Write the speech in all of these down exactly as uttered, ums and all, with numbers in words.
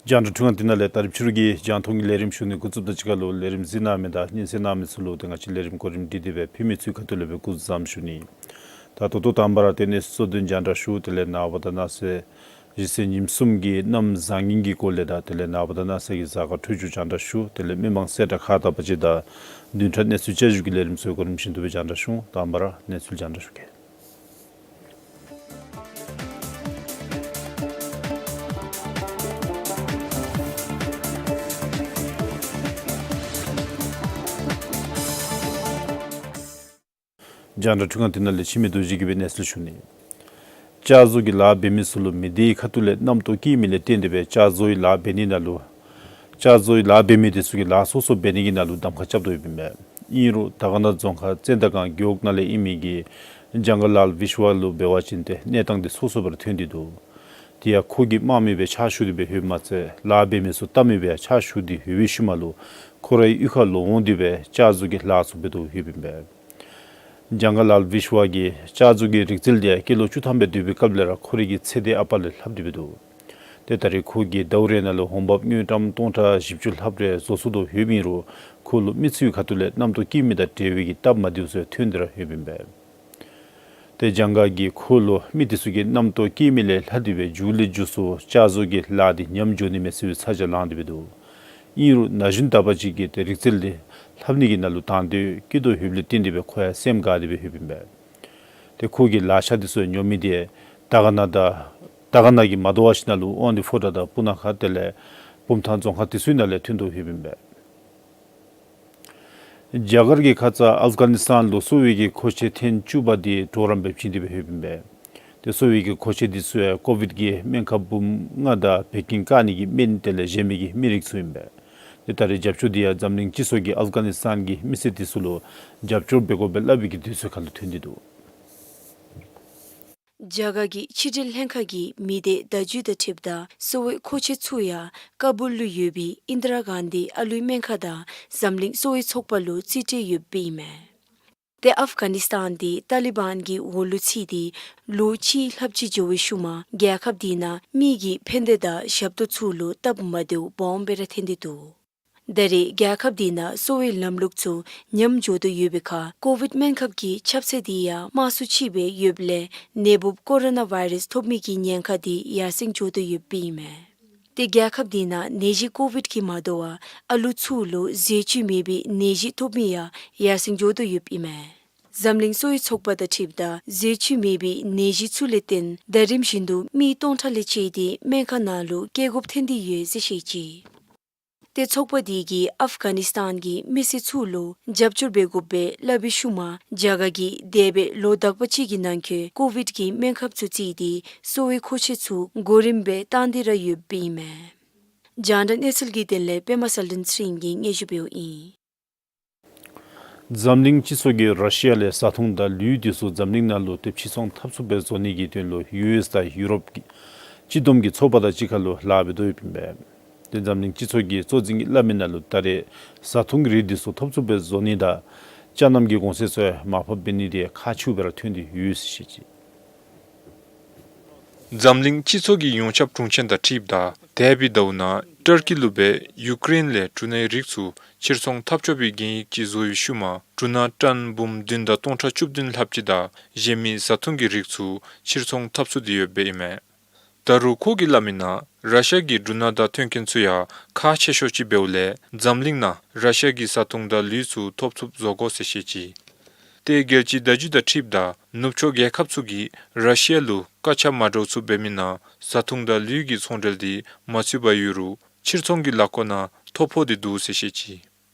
རྒྱང་བསྒྲགས་འཕྲུལ་ཁང་འདི་ནང་ལས་ད་རིས་ཕྱི་རུ་གི་རྒྱང་མཐོང་གི་ལས་རིམ་ཞུ་ནི་འགོ་བཙུགསཔ་དང་གཅིག་ཁར་ལུ་ལས་རིམ་གཟིགས་གནང་མི་དང་སྙན་གསན་གནང་མི་ཚུ་ལུ་ཏེ་ང་བཅས་ལས་རིམ་གོ་རིམ་སྒྲིག་སྟེ་སྦེ་ཕུལ་མི་ཚུ་གི་ཁ་ཐུག་ལས་སྦེ་སྐུ་གཟུགས་བཟང་པོ་ཞུ་ནི། ད་ད་ལྟོ་དང་པ་ར་ཏེ་གནས་ཚུལ་གཙོ་དོན་རྒྱང་བསྒྲགས་ཞུ། དེ་ལས་ནངས་པ་དང་གནངས་ཚེ་གཞེས་ཚེས་ཉིནམ་གསུམ་གྱི་གནམ་བཟང་ངན་གྱི་སྐོར་ལས་དང་དེ་ལས་ནངས་པ་དང་གནངས་ཚེ་གི་གཟའ་སྐར་འཕྲོད་སྦྱོར་རྒྱང་བསྒྲགས་ཞུ། དེ་ལས་མི་མང་གསལ་བསྒྲགས་ཁག་དང་པ་ཅིག་དང་བདུན་ཕྲག་གནས་ཚུལ་བསྐྱར་ཞུ་གི་ལས་རིམ་ཚུ་གོ་རིམ་བཞིན་དུ་སྦེ་རྒྱང་བསྒྲགས་ཞུ། དང་པ་ར་གནས་ཚུལ་རྒྱང་བསྒྲགས་ཞུ་གེ། རྒྱང་བསྒྲགས་འཕྲུལ་ཁང་འདི་ནང་ལས་འཆི་མེད་རྡོ་རྗེ་གིས་སྦེ་གནས་ཚུལ་ཞུ་ནི། ལྕགས་བཟོ་གི་ལཱ་འབད་མི་ཚུ་ལུ་མི་སྡེའི་ཁ་ཐུག་ལས་རྣམ་རྟོག་སྐྱེ་མི་ལས་བརྟེན་ཏེ་སྦེ་ལྕགས་བཟོའི་ལཱ་འབད་ནི་ནང་ལུ་ལྕགས་བཟོའི་ལཱ་འབད་མི་དེ་ཚུ་གིས་ལཱ་སོ་སོ་འབད་ནི་གི་ནང་ལུ་གདམ་ཁ་རྐྱབ་དོ་ཡོདཔ་ཨིན་པས། ཨིན་རུང་དར་དཀར་ན་རྫོང་ཁག་ཙན་དན་སྒང་རྒེད་འོག་ནང་ལས་ཨིན་མི་གི་ཇང་ག་ལཱལ་བིཤ་ཝ་ལུ་འབད་བ་ཅིན་ཏེ་གནས་སྟངས་འདི་སོ་སོ་སྦེ་ར་ཐོན་ཏེ་འདུག། དེ་ཡང་ཁོ་གིས་དམག་མི་སྦེ་ཕྱག་ཞུ་སྟེ་སྦེ་ཡོདཔ་མ་ཚད་ལཱ་འབད་མི་ཚུ་ལྟ་མི་སྦེ་ཕྱག་ཞུ་སྟེ་ཡོད་པའི་ཤུལ་མ་ལུ་ཁོ་རའི་གཡུས་ཁར་ལོག་འོང་སྟེ་སྦེ་ལྕགས་བཟོ་གི་ལཱ་ཚུ་འབད་དོ་ཡོདཔ་ཨིན་པས། ཇང་ག་ལཱལ་བིཤ་ཝ་གིས་ལྕགས་བཟོ་གི་རིག་རྩལ་དེ་ཡང་སྐྱེས་ལོ་བཅུ་ཐམ་སྦེ་སྡོད་པའི་སྐབས་ལས་ར་ཁོ་རའི་གི་ཚེ་འདས་ཨ་པ་ལས་ལྷབ་སྟེ་སྦེ་འདུག། ཏེ་ད་རེས་ཁོ་གིས་ཟླཝ་རེ་ནང་ལུ་འོང་འབབ་དངུལ་ཀྲམ་སྟོང་ཕྲག་བཞི་བཅུ་ལྷགཔ་རེ་བཟོ་ཚུགས་དོ་ཡོདཔ་ཨིན་རུང་ཁོ་ལུ་མི་ཚུའི་ཁ་ཐུག་ལས་རྣམ་རྟོག་སྐྱེ་མི་དང་འབྲེལ་བའི་གི་སྟབས་མ་བདེཝ་ཚུ་ཐོན་ཏེ་ར་ཡོདཔ་ཨིན་པས། ཏེ་ཇང་ག་གིས་ཁོ་ལུ་མི་དེ་ཚུ་གིས་རྣམ་རྟོག་སྐྱེ་མི་ལས་ལྷག་སྟེ་སྦེ་མཇུག་ལས་མཇུག་སུ་ལྕགས་བཟོ་གི་ལཱ་འདི་ཉམས་འགྱོ་ནི་མས་ཟེར་བའི་ཚ་གྱང་ལངས་ཏེ་སྦེ་འདུག། ཨིན་རུང་ན་གཞོན་དག་པ་ཅིག་གིས་ཏེ་རིག་རྩལ་འདི་ལྷབ་ནི་གི་ནང་ལུ་དང་འདོད་སྐྱེ་དོ་ཡོདཔ་ལས་བརྟེན་ཏེ་སྦེ་ཁོ་ཡང་སེམས་དགའ་སྟེ་སྦེ་ཡོདཔ་ཨིན་པས། ཏེ་ཁོ་གི་ལག་ཆ་དེ་ཚུ་ཉོ་མི་དེ་དར་དཀར་ན་དང་དར་དཀར་ན་གི་མ་དོ་བ་ཅིག་ནང་ལུ་དབང་འདུས་ཕོ་བྲང་དང་སྤུ་ན་ཁ་དེ་ལས་བུམ་ཐང་རྫོང་ཁག་དེ་ཚུའི་ནང་ལས་ཐོན་དོ་ཡོདཔ་ཨིན་པས། རྒྱ་གར་གྱི་ཁ་ཙ་ཨབ་གྷ་ནི་སི་ཐན་ལུ་གསོ་བའི་གི་མཁོ་ཆས་ཐེངས་བཅུ་པ་དེ་གྲོགས་རམ་སྦེ་བྱིན་ཏེ་སྦེ་ཡོདཔ་ཨིན་པས། ཏེ་གསོ་བའི་གི་མཁོ་ཆས་དེ་ཚུ་ཡང་ཀོ་ཝིཌ་གི་སྨན་ཁབ་འབུམ་ལྔ་དང་བད་ཀན་བཀག་ནི་གི་སྨན་དེ་ལས་གཞན་མི་གི་སྨན་རིགས་ཚུ་ཨིན་པས། ཏེ་ད་རེས་རྒྱབ་སྐྱོར་དེ་ཡང་འཛམ་གླིང་སྤྱི་ཚོགས་ཀྱིས་ཨབ་གྷ་ནི་སི་ཐན་གྱི་མི་སེར་དེ་ཚུ་ལུ་རྒྱབ་སྐྱོར་འབད་དགོ་པའི་སླབ་པའི་གི་དུས་ཚོད་ཁར་ལུ་ཐོན་ཏེ་འདུག། རྒྱ་གར་གྱི་ཕྱི་འབྲེལ་ལྷན་ཁག་གིས་མི་སྡེ་བརྡ་བརྒྱུད་དང་འཁྲིལཝ་ད་གསོ་བའི་མཁོ་ཆས་ཚུ་ཡང་ཀ་བུལ་ལུ་ཡོད་པའི་ཨིནྡ་ར་གཱན་དྷི་ཨ་ལུའི་སྨན་ཁང་དང་འཛམ་གླིང་གསོ་བའི་ཚོགས་པ་ལུ་རྩིས་སྤྲོད་ཡོདཔ་ཨིན་མས། ཏེ་ཨབ་གྷ་ནི་སི་ཐན་དེ་ཏཱ་ལི་བཱན་གྱི་འོག་ལུ་ཚུད་དེ་ལོ་གཅིག་ལྷགཔ་ཅིག་འགྱོ་བའི་ཤུལ་མ་རྒྱལ་ཁབ་དེ་ནང་མི་གི་ཕན་བདེ་དང་ཞབས་ཏོག་ཚུ་ལུ་སྟབས་མ་བདེཝ་སྦོམ་སྦེ་ར་ཐོན་ཏེ་འདུག། ད་རེས་རྒྱལ་ཁབ་དེ་ནང་གསོ་བའི་ལམ་ལུགས་ཚུ་ཉམས་འགྱོ་དོ་ཡོད་པའི་ཁར་ཀོ་ཝིཌ་སྨན་ཁབ་ཀྱི་ཁྱབ་ཚད་དེ་ཡང་དམའ་སུ་ཅིག་སྦེ་ཡོདཔ་ལས་ནད་འབུབ་ཀོ་རོ་ན་བཱའི་རཱསི་ཐོབ་མི་གི་ཉེན་ཁ་དེ་ཡར་སེང་འགྱོ་དོ་ཡོདཔ་ཨིན་མས། ཏེ་རྒྱལ་ཁབ་དེ་ནང་ནད་གཞི་ཀོ་ཝིཌ་ཀྱིས་མ་དོ་བར་ཨ་ལུ་ཚུ་ལུ་ཟས་བཅུད་མེད་པའི་ནད་གཞི་ཐོབ་མི་ཡང་ཡར་སེང་འགྱོ་དོ་ཡོདཔ་ཨིན་མས། འཛམ་གླིང་གསོ་བའི་ཚོགས་པ་དང་འཁྲིལཝ་ད་ཟས་བཅུད་མེད་པའི་ནད་གཞི་ཚུ་ལས་བརྟེན་ད་རིམ་བཞིན་དུ་མི་སྟོང་ཕྲག་ལས་བཅད་དེ་སྨན་ཁང་ནང་ལུ་སྐྱེ་དགོཔ་ཐོན་ཏེ་ཡོད་ཟེར་བཤད་ཅི། ཏེ་ཚོགས་པ་དེ་གིས་ཨབ་གྷ་ནི་སི་ཐན་གྱི་མི་སེར་ཚུ་ལུ་རྒྱབ་སྐྱོར་འབད་དགོ་པའི་སླབ་པའི་ཤུལ་མ་རྒྱ་གར་གྱིས་འདས་པའི་ལོ་དག་པ་ཅིག་གི་ནང་འཁོད་ཀོ་ཝིཌ་ཀྱི་སྨན་ཁབ་ཚུ་བརྩིས་ཏེ་གསོ་བའི་མཁོ་ཆས་ཚུ་གོ་རིམ་སྦེ་བཏང་སྟེ་ར་ཡོདཔ་ཨིན་མས། རྒྱང་བསྒྲགས་གནས་ཚུལ་གྱི་དོན་ལས་པདྨ་གསལ་སྒྲོན་ཚེ་རིང་གིས་སྙན་ཞུ་འབདཝ་ཨིན། འཛམ་གླིང་སྤྱི་ཚོགས་ཀྱིས་ར་ཤི་ཡ་ལས་བཟའ་འཐུང་དང་ལུད་དེ་ཚུ་འཛམ་གླིང་ནང་ལུ་ཏེ་ཕྱིར་ཚོང་འཐབ་ཚུགསཔ་སྦེ་བཟོ་ནི་གི་དོན་ལུ་ཡུ་ཨེསི་དང་ཡུ་རོབ་ཀྱི་སྤྱི་བསྡོམས་ཀྱི་ཚོགས་པ་དང་གཅིག་ཁར་ལུ་ལཱ་འབད་དོ་ཡོདཔ་ཨིན་པས། ཏེ་འཛམ་གླིང་སྤྱི་ཚོགས་ཀྱི་གཙོ་འཛིན་གྱིས་སླབ་མི་ནང་ལུ་ད་རེས་བཟའ་འཐུང་གི་རིགས་དེ་ཚུ་འཐབ་ཚུགསཔ་སྦེ་བཟོ་ནི་དང་ཅ་རྣམ་གྱི་གོང་ཚད་ཚུ་མར་ཕབ་འབད་ནི་དེ་ཁག་ཆེཝ་སྦེ་ར་ཐོན་ཏེ་ཡོད་ཟེར་བཤད་ཅི། འཛམ་གླིང་སྤྱི་ཚོགས་ཀྱི་ཡོངས་ཁྱབ་དྲུང་ཆེན་དང་འཁྲིལཝ་ད་འདས་པའི་ཟླཝ་ནང་ཊར་ཀི་ལུ་སྦེ་ཡུ་ཀེ་རེན་ལས་འབྲུ་སྣའི་རིགས་ཚུ་ཕྱིར་ཚོང་འཐབ་ཆོག་པའི་གན་ཡིག་ཅིག་བཟོ་བའི་ཤུལ་མ་འབྲུ་སྣ་ཊཱན་འབུམ་བདུན་དང་སྟོང་ཕྲག་བཅུ་བདུན་ལྷགཔ་ཅིག་དང་གཞན་མི་བཟའ་འཐུང་གི་རིགས་ཚུ་ཕྱིར་ཚོང་འཐབ་ཚུགས་ཏེ་ཡོདཔ་ཨིན་མས། ད་རུང་ཁོ་གིས་སླབ་མི་ནང་ར་ཤི་ཡ་གི་འབྲུ་སྣ་དང་མཐུན་རྐྱེན་ཚུ་ཡང་ཁག་ཆེ་ཤོས་ཅིག་འབདཝ་ལས་འཛམ་གླིང་ནང་ར་ཤི་ཡ་གི་བཟའ་འཐུང་དང་ལུད་ཚུ་ཐོབ་ཚུགསཔ་བཟོ་དགོ་ཟེར་བཤད་ཅི། ཏེ་རྒྱལ་སྤྱིའི་བརྡ་བརྒྱུད་དང་འཁྲིལཝ་ད་ནུབ་ཕྱོགས་རྒྱལ་ཁབ་ཚུ་གིས་ར་ཤི་ཡ་ལུ་བཀག་ཆ་མ་སྒྲོག་ཚུགསཔ་འབད་མི་ནང་བཟའ་འཐུང་དང་ལུད་ཀྱི་ཚོང་འབྲེལ་དེ་མ་ཚུད་པར་ཡོད་རུང་ཕྱིར་ཚོང་གི་ལག་འཁོར་ནང་ཐོ་ཕོག་སྟེ་འདུག་ཟེར་བཤད་ཅི།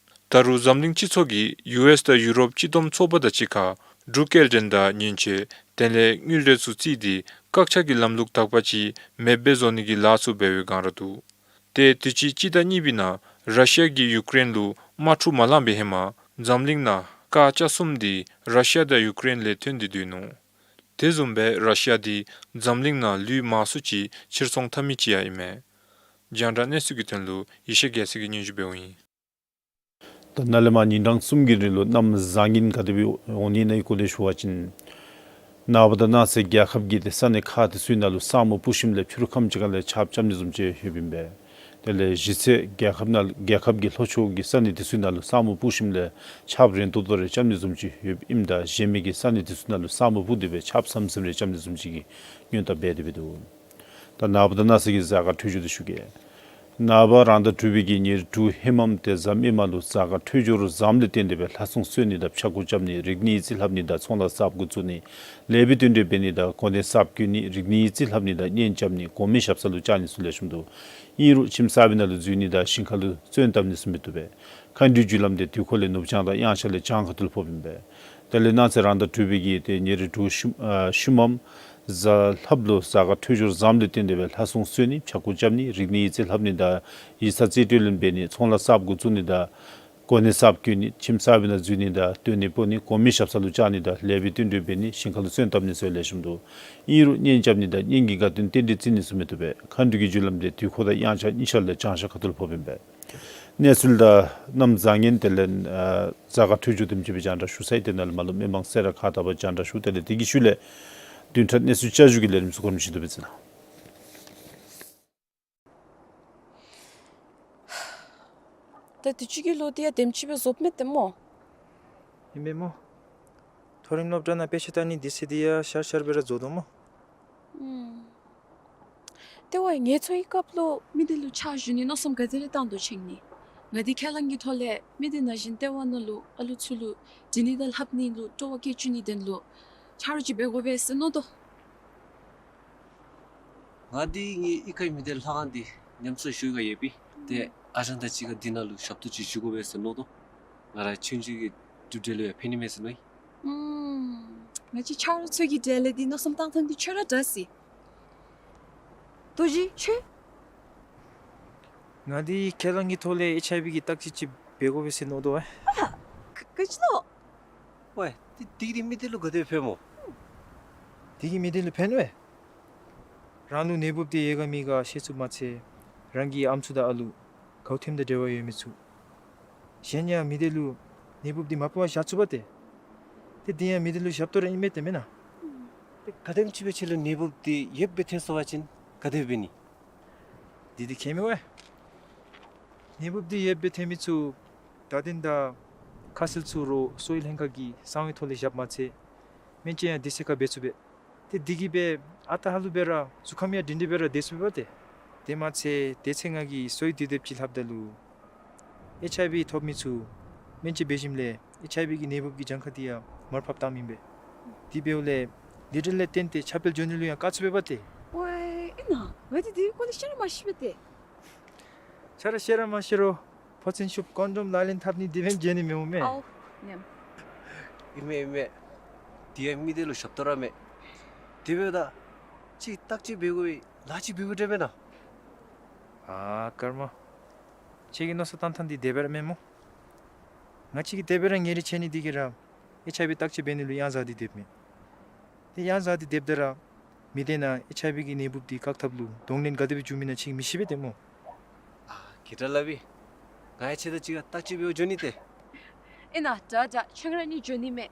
ད་རུང་འཛམ་གླིང་སྤྱི་ཚོགས་ཀྱིས་ཡུ་ཨེསི་དང་ཡུ་རོབ་སྤྱི་བསྡོམས་ཚོགས་པ་དང་གཅིག་ཁར་འབྲུག་སྐྱེལ་འདྲེན་དང་ཉེན་བཅོལ་དེ་ལས་དངུལ་འབྲེལ་ཚུ་བརྩིས་ཏེ་བཀག་ཆ་གི་ལམ་ལུགས་དག་པ་ཅིག་མེདཔ་སྦེ་བཟོ་ནི་གི་ལཱ་ཚུ་འབད་བའི་བསྒང་ར་འདུག། ཏེ་དུས་ཅི་སྤྱི་ཟླ་གཉིས་པའི་ནང་ར་ཤི་ཡ་གིས་ཡུ་ཀེ་རེན་ལུ་དམག་འཁྲུག་མ་ལངམ་པའི་ཧེ་མ་འཛམ་གླིང་ནང་ཀར་ཆ་གསུམ་དེ་ར་ཤི་ཡ་དང་ཡུ་ཀེ་རེན་ལས་ཐོན་ཏེ་འདུག་ནུག། དེ་བཟུམ་སྦེ་ར་ཤི་ཡ་དེ་འཛམ་གླིང་ནང་ལུད་མང་སུ་ཅིག་ཕྱིར་ཚོང་འཐབ་མི་ཅིག་ཡང་ཨིན་མས། རྒྱང་བསྒྲགས་གནས་ཚུལ་གྱི་དོན་ལུ་ཡེ་ཤེས་རྒྱལ་མཚན་གྱིས་སྙན་ཞུ་འབདཝ་ཨིན། ད་ནཱ་ལས་མར་ཉིན་གྲངས་གསུམ་གྱི་རིང་ལུ་གནམ་བཟང་ངན་ག་དེ་སྦེ་འོང་ནི་ཨིན་ན་གི་སྐོར་ལས་ཞུ་བ་ཅིན། ནངས་པ་དང་གནངས་ཚེ་རྒྱལ་ཁབ་ཀྱི་ཏེ་ས་གནས་ཁག་དེ་ཚུ་ནང་ལུ་ས་སྨུག་སྤུབས་ཞིནམ་ལས་ཕྱི་རུ་ཁམས་ཅིག་ཁ་ལས་ཆརཔ་རྐྱབ་ནི་བཟུམ་ཅིག་ཡོདཔ་ཨིན་པས། དེ་ལས་གཞེས་ཚེས་རྒྱལ་ཁབ་ནང་རྒྱལ་ཁབ་ཀྱི་ལྷོ་ཕྱོགས་ཀྱི་ས་གནས་དེ་ཚུ་ནང་ལུ་ས་སྨུག་སྤུབས་ཞིནམ་ལས་ཆརཔ་རན་ཏོག་ཏོ་རེ་རྐྱབ་ནི་བཟུམ་ཅིག་ཡོདཔ་ཨིནམ་ད་གཞན་མི་གི་ས་གནས་དེ་ཚུ་ནང་ལུ་ས་སྨུག་སྤུབས་ཏེ་སྦེ་ཆརཔ་ཟམ་ཟིམ་རེ་རྐྱབ་ནི་བཟུམ་ཅིག་གི་སྔོན་བརྡ་འབད་དེ་སྦེ་འདུག། ད་ནངས་པ་དང་གནངས་ཚེ་གི་གཟའ་སྐར་འཕྲོད་སྦྱོར་དེ་ཞུ་གེ། ནངས་པ་རང་ཟླ་དྲུག་པའི་གི་ཉེར་དྲུག་ཧེ་མམ་ཏེ་གཟའ་མིག་དམར་ལུ་གཟའ་སྐར་འཕྲོད་སྦྱོར་བཟངམ་ལས་བརྟེན་ཏེ་སྦེ་ལྷ་སྲུང་གསོལ་ནི་དང་ཕྱྭ་འགུགས་རྐྱབ་ནི་རིག་གནས་ཡིག་རྩིས་ལྷབ་ནི་དང་ཚོང་ལཱ་གསརཔ་འགོ་བཙུགས་ནི་ལེགས་པའི་དོན་འབྲས་འབད་ནི་དང་གོ་གནས་གསརཔ་བསྐོ་ནི་རིག་གནས་ཡིག་རྩིས་ལྷབ་ནི་དང་གཉེན་རྐྱབ་ནི་གོང་མའི་ཞབས་ས་ལུ་བཅར་ནི་ཚུ་ལེགས་ཤོམ་འདུག། ཨིན་རུང་ཁྱིམ་གསར་པའི་ནང་ལུ་འཛུལ་ནི་དང་ཞིང་ཁ་ལུ་བཙོན་བཏབ་ནི་ཚུ་མི་བཏུབ་པས། མཁའ་འགྲོའི་རྒྱུ་ལམ་དེ་དུས་འཁོར་ལས་ནུབ་བྱང་དང་དབྱངས་འཆར་ལས་བྱང་ཁ་ཐུག་ལུ་ཕོགཔ་ཨིན་པས། དེ་ལས་གནངས་ཚེ་རང་ཟླ་དྲུག་པའི་གི་ཏེ་ཉེར་དྲུག་ཤུལ་ཨ་ཤུལ་མམ་གཟའ་ལྷགཔ་ལུ་གཟའ་སྐར་འཕྲོད་སྦྱོར་བཟངམ་ལས་བརྟེན་ཏེ་སྦེ་ལྷ་སྲུང་གསོལ་ནི་ཕྱྭ་འགུགས་རྐྱབ་ནི་རིག་གནས་ཡིག་རྩིས་ལྷབ་ནི་དང་ཡིག་ཚང་རྩིས་སྤྲོད་ལེན་འབད་ནི་ཚོང་ལཱ་གསརཔ་འགོ་བཙུགས་ནི་དང་གོ་གནས་གསརཔ་བསྐོ་ནི་ཁྱིམ་གསར་པའི་ནང་འཛུལ་ནི་དང་བཏོན་ནི་སྤོ་ནི་གོང་མའི་ཞབས་ས་ལུ་བཅར་ནི་དང་ལེགས་པའི་དོན་འགྲུབ་འབད་ནི་ཞིང་ཁ་ལུ་བཙོན་བཏབ་ནི་ཚུ་ལེགས་ཤོམ་འདུག། ཨིན་རུང་གཉེན་རྐྱབ་ནི་དང་གཉེན་གྱི་དགའ་སྟོན་རྟེན་འབྲེལ་བརྩི་ནི་ཚུ་མི་བཏུབ་པས། མཁའ་འགྲོའི་གི་རྒྱུ་ལམ་དེ་དུས་འཁོར་དང་དབྱངས་འཆར་གཉིས་ཆ་ལས་བྱང་ཤར་ཁ་ཐུག་ལུ་ཕོགཔ་ཨིན་པས། གནས་ཚུལ་དང་གནམ་བཟང་ངན་དེ་ལས་ཨ་གཟའ་སྐར་འཕྲོད་སྦྱོར་དེམ་ཅིག་སྦེ་རྒྱང་བསྒྲགས་ཞུ་ཚར་ཡི། དེ་ནང་ལས་མར་ལུ་མི་མང་སེར་ཁག་དག་པར་རྒྱང་བསྒྲགས་ཞུ། དེ་ལས་དེ་གི་ཤུལ་ལས་བདུན་ཕྲག་གནས་ཚུལ་བསྐྱར་ཞུ་གི་ལས་རིམ་ཚུ་གོ་རིམ་བཞིན་དུ་སྦེ་བརྩི་གནང་། ད་དུས་ཅི་གི་ལོ་འདི་ཡང་དེམ་ཅིག་སྦེ་རྫོགསཔ་མས་ཏེ་སྨོ། ཨིན་མས་སྨོ། མཐོ་རིམ་སློབ་གྲྭ་ནང་དཔེ་ཆ་ལྟ་ནི་དུས་ཚོད་འདི་ཡང་ཤར་ཤར་སྦེ་ར་རྫོགས་དོ་སྨོ། ཨུམ། ལྟེ་བ་ངལ་འཚོ་བའི་སྐབས་ལུ་མི་སྡེ་ལུ་ཕྱག་ཞུ་ནི་མནོ་བསམ་ག་དེ་རེ་བཏང་དོ་ཅིག་ནི། ང་འདི་ཁས་བླངས་ཀྱི་ཐོག་ལས་མི་སྡེ་ནང་བཞིན་ལྟེ་བ་ནང་ལུ་ཨ་ལུ་ཚུ་ལུ་འབྲི་ནི་དང་ལྷབ་ནི་ལུ་སྤྲོ་བ་བསྐྱེད་བཅུག་ནིའི་དོན་ལུ་ཆ་རོགས་ཅིག་འབད་དགོ་པས་ཟེར་མནོ་དོ། ང་འདི་ངེའི་གཡུས་ཁའི་མི་སྡེ་ལྷ་ཁང་འདི་ཉམས་གསོ་ཞུ་ག་ཡོདཔ་ཨིན། ཏེ་ཨ་ཞང་དང་གཅིག་ཁར་འདི་ནང་ལུ་ཞབས་ཏོག་ཅིག་ཞུ་དགོ་པས་ཟེར་མནོ་དོ། ང་ར་ཆུང་ཆུང་གི་གྲུབ་འབྲས་ལུ་ཡང་ཕན་ནི་མས་ཟེར་མནོ་ཡི། ཨུམ། ང་བཅས་ཆ་རོགས་ཚུ་གི་གྲལ་ལས་འདི་མནོ་བསམ་བཏང་ཐངས་འདི་ཁྱོད་ར་དྲག་ཟེར། རྡོ་རྗེ་ཁྱོད། ང་འདི་ཁས་བླངས་ཀྱི་ཐོག་ལས་ཨེཆ་ཨའི་བི་གི་བརྟག་དཔྱད་ཅིག་འབད་དགོ་པས་ཟེར་མནོ་དོ་ཨེ། ཨ་ལ། ག་ག་ཅི་ལོ། ཝའི། འདི་འདི་གིས་མི་སྡེ་ལུ་ག་དེ་ཕན་སྨོ། འདི་གིས་མི་སྡེ་ལུ་ཕན་པས། རང་ལུ་ནད་འབུབ་འདི་ཡོད་ག་མེད་ག་ཤེས་ཚུགསཔ་མ་ཚད་རང་གི་ཨམ་སྲུ་དང་ཨ་ལུ་གའུ་ཐེམ་དང་འབྲེལ་བ་ཡོད་མི་ཚུ་གཞན་ཡང་མི་སྡེ་ལུ་ནད་འབུབ་འདི་མ་ཕོག་པར་བཞག་ཚུགས་པ་ཏེ། ཏེ་འདི་ཡང་མི་སྡེ་ལུ་ཞབས་ཏོག་ར་ཨིན་མས་ཏེ་མེན་ན། ཏེ་ག་དེམ་ཅིག་སྦེ་ཁྱོད་ལུ་ནད་འབུབ་འདི་ཡོདཔ་སྦེ་ཐོན་སོང་བ་ཅིན་ག་དེ་འབད་ནི། འདི་འདི་ཁྱད་མེད་པས། ནད་འབུབ་འདི་ཡོདཔ་སྦེ་ཐོན་མི་ཚུ་བརྡ་དོན་དང་ཁ་གསལ་ཚུ་རོགས་གསོ་བའི་ལྷན་ཁག་གི་གསང་བའི་ཐོག་ལས་བཞགཔ་མ་ཚད་སྨན་བཅོས་ཡང་དུས་ཚོད་ཁར་འབད་ཚུགས་པས། ཏེ་འདི་གིས་སྦེ་ཨ་རྟག་ཧ་ལུགས་སྦེ་ར་གཟུགས་ཁམས་ཡང་སྒྲིང་སྒྲིང་སྦེ་ར་སྡོད་ཚུགས་པས་ཏེ། དེ་མ་ཚད་དེ་ཚེ་ང་གིས་གསོ་བའི་དུས་དེབ་ཅིག་ལྷབ་ད་ལུ་ཨེཆ་ཨའི་བི་ཐོབ་མི་ཚུ་སྨན་བཅོས་འབད་ཞིནམ་ལས་ཨེཆ་ཨའི་བི་གི་ནད་འབུབ་ཀྱི་གྱངས་ཁ་འདི་ཡང་མར་ཕབ་བཏངམ་ཨིན་པས། དེ་འབདཝ་ལས་ལུས་འབྲེལ་ལས་བརྟེན་ཏེ་ཁྱབ་སྤེལ་འགྱོ་ནི་ལུ་ཡང་དཀའ་ཚུགས་པས་པ་ཏེ། ཝའི་ཨིན་ན། ང་འདི་འདི་སྐོར་ལས་ཤེས་ར་མ་ཤེས་པས་ཏེ། ཁྱོད་ར་ཤེས་ར་མ་ཤེས་རུང་ཕོ་མཚན་ཤུབས་ཀོན་ཌོམ་ལག་ལེན་འཐབ་ནི་འདི་འབདན་འགྱོ་ནི་མི་འོང་མས། ཨའོ། ཉམས། ཨིན་མས་ཨིན་མས། འདི་ཡང་མི་སྡེ་ལུ་ཞབས་ཏོག་ར་མས། དེ་འབདཝ་ད་ཅིག་བརྟག་དཔྱད་འབད་དགོ་པའི་ལཱ་ཅིག་འབད་དགོ་འདྲས་མེན་ན། ཨ་ཀརྨ། ཁྱོད་ཀྱི་མནོ་བསམ་བཏང་ཐངས་འདི་བདེན་པ་ར་མེན་སྨོ། ང་བཅས་ཀྱིས་དེ་སྦེ་ར་ཉེ་རིང་ཕྱད་ནི་འདི་གིས་ར་ཨེཆ་ཨའི་བི་བརྟག་དཔྱད་འབད་ནི་ལུ་གཡང་གཟར་འདི་སྡོདཔ་མས། ཏེ་གཡང་གཟར་འདི་སྡོདཔ་ད་ར་མི་སྡེ་ནང་ཨེཆ་ཨའི་བི་གི་ནད་འབུབ་འདི་བཀག་ཐབས་ལུ་གདོང་ལེན་ག་དེ་སྦེ་འབྱུང་མི་ཨིན་ན་ཁྱོད་ཀྱིས་མི་ཤེས་པས་ཏེ་སྨོ། ཨ་གི་དྲག་ལགས་པས། ང་ཡང་ཁྱོད་དང་གཅིག་ཁར་བརྟག་དཔྱད་འབད་བར་འགྱོ་ནི་ཏེ། ཨིན་ན་དྲག་དྲག་ཁྱོད་ར་གཉིས་འགྱོ་ནི་མས།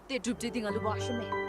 ཏེ་གྲུབ་འབྲས་འདི་ང་ལུ་འབག་ཤོག་མས།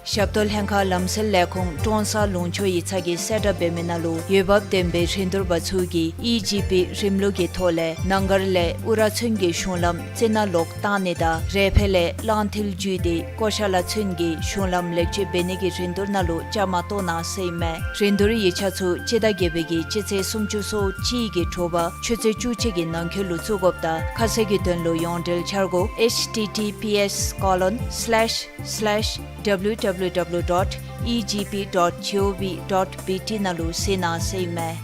ཞབས་ཏོག་ལྷན་ཁག་ལམ་སེལ་ལས་ཁུངས་ཀྲོང་གསར་ལུང་ཕྱོགས་ཡིག་ཚང་གིས་གསལ་བསྒྲགས་འབད་མི་ནང་ལུ་འོས་འབབ་ལྡན་པའི་རིན་བསྡུར་པ་ཚུ་གིས་ཨི་ཇི་པི་རིམ་ལུགས་ཀྱི་ཐོག་ལས་ནང་སྒར་ལས་ཨུ་ར་ཚུན་གྱི་གཞུང་ལམ་རྩི་ནག་ལོག་བཏང་ནི་དང་རེ་ཕེ་ལས་གླང་མཐིལ་བརྒྱུད་དེ་ཀོ་ཤ་ལ་ཚུན་གྱི་གཞུང་ལམ་ལེགས་བཅོས་འབད་ནི་གི་རིན་བསྡུར་ནང་ལུ་བཅའ་མར་གཏོགས་གནང་ཟེར་ཨིན་མས། རིན་བསྡུར་ཡིག་ཆ་ཚུ་སྤྱི་ཟླ་བརྒྱད་པའི་གི་སྤྱི་ཚེས་སུམ་ཅུ་སོ་གཅིག་གི་དྲོ་པ་ཆུ་ཚོད་བཅུ་གཅིག་གི་ནང་འཁོད་ལུ་བཙུགས་དགོཔ་དང་ཁ་གསལ་གྱི་དོན་ལུ་ཡོངས་འབྲེལ་འཆར་སྒོ་H T T P S colon slash slash W W W dot E G P dot G O V dot B T ནང་ལུ་གཟིགས་གནང་ཟེར་ཨིན་མས།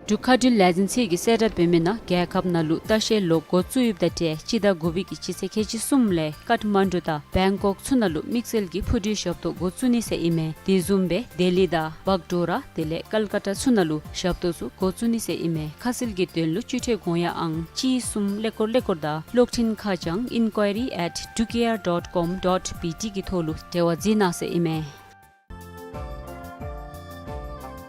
འབྲུག་མཁའ་འགྲུལ་ལས་འཛིན་ཚད་ཀྱིས་གསལ་བསྒྲགས་འབད་མི་ནང་རྒྱལ་ཁབ་ནང་ལུ་ལྟ་བཤལ་ལོག་འགོ་བཙུགས་ཡོདཔ་ད་ཏེ་སྤྱི་ཟླ་དགུ་པའི་གི་སྤྱི་ཚེས་ཁལ་གཅིག་གསུམ་ལས་ཀཏ་མན་ཌུ་དང་བེང་ཀོག་ཚུ་ནང་ལུ་དམིགས་བསལ་གྱི་འཕུར་གྲུའི་ཞབས་ཏོག་འགོ་བཙུགས་ནི་ཟེར་ཨིན་མས། དེ་བཟུམ་སྦེ་ལྡི་ལི་དང་བག་ཌོ་ར་དེ་ལས་ཀལ་ཀ་ཏ་ཚུ་ནང་ལུ་ཞབས་ཏོག་ཚུ་འགོ་བཙུགས་ནི་ཟེར་ཨིན་མས། ཁ་གསལ་གྱི་དོན་ལུ་སྤྱི་ཁྲལ་དགོངས་ཡངས་ཨང་གཅིག་གསུམ་ཀླད་ཀོར་ཀླད་ཀོར་དང་གློག་འཕྲིན་ཁ་བྱང་inquiry at drukair dot com dot B T གི་ཐོག་ལུ་འབྲེལ་བ་འཛིན་གནང་ཟེར་ཨིན་མས།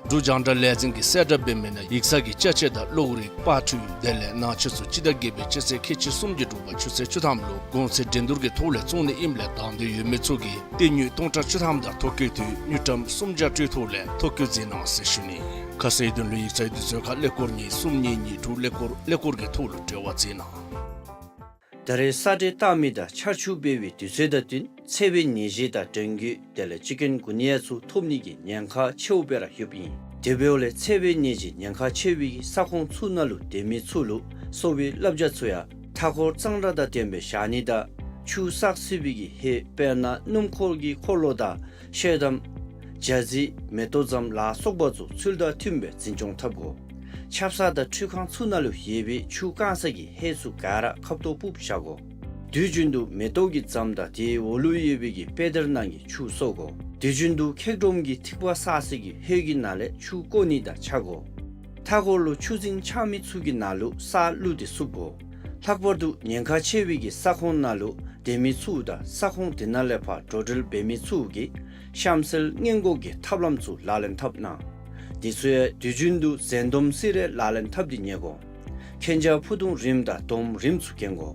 འབྲུག་རྒྱང་བསྒྲགས་ལས་འཛིན་གྱིས་གསལ་བསྒྲགས་འབད་མི་ནང་ཡིག་ཚང་གི་ཅ་ཆས་དང་གློག་རིག་པར་འཕྲུལ་དེ་ལས་ནང་ཆས་ཚུ་སྤྱི་ཟླ་བརྒྱད་པའི་སྤྱི་ཚེས་ཁལ་གཅིག་གསུམ་གྱི་དྲོ་པ་ཆུ་ཚོད་བཅུ་ཐམ་ལུ་གོང་ཚད་འགྲན་བསྡུར་གྱི་ཐོག་ལས་བཙོང་ནི་ཨིནམ་ལས་དང་འདོད་ཡོད་མི་ཚུ་གིས་སྟེར་དངུལ་སྟོང་ཕྲག་བཅུ་ཐམ་དང་ཐོ་བཀོད་འཐུས་དངུལ་ཀྲམ་སུམ་བརྒྱ་སྤྲོད་ཐོག་ལས་ཐོ་བཀོད་མཛད་གནང་ཟེར་ཞུ་ནི། ཁ་གསལ་དོན་ལུ་ཡིག་ཚང་དུས་ཚོད་ཁར་ཀླད་ཀོར་གཉིས་གསུམ་གཉིས་གཉིས་དྲུག་ཀླད་ཀོར་ཀླད་ཀོར་གྱི་ཐོག་ལུ་འབྲེལ་བ་འཛིན་གནང་། ད་རེས་ས་འདྲེན་བཏང་མི་དང་ཆར་ཆུ་འབེལ་བའི་དུས་ཚོད་དང་བསྟུན་འཚེར་བའི་ནད་གཞི་དང་འགྲོས་མགོ་དེ་ལས་ཅིཀ་ཀུན་གུ་ནི་ཡ་ཚུ་ཐོབ་ནི་གི་ཉེན་ཁ་ཆེཝ་སྦེ་ར་ཡོདཔ་ཨིན། དེ་འབདཝ་ལས་འཚེར་བའི་ནད་གཞི་ཉེན་ཁ་ཆེ་བའི་གི་ས་ཁོངས་ཚུ་ནང་ལུ་སྡོད་མི་ཚུ་ལུ་གསོ་བའི་བསླབ་བྱ་ཚུ་ཡང་མཐའ་འཁོར་གཙང་སྦྲ་དང་ལྡནམ་སྦེ་བཞག་ནི་དང་ཆུ་བསགས་སྲིད་པའི་གི་ཧེ་དཔེར་ན་སྣུམ་འཁོར་གྱི་འཁོར་ལོ་དང་ཤེལ་དམ་ཇ་རྩི་མེ་ཏོག་ཙམ་ལ་སོགས་པ་ཚུ་ཚུལ་དང་མཐུནམ་སྦེ་འཛིན་སྐྱོང་འཐབ་དགོ། ཆབ་གསང་དང་ཁྲུས་ཁང་ཚུ་ནང་ལུ་ཡོད་པའི་ཆུ་བཀང་ས་གི་ཧེ་ཚུ་ག་ར་ཁབ་ཏོ་ཕུབ་བཞག་དགོ། དུས་རྒྱུན་དུ་མེ་ཏོག་གི་ཙམ་དང་དེའི་འོག་ལུ་ཡོད་པའི་གི་པེ་དར་ནང་གི་ཆུ་གསོ་དགོ། དུས་རྒྱུན་དུ་ཁེག་སྒྲོམ་གྱི་ཐིགས་པ་བསགས་ས་གི་ཧེ་གི་ནང་ལས་ཆུ་བཀོ་ནི་དང་ཆ་དགོ། མཐའ་འཁོར་ལུ་ཆུ་རྫིང་ཆགས་མི་ཚུ་གི་ནང་ལུ་ས་བླུགས་ཏེ་བསུབ་དགོ། ལྷག་པར་དུ་ཉེན་ཁ་ཆེ་བའི་གི་ས་ཁོངས་ནང་ལུ་སྡོད་མི་ཚུ་དང་ས་ཁོངས་དེ་ནང་ལས་ཕར་འགྲོ་འགྲུལ་འབད་མི་ཚུ་གིས་གཤམ་གསལ་སྔོན་འགོག་གི་ཐབས་ལམ་ཚུ་ལག་ལེན་འཐབ་གནང་། དེ་ཚུ་ཡང་དུས་རྒྱུན་དུ་འཛིན་སྡོམ་སི་རེ་ལག་ལེན་འཐབ་སྟེ་ཉལ་དགོ། མཁྱེན་རྒྱ་ཕུ་ཐུང་རིངམ་དང་སྡོམ་རིངམ་ཚུ་གྱོན་དགོ།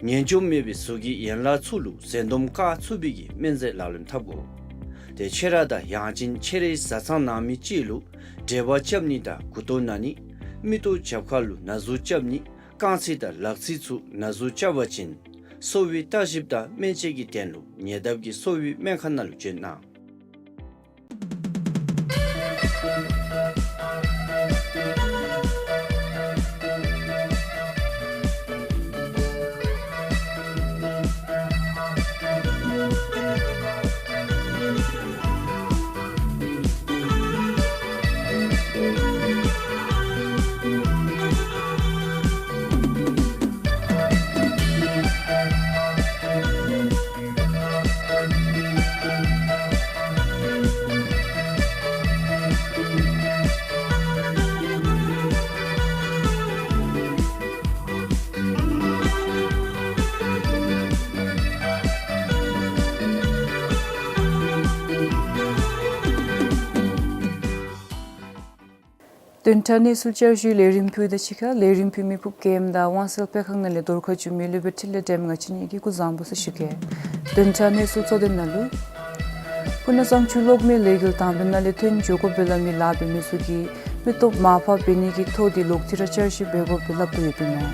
ངན་འཇོམས་མེད་པའི་གཟུགས་ཀྱི་ཡན་ལག་ཚུ་ལུ་འཛིན་སྡོམ་བཀག་ཚུགས་པའི་གི་སྨན་རྫས་ལག་ལེན་འཐབ་དགོ། ཏེ་ཁྱེད་ར་དང་ཡང་ཅིན་ཁྱེད་རའི་བཟའ་ཚང་ནང་མི་ཅིག་ལུ་འབྲེལ་བ་རྐྱབ་ནི་དང་མགུ་ཏོ་ན་ནི་མིག་ཏོ་རྒྱབ་ཁ་ལུ་ན་ཟུག་རྐྱབ་ནི་རྐང་ཚིགས་དང་ལག་ཚིགས་ཚུ་ན་ཟུག་རྐྱབ་པ་ཅིན་གསོ་བའི་བརྟག་ཞིབ་དང་སྨན་དཔྱད་ཀྱི་དོན་ལུ་ཉེ་འདབས་ཀྱི་གསོ་བའི་སྨན་ཁང་ནང་ལུ་བྱོན་གནང་། བདུན་ཕྲག་གནས་ཚུལ་བསྐྱར་ཞུའི་ལས་རིམ་ཕུལ་དོ་ཅིག་ཁར་ལས་རིམ་ཕུལ་མི་ཕུབ་ཀེམ་དང་དབང་གསལ་སྤེལ་ཁང་ནང་ལས་རྡོར་ཁ་བཙུགས་མི་ལུས་པའི་འཕྲིན་ལས་སྒྲོལ་མ་ང་བཅས་གཉིས་ཀྱིས་སྐུ་གཟུགས་བཟང་པོ་ཟེར་ཞུ་གེ། བདུན་ཕྲག་གནས་ཚུལ་གཙོ་དོན་ནང་ལུ་སྤུ་ན་གཙང་ཆུ་གློག་མེ་ལས་འགུལ་དང་པའི་ནང་ལས་ཐོན་འགྱོ་དགོ་པའི་སླབ་མི་ལཱ་འབད་མི་ཚུ་གིས་མི་སྟོབས་མར་ཕབ་འབད་ནི་གི་ཐོག་འདི་ལོག་སྟེ་ར་བསྐྱར་ཞིབ་འབད་དགོ་པའི་སླབ་དོ་ཡོདཔ་ཨིན་མས།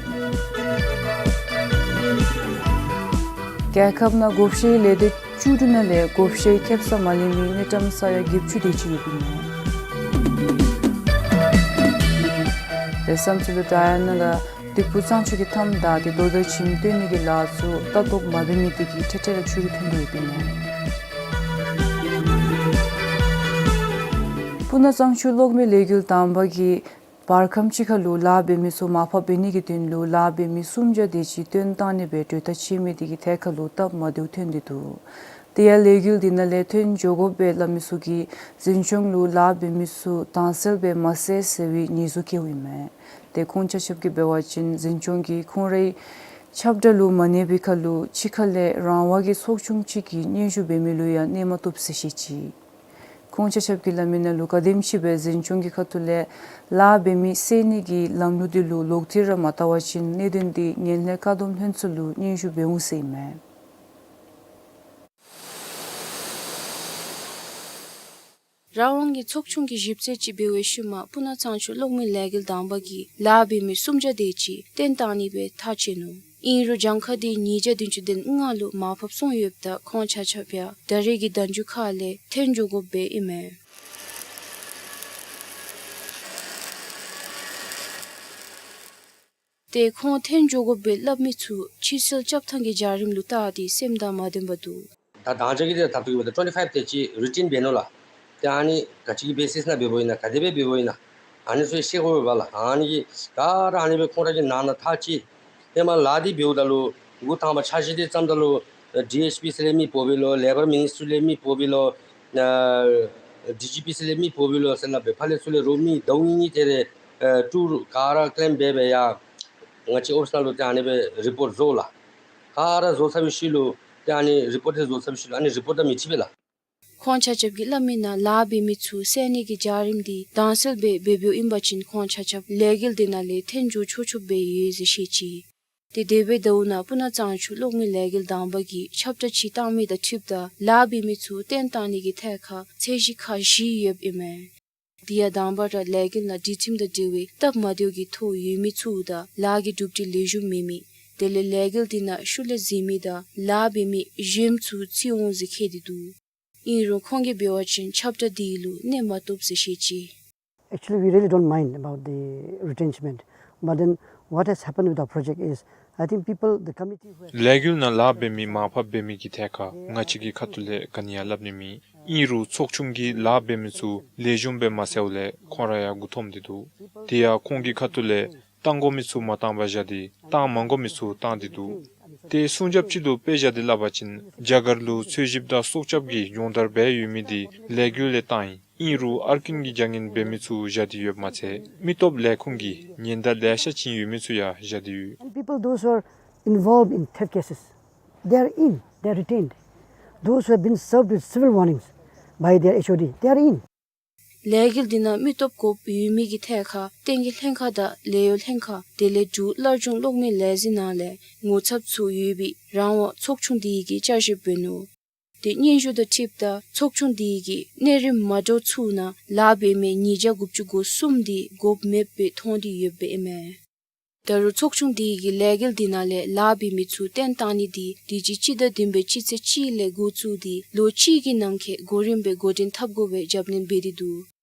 རྒྱལ་ཁབ་ནང་བགོ་བཤའི་ལས་སྡེ་བཅུ་དྲུག་ནང་ལས་བགོ་བཤའི་ཁེབ་ས་མ་ལེན་མི་དངུལ་ཀྲམ་ས་ཡ་བརྒྱད་ཅུ་དེ་ཅིག་ཡོདཔ་ཨིན་མས། དེ་བཟུམ་ཅིག་ལུ་ད་ཡང་ནཱ་ལས་སྡིག་སྤུ་གཙང་ཆུ་གི་མཐའམ་བདའ་སྟེ་རྡོ་དང་བྱེམ་བཏོན་ནི་གི་ལཱ་ཚུ་ལྟ་རྟོག་མ་འབད་མི་དེ་གིས་འཕྲལ་འཕྲལ་ར་ཆུ་རུད་ཐོན་དོ་ཡོདཔ་ཨིན་མས། སྤུ་ན་གཙང་ཆུ་གློག་མེ་ལས་འགུལ་དང་པ་གིས་བར་ཁམས་ཅིག་ཁར་ལུ་ལཱ་འབད་མི་ཚུ་མར་ཕབ་འབད་ནི་གི་དོན་ལུ་ལཱ་འབད་མི་སུམ་བརྒྱ་དེ་ཅིག་བཏོན་བཏང་ནི་སྦེ་གྲོས་ཐག་བཅད་མི་དེ་གིས་ཐད་ཁར་ལུ་སྟབས་མ་བདེཝ་ཐོན་ཏེ་འདུག། དེ་ཡང་ལས་འགུལ་དེ་ནང་ལས་ཐོན་འགྱོ་དགོ་པའི་སླབ་མི་ཚུ་གིས་འཛིན་སྐྱོང་ལུ་ལཱ་འབད་མི་ཚུ་དྭངས་གསལ་སྦེ་མ་གསལ་ཟེར་བའི་ཉེས་འཛུགས་བཀལཝ་ཨིན་མས། ཏེ་ཁོང་ཆ་ཁྱབ་ཀྱིས་འབད་བ་ཅིན་འཛིན་སྐྱོང་གིས་ཁོང་རའི་ཁྱབ་བསྒྲགས་ལུ་མ་གནས་པའི་ཁར་ལུ་ཕྱི་ཁ་ལས་རང་དབང་གི་ཚོགས་ཆུང་ཅིག་གིས་སྙན་ཞུ་འབད་མི་ལུ་ཡང་གནས་མ་བཏུབ་ཟེར་བཤད་ཅི། ཁོང་ཆ་ཁྱབ་ཀྱིས་སླབ་མི་ནང་ལུ་ག་དེམ་ཅིག་སྦེ་འཛིན་སྐྱོང་གི་ཁ་ཐུག་ལས་ལཱ་འབད་མི་བསལ་ནི་གི་ལམ་ལུགས་དེ་ལུ་ལོག་སྟེ་ར་མ་བལྟ་བ་ཅིན་གནད་དོན་དེ་ངན་ལྷད་བཀག་སྡོམ་ལྷན་ཚོགས་ལུ་སྙན་ཞུ་འབད་འོང་ཟེར་ཨིན་མས། རང་དབང་གི་ཚོགས་ཆུང་གིས་ཞིབ་འཚོལ་ཅིག་འབད་བའི་ཤུལ་མ་སྤུ་ན་གཙང་ཆུ་གློག་མེ་ལས་འགུལ་དང་པ་གིས་ལཱ་འབད་མི་སུམ་བརྒྱ་དེ་ཅིག་བཏོན་བཏང་ནི་སྦེ་ཐག་བཅད་ནུག། ཨིན་རུང་གྱངས་ཁ་དེ་ཉིས་བརྒྱ་བདུན་ཅུ་དོན་ལྔ་ལུ་མར་ཕབ་སོང་ཡོདཔ་ད་ཁོང་ཆ་ཁྱབ་ཡང་ད་རེས་ཀྱི་ཟླ་མཇུག་ཁ་ལས་ཐོན་འགྱོ་དགོཔ་སྦེ་ཨིན་མས། ཏེ་ཁོང་ཐོན་འགྱོ་དགོཔ་སྦེ་སླབ་མི་ཚུ་ཕྱིར་སེལ་རྐྱབ་ཐངས་ཀྱི་བྱ་རིམ་ལུ་བལྟ་སྟེ་སེམས་དང་མ་ལྡནམ་འདུག། ད་དང་ཅ་གི་དེ་ད་ལྟོ་གི་འབདཝ་ད་ཊུ་ཝེན་ཊི་ཕའིབ་དེ་ཅིག་རུ་ཊིན་འབད་ནུག་ལགས། ཏེ་ཨ་ནི་ག་ཅི་གི་བེ་སིས་ནང་འབདཝ་ཨིན་ན་ག་དེ་སྦེ་འབདཝ་ཨིན་ན། ཨ་ནི་ཚུ་ཤེས་དགོ་པས་ལགས། ཨ་ནི་གི་ག་ར་ཨ་ནི་སྦེ་ཁོང་ར་གིས་ནང་ན་ཐག་བཅད། ཧེ་མ་ལཱ་འདི་འབདཝ་ད་ལུ་འགོ་དང་པ་འཆར་གཞི་འདི་བརྩམ་ད་ལུ་ཌི་ཨེཆ་པི་ཚུ་ལས་མི་འབོ་བས་ལོ། ལེ་བར་མི་ནིས་ཊི་རི་ལས་མི་འབོ་བས་ལོ། ཨ་ཌི་ཇི་པི་ཚུ་ལས་མི་འབོ་བས་ལོ་ཟེར་སླབ་སྦེ་ཕར་ལས་ཚུར་ལས་རོགས་མི་ཟླཝ་གཉིས་གཉིས་དེ་རེ་ཨ་ཊུར་ག་ར་ཀེམ་འབད་སྦེ་ཡར་ང་བཅས་ཨོ་ཕིསི་ནང་ལུ་ཏེ་ཨ་ནི་སྦེ་རི་པོཊ་བཟོ་ལགས། ག་ར་བཟོ་ཚར་བའི་ཤུལ་ལུ་ཏེ་ཨ་ནི་རི་པོཊ་དེ་བཟོ་ཚར་བའི་ཤུལ་ལུ་ཨ་ནི་རི་པོཊ་དང་མི་འཁྲིལ་བས་ལགས། ཁོང་ཆ་ཁྱབ་ཀྱིས་སླབ་མི་ནང་ལཱ་འབད་མི་ཚུ་བསལ་ནི་གི་བྱ་རིམ་འདི་དྭངས་གསལ་སྦེ་འབད་འབདཝ་ཨིན་པ་ཅིན་ཁོང་ཆ་ཁྱབ་ལས་འགུལ་འདི་ནང་ལས་འཐོན་འགྱོ་ཆོག་ཆོགཔ་སྦེ་ཡོད་ཟེར་བཤད་ཅི། ཏེ་དེ་འབདཝ་ད་ལུ་ནཱ་སྤུ་ན་གཙང་ཆུ་གློག་མེ་ལས་འགུལ་དང་པ་གིས་ཁྱབ་བསྒྲགས་ཅིག་བཏང་མི་དང་འཁྲིལཝ་ད་ལཱ་འབད་མི་ཚུ་བཏོན་བཏང་ནི་གི་ཐད་ཁར་ཚད་གཞི་ཁག་བཞི་ཡོདཔ་ཨིན་མས། དེ་ཡང་དང་པ་ར་ལས་འགུལ་ནང་སྒྲིག་ཁྲིམས་དང་འབྲེལ་བའི་སྟབས་མ་བདེཝ་གི་ཐོ་ཡོད་མི་ཚུ་དང་ལཱ་གི་གྲུབ་འབྲས་ལེགས་ཤོམ་མེད་མི། དེ་ལས་ལས་འགུལ་འདི་ནང་ཤུལ་ལས་འཛུལ་མི་དང་ལཱ་འབད་མི་གཞན་ཚུ་ཚུད་འོང་ཟེར་བཀོད་དེ་འདུག། ཨིན་རུང་ཁོང་གིས་འབད་བ་ཅིན་ཁྱབ་བསྒྲགས་འདི་ལུ་གནོད་མ་བཏུབ་ཟེར་བཤད་ཅི། Actually, we really don't mind about the retrenchment. But then what has happened with our project is, I think people, the committee who has ལས་འགུལ་ནང་ལཱ་འབད་མི་མར་ཕབ་འབད་མི་གི་ཐད་ཁར་ང་བཅས་ཀྱི་ཁ་ཐུག་ལས་ག་ནི་ཡང་སླབ་ནི་མེད། ཨིན་རུང་ཚོགས་ཆུང་གིས་ལཱ་འབད་མི་ཚུ་ལེགས་ཤོམ་སྦེ་མ་བསལཝ་ལས་ཁོང་ར་ཡང་མགུ་འཐོམས་ཏེ་འདུག། དེ་ཡང་ཁོང་གི་ཁ་ཐུག་ལས་བཏང་དགོ་མི་ཚུ་མ་བཏང་པར་བཞག་སྟེ་བཏང་མ་དགོ་མི་ཚུ་བཏང་སྟེ་འདུག། ཏེ་སྲུང་སྐྱོབ་ཅིག་ལུ་དཔེ་བཞག་སྟེ་སླབ་པ་ཅིན་རྒྱ་གར་ལུ་འཚོལ་ཞིབ་དང་སྲོག་སྐྱབས་ཀྱི་སྦྱོང་བརྡར་འབད་ཡོད་མི་འདི་ལས་འགུལ་ལས་བཏང་ཡི། ཨིན་རུང་ཨར་ཀིན་གྱི་རྒྱ་ངན་འབད་མི་ཚུ་བཞག་སྟེ་ཡོདཔ་མ་ཚད་མི་སྟོབས་ལས་ཁུངས་ཀྱིས་ཉེན་བརྡ་ལེ་ཤ་བྱིན་ཡོད་མི་ཚུ་ཡང་བཞག་སྟེ་ཡོད། And people, those who are involved in theft cases, they are in, they are retained. Those who have been served with civil warnings by their H O D, they are in. ལས་འགུལ་འདི་ནང་མི་སྟོབས་དགོཔ་ཡོད་མི་གི་ཐད་ཁར་བསྟན་རྒྱས་ལྷན་ཁག་དང་ལས་གཡོག་ལྷན་ཁག་དེ་ལས་འབྲུག་སླར་འབྱུང་གློག་མེ་ལས་འཛིན་ནང་ལས་ངོ་ཚབ་ཚུ་ཡོད་པའི་རང་དབང་ཚོགས་ཆུང་འདི་གིས་བསྐྱར་ཞིབ་འབད་ནུག། ཏེ་སྙན་ཞུ་དང་འཁྲིལཝ་ད་ཚོགས་ཆུང་འདི་གིས་གནས་རིམ་མ་འདྲཝ་ཚུ་ནང་ལཱ་འབད་མི་ཉིས་བརྒྱ་དགུ་བཅུ་གོ་གསུམ་འདི་དགོཔ་མེདཔ་སྦེ་མཐོང་སྟེ་ཡོདཔ་ཨིན་མས། ད་རུང་ཚོགས་ཆུང་འདི་གིས་ལས་འགུལ་འདི་ནང་ལས་ལཱ་འབད་མི་ཚུ་བཏོན་བཏང་ནི་འདི་དུས་ཅི་སྤྱི་ཟླ་བདུན་པའི་སྤྱི་ཚེས་གཅིག་ལས་འགོ་བཙུགས་ཏེ་ལོ་གཅིག་གི་ནང་འཁོད་གོ་རིམ་སྦེ་འགོ་འདྲེན་འཐབ་དགོ་པའི་རྒྱབ་སྣོན་འབད་དེ་འདུག།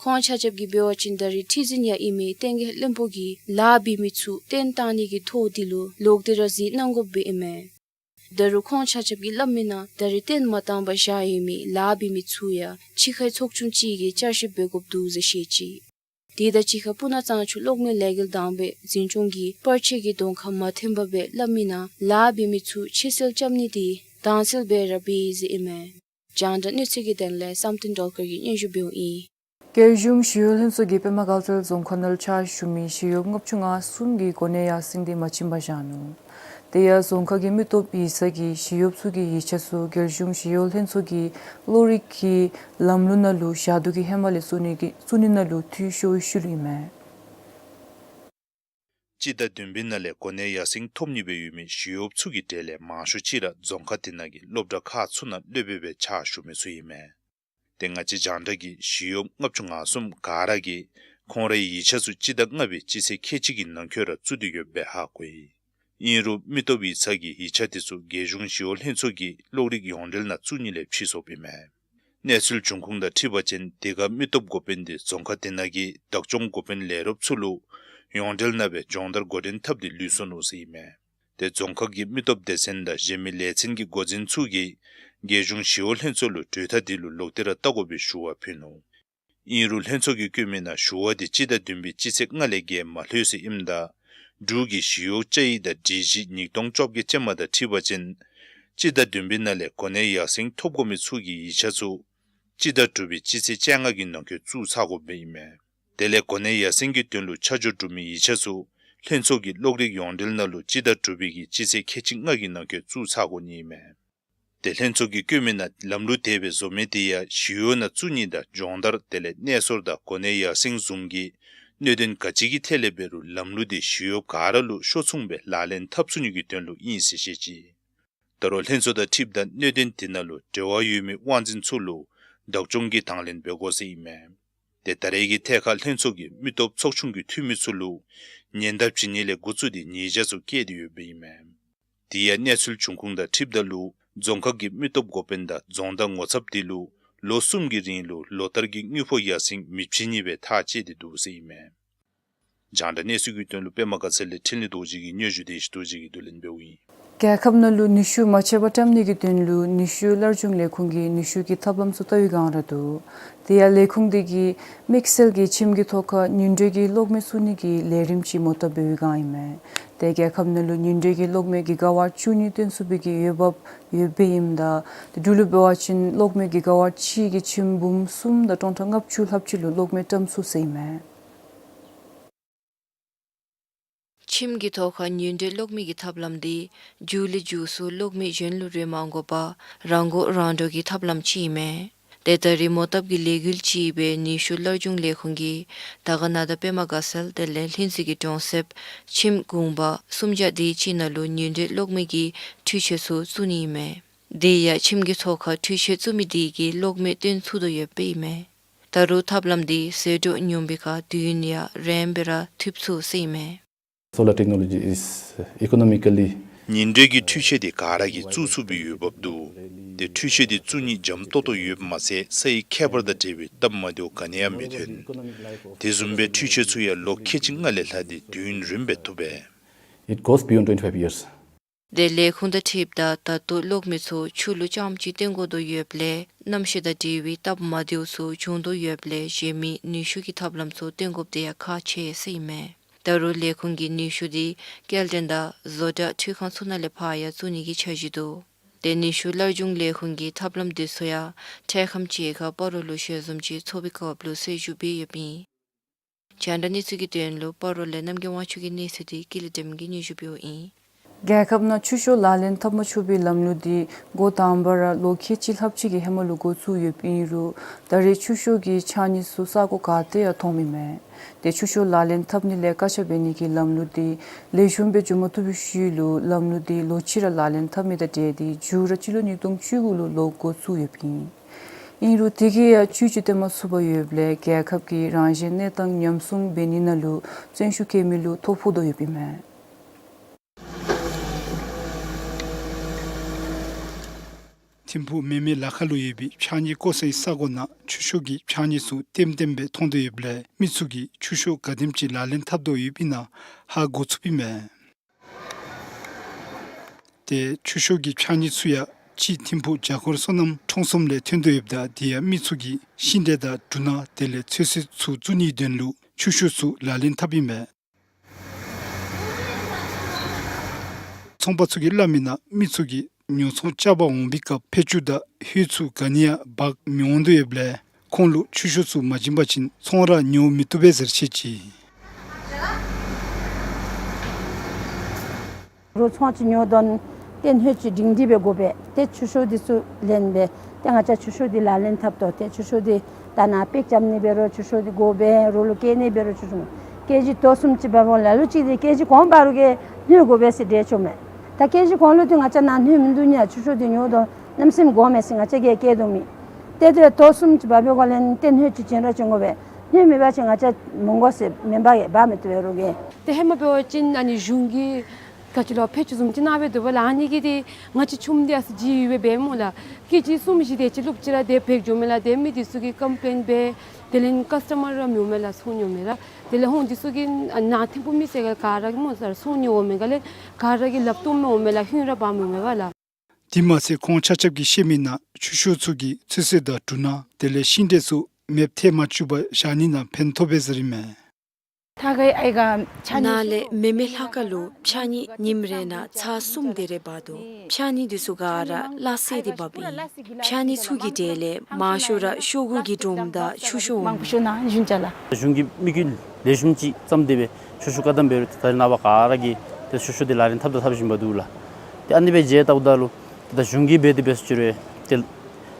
ཁོང་ཆ་ཁྱབ་ཀྱིས་འབད་བ་ཅིན་ད་རེས་ཁྲི་འཛིན་ཡང་ཨིན་མི་བསྟན་རྒྱས་བློན་པོ་གིས་ལཱ་འབད་མི་ཚུ་བཏོན་བཏང་ནི་གི་ཐོ་འདི་ལུ་ལོག་སྟེ་ར་གཟིགས་གནང་དགོཔ་སྦེ་ཨིན་མས། ད་རུང་ཁོང་ཆ་ཁྱབ་ཀྱིས་སླབ་མི་ནང་ད་རེས་བཏོན་མ་བཏང་པར་བཞག་ཡོད་མི་ལཱ་འབད་མི་ཚུ་ཡང་ཕྱི་ཁའི་ཚོགས་ཆུང་ཅིག་གིས་བསྐྱར་ཞིབ་འབད་དགོཔ་འདུག་ཟེར་བཤད་ཅི། དེ་དང་གཅིག་ཁར་སྤུ་ན་གཙང་ཆུ་གློག་མེ་ལས་འགུལ་དང་པའི་འཛིན་སྐྱོང་གིས་པར་ཆས་ཀྱི་གདོང་ཁར་མ་ཐོན་པར་སྦེ་སླབ་མི་ནང་ལཱ་འབད་མི་ཚུ་ཕྱིར་བསལ་རྐྱབ་ནི་འདི་དྭངས་གསལ་སྦེ་ར་འབད་ཡི་ཟེར་ཨིན་མས། རྒྱང་བསྒྲགས་གནས་ཚུལ་གྱི་དོན་ལས་བསམ་གཏན་སྒྲོལ་དཀར་གྱིས་སྙན་ཞུ་འབདཝ་ཨིན། རྒྱལ་གཞུང་ཞི་གཡོག་ལྷན་ཚོགས་ཀྱིས་པདྨ་དགའ་ཚལ་རྫོང་ཁག་ནང་ལུ་ཕྱག་ཞུ་མི་ཞི་གཡོགཔ་ལྔ་བཅུ་ང་གསུམ་གྱི་གོ་གནས་ཡར་སེང་འདི་མ་བྱིན་པར་བཞག་ནུག། དེ་ཡང་རྫོང་ཁག་གི་མི་སྟོབས་ཡིག་ཚང་གིས་ཞི་གཡོགཔ་ཚུ་གི་ཡིག་ཆ་ཚུ་རྒྱལ་གཞུང་ཞི་གཡོག་ལྷན་ཚོགས་ཀྱི་གློག་རིག་གི་ལམ་ལུགས་ནང་ལུ་ཞག་དུས་ཀྱི་ཧེ་མ་ལས་བཙུགས་ནི་གི་བཙུགས་ནི་ནང་ལུ་འཐུས་ཤོར་བའི་ཤུལ་ཨིན་མས། སྤྱི་ཟླ་བདུན་པའི་ནང་ལས་གོ་གནས་ཡར་སེང་ཐོབ་ནི་སྦེ་ཡོད་མི་ཞི་གཡོགཔ་ཚུ་གི་གྲས་ལས་མང་ཤོས་ཅིག་ར་རྫོང་ཁག་དེ་ནང་གི་སློབ་གྲྭ་ཁག་ཚུ་ནང་སློབ་དཔོན་སྦེ་ཕྱག་ཞུ་མི་ཚུ་ཨིན་མས། ཏེ་ང་བཅས་རྒྱང་བསྒྲགས་ཀྱིས་ཞི་གཡོགཔ་ལྔ་བཅུ་ང་གསུམ་ག་ར་གིས་ཁོང་རའི་ཡིག་ཆ་ཚུ་སྤྱི་ཟླ་ལྔ་པའི་སྤྱི་ཚེས་ཁལ་གཅིག་གི་ནང་འཁོད་ར་བཙུགས་ཏེ་ཡོདཔ་སྦེ་ཧ་གོ་ཡི། ཨིན་རུང་མི་སྟོབས་ཡིག་ཚང་གི་ཡིག་ཆ་དེ་ཚུ་རྒྱལ་གཞུང་ཞི་གཡོག་ལྷན་ཚོགས་ཀྱི་གློག་རིག་ཡོངས་འབྲེལ་ནང་བཙུགས་ནི་ལས་ཕྱིས་སོཔ་ཨིན་མས། གནས་ཚུལ་འབྱུང་ཁུངས་དང་འཁྲིལ་བ་ཅིན་དེ་ཁར་མི་སྟོབས་འགོ་དཔོན་དེ་རྫོང་ཁག་དེ་ནང་གི་བདག་སྐྱོང་འགོ་དཔོན་ལས་རོགསཔ་ཚུ་ལུ་ཡོངས་འབྲེལ་ནང་སྦེ་སྦྱོང་བརྡར་འགོ་འདྲེན་འཐབ་སྟེ་ལུས་སོ་ནུག་ཟེར་ཨིན་མས། ཏེ་རྫོང་ཁག་གི་མི་སྟོབས་སྡེ་ཚན་དང་གཞན་མི་ལས་ཚན་གྱི་འགོ་འཛིན་ཚུ་གིས་རྒྱལ་གཞུང་ཞི་གཡོག་ལྷན་ཚོགས་ལུ་གྲོས་ཐག་དེ་ལུ་ལོག་སྟེ་ར་བལྟ་དགོ་པའི་ཞུ་བ་ཕུལ་ནུག། ཨིན་རུང་ལྷན་ཚོགས་ཀྱིས་བཀོད་མི་ནང་ཞུ་བ་དེ་སྤྱི་ཟླ་བདུན་པའི་སྤྱི་ཚེས་ལྔ་ལས་བརྒལ་མ་ལྷོད་ཟེར་ཨིནམ་ད་འབྲུག་གི་ཞི་གཡོག་བཅའ་ཡིག་དང་སྒྲིག་གཞི་ཉིས་སྟོང་བཅོ་བརྒྱད་ཅན་མ་དང་འཁྲིལ་བ་ཅིན་སྤྱི་ཟླ་བདུན་པའི་ནང་ལས་གོ་གནས་ཡར་སེང་ཐོབ་དགོ་མི་ཚུ་གི་ཡིག་ཆ་ཚུ་སྤྱི་ཟླ་དྲུག་པའི་སྤྱི་ཚེས་བཅོ་ལྔ་གི་ནང་འཁོད་བཙུགས་ཚར་དགོཔ་སྦེ་ཨིན་མས། དེ་ལས་གོ་གནས་ཡར་སེང་གི་དོན་ལུ་ཆ་འཇོག་གྲུབ་མི་ཡིག་ཆ་ཚུ་ལྷན་ཚོགས་ཀྱི་གློག་རིག་ཡོངས་འབྲེལ་ནང་ལུ་སྤྱི་ཟླ་དྲུག་པའི་གི་སྤྱི་ཚེས་ཁལ་གཅིག་ལྔ་གི་ནང་འཁོད་བཙུགས་ཚར་དགོ་ནི་ཨིན་མས། ཏེ་ལྷན་ཚོགས་ཀྱིས་བཀོད་མི་ནང་ལམ་ལུགས་དེ་སྦེ་བཟོ་མི་དེ་ཡང་ཞི་གཡོག་ནང་བཙུགས་ནི་དང་སྦྱོང་བརྡར་དེ་ལས་གནས་སོར་དང་གོ་གནས་ཡར་སེང་བཟུམ་གྱི་གནད་དོན་ག་ཅི་གི་ཐད་ལས་འབད་རུང་ལམ་ལུགས་དེ་ཞི་གཡོགཔ་ག་ར་ལུ་ཤོ་མཚུངས་སྦེ་ལག་ལེན་འཐབ་ཚུགས་ནི་གི་དོན་ལུ་ཨིན་ཟེར་བཤད་ཅི། ད་རུང་ལྷན་ཚོགས་དང་འཁྲིལཝ་ད་གནད་དོན་དེ་ནང་ལུ་འབྲེལ་བ་ཡོད་མི་དབང་འཛིན་ཚུ་ལུ་བདག་སྐྱོང་གིས་དང་ལེན་འབད་དགོ་ཟེར་ཨིན་མས། ཏེ་ད་རེས་ཀྱི་ཐད་ཁར་ལྷན་ཚོགས་ཀྱིས་མི་སྟོབས་ཚོགས་ཆུང་གི་འཐུས་མི་ཚུ་ལུ་ཉེན་བརྡ་བྱིན་ནི་ལས་འགོ་བཙུགས་ཏེ་ཉེས་བྱ་ཚུ་བཀལ་ཏེ་ཡོདཔ་ཨིན་མས། དེ་ཡང་གནས་ཚུལ་འབྱུང་ཁུངས་དང་འཁྲིལཝ་ད་ལུ་རྫོང་ཁག་གི་མི་སྟོབས་འགོ་དཔོན་དང་རྫོང་བདག་ངོ་ཚབ་དེ་ལུ་ལོ་གསུམ་གྱི་རིང་ལུ་ལོ་ལྟར་གྱི་དངུལ་ཕོགས་ཡར་སེང་མི་བྱིན་ནི་སྦེ་ཐག་བཅད་དེ་འདུག་ཟེར་ཨིན་མས། རྒྱང་བསྒྲགས་གནས་ཚུལ་གྱི་དོན་ལུ་པདྨ་དགའ་ཚལ་ལས་འཕྲིན་ལས་རྡོ་རྗེ་གི་སྙན་ཞུ་དེ་ཞི་རྡོ་རྗེ་གིས་བསྡུ་ལེན་འབདཝ་ཨིན། རྒྱལ་ཁབ་ནང་ལུ་ནུས་ཤུགས་མ་ཆད་པར་བཀྲམ་ནི་གི་དོན་ལུ་ནུས་ཤུགས་སླར་འབྱུང་ལས་ཁུངས་ཀྱིས་ནུས་ཤུགས་ཀྱི་ཐབས་ལམ་ཚུ་བལྟ་བའི་བསྒང་ར་འདུག། དེ་ཡང་ལས་ཁུངས་དེ་གིས་དམིགས་བསལ་གྱིས་ཁྱིམ་གྱི་ཐོག་ཁར་ཉིམ་དྲོད་ཀྱི་གློག་མེ་བཙུགས་ནི་གི་ལས་རིམ་ཅིག་མོ་བཏབ་འབད་བའི་བསྒང་ཨིན་མས། དེ་རྒྱལ་ཁབ་ནང་ལུ་ཉིམ་དྲོད་ཀྱི་གློག་མེ་གི་ག་ཝཊ་བཅུ་གཉིས་བཏོན་ཚུགས་པའི་གི་འོས་འབབ་ཡོདཔ་ཨིནམ་ད་དེ་འབྲུག་ལུ་འབད་བ་ཅིན་གློག་མེ་གི་ག་ཝཊ་གཅིག་གིས་ཁྱིམ་འབུམ་གསུམ་དང་སྟོང་ཕྲག་ལྔ་བཅུ་ལྷགཔ་ཅིག་ལུ་གློག་མེ་བཀྲམ་ཚུགས་ཟེར་ཨིན་མས། ཁྱིམ་གྱི་ཐོག་ཁར་ཉིམ་དྲོད་གློག་མེ་གི་ཐབས་ལམ་འདི་མཇུག་ལས་མཇུག་སུ་གློག་མེ་གཞན་ལུ་རེ་མ་དགོ་པར་རང་མགོ་རང་འདྲོངས་ཀྱི་ཐབས་ལམ་ཅིག་ཨིན་མས། དེ་ད་རིས་མོ་བཏབ་ཀྱི་ལས་འགུལ་ཅིག་སྦེ་ནུས་ཤུགས་སླར་འབྱུང་ལས་ཁུངས་ཀྱིས་དར་དཀར་ན་དང་པདྨ་དགའ་ཚལ་དེ་ལས་ལྷུན་རྩེ་གི་གྲོང་གསེབ་ཁྱིམ་གུང་པ་སུམ་བརྒྱ་དེ་ཅིག་ནང་ལུ་ཉིམ་དྲོད་གློག་མེ་གི་འཕྲུལ་ཆས་ཚུ་བཙུགས་ནི་ཨིན་མས། དེ་ཡང་ཁྱིམ་གྱི་ཐོག་ཁར་འཕྲུལ་ཆས་བཙུགས་མི་དེ་གིས་གློག་མེ་བཏོན་ཚུགས་དོ་ཡོདཔ་ཨིན་མས། ད་རུང་ཐབས་ལམ་འདི་ཟད་འགྲོ་ཉུང་བའི་ཁར་དུས་ཡུན་ཡང་རིངམོ་སྦེ་ར་ཐུབ་ཚུགས་ཟེར་ཨིན་མས། Solar technology is economically ཉིམ་དྲོད་ཀྱི་འཕྲུལ་ཆས་དེ་ག་ར་གིས་བཙུགས་ཚུགས་པའི་འོས་འབབ་འདུག། དེ་འཕྲུལ་ཆས་དེ་བཙུགས་ནི་འཇམ་ཏོང་ཏོ་ཡོདཔ་མ་ཚད་ས་ཡི་ཁྱད་པར་དང་འབྲེལ་བའི་སྟབས་མ་བདེཝ་ག་ནི་ཡང་མི་ཐོན། དེ་བཟུམ་སྦེ་འཕྲུལ་ཆས་ཚུ་ཡང་ལོ་ཁལ་གཅིག་ལྔ་ལས་ལྷག་སྟེ་དུས་ཡུན་རིངམོ་སྦེ་ཐུབ་པས། It goes beyond twenty-five years. དེ་ལས་ཁུངས་དང་འཁྲིལཝ་ད་ད་ལྟོ་གློག་མེ་ཚུ་ཆུ་ལུ་རྐྱངམ་ཅིག་བཏོན་དགོ་དོ་ཡོདཔ་ལས་གནམ་གཤིས་དང་འབྲེལ་བའི་སྟབས་མ་བདེཝ་ཚུ་འབྱུང་དོ་ཡོདཔ་ལས་གཞན་མི་ནུས་ཤུགས་ཀྱི་ཐབས་ལམ་ཚུ་བཏོན་དགོཔ་དེ་ཡང་ཁག་ཆེ་ཟེར་ཨིན་མས། ད་རུང་ལས་ཁུངས་ཀྱིས་ནུས་ཤུགས་དེ་སྐྱེལ་འདྲེན་དང་བཟོ་གྲྭ་འཕྲུལ་ཁང་ཚུ་ནང་ལས་ཕར་ཡང་བཙུགས་ནི་གི་འཆར་གཞི་འདུག། དེ་ནུས་ཤུགས་སླར་འབྱུང་ལས་ཁུངས་ཀྱི་ཐབས་ལམ་དེ་ཚུ་ཡང་འཕྲལ་ཁམས་ཅིག་ཁར་སྤ་རོ་ལུ་ཞལ་འཛོམས་ཅིག་ཚོགས་པའི་སྐབས་ལུ་གསལ་ཞུ་འབད་ཡོདཔ་ཨིན། རྒྱང་བསྒྲགས་གནས་ཚུལ་གྱི་དོན་ལུ་སྤ་རོ་ལས་རྣམ་རྒྱལ་དབང་ཕྱུག་གི་གནས་ཚུལ་དེ་ཀུན་ལེགས་སྒྲོལ་མ་གིས་སྙན་ཞུ་འབདཝ་ཨིན། རྒྱལ་ཁབ་ནང་ཆུ་ཤོག་ལག་ལེན་འཐབ་མ་ཆོག་པའི་ལམ་ལུགས་དེ་འགོ་དང་པ་ར་ལོ་ཁལ་གཅིག་ལྷགཔ་ཅིག་གི་ཧེ་མ་ལུ་འགོ་བཙུགས་ཡོདཔ་ཨིན་རུང་ད་རེས་ཆུ་ཤོག་གི་ཕྱགས་སྙིགས་ཚུ་ས་གོ་ག་ཏེ་ཡང་མཐོངམ་མེད། དེ་ཆུ་ཤོག་ལག་ལེན་འཐབ་ནི་ལས་བཀག་ཆ་འབད་ནི་གི་ལམ་ལུགས་དེ་ལེགས་ཤོམ་སྦེ་འགྱོ་མ་བཏུབ་པའི་ཤུལ་ལུ་ལམ་ལུགས་དེ་ལོ་གཅིག་ར་ལག་ལེན་འཐབ་མི་དང་འབྲེལ་ཏེ་མཇུག་ར་སྤྱི་ལོ་ཉིས་སྟོང་བཅུ་དགུ་ལུ་ལོག་འགོ་བཙུགས་ཡོདཔ་ཨིན། ཨིན་རུང་དེ་གིས་ཡང་བཅུད་ཅིག་བཏོན་མ་ཚུགས་པར་ཡོདཔ་ལས་རྒྱལ་ཁབ་ཀྱི་རང་བཞིན་གནས་སྟངས་ཉམས་སྲུང་འབད་ནི་ནང་ལུ་བརྩོན་ཤུགས་བསྐྱེད་མི་ལུ་ཐོ་ཕོག་དོ་ཡོདཔ་ཨིན་མས། ཐིམ་ཕུག་མེ་མེ་ལ་ཁ་ལུ་ཡོད་པའི་ཕྱགས་སྙིགས་བཀོ་སའི་ས་གོ་ནང་ཆུ་ཤོག་གི་ཕྱགས་སྙིགས་ཚུ་ལྟེམ་ལྟེམ་སྦེ་མཐོང་དོ་ཡོདཔ་ལས་མི་ཚུ་གིས་ཆུ་ཤོག་ག་དེམ་ཅིག་ལག་ལེན་འཐབ་དོ་ཡོདཔ་ཨིན་ན་ཧ་གོ་ཚུགསཔ་ཨིན་མས། ཏེ་ཆུ་ཤོག་གི་ཕྱགས་སྙིགས་ཚུ་ཡང་ཅིག་ཐིམ་ཕུག་བྱ་འགོར་སོ་ནམ་ཁྲོམ་གསུམ་ལས་ཐོན་དོ་ཡོདཔ་ད་དེ་ཡང་མི་ཚུ་གིས་ཤིང་འབྲས་དང་འབྲུ་སྣ་དེ་ལས་ཚོད་བསྲེ་ཚུ་བཙུགས་ནིའི་དོན་ལུ་ཆུ་ཤོག་ཚུ་ལག་ལེན་འཐབ་ཨིན་མས། ཚོང་པ་ཚུ་གིས་སླབ་མི་ནང་མི་ཚུ་གིས་ཉོ་ཚོང་རྐྱབ་པར་འོང་བའི་སྐབས་ཕད་ཅུང་དང་ཧོད་ཚུ་ག་ནི་ཡང་འབག་མི་འོང་དོ་ཡོདཔ་ལས་ཁོང་ལུ་ཆུ་ཤོག་ཚུ་མ་བྱིན་པ་ཅིན་ཚོང་ར་ཉོ་མི་བཏུབ་པས་ཟེར་བཤད་ཅི། རོགས་ཚོང་ཅིག་ཉོ་དོན་ཏེ་སྣོད་ཅིག་སྒྲིང་སྒྲི་སྦེ་དགོ་པས། ཏེ་ཆུ་ཤོག་འདི་ཚུ་ལེན་སྦེ་ཏེ་ང་བཅས་ཆུ་ཤོག་འདི་ལག་ལེན་འཐབ་དོ། ཏེ་ཆུ་ཤོག་འདི་ད་ནཱ་པེག་རྐྱབ་ནི་འབད་རུང་ཆུ་ཤོག་འདི་དགོ་པས། རོགས་ལུ་བསྐྱལ་ནི་འབད་རུང་ཆུ་ཤོག་ཀེ་ཇི་དོ་གསུམ་ཅིག་འབག་འོང་ལ་ལུ་ཅིག་འདི་ཀེ་ཇི་གོང་འབག་རུང་གི་སྣོད་དགོ་པས་ཟེར་འདྲི་ཆོག་མས། ད་ཀེ་ཇི་གོང་ལུ་ཏེ་ང་བཅས་ནཱ་སྣོད་མིན་འདུག་ནི་ཡ། ཆུ་ཤོག་འདི་ཉོ་དོ་གནམ་མེད་ས་མེད་དགོ་མས་ཟེར་ང་བཅས་ཀྱིས་བསྐྱལ་དོ་མེད། ཏེ་དོ་གསུམ་ཅིག་འབག་འབད་འོང་ལས་ཏེ་སྣོད་ཅིག་བྱིན་ར་བྱིན་དགོ་པས། སྣོད་མེད་པ་ཅིན་ང་བཅས་མི་དགོ་ཟེར་མེན་པ་གི་འབག་མི་བཏུབ་པས་རོགས་ཀྱིས། ཏེ་ཧེ་མ་འབད་བ་ཅིན་ཨ་ནི་གཞུང་གི་ག་ཅི་ལོ་ཕད་ཅུང་བཟུམ་ཅིག་གནང་སྦེ་འདུག་པ་ལགས། ཨ་ནི་གིས་ཏེ་ང་བཅས་ཆུམ་འདི་ཨ་ཙི་ལྗིད་ཡོད་པས་སྦེ་སྨོ་ལགས། ཀེ་ཇི་གསུམ་བཞི་དེ་ཅིག་བླུག་ཅི་ར་དེ་བེག་འགྱོ་མས་ལགས། དེ་མི་འདི་ཚུ་གིས་ཀམ་པི་ལེན་འབད། དེ་ལས་ཀཱས་ཊ་མར་ར་མི་འོང་མས་ལགས། ཚོང་ཉོ་མི་ར། དེ་ལས་ཧོང་འདི་ཚུ་གིས་ཨ་ནཱ་ཐིམ་ཕུག་མི་སེར་ག་ར་གིས་སྨོ་ཚུར་ཚོང་ཉོ་འོང་མས་ག་ལས་ག་ར་གིས་ལགཔ་བཏོག་མི་འོང་མས་ལགས། ཧུན་ར་འབག་མི་འོང་མས་པ་ལགས། དེ་མ་ཚད་ཁོང་ཆ་ཁྱབ་ཀྱིས་བཤད་མི་ནང་ཆུ་ཤོག་ཚུ་གི་ཚོད་བསྲེ་དང་འབྲུ་སྣ་དེ་ལས་ཤིང་འབྲས་ཚུ་མེདཔ་ཐལ་མ་བཅུག་པར་བཞག་ནི་ནང་ཕན་ཐོགས་པས་ཟེར་ཨིན་མས། ད་ག་ཨའི་ག་ཕྱགས་སྙིགས་ནཱ་ལས་མེ་མེ་ལ་ཁ་ལུ་ཕྱགས་སྙིགས་ཉིནམ་རེ་ནང་ཚར་གསུམ་དེ་རེ་འབག་དོ། ཕྱགས་སྙིགས་འདི་ཚུ་ག་ར་སླ་བསྲེ་སྟེ་འབགཔ་ཨིན། ཕྱགས་སྙིགས་ཚུ་གི་གྲས་ལས་མང་ཤོས་ར་ཤོག་གུ་གི་སྒྲོམ་དང་ཆུ་ཤོག་འོང་། མང་པོ་ཤོར་ནི་ཨིན་ཅ་ལགས། གཞུང་གིས་དམིགས་ཡུལ་ལེགས་ཤོམ་ཅིག་བརྩམས་ཏེ་སྦེ་ཆུ་ཤོག་བཀག་དམ་འབད་རུང་ཏེ་ད་རེས་ནངས་པ་ག་ར་གིས་ཏེ་ཆུ་ཤོག་འདི་ལག་ལེན་འཐབ་དང་འཐབ་བཞིན་པ་འདུག་ལགས། ཏེ་ཨ་ནི་སྦེ་མཇལ་བལྟཝ་ད་ལུ་ཏེ་ད་གཞུང་གིས་འབད་དེ་འབད་ཟེར་ཞུ་རུང་ཏེ་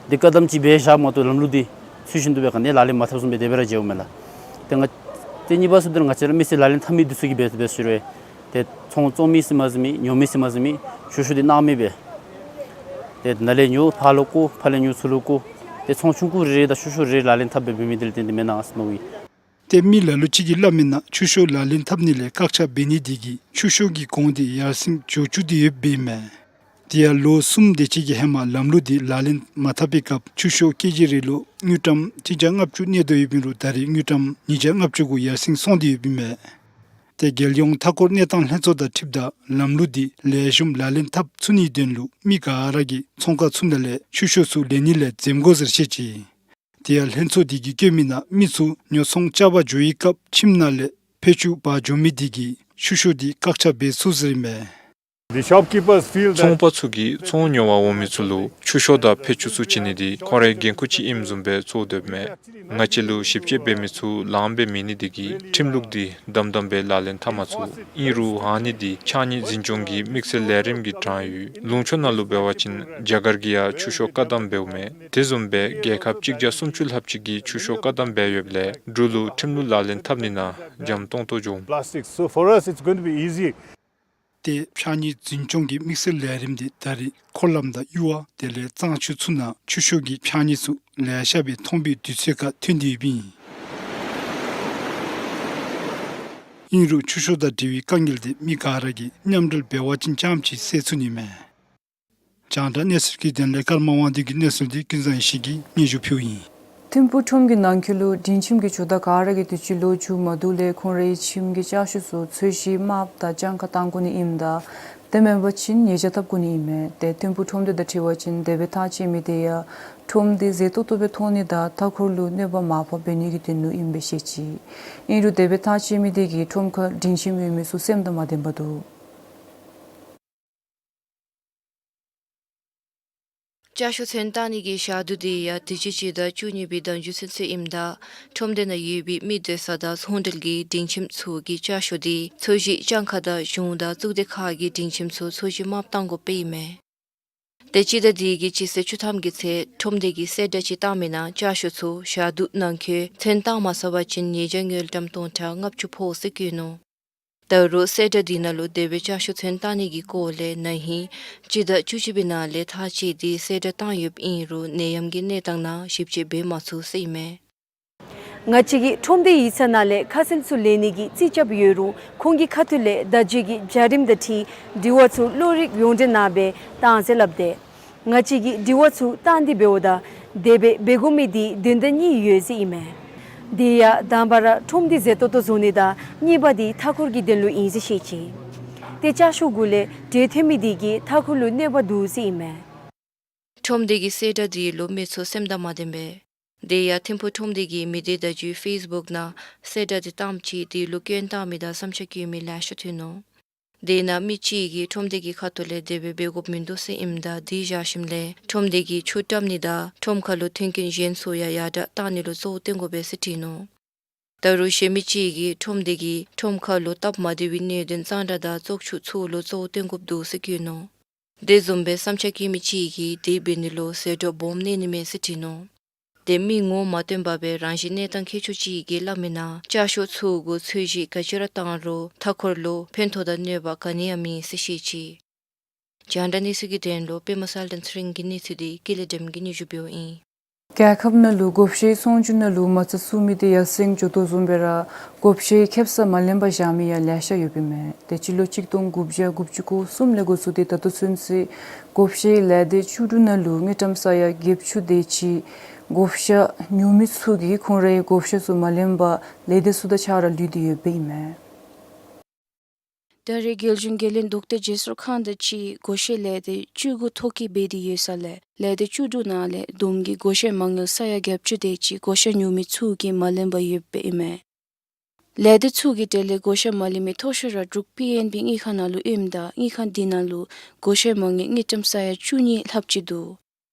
འདི་བཀག་དམ་ཅིག་འབད་བཞགཔ་མ་གཏོགས་ལམ་ལུགས་འདི་ཚུལ་བཞིན་དུ་སྦེ་ག་ནི་ལག་ལེན་མ་འཐབ་བཟུམ་སྦེ་དེ་སྦེ་ར་མཇལཝ་མས་ལགས། ཏེ་ང་ཏེ་གཉིས་པ་ཚུ་འདི་ང་བཅས་ར་མི་སེར་ལག་ལེན་འཐབ་མི་འདི་ཚུ་གིས་འབད་དེ་འབད་ཟེར་ཞུ་རུང་ཏེ་ཚོང་བཙོང་མི་ཟེར་མ་ཟེར་མི་ཉོ་མི་ཟེར་མ་ཟེར་མི་ཆུ་ཤོག་འདི་གནང་མེད་པས། ཏེ་ནཱ་ལས་ཉོ་ཕར་ལུ་བཀོ་ཕར་ལས་ཉོ་ཚུར་ལུ་བཀོ། ཏེ་ཚོང་ཆུང་ཀུ་རེ་རེ་དང་ཆུ་ཤོག་རེ་རེ་ལག་ལེན་འཐབ་སྦེ་འབད་མི་འདི་ལུ་བརྟེན་ཏེ་མེན་ན་ཟེར་མནོཝ་ཨིན། ཏེ་མི་ལ་ལུ་ཅིག་གིས་སླབ་མི་ནང་ཆུ་ཤོག་ལག་ལེན་འཐབ་ནི་ལས་བཀག་ཆ་འབད་ནི་དེ་གིས་ཆུ་ཤོག་གི་གོང་འདི་ཡར་སེང་འགྱོ་བཅུག་སྟེ་ཡོདཔ་ཨིན་མས། དེ་ཡང་ལོ་གསུམ་དེ་ཅིག་གི་ཧེ་མ་ལམ་ལུགས་འདི་ལག་ལེན་མ་འཐབ་པའི་སྐབས་ཆུ་ཤོག་ཀེ་ཇི་རེ་ལུ་དངུལ་ཀྲམ་གཅིག་བརྒྱ་ལྔ་བཅུ་གནས་དོ་ཡོདཔ་ཨིན་རུང་ད་རེས་དངུལ་ཀྲམ་ཉིས་བརྒྱ་ལྔ་བཅུ་གུ་ཡར་སེང་སོང་སྟེ་ཡོདཔ་ཨིན་མས། ཏེ་རྒྱལ་ཡོངས་མཐའ་འཁོར་གནས་སྟངས་ལྷན་ཚོགས་དང་འཁྲིལཝ་ད་ལམ་ལུགས་འདི་ལེགས་ཤོམ་ལག་ལེན་འཐབ་ཚུགས་ནིའི་དོན་ལུ་མི་ག་ར་གིས་ཚོང་ཁང་ཚུ་ནང་ལས་ཆུ་ཤོག་ཚུ་ལེན་ནི་ལས་འཛེམ་དགོ་ཟེར་བཤད་ཅི། དེ་ཡང་ལྷན་ཚོགས་འདི་གིས་བཀོད་མི་ནང་མི་ཚུ་ཉོ་ཚོང་རྐྱབ་པར་འགྱོ་བའི་སྐབས་ཁྱིམ་ནང་ལས་ཕད་ཅུང་འབག་འགྱོ་མི་འདི་གིས་ཆུ་ཤོག་འདི་བཀག་ཆ་འབད་ཚུགས་ཟེར་ཨིན་མས། The shopkeepers feel that ཚོང་པ་ཚུ་གིས་ཚོང་ཉོ་བར་འོང་མི་ཚུ་ལུ་ཆུ་ཤོག་དང་ཕད་ཅུང་ཚུ་བྱིན་ནི་འདི་ཁོང་རའི་འགན་ཁུར་ཅིག་ཨིནམ་བཟུམ་སྦེ་ཚོར་དོ་ཡོདཔ་མས། ང་བཅས་ལུ་ཞིབ་དཔྱད་འབད་མི་ཚུ་ལངམ་སྦེ་མེད་ནི་འདི་གིས་ཁྲིམས་ལུགས་འདི་དམ་དམ་སྦེ་ལག་ལེན་འཐབ་མ་ཚུགས། ཨིན་རུང་ཨ་ནི་འདི་ཕྱགས་སྙིགས་འཛིན་སྐྱོང་གི་དམིགས་བསལ་ལས་རིམ་གྱི་གྲངས་ཡོད། ལུང་ཕྱོགས་ནང་ལུ་འབད་བ་ཅིན་རྒྱ་གར་གྱིས་ཡང་ཆུ་ཤོག་བཀག་དམ་འབདཝ་མས། དེ་བཟུམ་སྦེ་རྒྱལ་ཁབ་གཅིག་བརྒྱ་སུམ་ཅུ་ལྷགཔ་ཅིག་གིས་ཆུ་ཤོག་བཀག་དམ་འབད་ཡོདཔ་ལས་འབྲུག་ལུ་ཁྲིམས་ལུགས་ལག་ལེན་འཐབ་ནི་ནང་འཇམ་ཏོང་ཏོ་འགྱོ་འོང་། Plastic. So for us, it's going to be easy. ཏེ་ཕྱགས་སྙིགས་འཛིན་སྐྱོང་གི་དམིགས་བསལ་ལས་རིམ་འདི་ད་རེས་འཁོར་ལམ་དང་གཡུར་བ་དེ་ལས་གཙང་ཆུ་ཚུ་ནང་ཆུ་ཤོག་གི་ཕྱགས་སྙིགས་ཚུ་ལེ་ཤ་སྦེ་མཐོང་པའི་དུས་ཚོད་ཁར་ཐོན་ཏེ་ཡོདཔ་ཨིན། ཨིན་རུང་ཆུ་ཤོག་དང་འབྲེལ་བའི་དཀའ་ངལ་འདི་མི་ག་ར་གིས་མཉམ་འབྲེལ་འབད་བ་ཅིན་རྐྱངམ་ཅིག་སེལ་ཚུགས་ནི་མས། རྒྱང་བསྒྲགས་གནས་ཚུལ་གྱི་དོན་ལས་ཀརྨ་དབང་འདུས་ཀྱི་གནས་ཚུལ་འདི་ཀུན་བཟང་ཡེ་ཤེས་ཀྱིས་སྙན་ཞུ་ཕུལཝ་ཨིན། ཐིམ་ཕུག་ཁྲོམ་གྱི་ནང་འཁོད་ལུ་སྒྲིང་ཁྱིམ་གྱི་ཇོ་བདག་ག་ར་གིས་དུས་ཅི་ལོ་མཇུག་མ་བསྡུ་ལས་ཁོང་རའི་ཁྱིམ་གྱི་ཅ་ཆས་ཚུ་ཚོས་གཞི་དམརཔོ་དང་ལྗང་ཁ་བཏང་དགོ་ནི་ཨིནམ་ད་དེ་མེན་པ་ཅིན་ཉེས་བྱ་བཏབ་དགོ་ནི་ཨིན་མས། ཏེ་ཐིམ་ཕུག་ཁྲོམ་སྡེ་དང་འཁྲིལ་བ་ཅིན་དེ་སྦེ་ཐག་བཅད་མི་དེ་ཡང་ཁྲོམ་སྡེ་མཛེས་ཏོག་ཏོ་སྦེ་མཐོང་ནི་དང་མཐའ་འཁོར་ལུ་གནོད་པ་མ་ཕོགཔ་འབད་ནི་གི་དོན་ལུ་ཨིནམ་སྦེ་བཤད་ཅི། ཨིན་རུང་དེ་སྦེ་ཐག་བཅད་མི་དེ་གིས་ཁྲོམ་ཁར་སྒྲིང་ཁྱིམ་ཡོད་མི་ཚུ་སེམས་དང་མ་ལྡན་པར་འདུག། ཅ་ཆས་ཚོན་བཏང་ནི་གི་ཞག་དུས་འདི་ཡང་དུས་ཅི་སྤྱི་ཟླ་བཅུ་གཉིས་པའི་ཟླ་མཇུག་ཚུན་ཚོད་ཨིནམ་ད་ཁྲོམ་སྡེ་ནང་ཡོད་པའི་མི་སྡོད་ས་དང་ཚོང་འབྲེལ་གྱི་སྒྲིང་ཁྱིམ་ཚུ་གི་ཅ་ཆས་འདི་ཚོས་གཞི་ལྗང་ཁ་དང་གཞུང་དང་གཙུག་སྡེ་ཁག་གི་སྒྲིང་ཁྱིམ་ཚུ་ཚོས་གཞི་དམརཔོ་བཏང་དགོཔ་ཨིན་མས། ཏེ་སྤྱི་ཟླ་འདི་གི་སྤྱི་ཚེས་བཅུ་ཐམ་གྱི་ཚེ་ཁྲོམ་སྡེ་གིས་གསལ་བསྒྲགས་ཅིག་བཏང་མི་ནང་ཅ་ཆས་ཚུ་ཞག་དུས་ནང་འཁོད་ཚོན་བཏང་མ་ཚར་བ་ཅིན་ཉེས་བྱ་དངུལ་ཀྲམ་སྟོང་ཕྲག་ལྔ་བཅུ་ཕོག་ཟེར་བཀོད་ནུག། ད་རུང་གསལ་བསྒྲགས་འདི་ནང་ལུ་དེ་སྦེ་ཅ་ཆས་ཚོན་བཏང་ནི་གི་སྐོར་ལས་ན་ཧིང་སྤྱི་ཟླ་བཅུ་གཅིག་པའི་ནང་ལས་ཐག་བཅད་དེ་གསལ་བསྒྲགས་བཏང་ཡོདཔ་ཨིན་རུང་ནད་ཡམས་ཀྱི་གནས་སྟངས་ནང་ཞིབ་དཔྱད་འབད་མ་ཚུགས་ཟེར་ཨིན་མས། ང་བཅས་ཀྱི་ཁྲོམ་སྡེ་ཡིག་ཚང་ནང་ལས་ཁ་གསལ་ཚུ་ལེན་ནི་གི་རྩིས་རྐྱབ་ཡོད་རུང་ཁོང་གི་ཁ་ཐུག་ལས་བརྡ་བརྒྱུད་ཀྱི་བྱ་རིམ་དང་འཁྲིལ་དྲི་བ་ཚུ་བློ་རིག་ཡོངས་འབྲེལ་ནང་སྦེ་བཏང་ཟེར་སླབ་སྟེ། ང་བཅས་ཀྱིས་དྲི་བ་ཚུ་བཏང་སྟེ་འབདཝ་ད་དེ་སྦེ་འབད་དགོ་མི་འདི་དོན་དག་གཉིས་ཡོད་ཟེར་ཨིན་མས། དེ་ཡང་དང་པ་ར་ཁྲོམ་སྡེ་མཛེས་ཏོག་ཏོ་བཟོ་ནི་དང་གཉིས་པ་འདི་མཐའ་འཁོར་གྱི་དོན་ལུ་ཨིན་ཟེར་བཤད་ཅི། ཏེ་ཅ་ཆས་གུ་ལས་དྲོད་ཐོན་མི་འདི་གིས་མཐའ་འཁོར་ལུ་གནོད་པ་འདུག་ཟེར་ཨིན་མས། ཁྲོམ་སྡེ་གི་གསལ་བསྒྲགས་འདི་ལུ་མི་ཚུ་སེམས་དང་མ་ལྡནམ་སྦེ། དེ་ཡང་ཐིམ་ཕུག་ཁྲོམ་སྡེ་གི་མི་སྡེ་བརྡ་བརྒྱུད་ཕེསི་བུཀ་ནང་གསལ་བསྒྲགས་འདི་བཏངམ་ཅིག་དེ་ལུ་སྐྱོན་བཏང་མི་དང་བསམ་འཆར་བཀོད་མི་ལེ་ཤ་ཐོན་ནུག། དེ་ནང་མི་གཅིག་གིས་ཁྲོམ་སྡེ་གི་ཁ་ཐུག་ལས་དེ་སྦེ་འབད་དགོཔ་མིན་འདུག་ཟེར་ཨིནམ་ད་དེ་བཞག་ཞིནམ་ལས་ཁྲོམ་སྡེ་གིས་ཆུ་བཀྲམ་ནི་དང་ཁྲོམ་ཁ་ལུ་མཐུན་རྐྱེན་གཞན་ཚུ་ཡང་ཡར་དྲག་བཏང་ནི་ལུ་གཙོ་བོ་བཏོན་དགོ་པས་ཟེར་བྲིས་ནུག། ད་རུང་གཞན་མི་གཅིག་གིས་ཁྲོམ་སྡེ་གིས་ཁྲོམ་ཁ་ལུ་སྟབས་མ་བདེ་བའི་གནད་དོན་གཙང་སྦྲ་དང་བཙོག་ཆུ་ཚུ་ལུ་གཙོ་བོ་བཏོན་དགོཔ་འདུག་ཟེར་བཀོད་ནུག། དེ་བཟུམ་སྦེ་བསམ་འཆར་བཀོད་མི་གཅིག་གིས་དེ་འབད་ནི་ལུ་ཟད་འགྲོ་སྦོམ་གནས་ནི་མས་ཟེར་བྲིས་ནུག། ཏེ་མི་ངོ་མ་སྟོན་པར་སྦེ་རང་བཞིན་གནས་སྟངས་མཁས་མཆོག་ཅིག་གིས་སླབ་མི་ནང་ཅ་ཆས་ཚུ་གུ་ཚོས་གཞི་ག་ཅི་ར་བཏང་རུང་མཐའ་འཁོར་ལུ་ཕན་ཐོགས་དང་གནོད་པ་ག་ནི་ཡང་མེད་ཟེར་བཤད་ཅི། རྒྱང་བསྒྲགས་གནས་ཚུལ་གྱི་དོན་ལུ་པདྨ་གསལ་སྒྲོན་ཚེ་རིང་གི་གནས་ཚུལ་འདི་ཀུན་ལེགས་སྒྲོལ་མ་གིས་སྙན་ཞུ་འབདཝ་ཨིན། རྒྱལ་ཁབ་ནང་ལུ་བགོ་བཤའི་ཚོང་ཆུ་ནང་ལུ་མ་རྩ་བཙུགས་མི་དེ་ཡར་སེང་འགྱོ་དོ་བཟུམ་སྦེ་ར་བགོ་བཤའི་ཁེབ་ས་མ་ལེན་པར་བཞག་མི་ཡང་ལེ་ཤ་ཡོདཔ་ཨིན་མས། ཏེ་སྤྱི་ལོ་གཅིག་སྟོང་དགུ་བརྒྱ་དགུ་བཅུ་གོ་གསུམ་ལས་འགོ་བཙུགས་ཏེ་ད་ལྟོ་ཚུན་ཚོད་བགོ་བཤའི་ལས་སྡེ་བཅུ་དྲུག་ནང་ལུ་དངུལ་ཀྲམ་ས་ཡ་བརྒྱད་ཅུ་དེ་ཅིག་བགོ་བཤའ་ཉོ་མི་ཚུ་གིས་ཁོང་རའི་བགོ་བཤའ་ཚུ་མ་ལེན་པར་ལས་སྡེ་ཚུ་དང་ཆ་ར་ལུས་ཏེ་ཡོདཔ་ཨིན་མས། ད་རེས་རྒྱལ་གཞུང་འགན་ལེན་ལྡོག་སྟེ་རྗེས་སོར་ཁང་དང་གཅིག་བགོ་བཤའ་ལས་སྡེ་བཅུ་དགུ་ཐོ་བཀོད་འབད་དེ་ཡོད་ས་ལས་ལས་སྡེ་བཅུ་དྲུག་ནང་ལས་བསྡོམས་ཀྱིས་བགོ་བཤའ་མ་དངུལ་ས་ཡ་བརྒྱད་ཅུ་དེ་ཅིག་བགོ་བཤའ་ཉོ་མི་ཚུ་གིས་མ་ལེན་པར་ཡོདཔ་ཨིན་མས། ལས་སྡེ་ཚུ་གི་གྲས་ལས་བགོ་བཤའ་མ་ལེན་མི་མཐོ་ཤོས་ར་འབྲུག་པི་ཨེན་བི་དངུལ་ཁང་ནང་ལུ་ཨིནམ་ད་དངུལ་ཁང་འདི་ནང་ལུ་བགོ་བཤའ་མ་དངུལ་དངུལ་ཀྲམ་ས་ཡ་བཅུ་གཉིས་ལྷགཔ་ཅིག་འདུག།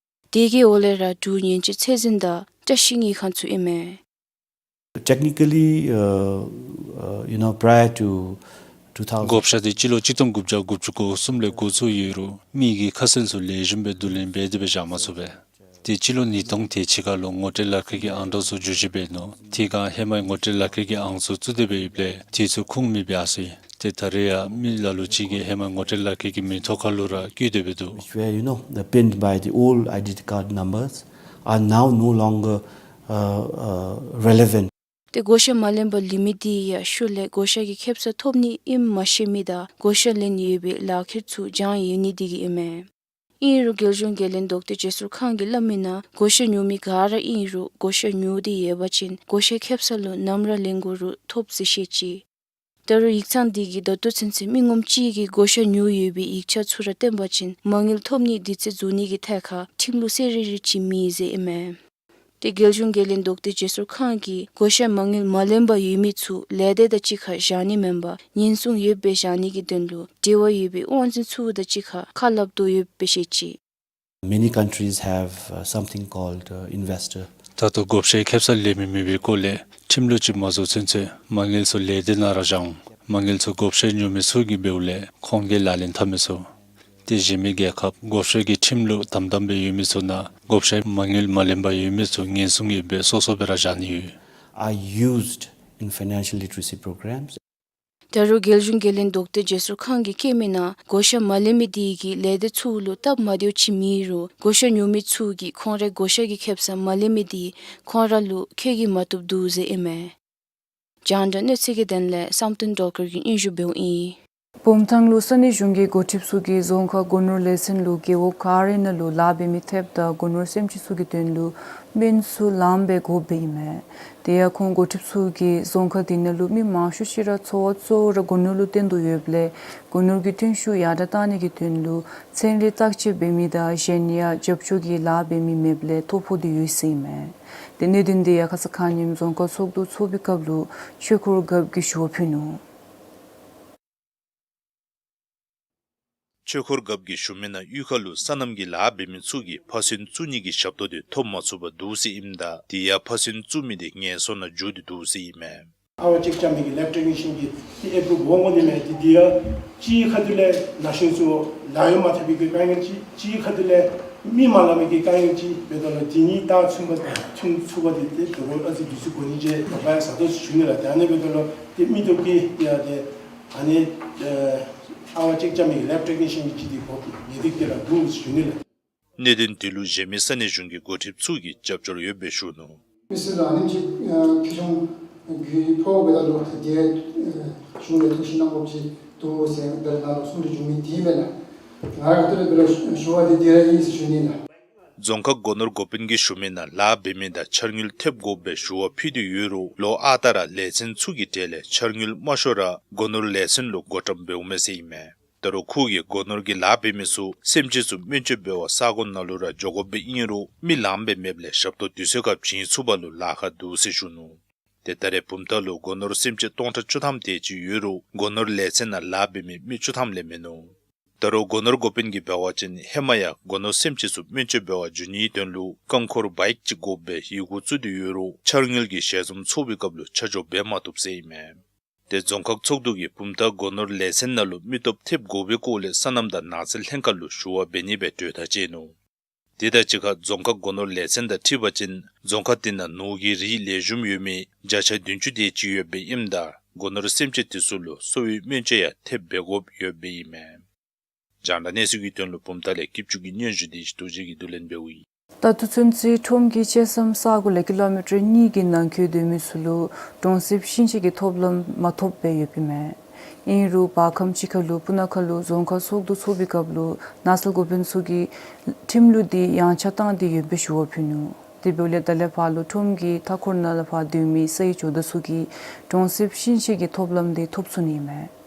དེ་གི་འོག་ལས་ར་འབྲུག་ཉེན་བཅོལ་ཚད་འཛིན་དང་བཀྲ་ཤིས་དངུལ་ཁང་ཚུ་ཨིན་མས། Technically, uh, uh, you know, prior to two thousand བགོ་བཤའ་འདི་སྤྱི་ལོ་གཅིག་སྟོང་དགུ་བརྒྱ་དགུ་བཅུ་གོ་གསུམ་ལས་འགོ་བཙུགས་ཡོད་རུང་མི་གིས་ཁ་གསལ་ཚུ་ལེགས་ཤོམ་སྦེ་བསྡུ་ལེན་འབད་དེ་སྦེ་བཞག་མ་ཚུགས་པས། ཏེ་སྤྱི་ལོ་ཉིས་སྟོང་དེ་ཅིག་ཁར་ལུ་ངོ་སྤྲོད་ལག་ཁྱེར་གྱི་ཨང་གྲངས་ཚུ་བསྒྱུར་བཅོས་འབད་ནུག། དེ་སྒང་ཧེ་མའི་ངོ་སྤྲོད་ལག་ཁྱེར་གྱི་ཨང་ཚུ་བཙུགས་ཏེ་སྦེ་ཡོདཔ་ལས་དེ་ཚུ་ཁུངས་མེད་སྦེ་ཡར་སོ་ཡི། ཏེ་ད་རེས་ཡང་མི་ལ་ལུ་ཅིག་གིས་ཧེ་མའི་ངོ་སྤྲོད་ལག་ཁྱེར་གྱི་མིང་ཐོག་ཁར་ལུ་ར་བཀོད་དེ་སྦེ་འདུག། Which were, you know, the pinned by the old I D card numbers are now no longer, uh, uh, relevant. ཏེ་བགོ་བཤའ་མ་ལེན་པར་ལུས་མི་དེ་ཡང་ཤུལ་ལས་བགོ་བཤའ་གི་ཁེབ་ས་ཐོབ་ནི་ཨིནམ་མ་ཤེས་མི་དང་བགོ་བཤའ་ལེན་ཡོད་པའི་ལག་ཁྱེར་ཚུ་བྱང་ཡོད་ནི་དེ་གིས་ཨིན་མས། ཨིན་རུང་རྒྱལ་གཞུང་འགན་ལེན་ལྡོག་སྟེ་རྗེས་སོར་ཁང་གིས་སླབ་མི་ནང་བགོ་བཤའ་ཉོ་མི་ག་ར་ཨིན་རུང་བགོ་བཤའ་ཉོ་སྟེ་ཡོད་པ་ཅིན་བགོ་བཤའི་ཁེབ་ས་ལུ་ནམ་ར་ལེན་དགོ་རུང་ཐོབ་ཟེར་བཤད་ཅི། ད་རུང་ཡིག་ཚང་འདི་གིས་ད་ལྟོ་ཚུན་ཚོད་མི་ངོམ་གཅིག་གིས་བགོ་བཤའ་ཉོ་ཡོད་པའི་ཡིག་ཆ་ཚུ་ར་སྟོན་པ་ཅིན་མ་དངུལ་ཐོབ་ནིའི་དུས་ཚོད་རྫོགས་ནི་གི་ཐད་ཁར་ཁྲིམས་ལུགས་གསལ་རི་རི་ཅིག་མེད་ཟེར་ཨིན་མས། ཏེ་རྒྱལ་གཞུང་འགན་ལེན་བདོག་སྟེ་བརྗེ་སོར་ཁང་གིས་བགོ་བཤའ་མ་དངུལ་མ་ལེན་པར་ཡོད་མི་ཚུ་ལས་སྡེ་དང་གཅིག་ཁར་བཞག་ནི་མེན་པར་ཉེན་སྲུང་ཡོདཔ་སྦེ་བཞག་ནི་གི་དོན་ལུ་འབྲེལ་བ་ཡོད་པའི་དབང་འཛིན་ཚུ་དང་གཅིག་ཁར་ཁ་སླབ་དོ་ཡོདཔ་སྦེ་བཤད་ཅི། Many countries have, uh, something called, uh, investor. ད་ལྟོ་བགོ་བཤའི་ཁེབ་སང་ལེན་མི་མེད་པའི་སྐོར་ལས་ཁྲིམས་ལུགས་ཅིག་མ་བཟོ་ཚུན་ཚོད་མ་དངུལ་ཚུ་ལས་སྡེ་ནང་ར་བཞག་འོང་། མ་དངུལ་ཚུ་བགོ་བཤའ་ཉོ་མི་ཚུ་གིས་འབདཝ་ལས་ཁོང་གིས་ལག་ལེན་འཐབ་མི་ཚུགས། ཏེ་གཞན་མི་རྒྱལ་ཁབ་བགོ་བཤའ་གི་ཁྲིམས་ལུགས་དམ་དམ་སྦེ་ཡོད་མི་ཚུ་ནང་བགོ་བཤའི་མ་དངུལ་མ་ལེན་པར་ཡོད་མི་ཚུ་ཉེན་སྲུང་ཡོདཔ་སྦེ་སོ་སོ་སྦེ་ར་བཞག་ནི་ཡོད། Are used in financial literacy programs. ད་རུང་རྒྱལ་གཞུང་འགན་ལེན་བདོག་སྟེ་བརྗེ་སོར་ཁང་གིས་བཀོད་མི་ནང་བགོ་བཤའ་མ་ལེན་མི་དེ་གིས་ལས་སྡེ་ཚུ་ལུ་སྟབས་མ་བདེཝ་ཅིག་མེད་རུང་བགོ་བཤའ་ཉོ་མི་ཚུ་གིས་ཁོང་རའི་བགོ་བཤའ་གི་ཁེབ་སང་མ་ལེན་མི་དེ་ཁོང་ར་ལུ་ཁེ་གིས་མ་བཏུབ་འདུག་ཟེར་ཨིན་མས། རྒྱང་བསྒྲགས་གནས་ཚུལ་གྱི་དོན་ལས་བསམ་གཏན་སྒྲོལ་དཀར་གྱིས་སྙན་ཞུ་འབདཝ་ཨིན། བུམ་ཐང་ལུ་ས་གནས་གཞུང་གི་འགོ་ཁྲིདཔ་ཚུ་གིས་རྫོང་ཁག་སྒོ་ནོར་ལས་ཚན་ལུ་རྒེད་འོག་ག་ར་ནང་ལུ་ལཱ་འབད་མི་ཐེབས་དང་སྒོ་ནོར་སེམས་ཅན་ཚུ་གི་དོན་ལུ་སྨན་ཚུ་ལངམ་སྦེ་དགོཔ་སྦེ་ཨིན་མས། དེ་ཡང་ཁོང་འགོ་ཁྲིདཔ་ཚུ་གིས་རྫོང་ཁག་དེ་ནང་ལུ་མི་མང་ཤོས་ཅིག་ར་འཚོ་བ་གཙོ་བོ་ར་སྒོ་ནོར་ལུ་བརྟེན་དོ་ཡོདཔ་ལས་སྒོ་ནོར་གྱི་ཐོན་ཤུགས་ཡར་དྲགས་གཏང་ནི་གི་དོན་ལུ་ཚན་རིག་བརྟག་དཔྱད་འབད་མི་དང་གཞན་ཡང་རྒྱབ་སྐྱོར་གྱི་ལཱ་འབད་མི་མེདཔ་ལས་ཐོ་ཕོག་སྟེ་ཡོད་ཟེར་ཨིན་མས། ཏེ་གནད་དོན་དེ་ཡང་ཁ་ཙ་ཁ་ཉིནམ་རྫོང་ཁག་ཚོགས་འདུ་ཚོགས་པའི་སྐབས་ལུ་ཆོས་འཁོར་རྒཔོ་གིས་ཞུ་བ་ཕུལ་ནུག། ཆོས་འཁོར་རྒཔོ་གིས་ཞུ་མི་ནང་གཡུས་ཁ་ལུ་སོ་ནམ་གྱི་ལཱ་འབད་མི་ཚུ་གིས་ཕ་སོན་བཙུགས་ནི་གི་ཞབས་ཏོག་དེ་ཐོབ་མ་ཚུགས་པར་འདུག་ཟེར་ཨིནམ་ད་དེ་ཡང་ཕ་སོན་བཙུགས་མི་དེ་ངན་སོང་ནང་འགྱོ་སྟེ་འདུག་ཟེར་ཨིན་མས། ཨ་ཝ་ཅེཀ་རྐྱབ་མི་གི་ལེབ་ཊེག་ནི་ཤཱན་གྱིས་དེ་ཨེབ་རུབ་འོང་འོང་ནི་མས། དེ་དེ་ཡང་གཅིག་ཁ་ཐུག་ལས་ན་གཞོན་ཚུ་ལཱ་གཡོག་མ་ཐོབ་པའི་གི་དཀའ་ངལ་ཅིག། གཅིག་ཁ་ཐུག་ལས་མི་མ་ལང་མི་གི་དཀའ་ངལ་ཅིག་འབདཝ་ད་ལུ་དེ་གཉིས་ད་ཚུན་པ་ཚུན་ཚུགས་པ་དེ་དེ་དོ་རུང་ཨ་ཙི་དུས་ཚོད་འགོར་ནི་ཅིག་ད་པ་ཡང་ཟ་དོ་ཟེར་ཞུ་ནི་ལགས། དེ་ཨ་ནི་འབདཝ་ད་ལུ་དེ་མི་སྟོབས་ཀྱི་ཡ་དེ་ཨ་ནི་ཨ་ཝ་ཅེཀ་རྐྱབ་མི་གི་ལེབ་ཊེག་ནི་ཤཱན་གྱི་ཅིག་དེ་གོ་ངེས་ཏིག་དེ་ར་འདུག་ཟེར་ཞུ་ནི་ལགས། གནད་དོན་དེ་ལུ་གཞན་མི་ས་གནས་གཞུང་གི་འགོ་ཁྲིདཔ་ཚུ་གིས་རྒྱབ་སྐྱོར་ཡོདཔ་སྦེ་ཞུ་ནུག། མི་སེར་ལུ་ཨ་ནེམ་ཅིག་ཨ་ཁེ་གྱོང་གྱོང་ཕོགཔ་འབདཝ་ད་ལུ་དེ་ཨ་གཞུང་ལས་ཐུགས་ཞིབ་གནང་དགོཔ་ཅིག་འདུག་ཟེར་དེ་ལས་ནཱ་ལུ་གསུང་གྲོས་བྱུང་མི་དེ་ཨིན་མས་ལགས། ང་ར་ག་ཏེ་ལས་འབད་རུང་ཞུ་བ་དེ་དེ་ར་ཨིན་ཟེར་ཞུ་ནི་ལགས། རྫོང་ཁག་སྒོ་ནོར་འགོ་དཔོན་གྱིས་ཞུ་མི་ནང་ལཱ་འབད་མི་དང་འཆར་དངུལ་ཐེབས་དགོཔ་སྦེ་ཞུ་བ་ཕུལ་ཏེ་ཡོད་རུང་ལོ་ཨ་རྟག་ར་ལས་ཚན་ཚུ་གི་གྲས་ལས་འཆར་དངུལ་མ་ཤོར་ར་སྒོ་ནོར་ལས་ཚན་ལུ་བགོ་བཀྲམ་འབདཝ་མས་ཟེར་ཨིན་མས། ད་རུང་ཁོ་གིས་སྒོ་ནོར་གྱི་ལཱ་འབད་མི་ཚུ་སེམས་ཅན་ཚུ་སྨན་བཅོས་འབད་བར་ས་གོ་ནང་ལུ་ར་འགྱོ་དགོཔ་སྦེ་ཨིན་རུང་མི་ལངམ་སྦེ་མེདཔ་ལས་ཞབས་ཏོག་དུས་ཚོད་ཁར་བྱིན་ཚུགས་པ་ལུ་ལཱ་ཁག་འདུག་ཟེར་ཞུ་ནུག། ཏེ་ད་རེས་བུམ་ཐང་ལུ་སྒོ་ནོར་སེམས་ཅན་སྟོང་ཕྲག་བཅུ་ཐམ་དེ་ཅིག་ཡོད་རུང་སྒོ་ནོར་ལས་ཚན་ནང་ལཱ་འབད་མི་མི་བཅུ་ཐམ་ལས་མིན་ནུག། ད་རུང་སྒོ་ནོར་འགོ་དཔོན་གྱིས་འབད་བ་ཅིན་ཧེ་མ་ཡང་སྒོ་ནོར་སེམས་ཅན་ཚུ་སྨན་བཅོས་འབད་བར་འགྱོ་ནིའི་དོན་ལུ་རྐང་འཁོར་བའིཀ་ཅིག་དགོཔ་སྦེ་ཡི་གུ་བཙུགས་ཏེ་ཡོད་རུང་འཆར་དངུལ་གྱི་ཞལ་འཛོམས་ཚོགས་པའི་སྐབས་ལུ་ཆ་འཇོག་འབད་མ་བཏུབ་ཟེར་ཨིན་མས། ཏེ་རྫོང་ཁག་ཚོགས་འདུ་གིས་བུམ་ཐང་སྒོ་ནོར་ལས་ཚན་ནང་ལུ་མི་སྟོབས་ཐེབས་དགོ་པའི་སྐོར་ལས་སོ་ནམ་དང་ནགས་ཚལ་ལྷན་ཁག་ལུ་ཞུ་བ་འབད་ནི་སྦེ་གྲོས་ཐག་བཅད་ནུག། དེ་དང་གཅིག་ཁར་རྫོང་ཁག་སྒོ་ནོར་ལས་ཚན་དང་འཁྲིལ་བ་ཅིན་རྫོང་ཁག་དེ་ནང་ནོར་གྱི་རིགས་ལེགས་ཤོམ་ཡོད་མི་བརྒྱ་ཆ་བདུན་ཅུ་དེ་ཅིག་ཡོདཔ་ཨིནམ་ད་སྒོ་ནོར་སེམས་ཅན་དེ་ཚུ་ལུ་གསོ་བའི་སྨན་བཅོས་ཡང་ཐེབས་འབད་དགོཔ་ཡོདཔ་ཨིན་མས། རྒྱང་བསྒྲགས་གནས་ཚུལ་གྱི་དོན་ལུ་བུམ་ཐང་ལས་སྐྱིད་ཆུ་གི་སྙན་ཞུ་དེ་ཞིག་རྡོ་རྗེ་གིས་བསྡུ་ལེན་འབདཝ་ཨིན། ད་ལྟོ་ཚུན་ཚོད་ཁྲོམ་གྱི་ཅེ་སམ་ས་གོ་ལས་ཀི་ལོ་མི་ཊར་གཉིས་ཀྱི་ནང་འཁོད་སྡོད་མི་ཚུ་ལུ་གྲོང་གསེབ་ཤིང་ཆས་ཀྱི་ཐོབ་ལམ་མ་ཐོབ་སྦེ་ཡོདཔ་ཨིན་མས། ཨིན་རུང་བར་ཁམས་ཅིག་ཁར་ལུ་སྤུ་ན་ཁ་ལུ་རྫོང་ཁག་ཚོགས་འདུ་ཚོགས་པའི་སྐབས་ལུ་ནགས་ཚལ་འགོ་དཔོན་ཚུ་གིས་ཁྲིམས་ལུགས་དེ་ཡངས་ཆག་བཏང་སྟེ་ཡོདཔ་སྦེ་ཞུ་བ་ཕུལ་ནུག། དེ་འབདཝ་ལས་ད་ལས་ཕར་ལུ་ཁྲོམ་གྱི་མཐའ་འཁོར་ནང་ལས་ཕར་སྡོད་མི་ས་ཡི་ཇོ་བདག་ཚུ་གིས་གྲོང་གསེབ་ཤིང་ཆས་ཀྱི་ཐོབ་ལམ་དེ་ཐོབ་ཚུགས་ནི་ཨིན་མས།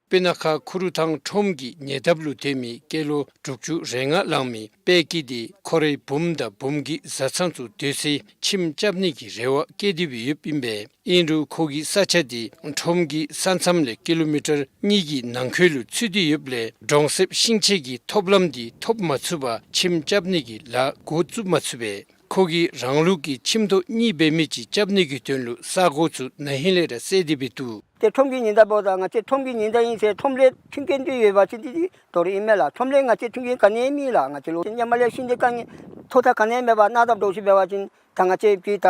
སྤུ་ན་ཁ་ཁུ་རུ་ཐང་ཁྲོམ་གྱི་ཉེ་འདབས་ལུ་སྡོད་མི་སྐྱེས་ལོ་དྲུག་ཅུ་རེ་ལྔ་ལང་མི་པད་སྐྱིད་དེ་ཁོ་རའི་བུམོ་དང་བུམོ་གི་བཟའ་ཚང་ཚུ་སྡོད་སའི་ཁྱིམ་རྐྱབ་ནི་གི་རེ་བ་བསྐྱེད་དེ་སྦེ་ཡོདཔ་ཨིན་པས། ཨིན་རུང་ཁོ་གི་ས་ཆ་དེ་ཁྲོམ་གྱི་ས་མཚམས་ལས་ཀི་ལོ་མི་ཊར་གཉིས་ཀྱི་ནང་འཁོད་ལུ་ཚུད་དེ་ཡོདཔ་ལས་གྲོང་གསེབ་ཤིང་ཆས་ཀྱི་ཐོབ་ལམ་དེ་ཐོབ་མ་ཚུགས་པར་ཁྱིམ་རྐྱབ་ནི་གི་ལཱ་འགོ་བཙུགས་མ་ཚུགས་པས། ཁོ་གིས་རང་ལུགས་ཀྱི་ཁྱིམ་ཐོག་གཉིས་འབད་མི་ཅིག་རྐྱབ་ནི་གི་དོན་ལུ་ས་གོ་ཚུ་ན་ཧིང་ལས་ར་བསལ་ཏེ་སྦེ་འདུག། ཏེ་ཁྲོམ་གྱི་ཉེ་འདབས་འབདཝ་ད་ང་བཅས་ཁྲོམ་གྱི་ཉེ་འདབས་ཨིན་ཟེར་ཁྲོམ་ལས་མཐུན་རྐྱེན་ཅིག་ཡོད་པ་ཅིན་དེ་དེ་དོ་རུང་ཨིན་མས་ལགས། ཁྲོམ་ལས་ང་བཅས་མཐུན་རྐྱེན་ག་ནི་ཡང་མེད་ལགས། ང་བཅས་ལུ་ཧེ་མ་ལས་ཤིང་འདི་དཀའ་ངལ་ཐོག་ཐག་ག་ནི་ཡང་མེད་པར་གནག་དམ་འདྲཝ་ཅིག་འབད་བ་ཅིན་ད་ང་བཅས་ཀྱིས་ད་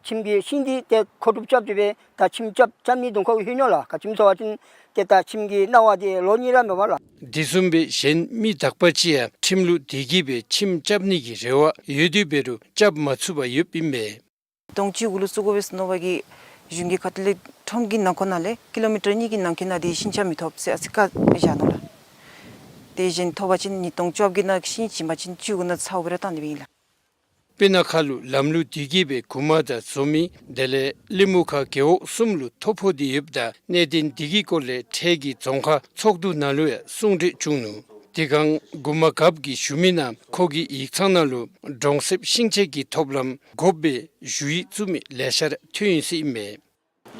ཁྱིམ་གྱི་ཤིང་འདི་ཏེ་མཁོ་སྒྲུབ་རྐྱབ་སྟེ་སྦེ་ད་ཁྱིམ་རྐྱབ་རྐྱབ་ནི་དོན་ཁོ་ལུ་ཧིང་ནུག་ལགས། ག་ཅི་སྨོ་ཟེར་བ་ཅིན་ཏེ་ད་ཁྱིམ་གྱི་གནང་བ་འདི་ལོ་གཉིས་ར་མེད་པ་ལགས། དེ་བཟུམ་སྦེ་གཞན་མི་དག་པ་ཅིག་ཡང་ཁྲིམས་ལུགས་དེ་གིས་སྦེ་ཁྱིམ་རྐྱབ་ནི་གི་རེ་བ་ཡོད་དེ་འབད་རུང་རྐྱབ་མ་ཚུགས་པར་ཡོདཔ་ཨིན་པས། སྟོང་བཅུ་དགུ་ལུ་བཙུགས་དགོ་པས་ཟེར་མནོ་བ་གིས་གཞུང་གི་ཁ་ཐུག་ལས་ཁྲོམ་གྱི་ནང་འཁོད་ནང་ལས་ཀི་ལོ་མི་ཊར་གཉིས་ཀྱི་ནང་འཁོད་ནང་དེ་ཤིང་ཆས་མི་ཐོབ་ཟེར་ཨ་ཙི་བཀག་བཞག་ནུག་ལགས། དེ་གཞན་ཐོབ་པ་ཅིན་ཉིས་སྟོང་བཅོ་བརྒྱད་ནང་ཤིང་བྱིན་པ་ཅིན་བཅུ་དགུ་ནང་ཚ་བོ་སྦེ་ར་བཏང་ནི་སྦེ་ཨིན་ལགས། སྤུ་ན་ཁ་ལུ་ལམ་ལུགས་འདི་གིས་སྦེ་གུ་མ་དང་འཛོམས་མི་དེ་ལས་གླིང་མུ་ཁ་རྒེད་འོག་གསུམ་ལུ་ཐོ་ཕོག་སྟེ་ཡོདཔ་ད་གནད་དོན་འདི་གི་སྐོར་ལས་འཕྲལ་གྱི་རྫོང་ཁག་ཚོགས་འདུ་ནང་ལུ་ཡང་གསུང་གྲོས་བྱུང་ནུག། དེ་སྒང་གུ་མ་རྒཔོ་གིས་ཞུ་མི་ནང་ཁོ་གི་ཡིག་ཚང་ནང་ལུ་གྲོང་གསེབ་ཤིང་ཆས་ཀྱི་ཐོབ་ལམ་དགོཔ་སྦེ་ཞུ་ཡིག་བཙུགས་མི་ལེ་ཤ་ར་ཐོན་ཡི་ཟེར་ཨིན་མས།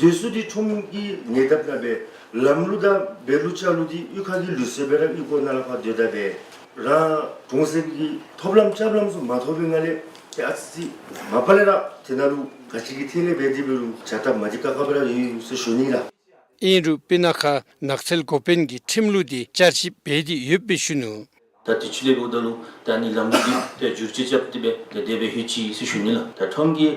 དེ་ཚུ་འདི་ཁྲོམ་གྱི་ཉེ་འདབས་ནང་སྦེ་ལམ་ལུགས་དང་འབད་ལུགས་ཅ་ལུགས་འདི་གཡུས་ཁ་གི་ལུགས་སྲོལ་སྦེ་ར་གཡུས་སྒོ་ནང་ལུ་ཕར་སྡོད་ད་སྦེ་རང་གྲོང་གསེབ་ཀྱི་ཐོབ་ལམ་རྐྱབ་ལམ་ཚུ་མ་ཐོབ་པའི་ངང་ལས་ཏེ་ཨ་ཙི་ཙི་མ་པ་ལས་ར་དེ་ནང་ལུ་ག་ཅི་གི་ཐད་ལས་འབད་དེ་འབད་རུང་བྱ་སྟབས་མ་བདེ་ཁག་ཁ་སྦེ་ར་ཡོད་ཡོད་ཟེར་ཞུ་ནི་ལགས། ཨིན་རུང་སྤུ་ན་ཁ་ནགས་ཚལ་འགོ་དཔོན་གྱིས་ཁྲིམས་ལུགས་འདི་བསྐྱར་ཞིབ་འབད་དེ་ཡོདཔ་སྦེ་ཞུ་ནུག། ད་དུས་ཅི་ལས་འབདཝ་ད་ལུ་ད་ཨ་ནི་ལམ་ལུགས་འདི་ཏེ་བསྒྱུར་བཅོས་རྐྱབ་སྟེ་སྦེ་ཏེ་དེ་སྦེ་ལྷོད་ཅི་ཟེར་ཞུ་ནི་ལགས། ད་ཁྲོམ་གྱི་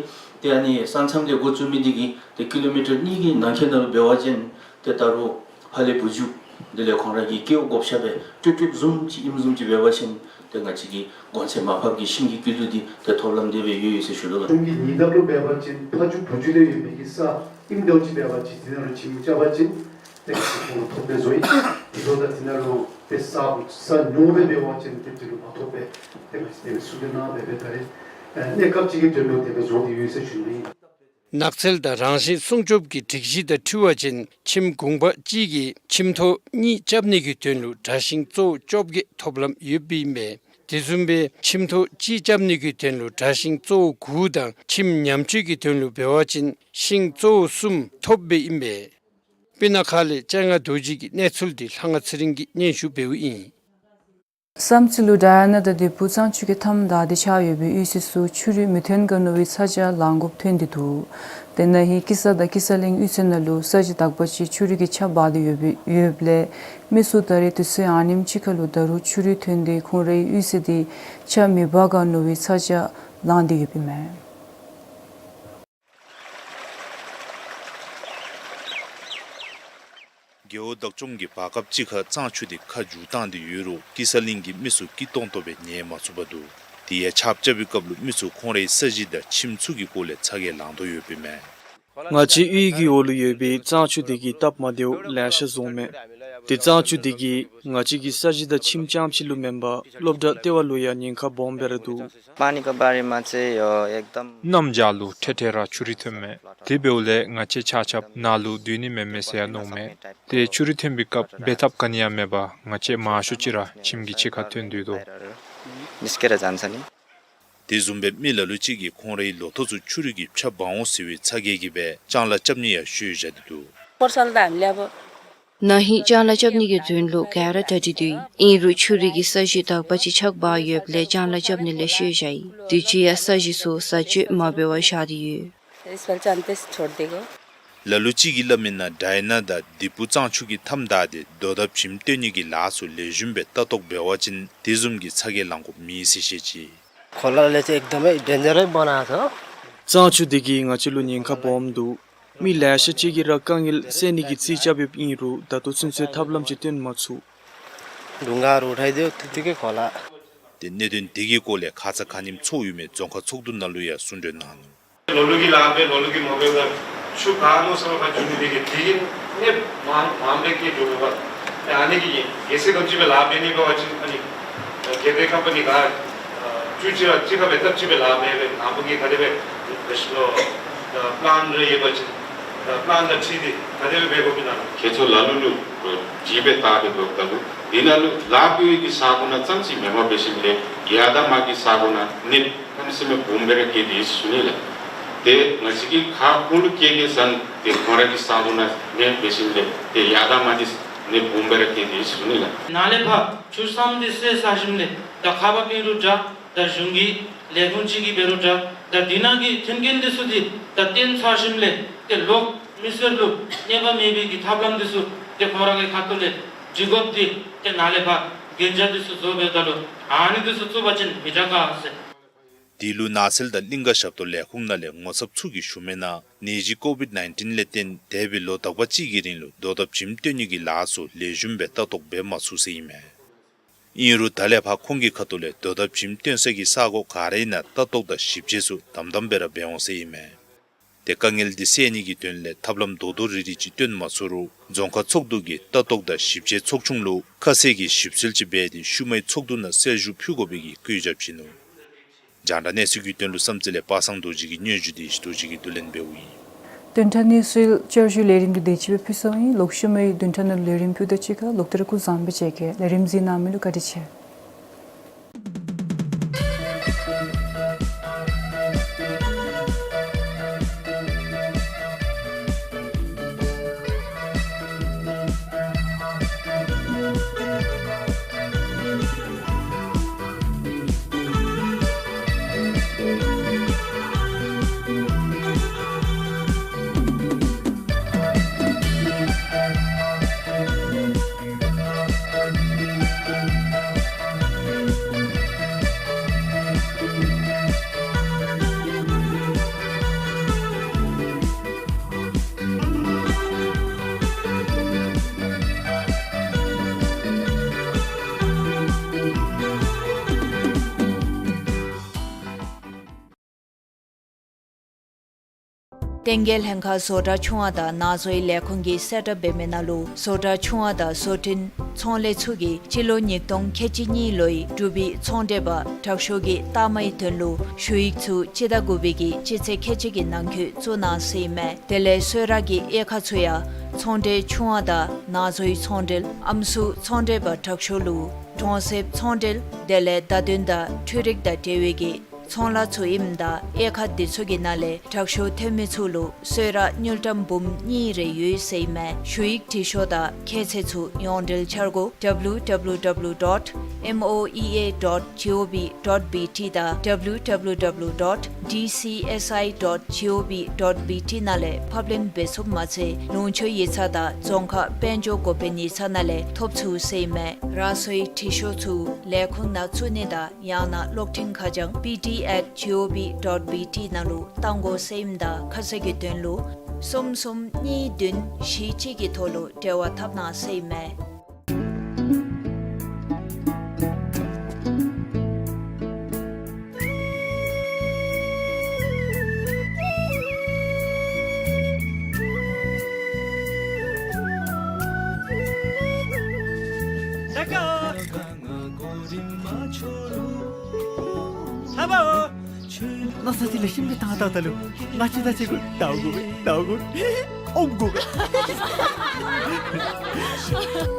ཏེ་ཨ་ནི་ས་མཚམས་ལས་འགོ་བཙུགས་མི་འདི་གིས་ཏེ་ཀི་ལོ་མི་ཊར་གཉིས་ཀྱི་ནང་འཁོད་ནང་ལུ་འབད་བ་ཅིན་ཏེ་ད་རུང་ཕར་ལས་བུ་རྒྱུད་དེ་ལས་ཁོང་ར་གི་སྐྱེ་བོ་བགོ་བཤའ་སྦེ་ཀྲིག་ཀྲི་བཟུམ་ཅིག་ཨིནམ་བཟུམ་ཅིག་འབད་བ་ཅིན་ཏེ་ང་བཅས་ཀྱི་གོང་ཚད་མར་ཕབ་ཀྱི་ཤིང་གི་སྐྱིད་སྡུག་འདི་ཏེ་ཐོབ་ལམ་དེ་སྦེ་ཡོད་ཡོད་ཟེར་ཞུ་དོ་ལགས། ཁྲོམ་གྱི་ཉེ་འདབས་ལུ་འབད་བ་ཅིན་ཕ་རྒྱུད་བུ་རྒྱུད་ལས་ཡོད་མི་གི་ས་ཨིནམ་འདྲཝ་ཅིག་འབད་བ་ཅིན་དེ་ནང་ལུ་ཁྱིམ་རྐྱབ་པ་ཅིན་ཏེ་ཁོང་ཐོབ་སྦེ་བཟོ་ཡི། དེ་ལུ་ད་དེ་ནང་ལུ་ཏེ་ས་ས་ཉུང་སྦེ་འབད་བ་ཅིན་ཏེ་དེ་ལུ་མ་ཐོབ་པས། ཏེ་ང་བཅས་དེ་སྦེ་ཚུ་དེ་ནང་འབད་འབད་ད་རེས་གནས་སྐབས་ཅིག་གི་དོན་ལུ་དེ་སྦེ་བཟོ་སྟེ་ཡོད་ཟེར་ཞུ་ནི། ནགས་ཚལ་དང་རང་བཞིན་སྲུང་སྐྱོབ་ཀྱི་སྒྲིག་གཞི་དང་འཁྲིལ་བ་ཅིན་ཁྱིམ་གུང་པ་གཅིག་གིས་ཁྱིམ་ཐོག་གཉིས་རྐྱབ་ནི་གི་དོན་ལུ་དྲ་ཞིང་གཙོ་བོ་བཅོ་བརྒྱད་ཐོབ་ལམ་ཡོདཔ་ཨིན་པས། དེ་བཟུམ་སྦེ་ཁྱིམ་ཐོག་གཅིག་རྐྱབ་ནི་གི་དོན་ལུ་དྲ་ཞིང་གཙོ་བོ་དགུ་དང་ཁྱིམ་ཉམས་བཅོས་ཀྱི་དོན་ལུ་འབད་བ་ཅིན་ཤིང་གཙོ་བོ་གསུམ་ཐོབ་པའི་ཨིན་པས། སྤུ་ན་ཁ་ལས་སྤྱན་སྔ་རྡོ་རྗེ་གི་གནས་ཚུལ་འདི་ལྷ་དབང་ཚེ་རིང་གིས་སྙན་ཞུ་འབདཝ་ཨིན། བསམ་རྩེ་ལུ་ཌའི་ན་དང་དི་པུ་གཙང་ཆུ་གི་མཐའམ་བདའ་སྟེ་ཆགས་ཡོད་པའི་གཡུས་ཚན་ཚུ་ཆུ་རུད་མི་ཐོན་ག་མནོ་བའི་ཚ་གྱང་ལང་དགོཔ་ཐོན་ཏེ་འདུག། དེ་ན་ཧིང་ཀི་ས་དང་ཀི་ས་གླིང་གཡུས་ཚན་ནང་ལུ་ས་གཞི་དག་པ་ཅིག་ཆུ་རུད་ཀྱིས་ཆརཔ་འབག་སྟེ་ཡོད་པའི་ཡོདཔ་ལས་མི་ཚུ་ད་རེས་དུས་ཚོད་ཨ་ནེམ་ཅིག་ཁར་ལུ་ད་རུང་ཆུ་རུད་ཐོན་ཏེ་ཁོང་རའི་གཡུས་ཚན་འདི་ཆརཔ་མི་འབག་ག་མནོ་བའི་ཚ་གྱང་ལང་སྟེ་ཡོདཔ་ཨིན་མས། རྒེད་འོག་བདག་སྐྱོང་གིས་བར་སྐབས་ཅིག་ཁར་གཙང་ཆུ་དེ་ཁ་བསྒྱུར་བཏང་སྟེ་ཡོད་རུང་ཀི་ས་གླིང་གི་མི་ཚུ་སྐྱིད་ཏོང་ཏོ་སྦེ་ཉལ་མ་ཚུགས་པར་འདུག། དེ་ཡང་ཆརཔ་རྐྱབ་པའི་སྐབས་ལུ་མི་ཚུ་ཁོང་རའི་ས་གཞི་དང་ཁྱིམ་ཚུ་གི་སྐོར་ལས་ཚ་གྱང་ལང་དོ་ཡོདཔ་ཨིན་མས། ང་བཅས་གཡུས་ཀྱི་འོག་ལུ་ཡོད་པའི་གཙང་ཆུ་དེ་གིས་སྟབས་མ་བདེཝ་ལེ་ཤ་བཟོཝ་མས། དེ་གཙང་ཆུ་དེ་གིས་ང་བཅས་ཀྱི་ས་གཞི་དང་ཁྱིམ་རྐྱངམ་ཅིག་ལུ་མེན་པར་སློབ་གྲྭ་ལྟེ་བ་ལུ་ཡང་ཉེན་ཁ་སྦོམ་སྦེ་ར་འདུག། पानी को बारेमा चाहिँ यो एकदम གནམ་བྱཱར་ལུ་འཕྲལ་འཕྲལ་ར་ཆུ་རུད་ཐོནམ་མས། དེ་འབདཝ་ལས་ང་བཅས་ཆ་ཁྱབ་ནཱ་ལུ་སྡོད་ནི་མེན་མས་ཟེར་མནོཝ་མས། ཏེ་ཆུ་རུད་ཐོན་པའི་སྐབས་འབད་ཐབས་ག་ནི་ཡང་མེད་པར་ང་བཅས་མང་ཤོས་ཅིག་ར་ཁྱིམ་གྱི་ཕྱི་ཁར་ཐོན་སྡོད་དོ། निस्केर जान्छ नि। དེ་བཟུམ་སྦེ་མི་ལ་ལུ་ཅིག་གིས་ཁོང་རའི་ལོ་ཐོག་ཚུ་ཆུ་རུད་ཀྱིས་ཆརཔ་འབག་འོང་ཟེར་བའི་ཚ་གྱང་གིས་སྦེ་ལྕང་ལཱ་རྐྱབ་ནི་ཡང་ཤོར་བཞག་སྟེ་འདུག། पर्सललाई हामीले अब ན་ཧིང་ལྕང་ལཱ་རྐྱབ་ནི་གི་དོན་ལུ་ག་ར་གྲ་སྒྲིག་སྡོད་ཡི། ཨིན་རུང་ཆུ་རུད་ཀྱིས་ས་གཞི་དག་པ་ཅིག་ཆག་འབག་ཡོདཔ་ལས་ལྕང་ལཱ་རྐྱབ་ནི་ལས་ཤོར་བཞག་ཡི། དུས་ཅི་ཡང་ས་གཞི་ཚུ་ས་བཅོས་མ་འབད་བར་བཞག་སྟེ་ཡོད། इस बार चाहिँ अनि त्यस छोडिदिएको। ལ་ལུ་ཅིག་གིས་སླབ་མི་ནང་ཌའི་ན་དང་དི་པུ་གཙང་ཆུ་གི་མཐའམ་བདའ་སྟེ་རྡོ་དང་བྱེམ་བཏོན་ནི་གི་ལཱ་ཚུ་ལེགས་ཤོམ་སྦེ་ལྟ་རྟོག་འབད་བ་ཅིན་དེ་བཟུམ་གྱི་ཚ་གྱང་ལང་དགོཔ་མེད་ཟེར་བཤད་ཅི། खोलाले चाहिँ एकदमै डेन्जरै बनाएको छ। གཙང་ཆུ་དེ་གིས་ང་བཅས་ལུ་ཉེན་ཁ་སྦོམ་འདུག། མི་ལེ་ཤ་ཅིག་གིས་ར་དཀའ་ངལ་སེལ་ནི་གི་རྩིས་རྐྱབ་ཡོདཔ་ཨིན་རུང་ད་ལྟོ་ཚུན་ཚོད་ཐབས་ལམ་ཅིག་སྟོན་མ་ཚུགས། ढुङ्गाहरू उठाइदियो, त्यतिकै खोला। ཏེ་གནད་དོན་དེ་གི་སྐོར་ལས་ཁ་ཙ་ཁ་ཉིནམ་ཚོགས་ཡོད་མི་རྫོང་ཁག་ཚོགས་འདུ་ནང་ལུ་ཡང་གསུང་གྲོས་གནང་ནུག། ལོ་ལུགས་ཀྱི་ལཱ་འབད་ལོ་ལུགས་ཀྱི་མ་འབད་བར་ཆུ་ག་མནོ་བསམ་ཁར་འགྱོ་ནི་དེ་གིས་དེ་གིས་གནོདཔ་མང་མང་སྦེ་བཀལ་འགྱོ་དགོཔ། ཏེ་ཨ་ནི་གིས་གལ་སྲིད་ག་ཅི་སྦེ་ལཱ་འབད་ནི་འབད་བ་ཅིན་ཨ་ནི་རྒྱལ་ཁབ་ཀམ་པ་ནི་ག་ཨ་ཆུ་ཅིག་ར་གཅིག་ཁར་སྦེ་སྟབས་གཅིག་སྦེ་ལཱ་འབད་འབད་ནཱ་བུ་གིས་ག་དེ་སྦེ་ཨ་པི་ལཱན་རེ་ཡོད་པ་ཅིན་ཨ་པི་ལཱན་དང་འཁྲིལ་ཏེ་ག་དེ་སྦེ་འབད་དགོཔ་ཨིན་ན། ཁྱེད་ཚུ་ལ་ལུ་ལུ་ཨ་ཅིག་སྦེ་བལྟ་སྟེ་འབདཝ་ད་ལུ་འདི་ནང་ལུ་ལཱ་འབད་བའི་གི་ས་གོ་ནང་ཙམ་ཅིག་མེན་པར་འབད་ཞིནམ་ལས་ཡར་དང་མར་གྱི་ས་གོ་ནང་གནོདཔ་གནམ་མེད་ས་མེད་སྦོམ་སྦེ་ར་བཀལ་ཏེ་ཡོད་ཟེར་ཞུ་ནི་ལགས། ཏེ་ང་བཅས་ཀྱིས་ཁ་ཁོང་ལུ་བཀལ་བཀལ་ཟེར་ཏེ་ཁོང་ར་གི་ས་གོ་ནང་གནོདཔ་འབད་ཞིནམ་ལས་ཏེ་ཡར་དང་མར་འདི་གནོདཔ་སྦོམ་སྦེ་ར་བཀལ་ཏེ་ཡོད་ཟེར་ཞུ་ནི་ལགས། ནཱ་ལས་ཕར་ཆུ་མཚམས་འདི་སེལ་ཚར་ཞིནམ་ལས་ད་ཁ་པར་པའི་རུ་དྲག་ད་གཞུང་གི་ལས་ཁུངས་ཅིག་གིས་འབད་རུང་འདྲ། ད་འདི་ནང་གི་མཐུན་རྐྱེན་འདི་ཚུ་འདི་ད་བཏོན་ཚར་ཞིནམ་ལས་ཏེ་ལོག་མི་སེར་ལུ་གནོད་པ་མེད་པའི་གི་ཐབས་ལམ་འདི་ཚུ་ཏེ་ཁོང་ར་གི་ཁ་ཐུག་ལས་སྒྲིག་དགོཔ་འདི་ཏེ་ནཱ་ལས་ཕར་གན་རྒྱ་འདི་ཚུ་བཟོ་འབདཝ་ད་ལུ་ཨ་ནི་འདི་ཚུ་བཙུགས་པ་ཅིན་མི་དྲག་ག་ཟེར། འདི་ལུ་ནགས་ཚལ་དང་གླིང་ཀ་ཞབས་ཏོག་ལས་ཁུངས་ནང་ལས་ངོ་ཚབ་ཚུ་གིས་ཞུ་མི་ནང་ནད་གཞི་ཀོ་བིཌ་ནའིན་ཊིན་ལས་བརྟེན་འདས་པའི་ལོ་དག་པ་ཅིག་གི་རིང་ལུ་རྡོ་དང་བྱེམ་བཏོན་ནི་གི་ལཱ་ཚུ་ལེགས་ཤོམ་སྦེ་ལྟ་རྟོག་འབད་མ་ཚུགས་ཟེར་ཨིན་མས། ཨིན་རུང་ད་ལས་ཕར་ཁོང་གི་ཁ་ཐུག་ལས་རྡོ་དང་བྱེམ་བཏོན་ས་གི་ས་གོ་ག་རའི་ནང་ལྟ་རྟོག་དང་ཞིབ་དཔྱད་ཚུ་དམ་དམ་སྦེ་ར་འབད་འོང་ཟེར་ཨིན་མས། ཏེ་དཀའ་ངལ་འདི་སེལ་ནི་གི་དོན་ལས་ཐབས་ལམ་རྡོག་རྡོག་རིལ་རིལ་ཅིག་སྟོན་མ་ཚུགས་རུང་རྫོང་ཁག་ཚོགས་འདུ་གི་ལྟ་རྟོག་དང་ཞིབ་དཔྱད་ཚོགས་ཆུང་ལུ་ཁ་གསལ་གྱི་ཞིབ་འཚོལ་ཅིག་འབད་དེ་ཤུལ་མའི་ཚོགས་འདུ་ནང་གསལ་ཞུ་ཕུལ་དགོ་པའི་གི་བཀོད་རྒྱ་བྱིན་ནུག། རྒྱང་བསྒྲགས་གནས་ཚུལ་གྱི་དོན་ལུ་བསམ་རྩེ་ལས་པ་སངས་རྡོ་རྗེ་གི་སྙན་ཞུ་དེ་ཞིག་རྡོ་རྗེ་གིས་བསྡུ་ལེན་འབདཝ་ཨིན། བདུན་ཕྲག་གནས་ཚུལ་བསྐྱར་ཞུའི་ལས་རིམ་འདི་དེ་ཅིག་སྦེ་ཕུལ་ཚརཝ་ཨིན། ལོག་ཤུལ་མའི་བདུན་ཕྲག་ནང་ལས་རིམ་ཕུལཝ་ད་གཅིག་ཁར་ལོག་སྟེ་ར་སྐུ་བཟང་སྦེ་མཇལ་གེ། ལས་རིམ་གཟིགས་གནང་མི་ལུ་བཀའ་དྲིན་ཆེ། བསྟན་རྒྱས་ལྷན་ཁག་བཟོ་གྲྭ་ཆུང་བ་དང་ནང་བཟོའི་ལས་ཁུངས་ཀྱིས་གསལ་བསྒྲགས་འབད་མི་ནང་ལུ་བཟོ་གྲྭ་ཆུང་བ་དང་བཟོ་སྐྲུན་ཚོང་ལས་ཚུ་གིས་སྤྱི་ལོ་ཉིས་སྟོང་ཁལ་གཅིག་གཉིས་ལོའི་འབྲུག་པའི་ཚོང་འབྲེལ་པ་དྲག་ཤོས་ཀྱི་རྟགས་མའི་དོན་ལུ་ཞུ་ཡིག་ཚུ་སྤྱི་ཟླ་དགུ་པའི་གི་སྤྱི་ཚེས་ཁལ་གཅིག་གི་ནང་འཁོད་བཙུགས་གནང་ཟེར་ཨིན་མས། དེ་ལས་གསོལ་རས་ཀྱི་དབྱེ་ཁག་ཚུ་ཡང་ཚོང་འབྲེལ་ཆུང་བ་དང་ནང་བཟོའི་ཚོང་འབྲེལ་ཨམ་སྲུ་ཚོང་འབྲེལ་པ་དྲག་ཤོས་ལུ་གྲོང་གསེབ་ཚོང་འབྲེལ་དེ་ལས་བརྡ་དོན་དང་འཕྲུལ་རིག་དང་འབྲེལ་བའི་གི་ཚོང་ལཱ་ཚུ་ཨིནམ་ད་དབྱེ་ཁག་འདི་ཚུ་གི་ནང་ལས་དྲག་ཤོས་ཐོན་མི་ཚུ་ལུ་གསོལ་རས་དངུལ་ཀྲམ་འབུམ་གཉིས་རེ་ཡོད་ཟེར་ཨིན་མས། ཞུ་ཡིག་འབྲི་ཤོག་དང་ཁྱད་ཚད་ཚུ་ཡོངས་འབྲེལ་འཆར་སྒོ་W W W dot M O E A dot G O V dot B T དང་W W W dot D C S I dot G O V dot B T ནང་ལས་ཕབ་ལེན་འབད་ཚུགསཔ་མ་ཚད་ལུང་ཕྱོགས་ཡིག་ཚང་དང་རྫོང་ཁག་དཔལ་འབྱོར་འགོ་དཔོན་ཡིག་ཚང་ནང་ལས་ཐོབ་ཚུགས་ཟེར་ཨིན་མས། རང་སོའི་འབྲི་ཤོག་ཚུ་ལས་ཁུངས་ནང་བཙུགས་ནི་དང་ཡང་ན་གློག་འཕྲིན་ཁ་བྱང་B D at G O V dot B T ནང་ལུ་གཏང་དགོ་ཟེར་ཨིནམ་ད་ཁ་གསལ་གྱི་དོན་ལུ་གསུམ་གསུམ་གཉིས་བདུན་བཞི་གཅིག་གི་ཐོག་ལུ་འབྲེལ་བ་འཐབ་གནང་ཟེར་ཨིན་མས། ལགས་སོ། ན་ས་དེ་ལེགས་ཤོམ་སྦེ་བཏང་ད་ད་ལུ་ང་བཅས་དང་གཅིག་ཁར་ཟླཝ་དགུ་པའི་ཟླཝ་དགུ་ཨོམ་དགུ་པའི་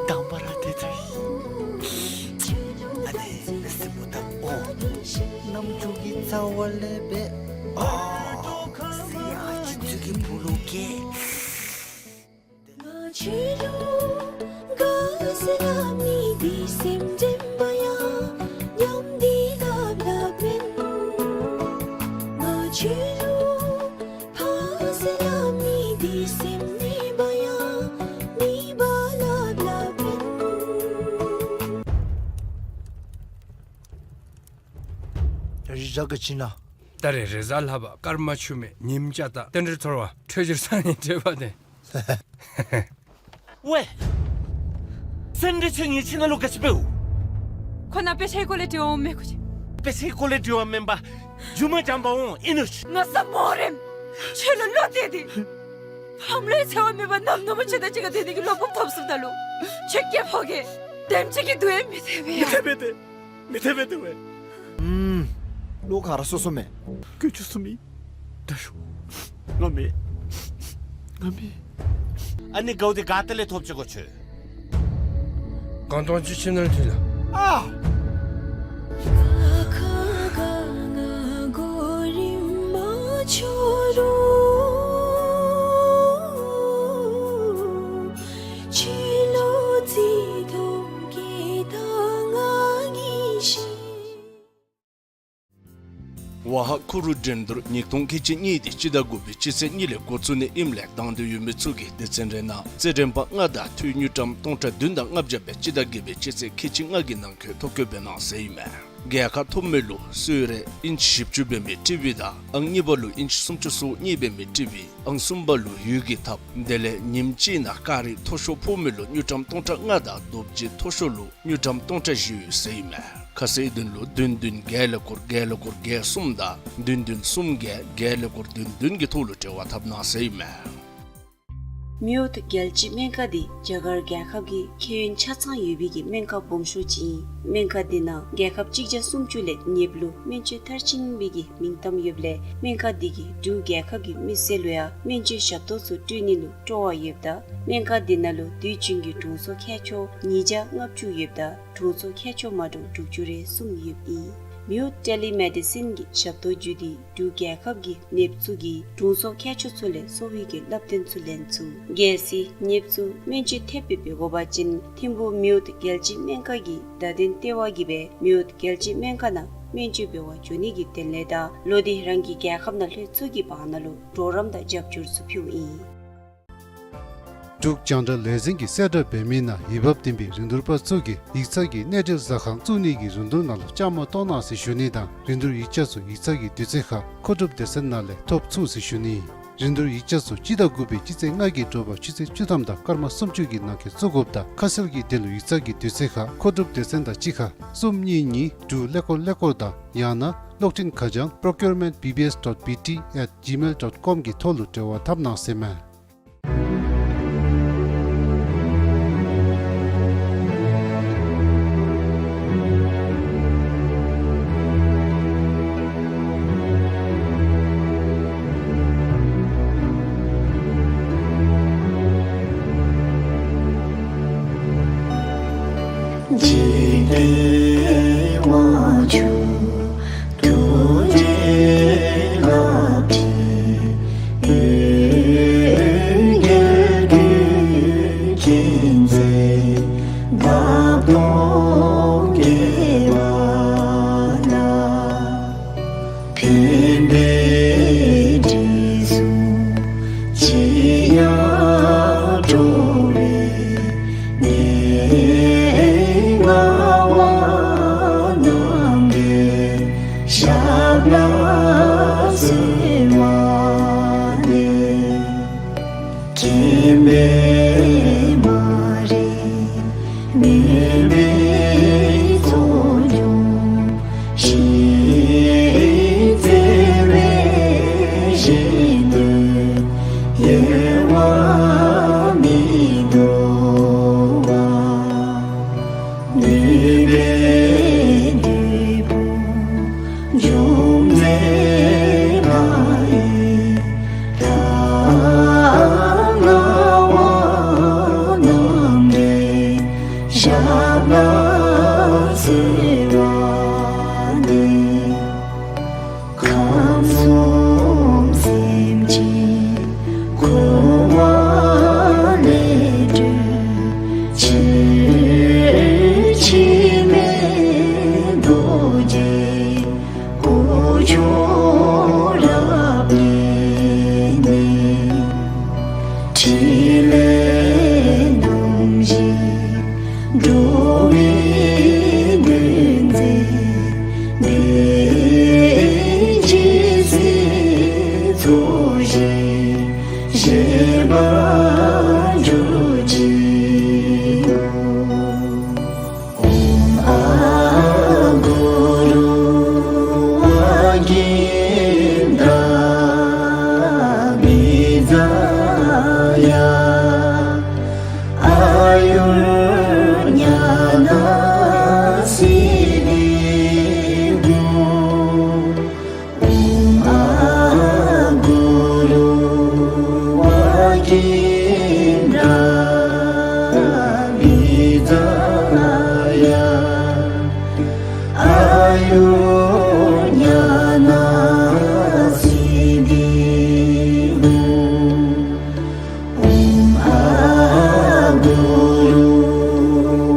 དང་པ་ར་དེ་ཚུ་ཨ་ནི་མི་སེར་པོ་དང་ཨོ་རྣམ་འགྱུར་གྱི་རྩ་བ་ལས་སྦེ་ཨོ་སི་ཨ་ཅི་ཚུ་གི་བུ་ལུ་གེ། ད་རེས་རེས་གཟའ་ལྷག་པ་སྐར་མ་ཆུ་མེད་ཉིམ་ཅ་ད་རྟེན་འབྲེལ་ཐོར་བ་འཕྲོད་སྦྱོར་སང་ཉིན་འཕྲོད་པ་དེ། ཝེ། སེང་འབྲི་ཁྱོད་ངེའི་ཁྱིམ་ནང་ལུ་ག་ཅི་འབདཝ། ཁོ་ནཱ་དཔེ་ཆའི་སྐོར་ལས་དྲི་བ་འོང་མི་ཁུ་ཅིག། དཔེ་ཆའི་སྐོར་ལས་དྲི་བ་མེན་པར་རྒྱུ་མ་འཇམ་པ་འོང་ཨིན་ནོ། ང་ས་མོ་རེམ། ཁྱོད་ལུ་བློ་གཏད་དེ། ཕམ་ལུའི་འཚེ་བ་མེད་པར་ནམ་ནམ་ཁྱོད་དང་གཅིག་ཁར་སྡོད་ནི་གི་བློ་སྤོབས་ཐོབ་སོངམ་ད་ལུ། ཁྱོད་སྐྱེ་ཕོ་གེ། དེམ་ཅིག་གི་སྡུག་ཡང་མི་འཐད་པས་ཡ། མི་འཐད་པས་ཏེ། མི་འཐད་པས་ཏེ་ཝེ། ཨུམ། བློ་ག་ར་སོ་སོ་མས། ཀུ་ཅུ་སུ་མི། དྲག་ཤོས། ང་མེད། ང་མེད། ཨ་ནི་གའུ་དེ་ག་ཏེ་ལས་ཐོབ་ཅི་གོ་ཁྱོད། གང་སྟོང་ཅིག་ཁྱིམ་ནང་ཐོན་ལ། ཨ། ཝ་ཧ་ཁུ་རུ་འགྲན་བསྡུར་ཉིས་སྟོང་ཁལ་གཅིག་གཉིས་དེ་སྤྱི་ཟླ་དགུ་པའི་སྤྱི་ཚེས་གཉིས་ལས་འགོ་བཙུགས་ནི་ཨིནམ་ལས་དང་འདོད་ཡོད་མི་ཚུ་གིས་སྡེ་ཚན་རེ་ནང་རྩེད་འགྲན་པ་ལྔ་དང་འཐུས་དངུལ་ཀྲམ་སྟོང་ཕྲག་བདུན་དང་ལྔ་བརྒྱ་སྦེ་སྤྱི་ཟླ་བརྒྱད་པའི་སྤྱི་ཚེས་ཁལ་གཅིག་ལྔ་གི་ནང་འཁོད་ཐོ་བཀོད་འབད་གནང་ཟེར་ཨིན་མས། རྒྱལ་ཁ་ཐོབ་མི་ལུ་གསོལ་རས་ཨིན་ཅི་བཞི་བཅུ་འབད་མི་ཊི་ཝི་དང་ཨང་གཉིས་པ་ལུ་ཨིན་ཅི་སུམ་ཅུ་སོ་གཉིས་འབད་མི་ཊི་ཝི། ཨང་གསུམ་པ་ལུ་ཡུལ་གྱི་ཐབ། དེ་ལས་ཉིནམ་གཅིག་ནང་ཀ་རི་མཐོ་ཤོས་ཕོག་མི་ལུ་དངུལ་ཀྲམ་སྟོང་ཕྲག་ལྔ་དང་རྡོ་རྗེ་མཐོ་ཤོས་ལུ་དངུལ་ཀྲམ་སྟོང་ཕྲག་བཞི་ཡོད་ཟེར་ཨིན་མས། ཁ་གསལ་དོན་ལུ་བདུན་བདུན་བརྒྱད་ཀླད་ཀོར་བརྒྱད་ཀླད་ཀོར་བརྒྱད་གསུམ་དང་བདུན་བདུན་གསུམ་བརྒྱད་བརྒྱད་ཀླད་ཀོར་བདུན་བདུན་གྱི་ཐོག་ལུ་འབྲེལ་བ་འཐབ་གནང་ཟེར་ཨིན་མས། མེའོ་ཏི་རྒྱལ་སྤྱིའི་སྨན་ཁང་འདི་རྒྱ་གར་རྒྱལ་ཁབ་ཀྱི་ཁེ་ཡོན་ཆ་ཚང་ཡོད་པའི་གི་སྨན་ཁང་སྦོམ་ཤོས་ཅིག་ཨིན། སྨན་ཁང་འདི་ནང་རྒྱལ་ཁབ་གཅིག་བརྒྱ་སུམ་ཅུ་ལས་ཉེ་བར་ལུ་སྨན་བཅོས་མཐར་ཕྱིན་པའི་གི་མིང་གཏམ་ཡོདཔ་ལས་སྨན་ཁང་འདི་གིས་འབྲུག་རྒྱལ་ཁབ་ཀྱི་མི་སེར་ལུ་ཡང་སྨན་བཅོས་ཞབས་ཏོག་ཚུ་སྤྲོད་ནི་ལུ་སྤྲོ་བ་ཡོདཔ་ད་སྨན་ཁང་འདི་ནང་ལུ་དུས་རྒྱུན་གྱི་དྲུང་འཚོ་མཁས་མཆོག་ཉིས་བརྒྱ་ལྔ་བཅུ་ཡོདཔ་ད་དྲུང་འཚོ་མཁས་མཆོག་མ་འདྲཝ་དྲུག་ཅུ་རེ་གསུམ་ཡོདཔ་ཨིན། མེའོ་ཊེ་ལི་མེ་ཌི་སིན་གྱི་ཞབས་ཏོག་བརྒྱུད་དེ་འབྲུག་རྒྱལ་ཁབ་ཀྱི་ནདཔ་ཚུ་གིས་དྲུང་འཚོ་མཁས་མཆོག་ཚུ་ལས་གསོ་བའི་གི་བསླབ་སྟོན་ཚུ་ལེན་ཚུགས། གལ་སྲིད་ནདཔ་ཚུ་སྨན་བཅོས་ཐེབས་སྦེ་འབད་དགོ་པ་ཅིན་ཐིམ་ཕུག་མེའོ་ཊི་རྒྱལ་སྤྱིའི་སྨན་ཁང་གི་བརྡ་དོན་ལྟེ་བ་གིས་སྦེ་མེའོ་ཊི་རྒྱལ་སྤྱིའི་སྨན་ཁང་ནང་སྨན་བཅོས་འབད་བར་འགྱོ་ནི་གི་དོན་ལས་དང་ལོག་སྟེ་རང་གི་རྒྱལ་ཁབ་ནང་ལྷོད་ཚུགས་ཀྱི་བར་ན་ལུ་གྲོགས་རམ་དང་རྒྱབ་སྐྱོར་ཚུ་ཕུལཝ་ཨིན། འབྲུག་རྒྱང་བསྒྲགས་ལས་འཛིན་གྱིས་གསལ་བསྒྲགས་འབད་མི་ནང་འོས་འབབ་ལྡན་པའི་རིན་བསྡུར་པ་ཚུ་གིས་ཡིག་ཚང་གི་གནས་འབྲེལ་ཟ་ཁང་བཙུགས་ནི་གི་རིན་བསྡུར་ནང་ལུ་བཅའ་མར་གཏོགས་གནང་ཟེར་ཞུ་ནི་དང་རིན་བསྡུར་ཡིག་ཆ་ཚུ་ཡིག་ཚང་གི་དུས་ཚོད་ཁར་མཁོ་སྒྲུབ་སྡེ་ཚན་ནང་ལས་ཐོབ་ཚུགས་ཟེར་ཞུ་ནི། རིན་བསྡུར་ཡིག་ཆ་ཚུ་སྤྱི་ཟླ་དགུ་པའི་སྤྱི་ཚེས་ལྔ་གི་དྲོ་པ་ཆུ་ཚོད་བཅུ་ཐམ་དང་སྐར་མ་སུམ་ཅུ་གི་ནང་འཁོད་བཙུགས་དགོཔ་དང་ཁ་གསལ་གྱི་དོན་ལུ་ཡིག་ཚང་གི་དུས་ཚོད་ཁར་མཁོ་སྒྲུབ་སྡེ་ཚན་དང་གཅིག་ཁར་གསུམ་གཉིས་གཉིས་དྲུག་ཀླད་ཀོར་ཀླད་ཀོར་དང་ཡང་ན་གློག་འཕྲིན་ཁ་བྱང་procurement B B S dot B T at gmail dot com གི་ཐོག་ལུ་འབྲེལ་བ་འཐབ་གནང་ཟེར་མས། འཇིག་རྟེན་དབང་ཕྱུག་ཐུགས་རྗེའི་བླ་བྲེ་འོད་འགྱེད་ཀུན་མཁྱེན་མཛད་འདབ་སྟོང་རྒྱས་པ་ལ། ཕན་པའི་དྲིན་གཟོ་ཅི་ཡང་སྤྲོ་བའི་གནས་ལྔ་བ་རྣམ་འདྲེན་ཞབས་ལ་གསོལ་བ་འདེབས། མཁྱེན་པའི་མ་རིག་མུན་པའི་ཚོགས་འཇོམས་ཤིང་བརྩེ་བའི་ཞིང་དུ་ཡལ་བ་མི་འདོར་བ། ནུས་པའི་བདུད་དཔུང་འཇོམས་མཛད་ལྷ་ཡི་ལྷ་ལྔ་བ་རྣམ་འདྲེན་ཞབས་ལ་གསོལ་བ་འདེབས། ཁམས་གསུམ་སེམས་ཅན་འཁོར་བ་ལས་སྒྲོལ་ཕྱིར་འཆི་མེད་རྡོ་རྗེ་སྐུ་མཆོག་རབ་བརྙེས་ནས། ཕྲིན་ལས་རྣམ་བཞི་འགྲོ་བའི་དོན་མཛད། དེ་ཇི་སྲིད་འཚོ་ཞིང་གཞེས་པར་གྱུར་ཅིག། ཨོཾ་ཨཱཿུ་རུ་ཝཱཿིནྡྲ་བི་ཛ་ཡ། ཨཱ་ཡུར་ཉ་ན་སིདྡྷི་ཧཱུྃ། ཨོཾ་ཨཱཿུ་རུ་ཝཱཿིནྡྲ་བི་ཛ་ཡ། ཨཱ་ཡུར་ཉ་ན་སིདྡྷི་ཧཱུྃ། ཨོཾ་ཨཱཿུ་རུ་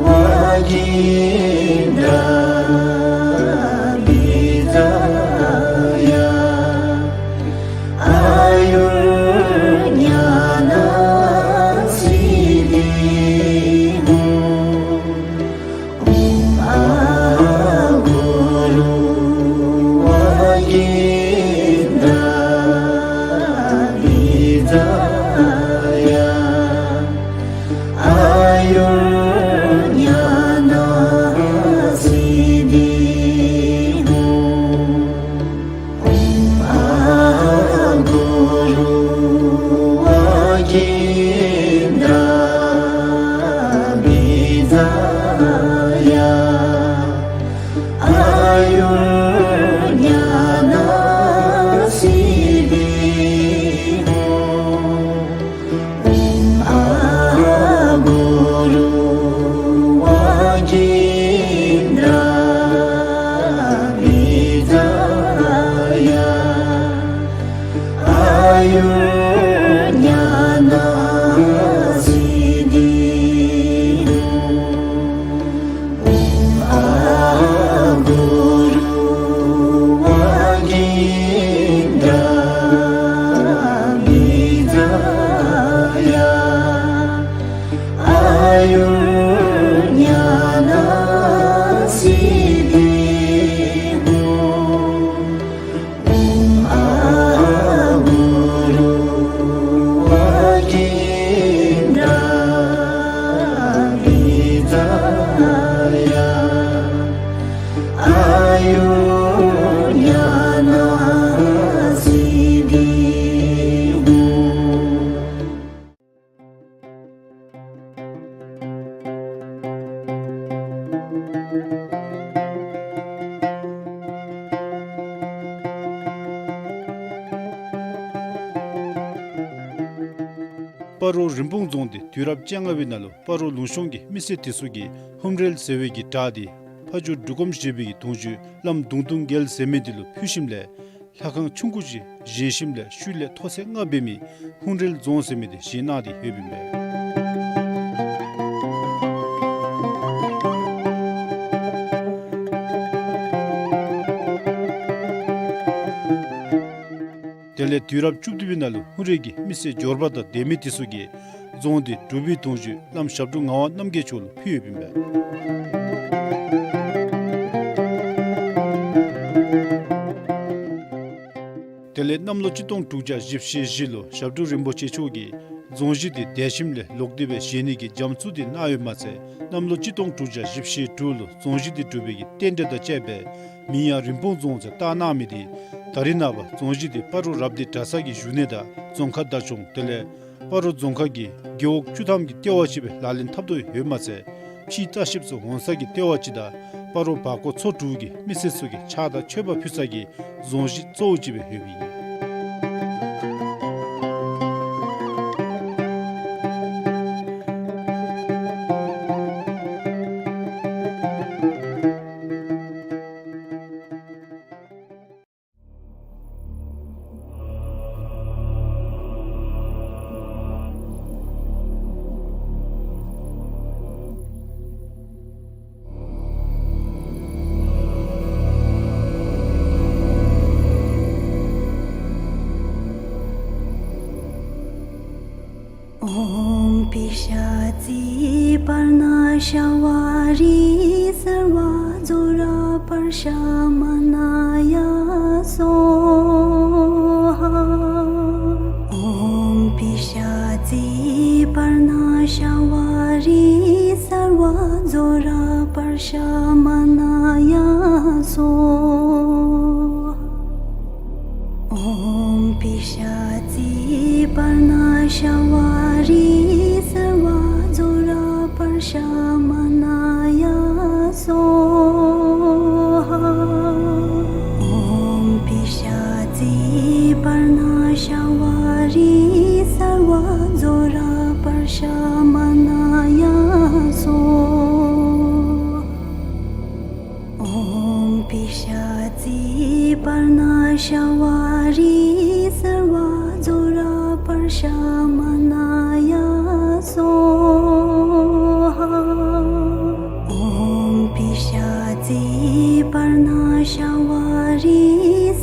ཝཱཿིནྡྲ་བི་ཛ་ཡ། ཨཱ་ཡུར་ཉ་ན་སིདྡྷི་ཧཱུྃ། ཨོཾ་ཨཱཿུ་རུ་ ཨ་ཡུར་ཉ་ན་སིདྡྷི་ཧོ། ཨོཾ་ཨ་གུ་རུ་ཝ་གིནྡྲ་བི་ཛ་ཡ། ཨ་ཡུར་ཉ་ན་སིདྡྷི་ཧོ། ཨོཾ་ཨ་གུ་རུ་ཝ་གིནྡྲ་བི་ཛ་ཡ། ཨ་ཡུར་ཉ་ན་སིདྡྷི་ཧོ། ཨོཾ་ཨ་གུ་རུ་ཝ་གིནྡྲ་བི་ཛ་ཡ། ཨ་ཡུར་ཉ་ན་སིདྡྷི་ཧོ། སྤ་རོ་རིན་སྤུངས་རྫོང་འདི་དུས་རབས་བཅོ་ལྔ་པའི་ནང་ལུ་སྤ་རོ་ལུང་གཤོང་གི་མི་སེར་དེ་ཚུ་གིས་ཧཱུྃ་རལ་ཟེར་བའི་གི་སྒྲ་འདི་ཕ་ཇོ་འབྲུག་སྒོམ་ཞིག་པོའི་གི་གདུང་བརྒྱུད་བླམ་གདུང་སྟོང་རྒྱལ་ཟེར་མི་འདི་ལུ་ཕུལ་ཞིནམ་ལས་ལྷ་ཁང་ཆུང་ཀུ་ཅིག་བཞེངས་ཞིནམ་ལས་ཤུལ་ལས་མཐོ་ཚད་ལྔ་འབད་མི་ཧཱུྃ་རལ་རྫོང་ཟེར་མི་འདི་བཞེངས་གནང་སྟེ་ཡོདཔ་ཨིན་པས། དེ་ལས་དུས་རབས་བཅུ་བདུན་པའི་ནང་ལུ་ཧཱུྃ་རལ་གྱི་མི་སེར་འབྱོར་པ་དང་སྡོད་མི་དེ་ཚུ་གིས་རྫོང་འདི་འབྲུག་པའི་གདུང་བརྒྱུད་བླམ་ཞབས་དྲུང་ངག་དབང་རྣམ་རྒྱལ་མཆོག་ལུ་ཕུལ་ཡོདཔ་ཨིན་པས། དེ་ལས་གནམ་ལོ་གཅིག་སྟོང་དྲུག་བརྒྱ་བཞི་བཅུ་ཞེ་བཞི་ལུ་ཞབས་དྲུང་རིན་པོ་ཆེ་མཆོག་གིས་རྫོང་གཞི་འདི་འདས་ཞིནམ་ལས་ལོག་སྟེ་སྦེ་བཞེངས་ནི་གི་རྒྱ་མཚོ་འདི་གནང་ཡོདཔ་མ་ཚད་གནམ་ལོ་གཅིག་སྟོང་དྲུག་བརྒྱ་བཞི་བཅུ་ཞེ་དྲུག་ལུ་རྫོང་གཞི་འདི་གྲུབ་པའི་གི་རྟེན་འབྲེལ་དང་བཅས་པའི་མིང་ཡང་རིན་སྤུངས་རྫོང་ཟེར་བཏགས་གནང་མི་འདི་ད་རེས་ནངས་པ་རྫོང་གཞི་འདི་སྤ་རོ་རབ་སྡེ་གྲྭ་ཚང་གི་བཞུགས་གནས་དང་རྫོང་ཁ་བདག་སྐྱོང་དེ་ལས་སྤ་རོ་རྫོང་ཁག་གི་རྒེད་འོག་བཅུ་ཐམ་གྱི་ལྟེ་བ་ཅིག་སྦེ་ལག་ལེན་འཐབ་དོ་ཡོདཔ་མ་ཚད་ཕྱིའི་ལྟ་བཤལཔ་ཚུ་འོང་ས་གི་ལྟེ་བ་ཅིག་དང་སྤ་རོ་བར་སྐོར་ཚོ་དྲུག་གི་མི་སེར་ཚུ་གིས་ཕྱག་དང་མཆོད་པ་ཕུལ་ས་གི་རྫོང་གཞི་གཙོ་བོ་ཅིག་སྦེ་ཡོདཔ་ཨིན། ཨོཾ་པི་ཤ་ཙི་པར་ཎ་ཤ་བ་རི་སརྦ་ཛོ་ར་པར་ཤ་མ་ན་ཡ་སྭཱ་ཧཱ། ཨོཾ་པི་ཤ་ཙི་པར་ཎ་ཤ་བ་རི་སརྦ་ཛོ་ར་པར་ཤ་མ་ན་ཡ་སྭཱ་ཧཱ། ཨོཾ་པི་ཤ་ཙི་པར་ཎ་ཤ་བ་རི་སརྦ་ཛོ་ར་པར་ཤ་མ་ན་ཡ་སྭཱ་ཧཱ། ཨོཾ་པི་ཤ་ཙི་པར་ཎ་ཤ་བ་རི་སརྦ་ཛོ་ར་པར་ཤ་མ་ན་ཡ་སྭཱ་ཧཱ། ཨོཾ་པི་ཤ་ཙི་པར་ཎ་ཤ་བ་རི་སརྦ་ཛོ་ར་པར་ཤ་མ་ན་ཡ་སྭཱ་ཧཱ། ཨོཾ་པི་ཤ་ཙི་པར་ཎ་ཤ་བ་རི་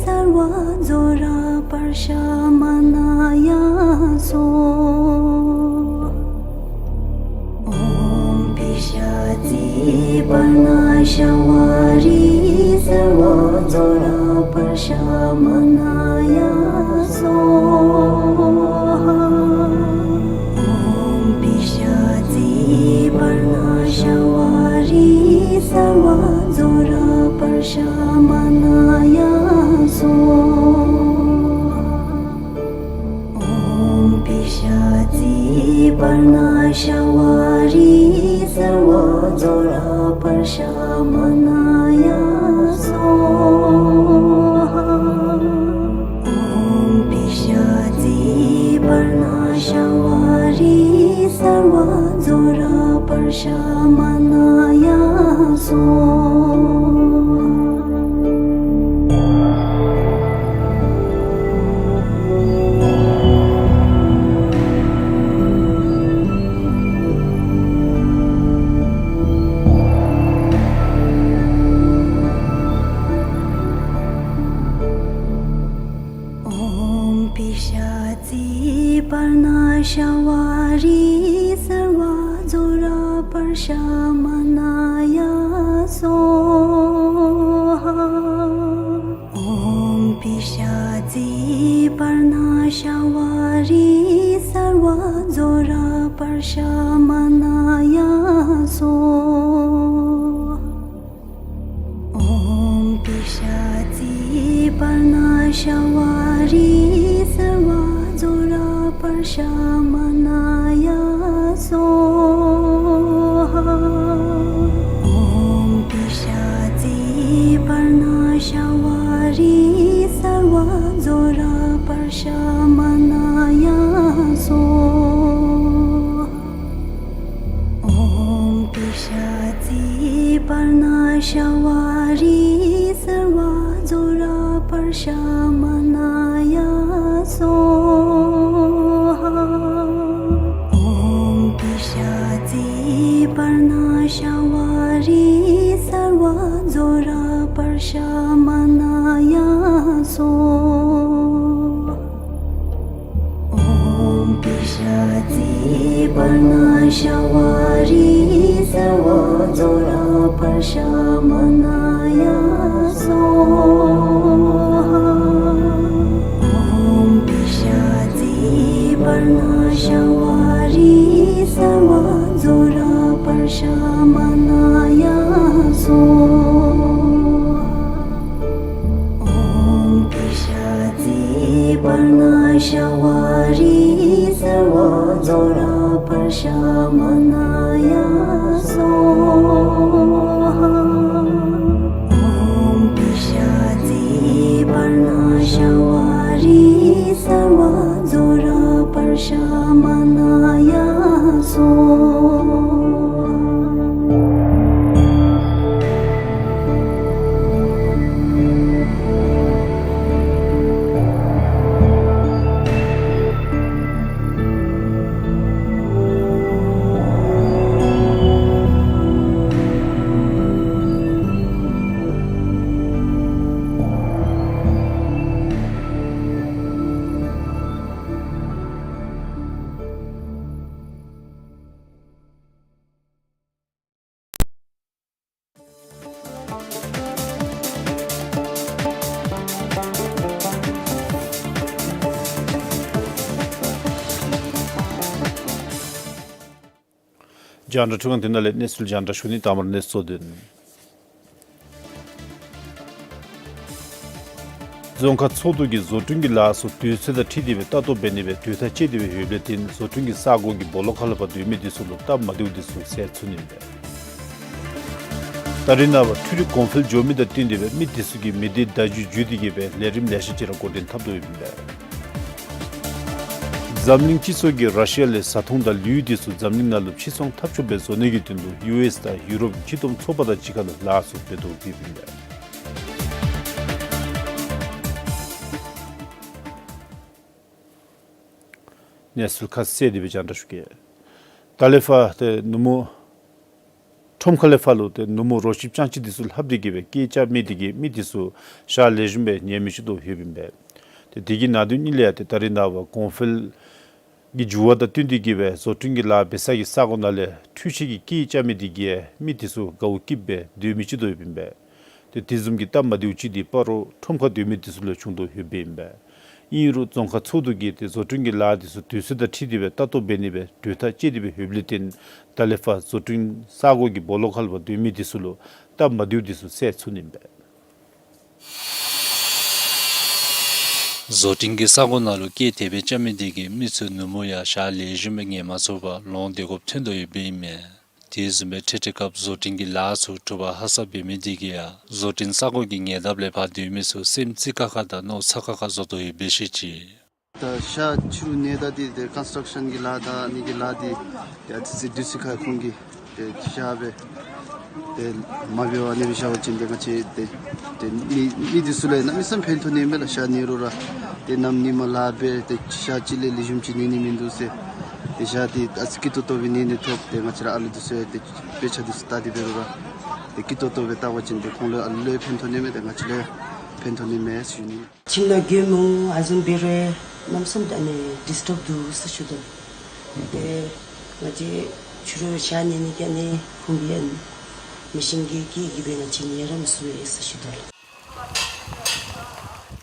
སརྦ་ཛོ་ར་པར་ཤ་མ་ན་ཡ་སྭཱ་ཧཱ། ཨོཾ་པི་ཤ་ཙི་པར་ཎ་ཤ་བ་རི་སརྦ་ཛོ་ར་པར་ཤ་མ་ན་ཡ་སྭཱ་ཧཱ། ཨོཾ་པི་ཤ་ཙི་པར་ཎ་ཤ་བ་རི་སརྦ་ཛོ་ར་པར་ཤ་མ་ན་ཡ་སྭཱ་ཧཱ། ཨོཾ་པི་ཤ་ཙི་པར་ཎ་ཤ་བ་རི་སརྦ་ཛོ་ར་པར་ཤ་མ་ན་ཡ་སྭཱ་ཧཱ། विघ्नविनाशाय सर्वदुरपशमनाय स्वाहा। ॐ पिशाचिविनाशाय सर्वदुरपशमनाय स्वाहा। ॐ पिशाचिविनाशाय सर्वदुरपशमनाय स्वाहा। ॐ पिशाचिविनाशाय सर्वदुरपशमनाय स्वाहा। ॐ पिशाचिविनाशाय सर्वदुरपशमनाय स्वाहा। ॐ पिशाचिविनाशाय सर्वदुरपशमनाय स्वाहा। ॐ पिशाचिविनाशाय सर्वदुरपशमनाय स्वाहा। ॐ पिशाचिविनाशाय सर्वदुरपशमनाय स्वाहा। ॐ पिशाचिविनाशाय सर्वदुरपशमनाय स्वाहा। ॐ पिशाचिविनाशाय सर्वदुरपशमनाय स्वाहा। རྒྱང་བསྒྲགས་འཕྲུལ་ཁང་འདི་ནང་ལས་གནས་ཚུལ་རྒྱང་བསྒྲགས་ཞུ་ནི། དང་པ་ར་གནས་ཚུལ་དོན། རྫོང་ཁག་ཚོགས་འདུ་གིས་བཟོ་སྐྲུན་གྱི་ལཱ་ཚུ་དུས་ཚོད་དང་འཁྲིལ་ཏེ་སྦེ་ལྟ་རྟོག་འབད་ནི་སྦེ་གྲོས་ཐག་བཅད་དེ་སྦེ་ཡོདཔ་ལས་བརྟེན་བཟོ་སྐྲུན་གྱི་ས་གོ་གི་སྦོ་ལོགས་ཁ་ལས་ཕར་སྡོད་མི་འདི་ཚུ་ལུ་སྟབས་མ་བདེཝ་འདི་ཚུ་སེལ་ཚུགས་ནི་ཨིན་པས། ད་རེས་ནངས་པ་འཕྲུལ་རིག་གོང་འཕེལ་འགྱོ་མི་དང་བསྟུན་ཏེ་སྦེ་མི་འདི་ཚུ་གིས་མི་སྡེ་བརྡ་བརྒྱུད་བརྒྱུད་དེ་གིས་སྦེ་ལས་རིམ་ལེ་ཤ་ཅིག་ར་འགོ་འདྲེན་འཐབ་དོ་ཡོདཔ་ཨིན་པས། འཛམ་གླིང་སྤྱི་ཚོགས་ཀྱིས་ར་ཤི་ཡ་ལས་བཟའ་འཐུང་དང་ལུད་འདི་ཚུ་འཛམ་གླིང་ནང་ལུ་ཕྱིར་ཚོང་འཐབ་ཆོགཔ་སྦེ་བཟོ་ནི་གི་དོན་ལུ་ཡུ་ཨེསི་དང་ཡུ་རོབ་སྤྱི་བསྡོམས་ཚོགས་པ་དང་གཅིག་ཁར་ལུ་ལཱ་ཚུ་འབད་དོ་ཡོདཔ་ཨིན་པས། གནས་ཚུལ་ཁ་གསལ་དེ་སྦེ་རྒྱང་བསྒྲགས་ཞུ་གེ། ད་ལས་ཕར་ཏེ་ནུབ་མོ་ཁྲོམ་ཁ་ལས་ཕར་ལུ་ཏེ་ནུབ་མོ་རོ་ཁྱི་སྤྱང་ཁྱི་འདི་ཚུ་ལྷབ་སྟེ་གིས་སྦེ་སྐད་རྐྱབ་མི་འདི་གིས་མི་འདི་ཚུ་ཞག་ལེགས་ཤོམ་སྦེ་ཉལ་མི་ཚུགས་དོ་ཡོདཔ་ཨིན་པས། ཏེ་དེ་གི་ནང་དོན་ཨིན་ལས་ཏེ་ད་རེས་ནངས་པ་གོང་འཕེལ་གྱི་འགྱུར་བ་དང་བསྟུན་ཏེ་གིས་སྦེ་བཟོ་སྐྲུན་གྱི་ལཱ་འབད་ས་གི་ས་གོ་ནང་ལས་འཕྲུལ་ཆས་ཀྱི་སྐད་རྐྱབ་མི་འདི་གིས་མི་འདི་ཚུ་དགའཝ་སྐྱིདཔ་སྦེ་སྡོད་མི་ཚུགས་དོ་ཡོདཔ་ཨིན་པས། ཏེ་དེ་བཟུམ་གྱི་སྟབས་མ་བདེཝ་ཅིག་འདི་སྤ་རོ་ཁྲོམ་ཁར་སྡོད་མི་འདི་ཚུ་ལུ་བྱུང་དོ་ཡོདཔ་ཨིན་པས། ཨིན་རུང་རྫོང་ཁག་ཚོགས་འདུ་གིས་ཏེ་བཟོ་སྐྲུན་གྱི་ལཱ་འདི་ཚུ་དུས་ཚོད་དང་འཁྲིལ་ཏེ་སྦེ་ལྟ་རྟོག་འབད་ནི་སྦེ་གྲོས་ཐག་བཅད་དེ་སྦེ་ཡོདཔ་ལས་བརྟེན་ད་ལས་ཕར་བཟོ་སྐྲུན་ས་གོ་གི་སྦོ་ལོགས་ཁ་ལས་ཕར་སྡོད་མི་འདི་ཚུ་ལུ་སྟབས་མ་བདེཝ་འདི་ཚུ་སེལ་ཚུགས་ནི་ཨིན་པས། བཟོ་སྐྲུན་གྱི་ས་གོ་ནང་ལུ་སྐད་དེ་སྦེ་རྐྱབ་མི་འདི་གིས་མི་ཚུ་ནུབ་མོ་ཡང་ཞག་ལེགས་ཤོམ་སྦེ་ཉལ་མ་ཚུགས་པར་ལོང་སྟེ་དགོཔ་ཐོན་དོ་ཡོདཔ་ཨིན་མས། དེ་བཟུམ་སྦེ་འཕྲལ་འཕྲལ་སྐབས་བཟོ་སྐྲུན་གྱི་ལཱ་ཚུ་གྲུབ་པར་ཧ་སག་འབད་མི་འདི་གིས་ཡང་བཟོ་སྐྲུན་ས་གོ་གི་ཉེ་འདབས་ལས་ཕར་སྡོད་མི་ཚུ་སེམས་ཙིག་ཁ་ཁ་དང་མནོ་ཚ་ཁ་ཁ་བཟོ་དོ་ཡོདཔ་སྦེ་བཤད་ཅི། ད་ཤར་ཕྱི་རུ་གནས་ད་འདི་ཏེ་ཀོན་སི་ཊག་ཤཱན་གྱི་ལཱ་དང་ཨ་ནི་གི་ལཱ་འདི་ཏེ་ཨ་ཙི་ཙི་དུས་ཚོད་ཁར་ཁོང་གིས་ཏེ་ཤར་སྦེ་ཏེ་མ་འབད་བར་ཨ་ནི་སྦེ་བཞག་པ་ཅིན་ཏེ་ང་བཅས་ཏེ་ཏེ་མི་མི་འདི་ཚུ་ལུ་གནམ་མེད་ས་མེད་ཕན་ཐོགས་ནི་མས་ལགས། ཤར་གནས་རུང་ར་ཏེ་གནམ་ཉིནམ་ལཱ་འབད་ཏེ་ཤར་ཅིག་ལས་ལེགས་ཤོམ་ཅིག་གནས་ནི་མིན་འདུག་ཟེར། ཏེ་ཤར་འདི་ཨ་ཙི་སྐྱིད་ཏོག་ཏོ་སྦེ་གནས་ནི་ཐོབ། ཏེ་ང་བཅས་ར་ཨ་ལུ་འདི་ཚུ་ཡང་ཏེ་དཔེ་ཆ་འདི་ཚུ་བལྟ་སྟེ་འབད་རུང་ར་ཏེ་སྐྱིད་ཏོག་ཏོ་སྦེ་བལྟ་བ་ཅིན་ཏེ་ཁོང་ལུ་ཨ་ལུ་ལུ་ཡང་ཕན་ཐོགས་ནི་མས། ཏེ་ང་བཅས་ལུ་ཡང་ཕན་ཐོགས་ནི་མས་ཟེར་ཞུ་ནི། ཁྱིམ་ནང་རྒྱུ་མོ་ཨ་ཟུམ་སྦེ་རེ་ གནམ་མེད་ས་མེད་ཨ་ནི་ཌིསི་ཊབ་འདུག་ཟེར་ཞུ་དོ། ཏེ་ང་བཅས་ཕྱི་རུ་ཞག་ཉལ་ནི་གི་ཨ་ནི་ཕུང་པོའི་ཨ་ནི་མེ་ཤིན་གྱི་སྐད་ཀྱིས་སྦེ་ང་བཅས་ཉལ་ར་མི་ཚུགས་པས་ཟེར་ཞུ་དོ་ལགས།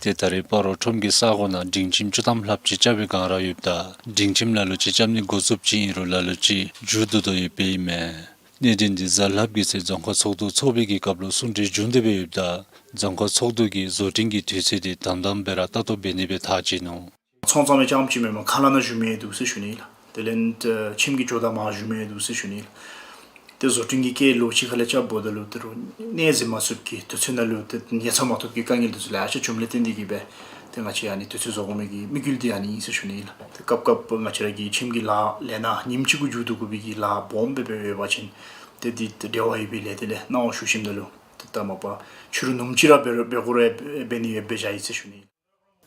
ཏེ་ད་རེས་སྤ་རོ་ཁྲོམ་གྱི་ས་གོ་ནང་སྒྲིང་ཁྱིམ་བཅུ་ཐམ་ལྷགཔ་ཅིག་རྐྱབ་པའི་བསྒང་ར་ཡོདཔ་ད་སྒྲིང་ཁྱིམ་ལ་ལུ་ཅིག་རྐྱབ་ནི་འགོ་བཙུགསཔ་ཅིག་ཨིན་རུང་ལ་ལུ་ཅིག་མཇུག་བསྡུ་དོ་ཡོདཔ་ཨིན་མས། གནད་དོན་འདི་གཟའ་ལྷགཔ་གི་ཚེ་རྫོང་ཁག་ཚོགས་འདུ་ཚོགས་པའི་གི་སྐབས་ལུ་གསུང་གྲོས་བྱུང་སྟེ་སྦེ་ཡོདཔ་ད་རྫོང་ཁག་ཚོགས་འདུ་གིས་བཟོ་སྐྲུན་གྱི་དུས་ཚོད་འདི་དམ་དམ་སྦེ་ར་ལྟ་རྟོག་འབད་ནི་སྦེ་ཐག་བཅད་ནུག། ཚོང་རྐྱབ་མི་རྐྱངམ་ཅིག་མེན་པར་ཁ་ལས་ནང་ཞུ་མི་འདུག་ཟེར་ཞུ་ནི་ལགས། དེ་ལས་ཁྱིམ་གྱི་ཇོ་བདག་མར་ཞུ་མི་འདུག་ཟེར་ཞུ་ནི་ལགས། ཏེ་བཟོ་སྐྲུན་གྱི་སྐད་ལོག་ཅིག་ཁ་ལས་རྐྱབ་འབདཝ་ད་ལུ་ཏེ་རོགས་གནས་འཛིན་མ་ཚུགསཔ་གི་དུས་ཚོད་ནང་ལུ་ཏེ་ཉར་ཚགས་མ་ཐོབ་ཀྱི་དཀའ་ངལ་འདི་ཚུ་ལེ་ཤ་བྱུངམ་ལས་བརྟེན་ཏེ་གིས་སྦེ་ཏེ་ང་བཅས་ཨ་ནི་དུས་ཚོད་བཟོ་དགོ་མི་གི་དམིགས་ཡུལ་འདི་ཨ་ནི་ཨིན་ཟེར་ཞུ་ནི་ལགས། ཏེ་སྐབས་སྐབས་ང་བཅས་ར་གི་ཁྱིམ་གྱི་ལཱ་ལས་ནཱ་ཉིནམ་གཅིག་གུ་མཇུག་བསྡུ་དགོ་པའི་གི་ལཱ་སྦོམ་སྦེ་སྦེ་ཡོད་པ་ཅིན་ཏེ་འདི་འབྲེལ་བ་ཡོད་པའི་ལས་སྡེ་ལས་གནང་བ་ཞུ་ཞིནམ་ད་ལུ་ཏེ་ད་མ་པ་ཕྱི་རུ་ཉིནམ་གཅིག་ར་འབད་རུང་འབད་དགོ་རུང་འབད་ནི་ཡོདཔ་སྦེ་བཞག་ཡི་ཟེར་ཞུ་ནི།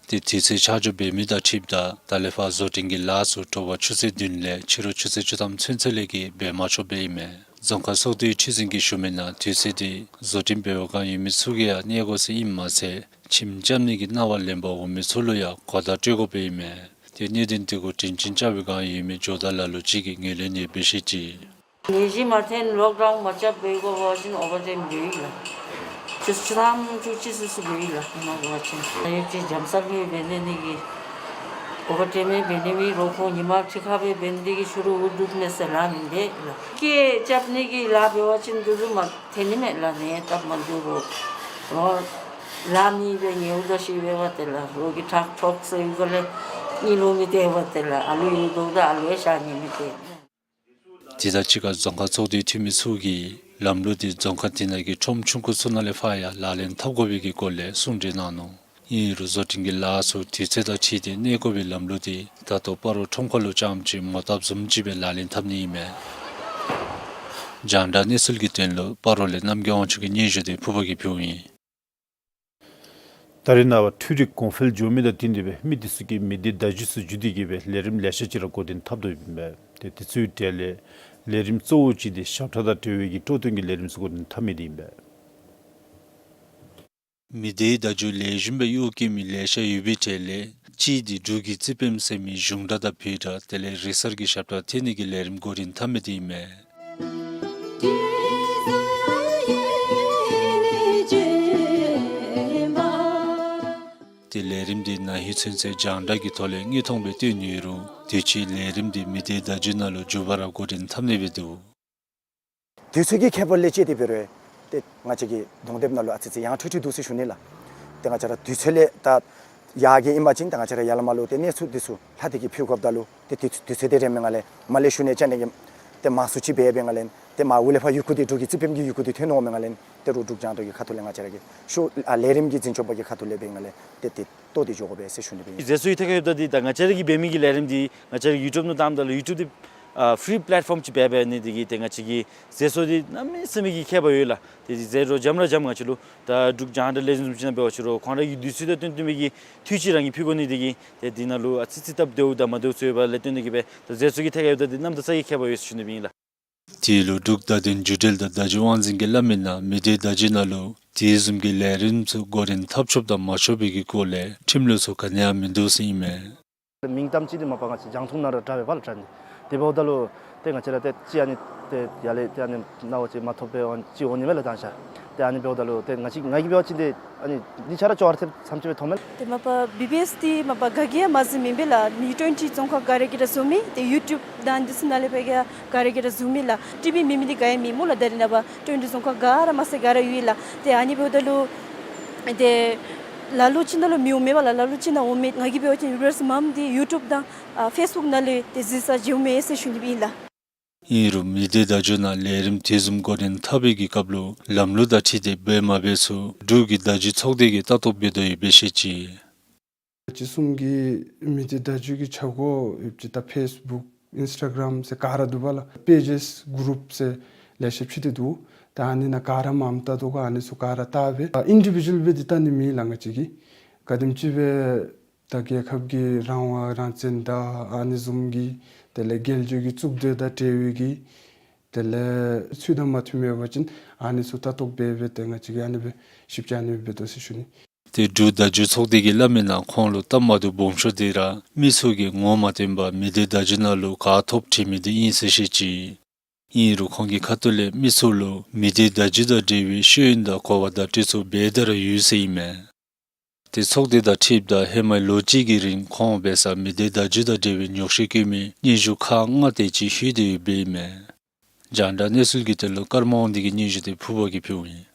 ཏེ་དུས་ཚོད་ཆ་འཇོག་འབད་མི་དང་འཁྲིལཝ་ད་ད་ལས་ཕར་བཟོ་སྐྲུན་གྱི་ལཱ་ཚུ་དྲོ་པ་ཆུ་ཚོད་བདུན་ལས་ཕྱི་རུ་ཆུ་ཚོད་བཅུ་ཐམ་ཚུན་ཚོད་ལས་བརྒལ་འབད་མ་ཆོགཔ་སྦེ་ཨིན་མས། རྫོང་ཁག་ཚོགས་འདུའི་ཁྲི་འཛིན་གྱིས་ཞུ་མི་ནང་དུས་ཚོད་འདི་བཟོ་སྐྲུན་འབད་བའི་བསྒང་ཡོད་མི་ཚུ་གིས་ཡང་གནས་དགོ་ཟེར་ཨིནམ་མ་ཚད་ཁྱིམ་རྐྱབ་ནི་གི་གནང་བ་ལེན་པར་འོང་མི་ཚུ་ལུ་ཡང་གོ་བརྡ་སྤྲོད་དགོཔ་ཨིན་མས། ཏེ་གནད་དོན་འདི་གུ་དྲིན་ཅན་རྐྱབ་པའི་བསྒང་ཡོད་མི་ཇོ་བདག་ལ་ལུ་ཅིག་གིས་ངོས་ལེན་ཡོད་པའི་ཤུལ་ཅིག། ནད་གཞི་མ་ཐོན་ལོག་ཌའུན་མ་རྐྱབ་འབད་དགོ་པ་ཅིན་ཨོ་ཝར་ཊའིམ་འབད་ཡི་ལགས། ཆུ་ཚོད་ཐམ་ཅུ་གཅིག་ཚུན་ཚོད་འབད་ཡི་ལགས། མ་དགོ་པ་ཅིན་ཡོད་ཅིག་འཇམ་སར་གྱིས་འབད་ནི་གི་ཨོ་ཝར་ཊའིམ་འབད་ནི་མེད་རུང་ཁོང་ཉིནམ་ཕྱེད་ཀ་སྦེ་འབད་ནི་དེ་གིས་ཕྱི་རུ་འུ་སྡུག་མས་ཟེར་ལཱ་མི་འབད་ལགས། སྐད་རྐྱབ་ནི་གི་ལཱ་འབད་བ་ཅིན་དེ་ཚུ་མ་ཐོན་ནི་མས་ལགས། ནད་སྟབས་མ་བདེཝ་རོགས་ལཱ་མི་འབད་ཉལཝ་ད་ཤི་འབདཝ་ཏེ་ལགས། རོགས་ཀྱིས་ཁྲག་འཕྲོག་ཟེར་བའི་སྒང་ལས་གཉིད་ལོག་མི་སྟེར་བ་ཏེ་ལགས། ཨ་ལུ་ཡོད་དོ་ད་ཨ་ལུ་ཡང་བཞག་ནི་མི་སྟེར། དེ་དང་གཅིག་ཁར་རྫོང་ཁག་ཚོགས་འདུའི་འཐུས་མི་ཚུ་གིས་ལམ་ལུགས་འདི་རྫོང་ཁག་དེ་ནང་གི་ཁྲོམ་ཆུང་ཀུ་ཚུ་ནང་ལས་ཕར་ཡང་ལག་ལེན་འཐབ་དགོ་པའི་གི་སྐོར་ལས་གསུང་གྲོས་གནང་ནུག། ཨིན་རུང་བཟོ་སྐྲུན་གྱི་ལཱ་ཚུ་དུས་ཚོད་དང་འཁྲིལ་ཏེ་གནས་དགོ་པའི་ལམ་ལུགས་འདི་ད་ལྟོ་སྤ་རོ་ཁྲོམ་ཁ་ལུ་རྐྱངམ་ཅིག་མོ་བཏབ་བཟུམ་ཅིག་སྦེ་ལག་ལེན་འཐབ་ནི་ཨིན་མས། རྒྱང་བསྒྲགས་གནས་ཚུལ་གྱི་དོན་ལུ་སྤ་རོ་ལས་རྣམ་རྒྱལ་དབང་ཕྱུག་གི་སྙན་ཞུ་འདི་ཕུར་པ་གིས་ཕུལཝ་ཨིན། ད་རེས་ནངས་པ་འཕྲུལ་རིག་གོང་འཕེལ་འགྱོ་མི་དང་བསྟུན་ཏེ་སྦེ་མི་འདི་ཚུ་གིས་མི་སྡེ་བརྡ་བརྒྱུད་ཚུ་བརྒྱུད་དེ་གིས་སྦེ་ལས་རིམ་ལེ་ཤ་ཅིག་ར་འགོ་འདྲེན་འཐབ་དོ་ཡོདཔ་ཨིན་པས། ཏེ་དེ་ཚུའི་གྲས་ལས་ལས་རིམ་གཙོ་བོ་ཅིག་འདི་ཞབས་ཁྲ་དང་འབྲེལ་བའི་གི་སྤྲོ་སྟོན་གྱི་ལས་རིམ་ཚུ་འགོ་འདྲེན་འཐབ་མི་འདི་ཨིན་པས། མི་སྡེའི་བརྡ་བརྒྱུད་ལེགས་ཤོམ་སྦེ་གཡོག་བཀོལ་མི་ལེ་ཤ་ཡོད་པའི་གྲས་ལས་གཅིག་འདི་འབྲུག་གི་རྩིས་སྤེལ་ཟེར་མི་གཞུང་སྒྲ་དང་བོད་སྒྲ་དེ་ལས་རིག་གསར་གྱི་ཞབས་ཁྲ་འཐེན་ནི་གི་ལས་རིམ་འགོ་འདྲེན་འཐབ་མི་འདི་ཨིན་མས། ཏེ་ལས་རིམ་འདི་ན་ཧིང་ཚུན་ཚོད་རྒྱང་བསྒྲགས་ཀྱི་ཐོག་ལས་དངོས་མཐོང་སྦེ་སྟོན་ནི་ཡོད་རུང་དུས་ཅི་ལས་རིམ་འདི་མི་སྡེའི་བརྡ་བརྒྱུད་ནང་ལུ་མཇུག་བར་ར་འགོ་འདྲེན་འཐབ་ནི་སྦེ་འདུག། དུས་ཚོད་ཀྱི་ཁྱད་པར་ལས་བཅད་དེ་འབད་རུང་ཏེ་ང་བཅས་ཀྱི་གདོང་དེབ་ནང་ལུ་ཨ་ཙི་ཅིག་ཡང་འཕྲོས་འཕྲོས་འདུག་ཟེར་ཞུ་ནི་ལགས། ཏེ་ང་བཅས་ར་དུས་ཚོད་ལས་ད་ཡར་གྱི་ཨིན་པ་ཅིན་ཏེ་ང་བཅས་ར་ཡར་ལས་མར་ལུ་ཏེ་གནས་ཚུལ་འདི་ཚུ་ལྷག་སྟེ་གིས་ཕུལ་དགོཔ་ད་ལུ་ཏེ་དུས་དུས་ཚོད་འདི་རན་མི་ང་ལས་མར་ལས་ཞུ་ནི་ཅ་ནི་གི་ཏེ་མང་སུ་ཅིག་འབད་འབདཝ་ལས་ཏེ་མར་འོག་ལས་ཕར་ཡུལ་སྐོར་འདི་འབྲུག་གི་རྩིས་སྤེལ་གྱི་ཡུལ་སྐོར་འདི་ཐོན་འོང་མི་ལས་ཏེ་རོགས་འབྲུག་རྒྱང་བསྒྲགས་ཀྱི་ཁ་ཐུག་ལས་ང་བཅས་ར་གི་ཤོ་ཨ་ལས་རིམ་གྱི་འཛིན་སྐྱོང་པ་གི་ཁ་ཐུག་ལས་འབདཝ་ལས་ཏེ་ཏེ་ཏོ་འདི་འགྱོ་དགོ་པས་ཟེར་ཞུ་ནི་སྦེ་ཨིན། ཟད་སོ་གི་ཐད་ཁར་འབདཝ་ད་འདི་ད་ང་བཅས་ར་གིས་འབད་མི་གི་ལས་རིམ་འདི་ང་བཅས་ར་ཡུ་ཊུབ་ནང་བཏངམ་ད་ལུ་ཡུ་ཊུབ་འདི་ཨ་ཕི་རི་པེ་ལེཊ་ཕོམ་ཅིག་འབད་འབད་ནི་འདི་གིས་ཏེ་ང་བཅས་ཀྱི་ཟད་སོ་འདི་གནམ་མེད་ས་མེད་ཀྱི་ཁྱད་པར་ཡོད་ལགས། ཏེ་འདི་ཟད་རོགས་འཇམ་ར་འཇམ། ང་བཅས་ལུ་ད་འབྲུག་རྒྱང་བསྒྲགས་ལས་འཛིན་བཟུམ་ཅིག་ནང་འབད་བ་ཅིན་རོགས་ཁོང་ར་གི་དུས་ཚོད་དང་བསྟུན་བསྟུན་པའི་གི་འཐུས་ཅིག་རང་གིས་ཕུལ་དགོ་ནི་འདི་གིས་ཏེ་འདི་ནང་ལུ་ཨ་ཙི་ཙི་སྟབས་བདེཝ་དང་མ་བདེཝ་ཚུ་ཡོདཔ་ལས་བརྟེན་ཏེ་གིས་སྦེ་ད་ཟད་སོ་གི་ཐད་ཁར་འབདཝ་ད་འདི་གནམ་དང་ས་གི་ཁྱད་པར་ཡོད་ཟེར་ཞུ་ནི་སྦེ་ཨིན་ལགས། དེ་ལུ་འབྲུག་བརྡ་དོན་བརྒྱུད་འབྲེལ་དང་བརྡ་བརྒྱུད་དབང་འཛིན་གྱིས་སླབ་མི་ནང་མི་སྡེའི་བརྡ་བརྒྱུད་ནང་ལུ་དེ་བཟུམ་གྱི་ལས་རིམ་ཚུ་འགོ་འདྲེན་འཐབ་ཆོགཔ་དང་མ་ཆོག་པའི་གི་སྐོར་ལས་ཁྲིམས་ལུགས་ཚུ་ག་ནི་ཡང་མིན་འདུག་ཟེར་ཨིན་མས། མིང་གཏམ་ཅིག་འདི་མ་པ་ང་བཅས་རྒྱང་མཐོང་ནང་ར་དྲག་པས་པ་ལགས་དྲག་ནི། དེ་འབདཝ་ད་ལུ་ཏེ་ང་བཅས་ར་ཏེ་ཅིག་ཨ་ནི་ཏེ་ཡར་ལས་ཏེ་ཨ་ནི་སྣང་བ་ཅིག་མ་ཐོབ་པའི་དབང་ཅིག་འོང་ནི་མས་ལགས་ད་ང་བཅས་ར། ཏེ་ཨ་ནི་འབདཝ་ད་ལུ་ཏེ་ང་བཅས་ང་གིས་འབད་བ་ཅིན་ཏེ་ཨ་ནི་འདི་ཆ་ར་ཅོག་ར་འཐདཔ་ཙམ་ཅིག་སྦེ་མཐོང་མས་ལགས། ཏེ་མ་པ་བི་བི་ཨེསི་འདི་མ་པ་ག་གིས་ཡང་མ་གཟིགས་མི་ཨིན་པས་ལགས། མི་ཊོན་ཊི་རྫོང་ཁག་ག་ར་གིས་ར་གཟིགས་མི། ཏེ་ཡུ་ཊུབ་དང་འདི་ཚུ་ནང་ལས་སྦེ་ག་ར་གིས་ར་གཟིགས་མི་ལགས། ཊི་བི་མེད་མི་འདི་ག་ཡང་མེད་སྨོ་ལགས། ད་རེས་ནངས་པ་ཊོན་ཊི་རྫོང་ཁག་ག་ར་མ་ཚད་ག་ར་ཡོད་ལགས། ཏེ་ཨ་ནི་འབདཝ་ད་ལུ་ཏེ་ལ་ལུ་ཅིག་ནང་ལུ་མི་འོང་མས་པ་ལགས། ལ་ལུ་ཅིག་ནང་འོང་མས། ང་གིས་འབད་བ་ཅིན་བི་བི་ཨེསི་མངམ་འདི་ཡུ་ཊུབ་དང་ཨ་ཕེསི་བུཀ་ནང་ལས་ཏེ་གཟིགས་ས་མཇལཝ་མས་ཟེར་ཞུ་ནི་སྦེ་ཨིན་ལགས། ཨིན་རུང་མི་སྡེའི་བརྡ་བརྒྱུད་ནང་ལས་རིམ་དེ་བཟུམ་འགོ་འདྲེན་འཐབ་པའི་གི་སྐབས་ལུ་ལམ་ལུགས་དང་འཁྲིལ་ཏེ་འབད་མ་འབད་ཚུ་འབྲུག་གི་བརྡ་བརྒྱུད་ཚོགས་སྡེ་གིས་ལྟ་རྟོག་འབད་དོ་ཡོདཔ་སྦེ་བཤད་ཅི། ང་བཅས་གསུམ་གྱི་མི་སྡེའི་བརྡ་བརྒྱུད་ཀྱི་ཆ་སྒོ་ཡོདཔ་ཅིག་ད་ཕེསི་བུཀ་ཨིནསི་ཊ་གརམ་ཟེར་ག་ར་འདུག་པ་ལགས། པེ་ཇེསི་གུ་རུབ་ཟེར་ལེ་ཤ་ཕྱེ་སྟེ་འདུག། ད་ཨ་ནི་ནང་ག་ར་མངམ་ལྟ་དོ་ག་ཨ་ནི་ཚུ་ག་ར་ལྟ་སྦེ་ཨ་ཨིན་ཌི་བི་ཇུ་ཨལ་སྦེ་འདི་ལྟ་ནི་མེད་ལགས། ང་བཅས་ཀྱིས་ག་དེམ་ཅིག་སྦེ་ད་རྒྱལ་ཁབ་ཀྱི་རང་དབང་རང་བཙན་དང་ཨ་ནི་བཟུམ་གྱི་དེ་ལས་རྒྱལ་སྤྱི་གི་གཙུག་སྡེ་དང་འབྲེལ་བའི་གི་དེ་ལས་ཚུལ་དང་མ་མཐུནམ་ཡོད་པ་ཅིན་ཨ་ནི་ཚུ་ལྟ་རྟོག་འབད་འབད་དེ་ང་བཅས་ཀྱིས་ཨ་ནི་སྦེ་ཞིབ་དཔྱད་ཨ་ནི་སྦེ་འབད་དོ་ཟེར་ཞུ་ནི། ཏེ་འབྲུག་བརྡ་བརྒྱུད་ཚོགས་སྡེ་གི་བླ་མའི་ནང་ཁོང་ལུ་སྟབས་མ་བདེཝ་སྦོམ་ཤོས་འདི་ར་མི་ཚུ་གིས་ངོ་མ་བསྟོན་པར་མི་སྡེ་བརྡ་བརྒྱུད་ནང་ལུ་ག་ཐོབ་བྲིས་མི་འདི་ཨིན་ཟེར་བཤད་ཅི། ཨིན་རུང་ཁོང་གི་ཁ་ཐུག་ལས་མི་ཚུ་ལུ་མི་སྡེ་བརྡ་བརྒྱུད་དང་འབྲེལ་བའི་ཤེས་ཡོན་དང་གོ་བ་བརྡ་སྤྲོད་ཚུ་འབད་དེ་ར་ཡོད་ཟེར་ཨིན་མས། ཏེ་ཚོགས་སྡེ་དང་འཁྲིལཝ་ད་ཧེ་མའི་ལོ་གཅིག་གི་རིང་ཁོང་འབད་སར་མི་སྡེ་བརྡ་བརྒྱུད་དང་འབྲེལ་བའི་ཉོགས་བཤད་བཀོད་མི་སྙན་ཞུ་ཁག་ལྔ་དེ་ཅིག་ལྷོད་དེ་ཡོདཔ་ཨིན་མས། རྒྱང་བསྒྲགས་གནས་ཚུལ་གྱི་དོན་ལུ་ཀརྨ་དབང་འདུས་ཀྱི་སྙན་ཞུ་དེ་ཕུརཔ་གིས་ཕུལཝ་ཨིན།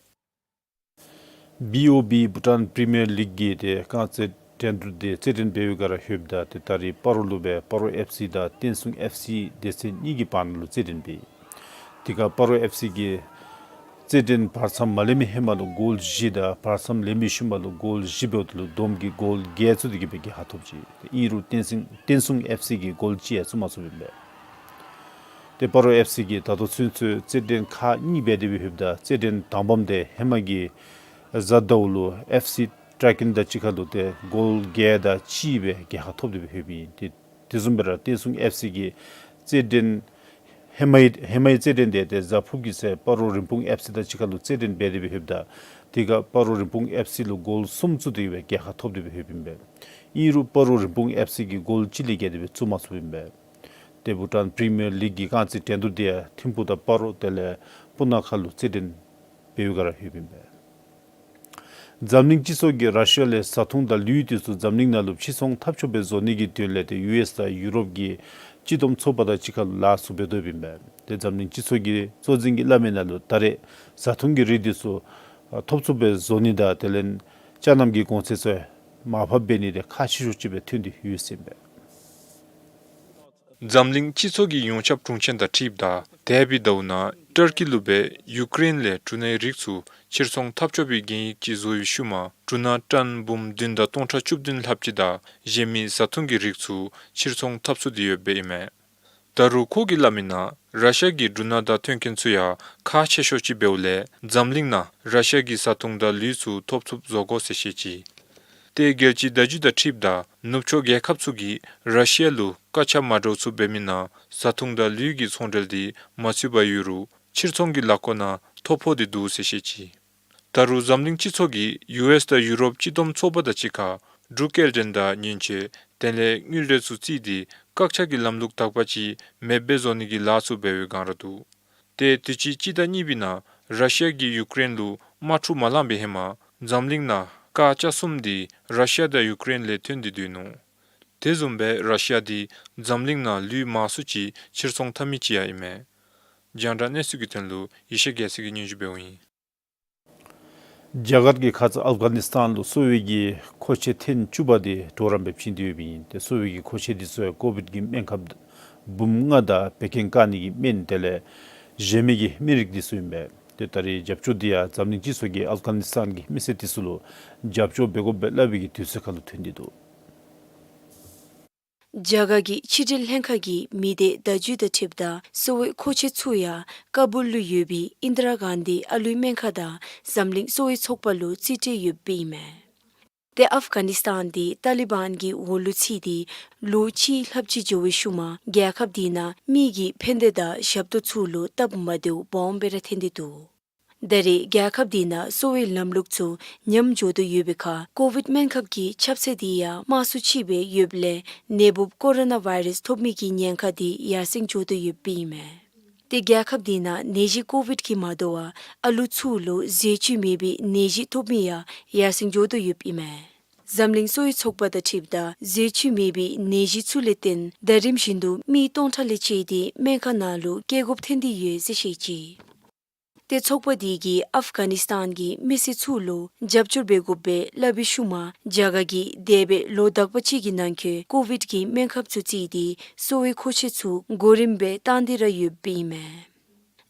བི་ཨོ་བི་བྷུ་ཊཱན་པི་རི་མི་ཡར་ལིག་གི་ཏེ་རྐང་རྩེད་འགྲན་བསྡུར་དེ་རྩེད་འགྲན་འབད་བའི་སྒང་ར་ལྷོདཔ་ད་ཏེ་ད་རིས་སྤ་རོ་ལུ་སྦེ་སྤ་རོ་ཨེཕ་སི་དང་བསྟན་སྲུང་ཨེཕ་སི་སྡེ་ཚན་གཉིས་ཀྱི་བར་ན་ལུ་རྩེད་འགྲན་འབད། དེ་ཁར་སྤ་རོ་ཨེཕ་སི་གིས་རྩེད་འགྲན་བར་མཚམས་མ་ལེན་པའི་ཧེ་མ་ལུ་གོལ་བཞི་དང་བར་མཚམས་ལེན་པའི་ཤུལ་མ་ལུ་གོལ་བཞི་འབདཝ་ད་ལུ་བསྡོམས་ཀྱིས་གོལ་བརྒྱད་ཚུད་དེ་གིས་སྦེ་རྒྱལ་ཁ་ཐོབ་ཅི། ཏེ་ཨིན་རུང་བསྟན་སྲུང་བསྟན་སྲུང་ཨེཕ་སི་གིས་གོལ་གཅིག་ཡང་བཙུགས་མ་ཚུགསཔ་ཨིན་པས། ཏེ་སྤ་རོ་ཨེཕ་སི་གིས་ད་ལྟོ་ཚུན་ཚོད་རྩེད་འགྲན་ཁག་གཉིས་འབད་དེ་སྦེ་ལྷོདཔ་ད་རྩེད་འགྲན་དང་པམ་དེ་ཧེ་མ་གི་གཟའ་ཟླཝ་ལུ་ཨེཕ་སི་ཊ་ར་ཀིན་དང་གཅིག་ཁར་ལུ་ཏེ་གོལ་བརྒྱད་དང་གཅིག་སྦེ་རྒྱལ་ཁ་ཐོབ་སྟེ་སྦེ་ལྷོདཔ་ཨིན། ཏེ་དེ་བཟུམ་སྦེ་ར་བསྟན་སྲུང་ཨེཕ་སི་གིས་རྩེད་འགྲན་ཧེ་མའི་ཧེ་མའི་རྩེད་འགྲན་དེ་ཏེ་གཟའ་ཕུརཔ་གི་ཚེ་སྤ་རོ་རིན་སྤུངས་ཨེཕ་སི་དང་གཅིག་ཁར་ལུ་རྩེད་འགྲན་འབད་དེ་སྦེ་ལྷོདཔ་ད་དེ་ཁར་སྤ་རོ་རིན་སྤུངས་ཨེཕ་སི་ལུ་གོལ་གསུམ་བཙུགས་ཏེ་སྦེ་རྒྱལ་ཁ་ཐོབ་སྟེ་སྦེ་ལྷོདཔ་ཨིན་པས། ཨིན་རུང་སྤ་རོ་རིན་སྤུངས་ཨེཕ་སི་གིས་གོལ་གཅིག་ལས་བརྒལ་ཏེ་སྦེ་བཙུགས་མ་ཚུགསཔ་ཨིན་པས། ཏེ་བྷུ་ཊཱན་པི་རི་མི་ཡར་ལིག་གི་རྐང་རྩེད་འགྲན་བསྡུར་དེ་ཡང་ཐིམ་ཕུག་དང་སྤ་རོ་དེ་ལས་སྤུ་ན་ཁ་ལུ་རྩེད་འགྲན་འབད་བའི་སྒང་ར་ལྷོདཔ་ཨིན་པས། འཛམ་གླིང་སྤྱི་ཚོགས་ཀྱིས་ར་ཤི་ཡ་ལས་བཟའ་འཐུང་དང་ལུད་དེ་ཚུ་འཛམ་གླིང་ནང་ལུ་ཕྱིར་ཚོང་འཐབ་ཕྱོགས་སྦེ་བཟོ་ནི་གི་དོན་ལས་ཏེ་ཡུ་ཨེསི་དང་ཡུ་རོབ་ཀྱི་སྤྱི་བསྡོམས་ཚོགས་པ་དང་གཅིག་ཁར་ལུ་ལཱ་ཚུ་འབད་དོ་ཡོདཔ་ཨིན་པས། ཏེ་འཛམ་གླིང་སྤྱི་ཚོགས་ཀྱི་གཙོ་འཛིན་གྱིས་སླབ་མི་ནང་ལུ་ད་རེས་བཟའ་འཐུང་གི་རིགས་དེ་ཚུ་ཐོབ་ཚུགསཔ་སྦེ་བཟོ་ནི་དང་དེ་ལས་ཅ་རྣམ་གྱི་གོང་ཚད་ཚུ་མར་ཕབ་འབད་ནི་དེ་ཁག་ཆེ་ཤོས་ཅིག་སྦེ་ཐོན་ཏེ་ཡོད་ཟེར་ཨིན་པས། འཛམ་གླིང་སྤྱི་ཚོགས་ཀྱི་ཡོངས་ཁྱབ་དྲུང་ཆེན་དང་འཁྲིལཝ་ད་འདས་པའི་ཟླཝ་ནང་ཏུར་ཀི་ལུ་སྦེ་ཡུ་ཀེ་རེན་ལས་འབྲུ་སྣའི་རིགས་ཚུ་ཕྱིར་ཚོང་འཐབ་ཕྱོགས་པའི་གན་ཡིག་ཅིག་བཟོ་བའི་ཤུལ་མ་འབྲུ་སྣ་ཊཱན་འབུམ་བདུན་དང་སྟོང་ཕྲག་བཅུ་བདུན་ལྷགཔ་ཅིག་དང་གཞན་མི་བཟའ་འཐུང་གི་རིགས་ཚུ་ཕྱིར་ཚོང་འཐབ་ཚུགས་ཏེ་ཡོདཔ་ཨིན་མས། ད་རུང་ཁོ་གིས་སླབ་མི་ནང་ར་ཤི་ཡ་གི་འབྲུ་སྣ་དང་མཐུན་རྐྱེན་ཚུ་ཡང་ཁག་ཆེ་ཤོས་ཅིག་འབདཝ་ལས་འཛམ་གླིང་ནང་ར་ཤི་ཡ་གི་བཟའ་འཐུང་དང་ལུད་ཚུ་ཐོབ་ཚུགསཔ་བཟོ་དགོ་ཟེར་བཤད་ཅི། ཏེ་རྒྱལ་སྤྱིའི་བརྡ་བརྒྱུད་དང་འཁྲིལཝ་ད་ནུབ་ཕྱོགས་རྒྱལ་ཁབ་ཚུ་གིས་ར་ཤི་ཡ་ལུ་བཀག་ཆ་མ་འདྲཝ་ཚུ་འབད་མི་ནང་བཟའ་འཐུང་དང་ལུད་ཀྱི་ཚོང་འབྲེལ་དེ་མ་ཚུད་པར་ཡོད་རུང་ཕྱིར་ཚོང་གི་ལཱ་འགོ་ནང་ཐོ་ཕོག་སྟེ་འདུག་ཟེར་བཤད་ཅི། ད་རུང་འཛམ་གླིང་སྤྱི་ཚོགས་ཀྱིས་ཡུ་ཨེསི་དང་ཡུ་རོབ་སྤྱི་བསྡོམས་ཚོགས་པ་དང་གཅིག་ཁར་འབྲུག་སྐྱེལ་འདྲེན་དང་ཉེན་བཅོལ་དེ་ལས་དངུལ་འབྲེལ་ཚུ་བརྩིས་ཏེ་བཀག་ཆ་གི་ལམ་ལུགས་དག་པ་ཅིག་མེདཔ་སྦེ་བཟོ་ནི་གི་ལཱ་ཚུ་འབད་བའི་སྒང་ར་འདུག། ཏེ་དུས་ཅི་སྤྱི་ཟླ་གཉིས་པའི་ནང་ར་ཤི་ཡ་གིས་ཡུ་ཀེ་རེན་ལུ་དམག་འཁྲུག་མ་ལངས་པའི་ཧེ་མ་འཛམ་གླིང་ནང་ཀར་ཆ་གསུམ་དེ་ར་ཤི་ཡ་དང་ཡུ་ཀེ་རེན་ལས་ཐོན་ཏེ་འདུག་ནུག། དེ་བཟུམ་སྦེ་ར་ཤི་ཡ་དེ་འཛམ་གླིང་ནང་ལུད་མང་སུ་ཅིག་ཕྱིར་ཚོང་འཐབ་མི་ཅིག་ཡང་ཨིན་མས། རྒྱང་བསྒྲགས་གནས་ཚུལ་གྱི་དོན་ལུ་ཡེ་ཤེས་རྒྱལ་མཚན་གྱིས་སྙན་ཞུ་འབདཝ་ཨིན། རྒྱ་གར་གྱི་ཁ་ཙ་ཨབ་གྷ་ནི་སི་ཐན་ལུ་གསོ་བའི་གི་མཁོ་ཆས་ཐེངས་བཅུ་པ་དེ་གྲོགས་རམ་སྦེ་བྱིན་ཏེ་ཡོདཔ་ཨིན། ཏེ་གསོ་བའི་གི་མཁོ་ཆས་དེ་ཚུ་ཡང་ཀོ་བིཌ་གི་སྨན་ཁབ་འབུམ་ལྔ་དང་བད་ཀན་བཀག་ནི་གི་སྨན་དེ་ལས་གཞན་མི་གི་སྨན་རིགས་དེ་ཚུ་ཨིན་པས། ཏེ་ད་རེས་རྒྱབ་སྐྱོར་དེ་ཡང་འཛམ་གླིང་སྤྱི་ཚོགས་ཀྱིས་ཨབ་གྷ་ནི་སི་ཐན་གྱི་མི་སེར་དེ་ཚུ་ལུ་རྒྱབ་སྐྱོར་འབད་དགོཔ་སྦེ་སླབ་པའི་གི་དུས་ཚོད་ཁར་ལུ་ཐོན་ཏེ་འདུག། རྒྱ་གར་གྱི་ཕྱི་འབྲེལ་ལྷན་ཁག་གི་མི་སྡེ་བརྡ་བརྒྱུད་དང་འཁྲིལཝ་ད་གསོ་བའི་མཁོ་ཆས་ཚུ་ཡང་ཀ་བུལ་ལུ་ཡོད་པའི་ཨིནྡ་ར་གཱན་དི་ཨ་ལུའི་སྨན་ཁང་དང་འཛམ་གླིང་གསོ་བའི་ཚོགས་པ་ལུ་རྩིས་སྤྲོད་ཡོདཔ་ཨིན་མས། ཏེ་ཨབ་གྷ་ནི་སི་ཐན་དེ་ཏཱ་ལི་བཱན་གྱི་འོག་ལུ་ཚུད་དེ་ལོ་གཅིག་ལྷགཔ་ཅིག་འགྱོ་བའི་ཤུལ་མ་རྒྱལ་ཁབ་དེ་ནང་མི་གི་ཕན་བདེ་དང་ཞབས་ཏོག་ཚུ་ལུ་སྟབས་མ་བདེཝ་སྦོམ་སྦེ་ར་ཐོན་ཏེ་འདུག། ད་རེས་རྒྱལ་ཁབ་དེ་ནང་གསོ་བའི་ལམ་ལུགས་ཚུ་ཉམས་འགྱོ་དོ་ཡོད་པའི་ཁར་ཀོ་བིཌ་སྨན་ཁབ་ཀྱི་ཁྱབ་ཚད་དེ་ཡང་དམའ་སུ་ཅིག་སྦེ་ཡོདཔ་ལས་ནད་འབུཔ་ཀོ་རོ་ན་བཱའི་རཱསི་ཐོབ་མི་གི་ཉེན་ཁ་དེ་ཡར་སེང་འགྱོ་དོ་ཡོདཔ་ཨིན་མས། ཏེ་རྒྱལ་ཁབ་དེ་ནང་ནད་གཞི་ཀོ་བིཌ་ཀྱིས་མ་དོ་བར་ཨ་ལུ་ཚུ་ལུ་ཟས་བཅུད་མེད་པའི་ནད་གཞི་ཐོབ་མི་ཡང་ཡར་སེང་འགྱོ་དོ་ཡོདཔ་ཨིན་མས། འཛམ་གླིང་གསོ་བའི་ཚོགས་པ་དང་འཁྲིལཝ་ད་ཟས་བཅུད་མེད་པའི་ནད་གཞི་ཚུ་ལས་བརྟེན་ཟླ་རིམ་བཞིན་དུ་མི་སྟོང་ཕྲག་ལས་བཅད་དེ་སྨན་ཁང་ནང་ལུ་བསྐྱལ་དགོཔ་ཐོན་ཏེ་ཡོད་ཟེར་བཤད་ཅི། ཏེ་ཚོགས་པ་དེ་གིས་ཨབ་གྷ་ནི་སི་ཐན་གྱི་མི་སེར་ཚུ་ལུ་རྒྱབ་སྐྱོར་འབད་དགོཔ་སྦེ་སླབ་པའི་ཤུལ་མ་རྒྱ་གར་གྱིས་འདས་པའི་ལོ་དག་པ་ཅིག་གི་ནང་འཁོད་ཀོ་བིཌ་ཀྱི་སྨན་ཁབ་ཚུ་བརྩིས་ཏེ་གསོ་བའི་མཁོ་ཆས་ཚུ་གོ་རིམ་སྦེ་བཏང་སྟེ་ར་ཡོདཔ་ཨིན་མས།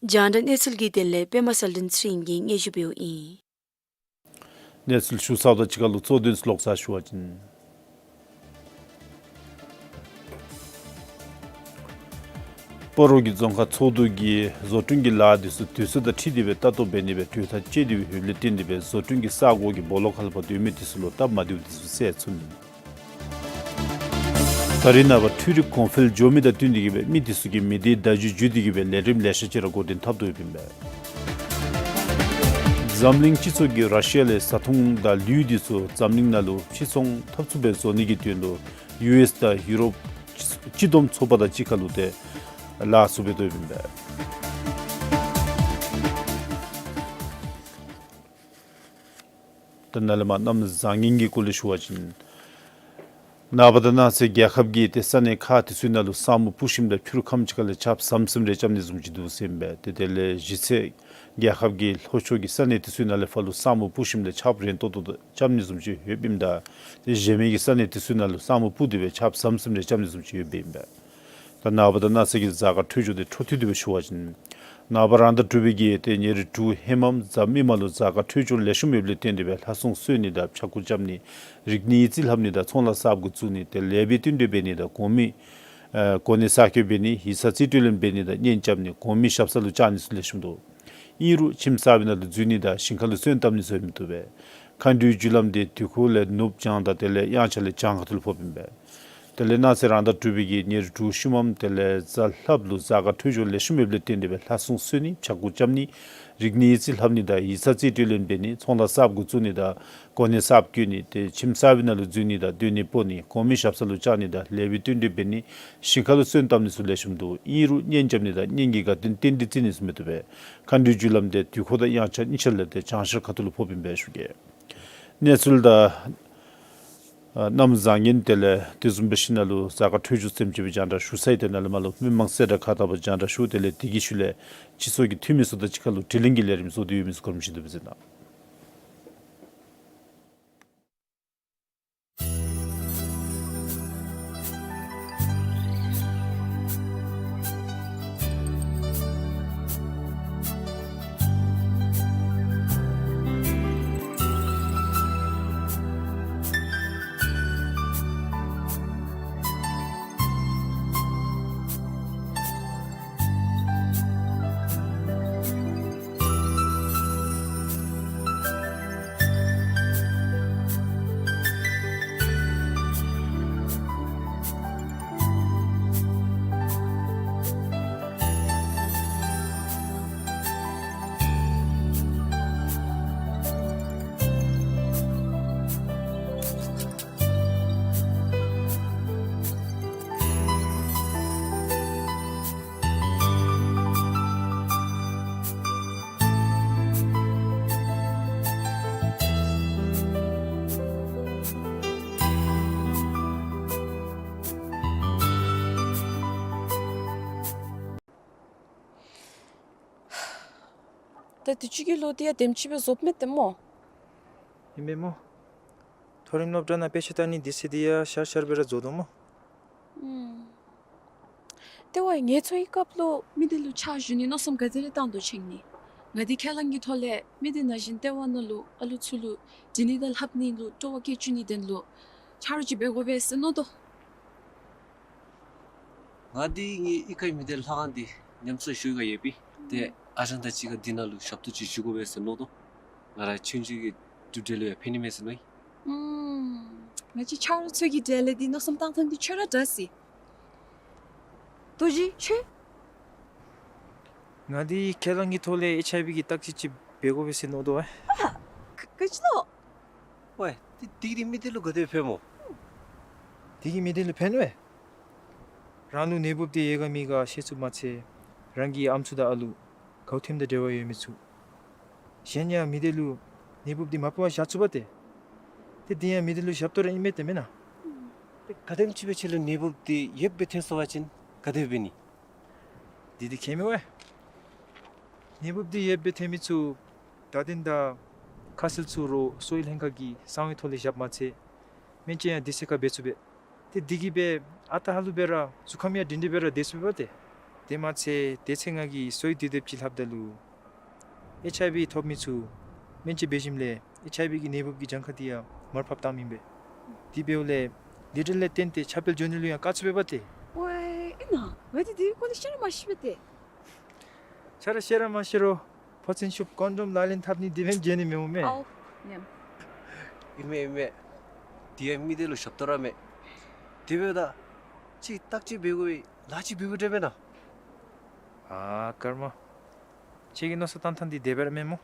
རྒྱང་བསྒྲགས་གནས་ཚུལ་གྱི་དོན་ལས་པདྨ་གསལ་སྒྲོན་ཚེ་རིང་གིས་སྙན་ཞུ་འབདཝ་ཨིན། གནས་ཚུལ་ཞུ་ཚརཝ་དང་གཅིག་ཁར་ལུ་གཙོ་དོན་ཚུ་ལོག་ས་ཞུ་བ་ཅིན། སྤ་རོ་གི་རྫོང་ཁག་ཚོགས་འདུ་གིས་བཟོ་སྐྲུན་གྱི་ལཱ་དེ་ཚུ་དུས་ཚོད་དང་འཁྲིལ་ཏེ་སྦེ་ལྟ་རྟོག་འབད་ནི་སྦེ་གྲོས་ཐག་བཅད་དེ་སྦེ་ཡོདཔ་ལས་བརྟེན་ཏེ་སྦེ་བཟོ་སྐྲུན་གྱི་ས་གོ་གི་སྦོ་ལོགས་ཁར་ལུ་སྡོད་མི་དེ་ཚུ་ལུ་སྟབས་མ་བདེཝ་དེ་ཚུ་སེལ་ཚུགས་མི། ད་རེས་ནངས་པ་འཕྲུལ་རིག་གོང་འཕེལ་འགྱོ་མི་དང་བསྟུན་ཏེ་གིས་སྦེ་མི་དེ་ཚུ་གིས་མི་སྡེའི་བརྡ་བརྒྱུད་བརྒྱུད་དེ་གིས་སྦེ་ལས་རིམ་ལེ་ཤ་ཅིག་ར་འགོ་འདྲེན་འཐབ་དོ་ཡོདཔ་ཨིན་པས། འཛམ་གླིང་སྤྱི་ཚོགས་ཀྱིས་ར་ཤི་ཡ་ལས་བཟའ་འཐུང་དང་ལུད་འདི་ཚུ་འཛམ་གླིང་ནང་ལུ་ཕྱིར་ཚོང་འཐབ་ཚུགས་པའི་བཟོ་ནི་གི་དོན་ལུ་ཡུ་ཨེསི་དང་ཡུ་རོབ་སྤྱི་བསྡོམས་ཚོགས་པ་དང་གཅིག་ཁར་ལུ་ཏེ་ལཱ་ཚུ་འབད་དོ་ཡོདཔ་ཨིན་པས། ད་ནཱ་ལས་མར་གནམ་བཟང་ངན་གྱི་སྐོར་ལས་ཞུ་བ་ཅིན། ནངས་པ་དང་གནངས་ཚེ་རྒྱལ་ཁབ་ཀྱི་ཏེ་ས་གནས་ཁག་དེ་ཚུ་ནང་ལུ་ས་སྨུག་སྤུབས་ཞིནམ་ལས་ཕྱི་རུ་ཁམས་ཅིག་ཁ་ལས་ཆརཔ་ཟམ་ཟིམ་རེ་རྐྱབ་ནི་བཟུམ་ཅིག་འདུག་ཟེར་ཨིན་པས། ཏེ་དེ་ལས་གཞེས་ཚེ་རྒྱལ་ཁབ་ཀྱི་ལྷོ་ཕྱོགས་ཀྱི་ས་གནས་དེ་ཚུ་ནང་ལས་ཕར་ལུ་ས་སྨུག་སྤུབས་ཞིནམ་ལས་ཆརཔ་རན་ཏོག་ཏོ་རྐྱབ་ནི་བཟུམ་ཅིག་ཡོདཔ་ཨིནམ་ད། ཏེ་གཞན་མི་གི་ས་གནས་དེ་ཚུ་ནང་ལུ་ས་སྨུག་སྤུབས་ཏེ་སྦེ་ཆརཔ་ཟམ་ཟིམ་རེ་རྐྱབ་ནི་བཟུམ་ཅིག་ཡོདཔ་ཨིན་པས། ད་ནངས་པ་དང་གནངས་ཚེ་གི་གཟའ་སྐར་འཕྲོད་སྦྱོར་དེ་འཕྲོ་མཐུད་དེ་སྦེ་ཞུ་བ་ཅིན། ནངས་པ་རང་ཟླ་དྲུག་པའི་གི་ཏེ་ཉེར་དྲུག་ཧེ་མམ་གཟའ་མིག་དམར་ལུ་གཟའ་སྐར་འཕྲོད་སྦྱོར་ལེགས་ཤོམ་ཡོདཔ་ལས་བརྟེན་ཏེ་སྦེ་ལྷ་སྲུང་གསོལ་ནི་དང་ཕྱྭ་འགུགས་རྐྱབ་ནི། རིག་གནས་ཡིག་རྩིས་ལྷབ་ནི་དང་ཚོང་ལཱ་གསརཔ་འགོ་བཙུགས་ནི་ཏེ་ལེགས་པའི་བསྟུན་གྲོས་འབད་ནི་དང་གོང་མའི་ཨེ་གོ་གནས་གསར་བསྐོ་འབད་ནི་ཡིག་ཚང་རྩིས་སྤྲོད་ལེན་འབད་ནི་དང་གཉེན་རྐྱབ་ནི་གོང་མའི་ཞབས་ས་ལུ་བཅར་ནི་ཚུ་ལེགས་ཤོམ་འདུག། ཨིན་རུང་ཁྱིམ་གསར་པའི་ནང་ལུ་འཛུལ་ནི་དང་ཞིང་ཁ་ལུ་སོན་བཏབ་ནི་ཚུ་ཡང་མི་བཏུབ་པས། མཁའ་འགྲོའི་རྒྱུ་ལམ་དེ་དུས་འཁོར་ལས་ནུབ་བྱང་དང་དེ་ལས་དབྱངས་འཆར་ལས་བྱང་ཁ་ཐུག་ལུ་ཕོགཔ་ཨིན་པས། དེ་ལས་གནངས་ཚེ་རང་ཟླ་དྲུག་པའི་གི་ཉེར་དྲུག་ཤུལ་མམ་དེ་ལས་གཟའ་ལྷགཔ་ལུ་གཟའ་སྐར་འཕྲོད་སྦྱོར་ལེགས་ཤོམ་ཡོདཔ་ལས་བརྟེན་ཏེ་སྦེ་ལྷ་སྲུང་གསོལ་ནི་ཕྱྭ་འགུགས་རྐྱབ་ནི་རིག་གནས་ཡིག་རྩིས་ལྷབ་ནི་དང་ཡིག་ཚང་རྩིས་སྤྲོད་ལེན་འབད་ནི་ཚོང་ལཱ་གསརཔ་འགོ་བཙུགས་ནི་དང་གོ་གནས་གསརཔ་བསྐོ་ནི་ཏེ་ཁྱིམ་གསར་པའི་ནང་ལུ་འཛུལ་ནི་དང་སྡོད་གནས་སྤོ་ནི་གོང་མའི་ཞབས་ས་ལུ་བཅར་ནི་དང་ལེགས་པའི་བསྟུན་གྲོས་འབད་ནི་ཞིང་ཁ་ལུ་སོན་བཏབ་ནི་ཚུ་ལེགས་ཤོམ་འདུག། ཨིན་རུང་གཉེན་རྐྱབ་ནི་དང་གཉེན་གྱི་དགའ་སྟོན་རྟེན་འབྲེལ་བརྩི་ནི་ཚུ་མི་བཏུབ་པས། མཁའ་འགྲོའི་རྒྱུ་ལམ་དེ་དུས་འཁོར་དང་དབྱངས་འཆར་གཉིས་ཆ་ལས་ཏེ་བྱང་ཤར་ཁ་ཐུག་ལུ་ཕོགཔ་ཨིན་པས་ཞུ་གེ། གནས་ཚུལ་དང་ཨ་གནམ་བཟང་ངན་དེ་ལས་དེ་བཟུམ་སྦེ་ཞིནམ་ལས་གཟའ་སྐར་འཕྲོད་སྦྱོར་ཟེར་མི་ཅིག་སྦེ་རྒྱང་བསྒྲགས་ཞུ་ཚར་ཡི། དེ་ནང་ལས་མར་ལུ་མི་མང་གསལ་བསྒྲགས་ཁག་དང་པ་རྒྱང་བསྒྲགས་ཞུ། དེ་ལས་དེ་གི་ཤུལ་ལས་སྤྱི་ཚོགས་ཀྱི་འཐུས་མི་ཚུ་དང་གཅིག་ཁར་ལུ་དྲི་ལན་གྱི་ལས་རིམ་བཟོ་སྟེ་ཡོད་མི་ཚུ་གོ་རིམ་བཞིན་དུ་སྦེ་གཟིགས་གནང་། ད་དུས་ཅི་གི་ལོ་འདི་ཡང་དེམ་ཅིག་སྦེ་རྫོགསཔ་མས་ཏེ་སྨོ། ཨིན་མས་སྨོ། མཐོ་རིམ་སློབ་གྲྭ་ནང་དཔེ་ཆ་ལྟ་ནི་དུས་ཚོད་འདི་ཡང་ཤར་ཤར་སྦེ་ར་རྫོགས་དོ་སྨོ། ཨུམ། ཏེ་ཝའི་ངལ་འཚོ་ཡི་སྐབས་ལུ་མི་སྡེ་ལུ་ཕྱག་ཞུ་ནི་མནོ་བསམ་ག་དེ་རེ་བཏང་དོ་ཅི་ཨིན་ནི། ང་འདི་ཁས་བླངས་ཀྱི་ཐོག་ལས་མི་སྡེ་ནང་བཞིན་ལྟེ་བ་ནང་ལུ་ཨ་ལུ་ཚུ་ལུ་འབྲི་ནི་དང་ལྷབ་ནི་ལུ་སྤྲོ་བ་བསྐྱེད་བཅུག་ནི་དོན་ལུ་ཆ་རོགས་ཅིག་འབད་དགོ་པས་ཟེར་མནོ་དོ། ང་འདི་ངེའི་གཡུས་ཁའི་མི་སྡེ་ལྷ་ཁང་འདི་ཉམས་གསོ་ཞུ་ག་ཡོདཔ་ཨིན། ཏེ་ཨ་ཞང་དང་གཅིག་ཁར་འདི་ནང་ལུ་ཞབས་ཏོག་ཅིག་ཞུ་དགོ་པས་ཟེར་མནོ་དོ། ང་ར་ཆུང་ཆུང་གི་གྲུབ་འབྲས་ལུ་ཡང་ཕན་ནི་མས་ཟེར་མནོ་ཡི། ཨུམ། ང་བཅས་ཆ་རོགས་ཚུ་གི་གྲལ་ལས་འདི་མནོ་བསམ་བཏང་ཐངས་འདི་ཁྱོད་ར་དྲག་སོ་ཡི། རྡོ་རྗེ་ཁྱོད། ང་འདི་ཁས་བླངས་ཀྱི་ཐོག་ལས་ཨེཆ་ཨའི་བི་གི་བརྟག་དཔྱད་ཅིག་འབད་དགོ་པས་ཟེར་མནོ་དོ་ཨེ། ཨ་ལ། ག་ག་ཅི་ལོ། ཝའི། འདི་འདི་གིས་མི་སྡེ་ལུ་ག་དེ་ཕན་སྨོ། འདི་གིས་མི་སྡེ་ལུ་ཕན་ཝའི། རང་ལུ་ནད་འབུབ་འདི་ཡོད་ག་མེད་ག་ཤེས་ཚུགསཔ་མ་ཚད་རང་གི་ཨམ་སྲུ་དང་ཨ་ལུ་གའུ་ཐེམ་དང་འབྲེལ་བ་ཡོད་མི་ཚུ། གཞན་ཡང་མི་སྡེ་ལུ་ནད་འབུབ་འདི་མ་ཕོག་པར་བཞག་ཚུགས་པ་ཏེ། ཏེ་འདི་ཡང་མི་སྡེ་ལུ་ཞབས་ཏོག་ར་ཨིན་མས་ཏེ་མེན་ན། ཏེ་ག་དེམ་ཅིག་སྦེ་ཁྱོད་ལུ་ནད་འབུབ་འདི་ཡོདཔ་སྦེ་ཐོན་སོང་པ་ཅིན་ག་དེ་འབད་ནི། འདི་འདི་ཁྱད་མེད་ཝའི། ནད་འབུབ་འདི་ཡོདཔ་སྦེ་ཐོན་མི་ཚུ་བརྡ་དོན་དང་ཁ་གསལ་ཚུ་རོགས་གསོ་བའི་ལྷན་ཁག་གི་གསང་བའི་ཐོག་ལས་བཞགཔ་མ་ཚད་སྨན་བཅོས་ཡང་དུས་ཚོད་ཁར་འབད་ཚུགས་པས། ཏེ་འདི་གིས་སྦེ་ཨ་རྟག་ཧ་ལུགས་སྦེ་ར་གཟུགས་ཁམས་ཡང་སྒྲིང་སྒྲིང་སྦེ་ར་སྡོད་ཚུགས་པས་ཏེ། དེ་མ་ཚད་དེ་ཚེ་ང་གིས་གསོ་བའི་དུས་དེབ་ཅིག་ལྷབ་ད་ལུ་ཨེཆ་ཨའི་བི་ཐོབ་མི་ཚུ་སྨན་བཅོས་འབད་ཞིནམ་ལས་ཨེཆ་ཨའི་བི་གི་ནད་འབུབ་ཀྱི་གྱངས་ཁ་འདི་ཡང་མར་ཕབ་བཏངམ་ཨིན་པས། དེ་འབདཝ་ལས་ལཱ་འབྲེལ་ལས་བརྟེན་ཏེ་ཁྱབ་སྤེལ་འགྱོ་ནི་ལུ་ཡང་དཀའ་ཚུགས་པས་པ་ཏེ། ཝའི་ཨིན་ན། ང་འདི་འདི་གི་སྐོར་ལས་ཤེས་ར་མ་ཤེས་པས་ཏེ། ཁྱོད་ར་ཤེས་ར་མ་ཤེས་རུང་ཕོ་ཚན་ཤུབས་ཀོན་ཌོམ་ལག་ལེན་འཐབ་ནི་འདི་འབདན་འགྱོ་ནི་མེད་འོང་མས། ཨའོ་ཉམས། ཨིན་མས་ཨིན་མས། འདི་ཡང་མི་སྡེ་ལུ་ཞབས་ཏོག་ར་མས། དེ་འབདཝ་ད་ཅིག་བརྟག་དཔྱད་འབད་དགོ་པས་ལཱ་ཅིག་འབད་དགོ་དྲན་མེན་ན། ཨ་ཀརྨ། ཁྱོད་ཀྱི་མནོ་བསམ་བཏང་ཐངས་འདི་དེ་སྦེ་ར་མེན་སྨོ།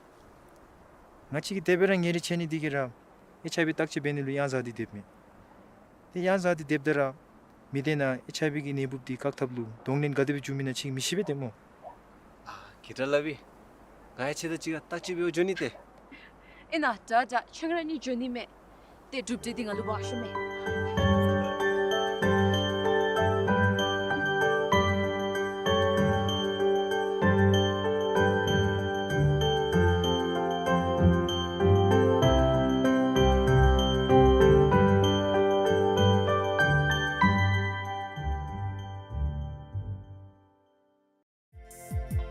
ང་བཅས་ཀྱིས་དེ་སྦེ་ར་ཉིན་རེ་ཆ་གཉིས་འདི་གིས་ར་ཨེཆ་ཨའི་ཝི་བརྟག་དཔྱད་འབད་ནི་ལུ་གཡང་གཟར་འདི་འདེབས་མས། ཏེ་གཡང་གཟར་འདི་འདེབས་ད་ར་མི་སྡེ་ནང་ཨེཆ་ཨའི་ཝི་གི་ནད་འབུཔ་འདི་བཀག་ཐབས་ལུ་གདོང་ལེན་ག་དེ་སྦེ་འབྱུང་མི་ནང་ཅིག་མི་ཤེས་པས་ཏེ་སྨོ། ཨ་གི་དྲག་ལགས་སྦེ། ང་ཡང་ཁྱེད་དང་གཅིག་ཁར་བརྟག་དཔྱད་འབད་འགྱོ་ནི་ཏེ། ཨིན་ན་དྲག་དྲག་ཁྱེད་ར་གཉིས་འགྱོ་ནི་མས། ཏེ་གྲུབ་འབྲས་འདི་ང་ལུ་འབག་ཤོག་མས།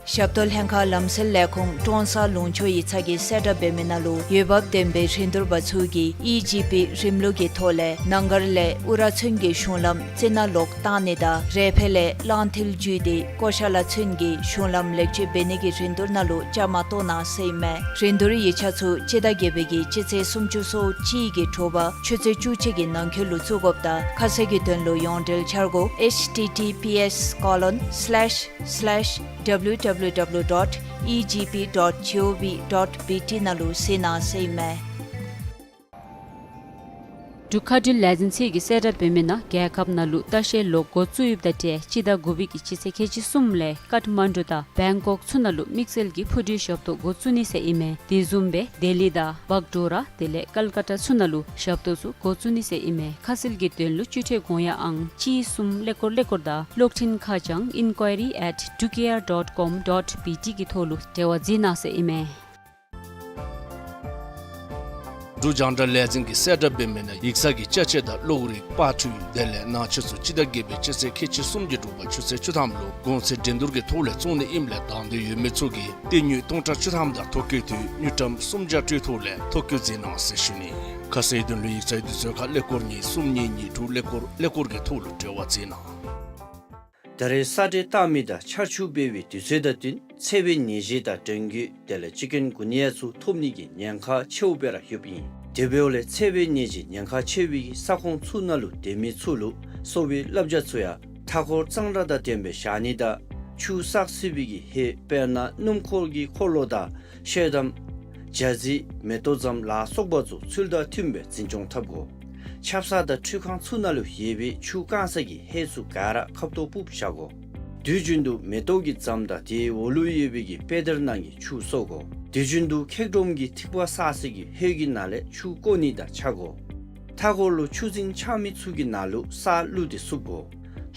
ཞབས་ཏོག་ལྷན་ཁག་ལམ་སེལ་ལས་ཁུངས་ཀྲོང་གསར་ལུང་ཕྱོགས་ཡིག་ཚང་གིས་གསལ་བསྒྲགས་འབད་མི་ནང་ལུ་འོས་འབབ་ལྡན་པའི་རིན་བསྡུར་པ་ཚུ་གིས་ཨི་ཇི་པི་རིམ་ལུགས་ཀྱི་ཐོག་ལས་ནང་སྒར་ལས་ཨུ་ར་ཚུན་གྱི་གཞུང་ལམ་རྩི་ནག་ལོག་བཏང་ནི་དང་རས་ཕེ་ལས་གླང་མཐིལ་བརྒྱུད་དེ་ཀོ་ཤ་ལ་ཚུན་གྱི་གཞུང་ལམ་ལེགས་བཅོས་འབད་ནི་གི་རིན་བསྡུར་ནང་ལུ་བཅའ་མར་གཏོགས་གནང་ཟེར་ཨིན་མས། རིན་བསྡུར་ཡིག་ཆ་ཚུ་སྤྱི་ཟླ་བརྒྱད་པའི་གི་སྤྱི་ཚེས་སུམ་ཅུ་སོ་གཅིག་གི་དྲོ་པ་ཆུ་ཚོད་བཅུ་གཅིག་གི་ནང་འཁོད་ལུ་བཙུགས་དགོཔ་དང་ཁ་གསལ་གྱི་དོན་ལུ་ཡོངས་འབྲེལ་འཆར་སྒོ་ཨེཆ་ཊི་ཊི་པི་ཨེསི་ཀོ་ལོན་སི་ལེཤ་སི་ལེཤ་ཌབ་ལུ་ཌབ་ལུ་ཌབ་ལུ་ཌོཊ་ཨི་ཇི་པི་ཌོཊ་ཇི་ཨོ་ཝི་ཌོཊ་བི་ཊི་ནང་ལུ་གཟིགས་གནང་ཟེར་ཨིན་མས། འབྲུག་མཁའ་འགྲུལ་ལས་འཛིན་ཚུ་གིས་གསལ་བསྒྲགས་འབད་མི་ནང་རྒྱལ་ཁབ་ནང་ལུ་ལྟ་བཤལ་ལོག་འགོ་བཙུགས་ཡོདཔ་དང་འབྲེལ་སྤྱི་ཟླ་དགུ་པའི་གི་སྤྱི་ཚེས་ཁལ་གཅིག་གསུམ་ལས་ཀཏ་མན་ཌུ་དང་བེང་ཀོག་ཚུ་ནང་ལུ་དམིགས་བསལ་གྱི་འཕུར་གྲུའི་ཞབས་ཏོག་འགོ་བཙུགས་ནི་ཟེར་ཨིན་མས། དེ་བཟུམ་སྦེ་ལྡི་ལི་དང་བག་ཌོ་ར་དེ་ལས་ཀལ་ཀ་ཏ་ཚུ་ནང་ལུ་ཞབས་ཏོག་ཚུ་འགོ་བཙུགས་ནི་ཟེར་ཨིན་མས། ཁ་གསལ་གྱི་དོན་ལུ་སྤྱི་ཁྲལ་དགོངས་ཡངས་ཨང་གཅིག་གསུམ་ཀླད་ཀོར་ཀླད་ཀོར་དང་གློག་འཕྲིན་ཁ་བྱང་inquiry at dukair dot com dot B T གི་ཐོག་ལུ་འབྲེལ་བ་འཛིན་གནང་ཟེར་ཨིན་མས། འབྲུག་རྒྱང་བསྒྲགས་ལས་འཛིན་གྱིས་གསལ་བསྒྲགས་འབད་མི་ནང་ཡིག་ཚང་གི་ཅ་ཆས་དང་གློག་རིག་པར་འཕྲུལ་དེ་ལས་ནང་ཆས་ཚུ་སྤྱི་ཟླ་བརྒྱད་པའི་སྤྱི་ཚེས་ཁལ་གཅིག་གསུམ་གྱི་དྲོ་པ་ཆུ་ཚོད་བཅུ་ཐམ་ལུ་གོང་ཚད་འགྲན་བསྡུར་གྱི་ཐོག་ལས་བཙོང་ནི་ཨིནམ་ལས་དང་འདོད་ཡོད་མི་ཚུ་གིས་སྟེར་དངུལ་སྟོང་ཕྲག་བཅུ་ཐམ་དང་ཐོ་བཀོད་དུས་དངུལ་ཀྲམ་སུམ་བརྒྱ་སྤྲོད་ཐོག་ལས་ཐོ་བཀོད་མཛད་གནང་ཟེར་ཞུ་ནི། ཁ་གསལ་དོན་ལུ་ཡིག་ཚང་དུས་ཚོད་ཁར་ཀླད་ཀོར་གཉིས་གསུམ་གཉིས་གཉིས་དྲུག་ཀླད་ཀོར་ཀླད་ཀོར་གྱི་ཐོག་ལུ་འབྲེལ་བ་མཛད་གནང་། ད་རེས་ས་འདྲེན་བཏང་མི་དང་ཆར་ཆུ་འབབ་པའི་དུས་ཚོད་དང་བསྟུན་ཚ་བའི་ནད་གཞི་དང་གྲོང་རྒྱུད་དེ་ལས་ཅི་ཀུན་གུ་ནི་ཡ་ཚུ་ཐོབ་ནི་གི་ཉེན་ཁ་ཆེཝ་སྦེ་ར་ཡོདཔ་ཨིན། དེ་འབདཝ་ལས་ཚ་བའི་ནད་གཞི་ཉེན་ཁ་ཆེ་བའི་ས་ཁོངས་ཚུ་ནང་ལུ་སྡོད་མི་ཚུ་ལུ་གསོ་བའི་བསླབ་བྱ་ཚུ་ཡང་མཐའ་འཁོར་གཙང་སྦྲ་དང་ལྡན་པའི་བཞག་ནི་དང་ཆུ་བསགས་སྲིད་པའི་གི་ཧེ་དཔེར་ན་སྣུམ་འཁོར་གྱི་འཁོར་ལོ་དང་ཤེལ་དམ་ཇ་རྩི་མེ་ཏོག་ཛམ་ལ་སོགས་པ་ཚུ་ཚུལ་དང་མཐུནམ་སྦེ་འཛིན་སྐྱོང་འཐབ་དགོ། ཆབ་གསང་དང་འཕྲུལ་ཁང་ཚུ་ནང་ལུ་ཡོད་པའི་ཆུ་བཀང་ས་གི་ཧེ་ཚུ་ག་ར་ཁབ་ཏོ་སྤུབས་བཞག་དགོ། དུས་རྒྱུན་དུ་མེ་ཏོག་གི་ཛམ་དང་དེའི་འོག་ལུ་ཡོད་པའི་གི་པེ་དར་ནང་གི་ཆུ་གསོ་དགོ། དུས་རྒྱུན་དུ་འཁྱག་སྒྲོམ་གྱི་ཐིགས་པ་བསགས་ས་གི་ཧེ་གི་ནང་ལས་ཆུ་བཀོ་ནི་དང་ཆ་དགོ། མཐའ་འཁོར་ལུ་ཆུ་རྫིང་ཆགས་མི་ཚུ་གི་ནང་ལུ་ས་བླུགས་ཏེ་བསུབ་དགོ།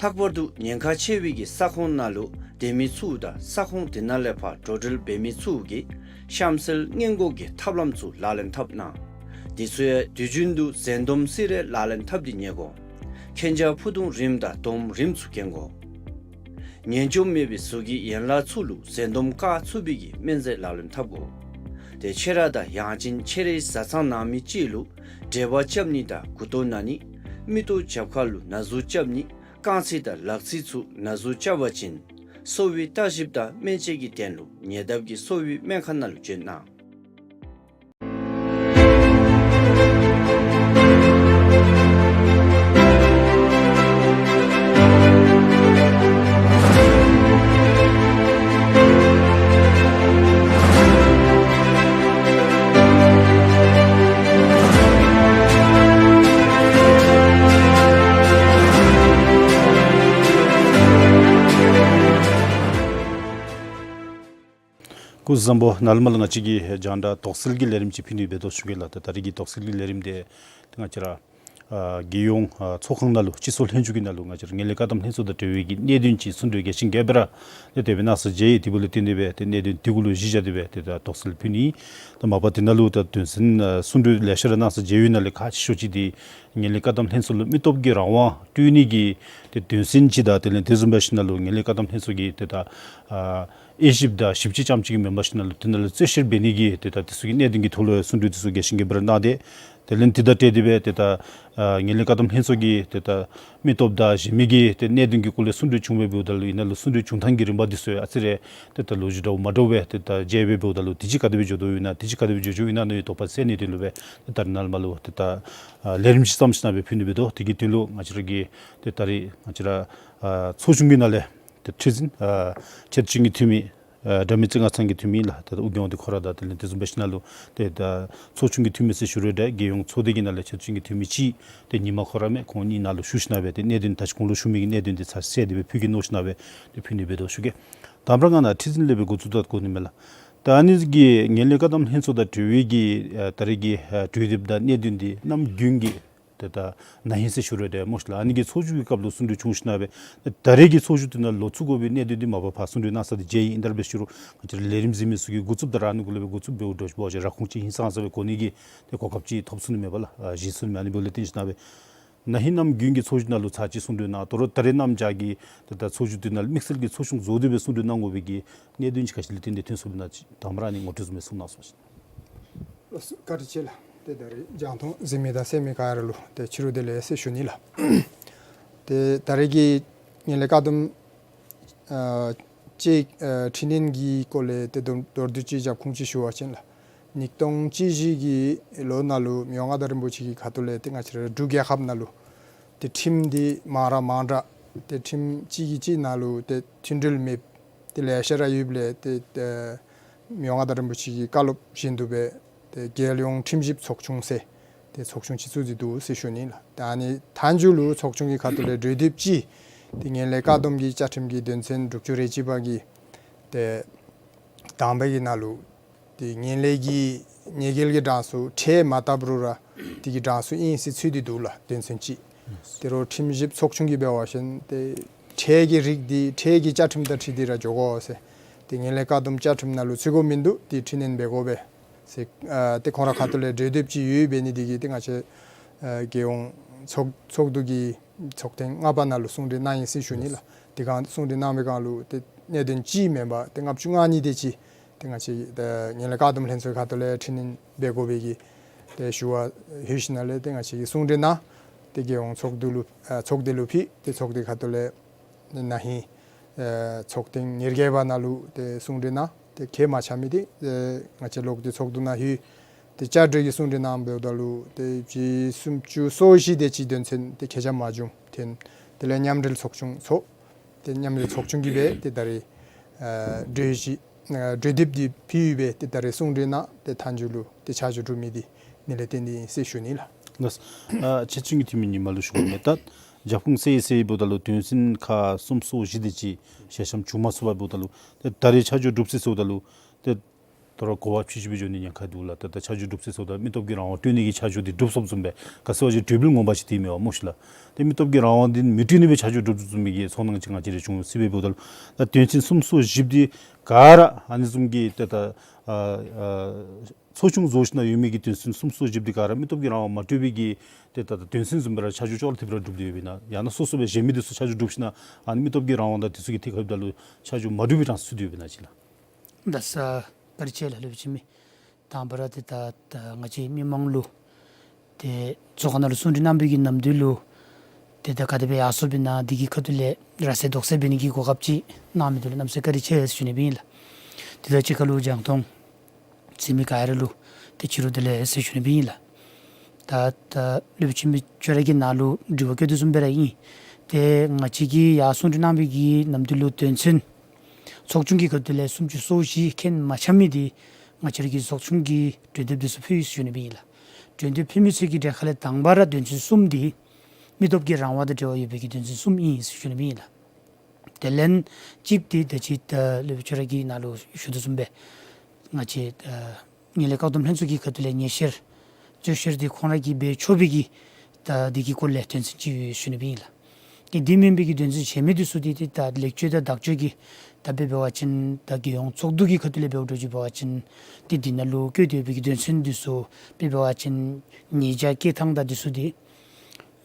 ལྷག་པར་དུ་ཉེན་ཁ་ཆེ་བའི་གི་ས་ཁོངས་ནང་ལུ་སྡོད་མི་ཚུ་དང་ས་ཁོངས་དེ་ནང་ལས་ཕར་འགྲོ་འགྲུལ་འབད་མི་ཚུ་གིས་གཤམ་གསལ་སྔོན་འགོག་གི་ཐབས་ལམ་ཚུ་ལག་ལེན་འཐབ་གནང་། དེ་ཚུ་ཡང་དུས་རྒྱུན་དུ་འཛིན་སྡོམ་སི་རེ་ལག་ལེན་འཐབ་སྟེ་ཉལ་དགོ། གན་རྐྱལ་ཕུ་ཐུང་རིངམ་དང་དོམ་རིངམ་ཚུ་གྱོན་དགོ། ངན་སྐྱུགས་མེད་པའི་གཟུགས་ཀྱི་ཡན་ལག་ཚུ་ལུ་འཛིན་སྡོམ་བཀག་ཚུགས་པའི་གི་སྨན་རྫས་ལག་ལེན་འཐབ་དགོ། ཏེ་ཁྱོད་ར་དང་ཡང་ཅིན་ཁྱོད་རའི་བཟའ་ཚང་ནང་མི་ཅིག་ལུ་འབྲེལ་བ་རྐྱབ་ནི་དང་མགུ་ཏོ་ན་ནི་མིག་ཏོ་རྒྱབ་ཁ་ལུ་ན་ཟུག་རྐྱབ་ནི་རྐང་ཚིགས་དང་ལག་ཚིགས་ཚུ་ན་ཟུག་རྐྱབ་པ་ཅིན་གསོ་བའི་བརྟག་ཞིབ་དང་སྨན་དཔྱད་ཀྱི་དོན་ལུ་ཉེ་འདབས་ཀྱི་གསོ་བའི་སྨན་ཁང་ནང་ལུ་བྱོན་གནང་། སྐུ་གཟུགས་བཟང་པོ། ནཱ་ལས་མར་ལུ་ང་བཅས་ཀྱིས་རྒྱང་བསྒྲགས་དོགས་སེལ་གྱི་ལས་རིམ་ཅིག་ཕུལ་ནི་འབད་དོ་ཞུ་གེ་ལགས། ད་ད་རིས་ཀྱི་དོགས་སེལ་གྱི་ལས་རིམ་འདི་ཏེ་ང་བཅས་ར་ཨ་རྒྱལ་ཡོངས་ཨ་ཚོགས་ཁང་ནང་ལུ་སྤྱི་ཚོགས་ལྷན་བཞུགས་ཀྱི་ནང་ལུ་ང་བཅས་ར་ངན་ལྷད་བཀག་སྡོམ་ལྷན་ཚོགས་དང་འབྲེལ་བའི་གི་གནད་དོན་ཅིག་གསུང་གྲོས་རྒྱས་ཤིང་རྒྱས་པ་ར་ཏེ་དེ་སྦེ་གནང་ས་མཇལ་ཡི། དེ་འབདཝ་ལས་བརྟེན་ཏེ་སྦེ་ཏེ་གནད་དོན་དེ་གུ་ལུ་གཞི་བཞག་སྟེ་སྦེ་ཏེ་ད་དོགས་སེལ་ཕུལ་ནི། ད་མ་པ་དེ་ནང་ལུ་ད་དོན་ཚན་ཨ་གསུང་གྲོས་ལེ་ཤ་ར་གནང་ས་མཇལ་ཡོད་ནང་ལས་ཁག་ཆེ་ཤོས་ཅིག་འདི་ངན་ལྷད་བཀག་སྡོམ་ལྷན་ཚོགས་ལུ་མི་སྟོབས་ཀྱི་རང་དབང་སྤྲོད་ནི་གི་ཏེ་དོན་ཚན་ཅིག་དང་དེ་ལས་དེ་བཟུམ་འབད་ཞིནམ་ལས་ངན་ལྷད་བཀག་སྡོམ་ལྷན་ཚོགས་ཀྱི་ཏེ་ད་ཨ་དབྱེ་ཞིབ་དང་ཞིབ་དཔྱད་རྐྱངམ་ཅིག་གིས་མེན་པར་ཞིནམ་ལས་དེ་ནང་ལུ་རྩོད་བཤེར་འབད་ནི་གི་ཏེ་ད་དེ་ཚུ་གི་གནད་དོན་གྱི་ཐོག་ལུ་གསུང་གྲོས་དེ་ཚུ་རྒྱས་ཤིང་རྒྱས་པ་ར་གནང་སྟེ། དེ་ལས་དེ་དང་འབྲེལ་ཏེ་སྦེ་ཏེ་ད་ཨ་ངན་ལྷད་བཀག་སྡོམ་ལྷན་ཚོགས་ཀྱི་ཏེ་ད་མི་སྟོབས་དང་གཞན་མི་གི་ཏེ་གནད་དོན་གྱི་སྐོར་ལས་གསུང་གྲོས་བྱུང་སྦེ་འབདཝ་ད་ལུ་ཨིན་ན་ལུ་གསུང་གྲོས་བྱུང་ཐངས་ཀྱི་རིམ་པ་དེ་ཚུ་ཡང་ཨ་ཙི་རེ་ཏེ་ད་ལོ་རྒྱུས་འདྲཝ་མ་འདྲཝ་སྦེ་ཏེ་ད་མཇལ་སྦེ་འབདཝ་ད་ལུ་དེ་ཅིག་ག་དེ་སྦེ་འགྱོ་དོ་ཨིན་ན་དེ་ཅིག་ག་དེ་སྦེ་འགྱོ་འགྱོཝ་ཨིན་ན་ནི་དོགས་པ་སེལ་ནིའི་དོན་ལུ་སྦེ་ཏེ་ད་རེས་ནཱ་ལས་མར་ལུ་ཏེ་ད་ཨ་ལས་རིམ་ཅིག་བརྩམས་ཞིནམ་སྦེ་ཕུལ་ནི་འབད་དོ། དེ་གི་དོན་ལུ་ང་བཅས་ར་གི་ཏེ་ད་རིས་ང་བཅས་ར་ཨ་ཚོགས་ཆུང་གི་ནང་ལས་ཏེ་ཁྲི་འཛིན་ཨ་ཁྱད་ཆོས་ཀྱི་འཐུས་མི་ ཨ་དགྲ་མེད་རྩེ་ལྔ་ཚང་གི་འཐུས་མི་ལགས། ད་ཨོ་རྒྱན་འདི་ཁོ་ར་དང་དེ་ལས་དེ་བཟུམ་སྦེ་ཞིནམ་ལས་ཏེ་ད་ཚོགས་ཆུང་གི་འཐུས་མི་ཟེར་ཞུ་རུང་འདྲ་རྒྱལ་ཡོངས་ཚོགས་སྡེ་གི་ནང་ལས་ཆེད་ཆེད་ཀྱི་འཐུས་མི་ཅིག་ཏེ་ཉིན་མ་ཁོ་ར་མས། ཁོང་གཉིས་ནང་ལུ་ཞུ་ཞིནམ་སྦེ་ཏེ་གནད་དོན་ད་ཅི་གོང་ལུ་ཞུ་མི་གི་གནད་དོན་འདི་ཚར་གསལ་ཏེ་སྦེ་ཕུལ་གེ་མནོ་ཞིནམ་སྦེ་ཏེ་ཕུལ་ནི་སྦེ་དོ་ཞུ་གེ། དང་པ་ར་ང་ནཱ་ཁྲི་འཛིན་ལས་སྦེ་འགོ་བཙུགས་ད་དགོ་ནི་མས་ལགས། ད་ཨ་ནི་གི་ངན་ལྷད་བཀག་སྡོམ་ལྷན་ཚོགས་དང་འབྲེལ་བའི་གི་ཨ་ད་རེས་ཀྱི་ཨ་གྲོས་འདེབས་དང་གནད་དོན་འདི་གནམ་དགུན་གྱི་ཏེ་ད་ན་ཧིང་ཟེར་ཞུ་རུང་འདྲ་སྨོ་ཤིག་ལགས། ཨ་ནི་གི་ཚོགས་བཞུགས་ཀྱི་སྐབས་ལུ་གསུང་གྲོས་བྱུང་ཞིནམ་སྦེ་ད་རེས་ཀྱི་ཚོགས་བཞུགས་དེ་ནང་ལུ་ཚུད་དགོ་པའི་གནད་དོན་འདི་མ་པ་ཕར་གསུང་གྲོས་གནང་ས་འདི་མཇལ་ཡི། ཨིན་ཏེ་འབད་ཞུ་རུང་ང་བཅས་ར་ལས་རིམ་གཟིགས་མི་ཚུ་གིས་འགོ་བཙུགསཔ་ད་ར་ཨ་ནི་གུ་ལས་སྦེ་འགོ་བཙུགས་འབདཝ་འདྲཝ་ཅིག་འབད་བ་ཅིན་ར་ཁུངས་ཅིག་ཧིང་སངས་ས་སྦེ་གོ་ནི་གི་ཏེ་གོ་སྐབས་ཅིག་ཐོབ་ཚུགས་ནི་མས་པ་ལགས། ཨ་གཞི་ཚུགས་ནི་མས། ཨ་ནི་འབདཝ་ལས་བརྟེན་ཞིནམ་སྦེ་ན་ཧིང་གནམ་དགུན་གྱི་ཚོགས་བཞུགས་ནང་ལུ་ཚར་གཅིག་གསུང་གྲོས་གནང་དོ་རུང་ད་རེས་གནམ་བྱཱར་གྱི་ཏེ་ད་ཚོགས་བཞུགས་དེ་ནང་དམིགས་བསལ་གྱི་ཚོགས་ཆུང་བཟོ་སྟེ་སྦེ་གསུང་གྲོས་གནང་དགོ་པའི་གི་གནད་དོན་ཅིག་ག་ཅི་ལས་བརྟེན་ཏེ་ཐོན་སོང་པས་ན་ཅིག་དང་པ་ར་ཨ་ནི་ངོ་སྤྲོད་བཟུམ་སྦེ་གསུང་གནང་སོང་ཞིག། ལགས་སོ། བཀའ་དྲིན་ཆེ་ལགས། ཏེ་ད་རེས་རྒྱང་མཐོང་གཟིགས་མི་དང་གསན་མི་ག་ར་ལུ་ཏེ་ཕྱི་རུ་བདེ་ལེགས་ཟེར་ཞུ་ནི་ལགས། ཏེ་ད་རེས་ཀྱི་ངན་ལྷད་བཀག་སྡོམ་ཨ་ཅིག་ཨ་འཕྲི་སྣོན་གྱི་སྐོར་ལས་ཏེ་མདོར་མདོར་བསྡུས་ཅིག་རྒྱབ་ཁུངས་ཅིག་ཞུ་བ་ཅིན་ལགས། ཉིས་སྟོང་བཅུ་བཞི་གི་ལོ་ནང་ལུ་མི་དབང་མངའ་བདག་རིན་པོ་ཆེ་གི་ཁ་ཐུག་ལས་ཏེ་ང་བཅས་ར་འབྲུག་རྒྱལ་ཁབ་ནང་ལུ་ཏེ་ཁྲིམས་འདི་མང་ར་མང་དྲགས་ཏེ་ཁྲིམས་གཅིག་གིས་གཅིག་ནང་ལུ་ཏེ་མཐུན་སྒྲིལ་མེདཔ་ཏེ་ལེ་ཤ་ར་ཡོདཔ་ལས་ཏེ་ཏེ་མི་དབང་མངའ་བདག་རིན་པོ་ཆེ་གི་བཀའ་སློབ་བཞིན་དུ་སྦེ་ཏེ་རྒྱལ་ཡོངས་ཁྲིམས་ཞིབ་ཚོགས་ཆུང་ཟེར་ཏེ་ཚོགས་ཆུང་ཅིག་བཙུགས་ཏེ་འདུག་ཟེར་ཞུ་ནི་ལགས། ཏེ་ཨ་ནི་མཐའ་མཇུག་ལུ་ཚོགས་ཆུང་གི་ཁ་ཐུག་ལས་གྲོས་འདེབས་ཅིག་ཏེ་ངན་ལྷད་བཀག་སྡོམ་གྱི་བཅའ་ཁྲིམས་ཀྱི་དོན་ཚན་དྲུག་ཅུ་རེ་གཅིག་པ་གི་ཏེ་དང་པའི་གི་ནང་ལུ་ཏེ་ངན་ལྷད་ཀྱི་ཉེས་འགེལ་གྱི་གྲངས་སུ་ཁྲལ་མ་བཏབ་རུང་ར་དེ་གི་གྲངས་སུ་ཨིན་ཟེར་ཚུད་དེ་འདུག་ལགས། དོན་ཚན་ཅིག། དེ་རུང་ཁྲིམས་ཞིབ་ཚོགས་ཆུང་གིས་འབད་བ་ཅིན་ཏེ་ཁྲལ་གྱི་རིགས་འདི་ཁྲལ་གྱི་བཅའ་ཁྲིམས་དང་འཁྲིལ་ཏེ་ར་འགྱོ་དགོ་ཟེར། ཏེ་ངན་ལྷད་བཀག་སྡོམ་བཅའ་ཁྲིམས་ནང་ལུ་ཚུད་དགོཔ་མིན་འདུག། དེ་འཕྲི་སྣོན་འབད་དགོ་པས་ཟེར་ཨ་ཏེ་ཁོང་རའི་ཁ་ཐུག་ལས་གྲོས་འདེབས་ཅིག་ཡོདཔ་འབད་ནི་དེ་གིས་ཏེ་ང་བཅས་ཨ་རྒྱལ་ཡོངས་ཚོགས་ཚོགས་འདུ་གི་ཚོགས་ཐེངས་ལྔ་པ་ནང་ལུ་གསུང་གྲོས་གནང་ཡི་ཟེར་ཞུ་ནི་ལགས། དེ་སྒང་གསུང་གྲོས་གནང་བའི་སྒང་ལུ་ཏེ་གནད་དོན་གཅིག་མེན་པར་ཏེ་ལྔ་བཅུ་ང་གཉིས་དེ་ཅིག་ཏེ་ང་བཅས་ཏེ་ངན་ལྷད་བཀག་སྡོམ་ལྷན་ཚོགས་ཁ་ཐུག་ལས་འཕྲི་སྣོན་འབད་དགོ་པའི་གི་ཏེ་ཞུ་བ་ལྷོད་ཞིནམ་ལས་ཏེ་ང་བཅས་ཀྱིས་གསུང་གྲོས་གནང་ཏེ་རྒྱལ་ཡོངས་ཚོགས་འདུ་ལུ་ཨ་ཚོགས་སྡེ་ལུ་ཕུལ། ཏེ་ཚོགས་སྡེ་ཁ་ཐུག་ལས་ན་ཧིང་ཨེ་ཚོགས་ཐེངས་ཉེར་བརྒྱད་པ་ནང་ལུ་ཏེ་གསུང་གྲོས་གནང་། ཏེ་གལ་མ་ཆགས་མི་འདི་ཨེ་ང་བཅས་ལོག་སྟེ་ཚོགས་འདུ་ནང་ལྷོད་དེ་བསྐྱར་གྲོས་ཀྱི་གསུང་གྲོས་གནངམ་འབདཝ་ད་ལུ་ཏེ་ཅིག་སུམ་ཅུ་སོ་བཞི་དེ་ཅིག་དོན་ཚན་ཏེ་ཁྱད་ཆ་མ་བྱུང་ཐོན། དེ་ལས་མཉམ་འབྲེལ་ཚོགས་ཆུང་ཚོགས། ཏེ་མཉམ་འབྲེལ་ཚོགས་ཆུང་གིས་སྦེ་ཏེ་ད་རེས་ཨེ་གྲོས་གཞི་ཨེ་གྲོས་འདེབས་འདི་ཕུལ་ཡོདཔ་སྦེ་ཏེ་ད་རེས་གསུང་གྲོས་ནང་ཏེ་མཐའ་མཇུག་ལུ་ཏེ་ཆ་འཇོག་གྲུབ་མི་འདི་ཨ་ནི་ལས་བརྟེན་ཏེ་ཨིན་ཟེར་ཞུ་ནི་ལགས། ལགས། ཨ་ཆེད་བཙུན་གྱི་འཐུས་མི་ཉིནམ་ལུ་ཞུ་དགོ་མི་ད་རྒྱབ་ཁུངས་གསལ་ཡི་ཟེར་འབདཝ་ད་ལུ་དོན་ཚན་ཁག་སུམ་ཅུ་སོ་བཞི་དེ་ཅིག་ཞལ་འཆམ་བྱུང་མ་ཚུགས་པར་འབདཝ་ད་ལུ་ཏེ་ད་རེས་ཆ་འཇོག་གྲུབ་ཅི་ཟེརཝ་ད་ལུ་ཏེ་ད་རུང་གོ་བ་ཕྱི་ཞིབ་འགྱོ་ནི་ཉེན་ཁ་འདུག་ལགས། ཏེ་ད་ཆ་འཇོག་གྲུབ་ཅི་ཟེརཝ་ད་མི་སྟོབས་ཀྱི་རང་དབང་སྤྲོད་ནི་གི་ཆ་འཇོག་འདི་གྲུབ་སོངམ་བཟུམ་སྦེ་ག་ཅི་ཟེར་བ་ཅིན་གྲོས་འབུལ་ངོ་མ་ཅིག་འདི་མེན་པ་སྨོ་ཤིག་ལགས། ཏེ་མི་སྟོབས་ཀྱི་རང་དབང་འདི་མི་སྤྲོད་ནི་སྦེ་ཆ་འཇོག་གྲུབ་ཅི་བཟུམ་མའི་གི་ཚོར་སྣང་ཅིག་ང་བཅས་ར་བྱུང་སྲིད་པས། འབདཝ་ད་ལུ་ད་དོན་ཚན་སུམ་ཅུ་སོ་བཞི་འདི་ག་ར་ཨ་ནི་བཟུམ་གྱི་ཏེ་ད་ཨ་ཨ་ཚོགས་ཆུང་བཟོ་ཞིནམ་ཡོད་མི་གི་དོན་ཚན་སུམ་ཅུ་སོ་བཞི་འདི་ག་ར་མི་སྟོབས་ཀྱི་རང་དབང་མ་སྤྲོད་པའི་གི་ཏེ་ད་ད་དོན་ཚན་བཟུམ་སྦེ་ར་ཆ་འཇོག་ཅོག་ར་འཐདཔ་ར་གྲུབ་སྟེ་ཡོདཔ་ཨིན་ན། ཡང་ན་སོ་སོ་སྦེ་གཞན་མི་འདི་ཚུ་ཆ་འཇོག་གྲུབ་ཞིནམ་ཨ་ནི་མི་སྟོབས་ཀྱི་རང་དབང་དང་འདི་ཚུ་གི་ཐད་ཁར་འབདཝ་ད་ལུ་ཆ་འཇོག་མ་གྲུབ་པའི་གྲངས་སུ་ཚུད་དེ་ཡོདཔ་ཨིན་ན་ཅིག་ལགས། ད་ས་བཀའ་དྲིན་ཆེ་ལགས། ལེགས་པའི་ཆེད་མི་དང་པ་ར་ཏེ་ད་ད་ང་བཅས་མི་མང་ལུ་ཏེ་ཚོགས་ཁང་ནང་ལུ་གསུང་གྲོས་གནང་བའི་གི་ནམ་དུས་ལུ་ཏེ་ད་ག་དེ་སྦེ་ཡར་སོངམ་ཨིན་ན་འདི་གི་ཁ་ཐུག་ལས་ར་སེ་དོགས་སེལ་འབད་ནི་གི་གོ་སྐབས་ཅིག་གནང་མི་འདི་ལུ་གནམ་མེད་ས་མེད་བཀའ་དྲིན་ཆེ་ཟེར་ཞུ་ནི་སྦེ་ཨིན་ལགས། ཏེ་ད་གཅིག་ཁར་ལུ་རྒྱང་མཐོང་གཟིགས་མི་ག་ར་ལུ་ཏེ་ཕྱི་རུ་བདེ་ལེགས་ཟེར་ཞུ་ནི་སྦེ་ཨིན་ལགས། ད་ད་ལེགས་པའི་ཆེད་མི་ཁྱོད་ར་གི་ནང་ལུ་དྲི་བ་བཀོད་དོ་བཟུམ་སྦེ་ར་ཨིན། ཏེ་ང་བཅས་ཀྱིས་ཡར་གསུང་གྲོས་གནང་བའི་གི་ནམ་དུས་ལུ་དོན་ཚན་ཚོགས་ཆུང་གི་ཁ་ཐུག་ལས་སུམ་ཅུ་སོ་བཞི་ཁེ་མ་ཆགས་མི་འདི་ང་བཅས་ར་གི་ཚོགས་ཆུང་གིས་གྲོས་འདེབས་འདི་ཚུ་ཕུལ་ཡི་ཟེར་ཞུ་ནི་སྦེ་ཨིན་ལགས། གྲོས་འདེབས་ཕུལ་མི་ཚུ་གི་གྲས་ཁ་ལས་དང་པ་ར་དོན་ཚན་གསུམ་འདི་མི་སྟོབས་ཀྱི་རང་དབང་དང་འབྲེལ་བ་ཡོད་པའི་གི་དོན་ཚན་གསུམ་ཨིན་ཟེར་ཞུ་ནི་སྦེ་ཨིན་ལགས། དེ་ལས་གཅིག་འདི་ད་ཅི་ད་ལེགས་པའི་ཁྱོད་ར་གི་ནང་ལུ་ཞུ་དོ་བཟུམ་སྦེ་ང་བཅས་ད་ངན་ལྷད་བཀག་སྡོམ་ལྷན་ཚོགས་ཀྱི་ཁ་ཐུག་ལས་ཉེས་བཤེར་རྩོད་བཤེར་འདི་ཁོང་ར་གིས་འབད་ཆོག་པའི་གི་ད་འདི་གི་སྐོར་ལས་དོན་ཚན་ཅིག་ཡོད་ཟེར་ཞུ་ནི་སྦེ་ཨིན་ལགས། ཏེ་འདི་མེན་པའི་གི་དོན་ཚན་གཞན་མི་འདི་ཚུ་འདི་ཏེ་ད་ལེགས་བཅོས་དང་དག་བཅོས་ཀྱི་ད་དཔེ་འབད་བ་ཅིན་ད་རྒྱལ་ཡོངས་ཚོགས་འདུ་གི་ཁ་ཐུག་ལས་འབདཝ་འདྲཝ་ཅིག་འབད་བ་ཅིན་ཏེ་འདི་ནང་ལུ་བཀོད་དེ་ཡོད་པའི་གི་དོན་ཚན་འདི་ཚུ་དཔེ་འབད་བ་ཅིན་ཉེས་བྱ་བཀལ་ཐངས་དང་འདི་ཚུ་འདི་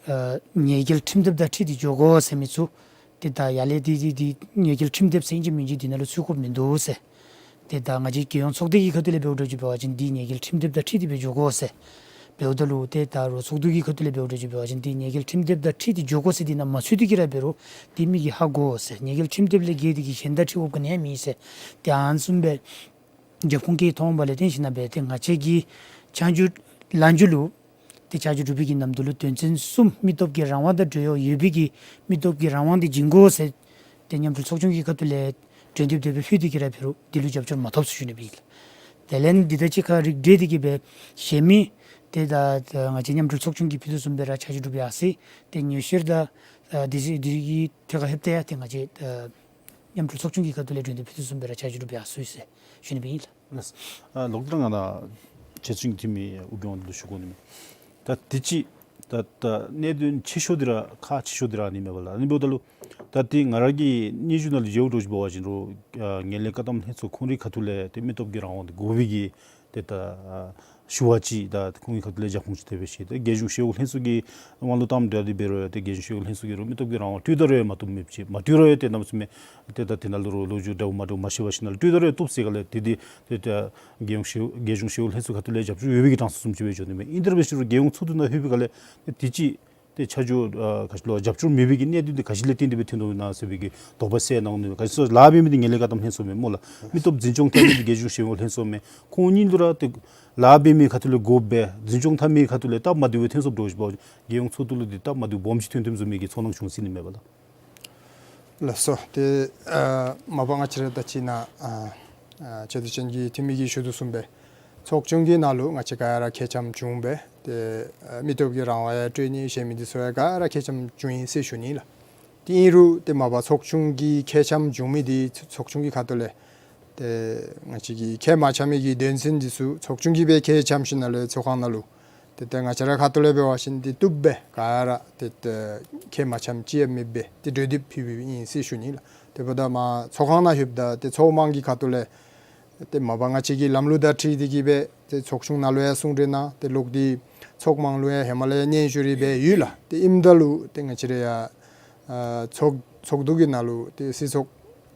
ཨ་ཉེས་འགེལ་ཁྲིམས་དེབ་དང་འཁྲིལ་ཏེ་འགྱོ་དགོ་ཟེར་མི་ཚུ་ཏེ་ད་ཡར་ལས་འདི་འདི་འདི་ཉེས་འགེལ་ཁྲིམས་དེབ་ཟེར་ཨིན་ཅི་མིན་ཅི་འདི་ནང་ལུ་ཚུད་དགོཔ་མིན་འདུག་ཟེར། ཏེ་ད་ང་བཅས་རྒྱལ་ཡོངས་ཚོགས་སྡེ་གི་ཁ་ཐུག་ལས་འབདཝ་འདྲཝ་ཅིག་འབད་བ་ཅིན་འདི་ཉེས་འགེལ་ཁྲིམས་དེབ་དང་འཁྲིལ་ཏེ་སྦེ་འགྱོ་དགོ་ཟེར། འབདཝ་ད་ལུ་ཏེ་ད་རོགས་ཚོགས་འདུ་གི་ཁ་ཐུག་ལས་འབདཝ་འདྲཝ་ཅིག་འབད་བ་ཅིན་འདི་ཉེས་འགེལ་ཁྲིམས་དེབ་དང་འཁྲིལ་ཏེ་འགྱོ་དགོ་ཟེར་འདི་ནང་མ་ཚུད་དེ་གིས་ར་འབད་རུང་འདི་མི་གིས་ཧ་གོ་ཟེར། ཉེས་འགེལ་ཁྲིམས་དེབ་ལས་འགལ་ཏེ་གིས་གཞན་དང་འཁྲིལ་དགོཔ་ག་ནི་ཡང་མེད་ཟེར། ཏེ་ཨ་ནི་བཟུམ་སྦེ་རྒྱབ་ཁུངས་ཀྱི་ཐོག་ལས་བརྟེན་ཞིན་ན་སྦེ་ཏེ་ང་བཅས་ཀྱི་ཆ་འཇོག་ལན་འཇུག་ལུ་ཏེ་ཆ་འཇོག་གྲུབ་པའི་གི་ནམ་དུས་ལུ་དོན་ཚན་གསུམ་མི་སྟོབས་ཀྱི་རང་དབང་དང་འབྲེལ་བ་ཡོད་པའི་གི་མི་སྟོབས་ཀྱི་རང་དབང་འདི་བྱིན་དགོ་ཟེར་ཏེ་མཉམ་འབྲེལ་ཚོགས་ཆུང་གི་ཁ་ཐུག་ལས་ གྲོས་འདེབས་དེ་སྦེ་ཕུལ་ཏེ་གིས་ར་འབད་རུང་དེ་ལུ་རྒྱབ་སྐྱོར་མ་ཐོབ་ཟེར་ཞུ་ནི་སྦེ་ཨིན་ལགས། དེ་ལས་འདི་དང་གཅིག་ཁར་རིགས་བསྒྲེས་ཏེ་གིས་སྦེ་གཞན་མི་ཏེ་ད་ང་བཅས་མཉམ་འབྲེལ་ཚོགས་ཆུང་གིས་ཕུལ་དོ་བཟུམ་སྦེ་ར་ཆ་འཇོག་གྲུབ་ཡར་སོ་ཡི། ཏེ་ཉུང་ཤོས་ར་ད་དེ་ཅིག་དེ་གི་ཐད་ཁར་ལྷོདཔ་ད་ཡང་ཏེ་ང་བཅས་མཉམ་འབྲེལ་ཚོགས་ཆུང་གི་ཁ་ཐུག་ལས་གྲོས་འདེབས་ཕུལ་དོ་བཟུམ་སྦེ་ར་ཆ་འཇོག་གྲུབ་ཡར་སོ་ཡི་ཟེར་ཞུ་ནི་སྦེ་ཨིན་ལགས། ལགས། ཨ་ལོག་སྟེ་ར་ང་ནཱ་ཆེད་བཙུན་འཐུས་མི་ཨོ་རྒྱན་དབང་འདུས་ལུ་ཞུ་དགོ་ནི་མས། ད་དེ་ཅིག་ད་ད་གནད་དོན་ཆེ་ཤོས་འདི་ར་ཁག་ཆེ་ཤོས་འདི་ར་ཨ་ནི་མས་པ་ལགས། ཨ་ནི་འབདཝ་ད་ལུ་ད་ཏེ་ང་ར་གི་སྙན་ཞུ་ནང་ལུ་མཇལཝ་འདྲཝ་ཅིག་འབད་བ་ཅིན་རུང་ཨ་ངན་ལྷད་བཀག་སྡོམ་ལྷན་ཚོགས་ཁོང་རའི་ཁ་ཐུག་ལས་ཏེ་མི་སྟོབས་ཀྱི་རང་དབང་འདི་དགོ་པའི་གི་ཏེ་ད་ཨ་ཞུ་བ་ཅིག་ད་ཁོང་གི་ཁ་ཐུག་ལས་རྒྱབ་ཁུངས་ཅིག་ཐེབས་པས་ཤེས། ཏེ་རྒྱལ་གཞུང་ཞི་གཡོག་ལྷན་ཚོགས་ཀྱི་དབང་ལུ་བཏངམ་ད་འདི་འབད་རུང་ཏེ་རྒྱལ་གཞུང་ཞི་གཡོག་ལྷན་ཚོགས་ཀྱིས་རུང་མི་སྟོབས་ཀྱི་རང་དབང་བཏུབ་ད་རུང་ཡང་མ་བཏུབ་མི་ཅིག་མ་བཏུབ་རུང་ཡང་ཏེ་གནམ་མེད་ས་མེད་ཏེ་ད་དེ་ནང་ལུ་རུང་ལོ་རྒྱུས་འདྲཝ་མ་འདྲཝ་མ་ཤེས་པ་ཞིག་ནང་ལུ་བཏུབ་ད་རུང་ཡང་བཏུབ་ཟེར་ག་ལས་ཏེ་འདི་ཏེ་ད་རྒྱལ་གཞུང་ཞི་གཡོག་རྒྱལ་གཞུང་ཞི་གཡོག་ལྷན་ཚོགས་ཁ་ཐུག་ལས་རྒྱབ་སྐྱོར་ཡོད་པའི་གི་གྲངས་སུ་བཟུམ་ཅིག་སྦེ་འགྱོ་ནི་མས། ཨིན་དེ་འབད་ཞིནམ་ལས་རྒྱལ་ཡོངས་ཚོགས་འདུ་ནང་ལྷོད་པའི་སྒང་ལས་ཏེ་དེ་ཅིག་ཏེ་ཆ་འཇོག་ཨ་ག་ཅི་ལོ་རྒྱབ་སྐྱོར་མེད་པའི་གི་གནད་དོན་འདི་ག་ཅི་ལས་བརྟེན་ཏེ་སྦེ་ཐོན་དོ་ན་ཟེར་བའི་གི་དོགས་པ་སེལ་གནང་ནི། ག་ཅི་ཟེར་ལཱ་འབད་མི་འདི་ངན་ལྷད་བཀག་སྡོམ་ལྷན་ཚོགས་མས་སྨོ་ལགས། མི་སྟོབས་འཛིན་སྐྱོང་འཐབ་མི་འདི་རྒྱལ་གཞུང་ཞི་གཡོག་ལྷན་ཚོགས་མས། ཁོང་གཉིས་ལུ་ར་ཏེ་ལཱ་འབད་མི་ཁ་ཐུག་ལས་དགོཔ་སྦེ་འཛིན་སྐྱོང་འཐབ་མི་ཁ་ཐུག་ལས་སྟབས་མ་བདེཝ་ཐོན་སོངམ་འདྲཝ་ཅིག་འབད་བ་ཅིན་རྒྱལ་ཡོངས་ཚོགས་འདུ་ལུ་འདི་སྟབས་མ་བདེཝ་སྦོམ་ཅིག་ཐོན་ཐོནམ་བཟུམ་མའི་གི་ཚོར་སྣང་བྱུང་སྲིད་ནི་མས་པ་ལགས། ལགས་སོ། ཏེ་ཨ་མ་པ་ང་བཅས་ར་ད་ཅི་ནཱ་ཨ་ཨ་ཆེད་བསྟོད་ཅན་གྱི་འཐུས་མི་གིས་ཞུ་དོ་བཟུམ་སྦེ་ཚོགས་ཆུང་གི་ནང་ལུ་ང་བཅས་ག་ར་མཁས་འཆམ་བྱུང་སྦེ་ཏེ་ཨ་མི་སྟོབས་ཀྱི་རང་དབང་ཡང་སྤྲོད་ནི་གཞན་མི་འདི་ཚུ་ཡང་ག་ར་མཁས་འཆམ་བྱུང་ཡི་ཟེར་ཞུ་ནི་ལགས། ཏེ་ཨིན་རུང་ཏེ་མ་པ་ཚོགས་ཆུང་གི་མཁས་འཆམ་བྱུང་མི་འདི་ཚོགས་ཆུང་གི་ཁ་ཐུག་ལས་ཏེ་ང་བཅས་ཀྱིས་མཁས་མ་འཆམ་མི་གི་དོན་ཚན་འདི་ཚུ་ཚོགས་ཆུང་གིས་སྦེ་མཁས་འཆམ་ཞིནམ་ལས་ཚོགས་ཁང་ནང་ལུ་ཏེ་ཏེ་ང་བཅས་ར་ཁ་ཐུག་ལས་འབད་བ་ཅིན་ཏེ་བཏུབ་སྦེ་ག་ར་ཏེ་ཏེ་མཁས་མ་འཆམ་ཅི་ཡང་མེདཔ་སྦེ་ཏེ་གྲོས་འདེབས་ཕུལ་ཕུལཝ་ཨིན་ཟེར་ཞུ་ནི་ལགས། དེ་འབདཝ་ད་མ་ཚོགས་ཁང་ནང་ལྷོདཔ་ད་ཏེ་ཚོགས་དམངས་ཀྱི་ཁ་ཐུག་ལས་ཏེ་མ་པ་ང་བཅས་ཀྱི་ལམ་ལུགས་དང་འཁྲིལ་ཏེ་གིས་སྦེ་ཏེ་ཚོགས་ཆུང་ནང་ལུ་ཡང་གསུང་གྲོས་གནང་། ཏེ་ལོག་སྟེ་ཚོགས་དམངས་ལུ་ཡང་ཧེ་མ་ལས་ཡང་སྙན་ཞུ་རེ་འབད་ཡོད་ལགས། ཏེ་ཨིནམ་ད་ལུ་ཏེ་ང་བཅས་ར་ཡང་ཨ་ཚོགས་ཚོགས་འདུ་གི་ནང་ལུ་ཏེ་སྲིད་ཚོགས་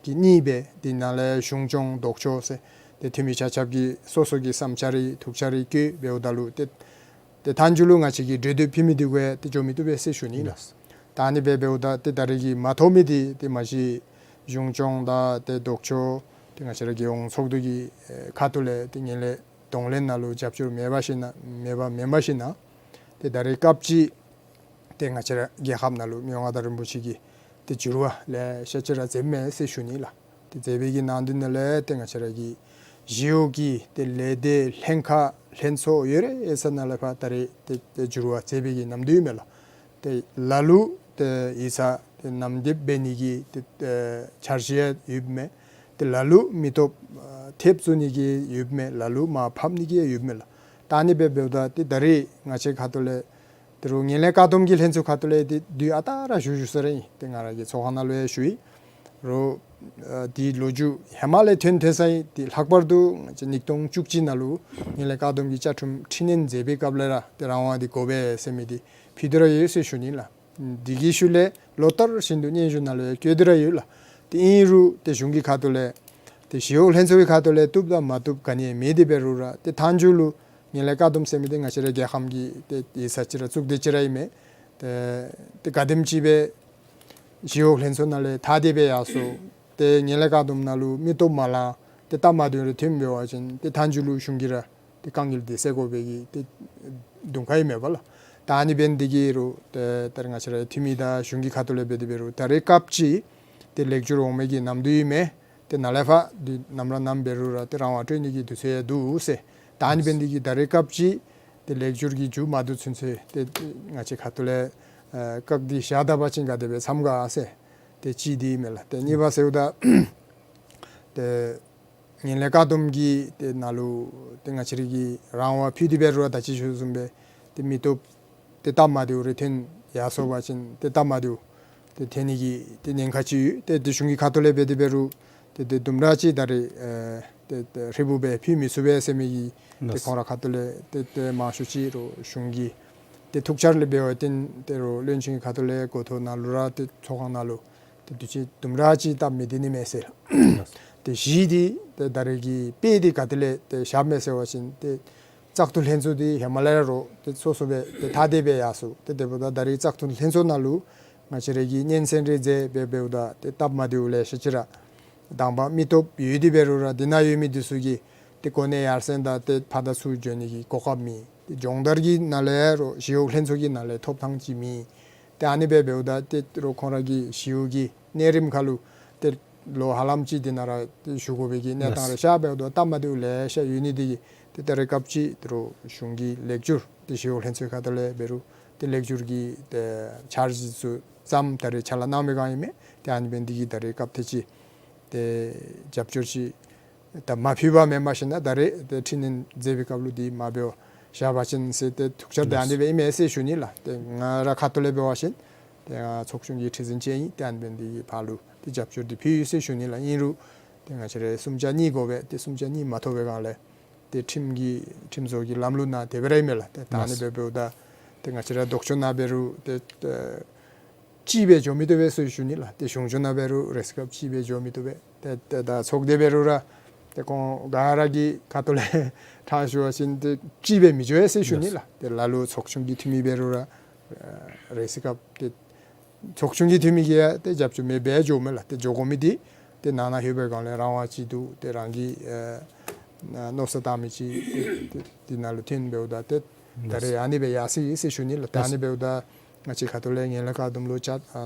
ཀྱི་གཉིས་སྦེ་དེ་ནང་ལས་གཞུང་སྐྱོང་ལྡོག་ཕྱོགས་ཟེར་ཏེ་འཐུས་མི་ཆ་ཁྱབ་ཀྱིས་སོ་སོ་གི་བསམ་འཆར་རེ་ཐུགས་འཆར་རེ་བཀོད་འབདཝ་ད་ལུ་ཏེ་ཏེ་མཐའ་མཇུག་ལུ་ང་བཅས་ཀྱིས་གྲོས་འདེབས་ཕུལ་མི་འདི་གུ་ཡང་ཏེ་འགྱོ་མི་བཏུབ་པས་ཟེར་ཞུ་ནི་ལགས། ད་ཨ་ནི་སྦེ་འབདཝ་ད་ཏེ་ད་རེས་ཀྱི་མ་ཐོབ་མི་འདི་ཏེ་མ་གཞི་གཞུང་སྐྱོང་དང་ཏེ་ལྡོག་ཕྱོགས་ཏེ་ང་བཅས་ར་རྒྱལ་ཡོངས་ཚོགས་འདུ་གི་ཨེ་ཁ་ཐུག་ལས་ཏེ་ངན་ལྷད་གདོང་ལེན་ནང་ལུ་རྒྱབ་སྐྱོར་མེད་པ་ཞིན་ན་མེད་པ་མེན་པ་ཞིན་ན་ཏེ་ད་རེས་སྐབས་ཅིག་ཏེ་ང་བཅས་ར་རྒྱལ་ཁབ་ནང་ལུ་མི་དབང་མངའ་བདག་རིན་པོ་ཆེ་གིས་ཏེ་འགྱུར་བ་ལེ་ཤ་ཅིག་ར་མཛདཔ་མས་ཟེར་ཞུ་ནི་ལགས། ཏེ་མཛད་པའི་གི་ནང་དོན་ནང་ལས་ཏེ་ང་བཅས་ར་གི་ཞི་གཡོག་གི་ཏེ་ལས་སྡེ་ལྷན་ཁག་ལྷན་ཚོགས་ཡོད་རེ་ཡོད་ས་ནང་ལས་ཕར་ད་རེས་ཏེ་ཏེ་འགྱུར་བ་མཛད་པའི་གི་ནམ་དུས་ཨིན་མས་ལགས། ཏེ་ལ་ལུ་ཏེ་ཡིག་ཚང་ཏེ་ནམ་དེབ་འབད་ནི་གི་ཏེ་ཨེ་འཆར་གཞི་ཡོདཔ་མས། ཏེ་ལ་ལུ་མི་སྟོབས་ཨ་ཐེབས་བཙུགས་ནི་གི་ཡོདཔ་མས། ལ་ལུ་མར་ཕབ་ནི་གི་ཡོདཔ་མས་ལགས། ད་ཨ་ནི་སྦེ་འབདཝ་ད་ཏེ་ད་རེས་ང་བཅས་ཁ་ཐུག་ལས་ཏེ་རུང་ངན་ལྷད་བཀག་སྡོམ་གྱི་ལྷན་ཚོགས་ཁ་ཐུག་ལས་ཏེ་དུས་ཨ་རྟག་ར་ཞུ་ཞུ་ས་ར་ཨིན། ཏེ་ང་ར་གི་ཚོགས་ཁང་ནང་ལུ་ཡང་ཞུ་ཡི། རོགས་ཨ་འདི་ལོ་རྒྱུས་ཧེ་མ་ལས་ཐོན་ཐོན་ས་ཨིན། ཏེ་ལྷག་པར་དུ་ང་བཅས་ཉིས་སྟོང་བཅུ་གཅིག་ནང་ལུ་ངན་ལྷད་བཀག་སྡོམ་གྱི་བཅའ་ཁྲིམས་འཕྲི་སྣོན་མཛད་པའི་སྐབས་ལས་ར་ཏེ་རང་དབང་འདི་དགོ་པས་ཟེར་མི་འདི་ཕུལ་ཏེ་ར་ཡོད་ཟེར་ཞུ་ནི་ལགས། འདི་གི་ཤུལ་ལས་ལོ་ལྟར་བཞིན་དུ་སྙན་ཞུ་ནང་ལུ་ཡང་བཀོད་དེ་ར་ཡོད་ལགས། ཏེ་ཨིན་རུང་ཏེ་གཞུང་གི་ཁ་ཐུག་ལས་ཏེ་ཞི་གཡོག་ལྷན་ཚོགས་ཀྱི་ཁ་ཐུག་ལས་བཏུབ་དང་མ་བཏུབ་ག་ནི་ཡང་མེད། དེ་འབད་རུང་ར་ཏེ་མཐའ་མཇུག་ལུ་ངན་ལྷད་བཀག་སྡོམ་ཟེར་མི་འདི་ང་བཅས་ར་རྒྱལ་ཁམས་ཀྱི་ཏེ་ཡིག་ཚང་ཅིག་ར་བཙུགས་ཏེ་ཅིག་ར་ཨིན་མས། ཏེ་ཏེ་ག་དེམ་ཅིག་སྦེ་ཞི་གཡོག་ལྷན་ཚོགས་ནང་ལས་ཐ་དད་སྦེ་ཡར་སོང་། ཏེ་ངན་ལྷད་བཀག་སྡོམ་ནང་ལུ་མི་སྟོབས་མ་ལང་ཏེ་སྟབས་མ་བདེཝ་རེ་ཐོན་འབད་བ་ཅིན་ཏེ་མཐའ་མཇུག་ལུ་གཞུང་གིས་ར་ཏེ་དཀའ་ངལ་འདི་སེལ་དགོ་པའི་གི་ཏེ་དུང་ཁ་ཨིན་མས་པ་ལགས། ད་ཨ་ནི་འབད་ནི་འདི་གིས་རུང་ཏེ་ད་རེས་ང་བཅས་ར་འཐུས་མི་དང་གཞུང་གི་ཁ་ཐུག་ལས་འབད་དེ་འབད་རུང་ད་རེས་སྐབས་ཅིག་ཏེ་ལེགས་འགྱུར་འོང་མི་གི་ནམ་དུས་ཨིན་མས། ཏེ་ནཱ་ལས་ཕར་འདི་ནམ་ར་ནམ་འབད་རུང་ར་ཏེ་རང་དབང་སྤྲོད་ནི་གི་དུས་ཚོད་ཡང་འདུག་ཟེར། ད་ཨ་ནི་འབད་ནི་འདི་གིས་ད་རེས་སྐབས་ཅིག་ཏེ་ལེགས་འགྱུར་གྱི་མཇུག་མ་བསྡུ་ཚུན་ཚོད་ཏེ་ང་བཅས་ཁ་ཐུག་ལས་ཨ་བཀག་སྟེ་བཞག་ད་པ་ཅིན་ག་དེ་སྦེ་འཚམས་ག་ཟེར། ཏེ་གཅིག་འདི་ཨིན་མས་ལགས། ཏེ་གཉིས་པ་ཟེརཝ་ད་ཏེ་ངན་ལྷད་བཀག་སྡོམ་གྱི་ཏེ་ནང་ལུ་ཏེ་ང་བཅས་ར་གིས་རང་དབང་ཕུལ་ཏེ་འབད་རུང་ར་ད་ཅི་ཞུ་བཟུམ་སྦེ་ཏེ་མི་སྟོབས་ཏེ་སྟབས་མ་བདེཝ་རེ་ཐོན་ཡར་སོང་པ་ཅིན་ཏེ་སྟབས་མ་བདེཝ་ཏེ་ཐོན་ནི་གི་ཏེ་ཉེན་ཁ་ཅིག་ཡོད། ཏེ་ཏེ་གཞུང་གི་ཁ་ཐུག་ལས་འབད་དེ་འབད་རུང་ཏེ་ཏེ་དུམ་གྲ་ཅིག་ད་རེས་ཨེ་ཏེ་ཏེ་ཧྲིལ་བུ་སྦེ་ཕུལ་མི་ཚུགས་པས་ཟེར་མི་གི་ཏེ་ལགས། ཁོང་ར་ཁ་ཐུག་ལས་ཏེ་ཏེ་མང་ཤོས་ཅིག་རོགས་གཞུང་གི་ཏེ་ཐུགས་འཆར་ལས་འབད་བ་ཅིན་ཏེ་རོགས་བློན་ཆེན་གྱི་ཁ་ཐུག་ལས་འགོ་ཐོག་ནང་ལུ་ར་ཏེ་ཚོགས་ཁང་ནང་ལུ་ཏེ་དུས་ཅི་དུམ་གྲ་ཅིག་སྟབས་མི་བདེ་ནི་མས་ཟེར། ཏེ་བཞི་འདི་ཏེ་ད་རེས་ཀྱི་དཔེ་འདི་ག་ཏེ་ལས་ཏེ་བཞགཔ་མས་ཟེར་བ་ཅིན་ཏེ་བཙག་འཐུ་ལྷན་ཚོགས་འདི་ཧེ་མ་ལས་ར་རོགས་ཏེ་སོ་སོ་སྦེ་ཏེ་ཐ་དད་སྦེ་ཡར་སོང་། ཏེ་དེ་འབདཝ་ད་ད་རེས་བཙག་འཐུ་ལྷན་ཚོགས་ནང་ལུ་ང་བཅས་ར་གིས་སྙན་གསན་རེ་མཛད་སྦེ་འབདཝ་ད་ཏེ་སྟབས་མ་བདེཝ་ལེ་ཤ་ཅིག་ར་དང་པ་མི་སྟོབས་ཡོད་དེ་འབད་རུང་ར་འདི་ནང་ཡོད་མི་འདི་ཚུ་གིས་ཏེ་གོ་གནས་ཡར་སེང་དང་ཏེ་ཕར་དང་ཚུར་འགྱོ་ནི་གི་གོ་སྐབས་མེད། ཏེ་སྦྱོང་བརྡར་གྱི་ནང་ལས་རོགས་ཞི་གཡོག་ལྷན་ཚོགས་ཀྱི་ནང་ལས་ཐོབ་ཐང་ཅིག་མེད། ཏེ་ཨ་ནི་སྦེ་འབདཝ་ད་ཏེ་རོགས་ཁོང་ར་གི་ཞི་གཡོག་གི་གནས་རིམ་ཁར་ལུ་ཏེ་ ལོ་ཧ་ལམ་ཅིག་འདི་ནང་ར་ཏེ་བཞུགས་དགོ་པའི་གི་གནས་སྟངས་རེ་ཤར་འབདཝ་ད་སྟབས་མ་བདེཝ་ལེ་ཤ་ཡོད་ནི་འདི་གིས་ཏེ་ད་རེས་སྐབས་ཅིག་ཏེ་རོགས་གཞུང་གི་ལེགས་བསྒྱུར་ཏེ་ཞི་གཡོག་ལྷན་ཚོགས་ཁ་ཐུག་ལས་འབད་རུང་ཏེ་ལེགས་བསྒྱུར་གྱི་ཏེ་འཆར་གཞི་ཚུ་ཙམ་ད་རེས་ཕྱག་ལཱ་གནང་བའི་སྒང་ཨིན་མས། ཏེ་ཨ་ནི་འབད་ནི་འདི་གིས་ད་རེས་སྐབས་དེ་ཅིག་ཏེ་རྒྱབ་སྐྱོར་ཅིག་ད་མ་ཕུལ་བ་མེན་པར་ཞིན་ན་ད་རེས་ཏེ་ཁྲིམས་ནན་མཛད་པའི་སྐབས་ལུ་འདི་མ་འབད་བར་བཞག་པ་ཅིན་ཟེར་ཏེ་ཐུགས་འཆར་འདི་ཨ་ནི་སྦེ་ཨིན་མས་ཟེར་ཞུ་ནི་ལགས། ཏེ་ང་ར་ཁ་ཐུག་ལས་འབད་བ་ཅིན་ཏེ་ང་ཚོགས་ཆུང་གི་ཁྲི་འཛིན་ཅིག་ཨིན། ཏེ་ཨ་ནི་འབད་ནི་འདི་གིས་ཕར་ལུ་ཏེ་རྒྱབ་སྐྱོར་འདི་ཕུལ་ཡི་ཟེར་ཞུ་ནི་ལགས། ཨིན་རུང་ཏེ་ང་བཅས་ར་གསུམ་ཆ་གཉིས་དགོ་པས། ཏེ་གསུམ་ཆ་གཉིས་མ་ཐོབ་པའི་སྒང་ལས་ཏེ་ཁྲིམས་ཀྱི་ཁྲིམས་བཟོ་གི་ལམ་ལུགས་ནང་དེ་སྦེ་ར་ཨིན་མས་ལགས། ཏེ་ད་ཨ་ནི་ལགས། འབདཝ་ད་ཏེ་ང་བཅས་ར་ལྡོག་ཕྱོགས་ནང་འབད་རུང་ཏེ་ཏེ་གཅིག་སྦེ་འགྱོ་མི་བཏུབ་པས་ཟེར་ཞུ་ནི་ལགས། ཏེ་གཞུང་ཕྱོགས་ནང་འབད་རུང་རེས་སྐབས་གཅིག་སྦེ་འགྱོ་མི་བཏུབ་པས། ཏེ་ཏེ་ད་ཚོགས་སྡེ་འབད་རུང་ར་ཏེ་ཁོང་ག་ར་གི་ཁ་ཐུག་ལས་ཕྲང་ཞུ་བ་ཅིན་ཏེ་གཅིག་སྦེ་མི་འགྱོ་ཡ་ཟེར་ཞུ་ནི་ལགས། ཏེ་ལ་ལུ་ཚོགས་ཆུང་གི་འཐུས་མི་འབད་རུང་ར་རེས་སྐབས་ཏེ་ཚོགས་ཆུང་གི་འཐུས་མི་གིས་ཡང་ཏེ་རྒྱབ་སྐྱོར་མེད་པར་འགྱོཝ་མས་ལགས། ཏེ་འགྱོ་དགོ་མི་འདི་ཏེ་ནང་ན་ལྷོད་པའི་སྒང་ལས་རང་དབང་ཅིག་འདུག། ཏེ་རང་གི་ཨེ་མནོ་བསམ་བཏང་མི་ཅིག་ཏེ་འདི་ནང་ལུ་ཐོན་འབདཝ་ད་ཏེ་ད་རེས་ཨ་ནི་སྦེ་ཡར་སོ་ཡི་ཟེར་ཞུ་ནི་ལགས། ད་ཨ་ནི་འབདཝ་ད་ང་བཅས་ཁ་ཐུག་ལས་ངན་ལྷད་བཀག་སྡོམ་ལུ་བཅའ་ཨ་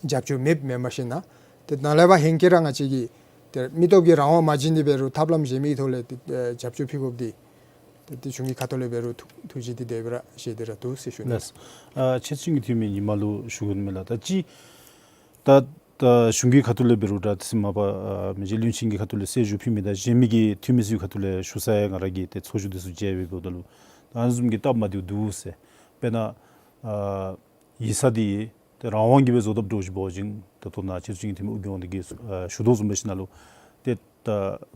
རྒྱབ་སྐྱོར་མེདཔ་མེན་པར་ཞིན་ན་ཏེ་ནཱ་ལས་ཕར་ཧེང་སྐལ་ར་ང་བཅས་ཀྱིས་ཏེ་མི་སྟོབས་ཀྱི་རང་དབང་མ་བྱིན་ཏེ་འབད་རུང་ཐབས་ལམ་གཞན་མི་ཐོག་ལས་ཏེ་ཨེ་རྒྱབ་སྐྱོར་ཕུལ་དགོཔ་འདི་ཏེ་ཏེ་གཞུང་གི་ཁ་ཐུག་ལས་འབད་རུང་ཐུགས་ཐུགས་བཞེད་འདི་དེ་སྦེ་ར་བཞེས་ཏེ་ར་འདུག་ཟེར་ཞུ་ནི། ལགས། ཨ་ཕྱི་སྲིད་ཀྱི་འཐུས་མི་ཉི་མ་ལུ་ཞུ་དགོ་མས་ལགས། ད་ཅི་ད་ད་གཞུང་གི་ཁ་ཐུག་ལས་འབད་རུང་ད་དེ་ཚེ་མ་པ་ཨ་མི་རྗེ་བློན་ཆེན་གྱི་ཁ་ཐུག་ལས་གསལ་ཞུ་ཕུལ་མི་དང་གཞན་མི་གི་འཐུས་མི་ཚུ་གི་ཁ་ཐུག་ལས་ཞུ་ས་ཡང་ང་ར་གིས་ཏེ་ཚོགས་བཞུགས་འདི་ཚུ་མཇལ་སྦེ་འབདཝ་ད་ལུ་ད་ཨ་ནི་བཟུམ་གྱི་སྟབས་མ་བདེཝ་འདུག་ཟེར། དཔེར་ན་ཨ་ཡིག་ཚང་འདི་ཏེ་རང་དབང་གིས་སྦེ་བཟོ་དཔ་འདྲཝ་ཅིག་འབད་བ་ཅིན་ད་ལྟོ་ནཱ་ཕྱི་སྲིད་ཀྱི་འཐུས་མི་ཨོ་རྒྱན་འདི་གིས་ཨ་ཞུ་དོ་བཟུམ་འབད་ཞིན་ན་ལུ་ཏེ་ད་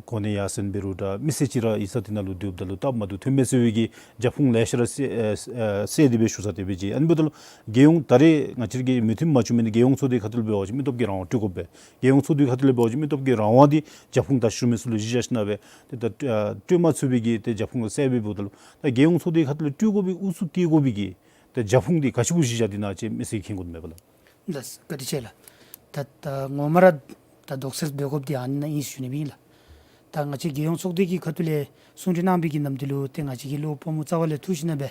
གོ་གནས་ཡར་སེང་འབད་རུང་ད་མི་སེར་ཅིག་ར་ཡིག་ཚང་འདི་ནང་ལུ་སྡོདཔ་ད་ལུ་སྟབས་མ་བདེཝ་ཐོན་མས་ཟེར་བའི་གི་རྒྱབ་ཁུངས་ལེ་ཤ་ར་སེལ་ཨེ་ཨེ་སེལ་ཏེ་སྦེ་ཞུ་ས་དེ་སྦེ་ཅིག། ཨ་ནི་འབདཝ་ད་ལུ་རྒྱལ་ཡོངས་ད་རེས་ང་བཅས་ར་གི་མོས་མཐུན་མ་བྱུང་མི་འདི་རྒྱལ་ཡོངས་ཚོགས་སྡེ་ཁ་ཐུག་ལས་འབད་བ་ཅིན་མི་སྟོབས་ཀྱི་རང་དབང་སྤྲོད་དགོ་པས། རྒྱལ་ཡོངས་ཚོགས་སྡེ་ཁ་ཐུག་ལས་འབད་བ་ཅིན་མི་སྟོབས་ཀྱི་རང་དབང་འདི་རྒྱབ་ཁུངས་ད་ཞུ་མི་ཚུ་ལུ་གཞི་བཞག་ཞིན་ན་སྦེ་ཏེ་ད་ཨ་སྤྲོད་མ་ཚུགས་པའི་གི་ཏེ་རྒྱབ་ཁུངས་ལུ་སེལ་སྦེ་འབདཝ་ད་ལུ་ད་རྒྱལ་ཡོངས་ཚོགས་སྡེ་ཁ་ཐུག་ལས་སྤྲོད་དགོ་པའི་ཨུ་ཚུགས་བསྐྱེད་དགོ་པའི་གི་ཏེ་རྒྱབ་ཁུངས་འདི་ག་ཅི་གུ་གཞི་བཞག་སྟེ་ཨིན་ན་ཅིག་མི་སེར་གྱིས་མཁྱེན་དགོ་མས་པ་ལགས། ལགས་བཀའ་དྲིན་ཆེ་ལགས། ད་ད་ངོ་མ་ར་ད་དོགས་སེལ་འབད་དགོཔ་འདི་ཨ་ནི་ནང་ཨིན་ཟེར་ཞུ་ནི་ཨིན་ལགས། ད་ང་བཅས་རྒྱལ་ཡོངས་ཚོགས་སྡེ་གི་ཁ་ཐུག་ལས་གསུང་གྲོས་གནང་བའི་གི་ནམ་དུས་ལུ་ཏེ་ང་བཅས་ཀྱིས་ལུ་བུ་མོ་རྩ་བ་ལས་ཐུགས་ཞིན་ན་སྦེ་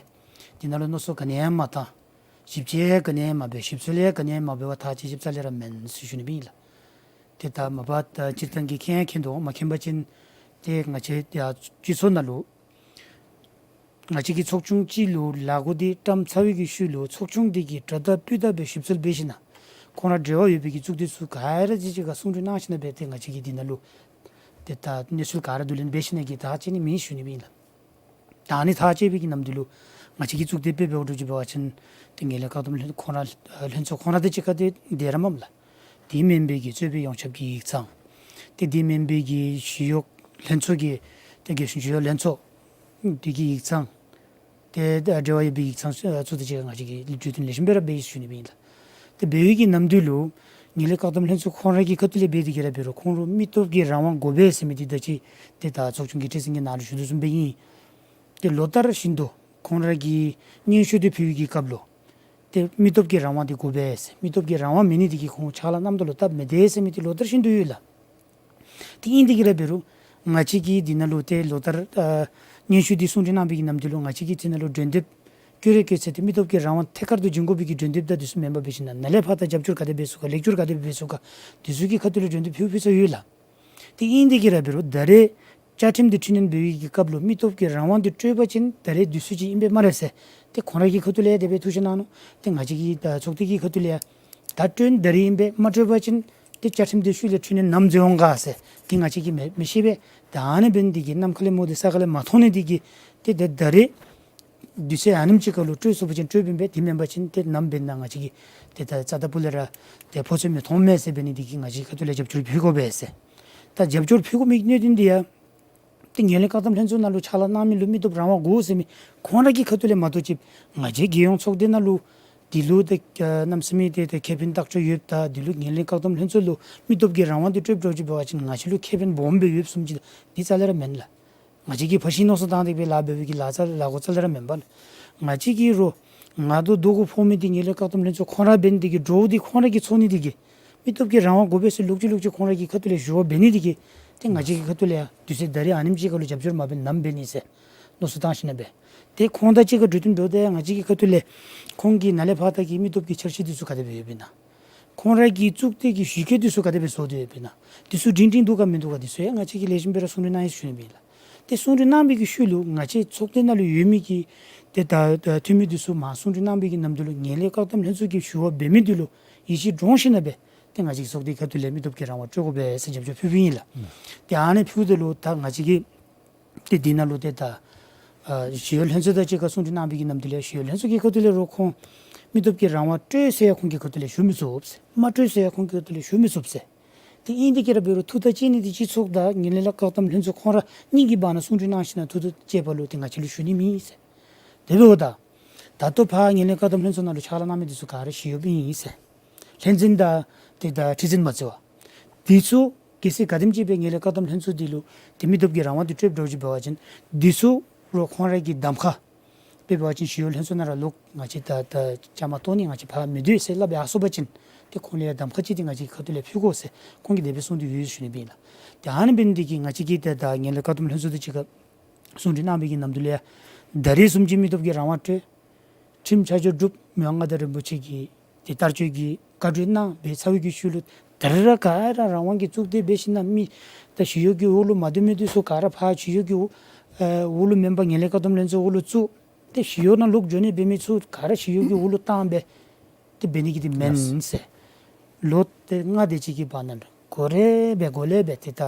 འདི་ནང་ལུ་མནོ་བསམ་ག་ནི་ཡང་མ་བཏང་། ཞིབ་དཔྱད་ག་ནི་ཡང་མ་འབད། ཞིབ་འཚོལ་ཡང་ག་ནི་ཡང་མ་འབད་བར་ཐག་བཅད་བཅདཔ་རྩ་ལས་ར་མེན་ཟེར་ཞུ་ནི་ཨིན་ལགས། ཏེ་ད་མ་པ་ད་སྤྱིར་བཏང་གི་མཁྱེན་མཁྱེན་དོ་མ་མཁྱེན་པ་ཅིན་ཏེ་ང་བཅས་ཡ་སྤྱི་ཚོགས་ནང་ལུ་ང་བཅས་ཀྱི་ཚོགས་ཆུང་ཅིག་ལུ་ལཱ་འགོ་འདི་བཀྲམ་ཚར་བའི་གི་ཤུལ་ལུ་ཚོགས་ཆུང་འདི་གིས་དྲ་བདའ་སྤུས་དག་སྦེ་ཞིབ་འཚོལ་འབད་ཞིན་ན་ཁོང་ར་འབྲེལ་བ་ཡོད་པའི་གི་གཙུག་སྡེ་ཚུ་ག་ར་གཅིག་གཅིག་ཁར་གསུང་གྲོས་གནང་ཞིན་ན་སྦེ་ཏེ་ང་བཅས་ཀྱིས་འདི་ནང་ལུ་ཏེ་ད་གནས་ཚུལ་ག་ར་བསྡུ་ལེན་འབད་ཞིན་ན་གི་ཐག་བཅད་ནི་མེན་ཞུ་ནི་ཨིན་ལགས། ད་ཨ་ནི་ཐག་བཅད་པའི་གི་ནམ་དུས་ལུ་ང་བཅས་ཀྱི་གཙུག་སྡེ་དཔེ་འབདཝ་འདྲཝ་ཅིག་འབད་བ་ཅིན་ཏེ་ངན་ལྷད་བཀག་སྡོམ་ལྷན་ཁོང་ར་ལྷན་ཚོགས་ཁོང་ར་དང་གཅིག་ཁར་ཏེ་སྡོད་ར་མས་ལགས། དེ་མེན་པའི་གི་གཙོས་པའི་ཡོངས་ཁྱབ་ཀྱི་ཡིག་ཚང་། ཏེ་དེ་མེན་པའི་གི་ཞི་གཡོག་ལྷན་ཚོགས་ཀྱི་ཏེ་རྒྱལ་གཞུང་ཞི་གཡོག་ལྷན་ཚོགས་འདི་གི་ཡིག་ཚང་། ཏེ་འབྲེལ་བ་ཡོད་པའི་ཡིག་ཚང་ཚུ་དང་གཅིག་ཁར་ང་བཅས་ཀྱིས་གྲོས་བསྟུན་ལེགས་ཤོམ་སྦེ་ར་འབད་ཡི་ཟེར་ཞུ་ནི་ཨིན་ལགས། ཏེ་འབད་བའི་གི་ནམ་དུས་ལུ་ངན་ལྷད་བཀག་སྡོམ་ལྷན་ཚོགས་ཁོང་ར་གི་ཁ་ཐུག་ལས་འབད་དེ་གི་ར་འབད་རུང་ཁོང་ར་མི་སྟོབས་ཀྱི་རང་དབང་དགོ་པས་ཟེར་མི་འདི་ད་ཅི་ཏེ་ད་ཚོགས་ཆུང་གི་ཁྲི་འཛིན་གྱིས་ནཱ་ལུ་ཞུ་དོ་བཟུམ་སྦེ་ཨིན། ཏེ་ལོ་ལྟར་བཞིན་དུ་ཁོང་ར་གིས་སྙན་ཞུ་འདི་ཕུལ་བའི་གི་སྐབས་ལུ་ཏེ་མི་སྟོབས་ཀྱི་རང་དབང་འདི་དགོ་པས་ཟེར། མི་སྟོབས་ཀྱི་རང་དབང་མེད་ནི་འདི་གིས་ཁོང་ཕྱག་ལཱ་གནངམ་ད་ལུ་སྟབས་མི་བདེ་ཟེར་མི་འདི་ལོ་ལྟར་བཞིན་དུ་ཡོད་ལགས། ཏེ་ཨིན་དེ་གི་ར་འབད་རུང་ང་བཅས་ཀྱིས་འདི་ནང་ལུ་ཏེ་ལོ་ལྟར་ཨ་སྙན་ཞུ་འདི་གསུང་གྲོས་གནང་བའི་གི་ནམ་དུས་ལུ་ང་བཅས་ཀྱིས་འདི་ནང་ལུ་གྲོས་འདེབས་བཀོད་རེ་བཀོད་ཚེ་ཏེ་མི་སྟོབས་ཀྱི་རང་དབང་ཐད་ཀར་དུ་བྱིན་དགོ་པའི་གི་གྲོས་འདེབས་དང་འདི་ཚུ་མེན་པར་འབད་ཞིན་ན་ནཱ་ལས་ཕར་ད་རྒྱབ་སྐྱོར་ག་དེ་འབད་ཚུགས་ག་ལེགས་བསྒྱུར་ག་དེ་འབད་ཚུགས་ག་འདི་ཚུ་གི་ཁ་ཐུག་ལས་གྲོས་འདེབས་ཕུལ་ཕུལ་ས་ཡོད་ལགས། ཏེ་ཨིན་དེ་གི་ར་འབད་རུང་ད་རེས་བཅའ་ཁྲིམས་འདི་འཕྲི་སྣོན་འབད་བའི་གི་སྐབས་ལུ་མི་སྟོབས་ཀྱི་རང་དབང་འདི་སྤྲོད་པ་ཅིན་ད་རེས་འདི་ཚུ་ཅིག་ཨིན་པས་སྨ་རེ་ཟེར་ཏེ་ཁོང་ར་གི་ཁ་ཐུག་ལས་ཡང་དེ་སྦེ་ཐུགས་བཞེད་གནང་ནུག། ཏེ་ང་བཅས་ཀྱི་ད་ཚོགས་སྡེ་གི་ཁ་ཐུག་ལས་ཡང་ད་སྤྲོད་ད་རེས་ཨིན་པས། མ་སྤྲོད་པ་ཅིན་ཏེ་བཅའ་ཁྲིམས་འདི་ཤུལ་ལས་འཕྲི་སྣོན་ནམ་མཛད་འོང་ག་ཟེར་ཏེ་ང་བཅས་ཀྱིས་མི་མི་ཤེས་པས། ད་ཨ་ནི་འབད་ནི་འདི་གིས་ནམ་མཁའ་ལས་མོ་འདི་ས་ཁ་ལས་མ་མཐོང་ནི་འདི་གིས་ཏེ་ད་ད་རེས་དུས་ཚོད་ཨ་ནེམ་ཅིག་ཁར་ལུ་སྤྲོད་ཚུགས་པ་ཅིན་སྤྲོདཔ་ཨིན་པས། དེ་མེན་པ་ཅིན་ཏེ་ནམ་འབད་ན་ང་བཅས་ཀྱིས་ཏེ་ད་རྩ་ད་པུ་ལས་ར་ཏེ་ཕོ་ཚོད་མི་མཐོང་མས་ཟེར་འབད་ནི་འདི་གིས་ང་བཅས་ཁ་ཐུག་ལས་རྒྱབ་སྐྱོར་ཕུལ་དགོ་པས་ཟེར། ད་རྒྱབ་སྐྱོར་ཕུལ་དགོ་མི་གནད་དོན་འདི་ཡང་ཏེ་ངན་ལྷད་བཀག་སྡོམ་ལྷན་ཚོགས་ནང་ལུ་ཕྱག་ལཱ་གནང་མི་ལུ་མི་སྟོབས་རང་དབང་དགོ་ཟེར་མི་ཁོང་ར་གི་ཁ་ཐུག་ལས་མ་གཏོགས་ཅིག་ང་བཅས་རྒྱལ་ཡོངས་ཚོགས་སྡེ་ནང་ལུ་འདི་ལུ་ཏེ་ཨ་གནམ་མེད་ས་མེད་ཏེ་ཏེ་ཁེ་ཕན་ཐག་ཆོད་ཡོདཔ་ད་འདི་ལུ་ངན་ལྷད་བཀག་སྡོམ་ལྷན་ཚོགས་ལུ་མི་སྟོབས་ཀྱི་རང་དབང་འདི་སྤྲོད་འགྱོ་ཅིག་འབད་བ་ཅིན་ང་བཅས་ལུ་ཁེ་ཕན་སྦོམ་སྦེ་ཡོདཔ་བཟུམ་ཅིག་འདི་རྩ་ལས་ར་མེན་ལགས། ང་བཅས་ཀྱིས་ཕར་ཤིང་མནོ་བསམ་བཏང་སྟེ་སྦེ་ལཱ་འབད་བའི་གི་ལཱ་རྩ་ལཱ་འགོ་རྩ་ལས་ར་མེན་པ་ལགས། ང་བཅས་ཀྱི་རོགས་ང་དང་རྡོ་གུ་ཕོག་མི་འདི་ངན་ལྷད་བཀག་སྡོམ་ལྷན་ཚོགས་ཁོང་ར་འབད་ནི་འདི་གིས་འདྲོག་འདི་ཁོང་ར་གིས་ཚོར་ནི་འདི་གིས་མི་སྟོབས་ཀྱི་རང་དབང་དགོ་པས་ཟེར་ལོག་ཅི་ལོག་ཅི་ཁོང་ར་གི་ཁ་ཐུག་ལས་ཞུ་བ་འབད་ནི་འདི་གིས་ཏེ་ང་བཅས་ཀྱི་ཁ་ཐུག་ལས་ཡང་དུས་ཚོད་ད་རེས་ཨ་ནེམ་ཅིག་ཁར་ལུ་རྒྱབ་སྐྱོར་མ་འབད་ནམ་འབད་ནི་ཟེར་མནོ་བསམ་བཏང་ཞིན་ན་སྦེ་ཏེ་ཁོང་དང་གཅིག་ཁར་གྲོས་བསྟུན་འབདཝ་ད་ཡང་ང་བཅས་ཀྱི་ཁ་ཐུག་ལས་ཁོང་གིས་ནཱ་ལས་ཕར་ད་གི་མི་སྟོབས་ཀྱི་འཆར་གཞི་འདི་ཚུ་ག་དེ་སྦེ་ཡོདཔ་ཨིན་ན། ཁོང་ར་གི་གཙུག་སྡེ་གི་ཞུ་སྐལ་འདི་ཚུ་ག་དེ་སྦེ་བཟོ་སྟེ་ཡོདཔ་ཨིན་ན། འདི་ཚུ་སྒྲིང་སྒྲིང་འདུག་ག་མིན་འདུག་ག་འདི་ཚུ་ཡང་ང་བཅས་ཀྱིས་ལེགས་ཤོམ་སྦེ་ར་གསུང་གྲོས་གནང་ཡི་ཟེར་ཞུ་ནི་ཨིན་ལགས། ཏེ་གསུང་གྲོས་གནང་བའི་གི་ཤུལ་ལུ་ང་བཅས་ཚོགས་སྡེ་ནང་ལུ་ཡོད་མི་གི་ཏེ་ད་ད་འཐུས་མི་འདི་ཚུ་མར་གསུང་གྲོས་གནང་བའི་གི་ནམ་དུས་ལུ་ངན་ལྷད་བཀག་སྡོམ་ལྷན་ཚོགས་ཀྱི་ཞུ་བ་འབད་མི་འདི་ལུ་ཡིད་ཆེས་འདྲོངས་ཞིནམ་ལས་ཏེ་ང་བཅས་ཀྱི་ཚོགས་སྡེ་ཁ་ཐུག་ལས་མི་སྟོབས་ཀྱི་རང་དབང་སྤྲོད་དགོ་པས་ཟེར་རྒྱབ་སྐྱོར་ཕུལཝ་ཨིན་ལགས། ཨུམ། ཏེ་ཨ་ནི་ཕུལཝ་ད་ལུ་ད་ང་བཅས་ཀྱིས་ཏེ་འདི་ནང་ལུ་ཏེ་ད་ཨ་ཞི་གཡོག་ལྷན་ཚོགས་དང་གཅིག་ཁར་གསུང་གྲོས་གནང་བའི་གི་ནམ་དུས་ལས་ཞི་གཡོག་ལྷན་ཚོགས་ཀྱི་ཁ་ཐུག་ལས་རོགས་ཁོང་མི་སྟོབས་ཀྱི་རང་དབང་སྤྲོད་ཟེར་ཡང་ཁོང་གི་ཁ་ཐུག་ལས་ཞུ་མི་ཚུགས་ཟེར། མ་སྤྲོད་ཟེར་ཡང་ཁོང་གི་ཁ་ཐུག་ལས་ཞུ་མི་ཚུགས་ཟེར། ཏེ་ཨིན་དེ་གིས་ར་འབད་རུང་ཐུགས་ཐག་བཅད་ནི་འདི་སྤྱི་ཚོགས་དང་ངན་ལྷད་ལཱ་བཀག་སྡོམ་ལྷན་ཚོགས་ཁོང་ར་གཉིས་ཀྱི་བར་ན་གསུང་གྲོས་གནང་ཞིནམ་ལས་ཐུགས་ཐག་བཅད་པ་ལུ་ཏེ་ང་བཅས་ལུ་ཞུ་ནི་མེད་ཟེར། དེ་འབདཝ་ད་ད་ལྟོ་ཕར་ངན་ལྷད་བཀག་སྡོམ་ལྷན་ཚོགས་ནང་ལུ་ཕྱག་ལཱ་གནང་མི་འདི་ཚུ་ག་ར་ཞི་གཡོགཔ་ཨིན་ཟེར། ལྷན་འཛིན་དང་ཏེ་ད་ཁྲི་འཛིན་མ་ཚུད་པར། འདི་ཚུ་གལ་སྲིད་ག་དེམ་ཅིག་སྦེ་ངན་ལྷད་བཀག་སྡོམ་ལྷན་ཚོགས་འདི་ལུ་ཏེ་མི་སྟོབས་ཀྱི་རང་དབང་འདི་སྤྲོདཔ་འདྲཝ་ཅིག་འབད་བ་ཅིན་འདི་ཚུ་རོགས་ཁོང་ར་གི་གདམ་ཁ་འབད་བ་ཅིན་ཞི་གཡོག་ལྷན་ཚོགས་ནང་ར་ལོག་ང་བཅས་ད་ད་བཅའ་མར་གཏོགས་ནི་ང་བཅས་ཕར་མི་སྡོད་ཟེར་སླབ་ཡར་སོང་པ་ཅིན་ཏེ་ཁོང་ལུ་ཡང་གདམ་ཁ་ཅིག་འདི་ང་བཅས་ཁ་ཐུག་ལས་ཕུལ་དགོ་ཟེར་ཁོང་གིས་དེ་སྦེ་གསུངས་ཏེ་ཡོད་ཟེར་ཞུ་ནི་ཨིན་ལགས། ཏེ་ཨ་ནི་འབད་ནི་འདི་གིས་ང་བཅས་ཀྱིས་ད་ད་ངན་ལྷད་བཀག་སྡོམ་ལྷན་ཚོགས་འདི་གཅིག་ཁར་གསུང་གྲོས་གནང་བའི་གི་ནམ་དུས་ལས་ཡང་ད་རེས་བཟུམ་ཅིག་མི་སྟོབས་ཀྱི་རང་དབང་སྤྲོད། ཁྲིམས་ཆ་འཇོག་གྲུབ། མི་དབང་མངའ་བདག་རིན་པོ་ཆེ་གིས་ཏེ་བསྟར་སྤྱོད་ཀྱི་བཀའ་འཁྲོལ་གནང་སྦེ་ཚར་བའི་གི་ཤུལ་ལུ་ད་རེས་ར་ག་ར་རང་དབང་གི་གཙུག་སྡེ་འབད་ཞིནམ་ལས་མི་ད་ཞི་གཡོག་གི་འོག་ལུ་མ་སྡོད་མི་འདི་ཚུ་ག་ར་ཕར་ཞི་གཡོག་གི་འོག་ཨེ་འོག་ལུ་མེན་པར་ངན་ལྷད་བཀག་སྡོམ་ལྷན་ཚོགས་འོག་ལུ་བཙུགས། ཏེ་ཞི་གཡོག་ནང་ལོག་འགྱོ་ནི་འབད་མི་ཚུ་ག་ར་ཞི་གཡོག་གི་འོག་ལུ་བཏང་སྦེ་ཏེ་འབད་ནི་གི་འདི་མེན་ཟེར། ལོ་ཏེ་ལྔ་དེ་ཅིག་གི་བར་ན་འདྲ་གོ་རེ་སྦེ་གོ་ལེ་སྦེ་ཏེ་ད་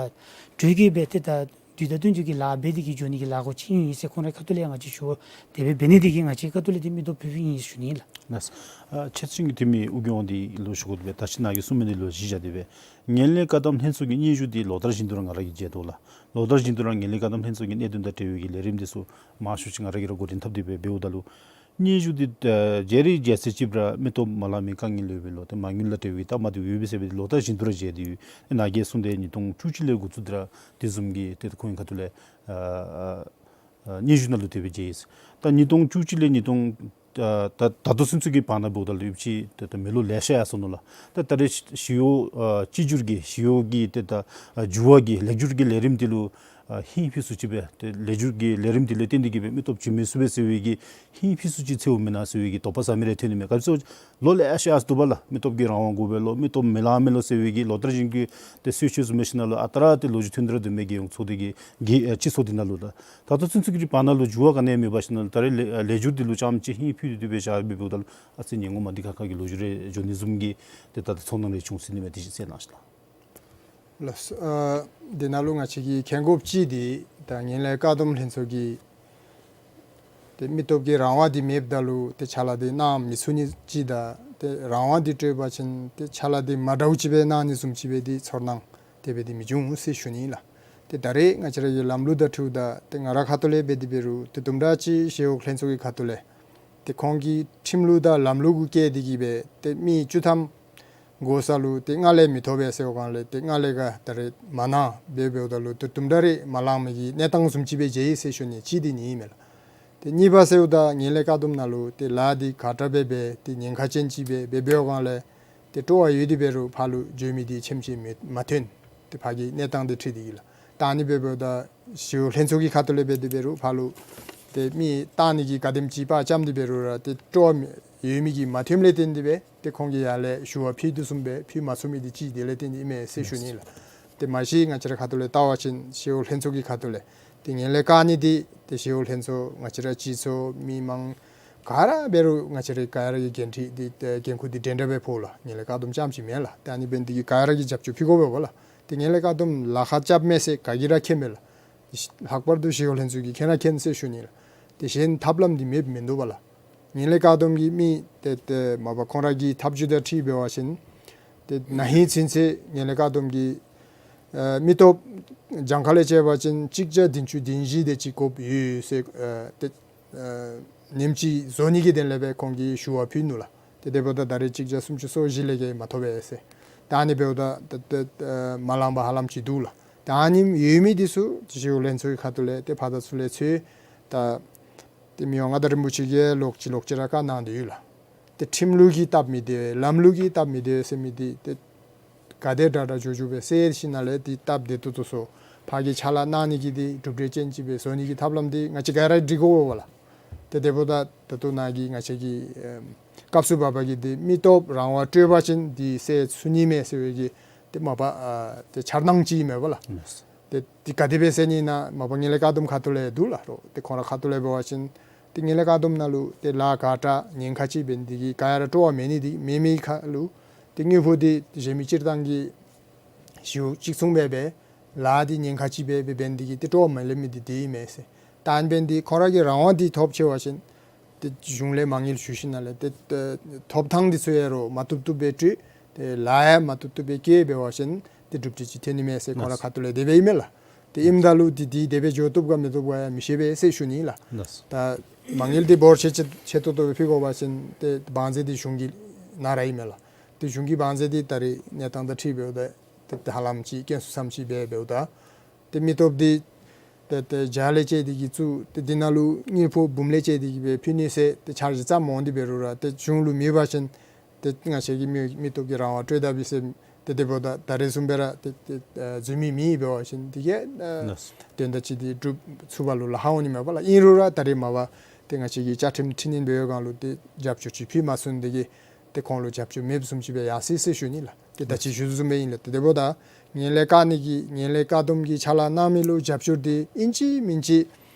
གྲོས་ཀྱི་སྦེ་ཏེ་ད་དུས་ད་དུས་ཀྱི་ལཱ་འབད་དེ་གི་འགྱོ་ནི་གི་ལཱ་གོ་ཅིག་ཨིན་ཟེར་ཁོང་རའི་ཁ་ཐུག་ལས་ང་བཅས་ཞུ་བ་དེ་སྦེ་འབད་ནི་འདི་གིས་ང་བཅས་ཁ་ཐུག་ལས་ཏེ་མི་སྟོབས་ཕུལ་ཕུལཝ་ཨིན་ཟེར་ཞུ་ནི་ཨིན་ལགས། ལགས། ཨ་ཆེད་བསྐྱོན་གྱི་འཐུས་མི་ཨོ་རྒྱན་དབང་འདུས་ལུ་ཞུ་དགོ་པས། ད་ཅི་ནཱ་གིས་གསུངས་མི་འདི་ལུ་གཞི་བཞག་སྟེ་སྦེ་ངན་ལྷད་བཀག་སྡོམ་ལྷན་ཚོགས་ཀྱི་སྙན་ཞུ་འདི་ལོ་ལྟར་བཞིན་དུ་ར་ང་ར་གིས་མཇལ་དོ་ལགས། ལོ་ལྟར་བཞིན་དུ་ར་ངན་ལྷད་བཀག་སྡོམ་ལྷན་ཚོགས་ཀྱི་གནད་དོན་དང་འབྲེལ་བའི་གི་ལས་རིམ་འདི་ཚུ་མང་ཤོས་ཅིག་ང་ར་གིས་ར་འགོ་འདྲེན་འཐབ་སྟེ་སྦེ་འབདཝ་ད་ལུ་སྙན་ཞུ་འདི་ཨ་བརྗེ་རེས་བརྗེ་ཚེ་ཅིག་ར་མི་སྟོབས་མ་ལང་མི་དཀའ་ངལ་ཡོད་པའི་ལོ་ཏེ་མ་དངུལ་དང་འབྲེལ་བའི་སྟབས་མ་བདེཝ་ཡོད་པས་ཟེར་སྦེ་ལོ་ལྟར་བཞིན་དུ་ར་མཇལ་ཏེ་ཡོད། ཨེ་ནཱ་གིས་གསུངས་ཏེ་ཉིས་སྟོང་བཅུ་གཅིག་ལས་འགོ་བཙུགས་ཏེ་ར་དེ་བཟུམ་གྱི་ཏེ་ཁོང་གི་ཁ་ཐུག་ལས་ཨ་ཨ་སྙན་ཞུ་ནང་ལུ་དེ་སྦེ་མཇལ་ཡི། ད་ཉིས་སྟོང་བཅུ་གཅིག་ལས་ཉིས་སྟོང་ཨ་ད་ད་ལྟོ་ཚུན་ཚོད་ཀྱི་བར་ན་འབདཝ་ད་ལུ་ཡོད་ཅིག་ཏེ་ད་མི་ལོ་ལེ་ཤ་ཡར་སོ་ནུག་ལགས། ད་ད་རེས་ཞི་གཡོག་ཨ་གཅིག་གྱུར་གྱི་ཞི་གཡོག་གི་ཏེ་ད་ཨ་འགྱུར་བ་གི་ལེགས་བསྒྱུར་གྱི་ལས་རིམ་འདི་ལུ་ཨ་ཧིང་ཕུལ་སུ་ཅིག་སྦེ་ཏེ་ལེགས་བསྒྱུར་གྱི་ལས་རིམ་འདི་ལས་བརྟེན་ཏེ་གིས་སྦེ་མི་སྟོབས་བྱིན་མི་ཚུགས་པས་ཟེར་བའི་གི་ཧིང་ཕུལ་སུ་ཅིག་འཚོལཝ་མེན་ན་ཟེར་བའི་གི་དོགས་པ་ཟ་མི་རེ་ཐོན་ནི་མས། ག་ཅི་ལོ་ལེ་ཤ་ཡར་སོ་ནུག་པ་ལགས། མི་སྟོབས་ཀྱི་རང་དབང་དགོ་པས་ལོ་མི་སྟོབས་མི་ལང་མས་ལོ་ཟེར་བའི་གི་ལོ་ལྟར་བཞིན་གྱི་ཏེ་གསལ་བཤད་བཟུམ་མའི་ཞིནམ་ལས་ཨ་རྟག་ར་ཏེ་ལོ་རྒྱུས་ཐོན་ཏེ་ར་སྡོད་མི་རྒྱལ་ཡོངས་ཚོགས་སྡེ་གི་གི་ཨ་སྤྱི་ཚོགས་འདི་ནང་ལུ་ལགས། ད་ལྟོ་ཚུན་ཚོད་ཀྱི་བར་ན་ལུ་འགྱུར་བ་ག་ནི་ཡང་མེད་པ་ཞིནམ་ལས་ད་རེས་ལེགས་ལེགས་བསྒྱུར་འདི་ལུ་རྐྱངམ་ཅིག་ཧིང་ཕུལ་ཏེ་སྡོད་པའི་ཞག་སྦེ་འབདཝ་ད་ལུ་ཨ་ཙི་ཉེ་ངོ་མ་འདི་ཁ་ཁ་གི་ལོ་རྒྱུས་རེ་འགྱོ་ནི་བཟུམ་གྱི་ཏེ་ད་ད་ཚོར་སྣང་རེ་བྱུང་ཟེར་ནི་མས། དེ་བཞིན་གསལ་གནང་ཞུ་ལགས། ལགས་སོ། ཨ་འདི་ནང་ལུ་ང་བཅས་ཀྱིས་མཁྱེན་དགོཔ་ཅིག་འདི་ད་ངན་ལྷད་བཀག་སྡོམ་ལྷན་ཚོགས་ཀྱི་ཏེ་མི་སྟོབས་ཀྱི་རང་དབང་འདི་མེདཔ་ད་ལུ་ཏེ་ཕྱག་ལཱ་འདི་གནང་མི་ཚུགས་ནི་ཅིག་དང་ཏེ་རང་དབང་འདི་སྤྲོད་པ་ཅིན་ཏེ་ཕྱག་ལཱ་འདི་མ་འདྲཝ་ཅིག་སྦེ་གནང་ནི་བཟུམ་ཅིག་སྦེ་འདི་ཚོར་སྣང་དེ་སྦེ་འདི་མི་འབྱུང་ཟེར་ཞུ་ནི་ལགས། ཏེ་ད་རེས་ང་བཅས་ར་གི་ལམ་ལུགས་དང་འཁྲིལཝ་ད་ཏེ་ང་རའི་ཁ་ཐུག་ལས་འབད་དེ་འབད་རུང་ཏེ་དུམ་གྲ་ཅིག་ཞི་གཡོག་ལྷན་ཚོགས་ཀྱི་ཁ་ཐུག་ལས་ཏེ་ཁོང་གི་ཁྲིམས་ལུགས་དང་ལམ་ལུགས་གུ་བཀལ་ཏེ་གིས་སྦེ་ཏེ་མི་བཅུ་ཐམ་དགོ་ས་ལུ་ཏེ་ལྔ་ལས་མི་ཐོབ་པས་ཟེར་བའི་སྒང་ལས་ཏེ་ལྔ་ལས་ག་ད་རེས་མ་གནང་སྦེ་འབདཝ་ད་ལུ་ཏེ་དུམ་གྲ་རེ་མ་ལང་མི་གི་གནས་སྟངས་བཟུམ་ཅིག་སྦེ་མཇལ་ཡི་ཟེར་ཞུ་ནི་གཅིག་འདི་ཨིན་མས་ལགས། ཏེ་གཉིས་པ་ཟེརཝ་ད་ངན་ལྷད་བཀག་སྡོམ་ནང་ལུ་ཏེ་ལཱ་འདི་ཁག་དྲགས་སྦེ་འབད་ཏེ་ཉེན་ཁ་ཅན་ཅིག་སྦེ་འབད་འབད་བའི་སྒང་ལས་ཏེ་སྤྲོ་བ་ཡོད་དེ་འབད་རུང་ཕར་ལུ་འགྱོ་མི་འདི་ཆེམ་ཆེམ་མི་མ་ཐོན། ཏེ་ཕར་གྱི་གནས་སྟངས་འདི་འཁྲིལ་ཏེ་གིས་ལགས། ད་ཨ་ནི་སྦེ་འབདཝ་ད་ཞི་གཡོག་ལྷན་ཚོགས་ཀྱི་ཁ་ཐུག་ལས་འབད་དེ་འབད་རུང་ཕར་ལུ་ཏེ་མི་བཏང་ནི་གི་ག་དེམ་ཅིག་དཔའ་བཅམ་སྟེ་འབད་རུང་ར་ཏེ་སྤྲོ་བ་ཡོད་མི་གིས་མ་ཐོནམ་ལས་བརྟེན་ཏེ་སྦེ་ཏེ་ཁོང་གིས་ཡར་ལས་ཞུ་བ་ཕུལ་དོ་བཟུམ་སྦེ་ཕུལ་མ་ཚུགས་མི་འདི་གཅིག་དེ་ལས་བརྟེན་ཏེ་ཨིན་མས་ཟེར་ཞུ་ནི་ལགས། ཏེ་མ་གཞི་ང་བཅས་རའི་ཁ་ཐུག་ལས་བལྟ་བ་ཅིན་ཞི་གཡོག་ལྷན་ཚོགས་ཀྱི་ཁ་ཐུག་ལས་ཏེ་ངན་ལྷད་བཀག་ནི་འདི་ཏེ་ཞི་གཡོག་ལྷན་ཚོགས་ང་བཅས་རའི་སྤྱི་ཚོགས་མི་མང་ག་ར་འབད་རུང་ང་བཅས་རའི་ག་ར་གི་འགན་འཁྲི་འདི་ཏེ་འགན་ཁུར་འདི་འདྲན་འདྲ་སྦེ་ཕོག་ལགས། ངན་ལྷད་བཀག་སྡོམ་རྐྱངམ་ཅིག་མེན་ལགས། ཏེ་ཨ་ནི་འབད་ནི་འདི་གིས་ག་ར་གིས་རྒྱབ་སྐྱོར་ཕུལ་དགོ་པས་ལགས། ཏེ་ངན་ལྷད་བཀག་སྡོམ་ལཱ་ཁག་རྐྱབ་མས་ཟེར་ག་གིས་ར་མཁྱེན་མས་ལགས། ལྷག་པར་དུ་ཞི་གཡོག་ལྷན་ཚོགས་ཀྱིས་མཁྱེན་ར་མཁྱེན་ཟེར་ཞུ་ནི་ལགས། ཏེ་གཞན་ཐབས་ལམ་འདི་མེདཔ་མིན་འདུག་པ་ལགས། ངན་ལྷད་བཀག་སྡོམ་གྱི་མི་ཏེ་ཏེ་མ་པ་ཁོང་ར་གི་ཐབས་བྱུས་དང་འཁྲིལ་འབད་བ་ཅིན་ཏེ་ན་ཧིང་ཚུན་ཚོད་ངན་ལྷད་བཀག་སྡོམ་གྱི་ཨ་མི་སྟོབས་གྱངས་ཁ་ལས་བཅད་པ་ཅིན་གཅིག་བརྒྱ་བདུན་ཅུ་དོན་བཞི་དེ་ཅིག་དགོཔ་ཡོད་ཟེར་ཨ་ཏེ་ཨ་ཉིནམ་གཅིག་བཟོ་ནི་གི་དོན་ལས་སྦེ་ཁོང་གིས་ཞུ་བ་ཕུལ་ནུག་ལགས། ཏེ་དེ་འབདཝ་ད་ད་རེས་གཅིག་བརྒྱ་སུམ་ཅུ་སོ་བཞི་ལས་བརྒལ་མ་ཐོབ་པས་ཟེར། ད་ཨ་ནི་འབདཝ་ད་ཏེ་ཏེ་ཨ་མ་ལང་པ་ཧ་ལམ་ཅིག་འདུག་ལགས། ད་ཨ་ནི་ཡོད་མི་འདི་ཚུ་ཞི་གཡོག་ལྷན་ཚོགས་ཀྱི་ཁ་ཐུག་ལས་ཏེ་ཕར་དང་ཚུར་ལས་འཚོལ་ད་ཏེ་མི་དབང་མངའ་བདག་རིན་པོ་ཆེ་གིས་ལོག་ཅི་ལོག་ཅི་ར་བཀའ་གནང་སྟེ་ཡོད་ལགས། ཏེ་ཁྲིམས་ལུགས་ཀྱིས་སྟབས་མི་བདེ་ལམ་ལུགས་ཀྱིས་སྟབས་མི་བདེ་ཟེར་མི་འདི་ཏེ་ག་དེ་དྲག་དྲག་འགྱོ་འགྱོ་སྦེ་སེལ་ཞིནམ་ལས་ཏེ་སྟབས་བདེ་ཏོག་ཏོ་བཟོ། ཕར་གྱི་ཕྱག་ལཱ་གནང་ནི་གི་འདི་གྲུབ་འབྲས་ཅན་ཅིག་སྦེ་བཟོ་ནི་གི་ཐབས་ལམ་འདི་ང་བཅས་ག་ར་སྒྲིག་དགོ་པས་ལགས། ཏེ་དེ་འབདཝ་ད་ད་ལྟོ་ནཱ་གི་ང་བཅས་ཀྱི་ཨེམ་ སྐབས་སུ་བབ་པ་གི་འདི་མི་སྟོབས་རང་དབང་སྤྲོད་པ་ཅིན་འདི་སེལ་ཚུགས་ནི་མས་ཟེར་བའི་གི་ཏེ་མ་པ་ཨ་ཏེ་འཆར་སྣང་ཅིག་ཨིན་མས་པ་ལགས། ལགས། ཏེ་འདི་ག་དེ་སྦེ་སེལ་ནི་ཨིན་ན་མ་པ་ངན་ལྷད་བཀག་སྡོམ་ཁ་ཐུག་ལས་འདུག་ལགས། རོགས་ཏེ་ཁོང་ར་ཁ་ཐུག་ལས་འབད་བ་ཅིན་ཏེ་ངན་ལྷད་བཀག་སྡོམ་ནང་ལུ་ཏེ་ལཱ་ག་དྲག་ཉེན་ཁ་ཅིག་འབད་ནི་འདི་གིས་ག་ཡ་ར་སྤྲོ་བ་མེད་ནི་འདི་མེད་མི་ཁ་ལུ་ཏེ་དངུལ་ཕོགས་འདི་གཞན་མི་སྤྱིར་བཏང་གི་ཞེ་པོ་ཅིག་མཚུངས་སྦེ་སྦེ་ལཱ་འདི་ཉེན་ཁ་ཅིག་སྦེ་སྦེ་འབད་ནི་འདི་གིས་ཏེ་སྤྲོ་བ་མ་ལེན་མི་འདི་འདི་ཨིན་མས་ཟེར། ད་ཨ་ནི་འབད་ནི་འདི་ཁོང་ར་གི་རང་དབང་འདི་ཐོབ་ཆེ་བ་ཅིན་ཏེ་གཞུང་ལས་མ་དངུལ་ཞུ་ཞིནམ་ལས་ཏེ་ཏེ་ཐོབ་ཐང་འདི་ཚུ་ཡང་རོགས་མ་བཏུབ་བཏུབ་སྦེ་སྤྲོད། ཏེ་ལཱ་ཡང་མ་བཏུབ་བཏུབ་སྦེ་བཀལ་འབད་བ་ཅིན་ཏེ་གྲུབ་འབྲས་ཅིག་ཐོན་ནི་མས་ཟེར་ཁོང་ར་ཁ་ཐུག་ལས་དེ་སྦེ་ཨིན་མས་ལགས། ཏེ་ཨིནམ་ད་ལུ་ཏེ་འདི་དེ་སྦེ་འགྱོ་བཏུབ་ག་མི་བཏུབ་ག་ཡང་མི་ཤེས་པས་ཟེར་ཞུ་ནི་ལགས། ད་མ་དངུལ་འདི་འབོར་ཆེ་ཆེ་ཆེ་ཏོག་ཏོ་སྦེ་ཕུལ་དགོ་པ་ཅིན་ཏེ་བང་མཛོད་འདི་གཞུང་གི་ནང་ར་ཨིན་མས་ལགས། ཏེ་གཞུང་གི་བང་མཛོད་འདི་ད་རེས་གནས་སྟངས་དང་འཁྲིལ་འབདཝ་ད་ཏེ་ཧ་ལམ་ཅིག་དཀོན་སུ་སམ་ཅིག་སྦེ་འབདཝ་ད་ཏེ་མི་སྟོབས་འདི་ཏེ་ཏེ་བརྒྱ་ལས་བཅད་དེ་གིས་བཙུགས། ཏེ་འདི་ནང་ལུ་དངུལ་ཕོགས་འབུམ་ལས་བཅད་དེ་གིས་སྦེ་ཕུལ་ནི་ཟེར་ཏེ་འཆར་གཞི་བརྩམས་འོང་སྟེ་འབད་རུང་ར་ཏེ་གཞུང་ལུ་མེད་པ་ཅིན་ཏེ་ང་བཅས་ཀྱིས་མི་མི་སྟོབས་ཀྱི་རང་དབང་སྤྲོད་ད་པས་ཟེར་ཏེ་དེ་འབདཝ་ད་ད་རེས་བཟུམ་སྦེ་ར་ཏེ་ཏེ་ཨ་འཛུལ་མི་མེད་འབད་བ་ཅིན་འདི་གིས་ཨ་ལགས། དོན་དག་ཅིག་འདི་སྒྲུབ་ཚུགས་པ་ལུ་ལཱ་ཁག་འོང་ནི་མས་པ་ལགས། ཨིན་རུང་ར་ད་རེས་མ་པ་ཏེ་ང་བཅས་ཀྱི་བཅའ་ཁྲིམས་འཕྲི་སྣོན་འབད་བའི་སྒང་ལུ་ཏེ་རྒྱབ་སྐྱོར་ཅིག་ཕུལ་མ་ཚུགས་ནི་འདི་གིས་ཏེ་ཁོང་ལུ་རྒྱབ་སྐྱོར་མེདཔ་བཟུམ་ཅིག་སྦེ་ཡར་སོ་ཡི་ཟེར་ཞུ་ནི་ལགས། ཏེ་ད་ཅི་ཞུ་དོ་བཟུམ་སྦེ་ཨིན་ལགས། ཏེ་དེ་འབདཝ་ད་ངན་ལྷད་བཀག་ནི་གི་ངན་ལྷད་བཀག་སྡོམ་གྱི་ཕྱག་ལཱ་གནང་མི་ལུ་རྒྱབ་སྐྱོར་འདི་ཨིན་ཅི་མིན་ཅི་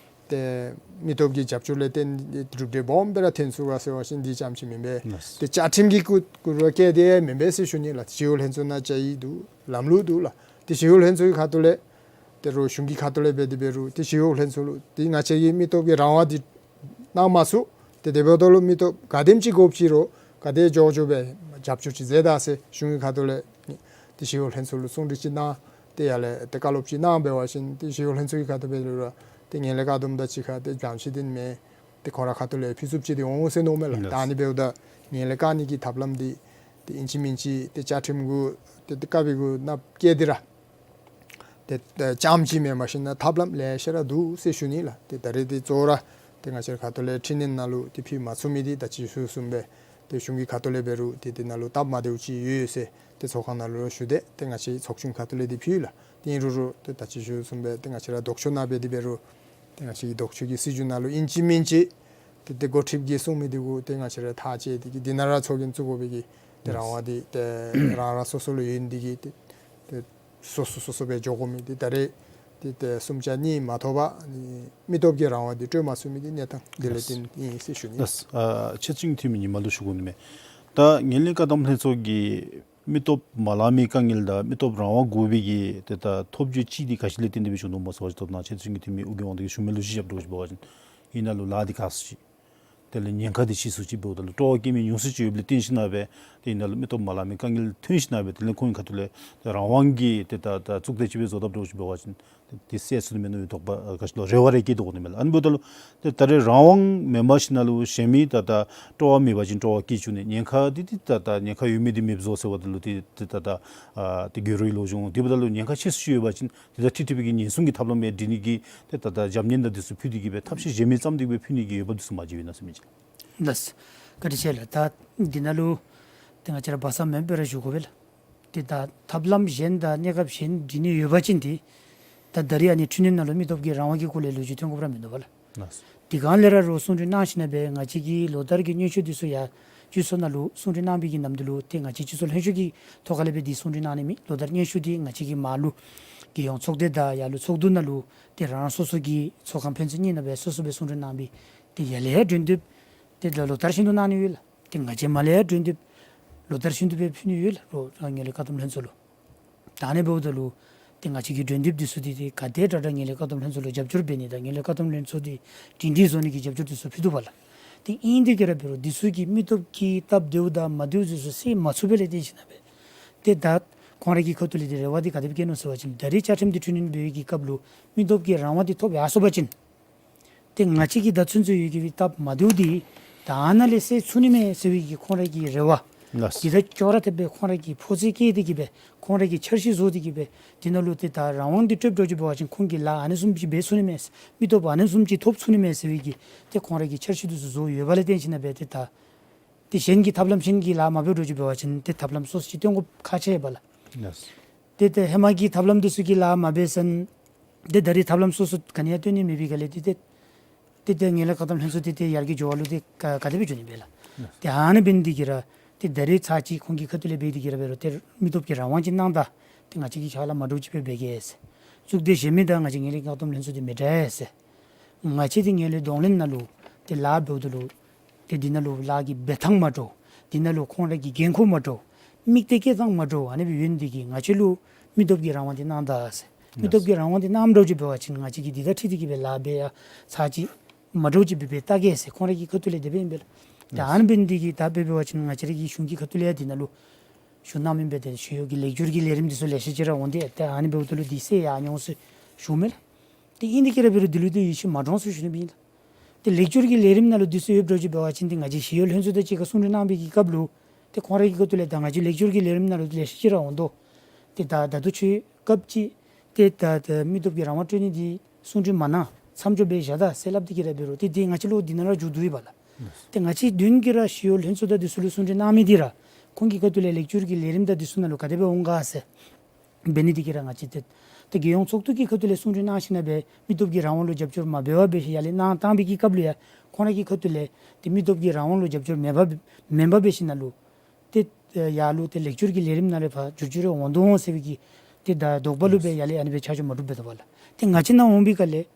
ཏེ་མི་སྟོབས་ཀྱི་རྒྱབ་སྐྱོར་ལས་བརྟེན་ཏེ་གྲུབ་འབྲས་སྦོམ་སྦེ་ར་ཐོན་ཚུགས་ག་ཟེར་བ་ཅིན་འདི་ཙམ་ཅིག་མེན་པས། ལགས། ཏེ་བཅའ་ཁྲིམས་ཀྱི་སྐུ་སྐུ་རུ་བཀལ་ཏེ་མེན་པས་ཟེར་ཞུ་ནི་ལགས། ཞི་གཡོག་ལྷན་ཚོགས་ནང་བཅའ་ཡིག་འདུག། ལམ་ལུགས་འདུག་ལགས། ཏེ་ཞི་གཡོག་ལྷན་ཚོགས་ཀྱི་ཁ་ཐུག་ལས་ཏེ་རོགས་གཞུང་གི་ཁ་ཐུག་ལས་འབད་དེ་འབད་རུང་ཏེ་ཞི་གཡོག་ལྷན་ཚོགས་ལུ་ཏེ་ང་བཅས་ཀྱི་མི་སྟོབས་ཀྱི་རང་དབང་འདི་གནང་མ་ཚུགས། ཏེ་དེ་འབདཝ་ད་ལུ་མི་སྟོབས་ག་དེམ་ཅིག་དགོཔ་ཅིག་རུང་ག་དེ་མགྱོགས་མགྱོགས་སྦེ་རྒྱབ་སྐྱོར་ཅིག་མཛད་ད་ཟེར་གཞུང་གི་ཁ་ཐུག་ལས་ཏེ་ཞི་གཡོག་ལྷན་ཚོགས་ལུ་གསུང་གྲོས་ཅིག་གནང་། ཏེ་ཡར་ལས་ཏེ་བཀའ་སློབ་ཅིག་གནང་འབད་བ་ཅིན་ཏེ་ཞི་གཡོག་ལྷན་ཚོགས་ཀྱི་ཁ་ཐུག་འབད་རུང་ར་ཏེ་ངན་ལྷད་བཀག་སྡོམ་དང་གཅིག་ཁར་ཏེ་འགྱངས་ཆད་འདི་མེད། ཏེ་ཁོང་ར་ཁ་ཐུག་ལས་ཕུལ་ཚུགསཔ་ཅིག་འདི་འོང་འོང་ཟེར་མནོཝ་མས་ལགས། ལགས། ད་ཨ་ནི་འབདཝ་ད་ངན་ལྷད་བཀག་ནི་གི་ཐབས་ལམ་འདི་ཏེ་ཨིན་ཅི་མིན་ཅི་ཏེ་བཅའ་ཁྲིམས་གུ་ཏེ་ཏེ་བཀའ་འབེབས་གུ་ནང་བཀལ་ཏེ་ར་ཏེ་ཏེ་རྐྱངམ་ཅིག་མེན་མ་གཞི་ནཱ་ཐབས་ལམ་ལེ་ཤ་ར་འདུག་ཟེར་ཞུ་ནི་ལགས། ཏེ་ད་རེས་ཏེ་གཙོ་བོ་ར་ཏེ་ང་བཅས་ཁ་ཐུག་ལས་འཕྲི་སྣོན་ནང་ལུ་ཏེ་ཕུལ་མ་ཚུགས་མི་འདི་ད་ཅི་ཞུ་དོ་བཟུམ་སྦེ་ཏེ་གཞུང་གི་ཁ་ཐུག་ལས་འབད་རུང་ཏེ་འདི་ནང་ལུ་སྟབས་མ་བདེཝ་ཅིག་ཡོད་ཟེར་ཏེ་ཚོགས་ཁང་ནང་ལུ་ཞུ་སྟེ་ཏེ་ང་བཅས་ཚོགས་ཆུང་ཁ་ཐུག་ལས་འདི་ཕུལ་ལགས། ཏེ་ཨིན་རུང་རུང་ཏེ་ད་ཅི་ཞུ་དོ་བཟུམ་སྦེ་ཏེ་ང་བཅས་ར་ལྡོག་ཕྱོགས་ནང་འབད་དེ་འབད་རུང་ཏེ་ང་བཅས་ཀྱི་ལྡོག་ཕྱོགས་ཀྱི་སྲིད་བྱུས་ནང་ལུ་ཨིན་ཅི་མིན་ཅི་ཏེ་ཏེ་འགོ་ཁྲིདཔ་གིས་གསུང་མི་འདི་གུ་ཏེ་ང་བཅས་ར་ཐག་བཅད་དེ་གིས་འདི་ནང་ར་ཚོགས་རྒྱན་བཙུགས་དགོ་པའི་གི་ཏེ་རང་དབང་འདི་ཏེ་རང་རང་སོ་སོ་ལུ་ཡོད་ནི་འདི་གིས་ཏེ་ཏེ་སོ་སོ་སོ་སོ་སྦེ་འགྱོ་དགོ་མི་འདི་ད་རེས་ཏེ་ཏེ་གསུམ་ཆ་གཉིས་མ་ཐོབ་པར་ནི་མི་སྟོབས་ཀྱི་རང་དབང་འདི་སྤྲོད་མ་ཚུགས་མི་འདི་གནས་སྟངས་འདི་ལས་བརྟེན་ཨིན་ཟེར་ཞུ་ནི། ལགས། ཨ་ཆེ་བཙུན་འཐུས་མི་ཉི་མ་ལུ་ཞུ་དགོ་ནི་མས། ད་ངན་ལྷད་བཀག་སྡོམ་ལྷན་ཚོགས་ཀྱིས་མི་སྟོབས་མ་ལང་མི་དཀའ་ངལ་དང་མི་སྟོབས་རང་དབང་དགོ་པའི་གི་ཏེ་ད་ཐོབ་བྱ་ཅིག་འདི་ག་ཅི་ལས་བརྟེན་ཏེ་སྦེ་བྱུང་དོ་སྨོ་ཟེར་བ་ཅིན་ད་ནཱ་ཆེ་བཙུན་གྱི་འཐུས་མི་ཨོ་རྒྱན་དབང་འདུས་ཀྱིས་ཞུ་མི་ལུ་གཞི་བཞག་འདྲཝ་ཅིག་འབད་བ་ཅིན་ཨིན་ན་ལུ་ལཱ་འདི་ག་ཅི་ཅིག་དེ་ལས་ཉེན་ཁ་འདི་ཆེ་སུ་ཅིག་འབདཝ་ད་ལུ་སྤྲོ་བ་བསྐྱེད་མི་ཉུང་སུ་ཅིག་ཡོདཔ་ལས་བརྟེན་ཞིན་ན་སྦེ་ཏེ་ཨིན་ན་ལུ་མི་སྟོབས་མ་ལང་མི་དཀའ་ངལ་ཐོན་ཞིན་ན་སྦེ་དེ་ལས་ཁོང་གི་ཁ་ཐུག་ལས་ཏེ་རང་དབང་གི་ཏེ་ད་ད་གཙུག་སྡེ་ཅིག་སྦེ་བཟོ་དཔ་འདྲཝ་ཅིག་འབད་བ་ཅིན་ཏེ་སེལ་ཚུགས་ནི་མས་མནོ་བའི་དོགས་པ་ག་ཅི་ལོ་རེ་བ་རེ་བསྐྱེད་དོ་དགོ་ནི་མས་ལགས། ཨ་ནི་འབདཝ་ད་ལུ་ཏེ་ད་རེས་རང་དབང་མེན་པར་ཞིན་ན་ལུ་གཞན་མི་ད་ད་སྤྲོ་བ་མེད་པ་ཅིན་སྤྲོ་བ་བསྐྱེད་བཅུག་ནི་ཉེན་ཁ་འདི་ཏེ་ད་ད་ཉེན་ཁ་ཡོད་མི་འདི་མེདཔ་བཟོ་ཟེར་བ་འདི་ལུ་ཏེ་ཏེ་ད་ད་ཨ་ཏེ་དགོད་བྲོ་ཡི་ལོ་རྒྱུས་འོང་། དེ་འབདཝ་ད་ལུ་ཉེན་ཁ་ཆེ་སུ་ཅིག་ཡོད་པ་ཅིན་ཏེ་ད་ཁྲིག་ཁྲི་པའི་གི་ཉེན་སྲུང་གི་ཐབས་ལམ་སྦེ་སྒྲིག་ནི་གི་ཏེ་ད་ད་རྒྱབ་གཉེར་དང་འདི་ཚུ་ཕུལ་ཏེ་གིས་སྦེ་ཐབས་ཤེས་གཞན་མི་བརྩམས་ཏེ་གིས་སྦེ་ཕུལ་ནི་གི་འོས་འབབ་འདི་ཚུ་མ་མཇལ་བས་ན་ཟེར་མི་ཅིག། ལགས། བཀའ་དྲིན་ཆེ་ལགས། ད་འདི་ནང་ལུ་ཏེ་ང་བཅས་ར་སྦ་གསང་མེད་པར་ཞུ་དགོ་པས་ལགས། ཏེ་ད་ཐབས་ལམ་གཞན་དང་གནས་སྐབས་གཞན་སྒྲིག་ནི་ཡོད་པ་ཅིན་ཏེ་ད་ད་རེས་ཨ་ནི་འཕྲི་སྣོན་ནང་ལུ་མི་སྟོབས་ཀྱི་རང་དབང་གི་སྐོར་ལས་ལོ་རྒྱུས་ཐོན་དགོཔ་ར་མིན་འདུག་པ་ལགས། ལགས། དེ་སྒང་ལས་ར་རོགས་གསུང་གྲོས་གནང་ཞིན་ན་སྦེ་ང་བཅས་ཀྱི་ལོ་བསྟར་གྱི་སྙན་ཞུ་འདི་ཚུ་ཡང་སྤྱི་ཚོགས་ནང་ལུ་གསུང་གྲོས་གནང་བའི་གི་ནམ་དུས་ལུ་ཏེ་ང་བཅས་སྤྱི་ཚོགས་ལྷན་ཚོགས་ཀྱི་ཐོག་ཁ་ལས་སྦེ་འདི་གསུང་གྲོས་གནང་ནི་མེད། ལོ་བསྟར་སྙན་ཞུ་འདི་ང་བཅས་ཀྱི་མར་ལུ་རྒྱལ་ཡོངས་ཚོགས་སྡེ་དང་ཡར་ལུ་ཚོགས་འདུ་ནང་ལུ་ཏེ་རང་རང་སོ་སོ་གི་ཚོགས་ཁང་ཕན་ཚུན་གཉིས་ནང་སྦེ་སོ་སོ་སྦེ་གསུང་གྲོས་གནང་སྦེ་ཏེ་ཡར་ལས་ཡར་གྲོས་འདེབས་ཏེ་ལོ་ལོ་ལྟར་བཞིན་དུ་གནང་ནི་ཡོད་ལགས། ཏེ་ང་བཅས་མར་ལས་ཡར་གྲོས་འདེབས་ལོ་ལྟར་བཞིན་དུ་སྦེ་ཕུལ་ནི་ཡོད་ལགས། རོགས་ངན་ལྷད་བཀག་སྡོམ་ལྷན་ཚོགས་ལུ། ད་ཨ་ནི་འབདཝ་ད་ལུ་ཏེ་ང་བཅས་ཀྱི་གྲོས་འདེབས་འདི་ཚུ་འདི་ཏེ་ག་དེ་དྲག་དྲག་ངན་ལྷད་བཀག་སྡོམ་ལྷན་ཚོགས་ལུ་རྒྱབ་སྐྱོར་འབད་ནི་དང་ངན་ལྷད་བཀག་སྡོམ་ལྷན་ཚོགས་འདི་སྒྲིང་སྒྲིང་བཟོ་ནི་གི་རྒྱབ་སྐྱོར་འདི་ཚུ་ཕུལ་དོ་པ་ལགས། ཏེ་ཨིན་ཏེ་གིས་ར་འབད་རུང་འདི་ཚུ་གིས་མི་སྟོབས་ཀྱི་སྟབས་བདེཝ་དང་མ་བདེཝ་འདི་ཚུ་སེལ་མ་ཚུགས་པས་ལགས། བརྟེན་ཞིན་ན་སྦེ་ཏེ་ད་ཁོང་ར་གི་ཁ་ཐུག་ལས་ཏེ་རེ་བ་འདི་ག་དེ་སྦེ་བསྐྱེད་ནུག་ཟེར་བ་ཅིན་ད་རེས་བཅའ་ཁྲིམས་འདི་འཕྲི་སྣོན་འབད་བའི་གི་སྐབས་ལུ་མི་སྟོབས་ཀྱི་རང་དབང་འདི་ཐོབ་ཡར་སོང་པ་ཅིན་ཏེ་ང་བཅས་ཀྱི་ད་ཚུན་ཚོད་ཡོད་ཀྱི་སྟབས་མ་བདེཝ་འདི་ད་ཨ་ནཱ་ལས་སེལ་ཚུགས་ནི་མས་ཟེར་བའི་གི་ཁོང་ར་གི་རེ་བ། ལགས། འདི་ད་ཅོག་ར་འཐདཔ་སྦེ་ཁོང་ར་གིས་ཕོ་ཚོད་བསྐྱེད་དེ་གིས་སྦེ་ཁོང་ར་གིས་འཆར་གཞི་བཟོ་སྟེ་གིས་སྦེ་འདི་ནང་ལུ་ཏེ་ད་རང་དབང་འདི་སྤྲོདཔ་འདྲཝ་ཅིག་འབད་བ་ཅིན་ཁོང་གིས་ལཱ་ཨ་ནི་བཟུམ་ཅིག་འབད་ཚུགས་ནི་མས། མི་སྟོབས་ཨ་ནི་བཟུམ་ཅིག་ཐོབ་ཚུགས་ནི་མས་ཟེར་བའི་གི་ཏེ་ཁོང་ར་གིས་འཆར་གཞི་འདི་ཚུ་བཟོ་ཡོད་པ་ལས་བརྟེན་ཞིན་ན་སྦེ་ཏེ་ད་ཏེ་གཞན་གྱི་ཐབས་ལམ་གཞན་གྱི་ལཱ་མ་འབད་འདྲཝ་ཅིག་འབད་བ་ཅིན་ཏེ་ཐབས་ལམ་སོ་སོ་ཅིག་སྟོན་དགོཔ་ཁག་ཆེ་བས་ལགས། ལགས། ཏེ་ཏེ་ཧེ་མ་གི་ཐབས་ལམ་འདི་ཚུ་གིས་ལཱ་མ་འབད་ས་ན་ཏེ་ད་རེས་ཐབས་ལམ་སོ་སོ་ག་ནི་ཡང་སྟོན་ནི་མེད་པའི་སྒང་ལས་ཏེ་ཏེ་ཏེ་ཏེ་ངན་ལྷད་བཀག་སྡོམ་ལྷན་ཚོགས་འདི་ཏེ་ཡར་རྒྱས་འགྱོ་བ་ལུ་ཏེ་ག་ག་དེ་སྦེ་འགྱོ་ནི་སྦེ་ལགས། ཏེ་ཨ་ནི་འབད་ནི་འདི་གིས་ར་ཏེ་ད་རེས་ཚར་གཅིག་ཁོང་གི་ཁ་ཐུག་ལས་འབད་ནི་འདི་གིས་ར་འབད་རུང་ཏེ་མི་སྟོབས་ཀྱི་རང་དབང་ཅིག་གནང་ད། ཏེ་ང་བཅས་ཀྱིས་ཕྱག་ལཱ་མ་འདྲཝ་ཅིག་སྦེ་འབད་གེ་ཟེར། གཙུག་སྡེ་གཞན་མི་དང་ང་བཅས་ངན་ལྷད་བཀག་སྡོམ་ལྷན་ཚོགས་འདི་མི་འདྲ་ཟེར། ང་བཅས་འདི་ངན་ལྷད་གདོང་ལེན་ནང་ལུ་ཏེ་ལཱ་འབདཝ་ད་ལུ་ཏེ་འདི་ནང་ལུ་ལཱ་གི་འབད་ཐངས་མ་འདྲཝ། འདི་ནང་ལུ་ཁོང་ར་གི་འགན་ཁུར་མ་འདྲཝ། དམིགས་གཏད་བསྐྱེད་སྟངས་མ་འདྲཝ། ཨ་ནི་སྦེ་ཡོད་ནི་འདི་གིས་ང་བཅས་ལུ་མི་སྟོབས་ཀྱི་རང་དབང་འདི་གནང་ད་ཟེར། མི་སྟོབས་ཀྱི་རང་དབང་འདི་གནངམ་འདྲཝ་ཅིག་འབད་བ་ཅིན་ང་བཅས་ཀྱིས་འདི་དང་འཁྲིལ་ཏེ་གིས་སྦེ་ལཱ་འབད་ཡ་ཚར་གཅིག་མ་འདྲཝ་ཅིག་སྦེ་འབད་བལྟ་གེ་ཟེར་ཁོང་ར་གི་ཁ་ཐུག་ལས་དེ་སྦེ་ཨིན་པས་ལགས། ཏེ་ཨ་ནི་འབད་ནི་འདི་གིས་ད་འབད་འབད་བ་ཅིན་ང་བཅས་ར་གི་གཞུང་གི་ཁ་ཐུག་ལས་ཡང་འདི་ནང་ལུ་ཞུ་གནང་མི་འབད་དེ་ཞུ་ཡོད་ཀྱི་ལེགས་སྒྱུར་གྱི་ལས་རིམ་འདི་ཚུ་ལེ་ཤ་ཅིག་ར་འོང་སྟེ་ཏེ་ཨ་ནི་འབདཝ་ད་ལུ་འདི་གསལ་ཡར་འགྱོ་འོང་ཟེར་ཞུཝ་མས་ལགས། ཏེ་ཨིན་ནི་འདི་གིས་ར་འབད་རུང་འདི་ལུ་ཏེ་ཡིད་ཆེས་མ་འདྲོངས་ཟེར་ཞུ་ནི་སྦེ་ཨིན་ལགས། ཏེ་ལེགས་སྒྱུར་གྱི་ལས་རིམ་ནང་ལུ་འདི་ཚུ་ཡོདཔ་འདྲཝ་ཅིག་འབད་བ་ཅིན་ཏེ་ང་བཅས་ཞི་གཡོག་ལྷན་ཚོགས་དང་གཅིག་ཁར་གསུང་གྲོས་གནང་བའི་གི་སྐབས་ལུ་ཏེ་ཁོང་ར་གི་ཁ་ཐུག་ལས་ད་ང་བཅས་ལེགས་སྒྱུར་གྱི་ལས་རིམ་ནང་ལུ་ལེ་ཤ་ཅིག་ར་འོང་དོ། ཏེ་ད་ད་ལྟོ་ཁྱོད་སྐབས་ཅིག་ཏེ་ད་ད་མི་སྟོབས་ཀྱི་རང་དབང་སྤྲོད་ནི་འདི་གསུང་གྲོས་མ་གནང་མཚམས་འཇོག་འབད་བཞག་ད་ཟེར་སླབ་སྟེ་གིས་ར་འབད་རུང་ཏེ་འདི་ང་བཅས་ལུ་འདི་ནང་ར་མཇུག་བསྡུ་ཡི་པ་ལགས། ཏེ་ང་བཅས་མདུན་གྱི་ར་ཞི་གཡོག་ལྷན་ཚོགས་དང་འདི་ཚུ་ལུ་གསུང་གྲོས་གནང་མི་འདི་ར་ཁོང་གི་ཁ་ཐུག་ལས་ལེགས་སྒྱུར་གྱི་ལས་རིམ་དང་འདི་ཚུ་ནང་ལུ་ག་དེ་སྦེ་འོང་ག་ཟེར་འབད་ནི་འདི་གིས་ར་ང་བཅས་ཏེ་ཏེ་རྒྱལ་ཡོངས་ཚོགས་འདུ་གི་ཁ་ཐུག་ལས་གསུང་གྲོས་གནང་ཞིནམ་ལས་མི་སྟོབས་ཀྱི་རང་དབང་ལུ་རྒྱབ་སྐྱོར་མ་འབད་བར་སྦེ་ཞིནམ་ལས་ཡར་ལས་གནང་བཏང་བའི་གི་སྐབས་ལུ་ཡང་ཁོང་ར་གི་ཁ་ཐུག་ལས་ཏེ་མི་སྟོབས་ཀྱི་རང་དབང་ལུ་རྒྱབ་སྐྱོར་མེད་པར་མེན་པར་སྦེ་ཞིནམ་ལས་ཏེ་ཡར་ལུ་ཏེ་ལེགས་སྒྱུར་གྱི་ལས་རིམ་ནང་ལས་ཕར་བསྒྱུར་བཅོས་རེ་འོང་དོ་འོང་ཟེར་བའི་གི་ཏེ་ད་དོགས་པ་ལུ་སྦེ་ཡར་ལས་ཨ་ནི་སྦེ་ཆ་འཇོག་མ་འདྲཝ་འབད་དོ་བ་ལགས། ཏེ་ང་བཅས་ནཱ་འོང་བའི་སྐབས་ལས་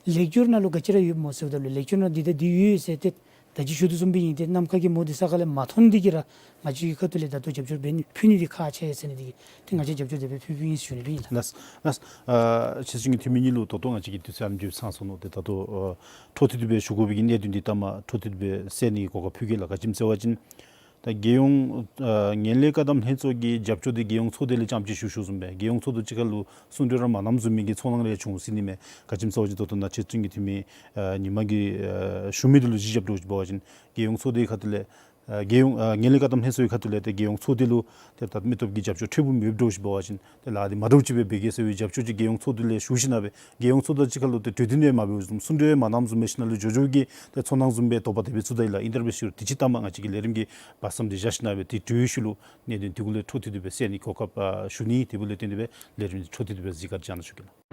ལེགས་སྒྱུར་ནང་ལུ་ག་ཅི་ར་ཡོདཔ་སྨོ་ཟེརཝ་ད་ལུ་ལེགས་སྒྱུར་ནང་འདི་དང་འདི་ཡོད་ཟེར་ཏེ་ད་ཅི་ཞུ་དོ་བཟུམ་སྦེ་ཨིན་ཏེ་ནམ་མཁའ་གི་མུ་སྟེགས་ས་ཁ་ལས་མ་མཐོང་ནི་འདི་གིས་ར་ང་བཅས་ཀྱི་ཁ་ཐུག་ལས་ད་ལྟོ་རྒྱབ་སྐྱོར་འབད་ནི་ཕུལ་ནི་འདི་ཁག་ཆེ་ཟེར་ནི་འདི་གིས་ཏེ་ང་བཅས་རྒྱབ་སྐྱོར་དེ་སྦེ་ཕུལ་ཕུལཝ་ཨིན་ཟེར་ཞུ་ནི་སྦེ་ཨིན་ལགས། ལགས་ལགས། ཨ་ཕྱི་ཚུན་གྱི་འཐུས་མི་གཉིས་ལུ་ད་ལྟོ་ང་བཅས་ཀྱི་དུས་ཚོད་ཨ་ནེམ་ཅིག་ཚང་སོ་ནུག། ཏེ་ད་ལྟོ་ཨ་འཕྲོ་མཐུད་དེ་སྦེ་ཞུ་དགོ་པའི་གི་གནད་དོན་འདི་ད་མ་འཕྲོ་མཐུད་དེ་སྦེ་སེལ་ནི་གི་གོ་སྐབས་ཕུལ་གེ་ལགས། ག་ཅི་སྨོ་ཟེར་བ་ཅིན་ད་རྒྱལ་ཡོངས་ཨ་ངན་ལྷད་བཀག་སྡོམ་ལྷན་ཚོགས་ཀྱི་རྒྱབ་སྐྱོར་འདི་རྒྱལ་ཡོངས་ཚོགས་སྡེ་ལས་རྐྱངམ་ཅིག་ཞུ་ཞུཝ་བཟུམ་སྦེ་རྒྱལ་ཡོངས་ཚོགས་འདུ་གཅིག་ཁར་ལུ་གསུང་གྲོས་ར་མ་གནངམ་བཟུམ་མའི་གི་ཚོར་སྣང་རེ་བྱུང་སྲིད་ནི་མས། ག་ཅི་སྨོ་ཟེར་བ་ཅིན་ད་ལྟོ་ནཱ་ཕྱི་ཚུན་གྱི་འཐུས་མི་ཨ་ཉི་མ་གི་ཨ་ཞུ་མི་འདི་ལུ་གཞི་བཞགཔ་འདྲཝ་ཅིག་འབད་བ་ཅིན་རྒྱལ་ཡོངས་ཚོགས་སྡེའི་ཁ་ཐུག་ལས་ཨ་རྒྱལ་ཡོངས་ཨ་ངན་ལྷད་བཀག་སྡོམ་ལྷན་ཚོགས་ཀྱི་ཁ་ཐུག་ལས་ཏེ་རྒྱལ་ཡོངས་ཚོགས་སྡེ་ལུ་ཏེ་ད་མི་སྟོབས་ཀྱི་རྒྱབ་སྐྱོར་ཕྲན་བུ་མེདཔ་འདྲཝ་ཅིག་འབད་བ་ཅིན་ཏེ་ལཱ་འདི་མ་འདྲཝ་ཅིག་སྦེ་འབད་གེ་ཟེར་བའི་རྒྱབ་སྐྱོར་ཅིག་རྒྱལ་ཡོངས་ཚོགས་འདུ་ལས་ཞུ་ཞིནམ་ལས་རྒྱལ་ཡོངས་ཚོགས་འདུ་གཅིག་ཁར་ལུ་ཏེ་གྲོས་བསྟུན་ཡང་མ་འབད་བཟུམ་གསུང་གྲོས་ཡང་མ་གནངམ་བཟུམ་མའི་ཞིནམ་ལས་འགྱོ་འགྱོཝ་གི་ཏེ་ཚོར་སྣང་བཟུམ་སྦེ་དོགས་པ་དེ་སྦེ་ཚུ་ད་ཡི་ལགས། ཨིན་ཏེ་ར་འབད་ཞུ་རུང་དུས་ཅི་ལྟ་མ་ང་བཅས་ཀྱིས་ལས་རིམ་གྱི་བར་མཚམས་འདི་བཞག་ཞིནམ་ལས་ཏེ་དེ་ཤུལ་ལུ་གནད་དོན་འདི་གུ་ལས་འཕྲོ་མཐུད་དེ་སྦེ་སེལ་ནི་གོ་སྐབས་ཨ་ཞུ་ནི། དེ་འབདཝ་ལས་བརྟེན་ཏེ་སྦེ་ལས་རིམ་འདི་འཕྲོ་མཐུད་དེ་སྦེ་གཟིགས་གར་བཅར་གནང་ཞུ་གེ་ལགས།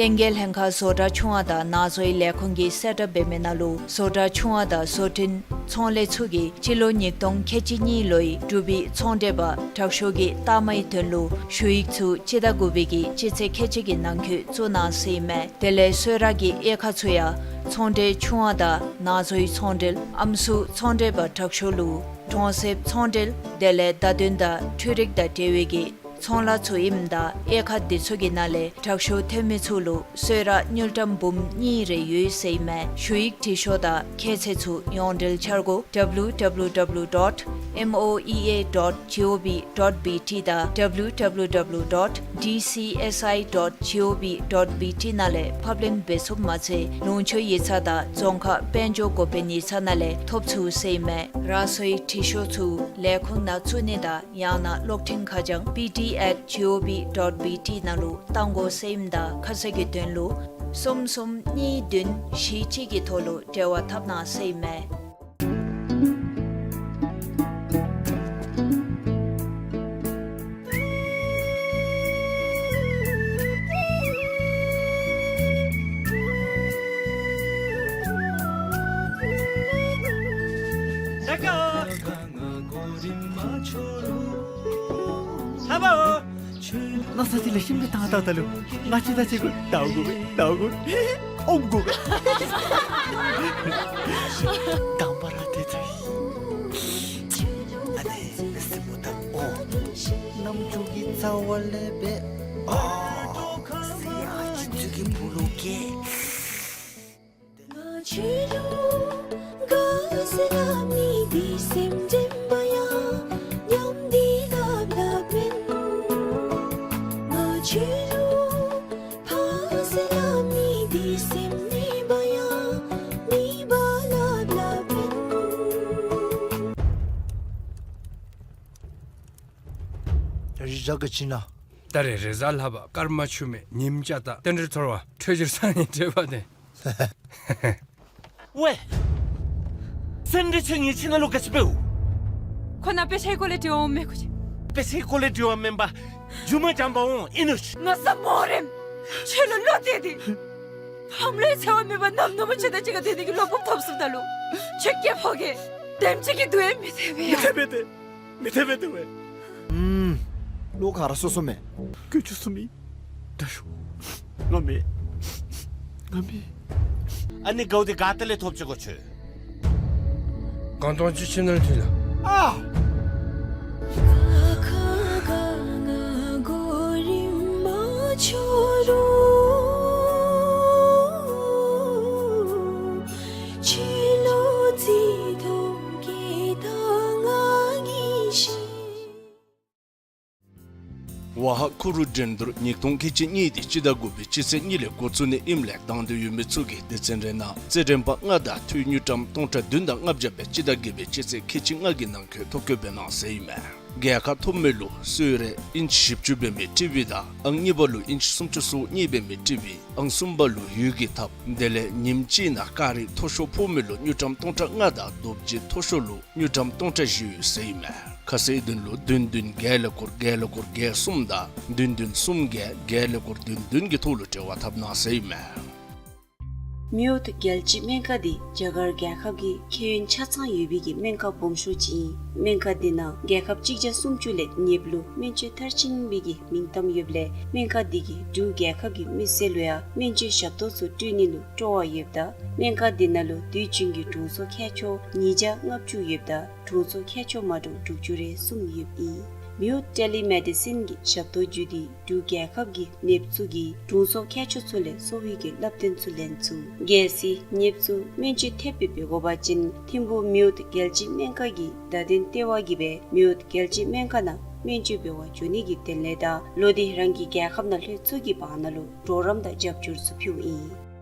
བསྟན་རྒྱས་ལྷན་ཁག་བཟོ་གྲྭ་ཆུང་བ་དང་ནང་བཟོའི་ལས་ཁུངས་ཀྱིས་གསལ་བསྒྲགས་འབད་མི་ནང་ལུ་བཟོ་གྲྭ་ཆུང་བ་དང་བཟོ་སྐྲུན་ཚོང་ལས་ཚུ་གིས་སྤྱི་ལོ་ཉིས་སྟོང་ཁལ་གཅིག་གཉིས་ལོའི་འབྲུག་པའི་ཚོང་འབྲེལ་པ་དྲག་ཤོས་ཀྱི་རྟགས་མའི་དོན་ལུ་ཞུ་ཡིག་ཚུ་སྤྱི་ཟླ་དགུ་པའི་གི་སྤྱི་ཚེས་ཁལ་གཅིག་གི་ནང་འཁོད་བཙུགས་གནང་ཟེར་ཨིན་མས། དེ་ལས་གསོལ་རས་ཀྱི་དབྱེ་ཁག་ཚུ་ཡང་ཚོང་འབྲེལ་ཆུང་བ་དང་ནང་བཟོའི་ཚོང་འབྲེལ་ཨམ་སྲུ་ཚོང་འབྲེལ་པ་དྲག་ཤོས་ལུ་གྲོང་གསེབ་ཚོང་འབྲེལ་དེ་ལས་བརྡ་དོན་དང་འཕྲུལ་རིག་དང་འབྲེལ་བའི་གི་ཚོང་ལཱ་ཚུ་ཨིནམ་ད་དབྱེ་ཁག་འདི་ཚུ་གི་ནང་ལས་དྲག་ཤོས་ཐོན་མི་ཚུ་ལུ་གསོལ་རས་དངུལ་ཀྲམ་འབུམ་གཉིས་རེ་ཡོད་ཟེར་ཨིན་མས། ཞུ་ཡིག་བྲིས་ཤོག་དང་ཁྱད་ཚད་ཚུ་ཡོངས་འབྲེལ་འཆར་སྒོ་W W W dot M O E A dot G O V dot B T དང་W W W dot D C S I dot G O V dot B T ནང་ལས་ཕབ་ལེན་འབད་ཚུགསཔ་མ་ཚད་ལུང་ཕྱོགས་ཡིག་ཚང་དང་རྫོང་ཁག་དཔལ་འབྱོར་འགོ་དཔོན་ཡིག་ཚང་ནང་ལས་ཐོབ་ཚུགས་ཟེར་ཨིན་མས། རང་སོའི་བྲིས་ཤོག་ཚུ་ལས་ཁུངས་ནང་བཙུགས་ནི་དང་ཡང་ན་གློག་འཕྲིན་ཁ་བྱང་B D at G O V dot B T ནང་ལུ་གཏང་དགོ་ཟེར་ཨིནམ་ད་ཁ་གསལ་གྱི་དོན་ལུ་གསུམ་གསུམ་གཉིས་བདུན་བཞི་གཅིག་གི་ཐོག་ལུ་འབྲེལ་བ་འཐབ་གནང་ཟེར་ཨིན་མས། ལགས་སོ། ལགས་སོ། ལེགས་ཤོམ་སྦེ་བཏང་ད་ད་ལུ་ང་བཅས་དང་གཅིག་ཁར་ལྟ་དགོ་པས། ལྟ་དགོ་པས། ཨོམ་དགོ་པས། དང་པ་ར་དེ་ཚུ་ཨ་ནི་སྲིན་པོ་དང་ཨོ་རྣམ་ཅོ་གི་རྩ་བ་ལས་སྦེ་ཨོ་ཟེར་ཡ་ཅིག་ཚུ་གི་སྦུག་ལུ་སྐྱེ། རི་བྱ་གི་ཅི་ན། ད་རེས་རེས་གཟའ་ལྷག་པ་སྐར་མ་ཆུ་མེད་ཉིམ་ཅ་ད་རྟེན་འབྲེལ་ཐོར་བ་འཕྲོད་སྦྱོར་སང་ཉིན་འཕྲོད་པ་དེ། ཝེ། སེ་འབྲས་ཆུང་ངེའི་ཁྱིམ་ནང་ལུ་ག་ཅི་འབདཝ། ཁོ་ནཱ་དཔེ་ཆའི་སྐོར་ལས་འདྲིཝ་འོང་མས་ཁོ་ཅིག། དཔེ་ཆའི་སྐོར་ལས་འདྲིཝ་མེན་པར་རྒྱུ་མ་འཇམ་པ་འོང་ཨིན་ནུག། མནོ་བསམ་མོ་རེམ། ཁྱོད་ལུ་བློ་གཏད་དེ། ཕམ་ལུའི་འཚེ་བ་མེད་པར་ནམ་ནུབ་མོ་ཁྱོད་དང་གཅིག་ཁར་སྡོད་ནི་གི་བློ་སྤོབས་ཐོབ་སོངམ་ད་ལུ། ཁྱོད་སྐྱེ་ཕོ་གིས་དེམ་ཅིག་གི་སྡུག་ཡང་མི་འཐདཔ་མི་འཐདཔ་མས་ཏེ། མི་འཐདཔ་མས་ཏེ་ཝེ། ཨུམ། བློ་ཁ་ར་སོ་སོ་མས། སྐྱོ་ཅུ་སུ་མི། ད་ཤོག། ང་མེད། ང་མེད། ཨ་ནི་གའུ་དེ་ག་ཏེ་ལས་ཐོབ་ཅི་གོ་ཁྱོད། གང་དོང་ཅི་ཕྱི་ནང་ཐུལ་ལ། ཨ། ཝ་ཧ་ཁུ་རུ་འགྲན་བསྡུར་ཉིས་སྟོང་ཁལ་གཅིག་གཉིས་དེ་སྤྱི་ཟླ་དགུ་པའི་སྤྱི་ཚེས་གཉིས་ལས་འགོ་བཙུགས་ནི་ཨིནམ་ལས་དང་འདོད་ཡོད་མི་ཚུ་གིས་སྡེ་ཚན་རེ་ནང་རྩེད་འགྲན་པ་ལྔ་དང་འཐུས་དངུལ་ཀྲམ་སྟོང་ཕྲག་བདུན་དང་ལྔ་བརྒྱ་སྦེ་སྤྱི་ཟླ་བརྒྱད་པའི་སྤྱི་ཚེས་ཁལ་གཅིག་ལྔ་གི་ནང་འཁོད་ཐོ་བཀོད་འབད་གནང་ཟེར་ཨིན་མས། རྒྱལ་ཁ་ཐོབ་མི་ལུ་གསོལ་རས་ཨིན་ཅི་བཞི་བཅུ་འབད་མི་ཊི་ཝི་དང་ཨང་གཉིས་པ་ལུ་ཨིན་ཅི་སུམ་ཅུ་སོ་གཉིས་འབད་མི་ཊི་ཝི། ཨང་གསུམ་པ་ལུ་ཡུལ་གྱི་ཐབ། དེ་ལས་ཉིནམ་གཅིག་ནང་ཀ་རི་མཐོ་ཤོས་ཕོག་མི་ལུ་དངུལ་ཀྲམ་སྟོང་ཕྲག་ལྔ་དང་རྡོ་རྗེ་མཐོ་ཤོས་ལུ་དངུལ་ཀྲམ་སྟོང་ཕྲག་བཞི་ཡོད་ཟེར་ཨིན་མས། ཁ་གསལ་དོན་ལུ་བདུན་བདུན་བརྒྱད་ཀླད་ཀོར་བརྒྱད་ཀླད་ཀོར་བརྒྱད་གསུམ་དང་བདུན་བདུན་གསུམ་བརྒྱད་བརྒྱད་ཀླད་ཀོར་བདུན་བདུན་གྱི་ཐོག་ལུ་འབྲེལ་བ་འཐབ་གནང་ཟེར་ཨིན་མས། མེའོ་ཏི་རྒྱལ་སྤྱིའི་སྨན་ཁང་འདི་རྒྱ་གར་རྒྱལ་ཁབ་ཀྱི་ཁེ་ཡོན་ཆ་ཚང་ཡོད་པའི་གི་སྨན་ཁང་སྦོམ་ཤོས་ཅིག་ཨིན། སྨན་ཁང་འདི་ནང་རྒྱལ་ཁབ་གཅིག་བརྒྱ་སུམ་ཅུ་ལས་ཉེསཔ་ལུ་སྨན་བཅོས་མཐར་ཕྱིན་པའི་གི་མིང་གཏམ་ཡོདཔ་ལས་སྨན་ཁང་འདི་གིས་འབྲུག་རྒྱལ་ཁབ་ཀྱི་མི་སེར་ལུ་ཡང་སྨན་བཅོས་ཞབས་ཏོག་ཚུ་སྤྲོད་ནི་ལུ་སྤྲོ་བ་ཡོདཔ་ད་སྨན་ཁང་འདི་ནང་ལུ་དུས་རྒྱུན་གྱི་དྲུང་འཚོ་མཁས་མཆོག་ཉིས་བརྒྱ་ལྔ་བཅུ་ཡོདཔ་ད་དྲུང་འཚོ་མཁས་མཆོག་མ་འདྲཝ་དྲུག་ཅུ་རེ་གསུམ་ཡོདཔ་ཨིན། མེའོ་ཏི་ཊེ་ལི་མེ་ཌི་སིན་གྱི་ཞབས་ཏོག་བརྒྱུད་དེ་འབྲུག་རྒྱལ་ཁབ་ཀྱི་ནདཔ་ཚུ་གིས་དྲུང་འཚོ་མཁས་མཆོག་ཚུ་ལས་གསོ་བའི་གི་བསླབ་སྟོན་ཚུ་ལེན་ཚུགས། གལ་སྲིད་ནདཔ་ཚུ་སྨན་བཅོས་ཐེབས་སྦེ་འབད་དགོ་པ་ཅིན་ཐིམ་ཕུག་མེའོ་ཏི་རྒྱལ་སྤྱིའི་སྨན་ཁང་གི་བརྡ་དོན་ལྟེ་བ་གིས་སྦེ་མེའོ་ཏི་རྒྱལ་སྤྱིའི་སྨན་ཁང་ནང་སྨན་བཅོས་འབད་བར་འགྱོ་ནི་གི་དོན་ལས་དང་ལོག་སྟེ་རང་གི་རྒྱལ་ཁབ་ནང་ལྷོད་ཚུགས་ཀྱི་བར་ན་ལུ་གྲོགས་རམ་དང་རྒྱབ་སྐྱོར་ཚུ་ཕུལཝ་ཨིན།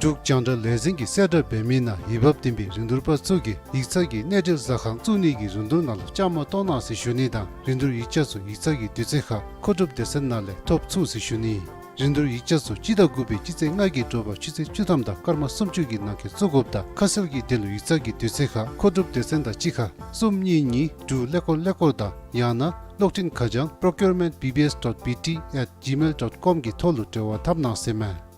འབྲུག་རྒྱང་བསྒྲགས་ལས་འཛིན་གྱིས་གསལ་བསྒྲགས་འབད་མི་ནང་འོས་འབབ་ལྡན་པའི་རིན་བསྡུར་པ་ཚུ་གིས་ཡིག་ཚང་གི་གནས་འབྲེལ་ཟ་ཁང་བཙུགས་ནི་གི་རིན་བསྡུར་ནང་ལུ་བཅའ་མར་གཏོགས་གནང་ཟེར་ཞུ་ནི་དང་རིན་བསྡུར་ཡིག་ཆ་ཚུ་ཡིག་ཚང་གི་དུས་ཚོད་ཁར་མཁོ་སྒྲུབ་སྡེ་ཚན་ནང་ལས་ཐོབ་ཚུགས་ཟེར་ཞུ་ནི། རིན་བསྡུར་ཡིག་ཆ་ཚུ་སྤྱི་ཟླ་དགུ་པའི་སྤྱི་ཚེས་ལྔ་གི་དྲོ་པ་ཆུ་ཚོད་བཅུ་ཐམ་དང་སྐར་མ་སུམ་ཅུ་གི་ནང་འཁོད་བཙུགས་དགོཔ་དང་ཁ་གསལ་གྱི་དོན་ལུ་ཡིག་ཚང་གི་དུས་ཚོད་ཁར་མཁོ་སྒྲུབ་སྡེ་ཚན་དང་གཅིག་ཁར་གསུམ་གཉིས་གཉིས་དྲུག་ཀླད་ཀོར་ཀླད་ཀོར་དང་ཡང་ན་གློག་འཕྲིན་ཁ་བྱང་procurement B B S dot B T at gmail dot com གི་ཐོག་ལུ་འབྲེལ་བ་འཐབ་གནང་ཟེར་མས།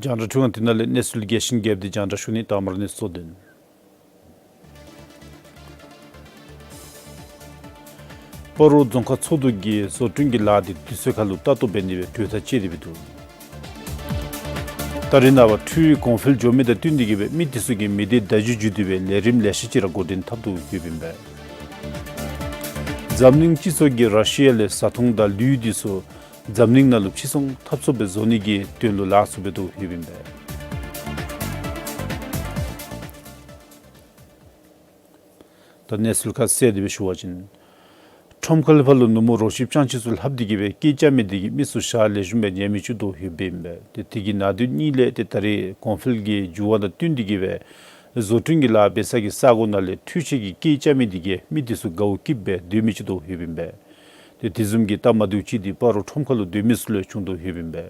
རྒྱང་བསྒྲགས་འཕྲུལ་ཁང་འདི་ནང་ལས་གནས་ཚུལ་རྒྱས་ཤིང་རྒྱས་པ་འདི་རྒྱང་བསྒྲགས་ཞུ་ནི། དང་པ་ར་གནས་ཚུལ་གཙོ་དོན། སྤ་རོ་རྫོང་ཁག་ཚོགས་འདུ་གིས་བཟོ་སྐྲུན་གྱི་ལཱ་འདི་དུས་ཚོད་ཁར་ལུ་ལྟ་རྟོག་འབད་ནི་སྦེ་གྲོས་ཐག་བཅད་དེ་འབད་འདུག། ད་རེས་ནངས་པ་འཕྲུལ་རིག་གོང་འཕེལ་འགྱོ་མི་དང་བསྟུན་ཏེ་གིས་སྦེ་མི་འདི་ཚུ་གིས་མི་སྡེ་བརྡ་བརྒྱུད་བརྒྱུད་དེ་སྦེ་ལས་རིམ་ལེ་ཤ་ཅིག་ར་འགོ་འདྲེན་འཐབ་དོ་ཡོདཔ་ཨིན་པས། འཛམ་གླིང་སྤྱི་ཚོགས་ཀྱིས་ར་ཤི་ཡ་ལས་བཟའ་འཐུང་དང་ལུད་འདི་ཚུ་འཛམ་གླིང་ནང་ལུ་ཕྱིར་ཚོང་འཐབ་ཚུགསཔ་སྦེ་བཟོ་ནི་གི་དོན་ལུ་ལཱ་ཚུ་འབད་དོ་ཡོདཔ་ཨིན་པས། ད་གནས་ཚུལ་ཁ་གསལ་དེ་སྦེ་ཞུ་བ་ཅིན། ཁྲོམ་ཁ་ལས་ཕར་ལུ་ནུབ་མོ་རོ་ཁྱི་སྤྱང་ཁྱི་ཚུ་ལྷབ་སྟེ་གིས་སྦེ་སྐད་རྐྱབ་མི་འདི་གིས་མི་ཚུ་ཞག་ལེགས་ཤོམ་སྦེ་ཉལ་མི་ཚུགས་དོ་ཡོདཔ་ཨིན་པས། ཏེ་དེ་གི་ནང་དོན་གཉིས་ལས་ཏེ་ད་རེས་གོང་འཕེལ་གྱི་འགྱུར་བ་དང་བསྟུན་ཏེ་གིས་སྦེ་བཟོ་སྐྲུན་གྱི་ལཱ་འབད་ས་གི་ས་གོ་ནང་ལས་འཕྲུལ་ཆས་ཀྱི་སྐད་རྐྱབ་མི་འདི་གིས་མི་འདི་ཚུ་དགའཝ་སྐྱིདཔ་སྦེ་སྡོད་མི་ཚུགས་དོ་ཡོདཔ་ཨིན་པས། ཏེ་དེ་བཟུམ་གྱི་སྟབས་མ་བདེཝ་ཅིག་འདི་སྤ་རོ་ཁྲོམ་ཁ་ལུ་སྡོད་མི་ཚུ་ལུ་བྱུང་དོ་ཡོདཔ་ཨིན་པས།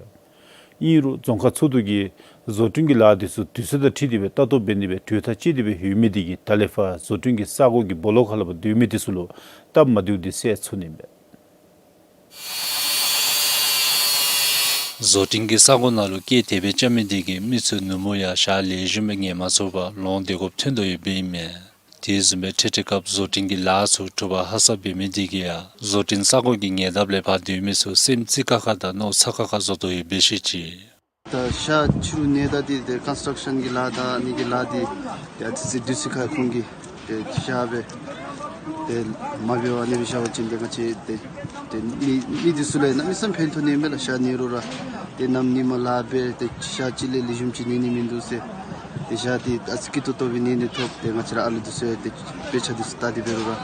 ཨིན་རུང་རྫོང་ཁག་ཚོགས་འདུ་གིས་བཟོ་སྐྲུན་གྱི་ལཱ་འདི་ཚུ་དུས་ཚོད་དང་འཁྲིལ་ཏེ་སྦེ་ལྟ་རྟོག་འབད་ནི་སྦེ་གྲོས་ཐག་བཅད་དེ་སྦེ་ཡོད་མི་འདི་གིས་ད་ལས་ཕར་བཟོ་སྐྲུན་གྱི་ས་གོ་གི་སྦོ་ལོགས་ཁ་ལས་ཕར་སྡོད་མི་འདི་ཚུ་ལུ་སྟབས་མ་བདེཝ་འདི་སེལ་ཚུགས་ནི་ཨིན་པས། བཟོ་སྐྲུན་གྱི་ས་གོ་ནང་ལུ་སྐད་དེ་སྦེ་རྐྱབ་མི་འདི་གིས་མི་ཚུ་ནུབ་མོ་ཡང་ཞག་ལེགས་ཤོམ་སྦེ་ཉལ་མ་ཚུགས་པར་ལོང་སྡོད་དགོཔ་ཐོན་དོ་ཡོདཔ་ཨིན་མས། དེ་བཟུམ་སྦེ་འཕྲལ་འཕྲལ་སྐབས་བཟོ་སྐྲུན་གྱི་ལཱ་ཚུ་གྲུབ་པར་ཧ་སག་འབད་མི་འདི་གིས་ཡང་བཟོ་སྐྲུན་ས་གོ་གི་ཉེ་འདབས་ལས་ཕར་སྡོད་མི་ཚུ་སེམས་ཙིག་ཁ་ཁ་དང་མནོ་ཚ་ཁ་ཁ་བཟོ་དོ་ཡོདཔ་སྦེ་བཤད་ཅི། ད་ཞག་ཕྱི་རུ་ཉལ་ད་འདི་ཏེ་ཀོན་སི་ཊག་ཤཱན་གྱི་ལཱ་དང་ཨ་ནི་གི་ལཱ་འདི་ཏེ་ཨ་ཙི་ཙི་དུས་ཚོད་ཁར་ཁོང་གིས་ཏེ་ཞག་སྦེ་ཏེ་མ་འབད་བར་ཨ་ནི་སྦེ་བཞག་པ་ཅིན་ཏེ་ང་བཅས་ཏེ་ཏེ་མི་མི་འདི་ཚུ་ལུ་གནམ་མེད་ས་མེད་ཕན་ཐོགས་ནི་མས་ལགས། ཞག་ཉལ་རུང་ར་ཏེ་གནམ་ཉིནམ་ལཱ་འབད་ཏེ་ཞག་གཅིག་ལས་ལེགས་ཤོམ་ཅིག་ཉལ་ནི་མིན་འདུག་ཟེར། ཏེ་ཞག་འདི་ཨ་ཙི་སྐྱིད་ཏོག་ཏོ་སྦེ་ཉལ་ནི་ཐོབ། ཏེ་ང་བཅས་ར་ཨ་ལུ་འདི་ཚུ་ཡང་ཏེ་དཔེ་ཆ་འདི་ཚུ་ལྟ་སྟེ་འབད་རུང་ར་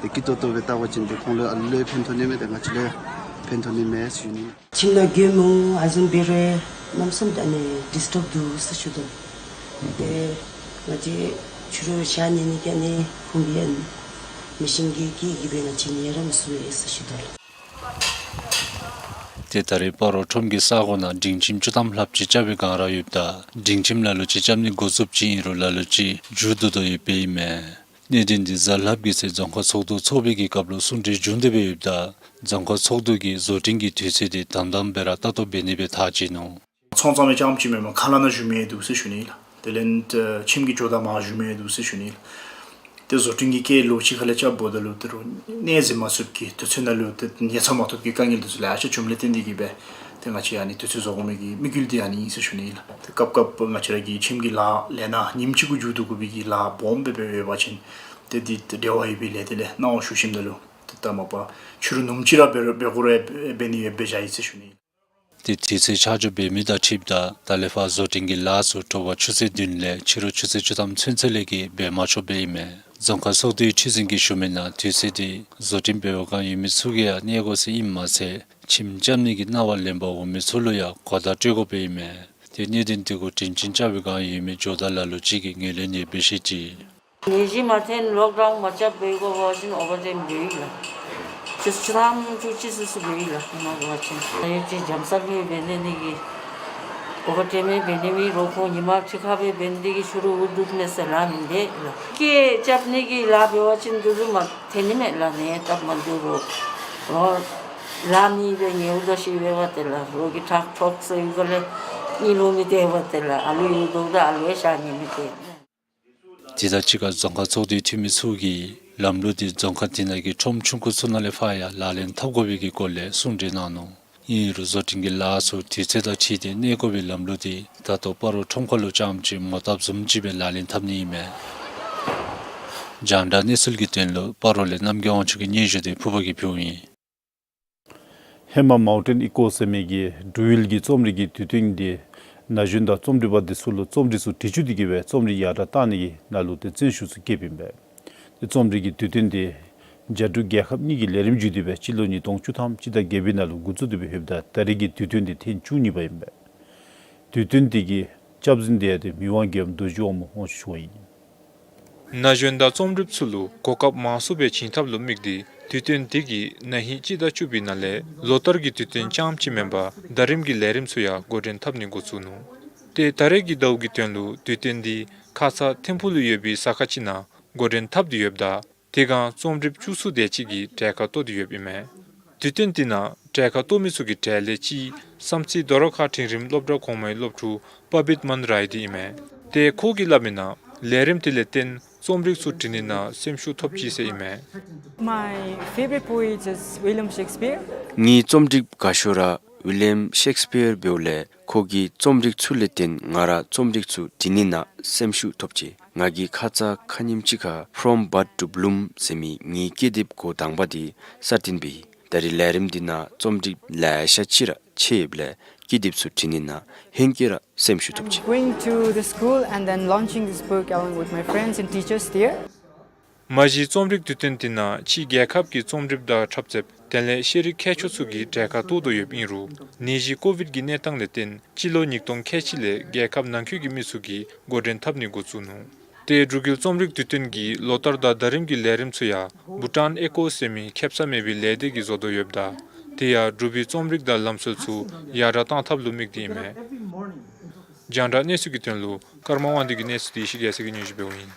ཏེ་སྐྱིད་ཏོག་ཏོ་སྦེ་བལྟ་བ་ཅིན་ཏེ་ཁོང་ལུ་ཨ་ལུ་ལུ་ཡང་ཕན་ཐོགས་ནི་མས། ཏེ་ང་བཅས་ལུ་ཡང་ཕན་ཐོགས་ནི་མས་ཟེར་ཞུ་ནི། ཁྱིམ་ནང་རྒྱུ་མི་ཨ་ཟུམ་འབད་རུང་ཡང་གནམ་མེད་ས་མེད་ཨ་ནི་ཌིས་ཊརབ་འདུག་ཟེར་ཞུ་དོ། ཏེ་ང་བཅས་ཕྱི་རུ་ཞག་ཉལ་ནི་གི་ཨ་ནི་ཕུང་པའི་ཨ་ནི་མེ་ཤིན་གྱི་སྐད་ཀྱིས་སྦེ་ང་བཅས་ཉལ་ར་མི་ཚུགས་པས་ཟེར་ཞུ་དོ་ལགས། ཏེ་ད་རེས་སྤ་རོ་ཁྲོམ་གྱི་ས་གོ་ནང་སྒྲིང་ཁྱིམ་བཅུ་ཐམ་ལྷགཔ་ཅིག་རྐྱབ་པའི་བསྒང་ར་ཡོདཔ་ད་སྒྲིང་ཁྱིམ་ལ་ལུ་ཅིག་རྐྱབ་ནི་འགོ་བཙུགསཔ་ཅིག་ཨིན་རུང་ལ་ལུ་ཅིག་མཇུག་བསྡུ་དོ་ཡོདཔ་ཨིན་མས། གནད་དོན་འདི་གཟའ་ལྷགཔ་གི་ཚེ་རྫོང་ཁག་ཚོགས་འདུ་ཚོགས་པའི་གི་སྐབས་ལུ་གསུང་གྲོས་བྱུང་སྟེ་སྦེ་ཡོདཔ་ད་རྫོང་ཁག་ཚོགས་འདུ་གིས་བཟོ་སྐྲུན་གྱི་དུས་ཚོད་འདི་དམ་དམ་སྦེ་ར་ལྟ་རྟོག་འབད་ནི་སྦེ་ཐག་བཅད་ནུག། ཚོང་རྐྱབ་མི་རྐྱངམ་ཅིག་མེན་པར་ཁ་ལས་ནང་བཞུགས་མི་འདུག་ཟེར་ཞུ་ནི་ལགས། དེ་ལས་ཁྱིམ་གྱི་ཇོ་བདག་མར་བཞུགས་མི་འདུག་ཟེར་ཞུ་ནི་ལགས། ཏེ་བཟོ་སྐྲུན་གྱི་སྐོར་ལུ་ཅིག་ཁ་ལས་རྐྱབ་འབདཝ་ད་ལུ་ཏེ་རོགས་གནས་འཛིན་མ་ཚུགསཔ་གི་དུས་ཚོད་ནང་ལུ་ཏེ་ཉལ་ཚ་མ་བཏུབ་ཀྱི་དཀའ་ངལ་འདི་ཚུ་ལེ་ཤ་བྱུངམ་ལས་བརྟེན་ཏེ་གིས་སྦེ་ཏེ་ང་བཅས་ཨ་ནི་དུས་ཚོད་བཟོ་དགོ་མི་གི་དམིགས་ཡུལ་འདི་ཨ་ནི་ཨིན་ཟེར་ཞུ་ནི་ལགས། ཏེ་སྐབས་སྐབས་ང་བཅས་ར་གི་ཁྱིམ་གྱི་ལཱ་ལས་ནཱ་ཉིནམ་གཅིག་གུ་མཇུག་བསྡུ་དགོ་པའི་གི་ལཱ་སྦོམ་སྦེ་སྦེ་ཡོད་པ་ཅིན་ཏེ་འདི་འབྲེལ་བ་ཡོད་པའི་ལས་དེ་ལས་གནང་བ་ཞུ་ཞིནམ་ད་ལུ་ཏེ་ད་མ་པ་ཕྱི་རུ་ནུམ་ཅིག་ར་འབད་རུང་འབད་དགོ་རུང་འབད་ནི་ཡོདཔ་སྦེ་བཞག་ཡི་ཟེར་ཞུ་ནི། ཏེ་དུས་ཚོད་ཆ་འཇོག་འབད་མི་དང་འཁྲིལཝ་ད་ད་ལས་ཕར་བཟོ་སྐྲུན་གྱི་ལཱ་ཚུ་དྲོ་པ་ཆུ་ཚོད་བདུན་ལས་ཕྱི་རུ་ཆུ་ཚོད་བཅུ་ཐམ་ཚུན་ཚོད་ལས་ཀྱི་འབད་མ་ཆོགཔ་སྦེ་ཨིན་མས། རྫོང་ཁག་ཚོགས་འདུའི་ཁྲི་འཛིན་གྱིས་ཞུ་མི་ནང་དུས་ཚོད་འདི་བཟོ་སྐྲུན་འབད་བའི་བསྒང་ཡོད་མི་ཚུ་གིས་ཡང་གནས་དགོ་ཟེར་ཨིནམ་མ་ཚད་ཁྱིམ་རྐྱབ་ནི་གི་གནང་བ་ལེན་པར་འོང་མི་ཚུ་ལུ་ཡང་གོ་བརྡ་སྤྲོད་དགོཔ་སྦེ་ཨིན་མས། ཏེ་གནད་དོན་འདི་གུ་དྲིན་ཅན་རྐྱབ་པའི་བསྒང་ཡོད་མི་ཇོ་བདག་ལ་ལུ་ཅིག་གིས་ངོས་ལེན་ཡོད་པའི་ཤུལ་ཅིག། ནད་གཞི་མ་ཐོན་ལོག་ཌའུན་མ་རྐྱབ་པའི་སྒང་འབད་བ་ཅིན་ཨོ་བར་ཊའིམ་འབད་ཡི་ལགས། ཆུ་ཆུ་ཐམ་ཆུ་ཅིག་སུ་སུ་འབད་ཡི་ལགས། ཨིན་མ་འབད་བ་ཅིན་ཨ་ཡོད་ཅིག་འཇམ་སར་སྦེ་འབད་ནི་ནི་གི་ཨོ་བར་ཊའིམ་འབད་ནི་མེད་རུང་ཁོང་ཉིན་མ་ཁྲི་ཁར་སྦེ་འབད་ནི་དེ་གིས་ཕྱི་རུ་འུ་སྡུག་མེད་ཟེར་ལཱ་མིན་འདུག་ལགས། སྐྱེད་རྐྱབ་ནི་གི་ལཱ་འབད་བ་ཅིན་འདི་ཚུ་མ་ཐོན་ནི་མས་ལགས། ནད་སྟབས་མ་བདེཝ་རུང་ལཱ་མི་སྦེ་ཉལཝ་ད་ཤི་འབད་བ་ཏེ་ལགས། རོགས་ཀྱིས་ཁྲག་འཕྲོག་ཟེར་ཡོད་ག་ལས་གཉིད་ལོག་མི་སྟེར་བ་ཏེ་ལགས། ཨ་ལུ་ཡོད་དོ་ད་ཨ་ལུ་ཡང་ཤ་ཉལ་མི་སྟེར། དེ་དང་གཅིག་ཁར་རྫོང་ཁག་ཚོགས་འདུའི་འཐུས་མི་ཚུ་གིས་ལམ་ལུགས་འདི་རྫོང་ཁག་དེ་ནང་གི་ཁྲོམ་ཆུང་ཀུ་ཚུ་ནང་ལས་ཕར་ཡང་ལག་ལེན་འཐབ་དགོ་པའི་གི་སྐོར་ལས་གསུང་གྲོས་གནང་ནུག། ཨིན་རུང་བཟོ་སྐྲུན་གྱི་ལཱ་ཚུ་དུས་ཚོད་དང་འཁྲིལ་ཏེ་གནས་དགོ་པའི་ལམ་ལུགས་འདི་ད་ལྟོ་སྤ་རོ་ཁྲོམ་ཁ་ལུ་རྐྱངམ་ཅིག་ངོ་བཏབ་བཟུམ་ཅིག་སྦེ་ལག་ལེན་འཐབ་ནི་ཨིན་མས། རྒྱང་བསྒྲགས་གནས་ཚུལ་གྱི་དོན་ལུ་སྤ་རོ་ལས་རྣམ་རྒྱལ་དབང་ཕྱུག་གི་སྙན་ཞུ་འདི་ཕུར་པ་གིས་ཕུལཝ་ཨིན། ཧེ་མ་མའོ་ཊེན་ཨི་ཀོ་ཟེར་མི་གི་འབྲུག་ཡུལ་གྱི་རྩོམ་རིག་གི་དུས་སྟོན་འདི་ན་གཞོན་དང་རྩོམ་སྒྲིག་པ་འདི་ཚུ་ལུ་རྩོམ་སྒྲིག་ཚུ་སྒྲིག་བཅུག་སྟེ་གིས་སྦེ་རྩོམ་རིག་ཡར་དྲག་གཏང་ནི་གི་ནང་ལུ་ཏེ་བརྩོན་ཤུགས་ཚུ་བསྐྱེདཔ་ཨིན་པས། ཏེ་རྩོམ་རིག་གི་དུས་སྟོན་འདི་རྒྱ་འབྲུག་རྒྱལ་ཁབ་གཉིས་ཀྱི་ལས་རིམ་བརྒྱུད་དེ་སྦེ་སྤྱི་ལོ་ཉིས་སྟོང་བཅུ་ཐམ་སྤྱི་ཟླ་བརྒྱད་པའི་ནང་ལུ་འགོ་བཙུགས་ཏེ་སྦེ་ཡོདཔ་ད་ད་རེས་ཀྱི་དུས་སྟོན་འདི་ཐེངས་བཅུ་གཉིས་པ་ཨིན་པས། དུས་སྟོན་འདི་གི་སྐྱབས་འཛིན་འདི་ཡང་ཏེ་མི་དབང་རྒྱལ་བ་རྡོ་རྗེ་དབང་མོ་དབང་ཕྱུག་མཆོག་ཨིན། ན་གཞོན་དང་རྩོམ་སྒྲིགཔ་ཚུ་ལུ་གོ་སྐབས་མང་སུ་སྦེ་བྱིན་ཐབས་ལུ་དམིགས་ཏེ་དུས་སྟོན་འདི་གིས་ན་ཧིང་སྤྱི་ཟླ་བཅུ་པའི་ནང་ལས་ལོ་ལྟར་གྱི་དུས་སྟོན་རྐྱངམ་ཅིག་མེན་པར་ཟླ་རིམ་གྱི་ལས་རིམ་ཚུ་ཡང་འགོ་འདྲེན་འཐབ་ནི་འགོ་བཙུགས་ནུག། ཏེ་ད་རེས་ཀྱི་ཟླཝ་གི་དོན་ལུ་དུས་སྟོན་འདི་ཁ་ཙ་ཐིམ་ཕུག་ལུ་ཡོད་པའི་ཟ་ཁང་ཅིག་ནང་འགོ་འདྲེན་འཐབ་སྟེ་ཡོདཔ་ད་དེ་སྒང་རྩོམ་སྒྲིགཔ་བཅུ་གསུམ་དེ་ཅིག་གིས་གྲལ་ཁར་གཏོགས་ཏེ་ཡོདཔ་ཨིན་མས། དུས་སྟོན་དེ་ནང་གྲལ་ཁར་གཏོགས་མི་ཚུ་གི་གྲས་ལས་གཅིག་བསམ་རྩེ་རྡོ་ར་ཁ་འབྲིང་རིམ་སློབ་གྲྭ་གོང་མའི་སློབ་ཕྲུག་པ་བིད་མན་རའི་འདི་ཨིན་མས། ཏེ་ཁོ་གིས་སླབ་མི་ནང་ལས་རིམ་དེ་ལས་བརྟེན་རྩོམ་རིག་ཚུ་འབྲི་ནི་ནང་སེམས་ཤུགས་ཐོབ་ཅི་ཟེར་ཨིན་མས། My favorite poet is William Shakespeare. ངེའི་རྩོམ་སྒྲིགཔ་དགའ་ཤོས་ར་ཝི་ལི་ཡམ་ཤེག་སི་པིར་འབདཝ་ལས་ཁོ་གི་རྩོམ་རིག་ཚུ་ལས་བརྟེན་ང་ར་རྩོམ་རིག་ཚུ་འབྲི་ནི་ནང་སེམས་ཤུགས་ཐོབ་ཅི། ང་གིས་ཁ་ཙ་ཁ་ཉིནམ་ཅིག་ཁར་From Bud to Bloom ཟེར་མི་ངེའི་ཀི་དེབ་འགོ་དང་པ་འདི་གསར་བཏོན་འབད་ཡི། ད་རེས་ལས་རིམ་འདི་ནང་རྩོམ་སྒྲིགཔ་ལེ་ཤ་ཅིག་ར་ཆད་ཡོདཔ་ལས་ཀི་དེབ་ཚུ་འབྲི་ནི་ནང་ཧེང་སྐལ་ར་སེམས་ཤུགས་ཐོབ་ཅི། I'm going to the school and then launching this book along with my friends and teachers there. མ་གཞི་རྩོམ་རིག་དུས་སྟོན་དེ་ནང་ཕྱིའི་རྒྱལ་ཁབ་ཀྱི་རྩོམ་སྒྲིགཔ་དང་འཁྲབ་རྩེདཔ་དེ་ལས་ཤེས་རིག་མཁས་མཆོག་ཚུ་གིས་གྲལ་ཁར་གཏོགས་དོ་ཡོདཔ་ཨིན་རུང་ནད་གཞི་ཀོ་བིཌ་ཀྱི་གནས་སྟངས་ལས་བརྟེན་སྤྱི་ལོ་ཉིས་སྟོང་ཁལ་གཅིག་ལས་རྒྱལ་ཁབ་ནང་འཁོད་ཀྱི་མི་ཚུ་གིས་འགོ་འདྲེན་འཐབ་ནི་འགོ་བཙུགས་ནུག། ཏེ་འབྲུག་ཡུལ་རྩོམ་རིག་དུས་སྟོན་གྱི་ལོ་ལྟར་དང་ཟླ་རིམ་གྱི་ལས་རིམ་ཚུ་ཡང་བྷུ་ཊཱན་ཨེ་ཀོ་ཟེར་མི་ཁེ་སང་མེད་པའི་ལས་སྡེ་གིས་བཟོ་དོ་ཡོདཔ་ད་དེ་ཡང་འབྲུག་པའི་རྩོམ་རིག་དང་ལམ་སྲོལ་ཚུ་ཡར་དྲག་གཏང་ཐབས་ལུ་དམིགས་ཏེ་ཨིན་མས། རྒྱང་བསྒྲགས་གནས་ཚུལ་གྱི་དོན་ལུ་ཀརྨ་དབང་འདུས་ཀྱི་གནས་ཚུལ་འདི་ཡེ་ཤེས་རྒྱལ་མཚན་གྱིས་སྙན་ཞུ་འབདཝ་ཨིན།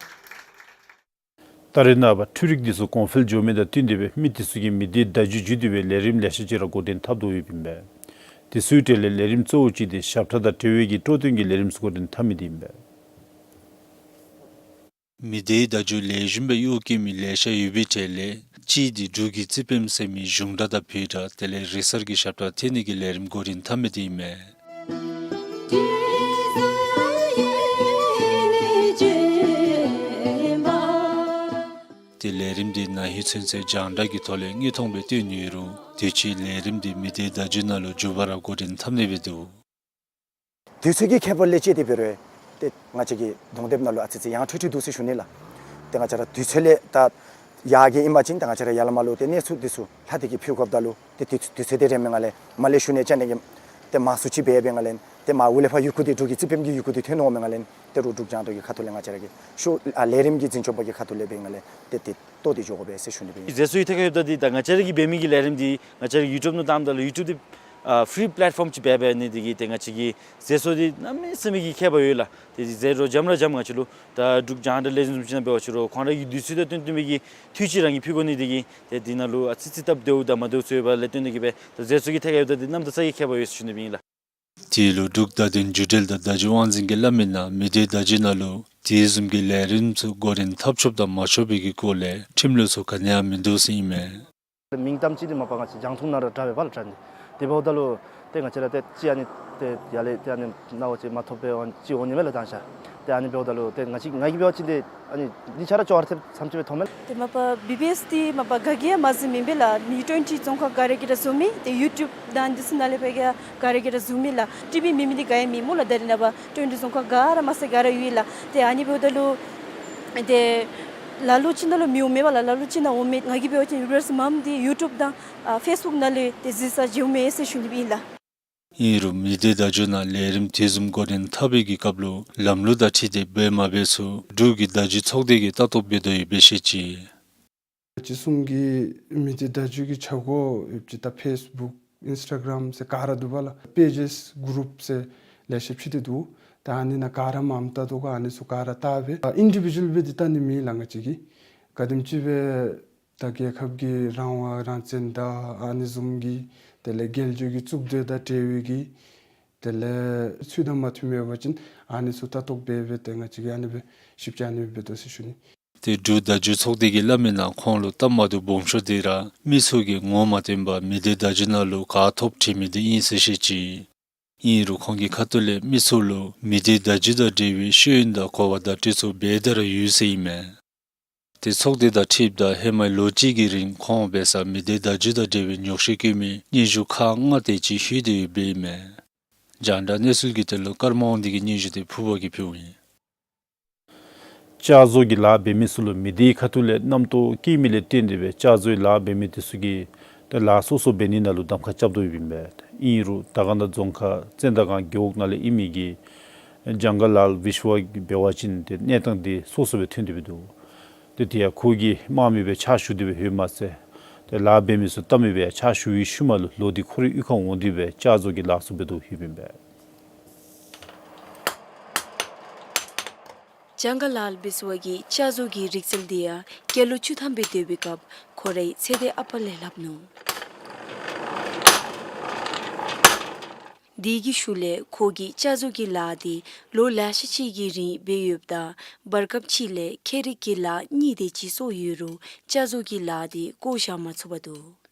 ད་རེས་ནངས་པ་འཕྲུལ་རིག་འདི་ཚུ་གོང་འཕེལ་འགྱོ་མི་དང་བསྟུན་ཏེ་སྦེ་མི་འདི་ཚུ་གིས་མི་སྡེའི་བརྡ་བརྒྱུད་བརྒྱུད་དེ་སྦེ་ལས་རིམ་ལེ་ཤ་ཅིག་ར་འགོ་འདྲེན་འཐབ་དོ་ཡོདཔ་ཨིན་པས། དེ་ཚུའི་གྲས་ལས་ལས་རིམ་གཙོ་བོ་ཅིག་འདི་ཞབས་ཁྲ་དང་འབྲེལ་བའི་གི་སྤྲོ་སྟོན་གྱི་ལས་རིམ་ཚུ་འགོ་འདྲེན་འཐབ་མི་འདི་ཨིན་པས། མི་སྡེའི་བརྡ་བརྒྱུད་ལེགས་ཤོམ་སྦེ་གཡོག་བཀོལ་མི་ལེ་ཤ་ཡོད་པའི་གྲས་ལས་གཅིག་འདི་འབྲུག་གི་རྩིས་དཔེམ་ཟེར་མི་གཞུང་སྒྲ་དང་བོད་སྒྲ་དེ་ལས་རེས་གསར་གྱི་ཞབས་ཁྲ་འཐེན་ནི་གི་ལས་རིམ་འགོ་འདྲེན་འཐབ་མི་འདི་ཨིན་མས། ཏེ་ལས་རིམ་འདི་ན་ཧིང་ཚུན་ཚོད་རྒྱང་བསྒྲགས་ཀྱི་ཐོག་ལས་དངོས་མཐོང་སྦེ་སྟོན་ནི་ཡོད་རུང་དུས་ཅི་ལས་རིམ་འདི་མི་སྡེའི་བརྡ་བརྒྱུད་ནང་ལུ་མཇུག་བར་ར་འགོ་འདྲེན་འཐབ་ནི་སྦེ་འདུག། དུས་ཚོད་ཀྱི་ཁྱད་པར་ལས་བཅད་དེ་འབད་རུང་ཏེ་ང་བཅས་ཀྱི་གདོང་དེབ་ནང་ལུ་ཨ་ཙི་ཅིག་ཡང་འཕྲོས་འཕྲོས་འདུག་ཟེར་ཞུ་ནི་ལགས། ཏེ་ང་བཅས་ར་དུས་ཚོད་ལས་ད་ཡར་གྱི་ཨིན་པ་ཅིན་ཏེ་ང་བཅས་ར་ཡར་ལས་མར་ལུ་ཏེ་གནས་ཚུལ་འདི་ཚུ་ལྷག་སྟེ་གིས་ཕུལ་དགོཔ་ད་ལུ་ཏེ་དུས་དུས་ཚོད་འདི་རན་མི་ངང་ལས་མར་ལས་ཞུ་ནི་ཅིག་ནི་གི་ཏེ་མང་སུ་ཅིག་འབད་འབད་ངང་ལས་ཏེ་མར་འོག་ལས་ཕར་ཡི་གུ་འདི་འབྲུག་གི་རྩིས་དཔེམ་གྱི་ཡི་གུ་འདི་ཐོན་འོང་མི་ངང་ལས་ཏེ་རུང་འབྲུག་རྒྱང་བསྒྲགས་ཀྱི་ཁ་ཐུག་ལས་ང་བཅས་ར་གི་ཤོག་ཨ་ལས་རིམ་གྱི་འཛིན་སྐྱོང་པ་གི་ཁ་ཐུག་ལས་འབད་ངང་ལས་ཏེ་ཏེ་གཏོགས་ཏེ་འགྱོ་དགོ་པས་ཟེར་ཞུ་ནི་སྦེ་ཨིན། ཟེར་སྲོལ་ཡོད། ཐད་ཁར་ཡོདཔ་ད་འདི་ད་ང་བཅས་ར་གིས་འབད་མི་གི་ལས་རིམ་འདི་ང་བཅས་ར་ཡུ་ཊུབ་ནང་བཏངམ་ད་ལུ་ཡུ་ཊུབ་འདི་ ཨ་ཕི་རི་པི་ལེཊ་ཕོམ་ཅིག་འབད་འབད་ནི་དེ་གིས་ཏེ་ང་བཅས་ཀྱི་མཛད་སྒོ་འདི་གནམ་མེད་ས་མེད་ཀྱི་ཁྱད་པར་ཡོད་ལགས། ཏེ་མཛད་སྒོ་འཇམ་ར་འཇམ། ང་བཅས་ལུ་ད་འབྲུག་རྒྱང་བསྒྲགས་ལས་འཛིན་ཚུ་ཅིག་ནང་འབད་བ་ཅིན་རུང་ཁོང་རའི་གི་དུས་ཚོད་དང་བསྟུན་བསྟུན་པའི་གི་འཐུས་ཅིག་རང་གིས་ཕུལ་དགོ་ནི་དེ་གིས་ཏེ་འདི་ནང་ལུ་ཨ་ཙི་ཙི་སྟབས་བདེཝ་དང་མ་བདེཝ་ཚུ་ཡོདཔ་ལས་བརྟེན་ཏེ་གིས་སྦེ་ད་མཛད་སྒོ་གི་ཐད་ཁར་ཡོདཔ་ད་འདི་གནམ་དང་ས་གི་ཁྱད་པར་ཡོད་ཟེར་ཞུ་ནི་ཨིན་ལགས། དེ་ལུ་འབྲུག་བརྡ་དོན་བརྒྱུད་འབྲེལ་དང་བརྡ་བརྒྱུད་དབང་འཛིན་གྱིས་སླབ་མིའི་ནང་མི་སྡེ་བརྡ་བརྒྱུད་ནང་ལུ་དེ་བཟུམ་གྱི་ལས་རིམ་ཚུ་འགོ་འདྲེན་འཐབ་ཆོགཔ་དང་མ་ཆོག་པའི་གི་སྐོར་ལས་ཁྲིམས་ལུགས་ཚུ་ག་ནི་ཡང་མིན་འདུག་ཟེར་ཨིན་མས། མིང་གཏམ་ཅིག་འདི་མ་པ་ང་བཅས་རྒྱང་མཐོང་ནང་ར་དྲག་པས་པ་ལགས། དྲག་ནི་དེ་འབདཝ་ད་ལུ་ཏེ་ང་བཅས་ར་ཏེ་ཅིག་ཨ་ནི་ཏེ་ཡར་ལས་ཏེ་ཨ་ནི་སྣང་བ་ཅིག་མ་ཐོབ་པའི་དབང་ཅིག་འོང་ནི་མས་ལགས། ད་ཤ་ཏེ་ཨ་ནི་འབདཝ་ད་ལུ་ཏེ་ང་བཅས་ང་གིས་འབད་བ་ཅིན་ཏེ་ཨ་ནི་འདི་ཆ་ར་ཅོག་ར་ཐེབས་ཙམ་ཅིག་སྦེ་མཐོང་མས་ལགས། ཏེ་མ་པ་བི་བི་ཨེསི་འདི་མ་པ་ག་གིས་ཡང་མ་གཟིགས་མི་ཨིན་པས་ལགས། མི་ཊོན་ཊི་རྫོང་ཁག་ག་ར་གིས་ར་གཟིགས་མི། ཏེ་ཡུ་ཊུབ་དང་འདི་ཚུ་ནང་ལས་སྦེ་ག་ག་ར་གིས་ར་གཟིགས་མི་ལགས། ཊི་བི་མེད་མི་འདི་ག་ཡང་མེད་སྨོ་ལགས། ད་རེས་ནངས་པ་ཊོན་ཊི་རྫོང་ཁག་ག་ར་མ་ཚད་ག་ར་ཡོད་ལགས། ཏེ་ཨ་ནི་འབདཝ་ད་ལུ་ཏེ་ལ་ལུ་ཅིག་ནང་ལུ་མི་འོང་མས་པ་ལགས། ལ་ལུ་ཅིག་ནང་འོང་མས། ང་གིས་འབད་བ་ཅིན་རིག་ལས་མངམ་འདི་ཡུ་ཊུབ་དང་ཨ་ཕེསི་བུཀ་ནང་ལས་ཏེ་གཟིགས་ས་མཇལཝ་མས་ཟེར་ཞུ་ནི་སྦེ་ཨིན་ལགས། ཨིན་རུང་མི་སྡེ་བརྡ་བརྒྱུད་ནང་ལས་རིམ་དེ་བཟུམ་འགོ་འདྲེན་འཐབ་པའི་གི་སྐབས་ལུ་ལམ་ལུགས་དང་འཁྲིལ་ཏེ་འབད་མ་འབད་ཚུ་འབྲུག་གི་བརྡ་བརྒྱུད་ཚོགས་སྡེ་གིས་ལྟ་རྟོག་འབད་དོ་ཡོདཔ་སྦེ་བཤད་ཅི། ཅིག་གསུམ་གྱི་མི་སྡེ་བརྡ་བརྒྱུད་ཀྱི་ཆ་སྒོ་ཡོདཔ་ཅིག་ད་ཕེསི་བུཀ་ཨིནསི་ཊ་གརམ་ཟེར་ག་ར་འདུག་པ་ལགས། པེ་ཇེསི་གུ་རུབ་ཟེར་ལེ་ཤ་ཕྱེ་སྟེ་འདུག། ད་ཨ་ནི་ནང་ག་ར་མངམ་ལྟ་དོ་ག་ཨ་ནི་ཚུ་ག་ར་ལྟ་སྦེ་ཨ་ཨིན་ཌི་བི་ཇུ་ཨལ་སྦེ་འདི་ལྟ་ནི་མེད་ལགས། ང་བཅས་ཀྱིས་ག་དེམ་ཅིག་སྦེ་ད་རྒྱལ་ཁབ་ཀྱི་རང་དབང་རང་བཙན་དང་ཨ་ནི་བཟུམ་གྱི་དེ་ལས་རྒྱལ་སྤྱི་གི་གཙུག་སྡེ་དང་འབྲེལ་བའི་གི་དེ་ལས་ཚུལ་དང་མ་མཐུནམ་ཡོད་པ་ཅིན་ཨ་ནི་ཚུ་ལྟ་རྟོག་འབད་འབད་དེ་ང་བཅས་ཀྱིས་ཨ་ནི་སྦེ་ཞིབ་དཔྱད་ཨ་ནི་སྦེ་འབད་དོ་ཟེར་ཞུ་ནི། ཏེ་འབྲུག་བརྡ་བརྒྱུད་ཚོགས་སྡེ་གིས་སླབ་མིའི་ནང་ཁོང་ལུ་སྟབས་མ་བདེཝ་སྦོམ་ཤོས་འདི་ར་མི་ཚུ་གིས་ངོ་མ་བསྟོན་པར་མི་སྡེ་བརྡ་བརྒྱུད་ནང་ལུ་ག་ཐོབ་བྲིས་མི་འདི་ཨིན་ཟེར་བཤད་ཅི། ཨིན་རུང་ཁོང་གི་ཁ་ཐུག་ལས་མི་ཚུ་ལུ་མི་སྡེ་བརྡ་བརྒྱུད་དང་འབྲེལ་བའི་ཤེས་ཡོན་དང་གོ་བ་བརྡ་སྤྲོད་ཚུ་འབད་དེ་ར་ཡོད་ཟེར་ཨིན་མས། ཏེ་ཚོགས་སྡེ་དང་འཁྲིལཝ་ད་ཧེ་མའི་ལོ་གཅིག་གི་རིང་ཁོང་འབད་སར་མི་སྡེ་བརྡ་བརྒྱུད་དང་འབྲེལ་བའི་ཉོགས་བཤད་བཀོད་མི་སྙན་ཞུ་ཁག་ལྔ་དེ་ཅིག་ལྷོད་དེ་ཡོདཔ་ཨིན་མས། རྒྱང་བསྒྲགས་གནས་ཚུལ་གྱི་དོན་ལུ་ཀརྨ་དབང་འདུས་ཀྱི་སྙན་ཞུ་དེ་ཕུར་པ་གིས་ཕུལཝ་ཨིན། ལྕགས་བཟོ་གི་ལཱ་འབད་མི་ཚུ་ལུ་མི་སྡེའི་ཁ་ཐུག་ལས་རྣམ་རྟོག་བསྐྱེད་མི་ལས་བརྟེན་ཏེ་སྦེ་ལྕགས་བཟོའི་ལཱ་འབད་མི་དེ་ཚུ་གིས་ཏེ་ལཱ་སོ་སོ་འབད་ནི་ནང་ལུ་གདམ་ཁ་རྐྱབ་དོ་ཡོདཔ་ཨིན་པས། ཨིན་རུང་དར་དཀར་ན་རྫོང་ཁག་ཙན་དན་སྒང་རྒེད་འོག་ནང་ལས་ཨིན་མི་གི་ཇང་ག་ལཱལ་བིཤ་ཝ་གིས་འབད་བ་ཅིན་ཏེ་གནས་སྟངས་འདི་སོ་སོ་སྦེ་ཐོན་ཏེ་སྦེ་འདུག། ཏེ་དེ་ཡང་ཁོ་གིས་དམངས་མི་སྦེ་ཕྱག་ཞུ་སྟེ་སྦེ་ཡོདཔ་མ་ཚད་ཏེ་ལཱ་འབད་མི་ཚུ་བལྟ་མི་སྦེ་ཡང་ཕྱག་ཞུ་བའི་ཤུལ་མ་ལུ་ལོག་སྟེ་ཁོ་རའི་གཡུས་ཁར་འོང་སྟེ་སྦེ་ལྕགས་བཟོ་གི་ལཱ་ཚུ་འབད་དོ་ཡོདཔ་ཨིན་པས། ཇང་ག་ལཱལ་བིཤ་ཝ་གི་ལྕགས་བཟོ་གི་རིག་རྩལ་འདི་ཡང་སྐྱེས་ལོ་བཅུ་ཐམ་སྦེ་སྡོད་པའི་སྐབས་ཁོ་རའི་ཚེ་འདས་ཨ་པ་ལས་ལྷབ་ནུག། དེ་གི་ཤུལ་ལས་ཁོ་གིས་ལྕགས་བཟོ་གི་ལཱ་འདི་ལོ་ལེ་ཤ་ཅིག་གི་རིང་འབད་ཡོདཔ་ད་བར་སྐབས་ཅིག་ལས་ཁྱད་རིག་གི་ལཱ་གཉིས་དེ་ཅིག་སོར་ཡོད་རུང་ལྕགས་བཟོ་གི་ལཱ་འདི་བཀོ་བཞག་མ་ཚུགས་པར་འདུག།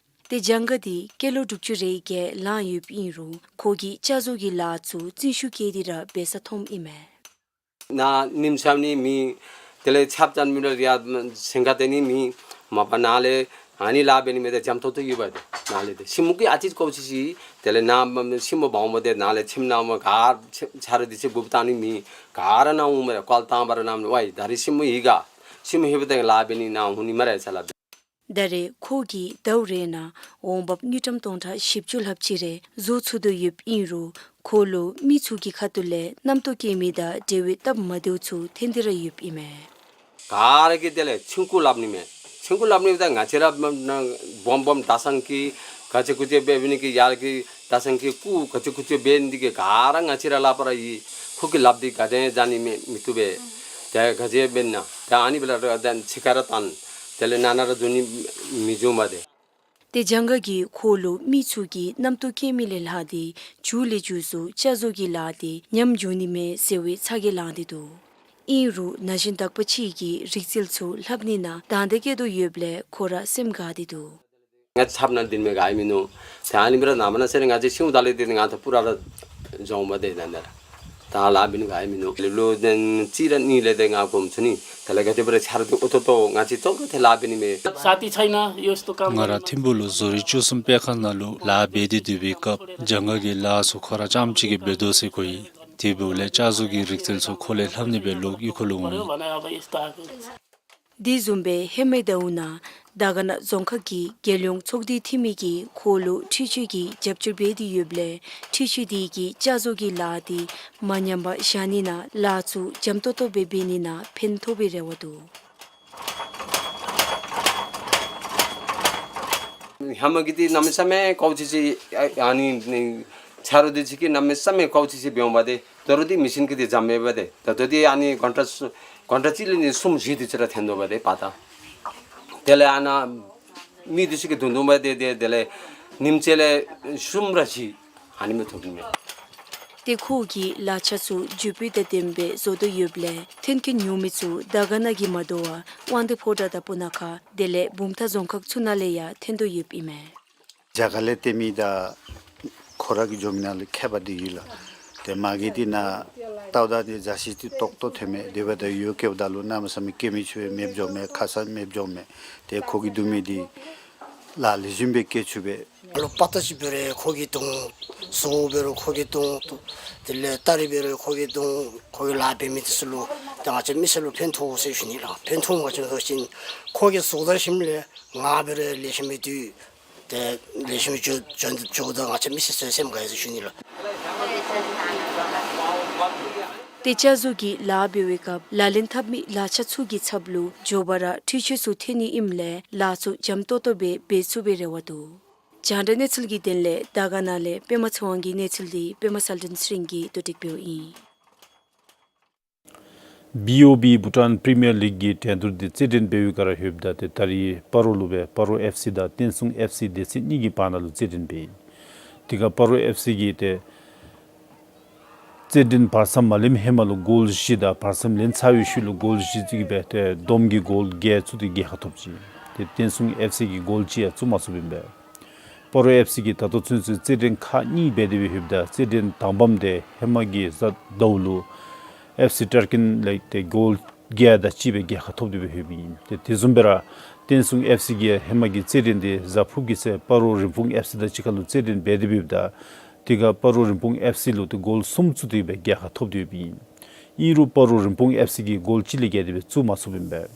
ཏེ་ཇང་ག་འདི་སྐྱེས་ལོ་དྲུག་ཅུ་རེ་བརྒྱད་ལང་ཡོདཔ་ཨིན་རུང་ཁོ་གིས་ལྕགས་བཟོ་གི་ལཱ་ཚུ་རྩིས་ཞིབ་བཀལ་ཏེ་ར་འབད་ས་མཐོངམ་ཨིན་མས། ནཱ་ཉིམ་ཤར་ནི་མེད། དེ་ལས་ཆརཔ་ཙམ་མེད་རུང་ཡར་སེང་ག་འཐེན་ནི་མེད། མ་པ་ནཱ་ལས་ཨ་ནི་ལཱ་འབད་ནི་མེད། ཏེ་འཇམ་ཏོང་ཏོ་ཡོདཔ་འདི་ནཱ་ལས་ཏེ་ཤིང་མོ་གི་ཨ་ཙི་ཀོ་ཅི་ཅི་དེ་ལས་ནཱ་ཤིང་མོ་སྦོམ་སྦོམ་འདི་ནཱ་ལས་ཁྱིམ་ནང་མ་ག་ཆ་ར་འདི་ཅིག་འགོ་བཏང་ནི་མེད། ག་ར་ནཱ་འོང་མས། ཀོལ་བཏང་བར་ནཱ་ཝའི་ད་རིས་ཤིང་མོ་ཡོད་ག། ཤིང་མོ་ཡོདཔ་ད་ལཱ་འབད་ནི་ནཱ་འོང་ནི་མས་ཟེར་སླབ། ད་རེས་ཁོ་གིས་ཟླཝ་རེ་ནང་འོང་འབབ་དངུལ་ཀྲམ་སྟོང་ཕྲག་བཞི་བཅུ་ལྷགཔ་ཅིག་རེ་བཟོ་ཚུགས་དོ་ཡོདཔ་ཨིན་རུང་ཁོ་ལུ་མི་ཚུ་གི་ཁ་ཐུག་ལས་རྣམ་རྟོག་བསྐྱེད་མི་དང་འབྲེལ་བའི་སྟབས་མ་བདེཝ་ཚུ་ཐོན་ཏེ་ར་ཡོདཔ་ཨིན་མས། ག་ར་གིས་དེ་ལས་ཆིངས་ཀུ་སླབ་ནི་མས། ཆིངས་ཀུ་སླབ་ནི་མས། ད་ང་བཅས་ར་སྦོམ་སྦོམ་ད་སང་གི་ག་ཅི་གུ་ཅི་འབད་ནི་གི་ཡར་གི་ད་སང་གི་ཀུ་ག་ཅི་གུ་ཅི་འབད་ནི་གི་ག་ར་ང་བཅས་ར་སླབ་པ་ར་ཡོད། ཁོ་གིས་སླབ་སྟེ་ག་དེ་བཟའ་ནི་མེད་མི་བཏུབ་པས། ཏེ་ག་ཅི་འབད་ན་ད་ཨ་ནི་འབད་ལ་ར་ད་ཕྱི་ཁར་ར་བཏང་། དེ་ལས་ནང་ན་ར་བཟོ་ནི་མི་འབྱུང་བ་ཏེ། ཏེ་ཇང་ག་གིས་ཁོ་ལུ་མི་ཚུ་གིས་རྣམ་རྟོག་བསྐྱེད་མི་ལས་ལྷག་སྟེ་མཇུག་ལས་མཇུག་སུ་ལྕགས་བཟོ་གི་ལཱ་འདི་ཉམས་འགྱོ་ནི་མས་ཟེར་བའི་ཚ་གྱང་ལང་སྟེ་འདུག། ཨིན་རུང་ན་གཞོན་དག་པ་ཅིག་གིས་རིག་རྩལ་ཚུ་ལྷབ་ནི་ནང་དང་འདོད་བསྐྱེད་དོ་ཡོདཔ་ལས་ཁོ་ར་སེམས་དགའ་སྟེ་འདུག། ང་ཆརཔ་ནང་འདི་མེད་ག་ཡང་མིན་ནུག། ད་ཨ་ནི་འབད་ར་ནཱ་མ་ན་ཟེར་ང་བཅས་ཤིང་ད་ལས་འདི་ང་ད་པུ་ར་ར་འཇོམས་མ་དེ་ད་ནཱ་ར་ད་ལཱ་འབད་ནི་ག་ཡང་མིན་ནུག། ལོ་དེ་གཅིག་ར་གཉིས་ལས་དེ་ང་གོམས་སོང་ནི། དེ་ལས་ག་དེ་འབད་ར་ཆརཔ་འདི་ཨོ་ཏོ་ཏོ་ང་བཅས་ཏོག་ཏོ་ཏེ་ལཱ་འབད་ནི་མེད། ང་ར་ཐིམ་ཕུག་ལུ་བཟོ་རིག་བཅུ་གསུམ་སྤེལ་ཁང་ནང་ལུ་ལཱ་འབད་དེ་སྡོད་པའི་སྐབས་ཇང་ག་གིས་ལཱ་ཚུ་ཁོ་ར་རྐྱངམ་གཅིག་གིས་འབད་དོ་ཟེར་གོ་ཡི། དེ་འབདཝ་ལས་ལྕགས་བཟོ་གི་རིག་རྩལ་ཚུ་ཁོ་ལས་ལྷབ་ནི་སྦེ་ལོག་གཡུས་ཁ་ལུ་འོང་ཡི། དེ་བཟུམ་སྦེ་ཧེ་མའི་ཟླཝ་ནང་དར་དཀར་ན་རྫོང་ཁག་གི་རྒྱལ་ཡོངས་ཚོགས་སྡེའི་འཐུས་མི་གིས་ཁོ་ལུ་འཕྲུལ་ཆས་ཀྱི་རྒྱབ་སྐྱོར་འབད་དེ་ཡོདཔ་ལས་འཕྲུལ་ཆས་དེ་གིས་ལྕགས་བཟོ་གི་ལཱ་འདི་མ་ཉམས་པར་བཞག་ནི་ནང་ལཱ་ཚུ་འཇམ་ཏོང་ཏོ་སྦེ་འབད་ནི་ནང་ཕན་ཐོགས་པའི་རེ་བ་འདུག། ཧེ་མ་གི་འདི་གནམ་མེད་ས་མེད་ཀོ་ཅི་ཅི་ཨ་ཨ་ནི་ནི་ཆ་རོགས་འདི་ཅིག་གིས་གནམ་མེད་ས་མེད་ཀོ་ཅི་ཅི་འབད་འོང་པ་ཏེ། ད་རུང་འདི་མེ་ཤིན་གྱིས་འདི་འཇམ་མེད་པ་ཏེ། ད་ལྟོ་འདི་ཨ་ནི་གོན་ཊ་གོན་ཊ་གཅིག་ལས་ནི་གསུམ་བཞི་འདི་ཅིག་ར་འཐོན་དོ་པ་ཏེ་པ་ཏ། དེ་ལས་ཨ་ནཱ་མི་འདི་ཅིག་གིས་བརྡུང་བརྡུངམ་ཏེ་དེ་དེ་ལས་ཉིནམ་གཅིག་ལས་གསུམ་ར་བཞི་ཨ་ནི་སྦེ་ཐོབ་ནི་མས། ཏེ་ཁོ་གིས་ལག་ཆ་ཚུ་ཇུས་འབོ་དང་ལྡནམ་སྦེ་བཟོ་དོ་ཡོདཔ་ལས་ཐོན་སྐྱེད་ཉུང་མི་ཚུ་དར་དཀར་ན་གིས་མ་དོ་བར་དབང་འདུས་ཕོ་བྲང་དང་སྤུ་ན་ཁ་དེ་ལས་བུམ་ཐང་རྫོང་ཁག་ཚུ་ནང་ལས་ཡང་ཐོན་དོ་ཡོདཔ་ཨིན་མས། རྒྱ་གར་ལས་བཏོན་མི་དང་ཁོ་ར་གིས་བཟོ་མི་ནང་ལུ་ཁྱད་པར་འདི་ཡོད་ལགས། ཏེ་མ་གི་འདི་ནང་ལྟཝ་ད་འདི་འཇའ་ཆི་འདི་ཏོག་ཏོ་ཐོནམ་མས། དེ་འབདཝ་ད་ཡོ་བཀལཝ་ད་ལུ་གནམ་མེད་ས་མེད་བཀལ་མི་ཚུགས་པས། མེདཔ་འགྱོཝ་མས། ཁ་ས་མེདཔ་འགྱོཝ་མས། ཏེ་ཁོ་གིས་བརྡུང་མི་འདི་ལག་ལེགས་ཤོམ་སྦེ་བཀལ་ཚུགས་པས། ཨ་ལོ་པ་ཏ་ཅིག་འབད་རུང་ཁོ་གིས་བརྡུང་། ཟོཝ་འབད་རུང་ཁོ་གིས་བརྡུང་། དེ་ལས་སྟ་རེ་འབད་རུང་ཁོ་གིས་བརྡུང་། ཁོ་གིས་ལཱ་འབད་མི་འདི་ཚུ་ལུ་ཏེ་ང་བཅས་མི་སེར་ལུ་ཕན་ཐོགས་ཟེར་ཞུ་ནི་ལགས། ཕན་ཐོགས་མ་ཚུགས་པ་ཅིན་ཁོ་གིས་བཟོ་ད་ཞིནམ་ལས་ང་འབད་རུང་ལེགས་ཤོམ་སྦེ་སྡོད། ཏེ་ལེགས་ཤོམ་སྦེ་འགྱོ་འགྱོ་འགྱོཝ་ད་ང་བཅས་མི་སེར་ཚུ་སེམས་དགའ་ཡི་ཟེར་ཞུ་ནི་ལགས། ཏེ་ལྕགས་བཟོ་གི་ལཱ་འབད་བའི་སྐབས་ལག་ལེན་འཐབ་མི་ལག་ཆ་ཚུ་གི་ཚབ་ལུ་མགྱོགས་པ་ར་འཕྲུལ་ཆས་ཚུ་ཐོན་ནི་ཨིནམ་ལས་ལཱ་ཚུ་འཇམ་ཏོང་ཏོ་སྦེ་འབད་ཚུགས་པའི་རེ་བ་འདུག། རྒྱང་བསྒྲགས་གནས་ཚུལ་གྱི་དོན་ལས་དར་དཀར་ན་ལས་པདྨ་ཚེ་དབང་གི་གནས་ཚུལ་འདི་པདྨ་གསལ་སྒྲོན་ཚེ་རིང་གིས་བསྡུ་སྒྲིག་འབདཝ་ཨིན། བི་ཨོ་བི་བྷུ་ཊཱན་པི་རི་མི་ཡར་ལིག་གི་འགྲན་བསྡུར་འདི་རྩེད་འགྲན་འབད་བའི་སྒང་ར་ལྷོདཔ་ད་ཏེ་ད་རིས་སྤ་རོ་ལུ་སྦེ་སྤ་རོ་ཨེཕ་སི་དང་བསྟན་སྲུང་ཨེཕ་སི་སྡེ་ཚན་གཉིས་ཀྱི་བར་ན་ལུ་རྩེད་འགྲན་འབད་ཡི། དེ་ཁར་སྤ་རོ་ཨེཕ་སི་གིས་ཏེ་རྩེད་འགྲན་བར་མཚམས་མ་ལེནམ་ཧེ་མ་ལུ་གོལ་བཞི་དང་བར་མཚམས་ལེན་ཚར་བའི་ཤུལ་ལུ་གོལ་བཞི་བཙུགས་སྦེ་ཏེ་བསྡོམས་ཀྱིས་གོལ་བརྒྱད་བཙུགས་ཏེ་རྒྱལ་ཁ་ཐོབ་ཅི། ཏེ་བསྟན་སྲུང་ཨེཕ་སི་གིས་གོལ་གཅིག་ཡང་བཙུགས་མ་ཚུགསཔ་ཨིན་པས། སྤ་རོ་ཨེཕ་སི་གིས་ད་ལྟོ་ཚུན་ཚོད་རྩེད་འགྲན་ཁག་གཉིས་འབད་དེ་སྦེ་ལྷོདཔ་ད་རྩེད་འགྲན་དང་པམ་འདི་ཧེ་མ་གི་གཟའ་ཟླཝ་ལུ་ཨེཕ་སི་ཊར་ཀིན་ལས་ཏེ་གོལ་བརྒྱད་དང་གཅིག་སྦེ་རྒྱལ་ཁ་ཐོབ་སྟེ་སྦེ་ལྷོདཔ་ཨིན། ཏེ་དེ་བཟུམ་སྦེ་ར་བསྟན་སྲུང་ཨེཕ་སི་གིས་ཧེ་མ་གི་རྩེད་འགྲན་འདི་གཟའ་ཕུརཔ་གི་ཚེ་སྤ་རོ་རིན་སྤུངས་ཨེཕ་སི་དང་གཅིག་ཁར་ལུ་རྩེད་འགྲན་འབད་དེ་སྦེ་ལྷོདཔ་ད་དེ་ཁར་སྤ་རོ་རིན་སྤུངས་ཨེཕ་སི་ལུ་ཏེ་གོལ་གསུམ་བཙུགས་ཏེ་སྦེ་རྒྱལ་ཁ་ཐོབ་སྟེ་སྦེ་ཨིན། ཨིན་རུང་སྤ་རོ་རིན་སྤུངས་ཨེཕ་སི་གིས་གོལ་གཅིག་ལས་བརྒལ་ཏེ་སྦེ་བཙུགས་མ་ཚུགསཔ་ཨིན་པས།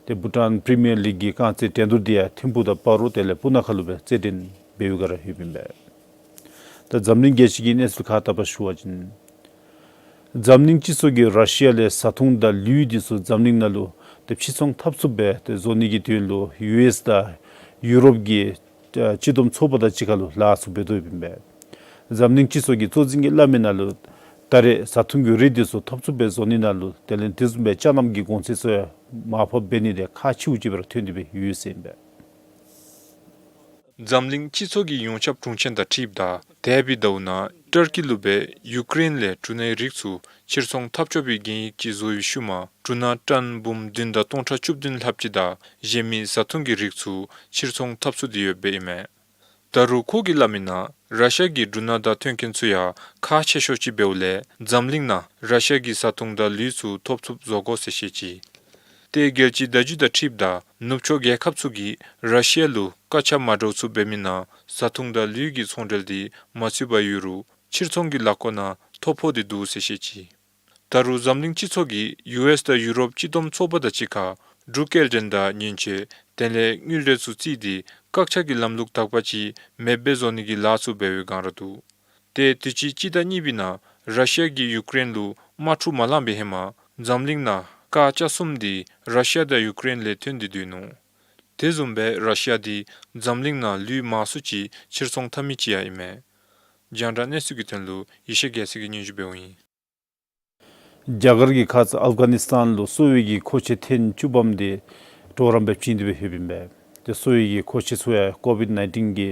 ཏེ་བྷུ་ཊཱན་པི་རི་མི་ཡར་ལིག་གི་རྐང་རྩེད་འགྲན་བསྡུར་འདི་ཡང་ཐིམ་ཕུག་དང་སྤ་རོ་དེ་ལས་སྤུ་ན་ཁ་ལུ་སྦེ་རྩེད་འགྲན་འབད་བའི་སྒང་ར་ལྷོདཔ་ཨིན་པས། ད་འཛམ་གླིང་རྒྱལ་སྤྱི་གི་གནས་ཚུལ་ཁག་བལྟ་བར་ཞུ་བ་ཅིན་འཛམ་གླིང་སྤྱི་ཚོགས་ཀྱིས་ར་ཤི་ཡ་ལས་བཟའ་འཐུང་དང་ལུད་འདི་ཚུ་འཛམ་གླིང་ནང་ལུ་ཏེ་ཕྱིར་ཚོང་འཐབ་ཚུགསཔ་སྦེ་ཏེ་བཟོ་ནི་གི་དོན་ལུ་ཡུ་ཨེསི་དང་ཡུ་རོབ་ཀྱི་ཨ་སྤྱི་བསྡོམས་ཚོགས་པ་དང་གཅིག་ཁར་ལུ་ལཱ་ཚུ་འབད་དོ་ཡོདཔ་ཨིན་པས། འཛམ་གླིང་སྤྱི་ཚོགས་ཀྱི་གཙོ་འཛིན་གྱིས་སླབ་མི་ནང་ལུ་ད་རེས་བཟའ་འཐུང་གི་རིགས་འདི་ཚུ་འཐབ་ཚུགསཔ་སྦེ་བཟོ་ནི་ནང་ལུ་དེ་ལས་དེ་བཟུམ་སྦེ་ཅ་རྣམས་ཀྱི་གོང་ཚད་ཚུ་ཡང་མར་ཕབ་འབད་ནི་དེ་ཁག་ཆེཝ་ཅིག་སྦེ་ར་ཐོན་ཏེ་སྦེ་ཡོད་ཟེར་ཨིན་པས། འཛམ་གླིང་སྤྱི་ཚོགས་ཀྱི་ཡོངས་ཁྱབ་དྲུང་ཆེན་དང་འཁྲིལཝ་ད་འདས་པའི་ཟླཝ་ནང་ཏུར་ཀི་ལུ་སྦེ་ཡུཀ་རེན་ལས་འབྲུ་སྣའི་རིགས་ཚུ་ཕྱིར་ཚོང་འཐབ་ཆོག་པའི་གན་ཡིག་ཅིག་བཟོ་བའི་ཤུལ་མ་འབྲུ་སྣ་ཊཱན་འབུམ་བདུན་དང་སྟོང་ཕྲག་བཅུ་བདུན་ལྷགཔ་ཅིག་དང་གཞན་མི་བཟའ་འཐུང་གི་རིགས་ཚུ་ཕྱིར་ཚོང་འཐབ་ཚུགས་ཏེ་ཡོདཔ་ཨིན་མས། ད་རུང་ཁོ་གིས་སླབ་མི་ནང་ར་ཤི་ཡ་གི་འབྲུ་སྣ་དང་ཐོན་སྐྱེད་ཚུ་ཡང་ཁག་ཆེ་ཤོས་ཅིག་འབདཝ་ལས་འཛམ་གླིང་ནང་ར་ཤི་ཡ་གི་བཟའ་འཐུང་དང་ལུད་ཚུ་ཐོབ་ཚུགསཔ་བཟོ་དགོ་ཟེར་བཤད་ཅི། ཏེ་རྒྱལ་སྤྱིའི་བརྡ་བརྒྱུད་དང་འཁྲིལཝ་ད་ནུབ་ཕྱོགས་རྒྱལ་ཁབ་ཚུ་གིས་ར་ཤི་ཡ་ལུ་བཀག་ཆ་མ་བཀྲམ་ཚུགསཔ་འབད་མི་ནང་བཟའ་འཐུང་དང་ལུད་ཀྱི་ཚོང་འབྲེལ་འདི་མ་ཚུད་པར་ཡོད་རུང་ཕྱིར་ཚོང་གི་ལཱ་འགོ་ནང་ཐོ་ཕོག་སྟེ་འདུག་ཟེར་བཤད་ཅི། ད་རུང་འཛམ་གླིང་སྤྱི་ཚོགས་ཀྱིས་ཡུ་ཨེསི་དང་ཡུ་རོབ་སྤྱི་བསྡོམས་ཚོགས་པ་དང་གཅིག་ཁར་འབྲུག་སྐྱེལ་འདྲེན་དང་མཉེན་ཆས་དེ་ལས་དངུལ་འབྲེལ་ཚུ་བརྩིས་ཏེ་བཀག་ཆ་གི་ལམ་ལུགས་དག་པ་ཅིག་མེདཔ་སྦེ་བཟོ་ནི་གི་ལཱ་ཚུ་འབད་བའི་སྒང་ར་འདུག། ཏེ་དུས་ཅི་སྤྱི་ཟླ་གཉིས་པའི་ནང་ར་ཤི་ཡ་གིས་ཡུཀ་རེན་ལུ་དམག་འཁྲུག་མ་ལངམ་པའི་ཧེ་མ་འཛམ་གླིང་ནང་ཀར་ཆ་གསུམ་འདི་ར་ཤི་ཡ་དང་ཡུཀ་རེན་ལས་ཐོན་ཏེ་འདུག་ནུག། དེ་བཟུམ་སྦེ་ར་ཤི་ཡ་འདི་འཛམ་གླིང་ནང་ལུད་མང་སུ་ཅིག་ཕྱིར་ཚོང་འཐབ་མི་ཅིག་ཡང་ཨིན་མས། རྒྱང་བསྒྲགས་གནས་ཚུལ་གྱི་དོན་ལུ་ཡེ་ཤེས་རྒྱལ་མཚན་གྱིས་སྙན་ཞུ་འབདཝ་ཨིན། རྒྱ་གར་གྱི་ཁ་ཙ་ཨབ་གྷ་ནིས་ཐཱན་ལུ་གསོ་བའི་གི་མཁོ་ཆས་ཐོན་བཅུག་པམ་འདི་གྲོགས་རམ་སྦེ་བྱིན་ཏེ་སྦེ་ལྷོདཔ་ཨིན་པས། ཏེ་གསོ་བའི་གི་མཁོ་ཆས་ཚུ་ཡང་ཀོ་བིཌ་ནའིན་ཊིན་གྱི་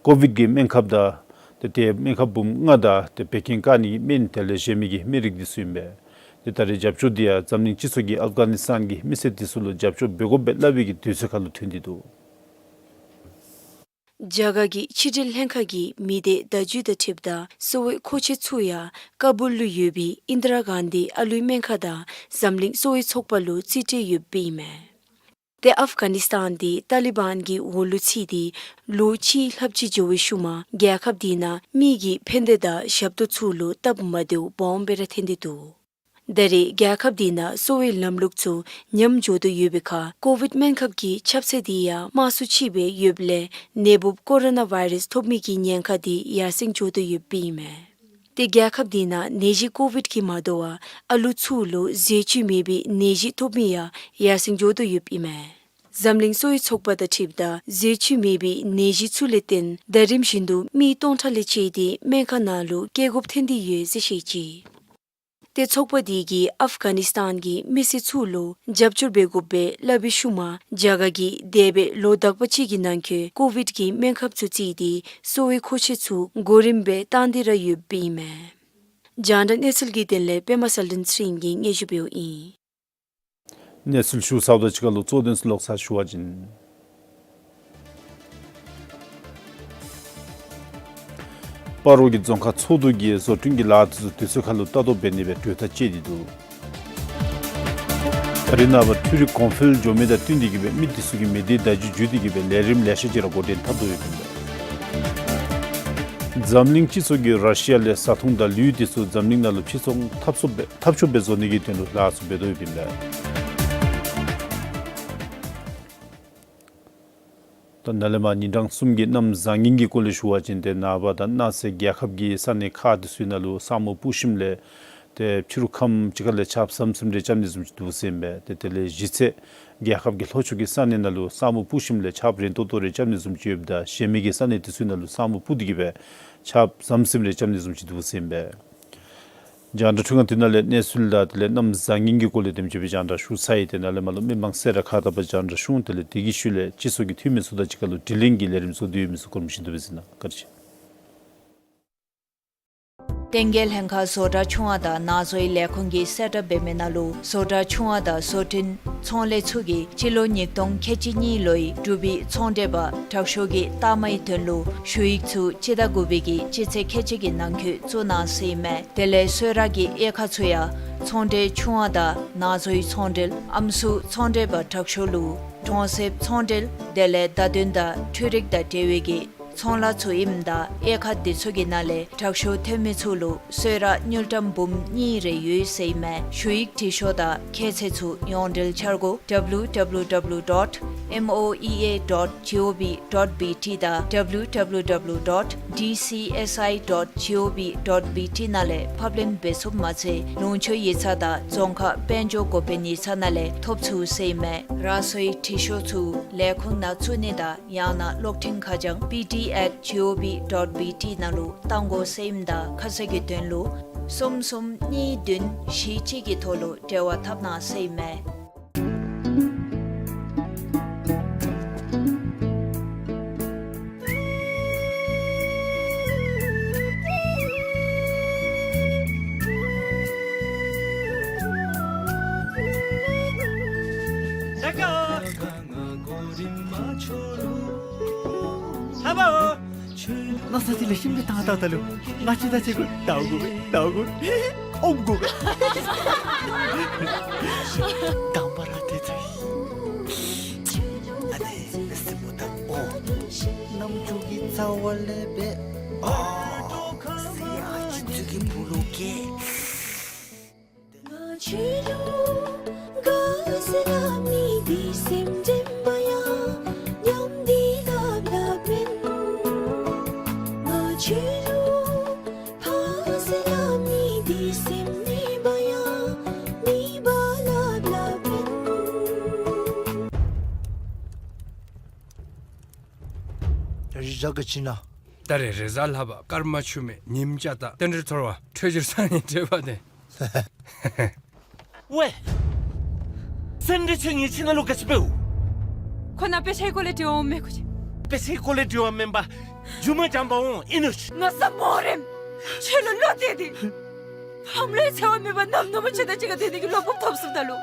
ཀོ་བིཌ་ཀྱི་སྨན་ཁབ་དང་ཏེ་ཏེ་སྨན་ཁབ་འབུམ་ལྔ་དང་ཏེ་བད་ཀན་བཀག་ནི་གི་སྨན་དེ་ལས་གཞན་མི་གི་སྨན་རིགས་འདི་ཚུ་ཨིན་པས། ཏེ་ད་རེས་རྒྱབ་སྐྱོར་འདི་ཡང་འཛམ་གླིང་སྤྱི་ཚོགས་ཀྱིས་ཨབ་གྷ་ནིས་ཐཱན་གྱི་མི་སེར་འདི་ཚུ་ལུ་རྒྱབ་སྐྱོར་འབད་དགོཔ་སྦེ་སླབ་པའི་གི་དུས་ཚོད་ཁར་ལུ་ཐོན་ཏེ་འདུག། རྒྱ་གར་གྱི་ཕྱི་འབྲེལ་ལྷན་ཁག་གིས་མི་སྡེ་བརྡ་བརྒྱུད་དང་འཁྲིལཝ་ད་གསོ་བའི་མཁོ་ཆས་ཚུ་ཡང་ཀ་བུལ་ལུ་ཡོད་པའི་ཨིནྡ་ར་གཱན་དྷི་ཨ་ལུའི་སྨན་ཁང་དང་འཛམ་གླིང་གསོ་བའི་ཚོགས་པ་ལུ་རྩིས་སྤྲོད་ཡོདཔ་ཨིན་མས། ཏེ་ཨབ་གྷ་ནིས་ཐཱན་འདི་ཏཱ་ལི་བཱན་གྱི་འོག་ལུ་ཚུད་དེ་ལོ་གཅིག་ལྷགཔ་ཅིག་འགྱོ་བའི་ཤུལ་མ་རྒྱལ་ཁབ་འདི་ནང་མི་གི་ཕན་བདེ་དང་ཞབས་ཏོག་ཚུ་ལུ་སྟབས་མ་བདེཝ་སྦོམ་སྦེ་ར་ཐོན་ཏེ་འདུག། ད་རེས་རྒྱལ་ཁབ་འདི་ནང་གསོ་བའི་ལམ་ལུགས་ཚུ་ཉམས་འགྱོ་དོ་ཡོད་པའི་ཁར་ཀོ་བིཌ་སྨན་ཁབ་ཀྱི་ཁྱབ་ཚད་འདི་ཡང་དམའ་སུ་ཅིག་སྦེ་ཡོདཔ་ལས་ནད་འབུབ་ཀོ་རོ་ན་བཱའི་རཱསི་ཐོབ་མི་གི་ཉེན་ཁ་འདི་ཡར་སེང་འགྱོ་དོ་ཡོདཔ་ཨིན་མས། ཏེ་རྒྱལ་ཁབ་འདི་ནང་ནད་གཞི་ཀོ་བིཌ་ཀྱིས་མ་དོ་བར་ཨ་ལུ་ཚུ་ལུ་ཟས་བཅུད་མེད་པའི་ནད་གཞི་ཐོབ་མི་ཡང་ཡར་སེང་འགྱོ་དོ་ཡོདཔ་ཨིན་མས། འཛམ་གླིང་གསོ་བའི་ཚོགས་པ་དང་འཁྲིལཝ་ད་ཟས་བཅུད་མེད་པའི་ནད་གཞི་ཚུ་ལས་བརྟེན་ད་རིམ་བཞིན་དུ་མི་སྟོང་ཕྲག་ལས་བཅད་དེ་སྨན་ཁང་ནང་ལུ་བསྐྱལ་དགོཔ་ཐོན་ཏེ་ཡོད་ཟེར་བཤད་ཅི། ཏེ་ཚོགས་པ་དེ་གིས་ཨཕ་གྷ་ནིས་ཏཱན་གྱི་མི་སེར་ཚུ་ལུ་རྒྱབ་སྐྱོར་འབད་དགོ་པའི་སླབ་པའི་ཤུལ་མ་རྒྱ་གར་གྱིས་འདས་པའི་ལོ་དག་པ་ཅིག་གི་ནང་འཁོད་ཀོ་ཝིཌ་ཀྱི་སྨན་ཁབ་ཚུ་བརྩིས་ཏེ་གསོ་བའི་མཁོ་ཆས་ཚུ་གོ་རིམ་སྦེ་བཏང་སྟེ་ར་ཡོདཔ་ཨིན་མས། རྒྱང་བསྒྲགས་གནས་ཚུལ་གྱི་དོན་ལས་པདྨ་གསལ་སྒྲོན་ཚེ་རིང་གིས་སྙན་ཞུ་འབདཝ་ཨིན། གནས་ཚུལ་ཞུ་ཚརཝ་དང་གཅིག་ཁར་ལུ་གཙོ་དོན་ཚུ་ལོག་ཚར་ཞུ་བ་ཅིན། སྤ་རོ་གི་རྫོང་ཁག་ཚོགས་འདུ་གིས་བཟོ་སྐྲུན་གྱི་ལཱ་དེ་ཚུ་དུས་ཚོད་ཁར་ལུ་ལྟ་རྟོག་འབད་ནི་སྦེ་གྲོས་ཐག་བཅད་དེ་འདུག། ད་རེས་ནངས་པ་འཕྲུལ་རིག་གོང་འཕེལ་འགྱོ་མི་དང་བསྟུན་ཏེ་གིས་སྦེ་མི་དེ་ཚུ་གི་མི་སྡེ་བརྡ་བརྒྱུད་བརྒྱུད་དེ་གིས་སྦེ་ལས་རིམ་ལེ་ཤ་ཅིག་ར་འགོ་འདྲེན་འཐབ་དོ་ཡོདཔ་ཨིན་པས། འཛམ་གླིང་སྤྱི་ཚོགས་ཀྱིས་ར་ཤི་ཡ་ལས་བཟའ་འཐུང་དང་ལུད་དེ་ཚུ་འཛམ་གླིང་ནང་ལུ་ཕྱིར་ཚོང་འཐབ་ཚུགསཔ་སྦེ་འཐབ་ཆོགཔ་སྦེ་བཟོ་ནི་གི་དོན་ལུ་ལཱ་ཚུ་འབད་དོ་ཡོདཔ་ཨིན་པས། ད་ནཱ་ལས་མར་ཉིན་གྲངས་གསུམ་གྱི་གནམ་བཟང་ངན་གྱི་སྐོར་ལས་ཞུ་བ་ཅིན་ཏེ་ནངས་པ་དང་གནངས་ཚེ་རྒྱལ་ཁབ་ཀྱི་ས་གནས་ཁག་དེ་ཚུ་ནང་ལུ་ས་སྨུག་སྤུབས་ཞིནམ་ལས་ཏེ་ཕྱི་རུ་ཁམས་ཅིག་ཁ་ལས་ཆརཔ་ཟམ་ཟིམ་རེ་རྐྱབ་ནི་བཟུམ་ཅིག་འདུག་ཟེར་ཨིན་པས། ཏེ་དེ་ལས་གཞི་རྩ་རྒྱལ་ཁབ་ཀྱི་ལྷོ་ཕྱོགས་ཀྱི་ས་གནས་ནང་ལུ་ས་སྨུག་སྤུབས་ཞིནམ་ལས་ཆརཔ་རན་ཏོག་ཏོ་རེ་རྐྱབ་ནི་བཟུམ་ཅིག་ཡོདཔ་ད་གཞན་མི་གི་ས་གནས་དེ་ཚུ་ནང་ལུ་ས་སྨུག་སྤུབས་ཏེ་གིས་སྦེ་ཆརཔ་ཟམ་ཟིམ་རེ་རྐྱབ་ནི་བཟུམ་ཅིག་འདུག་ཟེར་ཨིན་པས། རྒྱང་བསྒྲགས་འཕྲུལ་ཁང་འདི་ནང་ལས་གནས་ཚུལ་དང་དེ་ལས་གནམ་བཟང་ངན་གྱི་སྐོར་ལས་དེམ་ཅིག་སྦེ་རྒྱང་བསྒྲགས་ཞུ་ཚར་ཡི། ཏེ་ནཱ་ལས་མར་ལུ་མི་མང་སེར་ར་ཁ་ད་པ་རྒྱང་བསྒྲགས་ཞུ་འོང་། དེ་ལས་དེ་གི་ཤུལ་ལས་སྤྱི་ཚོགས་ཀྱི་འཐུས་མི་ཚུ་དང་གཅིག་ཁར་ལུ་དྲི་ལན་གྱི་ལས་རིམ་ཚུ་འདི་ཡོད་མི་ཚུ་གོ་རིམ་བཞིན་དུ་སྦེ་གཟིགས་གནང་། བཀའ་དྲིན་ཆེ། བསྟན་རྒྱས་ལྷན་ཁག་བཟོ་གྲྭ་ཆུང་བ་དང་ནང་བཟོའི་ལས་ཁུངས་ཀྱིས་གསལ་བསྒྲགས་འབད་མི་ནང་ལུ་བཟོ་གྲྭ་ཆུང་བ་དང་བཟོ་སྐྲུན་ཚོང་ལས་ཚུ་གིས་སྤྱི་ལོ་ཉིས་སྟོང་ཁལ་གཅིག་གཉིས་ལོའི་འབྲུག་པའི་ཚོང་འབྲེལ་པ་དྲག་ཤོས་ཀྱི་རྟགས་མའི་དོན་ལུ་ཞུ་ཡིག་ཚུ་སྤྱི་ཟླ་དགུ་པའི་གི་སྤྱི་ཚེས་ཁལ་གཅིག་གི་ནང་འཁོད་བཙུགས་གནང་ཟེར་ཨིན་མས། དེ་ལས་གསོལ་རས་ཀྱི་དབྱེ་ཁག་ཚུ་ཡང་ཚོང་འབྲེལ་ཆུང་བ་དང་ནང་བཟོའི་ཚོང་འབྲེལ་ཨམ་སྲུ་ཚོང་འབྲེལ་པ་དྲག་ཤོས་ལུ་གྲོང་གསེབ་ཚོང་འབྲེལ་དེ་ལས་བརྡ་དོན་དང་འཕྲུལ་རིག་དང་འབྲེལ་བའི་གི་ཚོང་ལཱ་ཚུ་ཨིནམ་ད་དབྱེ་ཁག་དེ་ཚུ་གི་ནང་ལས་དྲག་ཤོས་ཐོན་མི་ཚུ་ལུ་གསོལ་རས་དངུལ་ཀྲམ་འབུམ་གཉིས་རེ་ཡོད་ཟེར་ཨིན་མས། ཞུ་ཡིག་བྲིས་ཤོག་དང་ཁྱད་ཚད་ཚུ་ཡོངས་འབྲེལ་འཆར་སྒོ་W W W dot M O E A dot G O V dot B T དང་W W W dot D C S I dot G O V dot B T ནང་ལས་ཕབ་ལེན་འབད་ཚུགསཔ་མ་ཚད་ལུང་ཕྱོགས་ཡིག་ཚང་དང་རྫོང་ཁག་དཔལ་འབྱོར་འགོ་དཔོན་ཡིག་ཚང་ནང་ལས་ཐོབ་ཚུགས་ཟེར་ཨིན་མས། རང་སོའི་བྲིས་ཤོག་ཚུ་ལས་ཁུངས་ནང་བཙུགས་ནི་དང་ཡང་ན་གློག་འཕྲིན་ཁ་བྱང་P D at G O V dot B T ནང་ལུ་གཏང་དགོ་ཟེར་ཨིནམ་ད་ཁ་གསལ་གྱི་དོན་ལུ་གསུམ་གསུམ་གཉིས་བདུན་བཞི་གཅིག་གི་ཐོག་ལུ་འབྲེལ་བ་འཐབ་གནང་ཟེར་ཨིན་མས། ལགས་སོ། ལྷ་པ་འོ། ན་ས་དེ་ལས་ཤིན་ཏུ་ཐང་ཐང་ད་ལུ་ང་ཅིག་ད་ཅིག་གུ་ད་གུ་ད་གུ་ཨོམ་གུ་ག། དང་པ་ར་དེ་ཚེ་ཨ་ནི་མི་སེར་མོ་དང་འོ་རྣམ་འགྱུར་གྱི་རྩ་བ་ལས་སྦེ་ཨོ་སི་ཨ་ཅི་ཚུ་གི་བུ་ལུ་སྐྱེས། རི་བྱ་ག་ཅི་ན། ད་རེས་རེས་གཟའ་ལྷག་པ་སྐར་མ་ཆུ་མེད་ཉིམ་ཅ་ད་རྟེན་འབྲེལ་འཐོར་བ་འཕྲོད་སྦྱོར་སང་ཉིན་འབྲེལ་བ་དེ། ཝེ། སེམས་ཁྲལ་ཆེ་ངེ་ཁྱིམ་ནང་ལུ་ག་ཅི་འབདཝ། ཁོ་ནཱ་དཔེ་ཆའི་སྐོར་ལས་དྲི་བ་འོང་མས་ཁོ་ཅིག། དཔེ་ཆའི་སྐོར་ལས་དྲི་བ་མེན་པར་རྒྱུ་མ་འཇམ་པ་འོང་ཨིན་ནུག། ང་ས་མོ་རེམ། ཁྱོད་ལུ་བློ་གཏད་དེ། ཕམ་ལུའི་འཚེ་བ་མེད་པར་ནམ་ནམ་ཁྱོད་དང་གཅིག་ཁར་སྡོད་ནི་གི་བློ་སྤོབས་ཐོབ་སོངམ་ད་ལུ།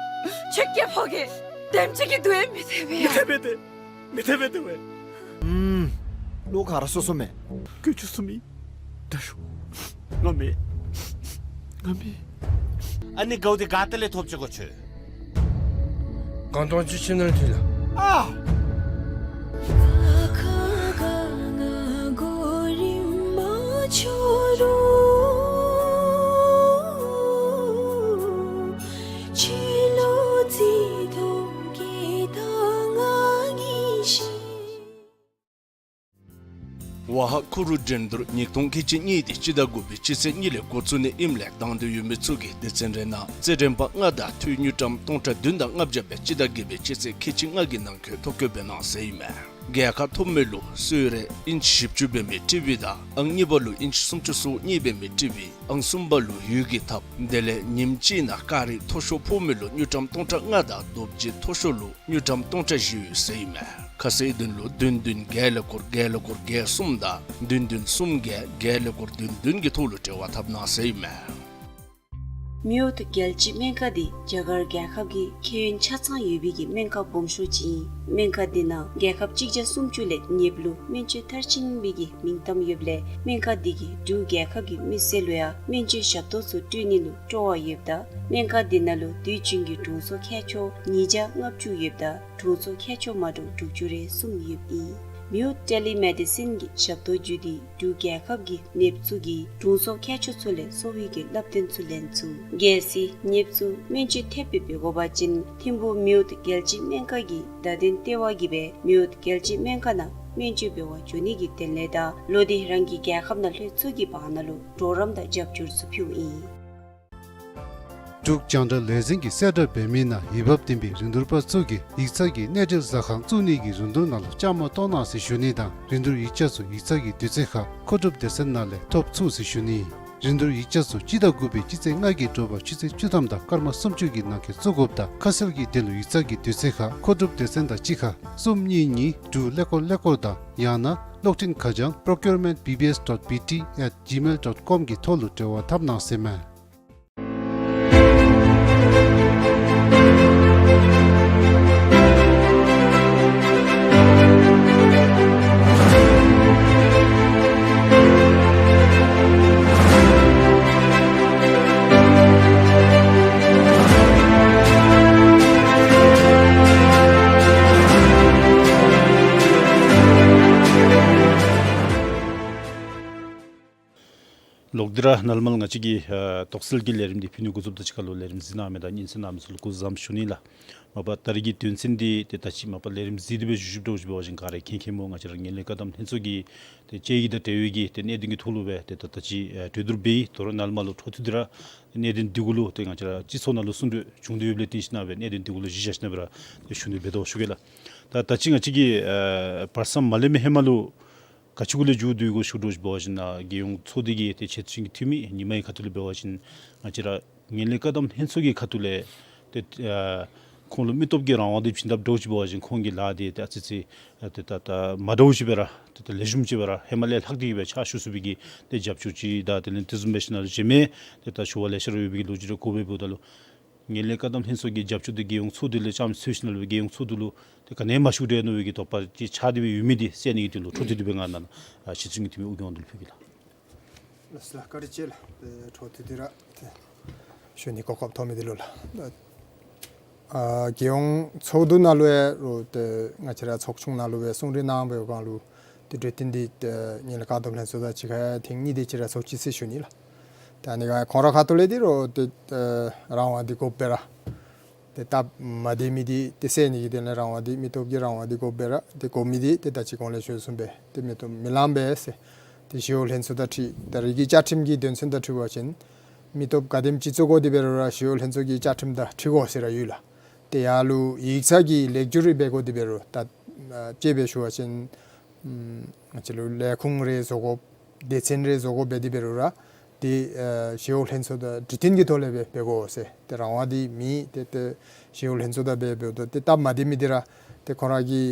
ཁྱོད་སྐྱེ་ཕོ་གི་དེམ་ཅིག་གི་སྡུག་ཡང་མི་ཐེག་པས་ཡ། མི་ཐེག་པས་ཏེ། མི་ཐེག་པས་ཏེ་ཝེ། ཨུམ། བློ་ཁ་ར་སོ་སོ་མས། སྐྱོ་ཅུ་སུ་མི། དྲག་ཤོས། ང་མེད། ང་མེད། ཨ་ནི་གའུ་དེ་ག་ཏེ་ལས་ཐོབ་ཅི་གོ་ཁྱོད། གང་སྟོང་ཅིག་ཁྱིམ་ནང་ཐོན་ལ། ཨ། ཝ་ཧ། ཁུ་རུ་འགྲན་བསྡུར་ཉིས་སྟོང་ཁལ་གཅིག་གཉིས་དེ་སྤྱི་ཟླ་དགུ་པའི་སྤྱི་ཚེས་གཉིས་ལས་འགོ་བཙུགས་ནི་ཨིནམ་ལས་དང་འདོད་ཡོད་མི་ཚུ་གིས་སྡེ་ཚན་རེ་ནང་རྩེད་འགྲན་པ་ལྔ་དང་འཐུས་དངུལ་ཀྲམ་སྟོང་ཕྲག་བདུན་དང་ལྔ་བརྒྱ་སྦེ་སྤྱི་ཟླ་བརྒྱད་པའི་སྤྱི་ཚེས་ཁལ་གཅིག་ལྔ་གི་ནང་འཁོད་ཐོ་བཀོད་འབད་གནང་ཟེར་ཨིན་མས། རྒྱལ་ཁ་ཐོབ་མི་ལུ་གསོལ་རས་ཨིན་ཅི་བཞི་བཅུ་འབད་མི་ཊི་ཝི་དང་ཨང་གཉིས་པ་ལུ་ཨིན་ཅི་སུམ་ཅུ་སོ་གཉིས་འབད་མི་ཊི་ཝི། ཨང་གསུམ་པ་ལུ་ཡུལ་གྱི་ཐབ། དེ་ལས་ཉིནམ་གཅིག་ནང་ཀ་རི་མཐོ་ཤོས་ཕོག་མི་ལུ་དངུལ་ཀྲམ་སྟོང་ཕྲག་ལྔ་དང་རྡོ་རྗེ་མཐོ་ཤོས་ལུ་དངུལ་ཀྲམ་སྟོང་ཕྲག་བཞི་ཡོད་ཟེར་ཨིན་མས། ཁ་གསལ་དོན་ལུ་བདུན་བདུན་བརྒྱད་ཀླད་ཀོར་བརྒྱད་ཀླད་ཀོར་བརྒྱད་གསུམ་དང་བདུན་བདུན་གསུམ་བརྒྱད་བརྒྱད་ཀླད་ཀོར་བདུན་བདུན་གྱི་ཐོག་ལུ་འབྲེལ་བ་འཐབ་གནང་ཟེར་ཨིན་མས། མིའུ་ཐུ་རྒྱལ་སྤྱིའི་སྨན་ཁང་འདི་རྒྱ་གར་རྒྱལ་ཁབ་ཀྱི་ཁེ་ཡོན་ཆ་ཚང་ཡོད་པའི་གི་སྨན་ཁང་སྦོམ་ཤོས་ཅིག་ཨིན། སྨན་ཁང་འདི་ནང་རྒྱལ་ཁབ་གཅིག་བརྒྱ་སུམ་ཅུ་ལས་ཉེ་བ་ལུ་སྨན་བཅོས་མཐར་ཕྱིན་པའི་གི་མིང་གཏམ་ཡོདཔ་ལས་སྨན་ཁང་འདི་གིས་འབྲུག་རྒྱལ་ཁབ་ཀྱི་མི་སེར་ལུ་ཡང་སྨན་བཅོས་ཞབས་ཏོག་ཚུ་སྤྲོད་ནི་ལུ་སྤྲོ་བ་ཡོདཔ་ད་སྨན་ཁང་འདི་ནང་ལུ་དུས་རྒྱུན་གྱི་དྲུང་འཚོ་མཁས་མཆོག་ཉིས་བརྒྱ་ལྔ་བཅུ་ཡོདཔ་ད་དྲུང་འཚོ་མཁས་མཆོག་མ་འདྲཝ་དྲུག་ཅུ་རེ་གསུམ་ཡོདཔ་ཨིན། མིའུ་ཐུ་ཊེ་ལི་མེ་ཌི་སིན་གྱི་ཞབས་ཏོག་བརྒྱུད་དེ་འབྲུག་རྒྱལ་ཁབ་ཀྱི་ནདཔ་ཚུ་གིས་དྲུང་འཚོ་མཁས་མཆོག་ཚུ་ལས་གསོ་བའི་གི་བསླབ་སྟོན་ཚུ་ལེན་ཚུགས། གལ་སྲིད་ནདཔ་ཚུ་སྨན་བཅོས་ཐེབས་སྦེ་འབད་དགོ་པ་ཅིན་ཐིམ་ཕུག་མིའུ་ཐུ་རྒྱལ་སྤྱིའི་སྨན་ཁང་གི་བརྡ་དོན་ལྟེ་བ་གིས་སྦེ་མིའུ་ཐུ་རྒྱལ་སྤྱིའི་སྨན་ཁང་ནང་སྨན་བཅོས་འབད་བར་འགྱོ་ནི་གི་དོན་ལས་དང་ལོག་སྟེ་རང་གི་རྒྱལ་ཁབ་ནང་ལྷོད་ཚུགས་ཀྱི་བར་ན་ལུ་གྲོགས་རམ་དང་རྒྱབ་སྐྱོར་ཚུ་ཕུལཝ་ཨིན། འབྲུག་རྒྱང་བསྒྲགས་ལས་འཛིན་གྱིས་གསལ་བསྒྲགས་འབད་མི་ནང་འོས་འབབ་ལྡན་པའི་རིན་བསྡུར་པ་ཚུ་གིས་ཡིག་ཚང་གི་གནས་འབྲེལ་ཟ་ཁང་བཙུགས་ནི་གི་རིན་བསྡུར་ནང་ལུ་བཅའ་མར་གཏོགས་གནང་ཟེར་ཞུ་ནི་དང་རིན་བསྡུར་ཡིག་ཆ་ཚུ་ཡིག་ཚང་གི་དུས་ཚོད་ཁར་མཁོ་སྒྲུབ་སྡེ་ཚན་ནང་ལས་ཐོབ་ཚུགས་ཟེར་ཞུ་ནི། རིན་བསྡུར་ཡིག་ཆ་ཚུ་སྤྱི་ཟླ་དགུ་པའི་སྤྱི་ཚེས་ལྔ་གི་དྲོ་པ་ཆུ་ཚོད་བཅུ་ཐམ་དང་སྐར་མ་སུམ་ཅུ་གི་ནང་འཁོད་བཙུགས་དགོཔ་ད་ཁ་གསལ་གྱི་དོན་ལུ་ཡིག་ཚང་གི་དུས་ཚོད་ཁར་མཁོ་སྒྲུབ་སྡེ་ཚན་དང་གཅིག་ཁར་གསུམ་གཉིས་གཉིས་དྲུག་ཀླད་ཀོར་ཀླད་ཀོར་དང་ཡང་ན་གློག་འཕྲིན་ཁ་བྱང་procurement B B S dot B T at gmail dot com གི་ཐོག་ལུ་འབྲེལ་བ་འཐབ་གནང་ཟེར་མས། ལོག་སྟེ་ར་ནཱ་ལས་མར་ང་བཅས་ཀྱི་ཨ་དོགས་སེལ་གྱི་ལས་རིམ་འདི་ཕུལ་ནི་འགོ་བཙུགསཔ་དང་གཅིག་ཁར་ལུ་ལས་རིམ་གཟིགས་གནང་མི་དང་སྙན་གསན་གནང་མི་ཚུ་ལུ་སྐུ་གཟུགས་བཟང་པོ་ཞུ་ནི་ལགས། མ་པ་ད་རིས་ཀྱི་དོན་ཚན་འདི་ཏེ་ད་ཅི་མ་པ་ལས་རིམ་གཟིགས་ཏེ་སྦེ་བཞུགས་བཞུགསཔ་འདྲཝ་ཅིག་འབད་བ་ཅིན་ག་ར་མཁྱེན་མཁྱེནམ་འོང་། ང་བཅས་ར་ངན་ལྷད་བཀག་སྡོམ་ལྷན་ཚོགས་ཀྱི་ཏེ་དཔྱད་ཡིག་དང་འབྲེལ་བའི་གི་ཏེ་གནད་དོན་གྱི་ཐོག་ལུ་སྦེ་ཏེ་ད་ད་ཅི་ཨ་གྲོས་བསྡུར་འབད་ཡི། དོ་རུང་ནཱ་ལས་མར་ལུ་འཕྲོ་མཐུད་དེ་ར་གནད་དོན་འདི་གུ་ལུ་ཏེ་ང་བཅས་ར་སྤྱི་ཚོགས་ནང་ལུ་གསུང་གྲོས་བྱུང་སྟེ་ཡོདཔ་ལས་བརྟེན་ཞིན་ན་སྦེ་གནད་དོན་འདི་གུ་ལུ་གཞི་བཞག་ཞིན་ན་སྦེ་ར་ཏེ་ཞུ་ནི་འབད་དོ་ཞུ་གེ་ལགས། ད་ད་ཅི་ང་བཅས་ཀྱི་ཨ་བར་མཚམས་མ་ལེན་པའི་ཧེ་མ་ལུ་ག་ཅི་གུ་ལས་མཇུག་བསྡུ་དགོ་ཞུ་དོ་ཞུ་བ་ཅིན་ཨ་རྒྱལ་ཡོངས་ཚོགས་སྡེ་གི་ཏེ་ཆེ་བསྟོད་ཀྱི་འཐུས་མི་ཉི་མའི་ཁ་ཐུག་ལས་འབད་བ་ཅིན་ང་བཅས་ར་ངན་ལྷད་བཀག་སྡོམ་ལྷན་ཚོགས་ཀྱི་ཁ་ཐུག་ལས་ཏེ་ཨ་ཁོང་ལུ་མི་སྟོབས་ཀྱི་རང་དབང་འདི་བྱིན་དཔ་འདྲཝ་ཅིག་འབད་བ་ཅིན་ཁོང་གི་ལཱ་འདི་ཏེ་ཨ་ཙི་ཙི་ཨ་ཏེ་ད་ད་མ་འདྲཝ་ཅིག་སྦེ་ར་ཏེ་ད་ལེགས་ཤོམ་ཅིག་སྦེ་ར་ཧེ་མ་ལས་ལྷག་སྟེ་གི་སྦེ་ཕྱག་ཞུ་ཚུགས་པའི་གི་ཏེ་རྒྱབ་སྐྱོར་ཅིག་དང་དེ་ལས་དེ་བཟུམ་སྦེ་ཞིན་ན་ལུ་རྗེས་མའི་ཏེ་ད་ཞུ་བ་ལེ་ཤ་ར་ཡོད་པའི་གི་ལོ་རྒྱུས་རེ་གོ་སྦེ་འབདཝ་ད་ལུ་ངན་ལྷད་བཀག་སྡོམ་ལྷན་ཚོགས་ཀྱི་རྒྱབ་སྐྱོར་འདི་རྒྱལ་ཡོངས་ཚོགས་སྡེ་ལས་རྐྱངམ་ཅིག་ཞིན་ན་ལུ་རྒྱལ་ཡོངས་ཚོགས་སྡེ་ལུ་ཏེ་ག་ནི་མ་ཞུ་འདྲ་མནོ་བའི་གི་དོགས་པ་ཅིག་ཆགས་ཏེ་སྦེ་ཡོད་མི་འདི་བསལ་ནི་གི་དོན་ལུ་འཕྲོ་མཐུད་དེ་སྦེ་ང་ནཱ་ཨ་ཆེ་བསྟོད་ཀྱི་འཐུས་མི་ཨོ་རྒྱན་དབང་འདུས་ལུ་ཕུལ་གེ་ལགས། ལགས་སོ་ལགས། བཀའ་དྲིན་ཆེ་ལགས། ཏེ་འཕྲོ་མཐུད་དེ་ར་ཏེ་ཞུ་ནི་གོ་སྐབས་ཐོབ་མི་འདི་ལུ་ལགས། ཨ་རྒྱལ་ཡོངས་ཚོགས་འདུ་ནང་ལུ་ཡང་རུང་ཏེ་ང་བཅས་ར་ཚོགས་ཆུང་ནང་ལུ་སྦེ་གསུང་གྲོས་གནང་བའི་སྒང་ལུ་ཏེ་གྲོས་བསྟུན་འདི་ཏེ་ངན་ལྷད་བཀག་སྡོམ་ལྷན་ཚོགས་དང་གཅིག་ཁར་ཐེངས་གཉིས་དེ་ཅིག་ར་ཚོགས་ཅི་ཟེར་ཞུ་ནི་ལགས། ཏེ་ཨ་ནི་ག་ཁོང་ར་ཁ་ཐུག་ལས་འདི་རུང་ཏེ་ཨ་རང་དབང་འདི་དགོཔ་སྦེ་ར་ཏེ་སྟབས་མ་བདེ་མི་འདི་ཏེ་བསལ་ནི་གི་དོན་ལས་རང་དབང་འདི་མི་སྟོབས་ཀྱི་རང་དབང་འདི་དགོཔ་སྦེ་ར་ཏེ་དགོ་མི་འདི་ཏེ་ད་ཅི་གོང་ལས་ཞུ་བཟུམ་སྦེ་ཏེ་མི་སྟོབས་མི་ལང་པས་ཟེར། ཏེ་ཞི་གཡོག་ལྷན་ཚོགས་དང་འཁྲིལ་ད་རེས་ཀྱི་བཅའ་ཁྲིམས་ཀྱི་དོན་ཚན་དང་འཁྲིལ་བ་ཅིན་མི་སྟོབས་ག་དེམ་ཅིག་བཙུགས་དགོ་དེ་འབད་རུང་ར་ཞི་གཡོག་ལྷན་ཚོགས་ཀྱི་བཅའ་ཁྲིམས་དང་འཁྲིལ་དགོ་ཟེར་ར་ཡོད་ལགས། ཏེ་ཡར་ལུ་ཡིག་ཚང་གི་ལེགས་བསྒྱུར་རེ་འབད་དགོ་དེ་འབད་རུང་ད་ཨ་དཔྱེ་སྦེ་ཞུ་བ་ཅིན་ཨམ་ང་བཅས་ལུ་ལས་ཁུངས་རེ་བཟོ་དགོཔ་སྡེ་ཚན་རེ་བཟོ་དགོཔ་འབད་དེ་འབད་རུང་ར་ཏེ་ཨ་ཞི་གཡོག་ལྷན་ཚོགས་དང་གྲོས་བསྟུན་གྱི་ཐོག་ལས་སྦེ་འབད་དགོ་ཟེར། ཏེ་རང་དབང་འདི་མེད། ཏེ་ཏེ་ཞི་གཡོག་ལྷན་ཚོགས་དང་འབད་འབདཝ་ད་ཏེ་སྟབས་མ་བདེ་མི་འདི་ར་ཏེ་ཁོང་ར་གི་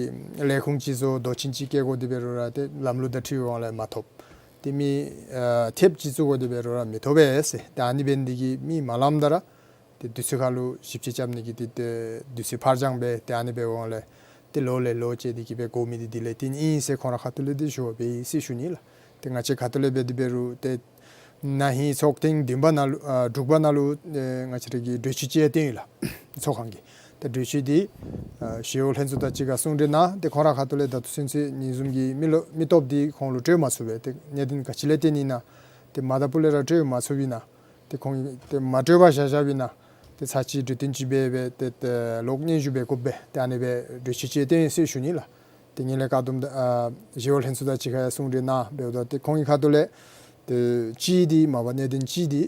ལས་ཁུངས་ཅིག་བཟོ་མདོ་ཆིངས་ཅིག་བཀལ་དགོ་དེ་འབད་རུང་ར་ཏེ་ལམ་ལུགས་དང་འཁྲིལ་བའི་དབང་ལས་མ་ཐོབ། ཏེ་མི་ཨ་ཐེབས་ཅིག་བཙུགས་དགོ་དེ་འབད་རུང་ར་མི་ཐོབ་པས་ཟེར། ཏེ་ཨ་ནི་འབད་ནི་འདི་གིས་མི་མ་ལངམ་ད་ར་ཏེ་དུས་ཚོད་ཁར་ལུ་ཞིབ་དཔྱད་རྐྱབ་ནི་གི་ཏེ་ཏེ་དུས་ཚོད་ཕར་འགྱངས་འབད་ཏེ་ཨ་ནི་འབད་བའི་དབང་ལས་ཏེ་ལོ་ལས་ལོ་བཅད་དེ་གི་སྦེ་འགོར་མི་འདི་དེ་ལས་བརྟེན་ཨིན་ཟེར་ཁོང་ར་ཁ་ཐུག་ལས་ཏེ་ཞུ་བ་འབད་ཡི་ཟེར་ཞུ་ནི་ལགས། ཏེ་ང་བཅས་ཁ་ཐུག་ལས་འབད་དེ་འབད་རུང་ཏེ་ན་ཧིང་ཚོགས་ཐེངས་བདུན་པ་ནང་ལུ་ཨ་དྲུག་པ་ནང་ལུ་ཨེ་ང་བཅས་ར་གི་གྲོས་ཆོད་ཅིག་བཏོན་ཡི་ལགས། ཚོགས་ཁང་གིས། ཏེ་གྲོས་ཆོད་འདི་ཨ་ཞི་གཡོག་ལྷན་ཚོགས་དང་གཅིག་ཁར་གསུང་གྲོས་གནང་། ཏེ་ཁོང་ར་ཁ་ཐུག་ལས་ད་ལྟོ་ཚུན་ཚོད་ཉིནམ་གཟུགས་ཀྱི་མི་ལོ་མི་སྟོབས་འདི་ཁོང་ལུ་སྤྲོད་མ་ཚུགས་པས། ཏེ་གནད་དོན་ག་ཅི་ལས་བརྟེན་ཨིན་ན་ཏེ་མ་དང་ཕུ་ལས་ར་སྤྲོད་མ་ཚུགསཔ་ཨིན་ན། ཏེ་ཁོང་གིས་ཏེ་མ་སྤྲོད་པར་བཞག་བཞགཔ་ཨིན་ན་ཏེ་ཚར་གཅིག་གྲོས་བསྟུན་ཅིག་འབད་སྦེ་ཏེ་ཏེ་ལོག་སྙན་ཞུ་འབད་དགོཔ་སྦེ་ཏེ་ཨ་ནི་སྦེ་གྲོས་ཆོད་ཅིག་བཏོན་ཡི་ཟེར་ཞུ་ནི་ལགས། ཏེ་ངན་ལྷད་བཀག་སྡོམ་ཨ་ཞི་གཡོག་ལྷན་ཚོགས་དང་གཅིག་ཁར་ཡང་གསུང་གྲོས་གནང་འབདཝ་ད་ཏེ་ཁོང་གི་ཁ་ཐུག་ལས་ཏེ་གཅིག་འདི་མ་པ་གནད་དོན་གཅིག་འདི་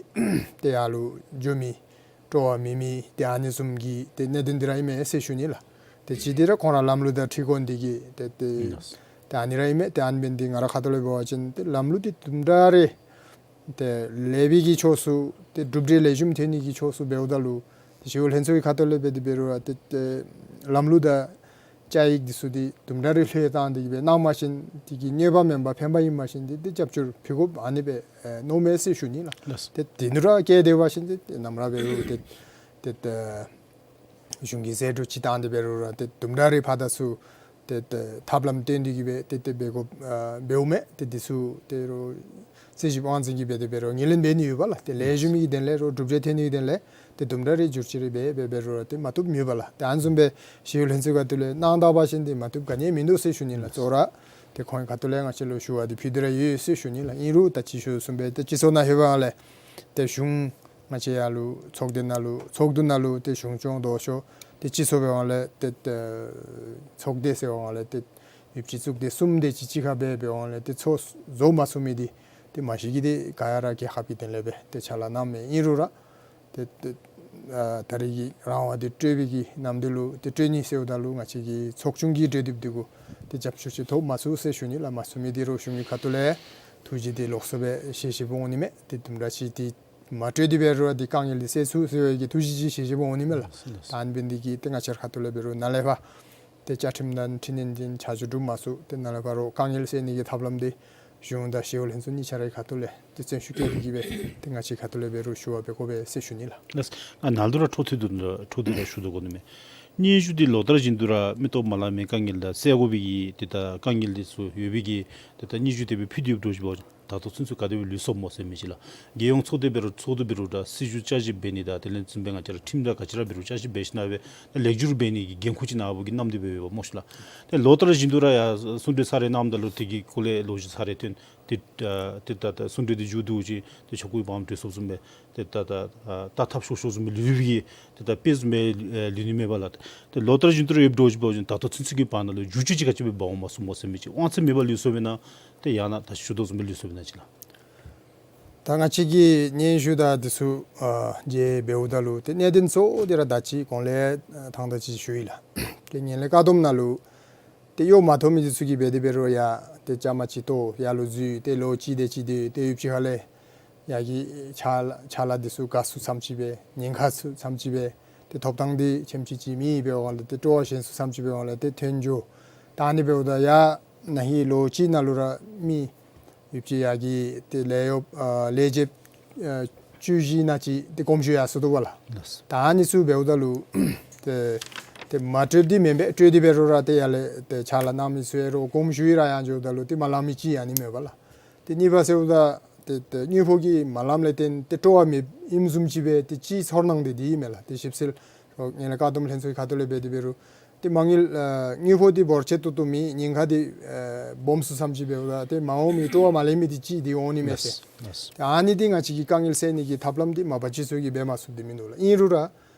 ཏེ་ཡར་ལུ་འགྱོ་མི་སྤྲོ་བ་མེད་མི་ཏེ་ཨ་ནི་བཟུམ་གྱི་ཏེ་གནད་དོན་འདི་ར་ཨིན་མས་ཟེར་ཞུ་ནི་ལགས། ཏེ་གཅིག་འདི་ར་ཁོང་ར་ལམ་ལུགས་དང་འཁྲིལ་དགོ་ནི་འདི་གིས་ཏེ་ཏེ་ཏེ་ཨ་ནི་ར་ཨིན་མས། ཏེ་ཨ་ནི་འབད་ནི་འདི་ང་ར་ཁ་ཐུག་ལས་འབད་བ་ཅིན་ཏེ་ལམ་ལུགས་འདི་དུམ་གྲ་རེ་ཏེ་ལེགས་པའི་གི་ཕྱོགས་སུ་ཏེ་གྲུབ་འབྲས་ལེགས་ཤོམ་ཐོན་ནི་གི་ཕྱོགས་སུ་འབདཝ་ད་ལུ་ཏེ་ཞི་གཡོག་ལྷན་ཚོགས་ཀྱི་ཁ་ཐུག་ལས་འབད་དེ་འབད་རུང་ར་ཏེ་ཏེ་ལམ་ལུགས་དང་བཅའ་ཡིག་འདི་ཚུ་འདི་དུམ་གྲ་རེ་ལྷོད་བཏང་སྟེ་གིས་སྦེ་གནང་བ་ཅིན་དེ་གིས་གནོད་པ་མེན་པར་ཕན་པ་ཨིན་པ་ཅིན་འདི་ཏེ་རྒྱབ་སྐྱོར་ཕུལ་དགོཔ་ཨ་ནི་སྦེ་ཨེ་མནོཝ་མས་ཟེར་ཞུ་ནི་ལགས། ལགས། ཏེ་དེ་ནང་ར་བཀལ་སྡོད་པ་ཅིན་ཏེ་ཏེ་ནམ་ར་འབད་རུང་ཏེ་ཏེ་ཏེ་གཞུང་གིས་ཟད་འགྲོ་ཅིག་བཏང་སྟེ་འབད་རུང་ར་ཏེ་དུམ་གྲ་རེ་ཕར་དང་ཚུར་ཏེ་ཏེ་ཐབས་ལམ་སྟོན་ཏེ་གིས་སྦེ་ཏེ་ཏེ་འབད་དགོཔ་ཨ་འབདཝ་མས། ཏེ་འདི་ཚུ་ཏེ་རོགས་རྩིས་ཞིབ་དབང་འཛིན་གྱིས་འབད་དེ་འབད་རུང་ངོས་ལེན་འབད་ནི་ཡོད་པ་ལགས། ཏེ་ལེགས་ཤོམ་གྱི་དོན་ལས་རོགས་གྲུབ་འབྲས་ཐོན་ནི་གི་དོན་ལས་ཏེ་དུམ་གྲ་རེ་བསྒྱུར་བཅོས་རེ་འབད་འབད་འབད་རུང་ར་ཏེ་མ་བཏུབ་མེད་པ་ལགས། ཏེ་ཨ་ནི་བཟུམ་སྦེ་ཞི་གཡོག་ལྷན་ཚོགས་ཁ་ཐུག་ལས་གནང་ད་པ་ཅིན་ཏེ་མ་བཏུབ་ག་ནི་ཡང་མིན་འདུག་ཟེར་ཞུ་ནི་ལགས། གཙོ་བོ་ར་ཏེ་ཁོང་གི་ཁ་ཐུག་ལས་ང་བཅས་ལུ་ཞུ་བ་འདི་ཕུལ་ཏེ་ར་ཡོད་ཟེར་ཞུ་ནི་ལགས། ཨིན་རུང་ད་ཅི་ཞུ་བཟུམ་སྦེ་ཏེ་སྤྱི་ཚོགས་ནང་ལྷོད་པའི་སྒང་ལས་ཏེ་གཞུང་ང་བཅས་ཡར་ལུ་ཚོགས་སྡེ་ནང་ལུ་ཚོགས་འདུ་ནང་ལུ་ཏེ་གཞུང་སྐྱོང་ལྡོག་ཕྱོགས་ཏེ་སྤྱི་ཚོགས་འབད་བའི་སྒང་ལས་ཏེ་ཏེ་ཚོགས་སྡེ་ཟེར་བའི་སྒང་ལས་ཏེ་ཡོདཔ་ཅིག་བཙུགས་ཏེ་གསུམ་དེ་ཅིག་གཅིག་ཁར་འབད་འབད་བའི་སྒང་ལས་ཏེ་ཚོགས་རྫོགས་མ་ཚུགས་མི་འདི་ཏེ་མ་གཞི་གིས་ཏེ་ག་ཡ་ར་རྒྱལ་ཁབ་ཀྱི་དོན་ལས་སྦེ་ཏེ་ཕྱག་ལཱ་གནངམ་མས། ཨིན་རུང་ར་ཏེ་ཏེ་ཨ་ད་རེས་ཀྱི་རང་དབང་འདི་སྤྲོད་པའི་གི་ནམ་དུས་ལུ་ཏེ་སྤྲོད་ནི་ཟེརཝ་ད་ལུ་ང་བཅས་ཀྱི་ཚོགས་ཆུང་གི་གྲོས་འདེབས་འདི་གུ་ཏེ་རྒྱབ་སྐྱོར་ཅིག་ཐོབ་མ་ཚུགས་ཟེར་ཞུ་ནི་ལགས། མ་ཚུགས་མི་འདི་རོགས་གཞུང་གི་ཁ་ཐུག་ལས་ཐུགས་བཞེད་འདི་ལོགས་སུ་སྦེ་བཞེས་བཞེསཔ་འོང་ནི་མས། ཏེ་དུམ་གྲ་ཅིག་འདི་མ་སྤྲོད་དེ་འབད་རུང་ར་འདི་དཀའ་ངལ་འདི་སེལ་ཚུགས་ཟེར་བའི་གི་ཐུགས་བཞེད་ཅིག་བཞེས་བཞེསཔ་འོང་ནི་མས་ལགས། ད་ཨ་ནི་འབད་ནི་འདི་གིས་ཏེ་ང་བཅས་ར་ཁ་ཐུག་ལས་འབད་རུང་ནཱ་ལས་ཕར་ཏེ་བཅའ་ཁྲིམས་དང་འཕྲི་སྣོན་ཅིག་ཆ་འཇོག་གྲུབ་མ་ཚུགས། ཏེ་ནཱ་ལས་ཕར་རོགས་དཀའ་ངལ་སེལ་ནི་གི་ཐབས་ལམ་འདི་གཞུང་དང་ཞི་གཡོག་ལྷན་ཚོགས་གཉིས་ཆ་རའི་ཁ་ཐུག་ལས་ཏེ་བརྩོན་ཤུགས་བསྐྱེད་དེ་གིས་སྦེ་ཏེ་ང་བཅས་ཁ་ཐུག་ལས་འབད་རུང་ཞུ་བ་འབད་དགོ་པས་ཟེར་ཞུ་ནི་ལགས། ལགས། ང་ནཱ་ལུ་ར་འཕྲོ་མཐུད་དུ་འཕྲོ་མཐུད་དུ་ཞུ་དོ་དགོ་ནི་མས། སྙན་ཞུ་འདི་ལོ་ལྟར་བཞིན་དུ་ར་མི་སྟོབས་མ་ལང་མི་དཀའ་ངལ་དང་སེལ་དགོ་པའི་གི་ཏེ་ད་དཀའ་ངལ་འདི་ཚུ་ཡོད་པའི་གི་ཏེ་ད་སྙན་ཞུ་དེ་སྦེ་ཕུལ་ཏེ་ཡོདཔ་འདྲཝ་ཅིག་འབད་བ་ཅིན་ད་ལྟོ་ཚུན་ཚོད་ག་དེ་སྦེ་ལུས་སོངམ་སྨོ་ཟེར་མི་ཅིག་ལགས། རྒྱལ་ཡོངས་ཚོགས་སྡེ་འབད་རུང་ཚོགས་འདུ་འབད་རུང་ད་སྲིད་བྱུས་བསྐྱར་ཞིབ་འབད་ནི་དང་དེ་ལས་བརྩམས་པའི་ང་བཅས་ར་ཁྲིམས་དང་ག་ཅི་ར་འབད་རུང་བསྐྱར་ཞིབ་འབད་ཞིནམ་སྦེ་ད་ལེགས་བསྒྱུར་འབད་ནི་གི་འགན་ཁུར་ཅིག་ནཱ་བུ་གིས་བསྣམས་ཏེ་སྦེ་ཡོདཔ་སྨོ་ཤིག་ལགས། ཏེ་ལོ་ལྟར་བཞིན་དུ་ར་ཡར་གསུང་གྲོས་ཚར་རེ་གནངམ་ད་ལུ་དེ་གི་སྐོར་ལས་ལོ་རྒྱུས་ཚར་རེ་ཐོན། ཏེ་ཨ་ཏེ་ད་ད་གསུང་གྲོས་འདི་མཇུག་བསྡུ་ཅི་ཏེ་ཆོ་ག་གི་བང་བསྒྲིགས་སོཔ་བཟུམ་སྦེ་ཏེ་ད་ད་ཨ་ད་ཐབས་ཤོར་ཤོར་བཟུམ་སྦེ་ལུས་པའི་གི་ཏེ་ད་དཔེ་བཟུམ་སྦེ་ཨེ་ལུས་ནི་མས་པ་ལགས། ཏེ་ལོ་ལྟར་བཞིན་དུ་ར་ཡོདཔ་འདྲཝ་ཅིག་འབད་བ་ཅིན་ད་ལྟོ་ཚུན་ཚོད་ཀྱི་བར་ན་ལུ་བསྒྱུར་བཅོས་ཅིག་ག་ཅི་སྦེ་འབག་འོང་མ་ཚུགས་སྨོ་ཟེར་མི་ཅིག། དབང་ཚད་མེད་པར་ལུས་སོཔ་ཨིན་ན་ཏེ་ཡང་ན་ད་ཞུ་དོ་བཟུམ་སྦེ་ལུས་སོཔ་ཨིན་ན་ཅིག་ལགས། ད་ང་བཅས་ཀྱིས་སྙན་ཞུ་དང་འདི་ཚུ་ཨ་མཇལ་འབདཝ་ད་ལུ་ཏེ་གནད་དོན་གཙོ་བོ་འདི་ར་ད་ཅི་གོང་ལས་ཨ་ཐང་ད་ཅི་ཞུ་ཡི་ལགས། ཏེ་ངན་ལྷད་བཀག་སྡོམ་ནང་ལུ་ཏེ་གཡོག་མ་ཐོབ་མི་འདི་ཚུ་གིས་འབད་དེ་འབད་རུང་ཡར་ཏེ་བཅའ་མར་ཅིག་གཏོགས་ཡར་ལུ་འཛུལ་ཏེ་ལོ་གཅིག་དེ་ཅིག་སྡོད་ཏེ་ཡུདཔ་ཅིག་ཁ་ལས་ཡར་གྱི་ཕྱག་ཕྱག་ལཱ་འདི་ཚུ་འགག་སོང་ཙམ་ཅིག་སྦེ་ཉེན་ཁ་ཚུ་ཙམ་ཅིག་སྦེ་ཏེ་ཐོབ་ཐང་འདི་ཆེམ་ཅིག་ཅིག་མེདཔ་འབད་བའི་སྒང་ལས་ཏེ་སྤྲོ་བ་ཞན་སོང་ཙམ་ཅིག་འབད་བའི་སྒང་ལས་ཏེ་ཐོན་འགྱོ། ད་ཨ་ནི་འབདཝ་ད་ཡར་ན་ཧིང་ལོ་གཅིག་ནང་ལུ་ར་མི་ཡུདཔ་ཅིག་ཡར་གྱི་ཏེ་ལས་གཡོགཔ་ཨ་ལས་བྱེདཔ་ཨ་བཅུ་བཞི་ནང་ཅིག་ཏེ་དགོངསམ་ཞུ་ཡར་སོ་དོ་བ་ལགས། ལགས། ད་ཨ་ནི་ཚུ་འབདཝ་ད་ལུ་ཏེ་ཏེ་མ་སྤྲོདཔ་འདི་མེན་པས། སྤྲོད་དེ་འབད་རུང་ར་ཏེ་ཡར་ལས་ཏེ་ཕྱག་ལཱ་གནང་མི་ཚུ་ཡང་རོགས་དགོངསམ་ཞུ་ཡི་ར་ཡར་འགྱོཝ་ད་ལུ་ཏེ་མ་ལང་མི་ཅིག་ཨ་ནི་མས་པ་ལགས། ཏེ་གཉིས་པ་ཟེརཝ་ད་ཏེ་ཏེ་དངུལ་ཕོགས་ཀྱིས་མ་ལངམ་ལས་བརྟེན་ཏེ་སྤྲོ་བ་མེདཔ་ཨིནམ་བཟུམ་ཅིག་སྦེ་ཏེ་སྤྱིའི་ཚོར་སྣང་འདི་འདི་ཨིན་མས་ལགས། ཏེ་ཞིབ་འཚོལ་རོགས་ངན་ལྷད་བཀག་སྡོམ་ལྷན་ཚོགས་ཀྱི་ཁ་ཐུག་ལས་འབད་དེ་འབད་རུང་ཏེ་མ་དངུལ་ཨ་དངུལ་ཕོགས་འདི་འབོར་ཆེ་ཏོག་ཏོ་མེད། ཉེན་ཁ་འདི་ཨ་སྦོམ་སོང་ཙམ་ཅིག་འབདཝ་ད་ཏེ་མ་འོངས་མི་སྤྲོ་བ་མ་ལེན་མི་འདི་ཅིག་འདི་འོང་ནི་མས་ཟེར། ལགས། ལགས། ཏེ་ཨ་ནི་འདི་ང་བཅས་ཀྱིས་དཀའ་ངལ་སེལ་ནི་གི་ཐབས་ལམ་འདི་མ་པ་སྤྱི་ཚོགས་ཀྱིས་འབད་མ་ཚུགསཔ་འདི་མིན་འདུག་ལགས། ཨིན་རུང་ར་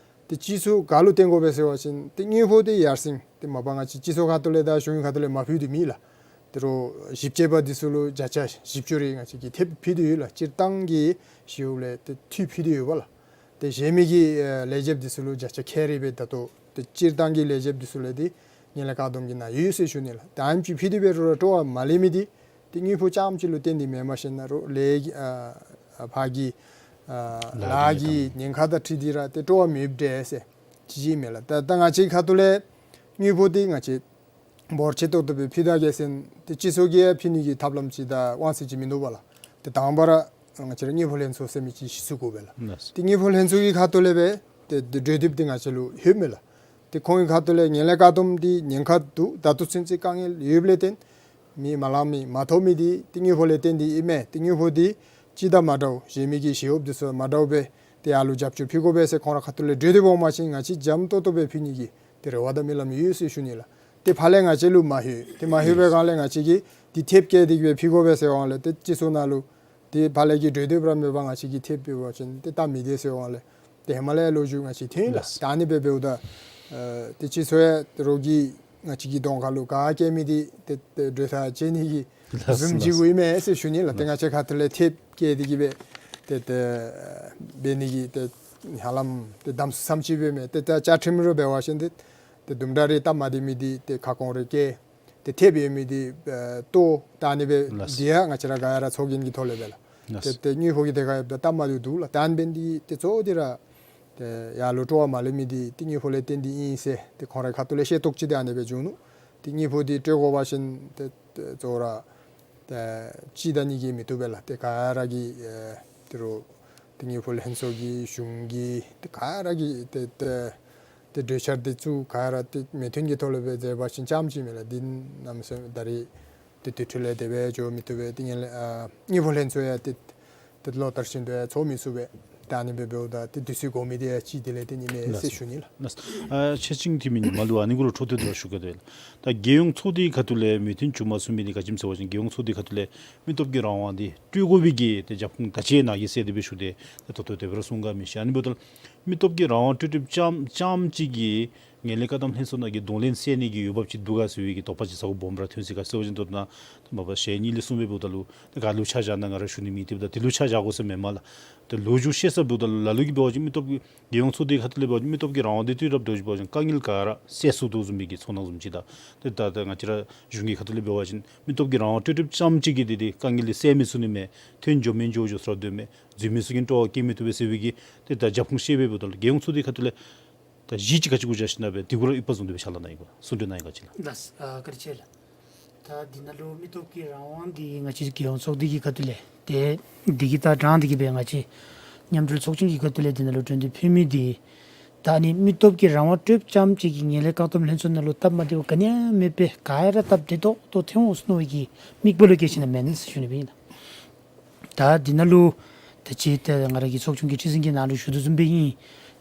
ཏེ་སྤྱི་ཚོགས་ག་ལུ་བརྟེན་དགོ་པས་ཟེར་བ་ཅིན་ཏེ་དངུལ་ཕོགས་འདི་ཡར་སེང་ཏེ་མ་པ་ང་བཅས་སྤྱི་ཚོགས་ཁ་ཐུག་ལས་དང་གཞུང་གི་ཁ་ཐུག་ལས་མ་ཕུལ་དོ་མེད་ལགས། ཏེ་རོགས་ཞིབ་དཔྱད་པ་འདི་ཚུ་ལུ་བརྒྱ་ཆ་ཞིབ་དཔྱད་རེ་ང་བཅས་ཀྱིས་ཐེབས་ཕུལ་དོ་ཡོད་ལགས། སྤྱིར་བཏང་གི་ཞི་གཡོག་ལས་ཏེ་འཐུས་ཕུལ་དོ་ཡོད་པ་ལགས། ཏེ་གཞན་མི་གི་ཨ་ལས་བྱེདཔ་འདི་ཚུ་ལུ་བརྒྱ་ཆ་ཁལ་རེ་སྦེ་ད་ལྟོ་ཏེ་སྤྱིར་བཏང་གི་ལས་བྱེདཔ་འདི་ཚུ་ལས་འདི་ངན་ལྷད་བཀག་སྡོམ་གྱི་ནང་ཡོད་ཟེར་ཞུ་ནི་ལགས། ཏེ་ཨ་ནེམ་ཅིག་ཕུལ་དེ་འབད་རུང་ར་སྤྲོ་བ་མ་ལེན་མི་འདི་ཏེ་དངུལ་ཕོགས་རྐྱངམ་ཅིག་ལུ་བརྟེན་ཏེ་མེན། མ་གཞི་ན་རོགས་ལས་ཀྱི་ཨ་ཨ་ཕར་གྱི་ཨ་ལཱ་ལཱ་གི་གི་ཉེན་ཁ་དང་འཁྲིལ་ཏེ་ར་ཏེ་སྤྲོ་བ་མེདཔ་འདྲས་ཟེར་ཅིག་ཅིག་མས་ལགས། ད་ད་ང་བཅས་ཁ་ཐུག་ལས་དངུལ་ཕོགས་འདི་ང་བཅས་འབོར་ཆེ་ཏོག་ཏོ་སྦེ་ཕུལ་ད་གེ་ཟེར་ཏེ་སྤྱི་ཚོགས་ཀྱིས་ཕུལ་ནི་གི་ཐབས་ལམ་ཅིག་དང་དབང་ཚད་ཅིག་མིན་འདུག་པ་ལགས། ཏེ་དང་པ་ར་ང་བཅས་ར་དངུལ་ཕོགས་ལྷན་ཚོགས་ཟེར་མི་ཅིག་གཞི་བཙུགས་དགོ་པས་ལགས། ལགས། ཏེ་དངུལ་ཕོགས་ལྷན་ཚོགས་ཀྱི་ཁ་ཐུག་ལས་སྦེ་ཏེ་ཏེ་གྲོས་འདེབས་འདི་ང་བཅས་ལུ་ལྷོདཔ་མས་ལགས། ཏེ་ཁོང་གི་ཁ་ཐུག་ལས་ངན་ལྷད་བཀག་སྡོམ་འདི་ཉེན་ཁ་འདུག། ད་ལྟོ་ཚུན་ཚོད་དཀའ་ངལ་ཡོདཔ་ལས་བརྟེན་མི་མ་ལང་མི་མ་ཐོབ་མི་འདི་ཏེ་དངུལ་ཕོགས་ལས་བརྟེན་ཏེ་ཨིན་མས། ཏེ་དངུལ་ཕོགས་འདི་སྤྱི་དང་མ་འདྲཝ་གཞན་མི་གི་ཞི་གཡོགཔ་འདི་ཚུ་མ་འདྲཝ་སྦེ་ཏེ་ཡར་ལུ་རྒྱབ་སྐྱོར་ཕུལ་དགོ་པས་ཟེར་ཁོང་ར་ཁ་ཐུག་ལས་གྲོས་འདེབས་འོང་པ་ཅིན་ང་བཅས་འཇམ་ཏོག་ཏོ་སྦེ་ཕུལ་ནི་གི་ཏེ་རེ་བ་དང་སྨོན་ལམ་ཡོད་ཟེར་ཞུ་ནི་ལགས། ཏེ་ཕར་ལས་ང་བཅས་ལུ་མ་ལྷོད། ཏེ་མ་ལྷོད་པའི་སྒང་ལས་ང་བཅས་ཀྱིས་འདི་ཐེབས་བཀལ་ཏེ་གིས་སྦེ་ཕུལ་དགོ་པས་ཟེར་བའི་སྒང་ལས་ཏེ་སྤྱི་ཚོགས་ནང་ལུ་ཏེ་ཕར་ལས་ཀྱི་གྲོས་འདེབས་ར་མེད་པར་ང་བཅས་ཀྱིས་ཐེབས་འབད་བ་ཅིན་ཏེ་སྟབས་མི་བདེ་ཟེར་བའི་སྒང་ལས་ཏེ་ཧེ་མ་ལས་ལོ་རྒྱུས་ང་བཅས་ཐོན་ཡི་ལགས། ལགས། ད་ཨ་ནི་སྦེ་འབདཝ་ད་ཨ་ཏེ་སྤྱི་ཚོགས་ཡང་ཏེ་རོགས་ཀྱིས་ ང་བཅས་ཀྱི་གདོང་ཁ་ལུ་ག་བཀལ་མི་འདི་ཏེ་ཏེ་གྲོས་ཐག་བཅད་ནི་གི་ལགས་བཟུམ་ཅིག་ལགས་གུ་ཨིན་མས་ཟེར་ཞུ་ནི་ལགས། ཏེ་ལགས་ང་བཅས་ཁ་ཐུག་ལས་ཐེབས་བཀལ་ཏེ་གི་སྦེ་ཏེ་ཏེ་འབད་ནི་གི་ཏེ་ཧ་ལམ་ཏེ་གདམ་ས་བཟུམ་ཅིག་འབད་མས། ཏེ་ད་བཅའ་ཁྲིམས་རུ་འབད་བ་ཅིན་ཏེ་ཏེ་དུམ་གྲ་རེ་སྟབས་མ་བདེ་མི་འདི་ཏེ་ཁ་སྐོང་རེ་བཀལ། ཏེ་ཐེབས་ཡོད་མི་འདི་ཨེ་བཏོག། ད་ཨ་ནི་སྦེ་ལགས། འདི་ཡང་ང་བཅས་ར་ག་ར་ཚོགས་རྒྱན་གྱི་ཐོག་ལས་སྦེ་ལགས། ལགས། ཏེ་ཏེ་དངུལ་ཕོགས་ཀྱི་ཐད་ཁར་ཡང་སྟབས་མ་བདེཝ་འདུག་ལགས། ད་ཨ་ནི་འབད་ནི་འདི་ཏེ་གཙོ་བོ་འདི་ར་ཏེ་ཡར་ལུ་སྤྲོ་བ་མ་ལེན་མི་འདི་ཏེ་དངུལ་ཕོགས་ལས་བརྟེན་ཏེ་ཨིན་ཟེར་ཏེ་ཁོང་རའི་ཁ་ཐུག་ལས་ཤེས་རྟོགས་ཅིག་ཏེ་ཨ་ནི་སྦེ་བྱུང་ནུག། ཏེ་དངུལ་ཕོགས་འདི་སྤྲོད་དགོ་པ་ཅིན་ཏེ་ཏེ་གཙོ་བོ་ར་ཏེ་གཅིག་དང་གཉིས་ཀྱིས་མི་བཏུབ་པས་ལགས། ཏེ་ག་ར་གིས་ཨེ་ཏེ་རུང་ཏེ་དངུལ་ཕོགས་ལྷན་ཚོགས་ཀྱིས་གཞུང་གིས་ཏེ་ག་ར་གིས་ཏེ་ཏེ་ཏེ་གྲོས་འཆར་འདི་ཚུ་ག་ར་ཏེ་མོས་མཐུན་གྱི་ཐོག་ལས་སྦེ་མཛད་པ་ཅིན་ཙམ་ཅིག་མས་ལགས། འདི་གནམ་མེད་ས་མེད་ད་རེས་ཏེ་དུས་ཚོད་ལས་དེ་སྦེ་འགྱོ་མི་བཏུབ་པས། ཏེ་ངན་ལྷད་ཨ་དངུལ་ཕོགས་ལྷན་ཚོགས་ཡང་ཏེ་ཏེ་ལོ་ལྟར་བཞིན་དུ་ཡང་ཚོགས་མི་ཚུགས་པས། ད་ཨ་ནི་སྦེ་འབདཝ་ད་ཏེ་དུས་ཚོད་འགོར་མི་འདི་ཡང་གཅིག་དེ་ལས་ཏེ་ཨིན་མས་ལགས་ཟེར་ཞུ་ནི་ལགས། ལགས། ཨ་ཆེ་ཆུང་འཐུས་མི་ཉི་མ་ལུ་ཨ་ནི་གུ་ལུ་འཕྲོ་མཐུད་དེ་ར་ཞུ་གེ། ཏེ་ད་རྒྱལ་ཡོངས་ཚོགས་སྡེའི་ཁ་ཐུག་ལས་མོས་མཐུན་བྱུང་མ་ཚུགས་མི་འདི་ག་ཅི་སྨོ་ཟེར་བ་ཅིན་རྒྱལ་ཡོངས་ཚོགས་སྡེའི་ཁ་ཐུག་ལས་མི་སྟོབས་ཀྱི་རང་དབང་འདི་སྤྲོད་དགོ་པའི་གི་ཏེ་རྒྱབ་ཁུངས་ད་ཅི་ནཱ་གིས་གསལ་ཏེ་སྦེ་ཞུ་སྟེ་ཏེ་ད་ལྟོ་དེ་སྦེ་ར་གསུང་ག་མི་ཤེས། ཨ་ནི་འབདཝ་ད་མི་སྟོབས་ཀྱི་རང་དབང་སྤྲོད་སྤྲོདཔ་རྐྱངམ་རྐྱངམ་གཅིག་གིས་ངན་ལྷད་བཀག་སྡོམ་ལྷན་ཚོགས་ནང་གི་གདོང་ལེན་སེལ་ནི་གི་འོས་འབབ་ཅིག་འདུག་ག་ཟེར་བའི་གི་དོགས་པ་ཅིག་ཚ་བོ་སྦོམ་ར་ཐོན་སྲིད་ག་ཟེར་བ་ཅིན་ད་ལྟོ་ནཱ་ད་མ་པ་ཞལ་གཉིས་ལས་གསུངས་སྦེ་འབདཝ་ད་ལུ་ད་ག་ལུ་ཆ་བཞག་ན་ང་ར་ཞུ་ནི་མེད། དེ་འབདཝ་ད་དེ་ལུ་ཆ་བཞག་དགོ་ས་མེན་མས་ལགས། ཏེ་ལོ་རྒྱུས་བཤད་ས་འབདཝ་ད་ལུ་ལ་ལུ་གིས་འབད་བ་ཅིན་མི་སྟོབས་ཀྱི་རྒྱལ་ཡོངས་ཚོགས་སྡེའི་ཁ་ཐུག་ལས་འབད་བ་ཅིན་མི་སྟོབས་ཀྱི་རང་དབང་འདི་དུས་རབས་འདྲཝ་ཅིག་འབད་བ་ཅིན་དཀའ་ངལ་ག་ར་སེལ་ཚུགས་དོ་བཟུམ་མའི་གི་ཚོར་སྣང་བཟུམ་ཅིག་དང་། ཏེ་ད་ད་ང་བཅས་ར་གཞུང་གི་ཁ་ཐུག་ལས་འབད་བ་ཅིན་མི་སྟོབས་ཀྱི་རང་དབང་སྤྲོད་སྤྲོདཔ་རྐྱངམ་གཅིག་གིས་འདི་འདི་དཀའ་ངལ་འདི་སེལ་མི་ཚུགས་ནི་མས། ཐོན་འགྱོ་མི་འགྱོ་འགྱོ་ས་ར་སྡོད་མས། འཛུལ་མི་ཚུ་གིས་སྤྲོ་བ་བསྐྱེད་མི་བཏུབ་པས་ཟེར་བའི་གི་ཏེ་ད་རྒྱབ་ཁུངས་བཤད་སྦེ་འབདཝ་ད་ལུ་རྒྱལ་ཡོངས་ཚོགས་སྡེའི་ཁ་ཐུག་ལས་ད་གཞི་ཅིག་ག་ཅི་གུ་བཞག་ཞིན་ན་སྦེ་དེ་གུ་ར་ཡིད་པ་བཟུང་སྟེ་སྦེ་ཕྱག་ལཱ་གནང་ཡི་ག་གསུང་གྲོས་གནང་ཡི་ག་ཅིག་ལགས། ལགས། ཨ་བཀའ་དྲིན་ཆེ་ལགས། ད་འདི་ནང་ལུ་མི་སྟོབས་ཀྱི་རང་དབང་འདི་ང་བཅས་རྒྱལ་ཡོངས་ཚོགས་སྡེ་གི་ཁ་ཐུག་ལས་ཏེ་འདི་གི་ད་དྲང་འདི་གི་སྦེ་ང་བཅས་མཉམ་འབྲེལ་ཚོགས་ཆུང་གི་ཁ་ཐུག་ལས་འདི་ནང་ལུ་གྲོས་འདེབས་ཕུལ་མི་འདི་ད་ཨ་ནི་མི་སྟོབས་ཀྱི་རང་དབང་སྤྲོདཔ་རྐྱངམ་གཅིག་གིས་ངན་ལྷད་བཀག་སྡོམ་ལྷན་ཚོགས་ནང་ལུ་སྟབས་མ་བདེཝ་ག་ནི་ཡང་མེད་པར་ག་ར་སྟབས་བདེ་ཏོག་ཏོ་ཐོན་འོང་ཟེར་མནོ་བའི་གི་དམིགས་པ་ལུ་བསྐྱེད་ཞིན་ན་མེན་ཟེར་ཞུ་ནི་སྦེ་ཨིན་ལགས། ད་འདི་ནང་ལུ་ད་ཅི་ད་ང་ར་གི་ཚོགས་ཆུང་གི་ཁྲི་འཛིན་གྱིས་ནཱ་ལུ་ཞུ་དོ་བཟུམ་སྦེ་ཨིན།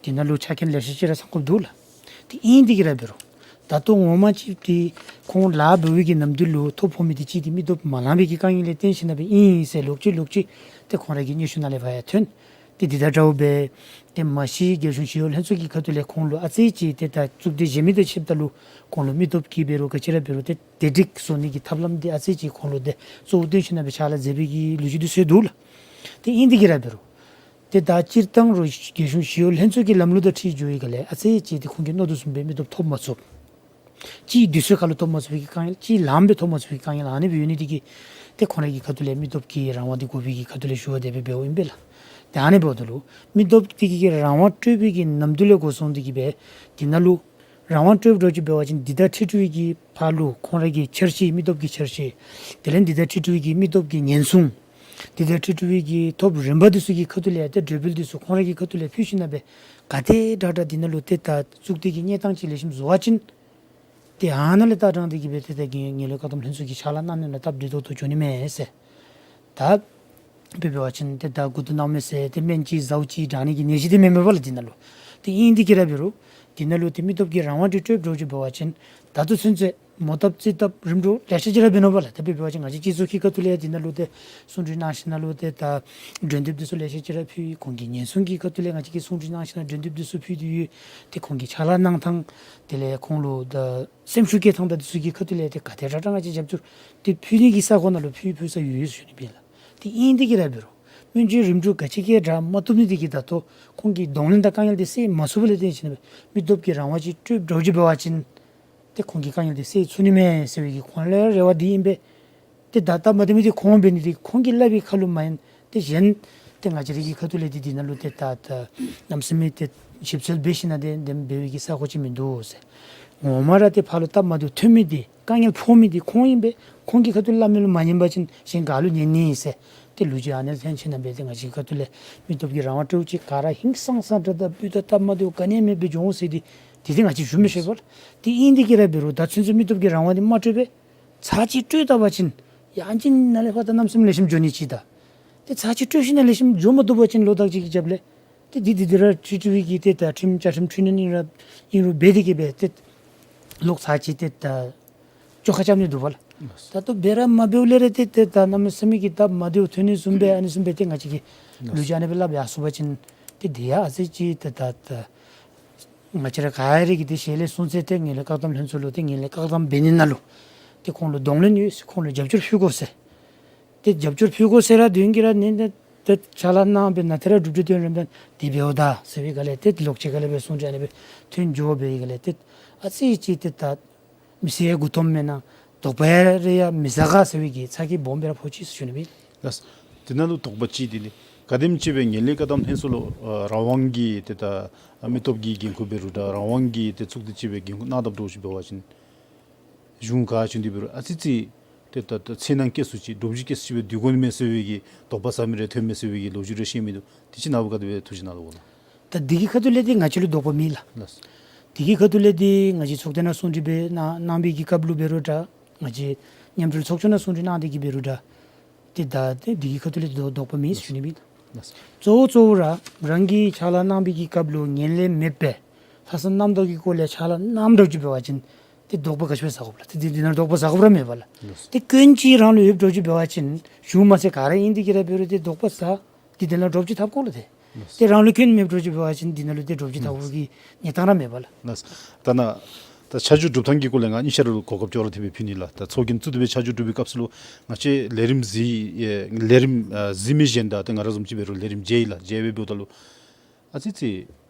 འདི་ནང་ལུ་ཆ་རྐྱེན་ལེ་ཤ་ཅིག་ར་ཚང་དགོཔ་འདུག་ལགས། དེ་ཨིན་དེ་གིས་ར་འབད་རུང་ད་ལྟོ་ངོ་མ་ཅིག་འདི་ཁོང་ལཱ་འབད་བའི་གི་ནམ་དུས་ལུ་ཐོ་ཕོག་མི་འདི་ཅིག་འདི་མི་སྟོབས་མ་ལང་པའི་གི་དཀའ་ངལ་ལས་བརྟེན་ཞིན་ན་སྦེ་ཨིན་ཟེར་ལོག་ཅི་ལོག་ཅི་ཏེ་ཁོང་ར་གི་སྙན་ཞུ་ནང་ལས་ཕར་ཡང་ཐོན། ཏེ་འདི་དང་འདྲཝ་སྦེ་ཏེ་མ་གཞི་རྒྱལ་གཞུང་ཞི་གཡོག་ལྷན་ཚོགས་ཀྱི་ཁ་ཐུག་ལས་ཁོང་ལུ་ཨ་ཙི་ཅིག་ཏེ་ད་གཙུག་སྡེ་གཞན་མི་དང་ཕྱདཔ་ད་ལུ་ཁོང་ལུ་མི་སྟོབས་ཀྱིས་འབད་རུང་ག་ཅི་ར་འབད་རུང་ཏེ་བདེ་སྒྲིག་བཟོ་ནི་གི་ཐབས་ལམ་འདི་ཨ་ཙི་ཅིག་ཁོང་ལུ་ཏེ་གཙོ་བོ་བཏོན་ཞིན་ན་སྦེ་ཕྱག་ལཱ་མཛད་པའི་གི་ལོ་རྒྱུས་འདི་ཚུ་འདུག་ལགས། ཏེ་ཨིན་དེ་གིས་ར་འབད་རུང་ཏེ་ད་སྤྱིར་བཏང་རུང་རྒྱལ་གཞུང་ཞི་གཡོག་ལྷན་ཚོགས་ཀྱི་ལམ་ལུགས་དང་འཁྲིལ་འགྱོ་བའི་སྒང་ལས་ཨ་ཙི་ཅིག་ཏེ་ཁོང་གིས་མནོ་དོ་བཟུམ་སྦེ་མི་སྟོབས་ཐོབ་མ་ཚུགས། ཅིག་དུས་ཚོད་ཁར་ལུ་ཐོབ་མ་ཚུགས་པའི་གི་དཀའ་ངལ་ཅིག་ལངམ་སྦེ་ཐོབ་མ་ཚུགས་པའི་གི་དཀའ་ངལ་ཨ་ནི་སྦེ་ཡོད་ནི་དེ་གིས་ཏེ་ཁོང་ར་གི་ཁ་ཐུག་ལས་མི་སྟོབས་ཀྱི་རང་དབང་འདི་དགོ་པའི་གི་ཁ་ཐུག་ལས་ཞུ་བ་དེ་སྦེ་འབདཝ་ཨིན་པས་ལགས། ཏེ་ཨ་ནི་འབདཝ་ད་ལུ་མི་སྟོབས་དེ་གི་གི་རང་དབང་སྤྲོད་པའི་གི་ནམ་དུས་ལས་འགོ་བཟུང་སྟེ་གི་སྦེ་འདི་ནང་ལུ་རང་དབང་སྤྲོདཔ་འདྲཝ་ཅིག་འབད་བ་ཅིན་འདི་དང་འཁྲིལ་འཁྲིལ་བའི་གི་ཕར་ལུ་ཁོང་ར་གི་འཆར་གཞི་མི་སྟོབས་ཀྱི་འཆར་གཞི་དེ་ལས་འདི་དང་འཁྲིལ་འཁྲིལ་བའི་གི་མི་སྟོབས་ཀྱི་ཉེན་སྲུང་འདི་དང་འཁྲིལ་འཁྲིལ་བའི་གི་ཐོབ་རིམ་པ་འདི་ཚུ་གི་ཁ་ཐུག་ལས་ཏེ་གྲོས་འབུལ་འདི་ཚུ་ཁོང་ར་གི་ཁ་ཐུག་ལས་ཕུལ་ཞིན་ན་སྦེ་ག་དེ་དྲག་དྲག་འདི་ནང་ལུ་ཏེ་ད་གཙུག་སྡེ་གི་གནས་སྟངས་ཅིག་ལེགས་ཤོམ་བཟོ་བ་ཅིན་ཏེ་ཨ་ནཱ་ལས་ད་དྲང་སྟེ་གི་སྦེ་ཏེ་ད་ངན་ངན་ལྷད་བཀག་སྡོམ་ལྷན་ཚོགས་ཀྱི་ཕྱག་ལཱ་གནང་ནི་ལུ་སྟབས་བདེ་ཏོག་ཏོ་འགྱོ་ནི་མས་ཟེར། ད་དཔེ་འབད་བ་ཅིན་ཏེ་ད་མགུ་ཏོ་ནང་མི་ཟེར་ཏེ་སྨན་ཅིག་ཟཝ་ཅིག་དྲག་ནི་གི་ནད་གཞི་འདི་མེན་མས་པ་ལགས་འདི་ནང་ལུ། ཏེ་ཨིན་དེ་གིས་ར་འབད་རུང་འདི་ནང་ལུ་ཏེ་མི་སྟོབས་ཀྱི་རང་དབང་འདི་སྤྲོདཔ་འདྲཝ་ཅིག་འབད་བ་ཅིན་ད་ལྟོ་ཚུན་ཚོད་མོ་བཏབ་རྩིས་བཏབ་རིམ་གྲོ་ལེ་ཤ་ཅིག་ར་འབད་ནུག་པ་ལགས། ད་དཔེ་འབད་བ་ཅིན་ང་བཅས་སྤྱི་ཚོགས་ཀྱི་ཁ་ཐུག་ལས་འདི་ནང་ལུ་ཏེ་གསུང་གྲོས་གནང་ཞིན་ན་ལུ་ཏེ་ད་གྲོས་འདེབས་འདི་ཚུ་ལེ་ཤ་ཅིག་ར་ཕུལ། ཁོང་གི་ཉེན་སྲུང་གི་ཁ་ཐུག་ལས་ང་བཅས་ཀྱིས་གསུང་གྲོས་གནང་ཞིན་ན་གྲོས་འདེབས་འདི་ཚུ་ཕུལ་ཏེ་ཡོད། ཏེ་ཁོང་གི་ཕྱག་ལཱ་གནང་ཐངས་དེ་ལས་ཁོང་ལུ་ད་སེམས་ཤུགས་བསྐྱེད་ཐངས་དང་འདི་ཚུ་གི་ཁ་ཐུག་ལས་ཏེ་ག་དེ་དྲག་དྲག་ང་བཅས་རྒྱབ་སྐྱོར་འདི་ཕུལ་ནི་གི་ས་ཁོངས་ནང་ལུ་ཕུལ་ཕུལ་ས་ཡོད་ཡོད་ཟེར་ཞུ་ནི་ཨིན་ལགས། ཏེ་ཨིན་དེ་གིས་ར་འབད་རུང་སྔོན་བྱོན་རིམ་གྲོ་ག་ཅི་གིས་ར་མ་བཏུབ་ནི་དེ་གིས་ད་ལྟོ་ཁོང་གི་གདོང་ལེན་དང་དཀའ་ངལ་འདི་སེལ་མ་ཚུགསཔ་ལས་བརྟེན་ཞིན་ན་མི་སྟོབས་ཀྱི་རང་དབང་ཅིག་སྤྲོདཔ་འདྲཝ་ཅིག་འབད་བ་ཅིན་ཏེ་ཁོང་གི་དཀའ་ངལ་འདི་སེལ་ཚུགས་ནི་མས་ཟེར་བའི་གི་ཁོང་ལུ་རེ་བ་འདི་ཨིན་པས། ཏེ་ད་སྟབས་མ་བདེ་མི་འདི་ཁོང་འབད་ནི་འདི་ཁོང་གིས་སླབ་པའི་ཁ་ལུ་མ་ཡིན། ཏེ་གཞན་ཏེ་ང་བཅས་རའི་གི་ཁ་ཐུག་ལས་འདི་འདི་ནང་ལུ་ཏེ་ད་ད་གནམ་མེད་ས་མེད་ཏེ་ཞིབ་འཚོལ་འབད་ཞིན་ན་ཏེ་དེམ་འབད་བའི་གི་ས་ཁོངས་ཅིག་མིན་འདུག་ཟེར། ངོ་མ་ར་ཏེ་ཕར་ལུ་སྟབས་མ་བདེཝ་ཐོན་མི་འདི་དཀའ་ངལ་ཕོག་མི་འདི་ཁོང་ཨིན་པས། ཁོང་གི་ཁ་ཐུག་ལས་སླབ་མི་ལུ་མ་ཉན་པ་ཅིན་གཞན་ག་ལུ་ཉན་ནི་ཟེར། ཏེ་ལོ་རྒྱུས་ཨ་ནི་ལྷན་ཅིག་ནང་སྦེ་ཏེ་ང་བཅས་ཁ་ཐུག་ལས་མི་སྟོབས་ཀྱི་རང་དབང་སྤྲོད་ཅིག་ག་ར་ཧིང་སངས་ས་འདྲ་དང་སྤུས་དག་སྟབས་མ་བདེཝ་ག་ནི་ཡང་མེད་པར་འགྱོ་འོང་ཟེར་འདི་འདི་ཏེ་ང་བཅས་ཞུ་མི་ཤེས་པ་ལགས། ཏེ་ཨིན་དེ་གིས་ར་འབད་རུང་ད་ཚུན་ཚོད་མི་སྟོབས་ཀྱི་རང་དབང་འདི་མ་སྤྲོད་པས། ཚར་གཅིག་སྤྲོད་ད་པ་ཅིན་ཡང་ཅིན་ནཱ་ལས་ཕར་ད་གནམ་མེད་ས་མེད་ལེགས་ཤོམ་འགྱོ་ནི་ཅིག་ད། ཏེ་ཚར་གཅིག་སྤྲོད་ཞིན་ན་ལེགས་ཤོམ་འགྱོ་མ་བཏུབ་པ་ཅིན་ལོ་དག་ཅིག་གི་རྒྱབ་ལས་ཏེ་འདི་འདི་འདི་ར་འཁྲུལ་འཁྲུལ་བའི་གི་ཏེ་ད་ཁྲིམས་བཅའ་ཁྲིམས་འཁྲུལ་ཉེས་ཨིན་ར་ཨིན་རུང་འབད་དེ་གིས་སྦེ་ཏེ་ལོག་ཚར་གཅིག་ཏེ་ད་བཅོ་ཁ་རྐྱབ་ནི་འདུག་པ་ལགས། ད་ལྟོ་འབད་ར་མ་འབདཝ་ལས་ར་ཏེ་ཏེ་ད་གནམ་མེད་ས་མེད་ཀྱི་སྟབས་མ་བདེཝ་ཐོན་ནི་བཟུམ་སྦེ་ཨ་ནི་བཟུམ་སྦེ་ཏེ་ང་བཅས་ཀྱིས་ལོ་རྒྱུས་ཨ་ནི་སྦེ་སླབ་ཡར་སོང་པ་ཅིན་ཏེ་འདི་ཡང་ཨ་ཙི་ཅིག་ཏེ་ད་ད་ ང་བཅས་ར་ག་ར་གིས་ཏེ་ཞལ་ལས་གསུངས་ཚེ་ཏེ་ངན་ལྷད་བཀག་སྡོམ་ལྷན་ཚོགས་ལུ་ཏེ་ངན་ལྷད་བཀག་སྡོམ་འབད་ནི་ནང་ལུ་ཏེ་ཁོང་ལུ་གདོང་ལེན་ཡོད་ཟེར། ཁོང་ལུ་རྒྱབ་སྐྱོར་ཕུལ་དགོ་ཟེར། ཏེ་རྒྱབ་སྐྱོར་ཕུལ་དགོ་ཟེར་ར་དོན་གྱིས་ར་ནི་ཏེ་ཏེ་ཕྱག་ལཱ་གནང་སྦེ་ནང་ཏེ་ར་གྲུབ་འབྲས་ཐོན་རནམ་ད་དེ་འབདཝ་ད་ཟེར་བའི་སྒང་ལས་ཏེ་ལོག་ཅི་ག་ལས་སྦེ་གསུང་དྲི་ཨ་ནི་སྦེ་ཐོན་འགྱོ་བའི་སྒང་ལས་ཏེ་ཨ་ཙི་ཅིག་ཏེ་ད་མི་སེར་མགུ་འཐོམ་མེན་ན་དོགས་པ་རེ་ཡང་མི་ཟ་ག་ཟེར་བའི་གི་ཚ་གྱང་སྦོམ་སྦེ་ར་ཕོག་ཅི་ཟེར་ཞུ་ནི་ཨིན། ལགས། དེ་ནང་ལུ་དོགས་པ་ཅིག་འདི་ནི་ག་དེམ་ཅིག་སྦེ་ངན་ལྷད་བཀག་སྡོམ་ལྷན་ཚོགས་ལུ་ཨ་རང་དབང་གི་ཏེ་ད་ཨ་མི་སྟོབས་ཀྱི་འགན་ཁུར་འབད་རུང་འདྲ་རང་དབང་གི་ཏེ་ཚོགས་སྡེ་ཅིག་སྦེ་འགན་ཁུར་གནང་དཔ་འདྲཝ་ཅིག་འབད་བ་ཅིན་གཞུང་ག་ཅི་འདི་འབད་རུང་ཨ་ཙི་ཙི་ཏེ་ད་ད་འཚེར་སྣང་སྐྱེ་སུ་ཅིག་འདྲོག་བྱེལ་སྐྱེ་སུ་ཅིག་སྦེ་སྡོད་དགོ་ནི་མས་ཟེར་བའི་གི་དོགས་པ་ཟ་མི་རེ་ཐོན་མས་ཟེར་བའི་གི་ལོ་རྒྱུས་རེ་བཤད་མི་འདུག། དེ་ཅིག་ནཱ་བུ་ག་དེ་སྦེ་ཐུགས་ཞིབ་གནང་དོ་གོ་ལགས། ད་འདི་གི་ཁ་ཐུག་ལས་འདི་ང་བཅས་ལུ་དོགས་པ་མེད་ལགས། ལགས། འདི་གི་ཁ་ཐུག་ལས་འདི་ང་བཅས་ཚོགས་སྡེ་ནང་གསུང་དྲི་འབད་གནང་གནང་བའི་གི་སྐབས་ལུ་འབད་རུང་འདྲ་ང་བཅས་མཉམ་འབྲེལ་ཚོགས་ཆུང་ནང་གསུང་དྲི་གནང་སྟེ་གི་འབད་རུང་འདྲ་ཏེ་ད་ཏེ་འདི་གི་ཁ་ཐུག་ལས་འདི་དོགས་པ་མེད་ཟེར་ཞུ་ནི་ཨིན། ལགས། གཙོ་བོ་གཙོ་བོ་ར་རང་གིས་ཕྱག་ལཱ་གནང་བའི་གི་སྐབས་ལུ་ངན་ལྷད་མེད་པས་ལྷག་བསམ་རྣམ་དག་གི་སྒོ་ལས་ཕྱག་ལཱ་གནངམ་འདྲཝ་ཅིག་འབད་བ་ཅིན་ཏེ་དོགས་པ་ག་ཅི་སྦེ་ཟ་དགོཔ་ལགས། ཏེ་འདི་འདི་ནང་དོགས་པ་ཟ་དགོཔ་ར་མེད་པ་ལགས། ལགས། ཏེ་སྐྱོན་ཅིག་རང་ལུ་ཡོདཔ་འདྲཝ་ཅིག་འབད་བ་ཅིན་གཞུང་མ་ཚད་ག་ར་ཨིན་ཏེ་གི་ར་འབད་རུང་ཏེ་དོགས་པ་ཟ་འདི་འདི་ནང་དོགས་པ་ཅིག་འཐབ་དགོ་ལགས། ཏེ་ཏེ་རང་ལུ་སྐྱོན་མེདཔ་འདྲཝ་ཅིག་འབད་བ་ཅིན་འདི་ནང་ལུ་ཏེ་དོགས་པ་ཅིག་འཐབ་དགོ་གི་གནས་སྟངས་ར་མེད་པ་ལགས། ལགས། ད་ནཱ་ད་ཆ་འཇོག་གྲུབ་ཐངས་ཀྱི་སྐོར་ལས་ང་གཉིས་ཆ་ར་ལུ་གོ་སྐབས་ཅོག་ར་འཐདཔ་སྦེ་ཕུལ་ནི་ལགས། ད་ཚོགས་རྒྱན་བཙུགས་ཏེ་སྦེ་ཆ་འཇོག་གྲུབ་པའི་སྐབས་སུ་ལུ་ང་བཅས་ལས་རིམ་གཟིགས་ཨེ་ལས་རིམ་ཨ་གཟིགས་མི་གཞན་དང་ཏེ་ང་ར་བཟུམ་ཅིག་འབད་རུང་ལས་རིམ་མཇལ་ཡི་ལགས། མཇལ་སྦེ་འབདཝ་ད་ལུ་ཨ་ཙི་ཙི་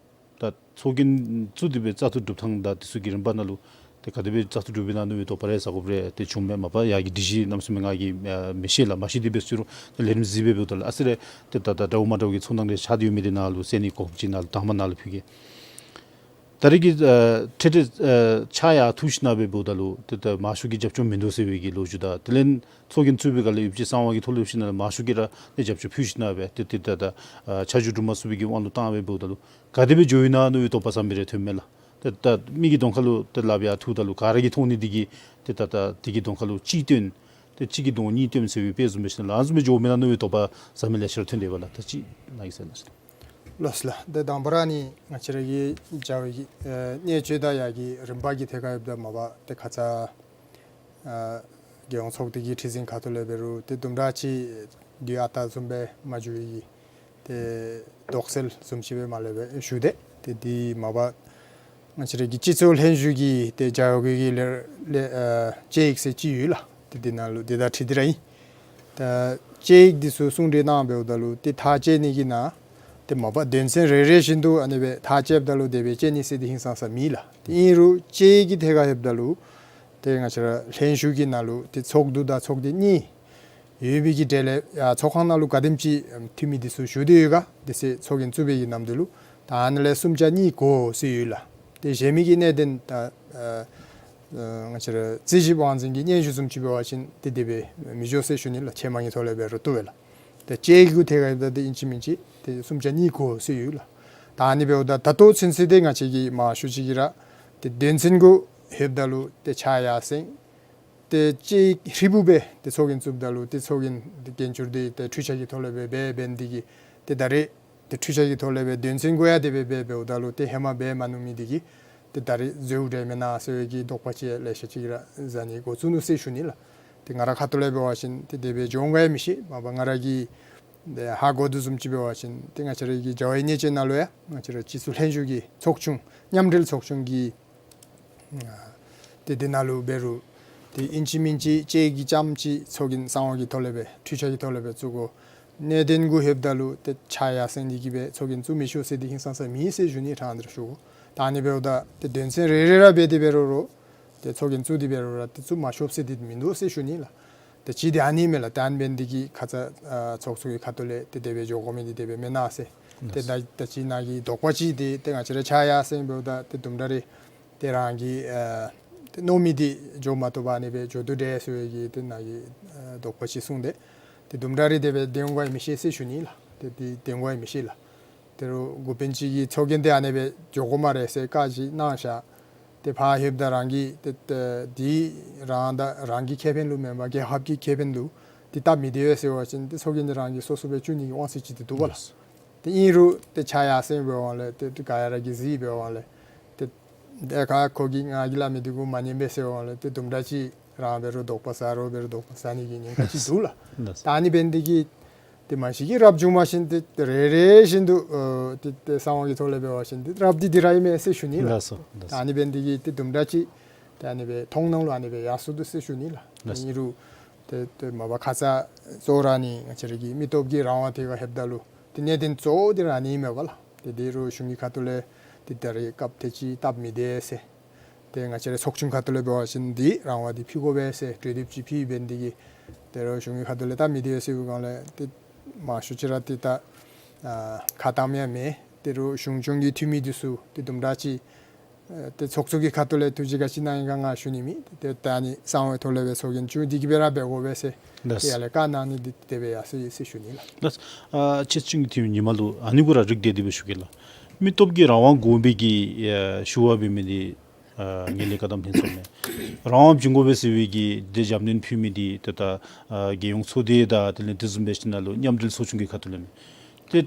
ད་ཚོགས་རྒྱན་བཙུགས་ཏེ་སྦེ་བཙག་འཐུ་གྲུབ་ཐངས་དང་དེ་ཚུ་གི་རིམ་པ་ནང་ལུ་ཏེ་ག་དེ་སྦེ་བཙག་འཐུ་གྲུབ་པའི་ནང་ལུ་ཡང་དོགས་པ་རེ་ཟ་དགོཔ་རེ་ཏེ་བྱུངམ་མས། མ་པ་ཡར་གྱི་སྒྲིག་གཞི་གནམ་མེད་ས་མེད་ང་གིས་ཨ་མི་ཤེས་ལགས། མ་ཤེས་ཏེ་འབད་ཟེར་རུང་ཏེ་ལས་རིམ་གཟིགས་སྦེ་འབདཝ་ད་ལུ་ཨ་ཙི་རེ་ཏེ་ད་ད་འདྲཝ་མ་འདྲཝ་གི་ཚོར་སྣང་རེ་ཤར་ཏེ་ཡོད་མི་འདི་ནཱ་ལུ་གསན་ནི་གོ་སྐབས་ཅིག་ནཱ་ལུ་དང་པ་ནཱ་ལུ་ཕུལ་གེ། ད་རེས་ཀྱི་ཨ་འཕྲལ་འཕྲལ་ཨ་ཕྱག་ཡར་འཐུ་ཞིནམ་སྦེ་འབདཝ་ད་ལུ་ཏེ་ད་མང་ཤོས་ཀྱིས་རྒྱབ་སྐྱོར་མིན་འདུག་ཟེར་བའི་གི་ལོ་རྒྱུས་དང་དེ་ལས་ཚོགས་རྒྱན་བཙུགས་པའི་སྒང་ལས་ཡོད་ཅི་གསང་བ་གི་ཐོག་ལས་ཡོད་ཅི་ནང་ལས་མང་ཤོས་ཀྱིས་ར་ཏེ་རྒྱབ་སྐྱོར་ཕུལ་ཞིནམ་སྦེ་ཏེ་ཏེ་ད་ད་ཨ་ཆ་འཇོག་གྲུབ་མ་ཚུགས་པའི་གི་དབང་དུ་བཏང་སྦེ་འབདཝ་ད་ལུ་ག་དེ་སྦེ་འགྱོ་ཡི་ན་མནོ་བའི་དོགས་པ་ཟ་མི་རེ་ཐོན་མས་ལགས། ཏེ་ད་མི་གི་གདོང་ཁ་ལུ་ཏེ་ལགཔ་ཡར་འཐུཝ་ད་ལུ་ག་ར་གིས་མཐོང་ནི་འདི་གིས་ཏེ་ད་ད་དེ་གི་གདོང་ཁ་ལུ་གཅིག་སྟོན་ཏེ་གཅིག་གི་གདོང་གཉིས་སྟོན་ཟེར་བའི་དཔེ་བཟུམ་སྦེ་ཞིནམ་ལས་ཨ་ནི་བཟུམ་སྦེ་འགྱོཝ་མེན་ན་མནོ་བའི་དོགས་པ་ཟ་མི་ལེ་ཤ་ར་ཐོན་དེས་པ་ལགས། ད་ཅི་ནཱ་གིས་ཟེར་ལགས། ལགས་ལགས། ཏེ་དང་པ་ར་ནི་ང་བཅས་ར་གི་བྱ་བའི་གི་ཨེ་གནད་སྤྱོད་དང་ཡར་གྱི་རིམ་པ་གི་ཐད་ཁར་ཡོདཔ་ད་མ་པ་ཏེ་ཁ་ཙ་ཨ་རྒྱལ་ཡོངས་ཚོགས་སྡེ་གི་ཁྲི་འཛིན་ཁ་ཐུག་ལས་འབད་རུང་ཏེ་དུམ་གྲ་ཅིག་དུས་ཨ་རྟག་བཟུམ་སྦེ་མ་འགྱོ་བའི་གི་ཏེ་དོགས་སེལ་བཟུམ་ཅིག་སྦེ་མ་ལས་སྦེ་ཞུ་དེས། ཏེ་འདི་མ་པ་ང་བཅས་ར་གི་སྤྱི་ཚོགས་ལྷན་བཞུགས་ཀྱི་ཏེ་བྱ་བ་གི་ལས་ལས་ཨ་དཔྱད་ཡིག་ཟེར་ཅིག་ཡོད་ལགས། ཏེ་འདི་ནང་ལུ་འདི་དང་འཁྲིལ་ཏེ་ར་ཨིན། ད་དཔྱད་ཡིག་འདི་ཚུ་གསུང་གྲོས་གནང་འབདཝ་ད་ལུ་ཏེ་ཐག་བཅད་ནི་གི་ནང་ཏེ་མ་པ་དོན་ཚན་རེ་རེ་བཞིན་དུ་ཨ་ནི་སྦེ་ཐག་བཅདཔ་ད་ལུ་དེ་སྦེ་བཅད་ནི་ཟེར་འདི་ཧིང་སངས་ས་མེད་ལགས། ཏེ་ཨིན་རུང་དཔྱད་ཡིག་གི་ཐད་ཁར་ཡོདཔ་ད་ལུ་ཏེ་ང་བཅས་ར་ལྷན་བཞུགས་ཀྱི་ནང་ལུ་ཏེ་ཚོགས་འདུ་དང་ཚོགས་སྡེ་གཉིས་ཡོད་པའི་གི་གྲས་ལས་ཡར་ཚོགས་ཁང་ནང་ལུ་ག་དེམ་ཅིག་འཐུས་མི་འདི་ཚུ་བཞུགས་ཏེ་ཡོད་ག་དེ་ཚུ་ཚོགས་རྒྱན་བཙུགས་པའི་གི་ནམ་དུས་ལུ་ད་ཨ་ནི་ལས་གསུམ་ཆ་གཉིས་གོ་ཟེར་ཡོད་ལགས། ཏེ་གཞན་མི་གི་གནད་དོན་ད་ཨ་ཨ་ང་བཅས་ར་རྩིས་ཞིབ་དབང་འཛིན་གྱི་སྙན་ཞུ་བཟུམ་ཅིག་འབད་བ་ཅིན་ཏེ་དེ་སྦེ་མི་འགྱོ་ཟེར་ཞུ་ནི་ལགས། ཆེས་མང་གི་ཐོག་ལས་འབད་རུང་བཏུབ་པས་ལགས། ཏེ་དཔྱད་ཡིག་གི་ཐད་ཁར་ཡོདཔ་ད་ཏེ་ཨིན་ཅི་མིན་ཅི་ཏེ་གསུམ་ཆ་གཉིས་གོ་ཟེར་ཡོད་ལགས། ད་ཨ་ནི་འབདཝ་ད་ད་ལྟོ་ཚུན་ཚོད་ཏེ་ང་བཅས་ཀྱིས་མང་ཤོས་ཅིག་གིས་ར་ཏེ་དོན་ཚན་གུ་ལྷོདཔ་ད་ལུ་ཏེ་ཕྱག་ཡར་སེང་ཏེ་དཔྱད་ཡིག་ཧྲིལ་བུ་སྦེ་ཏེ་ཚོགས་རྒྱན་བཙུགསཔ་ད་ལུ་ཏེ་ཚོགས་རྒྱན་ཏེ་འགན་འཁྱེར་འདི་ཏེ་འཕྲུལ་ཆས་ཀྱི་ཐོག་ལས་སྦེ་འབད་འབད་ནི་འདི་གིས་ཏེ་ད་རེས་ཏེ་འཕྲུལ་ཆས་ཀྱི་ཐོག་ལས་སྦེ་དོན་ཚན་གུ་ཡང་དེ་སྦེ་འབད་འབདཝ་ད་ལུ་ཏེ་ཧེ་མ་འབད་མ་མྱོང་མི་འདི་གིས་ཏེ་ད་རེས་འཛོལཝ་འདྲས་མེན་ན་ཟེར་བའི་གི་དོགས་པ་ཅིག་ལེ་ཤ་ཅིག་ར་ཟ་ནི་འགོ་བཙུགས་ནུག་ཟེར་ཞུ་ནི་ལགས། ཏེ་ང་ར་ཁ་ཐུག་ལས་འབད་བ་ཅིན་ཏེ་དེ་སྦེ་འགྱོ་འོང་ག་ཡང་མི་ཤེས། མ་པ་ང་ར་གིས་ཏེ་ཧ་གོ་དོ་བཟུམ་ཅིག་འབད་བ་ཅིན་ཏེ་ང་བཅས་ར་གི་བྱ་བའི་གནད་སྤྱོད་ནང་ལུ་ཡང་ང་བཅས་ར་སྤྱི་ཚོགས་ལྷན་བཞུགས་ཀྱི་ཚོགས་ཆུང་མཉམ་འབྲེལ་ཚོགས་ཆུང་གི་ཨ་ཏེ་དེ་ནང་ལུ་འབད་རུང་ཏེ་ཨིན་ཅི་མིན་ཅི་དཔྱད་ཡིག་གི་ཙམ་ཅིག་ཚོགས་རྒྱན་གསང་བ་གི་ཐོག་ལས་སྦེ་འཕྲུལ་ཆས་ཀྱི་ཐོག་ལས་སྦེ་བཙུགས་དགོ། གནད་དོན་གུ་ལྷོདཔ་ད་ལུ་ཏེ་ཕྱག་ཡར་སེང་ནི་གི་སྦེ་ཚོགས་རྒྱན་བཙུགས་མི་ཆོག་ཟེར་འདི་ཧིང་སངས་ས་མེད་ཟེར་ཞུ་ནི་ཕྲང་སྟེ་ར་ཞུ་དགོ། ད་ཨ་ནི་འབདཝ་ད་ཏེ་དོན་ཚན་རེ་རེ་ར་འབད་དེ་འབད་རུང་རུང་ཏེ་ཚོགས་རྒྱན་བཙུགས་ཏེ་འབད་རུང་ར་ཏེ་བཙུགས་མ་ཆོགཔ་ཟེར་འདི་མིན་འདུག་ཟེར་ཞུ་ནི་ལགས། ཏེ་ཅིག་འདི་ཨ་ནི་མས་ལགས། ཏེ་ཨ་ནི་འབད་ནི་འདི་གིས་ཁ་ཙ་ཨ་ཚོགས་ཚོགས་ཀྱི་ཁ་ཐུག་ལས་ཏེ་དེ་སྦེ་འགྱོ་དགོ་མི་འདི་དེ་སྦེ་མེན་ན་ཟེར། ཏེ་ད་ད་ཅི་ནཱ་གི་དོགས་པ་ཅིག་འདི་ཏེ་ང་བཅས་ར་ཕྱག་ཡར་སེང་འབདཝ་ད་ཏེ་དུམ་གྲ་རེ་ཏེ་རང་གི་ཨ་ཏེ་མནོ་མི་འདི་འགྱོ་མ་བཏུབ་པར་ཨ་ནི་སྦེ་འགྱོ་དོ་འདྲས་ཟེར་བའི་གི་ཏེ་ནཱ་གི་ཨ་དོགས་པ་ཅིག་གསུངས་ཏེ། ཏེ་དུམ་གྲ་རེ་དེ་སྦེ་འདི་འོང་ག་ཡང་མི་ཤེས་ཟེར་ཞུ་ནི་ལགས། ཏེ་འདི་འདི་འོང་ག་ཡང་མི་ཤེས་ལགས། དེ་རུང་འགོ་དཔོན་ཅིག་གིས་ཚོགས་རྒྱན་འདི་ཨ་ནི་སྦེ་འགྱོ་དགོ་སྨ་རེ་ཟེར་བཀའ་ཅིག་གནང་བཞག། ཏེ་ཕར་ལྷོདཔ་ད་རང་གི་ཏེ་ཏེ་འདི་རང་དང་རང་གི་ཁེ་ཕན་ལུ་མེན་པར་རྒྱལ་ཁབ་ཀྱི་ཁེ་ཕན་ལུ་འདི་སྟབས་མི་བདེ་བས་ཟེར་བ་ཅིན་ཏེ་ཚོགས་རྒྱན་འདི་རང་གིས་སོ་སོ་སྦེ་བཙུགས་ནི་གི་དབང་ཚད་ཅིག་འདི་འདུག་པ་ལགས། ཏེ་ཨིན་རུང་ཏེ་ཕྱག་ཡར་སེང་འབད་བའི་ལས་ཏེ་ཏེ་ག་ཡ་ར་གིས་གཟིགས་འབད་བའི་ལས་ཏེ་ཏེ་ཁ་ཁོ་གིས་ང་གིས་སླབ་མི་འདི་གུ་མ་ཉན་པས་ཟེར་བའི་ལས་ཏེ་དུམ་གྲ་ཅིག་རང་འབད་རུང་དོགས་པ་ཟ་རུང་འབད་རུང་དོགས་པ་ཟ་ནི་གི་ཉེན་ཁ་ཅིག་འདུག་ལགས། ལགས། ད་ཨ་ནི་འབད་ནི་འདི་གིས་ ཏེ་མ་གཞི་གིས་རབ་བྱུང་མ་བཞིན་ཏེ་རེ་རེ་བཞིན་དུ་ཨ་ཏེ་ཏེ་གསང་བ་གི་ཐོག་ལས་འབད་བ་ཅིན་ཏེ་རབ་འདི་འདི་ར་ཨིན་མས་ཟེར་ཞུ་ནི་ལགས། ལགས་སོ་ལགས་སོ། ཨ་ནི་འབད་ནི་འདི་གིས་ཏེ་དུམ་གྲ་ཅིག་ཏེ་ཨ་ནི་སྦེ་མཐོང་སྣང་ལུ་ཨ་ནི་སྦེ་ཡར་སོང་འདུག་ཟེར་ཞུ་ནི་ལགས། ལགས་སོ། ཨིན་རུང་ཏེ་ཏེ་མ་པ་ཁ་ཙ་གཙོ་བོ་ར་ཨ་ནི་ང་བཅས་ར་གི་མི་སྟོབས་ཀྱི་རང་དབང་དེ་ཁར་ལྷོདཔ་ད་ལུ་ཏེ་གནད་དོན་གཙོ་བོ་འདི་ར་ཨ་ནི་ཨིན་མས་པ་ལགས། ཏེ་འདི་རུང་གཞུང་གི་ཁ་ཐུག་ལས་ཏེ་ད་རེས་སྐབས་དེ་ཅིག་སྟབས་མི་བདེ་ཟེར། ཏེ་ང་བཅས་རའི་ཚོགས་ཆུང་ཁ་ཐུག་ལས་འབད་བ་ཅིན་འདི་རང་དབང་འདི་ཕུལ་དགོ་པས་ཟེར་གྲོས་འདེབས་ཅིག་ཕུལ་འབད་ནི་འདི་གིས་ཏེ་རུང་གཞུང་གི་ཁ་ཐུག་ལས་སྟབས་མི་བདེ་ཟེར་བའི་སྒང་ལས་ཏེ་མང་ཤོས་ཅིག་ར་ཏེ་ད་ཨ་ཁ་བཏངམ་ཡང་མེད། ཏེ་རུང་གཞུང་སྐྱོང་གི་འཐུས་མི་འདི་ཚུ་ཏེ་དུམ་གྲ་ཅིག་ཨ་ཏེ་ཚོགས་གཙོ་གི་ཁ་ཐུག་ལས་ཐུགས་རྗེ་ག་ཅི་གནང་ཡི་ག་ང་ཞུ་ནི་མེད། ཏེ་ད་ཨ་ནི་གསང་བའི་ཐོག་ལས་སྦེ་ཚོགས་རྒྱན་བཙུགས་ཏེ་གིས་སྦེ་ར་འབད་དགོ་པས་ཟེར། ལགས། ཏེ་ཡར་ལས་བཀའ་གནང་ནི་འདི་དེ་སྦེ་ཡར་སོང་ཡི་ཟེར་ཞུ་ནི་ལགས། ལགས། ཨ་ཁྱེད་ཚུ་གི་ཐུགས་ཉི་མ་ལུ་ཨ་ནི་གུ་ར་རིགས་འདི་དེ་སྦེ་ཞུ་གེ་ལགས། མི་སྟོབས་ཀྱི་རང་དབང་དགོ་པའི་གི་ཨ་ཞུ་བ་འབད་མི་འདི་ཨ་ངན་ལྷད་བཀག་སྡོམ་ལྷན་ཚོགས་མས། རང་དབང་བྱིན་དགོ་པས་ཟེར་བའི་གི་ཏེ་རྒྱབ་སྣོན་ཕུལ་མི་འདི་ཏེ་ད་ཨ་རྒྱལ་ཡོངས་ཚོགས་སྡེ་དང་དེ་ལས་དེ་བཟུམ་སྦེ་ཞིནམ་ན་ལུ་མཉམ་འབྲེལ་ཚོགས་ཆུང་གི་ཁ་ཐུག་ལས་མས། ཏེ་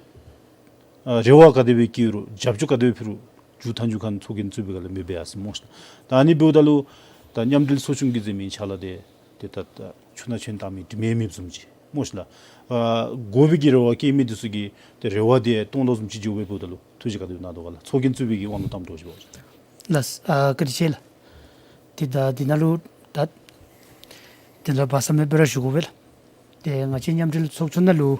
ཨ་རེ་བ་ག་དེ་སྦེ་བསྐྱེད་རུང་རྒྱབ་སྐྱོར་ག་དེ་སྦེ་ཕུལ་རུང་མཇུག་མཐའ་མཇུག་ཁར་ཚོགས་རྒྱན་བཙུགས་པའི་སྒང་ལས་མེདཔ་སྦེ་ཡར་སོང་སྨོ་ཤ། ད་ཨ་ནི་འབདཝ་ད་ལུ་ད་མཉམ་འབྲེལ་ཚོགས་ཆུང་གི་མཛད་མི་ཕྱག་ལཱ་འདི་ཏེ་ད་ད་ཆུ་ནང་ཆུ་བཏང་མི་དྲི་མེད་མེདཔ་བཟུམ་ཅིག་སྨོ་ཤ་ལགས། ཨ་དགོ་པའི་གི་རེ་བ་བསྐྱེད་མི་འདི་ཚུ་གི་ཏེ་རེ་བ་འདི་སྟོང་ལོག་བཟུམ་ཅིག་འགྱོ་བའི་འབདཝ་ད་ལུ་ཐུགས་རྗེ་ག་དེ་སྦེ་གནང་དོ་ག་ལགས། ཚོགས་རྒྱན་བཙུགས་པའི་གི་དབང་དུ་བཏངམ་འདྲཝ་ཅིག་འབད་བ་ཅིན། ལགས། ཨ་བཀའ་དྲིན་ཆེ་ལགས། ཏེ་ད་འདི་ནང་ལུ་ད་དེ་ལས་སྦ་གསང་མེད་སྦེ་ར་ཞུ་དགོ་པས་ལགས། ཏེ་ང་བཅས་མཉམ་འབྲེལ་ཚོགས་ཆུང་ནང་ལུ་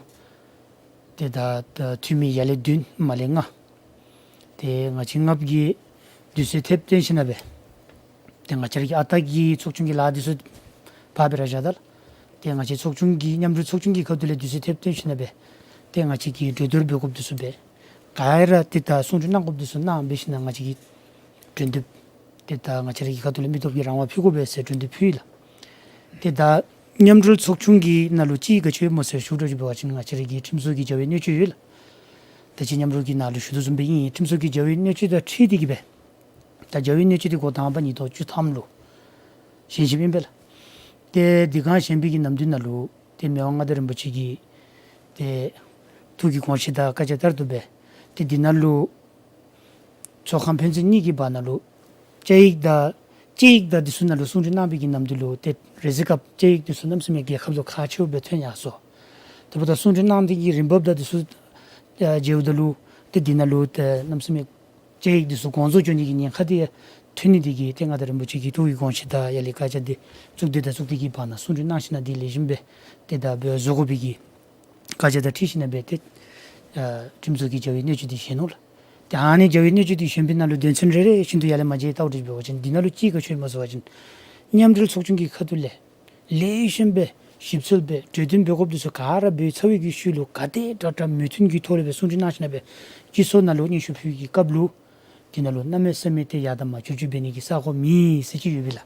ཏེ་ད་ད་འཐུས་མི་ཡར་ལས་བདུན་མར་ལས་ལྔ། ཏེ་ང་བཅས་ལྔ་པོ་གིས་དུས་ཚོད་ཐེབས་བཏོན་ཞིནམ་ལས་ཏེ་ང་བཅས་ར་གི་ཨ་རྟག་གི་ཚོགས་ཆུང་གི་ལཱ་འདི་ཚུ་ཕར་སྦེ་ར་བཞག་ད་ལགས། ཏེ་ང་བཅས་ཚོགས་ཆུང་གི་མཉམ་འབྲེལ་ཚོགས་ཆུང་གི་ཁ་ཐུག་ལས་དུས་ཚོད་ཐེབས་བཏོན་ཞིནམ་ལས་ཏེ་ང་བཅས་ཀྱིས་གྲོས་བསྡུར་འབད་དགོཔ་འདི་ཚུ་འབད། ག་ར་ཏེ་ད་གསུང་གྲོས་གནང་དགོཔ་འདི་ཚུ་གནང་འབད་ཞིནམ་ལས་ང་བཅས་ཀྱིས་གྲོས་བསྡུར་ཏེ་ད་ང་བཅས་ར་གི་ཁ་ཐུག་ལས་མི་སྟོབས་ཀྱི་རང་དབང་ཕུལ་དགོ་པས་ཟེར་གྲོས་བསྡུར་ཕུལ་ཡི་ལགས། ཏེ་ད་མཉམ་འབྲེལ་ཚོགས་ཆུང་གི་ནང་ལུ་ཅིག་ག་ཅི་ཡོདཔ་སྨོ་ཟེར་ཞུ་འགྱོ་བ་ཅིན་ང་བཅས་ར་གི་ཁྲིམས་བཟོ་གི་བྱ་བའི་གནད་སྤྱོད་ཡོད་ལགས། ད་ཅི་མཉམ་རོགས་ཀྱི་ནང་ལུ་ཞུ་དོ་བཟུམ་སྦེ་ཨིན། ཁྲིམས་བཟོ་གི་བྱ་བའི་གནད་སྤྱོད་དང་འཁྲིལ་ཏེ་གིས་སྦེ་ད་བྱ་བའི་གནད་སྤྱོད་འདི་འགོ་དང་པ་ཉིས་སྟོང་བཅུ་ཐམ་ལུ་བཞེངས་བཞེངསམ་ཨིན་པས་ལགས། ཏེ་དེ་སྒང་བཞེངས་པའི་གི་ནམ་དུས་ནང་ལུ་ཏེ་མི་དབང་མངའ་བདག་རིན་པོ་ཆེ་གི་ཏེ་ཐུགས་ཀྱི་དགོངས་བཞེད་དང་བཀའ་རྒྱ་ལྟར་དུ་སྦེ་ཏེ་འདི་ནང་ལུ་ཚོགས་ཁང་ཕན་ཚུན་གཉིས་ཀྱི་བར་ན་ལུ་བཅའ་ཡིག་དང་བཅའ་ཡིག་དང་འདི་ཚུ་ནང་ལུ་གསུང་གྲོས་གནང་བའི་གི་ནམ་དུས་ལུ་ཏེ་རེས་གཟའ་སྐབས་བཅའ་ཡིག་འདི་ཚུ་གནམ་མེད་ས་མེད་རྒྱལ་ཁབ་ལུ་ཁག་ཆེཝ་སྦེ་ཐོན་ཡར་སོང་། དེ་འབདཝ་ད་གསུང་གྲོས་གནང་སྟེ་གི་རིམ་པ་དང་འདི་ཚུ་ཨ་མཇལཝ་ད་ལུ་ཏེ་འདི་ནང་ལུ་ཏེ་གནམ་མེད་ས་མེད་བཅའ་ཡིག་འདི་ཚུ་དགོངས་རྫོགས་འགྱོ་ནི་གི་ཉེན་ཁ་འདི་ཐོན་ནི་འདི་གིས་ཏེ་མངའ་བདག་རིན་པོ་ཆེ་གི་ཐུགས་ཀྱི་དགོངས་བཞེད་དང་ཡར་ལས་བཀའ་རྒྱ་འདི་གཙུག་སྡེ་དང་གཙུག་སྡེ་གི་བར་ན་གསུང་གྲོས་གནང་ཞིནམ་ལས་འདི་ལེགས་ཤོམ་སྦེ་ཏེ་ད་འབད་བཟོ་དགོ་པའི་གི་བཀའ་རྒྱ་དང་འཁྲིལ་ཞིནམ་ལས་སྦེ་ཏེ་ཨ་ཁྲིམས་བཟོ་གི་བྱ་བའི་གནད་སྤྱོད་འདི་བཞེངས་ནུག་ལགས། ཏེ་ཨ་ནི་བྱ་བའི་གནད་སྤྱོད་འདི་བཞེངས་པའི་ནང་ལུ་དོན་ཚན་རེ་རེ་བཞིན་དུ་ཡར་ལས་མར་མཇལ་བལྟཝ་ད་འབད་བ་ཅིན་འདི་ནང་ལུ་ཅིག་ག་ཅི་ཡོདཔ་སྨོ་ཟེར་བ་ཅིན་མཉམ་འབྲེལ་ཚོགས་ཆུང་གི་ཁ་ཐུག་ལས་ལེགས་ཤོམ་སྦེ་ཞིབ་འཚོལ་སྦེ་གྲོས་བསྟུན་འབད་དགོཔ་འདི་ཚུ་ག་ར་འབད་ཚར་བའི་གི་ཤུལ་ལུ་ག་དེ་དྲག་དྲག་མོས་མཐུན་གྱི་ཐོག་ལས་སྦེ་གསུང་གྲོས་གནང་ཞིནམ་ལས་སྦེ་སྤྱི་ཚོགས་ནང་ལུ་སྙན་ཞུ་ཕུལ་བའི་གི་སྐབས་ལུ་འདི་ནང་ལུ་གནམ་མེད་ས་མེད་ཏེ་ཡར་དང་མར་བསྒྱུར་བཅོས་འབད་ནི་གི་ས་གོ་མེད་ཟེར་ཅིག་ཡོད་པས་ལགས།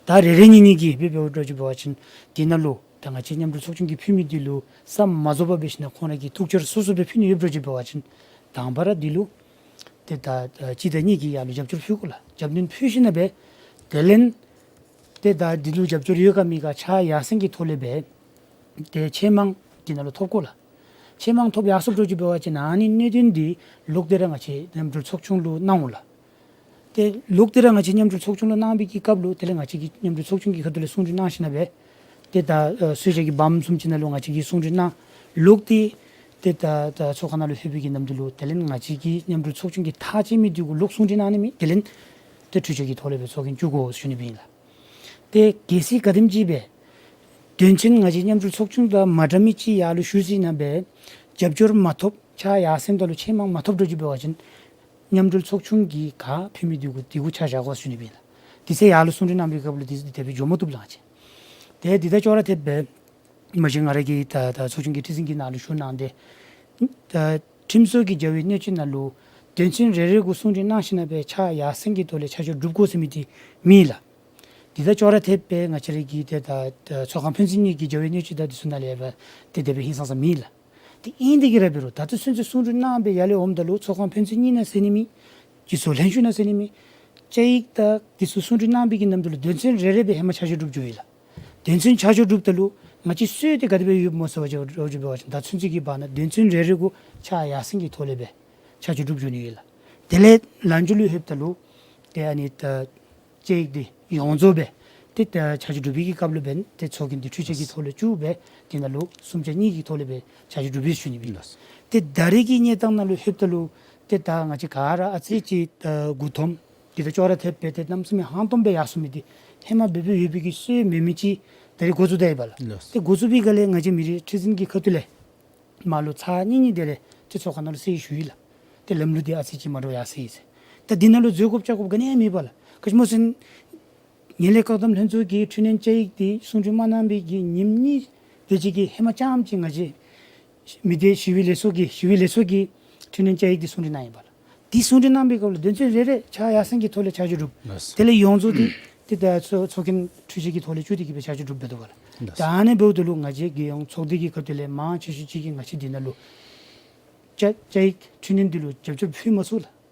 ད་རེ་རེ་གཉིས་གཉིས་ཀྱིས་འབད་འབདཝ་འདྲཝ་ཅིག་འབད་བ་ཅིན་འདི་ནང་ལུ་ད་ང་བཅས་མཉམ་འབྲེལ་ཚོགས་ཆུང་གིས་ཕུལ་མི་འདི་ལུ་ས་མ་རྫོགས་པར་འབད་ཞིནམ་ལས་ཁོང་ར་གིས་ཐུགས་འཆར་སོ་སོ་སྦེ་ཕུལ་ནི་ཡོདཔ་འདྲཝ་ཅིག་འབད་བ་ཅིན་དང་པ་ར་འདི་ལུ་ཏེ་ད་ད་གཅིག་དང་གཉིས་ཀྱིས་ཡར་ལུ་རྒྱབ་སྐྱོར་ཕུལ་དགོ་ལགས། རྒྱབ་སྣོན་ཕུལ་ཞིནམ་ལས་སྦེ་དེ་ལས་ཏེ་ད་འདི་ལུ་རྒྱབ་སྐྱོར་ཡོད་ག་མེད་ག་ཆ་ཡར་སེང་གི་ཐོག་ལས་སྦེ་ཏེ་ཆེས་མང་འདི་ནང་ལུ་ཐོབ་དགོ་ལགས། ཆེས་མང་ཐོབ་ཡར་སོངམ་འདྲཝ་ཅིག་འབད་བ་ཅིན་ཨ་ནི་གནད་དོན་འདི་ལོག་སྟེ་ར་ང་བཅས་མཉམ་འབྲེལ་ཚོགས་ཆུང་ལུ་གནང་འོང་ལགས། ཏེ་ལོག་སྟེ་ར་ང་བཅས་མཉམ་འབྲེལ་ཚོགས་ཆུང་ལུ་གནང་བའི་གི་སྐབས་ལུ་དེ་ལས་ང་བཅས་ཀྱི་མཉམ་འབྲེལ་ཚོགས་ཆུང་གི་ཁ་ཐུག་ལས་གསུང་གྲོས་གནང་ཞིནམ་ལས་སྦེ་ཏེ་ད་ཨ་གསོལ་ཇ་གི་བམ་བཟུམ་ཅིག་ནང་ལུ་ང་བཅས་ཀྱིས་གསུང་གྲོས་གནང་ལོག་སྟེ་ཏེ་ད་ད་ཚོགས་ཁང་ནང་ལུ་ལྷོད་པའི་གི་ནམ་དུས་ལུ་དེ་ལས་ང་བཅས་ཀྱི་མཉམ་འབྲེལ་ཚོགས་ཆུང་གི་ཐག་བཅད་མི་འདི་གུ་ལོག་གསུང་གྲོས་གནང་ནི་མེད། དེ་ལས་ཏེ་འཕྲུལ་ཆས་ཀྱི་ཐོག་ལས་སྦེ་ཚོགས་རྒྱན་བཙུགས་དགོ་ཟེར་ཞུ་ནི་སྦེ་ཨིན་ལགས། ཏེ་གལ་སྲིད་ག་དེམ་ཅིག་སྦེ་དོན་ཚན་ང་བཅས་མཉམ་འབྲེལ་ཚོགས་ཆུང་དང་མ་འདྲ་མི་ཅིག་ཡར་ལུ་ཞུ་ཟེར་ཨིན་ན་སྦེ་རྒྱབ་སྐྱོར་མ་ཐོབ་ཆ་ཡར་སེང་ད་ལུ་ཆེས་མང་མ་ཐོབ་འདྲཝ་ཅིག་འབད་བ་ཅིན་མཉམ་འབྲེལ་ཚོགས་ཆུང་གིས་ག་ཕུལ་མི་འདི་གུ་འདི་གུ་ཆ་བཞག་དགོ་ཟེར་ཞུ་ནི་སྦེ་ཨིན་ལགས། དེ་ཚེ་ཡར་ལུ་གསུང་གྲོས་གནང་བའི་སྐབས་ལུ་འདི་འདི་དེ་སྦེ་འགྱོ་མ་བཏུབ་ལགས། ཏེ་འདི་དང་ཅོག་ར་འཐདཔ་སྦེ་མ་གཞི་ང་ར་གིས་ད་ད་ཚོགས་ཆུང་གི་ཁྲི་འཛིན་གྱི་ནང་ལུ་ཞུ་གནང་སྟེ་ད་ཁྲིམས་བཟོ་གི་བྱ་བའི་གནད་སྤྱོད་ནང་ལུ་དོན་ཚན་རེ་རེ་གུ་གསུང་གྲོས་གནང་ཞིནམ་ལས་སྦེ་ཆ་ཡར་སེང་གི་ཐོག་ལས་ཆ་འཇོག་སྒྲུབ་དགོ་ཟེར་མི་འདི་མེད་ལགས། འདི་དང་ཅོག་ར་འཐདཔ་སྦེ་ང་བཅས་ར་གི་ཏེ་ད་ད་ཚོགས་ཁང་ཕན་ཚུན་གཉིས་ཀྱི་བྱ་བའི་གནད་སྤྱོད་དང་འདི་ཚུ་ནང་ལས་སྦེ་ཏེ་དེ་སྦེ་ཧིང་སངས་ས་མེད་ལགས། དེ་ཨིན་དེ་གིས་ར་འབད་རུང་ད་ལྟོ་ཚུན་ཚོད་གསུང་གྲོས་གནང་སྦེ་ཡར་ལས་འོངམ་ད་ལུ་ཚོགས་ཁང་ཕན་ཚུན་གཉིས་ནང་ཟེར་ནི་མེད། སྤྱི་ཚོགས་ལྷན་བཞུགས་ནང་ཟེར་ནི་མེད། བཅའ་ཡིག་དང་འདི་ཚུ་གསུང་གྲོས་གནང་བའི་གི་ནམ་དུས་ལུ་དོན་ཚན་རེ་རེ་སྦེ་ཧེ་མ་ཆ་འཇོག་སྒྲུབ་འགྱོཝ་ཨིན་ལགས། དོན་ཚན་ཆ་འཇོག་སྒྲུབ་ད་ལུ་ང་བཅས་སྲོལ་འདི་ག་དེ་སྦེ་ཡོདཔ་སྨོ་ཟེར་བ་ཅིན་འདྲཝ་ཅིག་འབད་བ་ཅིན་ད་ཚུན་ཚོད་ཀྱི་བར་ན་དོན་ཚན་རེ་རེ་གུ་ཆ་ཡར་སེང་གི་ཐོག་ལས་སྦེ་ཆ་འཇོག་སྒྲུབ་འགྱོ་ནི་ཨིན་ལགས། དེ་ལས་ལམ་འཇུག་ལུ་ལྷོདཔ་ད་ལུ་ཏེ་ཨ་ནི་ད་བཅའ་ཡིག་འདི་ཡོངས་རྫོགས་སྦེ་ ཏེ་ད་ཆ་འཇོག་གྲུབ་པའི་གི་སྐབས་ལུ་འབདན་ཏེ་ཚོགས་རྒྱན་འདི་འཕྲུལ་ཆས་ཀྱི་ཐོག་ལས་བཙུགས་སྦེ་དེ་ནང་ལུ་གསུམ་ཆ་གཉིས་ཀྱི་ཐོག་ལས་སྦེ་ཆ་འཇོག་གྲུབ་པས་ཞུ་ནི་ཨིན། ཏེ་ད་རེས་ཀྱི་གནས་སྟངས་ནང་ལུ་ལྷོདཔ་ད་ལུ་ཏེ་ད་ང་བཅས་ག་ར་ཨ་ཙི་ཅིག་ད་མགུ་འཐོམ་འདི་དང་ཅོག་ར་འཐདཔ་སྦེ་ཏེ་གནམ་མེད་ས་མེད་ཧང་སྟོང་སྦེ་ཡར་སོང་མི་འདི་ཧེ་མ་འབད་འབདཝ་ཡོད་པའི་གི་སྲོལ་མེད་མི་ཅིག་ད་རེས་འགོ་བཙུགས་ད་ཡི་པ་ལགས། ཏེ་འགོ་བཙུགས་པའི་སྒང་ལས་ང་བཅས་མི་རིགས་ཁྲི་འཛིན་གྱི་ཁ་ཐུག་ལས་མར་ལུ་ཚར་གཉིས་གཉིས་དེ་ལས་ཏེ་ཚོགས་ཁང་ནང་ལུ་གསལ་ཞུ་ཡི་ལགས། ཏེ་ལམ་ལུགས་འདི་ཨ་ཙི་ཅིག་མ་འདྲཝ་ཡར་སོང་ཡི་ཟེར། ད་འདི་ནང་ལུ་འཛོལ་དགོཔ་བཅག་དགོཔ་ག་ནི་ཡང་མེད་པ་ལགས། ག་ཅི་སྨོ་ཟེར་ན་ངན་ལྷད་བཀག་སྡོམ་ལྷན་ཚོགས་ཀྱིས་འཕྲི་སྣོན་བཅའ་ཡིག་འདི་གསུང་གྲོས་མ་གནང་བའི་གི་ཉིནམ་གཉིས་དེ་ཅིག་གི་ཧེ་མ་རྐྱངམ་ཅིག་ང་བཅས་མི་སྡེ་ཞི་བའི་ལས་ཚོགས་ཀྱིས་ཞི་བའི་ལས་ཚོགས་ཀྱིས་འཕྲི་སྣོན་བཅའ་ཡིག་འདི་གསུང་གྲོས་གནང་ཡི་པ་ལགས། འདི་གསུང་གྲོས་གནང་པའི་སྐབས་ལུ་དོན་ཚན་རེ་རེ་ཆ་ཡར་སེང་གི་ཐོག་ལས་ཆ་འཇོག་གྲུབ། ལགས། དེ་ལས་ཡོངས་རྫོགས་འདི་ཏེ་ད་ཚོགས་ཚོགས་རྒྱན་འཕྲུལ་ཆས་ཀྱི་ཐོག་ལས་བཙུགས་ཏེ་གི་སྦེ་ཆ་འཇོག་གྲུབ་འབད་དོ་པ་ལགས། ལགས། ད་ཨ་ནི་འབདཝ་ད་ལུ་ང་བཅས་རྒྱལ་ཡོངས་ཚོགས་སྡེ་གི་ཁ་ཐུག་ལས་མང་ཆེ་ཤོས་ཅིག་གིས་ང་བཅས་འདི་ནང་ལུ་བཅའ་བཅའ་ཡིག་འཕྲི་སྣོན་འདི་ལུ་རྒྱབ་སྐྱོར་ཕུལ་མ་ཚུགས་ལགས།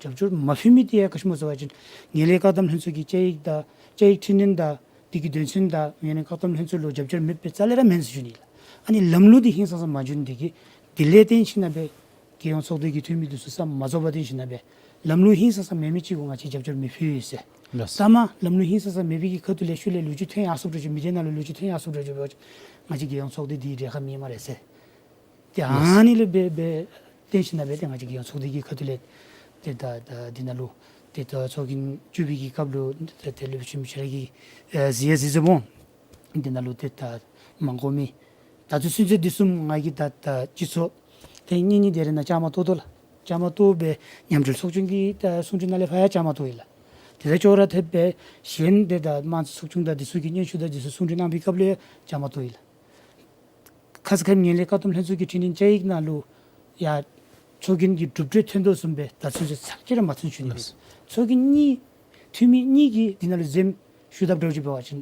རྒྱབ་སྐྱོར་མ་ཕུལ་མི་འདི་ཡང་ག་ཅི་སྨོ་ཟེར་བ་ཅིན་ངན་ལྷད་བཀག་སྡོམ་ལྷན་ཚོགས་ཀྱི་བཅའ་ཡིག་དང་བཅའ་ཡིག་འཕྲི་སྣོན་དང་འདི་གི་དོན་ཚན་དང་ངན་ལྷད་བཀག་སྡོམ་ལྷན་ཚོགས་ལུ་རྒྱབ་སྐྱོར་མེདཔ་སྦེ་རྩ་ལས་ར་མེན་ཟེར་ཞུ་ནི་ལགས། ཨ་ནི་ལམ་ལུགས་འདི་ཧིང་སངས་ས་མ་འགྱོ་ནི་འདི་གིས་དེ་ལས་བརྟེན་ཞིན་ན་སྦེ་རྒྱལ་ཡོངས་ཚོགས་སྡེ་གི་འཐུས་མི་འདི་ཚུ་ས་མ་རྫོགས་པར་བརྟེན་ཞིན་ན་སྦེ་ལམ་ལུགས་ཧིང་སངས་ས་མེད་མི་ཅིག་གུ་ང་བཅས་རྒྱབ་སྐྱོར་མི་ཕུལ་ཡི་ཟེར། ལགས། ད་མ་ལམ་ལུགས་ཧིང་སངས་ས་མེད་པའི་གི་ཁ་ཐུག་ལས་ཤུལ་ལས་ལོ་རྒྱུས་ཐོན་ཡར་སོངམ་འདྲཝ་ཅིག་མི་སྡེ་ནང་ལུ་ལོ་རྒྱུས་ཐོན་ཡར་སོངམ་འདྲཝ་ཅིག་འབད་བ་ཅིན་ང་བཅས་རྒྱལ་ཡོངས་ཚོགས་སྡེ་འདི་རྒྱལ་ཁ་མེད་སྨ་རེ་ཟེར། ཏེ་ཨ་ནི་ལུ་སྦེ་སྦེ་བརྟེན་ཞིན་ན་སྦེ་ཏེ་ང་བཅས་རྒྱལ་ཡོངས་ཚོགས་སྡེ་གི་ཁ་ཐུག་ལས་ཏེ་ད་ད་འདི་ནང་ལུ་ཏེ་ད་ཚོགས་རྒྱན་བཙུགས་པའི་གི་སྐབས་ལུ་ཏེ་ཏེ་སློབ་དཔོན་ཆོས་འཕེལ་གྱིས་ཨེ་གཟིགས་ཡང་གཟིགས་གཟིགསཔ་འོང་། འདི་ནང་ལུ་ཏེ་ད་མ་དགོ་མི་ད་ཚུན་ཚོད་འདི་བཟུམ་ང་གིས་ད་ད་སྤྱི་ཚོགས་ཏེ་གཉིས་གཉིས་དེ་རེ་ནང་བཅའ་མར་གཏོགས་དོ་ལགས། བཅའ་མར་གཏོགས་སྦེ་མཉམ་འབྲེལ་ཚོགས་ཆུང་གི་ད་གསུང་གྲོས་ནང་ལས་ཕར་ཡང་བཅའ་མར་གཏོགས་ཡི་ལགས། དེ་དང་ཅོག་ར་འཐདཔ་སྦེ་གཞན་ཏེ་ད་དམངས་གཙོ་ཚོགས་ཆུང་དང་འདི་ཚུ་གི་སྙན་ཞུ་དང་འདི་ཚུ་གསུང་གྲོས་གནང་པའི་སྐབས་ལུ་ཡང་བཅའ་མར་གཏོགས་ཡི་ལགས། ཁ་ཙ་ཁ་ཉིནམ་ངན་ལྷད་བཀག་སྡོམ་ལྷན་ཚོགས་ཀྱི་འཕྲི་སྣོན་བཅའ་ཡིག་ནང་ལུ་ཡང་ཚོགས་རྒྱན་གྱི་གྲུབ་འབྲས་ཐོན་དོ་བཟུམ་སྦེ་ད་ཚུན་ཚོད་ཚར་གཅིག་ར་མ་ཐོན་ཞུ་ནི་ཨིན། ལགས། ཚོགས་རྒྱན་གཉིས་འཐུས་མི་གཉིས་ཀྱིས་འདི་ནང་ལུ་འཛེམ་ཞུ་དཔ་འདྲཝ་ཅིག་འབད་བ་ཅིན་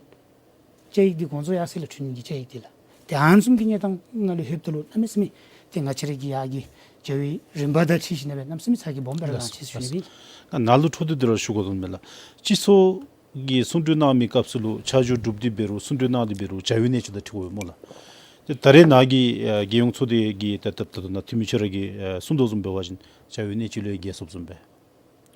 བཅའ་ཡིག་འདི་དགོངས་རྫོགས་ཡར་སོ་ཡི་ལགས། འཕྲི་སྣོན་གྱི་བཅའ་ཡིག་འདི་ལགས། ཏེ་ཨ་ནི་བཟུམ་གྱི་གནས་སྟངས་ནང་ལུ་ལྷོདཔ་ད་ལུ་གནམ་མེད་ས་མེད་ཏེ་ང་བཅས་ར་གི་ཡར་གྱི་བྱ་བའི་རིམ་པ་དང་འཁྲིལ་ཞིན་ན་སྦེ་གནམ་མེད་ས་མེད་ཚ་གྱང་སྦོམ་སྦེ་ར་ལངས་ཅི་ཟེར་ཞུ་ནི་ཨིན། ལགས། ནཱ་ལུ་འཕྲོ་མཐུད་དེ་ར་ཞུ་དགོ་དོ་མས་ལགས། སྤྱི་ཚོགས་ཀྱི་གསུང་གྲོས་གནང་མི་སྐབས་སུ་ལུ་ཆ་འཇོག་གྲུབ་སྟེ་འབད་རུང་གསུང་གྲོས་གནང་སྟེ་འབད་རུང་བྱ་བའི་གནད་སྤྱོད་དང་འཁྲིལ་དགོ་པས་སྨོ་ལགས། ཏེ་ད་རེས་ནཱ་གི་ཨ་རྒྱལ་ཡོངས་ཚོགས་སྡེ་གི་ད་ད་ད་ད་ནཱ་འཐུས་མི་ཁྱོད་ར་གིས་ཨ་གསུང་དོ་བཟུམ་འབད་བ་ཅིན་བྱ་བའི་གནད་སྤྱོད་ལུ་འགལ་སོངམ་བཟུམ་སྦེ་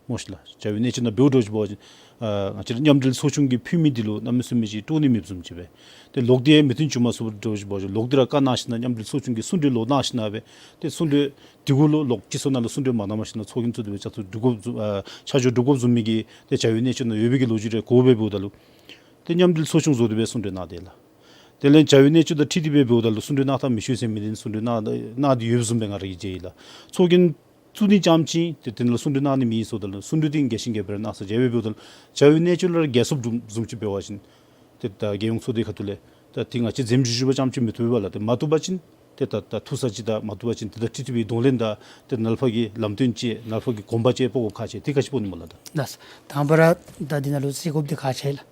སྨོ་ཤིག་ལགས། བྱ་བའི་གནད་སྤྱོད་ནང་འབདཝ་འདྲཝ་ཅིག་འབད་བ་ཅིན་ཨ་ང་བཅས་ར་མཉམ་འབྲེལ་ཚོགས་ཆུང་གི་འཐུས་མི་འདི་ལུ་གནམ་མེད་ས་མེད་ཅིག་སྤྲོ་ནི་མེདཔ་བཟུམ་ཅིག་སྦེ། ཏེ་ལོག་སྟེ་མོས་མཐུན་བྱུང་མ་ཚུགསཔ་འདྲཝ་ཅིག་འབད་བ་ཅིན་ལོག་སྟེ་ར་བཀའ་གནང་ཞིན་ན་མཉམ་འབྲེལ་ཚོགས་ཆུང་གི་གསུང་གྲོས་ལོག་གནང་ཞིན་ན་སྦེ་ཏེ་གསུང་གྲོས་འདི་གུ་ལུ་ལོག་སྤྱི་ཚོགས་ནང་ལུ་གསུང་གྲོས་མ་གནང་པར་ཞིན་ན་ཚོགས་རྒྱན་ཚུ་དེ་སྦེ་ཆ་ཚུ་སྒྲུབ་དགོཔ་བཟུམ་ཨ་ཆ་འཇོག་སྒྲུབ་དགོཔ་བཟུམ་མའི་གི་ཏེ་བྱ་བའི་གནད་སྤྱོད་ནང་ཡོད་པའི་གི་ལོ་རྒྱུས་རེ་གོཝ་སྦེ་འབདཝ་ད་ལུ་ཏེ་མཉམ་འབྲེལ་ཚོགས་ཆུང་བཟོ་སྟེ་སྦེ་གསུང་གྲོས་གནང་སྟེ་ལགས། དེ་ལས་བྱ་བའི་གནད་སྤྱོད་དང་འཁྲིལ་ཏེ་སྦེ་འབདཝ་ད་ལུ་གསུང་གྲོས་གནང་ཐངས་མི་ཆོག་ཟེར་མི་དེ་གསུང་གྲོས་གནང་གནང་སྟེ་ཡོདཔ་བཟུམ་སྦེ་ང་ར་གིས་མཇལ་ཡི་ལགས། ཚོགས་རྒྱན་བཙུགས་ནི་རྐྱངམ་ཅིག་ཏེ་དེ་ནང་ལུ་གསུང་གྲོས་གནང་ནི་མེད་ཟེརཝ་ད་ལུ་གསུང་གྲོས་འདི་འགལ་ཞིང་འགལ་འབད་ར་གནང་ས་མཇལ་བས། འབདཝ་ད་ལུ་བྱ་བའི་གནད་སྤྱོད་ལུ་ར་འགལ་སོངམ་བཟུམ་ཅིག་འབད་བ་ཅིན་ཏེ་ད་རྒྱལ་ཡོངས་ཚོགས་སྡེ་ཁ་ཐུག་ལས་ད་འདི་ང་བཅས་འཛེམ་ཞུ་ཞུ་བ་རྐྱངམ་ཅིག་མི་བཏུབ་པས་ལགས། ཏེ་མ་བཏུབ་པ་ཅིན་ཏེ་ད་ད་ཐུག་ས་ཅིག་དང་མ་བཏུབ་པ་ཅིན་ཏེ་ད་འཁྲིལ་ཏེ་སྦེ་གདོང་ལེན་དང་ཏེ་ནཱ་ལས་ཕར་གྱི་ལམ་སྟོན་ཅིག་ནཱ་ལས་ཕར་གྱི་གོམ་པ་ཅིག་སྤོ་དགོཔ་ཁག་ཆེ། དེ་ག་ཅི་སྤོ་ནི་སྨོ་ལགས། ད་ལགས། དང་པ་ར་ད་འདི་ནང་ལུ་སེལ་དགོཔ་འདི་ཁག་ཆེ་ལགས།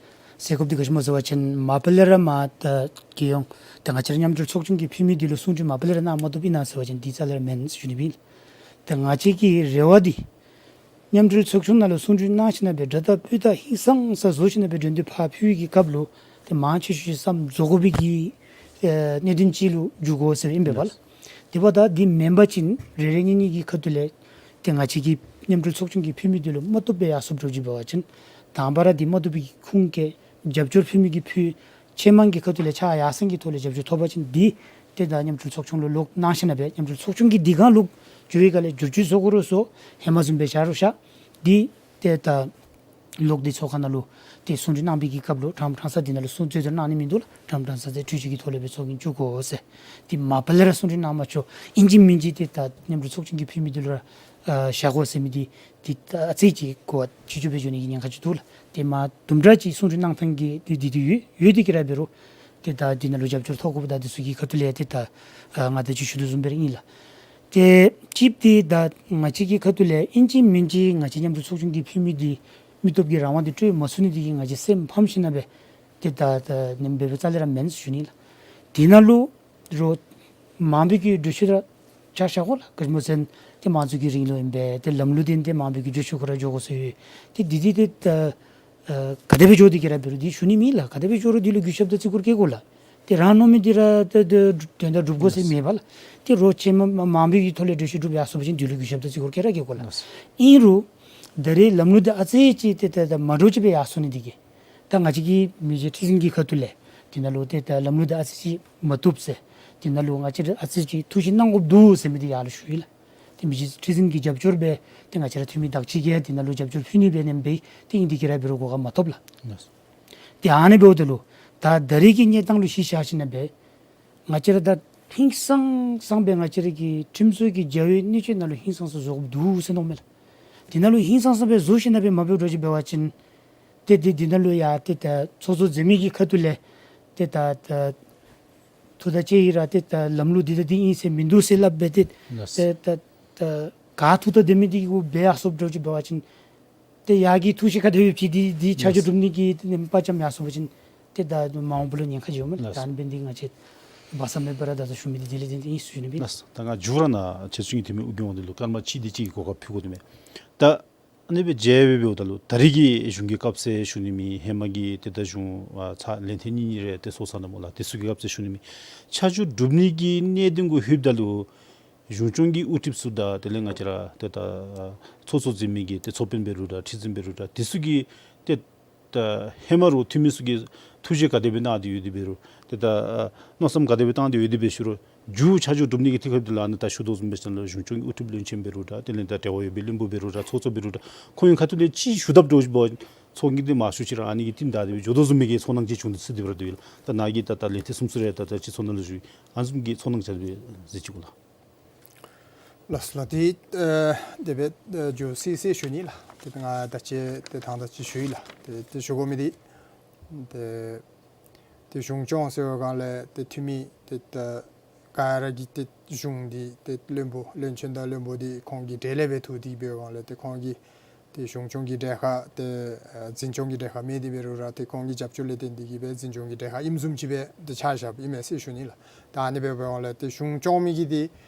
སེལ་དགོཔ་འདི་ག་ཅི་སྨོ་ཟེར་བ་ཅིན་མ་པ་ལས་ར་མར་ད་རྒྱལ་ཡོངས་ད་ང་བཅས་ར་མཉམ་འབྲེལ་ཚོགས་ཆུང་གི་འཐུས་མི་འདི་ལུ་གསུང་གྲོས་མ་པ་ལས་ར་གནང་མ་བཏུབ་ཨིན་ན་ཟེར་བ་ཅིན་འདི་རྩ་ལས་ར་མེན་ཟེར་ཞུ་ནི་ཨིན། ད་ང་བཅས་ཀྱི་རེ་བ་འདི་མཉམ་འབྲེལ་ཚོགས་ཆུང་ནང་ལུ་གསུང་གྲོས་གནང་ཞིན་ན་སྦེ་དྲ་ཐག་སྤུས་དག་ཧིང་སངས་ས་བཟོ་ཞིན་ན་སྦེ་འགྲན་བསྡུར་ཕར་ཕུལ་བའི་གི་སྐབས་ལུ་ཏེ་མང་ཆེ་ཤོས་ཅིག་ས་མ་རྫོགས་དགོ་པའི་གི་ཨེ་གནད་དོན་ཅིག་ལུ་འགྱུར་དགོ་ཟེར་ཨིན་པས་ལགས། དེ་འབདཝ་ད་འདི་མེན་པ་ཅིན་རེ་རེ་གཉིས་གཉིས་ཀྱི་ཁ་ཐུག་ལས་ཏེ་ང་བཅས་ཀྱི་མཉམ་འབྲེལ་ཚོགས་ཆུང་གི་འཐུས་མི་འདི་ལུ་མ་བཏུབ་སྦེ་ཡར་སོངམ་འདྲཝ་ཅིག་འབད་བ་ཅིན་དང་པ་ར་འདི་མ་བཏུབ་པའི་ཁུངས་བཀལ་རྒྱབ་སྐྱོར་ཕུལ་མི་གིས་ཕུལ་ཆེན་མང་གི་ཁ་ཐུག་ལས་ཕྱག་ཡར་སེང་གི་ཐོག་ལས་རྒྱབ་སྐྱོར་ཐོབ་པ་ཅིན་འདི་ཏེ་ད་མཉམ་འབྲེལ་ཚོགས་ཆུང་ལུ་ལོག་གནང་ཞིན་ན་སྦེ་མཉམ་འབྲེལ་ཚོགས་ཆུང་གིས་འདི་སྒང་ལུ་འགྱུར་བའི་སྒང་ལས་བསྒྱུར་བཅོས་བཟོ་དགོ་རུང་བཟོ་ཧེ་མ་བཟུམ་སྦེ་བཞག་རུང་བཞག་འདི་ཏེ་ད་ལོག་སྟེ་ཚོགས་ཁང་ནང་ལུ་ཏེ་གསུང་གྲོས་གནང་པའི་གི་སྐབས་ལུ་ཀྲམ་ཀྲང་ས་འདི་ནང་ལུ་གསུང་རྩོད་དེ་གནང་ནི་མིན་འདུག་ལགས། ཀྲམ་ཀྲང་ས་ཟེར་འཕྲུལ་ཆས་ཀྱི་ཐོག་ལས་སྦེ་ཚོགས་རྒྱན་བཙུགས་དགོ་ཟེར། ཏེ་མ་པ་ལས་ར་གསུང་གྲོས་གནང་མ་ཆོག་ཨིན་ཅི་མིན་ཅི་ཏེ་ད་མཉམ་འབྲེལ་ཚོགས་ཆུང་གི་འཐུས་མི་འདི་ལུ་ར་ཨ་བཞག་དགོ་ཟེར་མི་འདི་ཏེ་ད་ཨ་ཙི་ཅིག་གོ་བ་ཕྱི་ཕྱོགས་སྦེ་འགྱོ་ནི་གི་ཉེན་ཁ་ཅིག་འདུག་ལགས། ཏེ་མ་དུམ་གྲ་ཅིག་གསུང་གྲོས་གནང་ཐངས་ཀྱི་འདི་འདི་འདི་ཡོད་ཡོད་དེ་གི་ར་འབད་རུང་ཏེ་ད་འདི་ནང་ལུ་རྒྱབ་སྐྱོར་ཐོབ་དགོཔ་དང་འདི་ཚུ་གི་ཁ་ཐུག་ལས་ཏེ་ད་ཨ་ང་ད་ཅི་ཞུ་དོ་བཟུམ་སྦེ་ར་ཨིན་ལགས། ཏེ་གཅིག་འདི་ད་ང་བཅས་ཀྱི་ཁ་ཐུག་ལས་ཨིན་ཅི་མིན་ཅི་ང་བཅས་མཉམ་འབྲེལ་ཚོགས་ཆུང་གི་འཐུས་མི་འདི་མི་སྟོབས་ཀྱི་རང་དབང་འདི་སྤྲོད་མ་ཚུགས་ནི་འདི་གིས་ང་བཅས་སེམས་ཕམ་ཞིན་ན་སྦེ་ཏེ་ད་ད་ནེམ་སྦེ་སྦེ་རྩ་ལས་ར་མེན་ཟེར་ཞུ་ནི་ལགས། འདི་ནང་ལུ་རོགས་མང་པོའི་གི་གྲོས་ཆོད་ར་ཆ་བཞག་དགོ་ལགས། ག་ཅི་སྨོ་ཟེར་ན་ཏེ་མང་གཙོའི་གི་རིང་ལུགས་ཨིན་པས། ཏེ་ལམ་ལུགས་འདི་ཏེ་མང་པོའི་གི་གྲོས་ཆོད་ཁོ་ར་འགྱོ་དགོ་ཟེར་ཡོད། ཏེ་འདི་འདི་ཏེ་ད་ཨ་ག་དེ་སྦེ་འགྱོ་དེ་གི་ར་འབད་རུང་འདི་ཞུ་ནི་མེད་ལགས། ག་དེ་སྦེ་འགྱོ་རུང་འདི་ལུ་གུས་ཞབས་དང་བརྩི་བཀུར་བསྐྱེད་དགོ་ལགས། ཏེ་རང་མནོ་མི་འདི་ར་ཏེ་ཏེ་དོན་དག་སྒྲུབ་དགོ་ཟེར་མེད་པ་ལགས། ཏེ་རོགས་ཆེན་མོ་མ་མང་པོའི་གི་ཐོག་ལས་གྲོས་ཆོད་སྒྲུབ་ཡར་སོང་པ་ཅིན་འདི་ལུ་གུས་ཞབས་དང་བརྩི་བཀུར་བསྐྱེད་ར་བསྐྱེད་དགོ་ལགས། ཨིན་རུང་ད་རེས་ལམ་ལུགས་འདི་ཨ་ཙི་ཅིག་ཏེ་ཏེ་ཏེ་མ་འདྲཝ་ཅིག་སྦེ་ཡར་སོང་ནི་འདི་གིས་ ད་ང་བཅས་ཀྱི་མི་རྗེ་ཁྲི་འཛིན་གྱི་ཁ་ཐུག་ལས་དེ་ནང་ལུ་ཏེ་ད་ལམ་ལུགས་འདི་ཨ་ཙི་ཅིག་མ་བཏུབ་ཟེར། དེ་ནང་ལུ་ང་བཅས་ར་ཨ་ཙི་ཅིག་ཐུགས་ཞིབ་གནང་དགོཔ་འདུག་ཟེར་མི་འདི་ཡར་ལུ་ཞུ་ཡི་ལགས། ཏེ་མི་རྗེ་ཁྲི་འཛིན་གྱི་རྒྱབ་སྐྱོར་སྦེ་ཏེ་ང་བཅས་ར་འཐུས་མི་དག་ཅིག་གིས་དེ་ནང་ལུ་རྒྱབ་སྐྱོར་ཕུལ་ནི་འབད་ནི་འབད་ཏེ་ཨིན་དེ་གིས་ར་འབད་རུང་གོ་སྐབས་མ་ཐོབ་ལགས། ལགས་སོ། ཏེ་ཨ་ནི་འབདཝ་ད་ལུ་ད་ད་རེས་ཀྱི་གནས་སྟངས་ལུ་གཞི་བཞག་ཞིནམ་ལས་ང་བཅས་ར་ད་ཧིང་སངས་སངས་སྦེ་ང་བཅས་ར་གི་ཁྲིམས་བཟོ་གི་བྱ་བའི་སྣེ་ཁྲིད་ནང་ལུ་ཧིང་སངས་ས་བཟོ་དགོཔ་འདུག་ཟེར་མནོཝ་མས་ལགས། དེ་ནང་ལུ་ཧིང་སངས་ས་སྦེ་བཟོ་ཞིནམ་ལས་མ་འབད་འགྱོ་ཅིག་འབད་བ་ཅིན་ཏེ་དེ་དེ་ནང་ལུ་ཡང་ཏེ་ད་ཚོགས་གཙོ་འཛིན་མི་གི་ཁ་ཐུག་ལས་ཏེ་ད་ད་ཐུགས་ཐག་བཅད་ཡི་ར་ཏེ་ད་ལམ་ལུགས་འདི་ད་འདི་ཨིན་ཟེར་མིན་འདུག་ཟེར་སླབ་སྦེ་ཏེ་ལགས། ཏེ་ད་ད་ག་ཐུགས་ཐག་དེ་མི་འདི་གུ་འབད་ཡར་སོཔ་འགྱོ་ཅིག་འབད་བ་ཅིན་ཏེ་ཡར་གྱི་ཐུགས་བཞེད་ག་དེ་སྦེ་ཅིག་འདི་འདི་ཆ་འཇོག་ལགས། གྲུབ་ནི་གི་ཏེ་ནེམ་པ་ཙམ་ཡར་སོང་པ་ཅིན་ཏེ་ད་མ་འོངས་པ་ལུ་ཉེན་ཁ་ཅིག་འོང་མས་ལགས། ལགས། ད་ཨ་ནི་འབད་ནི་འདི་ང་བཅས་སྦ་གསང་མེད་པར་ད་ལྟོ་ཞུ་མི་འདི་དེ་ལས་ཏེ་ཨིན་ཟེར་ཞུ་ནི་ཨིན། ལགས། ད་ང་མཇུག་ར་ནཱ་ཆེ་བཙུན་གྱི་འཐུས་མི་ཨོ་རྒྱན་དབང་འདུས་ལུ་སྐར་མ་གཅིག་དེ་ཅིག་གི་གོ་སྐབས་ཕུལ་དགོ་དོ་མས། ད་ཨ་ནི་སྦེ་མཇལ་སྦེ་འབདཝ་ད་ལུ་ད་རེས་ཀྱི་གཞུང་གི་སྐབས་ཟེར་ཞུ་ནི་མེད། ཧེ་མ་གི་ཏེ་ད་གཞུང་ཨ་ཚར་ལན་ཐེངས་གཉིས་གཉིས་རེ་ཏེ་སོང་ས་ནུག་སྨོ་ལགས། དེ་ཚུ་གི་སྐབས་ཟེར་ཞུ་ནི་མེད། ཆ་འཇོག་གྲུབ་ནི་གི་གནད་དོན་གུ་ལྷོདཔ་ད་ལུ་གཞུང་སྐྱོང་གི་དབུ་ཁྲིདཔ་ཚུ་དང་དེ་ལས་ང་བཅས་ར་ཏེ་ད་ཚོགས་གཙོ་འཛིན་མི་གི་ཏེ་ཚོགས་དཔོན་འབད་རུང་འདྲ་ཁྲི་འཛིན་འབད་རུང་འདྲ་དེ་ཚུ་གིས་ཏེ་ད་ཧེ་མ་ར་འཐུས་མི་ཚུ་གིས་ཐུགས་བཞེད་ག་དེ་སྦེ་གནང་སྟེ་ཡོད་དེ་འབད་རུང་ཏེ་ད་མནོ་བསམ་ག་དེ་སྦེ་བཏང་སྟེ་ཡོད་དེ་འབད་ཞུ་རུང་མཇུག་ཆ་འཇོག་གྲུབ་ནི་གི་དུས་སྐབས་འདི་ལུ་ཨ་ནི་ད་ཞུ་དོ་བཟུམ་སྦེ་ཟེར་ན་ལུ་གཞུང་སྐྱོང་གི་དབུ་ཁྲིདཔ་བློན་ཆེན་འབད་རུང་འདྲ་དེ་ལས་ད་འབྲེལ་བ་ཡོད་པའི་བློན་པོ་འབད་རུང་འདྲ་ཚོགས་གཙོ་འབད་རུང་འདྲ་ཁོང་གི་ཁ་ཐུག་ལས་ཅིག་ཞུ་དཔ་འདྲཝ་ཅིག་འབད་བ་ཅིན་ཚོགས་རྒྱན་འདི་མང་ཤོས་ཅིག་ར་ཨ་ནི་གི་རྟིང་བདའ་སྟེ་སྦེ་འགྱོ་དོ་བཟུམ་མའི་གི་ཚོར་སྣང་ཅིག་བྱུང་སྟེ་ཟེར་དེ་སྦེ་ར་འདུག་ལགས། ད་ནཱ་གིས་ད་ད་ལན་ཐེངས་གསུམ་གསུམ་རེ་ད་ད་ཅིག་ཚོར་སྣང་ལུ་ཞུ་ཨ་ནི་བཟུམ་གྱི་ཚོར་སྣང་ཅིག་སྦེ་གཟིགས་ཅི་གོ་ལགས། ལགས་སོ་ལགས། ཏེ་ཨ་དེ་སྦེ་ཨ་འགྱོ་སྲིད་ཟེར་ཞུ་ནི་ལགས། ཏེ་ང་ད་ཅི་ཏེ་དང་ད་ཅི་ཞུ་ཡི་ལགས། ཏེ་ཏེ་ཞུ་དགོ་མི་འདི་ཏེ་ཏེ་གཞུང་སྐྱོང་ཟེར་བའི་སྒང་ལས་ཏེ་འཐུས་མི་ཏེ་ད་ག་ར་གིས་ཏེ་གཞུང་འདི་ཏེ་བློན་པོ་བློན་ཆེན་དང་བློན་པོ་འདི་ཁོང་གི་གྲལ་ལས་སྦེ་ཐུག་སྟེ་འབད་བའི་སྒང་ལས་ཏེ་ཁོང་གིས་ཏེ་གཞུང་སྐྱོང་གི་གྲལ་ཁར་ཏེ་ཨ་འཛིན་སྐྱོང་གི་གྲལ་ཁར་མེད་དེ་འབད་རུང་ར་ཏེ་ཁོང་གི་རྒྱབ་སྐྱོར་ལས་བརྟེན་ཏེ་གིས་སྦེ་འཛིན་སྐྱོང་གི་གྲལ་ཁར་ཨིནམ་བཟུམ་ཅིག་སྦེ་ཏེ་ཆ་བཞགཔ་ཨིན་མས་ཟེར་ཞུ་ནི་ལགས། ད་ཨ་ནི་འབད་བའི་སྒང་ལས་ཏེ་གཞུང་སྐྱོང་མི་གིས་ཏེ་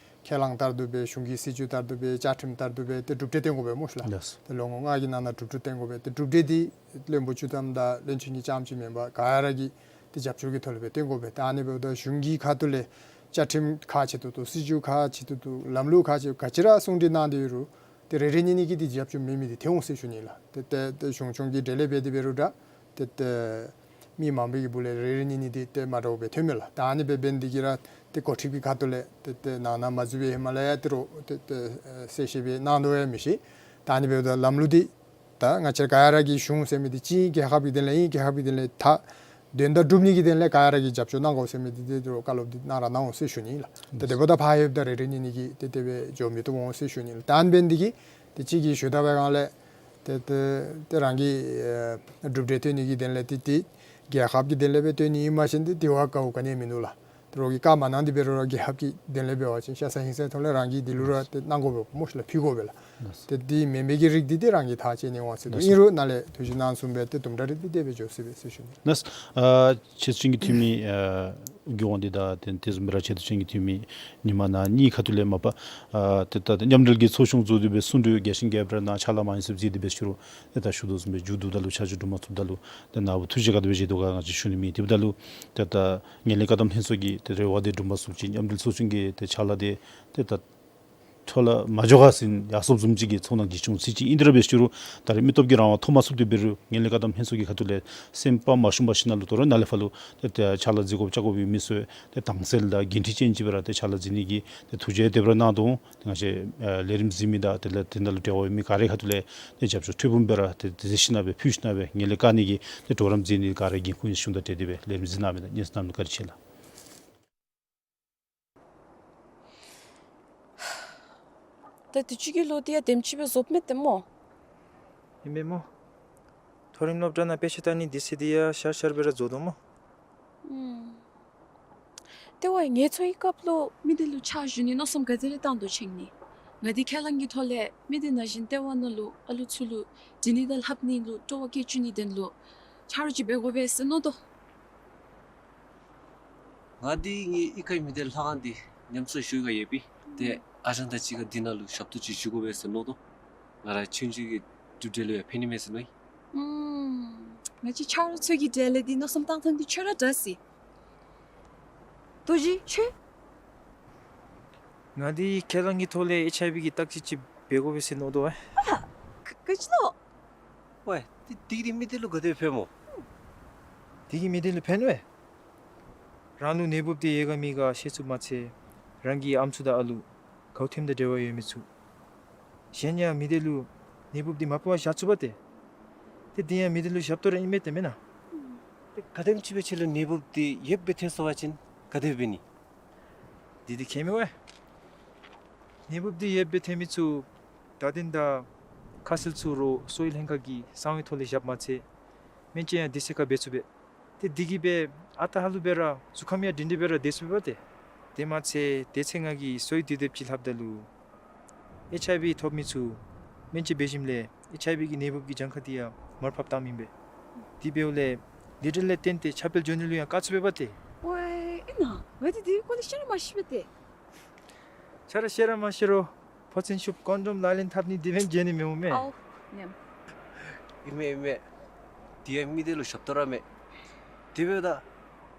ཁས་བླངས་ལྟར་དུ་སྦེ་གཞུང་གི་སྲིད་བྱུས་ལྟར་དུ་སྦེ་བཅའ་ཁྲིམས་ལྟར་དུ་སྦེ་ཏེ་གྲུབ་འབྲས་སྟོན་དགོ་པས་སྨོ་ལགས། ལགས། ཏེ་ལོ་ངོ་ལྔ་གི་ནང་ན་གྲུབ་འབྲས་སྟོན་དགོ་པས། ཏེ་གྲུབ་འབྲས་འདི་བློན་པོ་བཅུ་ཐམ་དང་བློན་ཆེན་གྱིས་རྐྱངམ་ཅིག་མེན་པར་ག་ར་གིས་ཏེ་རྒྱབ་སྐྱོར་གྱི་ཐོག་ལས་སྦེ་སྟོན་དགོ་པས། ད་ཨ་ནི་འབདཝ་ད་གཞུང་གི་ཁ་ཐུག་ལས་བཅའ་ཁྲིམས་ཁག་ཆེ་ཏོག་ཏོ་སྲིད་བྱུས་ཁག་ཆེ་ཏོག་ཏོ་ལམ་ལུགས་ཁག་ཆེ་ག་ཅི་ར་གསུང་གྲོས་གནང་སྟེ་ཡོད་རུང་ཏེ་རེ་རེ་གཉིས་གཉིས་ཀྱིས་ཏེ་རྒྱབ་སྐྱོར་མེད་མི་འདི་ཐོན་འོང་ཟེར་ཞུ་ནི་ལགས། ཏེ་ཏེ་ཏེ་གཞུང་སྐྱོང་གི་གྲལ་ལས་འབད་དེ་འབད་རུང་འདྲ་ཏེ་ཏེ་མི་མང་པོའི་གི་སྦུག་ལས་རེ་རེ་གཉིས་གཉིས་འདི་ཏེ་མ་འདྲཝ་སྦེ་ཐོན་མས་ལགས། ད་ཨ་ནི་སྦེ་འབད་ནི་འདི་གིས་ར་ཏེ་འགོ་ཁྲིདཔ་གི་ཁ་ཐུག་ལས་ཏེ་ཏེ་ནང་ན་མ་འཛུལ་བའི་ཧེ་མ་ལས་ཡང་ཏེ་རོགས་ཏེ་ཏེ་ཨེ་གསལ་བཤད་སྦེ་གནང་དོ་ཡང་མི་ཤེས། ད་ཨ་ནི་འབདཝ་ད་ལམ་ལུགས་འདི་ད་ང་བཅས་ག་ར་གི་གཞུང་ཟེར་མི་འདི་གཅིག་རྒྱལ་ཁབ་ཀྱི་དོན་ལས་ཨིན། རྒྱལ་ཁབ་ཀྱི་དོན་ལས་ད་དོན་དག་སྒྲུབ་ནི་གི་དོན་ལས་ག་ར་གིས་རྒྱབ་སྐྱོར་གནང་དགོ་ཟེར་མི་འདི་ཏེ་རོགས་བཀའ་སློབ་འདི་གནང་ར་གནང་འོང་ཟེར་ཞུ་ནི་ལགས། ཏེ་དེ་འབདཝ་ད་ཕར་ཡོདཔ་ད་རེ་རེ་གཉིས་གཉིས་ཀྱིས་ཏེ་དེ་སྦེ་འགྱོ་མི་བཏུབ་འོང་ཟེར་ཞུ་ནི་ལགས། ད་ཨ་ནི་འབད་ནི་འདི་གིས་ཏེ་གཅིག་གིས་ཞུ་ད་པའི་སྒང་ལས་ཏེ་ཏེ་ཏེ་རང་གི་ཨེ་གྲུབ་འབྲས་སྟོན་ནི་གི་དོན་ལས་ཏེ་ཏེ་རྒྱལ་ཁབ་ཀྱི་དོན་ལས་སྦེ་སྟོན་ནི་ཨིན་པ་ཅིན་ཏེ་དེ་བ་དཀའཝ་ག་ནི་ཡང་མིན་འདུག་ལགས། ཏེ་རོགས་ཀྱིས་བཀའ་མ་གནང་སྟེ་འབད་རུང་ར་རྒྱལ་ཁབ་ཀྱི་དོན་ལས་འབད་བ་ཅིན་ཤ་ཚ་ཧིང་ཚའི་ཐོག་ལས་རང་གིས་འདི་ལུ་ར་ཏེ་གནང་དགོ་པས་སྨོ་ལགས། ཕུལ་དགོ་པས་ལགས། ཏེ་འདི་མེན་པའི་གི་རིགས་འདི་ཏེ་རང་གིས་ཐག་བཅད་ནི་འོང་ཟེར་འདུག། ཨིན་རུང་ནཱ་ལས་ཐུགས་བཞེད་གནང་བཟུམ་སྦེ་ཏེ་དུམ་གྲ་རེ་འདི་དེ་སྦེ་འགྱོ་སྲིད་པས་ཟེར་ཞུ་ནི། ལགས། ཨ་ཆེ་བཙུན་གྱི་འཐུས་མི་ཨ་ཨོ་རྒྱན་དབང་འདུས་དང་ཏེ་དེ་བཟུམ་སྦེ་ར་ཆེ་བཙུན་གྱི་འཐུས་མི་ཉི་མ་ནཱ་གཉིས་ཁ་ཐུག་ལས་མ་པ་ཨ་ཏེ་ད་མཉམ་འབྲེལ་གྱི་ཚོགས་ཆུང་བཟོ་སྟེ་སྦེ་གསུང་གྲོས་རྒྱས་ཤིང་རྒྱས་པ་ར་གནང་ཕྱག་ལཱ་མང་ཡིན་ཟེར་མཛད་དེ་སྦེ་ཞུ་རུང་ཏེ་ད་ཞུ་དོ་བཟུམ་སྦེ་མཇུག་བསྡུཝ་ད་ལུ་ཆ་འཇོག་གྲུབ་མ་ཚུགསཔ་ད་ལུ་ཏེ་ནཱ་བུ་ཐུགས་རྗེ་ག་དེ་སྦེ་བཞེས་དོ་ག་ང་བཅས་ཞུ་ནི་མེད། དེ་འབདཝ་ད་ལུ་ཏེ་ད་ངན་ལྷད་བཀག་སྡོམ་ལྷན་ཚོགས་ཀྱི་ཏེ་རེ་བ་འདི་གྲུབ་མ་ཚུགསཔ་ཅིག་མཉམ་འབྲེལ་ཚོགས་ཆུང་གི་ཏེ་ཕྱག་ལཱ་འདི་ཏེ་ད་འཕྲོ་བརླག་མ་འགྱོ་ག་ཟེར་ཡར་སོངམ་བཟུམ་ཅིག་གི་ཚོར་སྣང་ཅིག་བྱུང་ཚུལ་ཅིག་ཨིན། དེ་ར་འབད་ཞུ་རུང་ད་རེས་མི་སྟོབས་ཀྱི་རང་དབང་ཐོབ་མ་ཚུགས་ཏེ་འབད་རུང་ངན་ལྷད་བཀག་སྡོམ་ལྷན་ཚོགས་ཀྱི་ཁ་ཐུག་ལས་སེམས་དཔའ་མ་ཞུམ་པར་ཞིནམ་ལས་དོ་རུང་ནཱ་ལས་ཕར་ལུ་ཏེ་ཏེ་ཕྱག་ལཱ་མཛད་དགོཔ་བཅར་དགོཔ་ཡོད་མི་ཚུ་ཏེ་དྭངས་གསལ་དང་འགན་འཁྲི་ཅན་ཅིག་སྦེ་ར་ཏེ་ཕྱག་ལཱ་མཛད་ནི་གི་ཏེ་ཐུགས་བཞེད་དེ་སྦེ་ར་གནང་དོ་འོང་། ཏེ་ང་བཅས་ཨ་ལས་རིམ་གཟིགས་མི་དང་དེ་ལས་དེ་ནང་ལུ་འབྲེལ་བ་ཡོད་མི་ག་རའི་ཁ་ཐུག་ལས་ཏེ་རྒྱབ་སྐྱོར་ཐོབ་པའི་སྦེ་ར་ཏེ་དེ་ཟེར་ཞིནམ་ལས་ཕུལ་ཞིནམ་ལས་ངན་ལྷད་བཀག་ནི་གི་ཏེ་གྲོགས་རམ་མཛད་ནི་ག་རའི་འགན་ཁུར་ཨིན་ཟེར་ཞུཝ་དང་འབྲེལ་ཏེ་སྦེ་ལས་རིམ་གཟིགས་གནང་མི་དང་སྙན་གསན་གནང་མི་བཀའ་དྲིན་ཆེ་ལགས། ད་དུས་ཅི་གི་ལོ་འདི་ཡང་དེམ་ཅིག་སྦེ་རྫོགསཔ་མས་ཏེ་སྨོ། ཨིན་མས་སྨོ། མཐོ་རིམ་སློབ་གྲྭ་ནང་དཔེ་ཆ་ལྟ་ནི་འདི་ཚུ་འདི་ཡང་ཤར་ཤར་སྦེ་ར་རྫོགས་དོ་སྨོ། ཨུམ། ཏེ་ཝའི་ངལ་འཚོ་གི་སྐབས་ལུ་མི་སྡེ་ལུ་ཕྱག་ཞུ་ནི་མནོ་བསམ་ག་དེ་རེ་བཏང་དོ་ཅིན་ནི། ང་འདི་ཁས་བླངས་ཀྱི་ཐོག་ལས་མི་སྡེ་ནང་བཞིན་ལྟེ་བ་ནང་ལུ་ཨ་ལུ་ཚུ་ལུ་འབྲི་ནི་དང་ལྷབ་ནི་ལུ་སྤྲོ་བ་བསྐྱེད་བཅུག་ནིའི་དོན་ལུ་ཕྱག་རོགས་ཅིག་འབད་དགོ་པས་ཟེར་མནོ་དོ། ང་འདི་ངེའི་གཡུས་ཁའི་མི་སྡེ་ལྷ་ཁང་འདི་ཉམས་གསོ་ཞུ་ག་ཡོད་པས། ཏེ་ཨ་ཞང་དང་གཅིག་ཁར་འདི་ནང་ལུ་ཞབས་ཏོག་ཅིག་ཞུ་དགོ་པས་ཟེར་མནོ་དོ། ང་ར་ཆུང་ཆུང་གི་གྲུབ་འབྲས་ལུ་ཡང་ཕན་ནི་མས་ཟེར་མནོ་ཡི། ཨུམ། ང་བཅས་ཆ་རོགས་ཚུ་གི་གྲལ་ལས་འདི་མནོ་བསམ་བཏང་ཐངས་འདི་ཁྱོད་ར་དྲག་ཟེར། རྡོ་རྗེ་ཁྱོད། ང་འདི་ཁས་བླངས་ཀྱི་ཐོག་ལས་ཨེཆ་ཨའི་བི་གི་བརྟག་དཔྱད་ཅིག་འབད་དགོ་པས་ཟེར་མནོ་དོ་ཨེ། ཨ་ཧ། ག་ག་ཅི་ལོ། ཝའི་ཏེ་འདི་འདི་མི་སྡེ་ལུ་ག་དེ་ཕན་སྨོ། དེ་གིས་མི་སྡེ་ལུ་ཕན་བས། རང་ལུ་ནད་འབུབ་དེ་ཡོད་ག་མེད་ག་ཤེས་ཚུགསཔ་མ་ཚད་རང་གི་ཨམ་སྲུ་དང་ཨ་ལུ་གའུ་ཐེམ་དང་འབྲེལ་བ་ཡོད་མི་ཚུ། གཞན་ཡང་མི་སྡེ་ལུ་ནད་འབུབ་དེ་མ་ཕོག་པར་བཞག་ཚུགས་པས་ཏེ། ཏེ་དེ་ཡང་མི་སྡེ་ལུ་ཞབས་ཏོག་ར་ཨིན་མས་ཏེ་མེན་ན། ཏེ་ག་དེམ་ཅིག་སྦེ་ཁྱོད་ལུ་ནད་འབུབ་དེ་ཡོདཔ་སྦེ་ཐོན་སོང་པ་ཅིན་ག་དེ་འབད་ནི། དེ་དེ་ཁྱད་མེད་པས། ནད་འབུབ་དེ་ཡོདཔ་སྦེ་ཐོན་མི་ཚུ་བརྡ་དོན་དང་ཁ་གསལ་ཚུ་རོགས་གསོ་བའི་ལྷན་ཁག་གི་གསང་བའི་ཐོག་ལས་བཞགཔ་མ་ཚད་སྨན་བཅོས་ཡང་དུས་ཚོད་ཁར་འབད་ཚུགས་པས། ཏེ་དེ་གིས་སྦེ་ཨ་རྟག་ཧ་ལུགས་སྦེ་ར་གཟུགས་ཁམས་ཡང་སྒྲིང་སྒྲིང་སྦེ་ར་སྡོད་ཚུགས་པས་ཏེ། དེ་མ་ཚད་དེ་ཚེ་ང་གིས་གསོ་བའི་དུས་དེབ་ཅིག་ལྷབ་ད་ལུ་ཨེཆ་ཨའི་ཝི་ཐོབ་མི་ཚུ་སྨན་བཅོས་འབད་ཞིནམ་ལས་ཨེཆ་ཨའི་ཝི་གི་ནད་འབུབ་ཀྱི་གྱངས་ཁ་དེ་ཡང་མར་ཕབ་བཏངམ་ཨིན་པས། དེ་འབདཝ་ལས་ལི་ཊར་ལས་བརྟེན་ཏེ་ཁྱབ་སྤེལ་འགྱོ་ནི་ལུ་ཡང་དཀའ་ཚུགས་པས་པ་ཏེ། ཝའེ་ཨིན་ན། ང་འདི་འདི་སྐོར་ལས་ཤེས་ར་མ་ཤེས་པས་ཏེ། ཁྱོད་ར་ཤེས་ར་མ་ཤེས་རུང་ཕོ་མཚན་ཤུབས་ཀོན་ཌོམ་ལག་ལེན་འཐབ་ནི་དེ་སྦེ་འགྱོ་ནི་མེན་མས། ཨའོ་ཉམས། ཨིན་མས་ཨིན་མས། དེ་ཡང་མི་སྡེ་ལུ་ཞབས་ཏོག་ར་མས། དེ་འབདཝ་ད་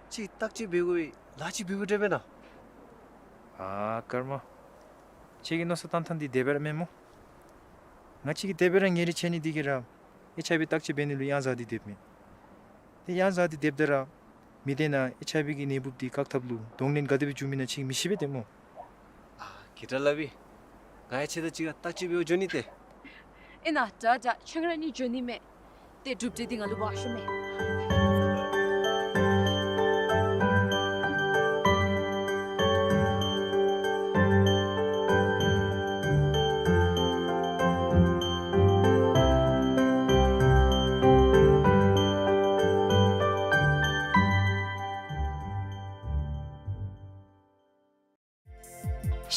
ཅིག་བརྟག་དཔྱད་འབད་དགོ་པའི་ལཱ་ཅིག་འབད་དགོ་དྲན་པས་ན། ཨ་ཀརྨ། ཁྱོད་ཀྱི་མནོ་བསམ་བཏང་ཐངས་འདི་བདེན་པ་ར་མེན་མས། ང་བཅས་ཀྱིས་དེ་སྦེ་ར་ཉེ་རིང་ཆེ་ནི་འདི་གིས་ར་ཨེཆ་ཨའི་ཝི་བརྟག་དཔྱད་འབད་ནི་ལུ་ཡང་ཟ་སྟེ་སྡོདཔ་མས། ཏེ་ཡང་ཟ་སྟེ་སྡོདཔ་ད་ར་མི་སྡེ་ནང་ཨེཆ་ཨའི་ཝི་གི་ནད་འབུབ་འདི་བཀག་ཐབས་ལུ་གདོང་ལེན་ག་དེ་སྦེ་འབྱུང་མི་ན་ཁྱོད་ཀྱིས་མི་ཤེས་པས་ཏེ་སྨོ། ཨ་གི་དྲག་ལགས་པས། ང་ཡང་ཁྱོད་དང་གཅིག་ཁར་བརྟག་དཔྱད་འབད་བར་འགྱོ་ནི་ཏེ། ཨིན་ན་དྲག་དྲག་ཁྱོད་ར་ནི་འགྱོ་ནི་མས། ཏེ་གྲུབ་འབྲས་འདི་ང་ལུ་འབག་ཤོག་མས།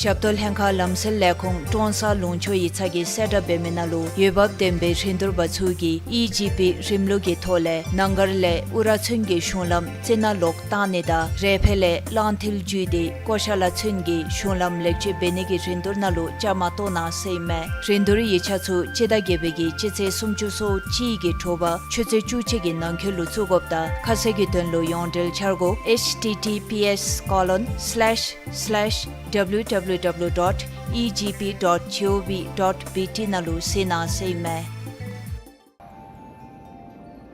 ཞབས་ཏོག་ལྷན་ཁག་ལམ་སེལ་ལས་ཁུངས་ཀྲོང་གསར་ལུང་ཕྱོགས་ཡིག་ཚང་གིས་གསལ་བསྒྲགས་འབད་མི་ནང་ལུ་འོས་འབབ་ལྡན་པའི་རིན་བསྡུར་པ་ཚུ་གིས་ཨི་ཇི་པི་རིམ་ལུགས་ཀྱི་ཐོག་ལས་ནང་སྒར་ལས་ཨུ་ར་ཚུན་གྱི་གཞུང་ལམ་རྩི་ནག་ལོག་བཏང་ནི་དང་རེ་ཕེ་ལས་གླང་མཐིལ་བརྒྱུད་དེ་ཀོ་ཤ་ལ་ཚུན་གྱི་གཞུང་ལམ་ལེགས་བཅོས་འབད་ནི་གི་རིན་བསྡུར་ནང་ལུ་བཅའ་མར་གཏོགས་གནང་ཟེར་ཨིན་མས། རིན་བསྡུར་ཡིག་ཆ་ཚུ་སྤྱི་ཟླ་བརྒྱད་པའི་གི་སྤྱི་ཚེས་སུམ་ཅུ་སོ་གཅིག་གི་དྲོ་པ་ཆུ་ཚོད་བཅུ་གཅིག་གི་ནང་འཁོད་ལུ་བཙུགས་དགོཔ་དང་ཁ་གསལ་གྱི་དོན་ལུ་ཡོངས་འབྲེལ་འཆར་སྒོ་ཨེཆ་ཊི་ཊི་པི་ཨེསི་ཀོ་ལོན་སི་ལེཤ་སི་ལེཤ་ཌབ་ལིའུ་ཌབ་ལིའུ་ཌབ་ལིའུ་ཌོཊ་ཨི་ཇི་པི་ཌོཊ་ཇི་ཨོ་ཝི་ཌོཊ་བི་ཊི་ནང་ལུ་གཟིགས་གནང་ཟེར་ཨིན་མས།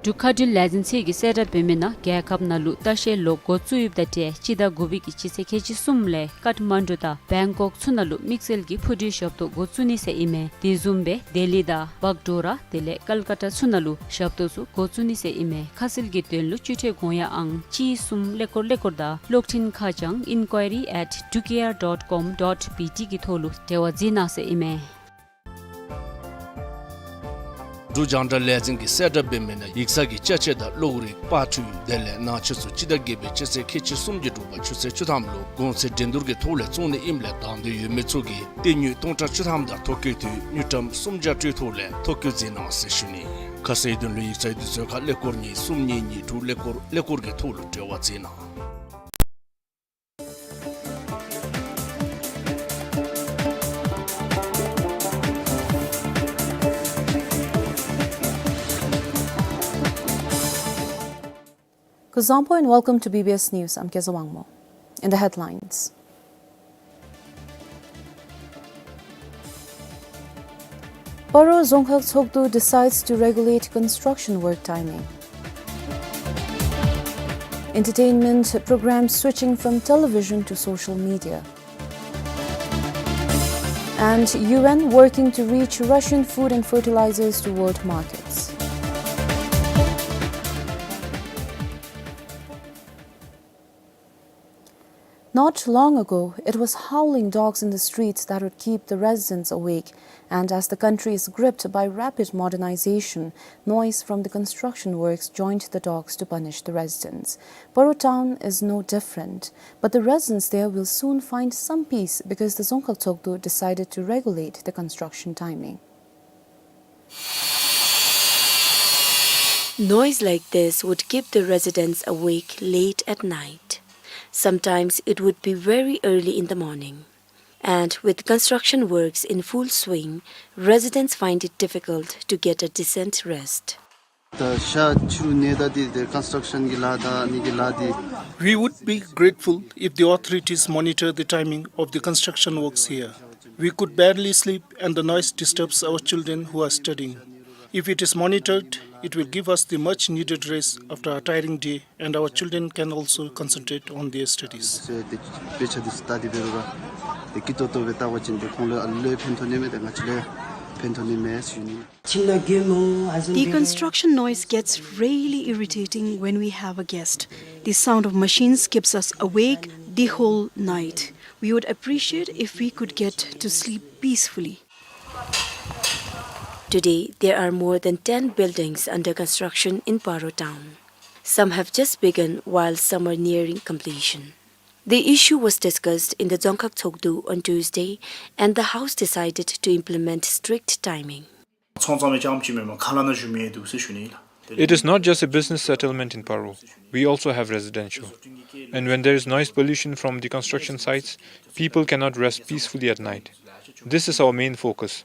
འབྲུག་མཁའ་འགྲུལ་ལས་འཛིན་ཚད་ཀྱིས་གསལ་བསྒྲགས་འབད་མི་ནང་རྒྱལ་ཁབ་ནང་ལུ་ལྟ་བཤལ་ལོག་འགོ་བཙུགས་ཡོདཔ་དང་འབྲེལ་སྤྱི་ཟླ་དགུ་པའི་གི་སྤྱི་ཚེས་ཁལ་གཅིག་གསུམ་ལས་ཀཱཐ་མན་ཌུ་དང་བེང་ཀོག་ཚུ་ནང་ལུ་དམིགས་བསལ་གྱི་འཕུར་གྲུའི་ཞབས་ཏོག་འགོ་བཙུགས་ནི་ཟེར་ཨིན་མས། དེ་བཟུམ་སྦེ་ལྡི་ལི་དང་བག་ཌོ་ར་དེ་ལས་ཀལ་ཀ་ཏ་ཚུ་ནང་ལུ་ཞབས་ཏོག་ཚུ་འགོ་བཙུགས་ནི་ཟེར་ཨིན་མས། ཁ་གསལ་གྱི་དོན་ལུ་སྤྱི་འཐུས་གོང་ཡ་ཨང་གཅིག་གསུམ་ཀླད་ཀོར་ཀླད་ཀོར་དང་གློག་འཕྲིན་ཁ་བྱང་inquiry at dukair dot com dot B T གི་ཐོག་ལུ་འབྲེལ་བ་འཛིན་གནང་ཟེར་ཨིན་མས། འབྲུག་རྒྱང་བསྒྲགས་ལས་འཛིན་གྱིས་གསལ་བསྒྲགས་འབད་མི་ནང་ཡིག་ཚང་གི་ཅ་ཆས་དང་གློག་རིག་པར་འཕྲུལ་དེ་ལས་ནང་ཆས་ཚུ་སྤྱི་ཟླ་བརྒྱད་པའི་སྤྱི་ཚེས་ཁལ་གཅིག་གསུམ་གྱི་དྲོ་པ་ཆུ་ཚོད་བཅུ་ཐམ་ལུ་གོང་ཚད་འགྲན་བསྡུར་གྱི་ཐོག་ལས་བཙོང་ནི་ཨིནམ་ལས་དང་འདོད་ཡོད་མི་ཚུ་གིས་སྟེར་དངུལ་སྟོང་ཕྲག་བཅུ་ཐམ་དང་ཐོ་བཀོད་དུས་དངུལ་ཀྲམ་སུམ་བརྒྱ་སྤྲོད་ཐོག་ལས་ཐོ་བཀོད་མཛད་གནང་ཟེར་ཞུ་ནི། ཁ་གསལ་དོན་ལུ་ཡིག་ཚང་དུས་ཚོད་ཁར་ཀླད་ཀོར་གཉིས་གསུམ་གཉིས་གཉིས་དྲུག་ཀླད་ཀོར་ཀླད་ཀོར་གྱི་ཐོག་ལུ་འབྲེལ་བ་མཛད་གནང་། Kuzuzangpo and welcome to B B S News. I'm Keza Wangmo. In the headlines, Paro Dzongkhag Tshogdu decides to regulate construction work timing. Entertainment programs switching from television to social media. And U N working to reach Russian food and fertilizers to world markets. Not long ago, it was howling dogs in the streets that would keep the residents awake, and as the country is gripped by rapid modernization, noise from the construction works joined the dogs to punish the residents. Paro town is no different, but the residents there will soon find some peace because the Dzongkhag Tshogdu decided to regulate the construction timing. Noise like this would keep the residents awake late at night. Sometimes it would be very early in the morning. And with construction works in full swing, residents find it difficult to get a decent rest. ད་ཤར་ཕྱོགས་ནང་ད་འདི་ད་ཀོན་སི་ཊྲག་ཤཱན་གྱི་ལཱ་དང་ཨ་ནི་གི་ལཱ་འདི། We would be grateful if the authorities monitor the timing of the construction works here. We could barely sleep and the noise disturbs our children who are studying. If it is monitored, it will give us the much needed rest after a tiring day, and our children can also concentrate on their studies. དཔེ་ཆ་འདི་ཚུ་ལྟ་སྟེ་འབད་རུང་ར་དེ་སྐྱིད་ཏོང་ཏོ་སྦེ་བལྟ་བ་ཅིན་དེ་ཁོང་ལུ་ལུ་ཡང་ཕན་ཐོགས་ནི་མས། ཏེ་ང་བཅས་ལུ་ཡང་ཕན་ཐོགས་ནི་མས་ཟེར་ཞུ་ནི། The construction noise gets really irritating when we have a guest. The sound of machines keeps us awake the whole night. We would appreciate if we could get to sleep peacefully. Today, there are more than ten buildings under construction in Paro town. Some have just begun, while some are nearing completion. The issue was discussed in the Dzongkhag Tshogdu on Tuesday, and the house decided to implement strict timing. ཚོང་ཚང་མེད་ཙམ་ཅིག་མེན་པར་ཁ་ལས་ནང་བཞུགས་མི་འདུག་ཟེར་ཞུ་ནི་ལགས། It is not just a business settlement in Paro. We also have residential. And when there is noise pollution from the construction sites, people cannot rest peacefully at night. This is our main focus.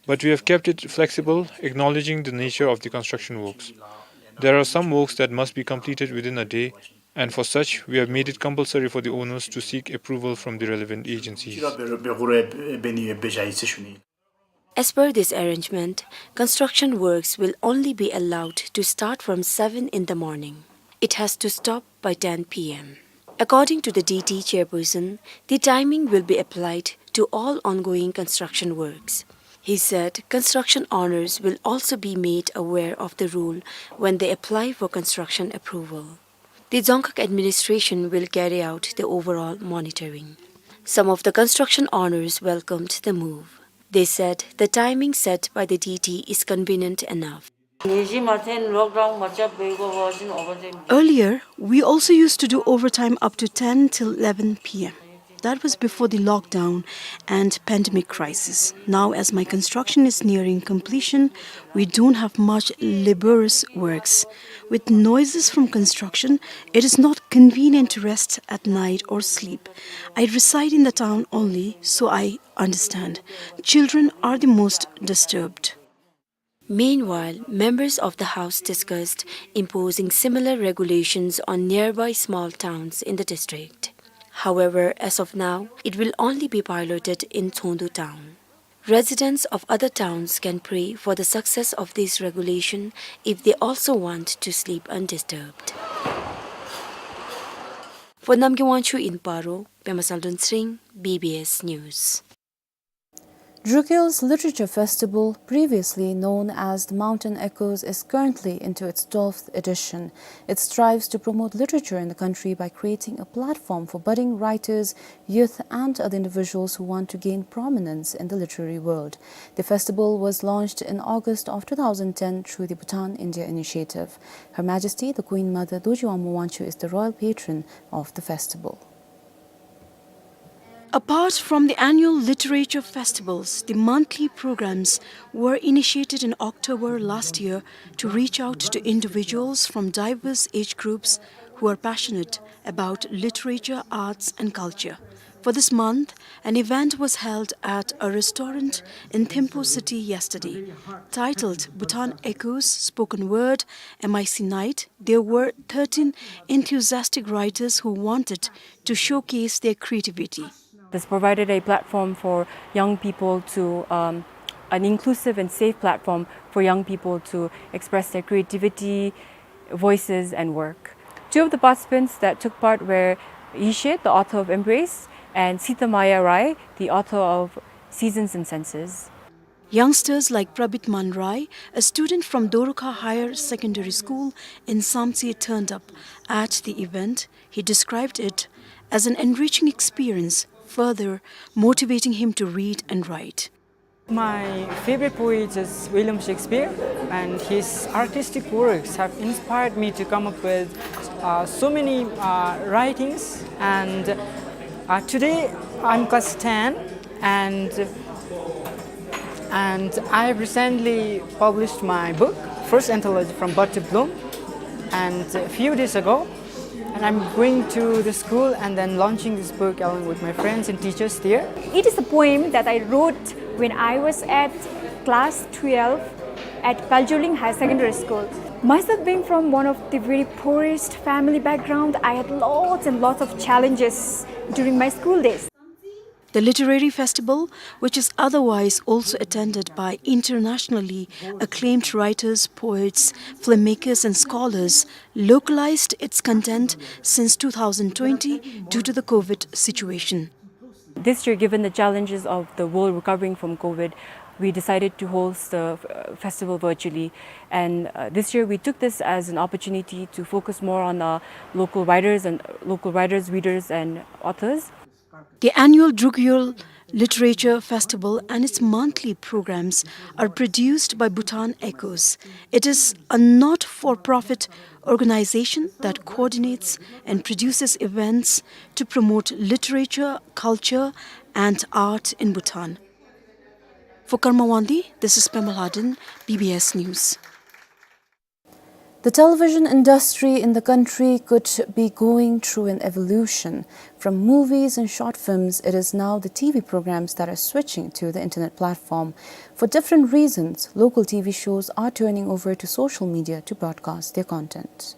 But we have kept it flexible, acknowledging the nature of the construction works. There are some works that must be completed within a day, and for such, we have made it compulsory for the owners to seek approval from the relevant agencies. As per this arrangement, construction works will only be allowed to start from seven in the morning. It has to stop by ten P M. According to the D T chairperson, the timing will be applied to all ongoing construction works. He said construction owners will also be made aware of the rule when they apply for construction approval. The Dzongkhag administration will carry out the overall monitoring. Some of the construction owners welcomed the move. They said the timing set by the D T is convenient enough. Earlier, we also used to do overtime up to ten till eleven P M. That was before the lockdown and pandemic crisis. Now, as my construction is nearing completion, we don't have much laborious works. With noises from construction, it is not convenient to rest at night or sleep. I reside in the town only, so I understand. Children are the most disturbed. Meanwhile, members of the house discussed imposing similar regulations on nearby small towns in the district. However, as of now, it will only be piloted in Tshogdu town. Residents of other towns can pray for the success of this regulation if they also want to sleep undisturbed. For Namgay Wangchuk in Paro, Pema Sangdrong Tshering, B B S News. Drukgyal's Literature Festival, previously known as the Mountain Echoes, is currently into its twelfth edition. It strives to promote literature in the country by creating a platform for budding writers, youth, and other individuals who want to gain prominence in the literary world. The festival was launched in August of two thousand ten through the Bhutan India Initiative. Her Majesty, the Queen Mother Dorji Wangmo Wangchuck, is the royal patron of the festival. Apart from the annual literature festivals, the monthly programs were initiated in October last year to reach out to individuals from diverse age groups who are passionate about literature, arts, and culture. For this month, an event was held at a restaurant in Thimphu city yesterday. Titled Bhutan Echoes, Spoken Word, M I C Night, there were thirteen enthusiastic writers who wanted to showcase their creativity. This provided a platform for young people to, um, an inclusive and safe platform for young people to express their creativity, voices, and work. Two of the participants that took part were Yishe, the author of Embrace, and Sitamaya Rai, the author of Seasons and Senses. Youngsters like Prabit Man Rai, a student from Dorukha Higher Secondary School in Samtse, turned up at the event. He described it as an enriching experience, further motivating him to read and write. My favorite poet is William Shakespeare, and his artistic works have inspired me to come up with, uh, so many, uh, writings. And, uh, today I'm class ten, and, and I recently published my book, first anthology, From Bud to Bloom, and a few days ago. And I'm going to the school and then launching this book along with my friends and teachers there. It is a poem that I wrote when I was at class twelve at Paljurling Higher Secondary School. Myself being from one of the very poorest family background, I had lots and lots of challenges during my school days. The literary festival, which is otherwise also attended by internationally acclaimed writers, poets, filmmakers, and scholars, localized its content since two thousand twenty due to the COVID situation. This year, given the challenges of the world recovering from COVID, we decided to host the uh, festival virtually. And uh, this year, we took this as an opportunity to focus more on uh, local writers and local writers, readers, and authors. The annual Druk Yul Literature Festival and its monthly programs are produced by Bhutan Echoes. It is a not-for-profit organization that coordinates and produces events to promote literature, culture, and art in Bhutan. For Karma Wangdi, this is Pema Lhaden, B B S News. The television industry in the country could be going through an evolution. From movies and short films, it is now the T V programs that are switching to the internet platform. For different reasons, local T V shows are turning over to social media to broadcast their content.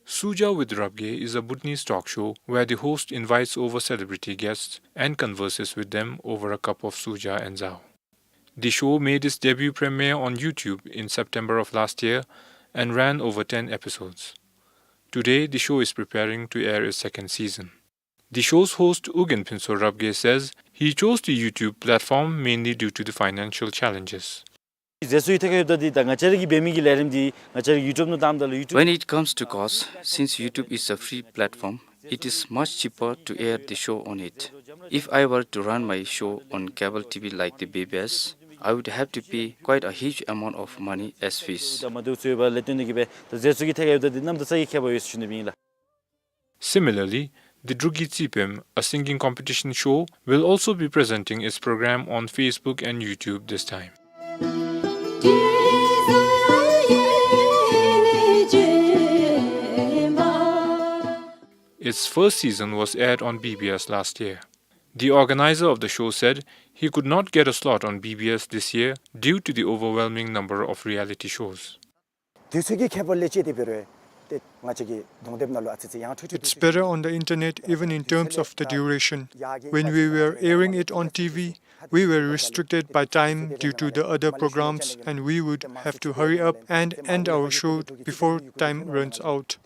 Suja with Rabgye is a Bhutanese talk show where the host invites over celebrity guests and converses with them over a cup of suja and zao. The show made its debut premiere on YouTube in September of last year and ran over ten episodes. Today, the show is preparing to air its second season. The show's host Ugyen Phuntsho Rabgye says he chose the YouTube platform mainly due to the financial challenges. ཟས་སུ་ཡི་ཐད་ཁར་ཡོད་ད་འདི་ད་ང་བཅས་ར་གི་འབད་མི་གི་ལས་རིམ་འདི་ང་བཅས་ར་YouTube ནང་བཏངམ་ད་ལུ་YouTube When it comes to cost, since YouTube is a free platform, it is much cheaper to air the show on it. If I were to run my show on cable T V like the B B S, I would have to pay quite a huge amount of money as fees. ད་མ་འདུག་ཚུ་ཡོད་པ་ལས་བརྟེན་ཏེ་གིས་སྦེ་ད་ཟས་སུ་གི་ཐད་ཁར་ཡོད་ད་འདི་གནམ་དང་ས་གི་ཁྱད་པར་ཡོད་ཟེར་ཞུ་ནི་ཨིན་ལགས། Similarly, the Druk Gyi Tsipem, a singing competition show, will also be presenting its program on Facebook and YouTube this time. Its first season was aired on B B S last year. The organizer of the show said he could not get a slot on B B S this year due to the overwhelming number of reality shows. དུས་ཚོད་ཀྱི་ཁྱད་པར་ལས་བཅད་དེ་འབད་རུང་ཏེ་ང་བཅས་ཀྱི་གདོང་དེབ་ནང་ལུ་ཨ་ཙི་ཙི་ཡང་འཕྲོ་མཐུད། It's better on the internet even in terms of the duration. When we were airing it on T V, we were restricted by time due to the other programs and we would have to hurry up and end our show before time runs out.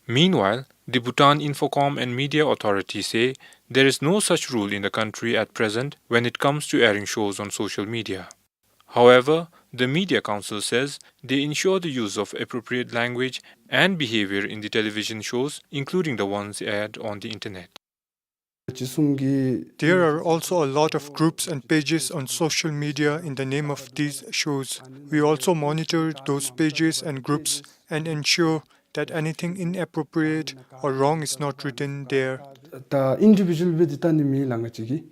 Meanwhile, the Bhutan Infocom and Media Authority say there is no such rule in the country at present when it comes to airing shows on social media. However, the Media Council says they ensure the use of appropriate language and behavior in the television shows, including the ones aired on the internet. There are also a lot of groups and pages on social media in the name of these shows. We also monitor those pages and groups and ensure that anything inappropriate or wrong is not written there. ད་ཨིན་ཌི་བི་ཌུ་ཨལ་སྦེ་འདི་བལྟ་ནི་མེད་ལགས་ང་བཅས་ཀྱིས།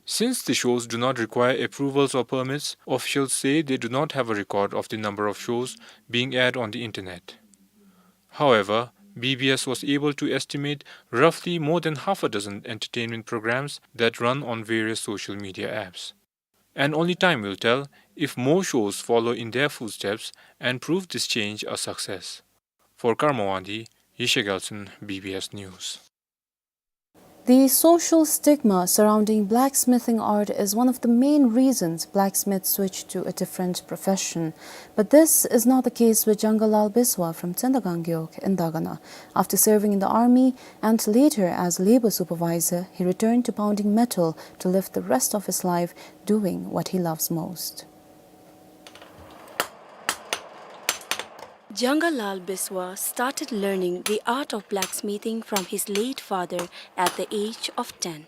Since the shows do not require approvals or permits, officials say they do not have a record of the number of shows being aired on the internet. However, B B S was able to estimate roughly more than half a dozen entertainment programs that run on various social media apps. And only time will tell if more shows follow in their footsteps and prove this change a success. For Karma Wangdi, Yeshe Gyaltsen, B B S News. The social stigma surrounding blacksmithing art is one of the main reasons blacksmiths switch to a different profession. But this is not the case with Jangalal Biswa from Tsendagang Gewog in Dagana. After serving in the army and later as labor supervisor, he returned to pounding metal to live the rest of his life doing what he loves most. Jangalal Biswa started learning the art of blacksmithing from his late father at the age of ten.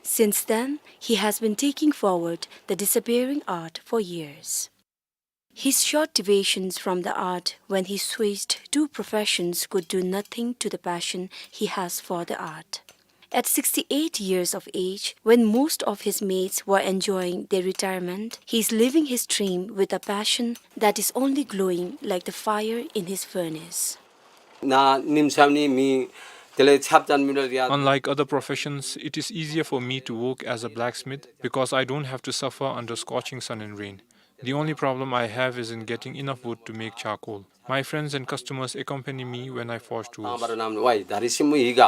Since then, he has been taking forward the disappearing art for years. His short deviations from the art when he switched two professions could do nothing to the passion he has for the art. At sixty-eight years of age, when most of his mates were enjoying their retirement, he is living his dream with a passion that is only glowing like the fire in his furnace. ན་ཉིནམ་ཤར་ནི་མེད། དེ་ལས་ཆབ་ཅན་མི་རེ་ཡ། Unlike other professions, it is easier for me to work as a blacksmith because I don't have to suffer under scorching sun and rain. The only problem I have is in getting enough wood to make charcoal. My friends and customers accompany me when I forge tools. ཏང་བར་ནམ་ཝའི་ད་རི་ཤི་མུ་ཧི་ག་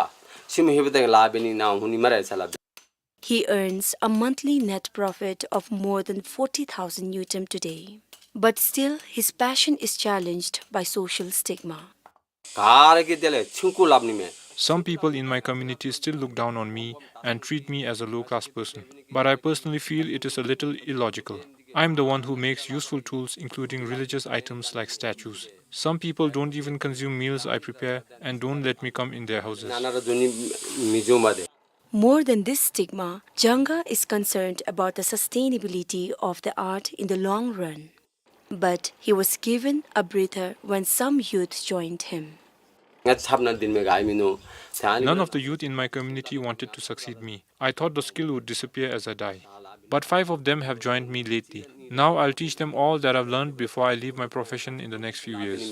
ཤི་མུ་ཧི་བ་དེང་ལ་བེ་ནི་ན་ཧུ་ནི་མ་རེ་ཚ་ལ། He earns a monthly net profit of more than forty thousand ngultrum today. But still, his passion is challenged by social stigma. ག་རེ་གི་དེ་ལས་ཆིང་ཀུ་ལབ་ནི་མེ། Some people in my community still look down on me and treat me as a low-class person, but I personally feel it is a little illogical. I am the one who makes useful tools, including religious items like statues. Some people don't even consume meals I prepare and don't let me come in their houses. ན་ན་ར་དུ་ནི་མི་འཇུ་མ་དེ། More than this stigma, Janga is concerned about the sustainability of the art in the long run. But he was given a breather when some youth joined him. ང་ཆབ་ན་དིན་མེ་ག་ཨི་མི་ནུ། ཏེ་ཨ་ནི། None of the youth in my community wanted to succeed me. I thought the skill would disappear as I die. But five of them have joined me lately. Now I'll teach them all that I've learned before I leave my profession in the next few years.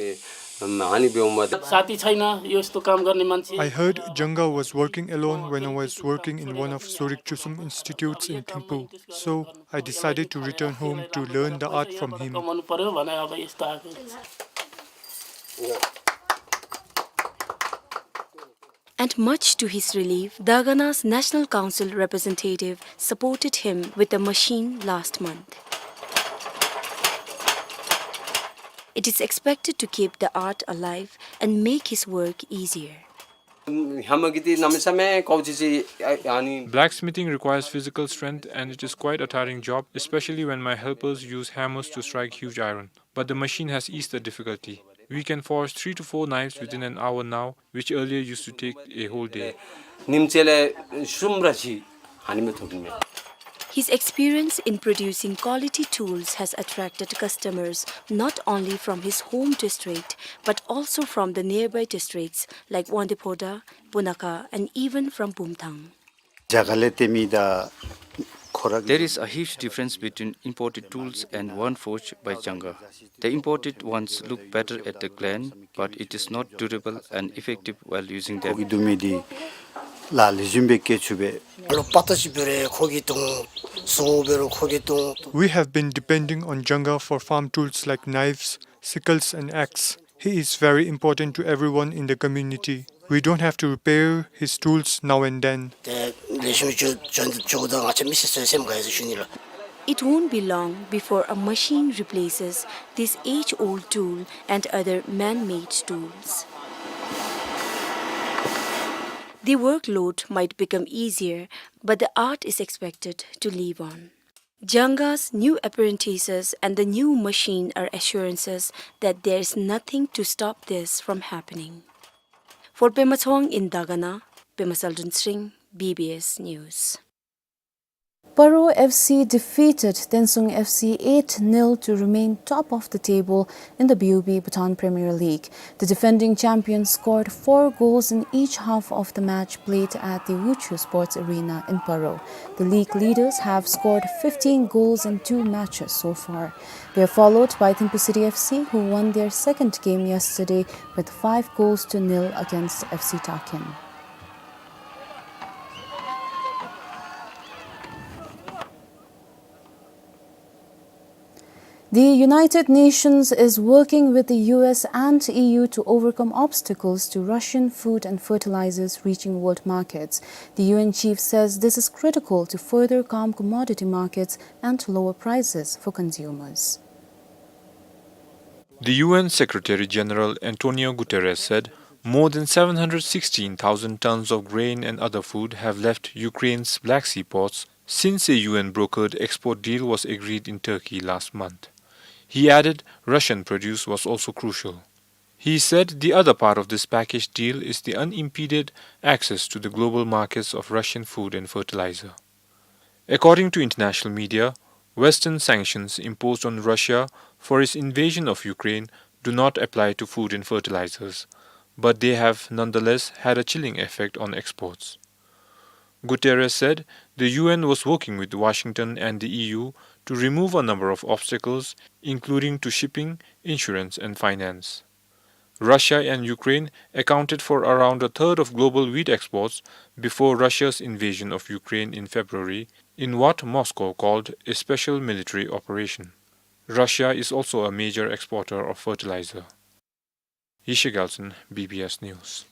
ཨ་ནི་བེ་འོ་མ་དེ། साथी छैन, यो यस्तो काम गर्ने मान्छे। I heard Janga was working alone when I was working in one of Sorik Chusum institutes in Thimphu. So I decided to return home to learn the art from him. कमाउनु पर्‍यो भने अब यस्तो आएको। And much to his relief, Dagana's National Council representative supported him with a machine last month. It is expected to keep the art alive and make his work easier. ཧེ་མ་གི་དེ་གནམ་མེད་ས་མེད་ཀོ་ཅི་ཅི་ཨ་ནི། Blacksmithing requires physical strength and it is quite a tiring job, especially when my helpers use hammers to strike huge iron. But the machine has eased the difficulty. We can forge three to four knives within an hour now, which earlier used to take a whole day. ཉིནམ་གཅིག་ལས་གསུམ་ར་ཅིག་ཨ་ནི་མེ་ཐོབ་ནི་མེ། His experience in producing quality tools has attracted customers not only from his home district, but also from the nearby districts like Wangdue Phodrang, Punakha, and even from Bumthang. རྒྱ་གར་ལས་ཏེ་མི་ད་ཁོ་ར། There is a huge difference between imported tools and one forged by Janga. The imported ones look better at the glance, but it is not durable and effective while using them. ཁོ་གི་དུ་མི་དེ་ལ་ལེགས་ཤོམ་སྦེ་སྐྱེ་ཚུགས་པས། ལོ་པ་ཏ་ཅིག་འབད་རུང་ཁོ་གིས་བརྡུང་། སོ་འབད་རུང་ཁོ་གིས་བརྡུང་། We have been depending on Janga for farm tools like knives, sickles and axe. He is very important to everyone in the community. We don't have to repair his tools now and then. ཏེ་ལེགས་ཤོམ་སྦེ་འགྱོ་འགྱོཝ་ད་ང་བཅས་མི་སེར་ཚུ་སེམས་དགའ་ཡི་ཟེར་ཞུ་ནི་ལགས། It won't be long before a machine replaces this age-old tool and other man-made tools. The workload might become easier, but the art is expected to live on. Janga's new apprentices and the new machine are assurances that there is nothing to stop this from happening. For Pema Tshowang in Dagana, Pema Saldun Sring, B B S News. Paro F C defeated Tensung F C eight nil to remain top of the table in the B O B Bhutan Premier League. The defending champions scored four goals in each half of the match played at the Wuchu Sports Arena in Paro. The league leaders have scored fifteen goals in two matches so far. They are followed by Thimphu City F C, who won their second game yesterday with five goals to nil against F C Takin. The United Nations is working with the U S and E U to overcome obstacles to Russian food and fertilizers reaching world markets. The U N chief says this is critical to further calm commodity markets and lower prices for consumers. The U N Secretary General Antonio Guterres said more than seven hundred sixteen thousand tons of grain and other food have left Ukraine's Black Sea ports since a U N brokered export deal was agreed in Turkey last month. He added Russian produce was also crucial. He said the other part of this package deal is the unimpeded access to the global markets of Russian food and fertilizer. According to international media, Western sanctions imposed on Russia for its invasion of Ukraine do not apply to food and fertilizers, but they have nonetheless had a chilling effect on exports. Guterres said the U N was working with Washington and the E U to remove a number of obstacles, including to shipping, insurance and finance. Russia and Ukraine accounted for around a third of global wheat exports before Russia's invasion of Ukraine in February, in what Moscow called a special military operation. Russia is also a major exporter of fertilizer. Yeshe Gyaltshen, B B S News.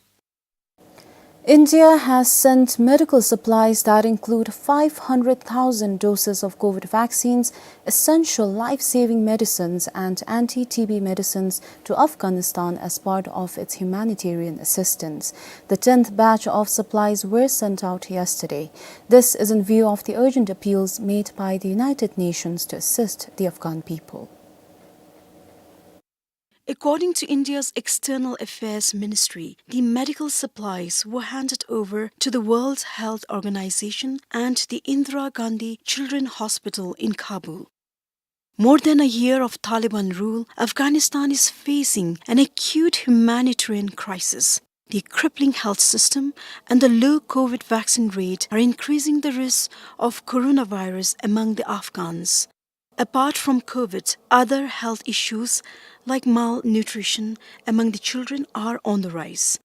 India has sent medical supplies that include five hundred thousand doses of COVID vaccines, essential life-saving medicines, and anti-T B medicines to Afghanistan as part of its humanitarian assistance. The tenth batch of supplies were sent out yesterday. This is in view of the urgent appeals made by the United Nations to assist the Afghan people. According to India's External Affairs Ministry, the medical supplies were handed over to the World Health Organization and the Indira Gandhi Children Hospital in Kabul. More than a year of Taliban rule, Afghanistan is facing an acute humanitarian crisis. The crippling health system and the low COVID vaccine rate are increasing the risk of coronavirus among the Afghans. Apart from COVID, other health issues like malnutrition among the children are on the rise.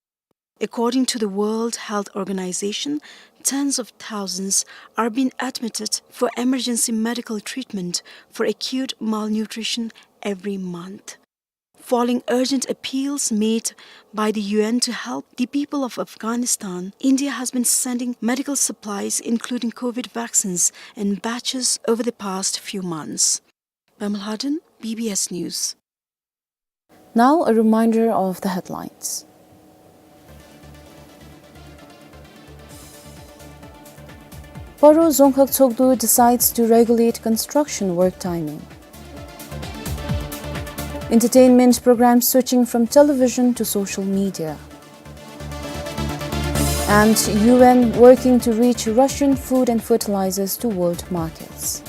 According to the World Health Organization, tens of thousands are being admitted for emergency medical treatment for acute malnutrition every month. Following urgent appeals made by the U N to help the people of Afghanistan, India has been sending medical supplies, including COVID vaccines, in batches over the past few months. Pema Lhaden, B B S News. Now, a reminder of the headlines. Paro Dzongkhag Tshogdu decides to regulate construction work timing. Entertainment programs switching from television to social media. And U N working to reach Russian food and fertilizers to world markets.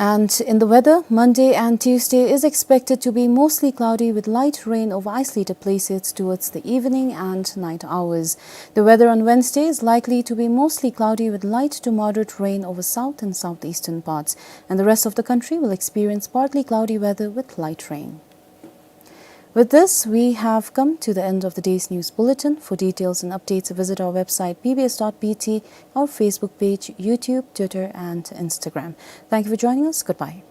And in the weather, Monday and Tuesday is expected to be mostly cloudy with light rain over isolated places towards the evening and night hours. The weather on Wednesday is likely to be mostly cloudy with light to moderate rain over south and southeastern parts, and the rest of the country will experience partly cloudy weather with light rain. With this, we have come to the end of the day's news bulletin. For details and updates, visit our website B B S dot B T, our Facebook page, YouTube, Twitter, and Instagram. Thank you for joining us. Goodbye.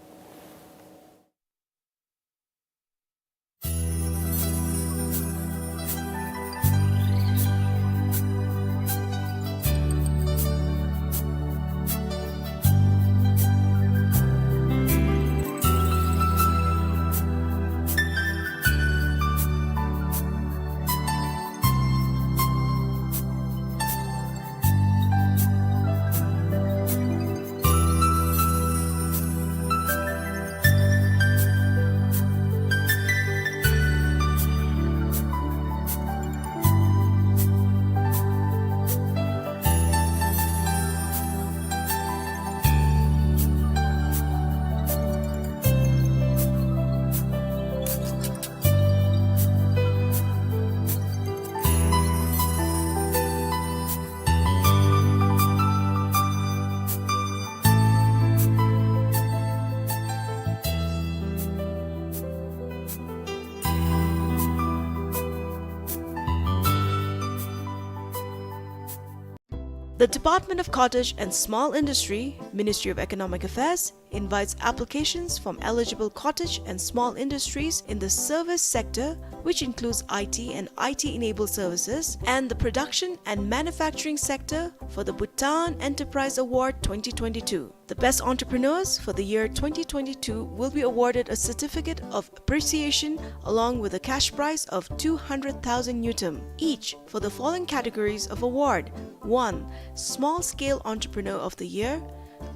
The Department of Cottage and Small Industry, Ministry of Economic Affairs, invites applications from eligible cottage and small industries in the service sector, which includes I T and I T-enabled services, and the production and manufacturing sector for the Bhutan Enterprise Award twenty twenty-two. The best entrepreneurs for the year twenty twenty-two will be awarded a certificate of appreciation along with a cash prize of two hundred thousand ngultrum each for the following categories of award: one, Small Scale Entrepreneur of the Year;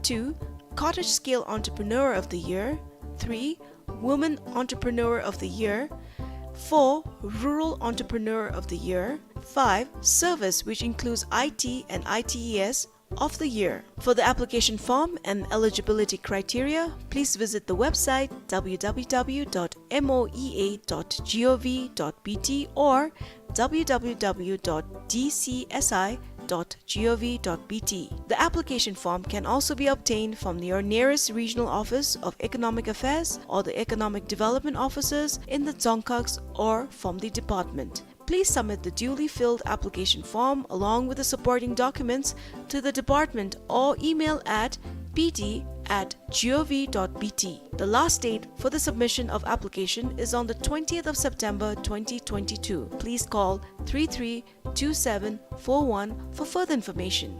two, Cottage Scale Entrepreneur of the Year; three, Woman Entrepreneur of the Year; four, Rural Entrepreneur of the Year; five, Service, which includes I T and I T E S, of the Year. For the application form and eligibility criteria, please visit the website W W W dot M O E A dot gov dot B T or W W W dot D C S I dot G O V dot B T. The application form can also be obtained from your nearest regional office of economic affairs or the economic development officers in the Dzongkhags or from the department. Please submit the duly filled application form along with the supporting documents to the department or email at B D at G O V dot B T. The last date for the submission of application is on the twentieth of September twenty twenty-two. Please call three three two seven four one for further information.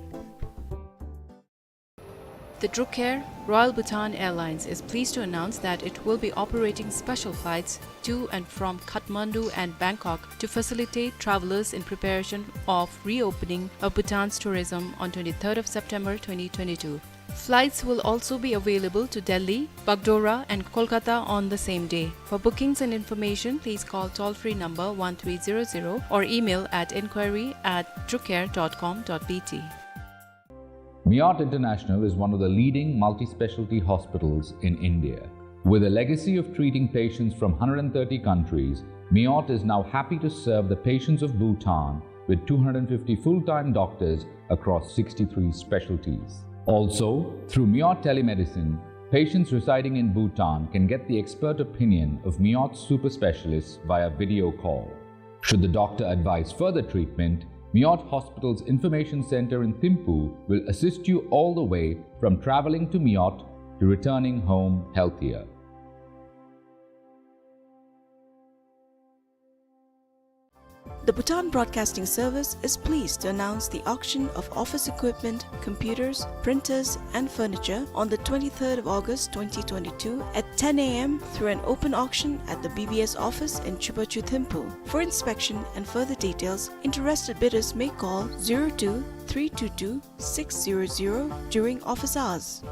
The Druk Air, Royal Bhutan Airlines, is pleased to announce that it will be operating special flights to and from Kathmandu and Bangkok to facilitate travelers in preparation of reopening of Bhutan's tourism on twenty-third of September twenty twenty-two. Flights will also be available to Delhi, Bagdogra and Kolkata on the same day. For bookings and information, please call toll-free number one three zero zero or email at inquiry at drukair dot com dot B T. Miot International is one of the leading multi-specialty hospitals in India. With a legacy of treating patients from hundred and thirty countries, Miot is now happy to serve the patients of Bhutan with two hundred fifty full-time doctors across sixty-three specialties. Also, through Miot Telemedicine, patients residing in Bhutan can get the expert opinion of Miot super specialists via video call. Should the doctor advise further treatment, Miot Hospital's Information Center in Thimphu will assist you all the way from traveling to Miot to returning home healthier. The Bhutan Broadcasting Service is pleased to announce the auction of office equipment, computers, printers, and furniture on the twenty-third of August twenty twenty-two at ten A M through an open auction at the B B S office in Chubachu, Thimphu. For inspection and further details, interested bidders may call zero two three two two six zero zero during office hours.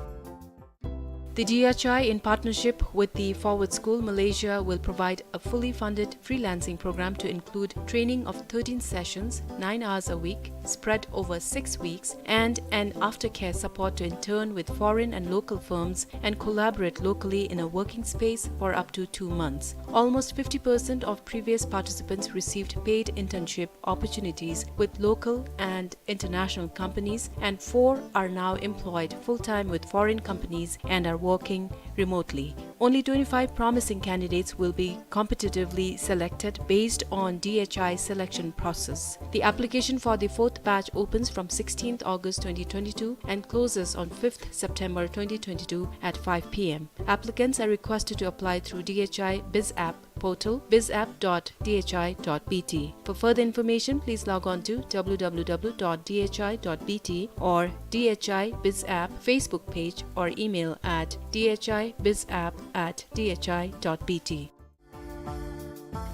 The D H I, in partnership with the Forward School Malaysia, will provide a fully funded freelancing program to include training of thirteen sessions, nine hours a week, spread over six weeks, and an aftercare support to intern with foreign and local firms and collaborate locally in a working space for up to two months. Almost fifty percent of previous participants received paid internship opportunities with local and international companies, and four are now employed full-time with foreign companies and are working remotely. Only twenty-five promising candidates will be competitively selected based on D H I selection process. The application for the fourth batch opens from sixteenth August twenty twenty-two and closes on fifth September twenty twenty-two at five P M. Applicants are requested to apply through D H I BizApp portal, bizapp dot D H I dot B T. For further information, please log on to W W W dot D H I dot B T or D H I BizApp Facebook page or email at D H I bizapp at D H I dot B T.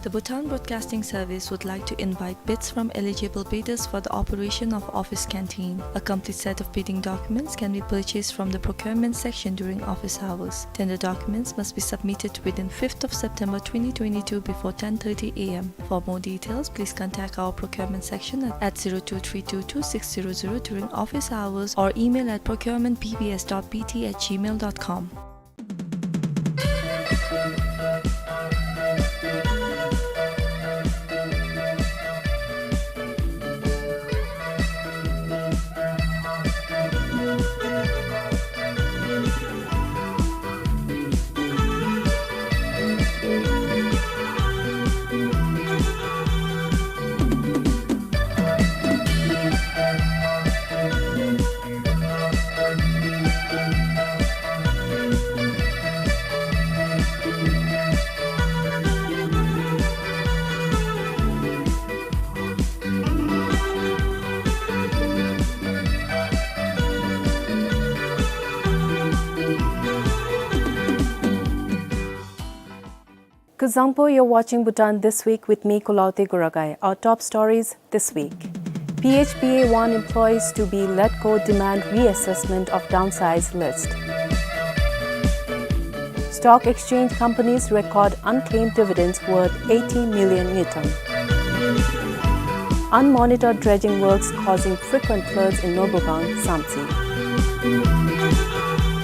The Bhutan Broadcasting Service would like to invite bids from eligible bidders for the operation of office canteen. A complete set of bidding documents can be purchased from the procurement section during office hours. Tender documents must be submitted within fifth of September twenty twenty-two before ten thirty A M. For more details, please contact our procurement section at, at zero two three two two six zero zero during office hours or email at procurement B B S dot B T at gmail dot com. Kuzuzangpo, you're watching Bhutan This Week with me, Kulaute Guragai. Our top stories this week. P H P A warn employees to be let go, demand reassessment of downsized list. Stock exchange companies record unclaimed dividends worth eighty million ngultrum. Unmonitored dredging works causing frequent floods in Norbubang, Samtse.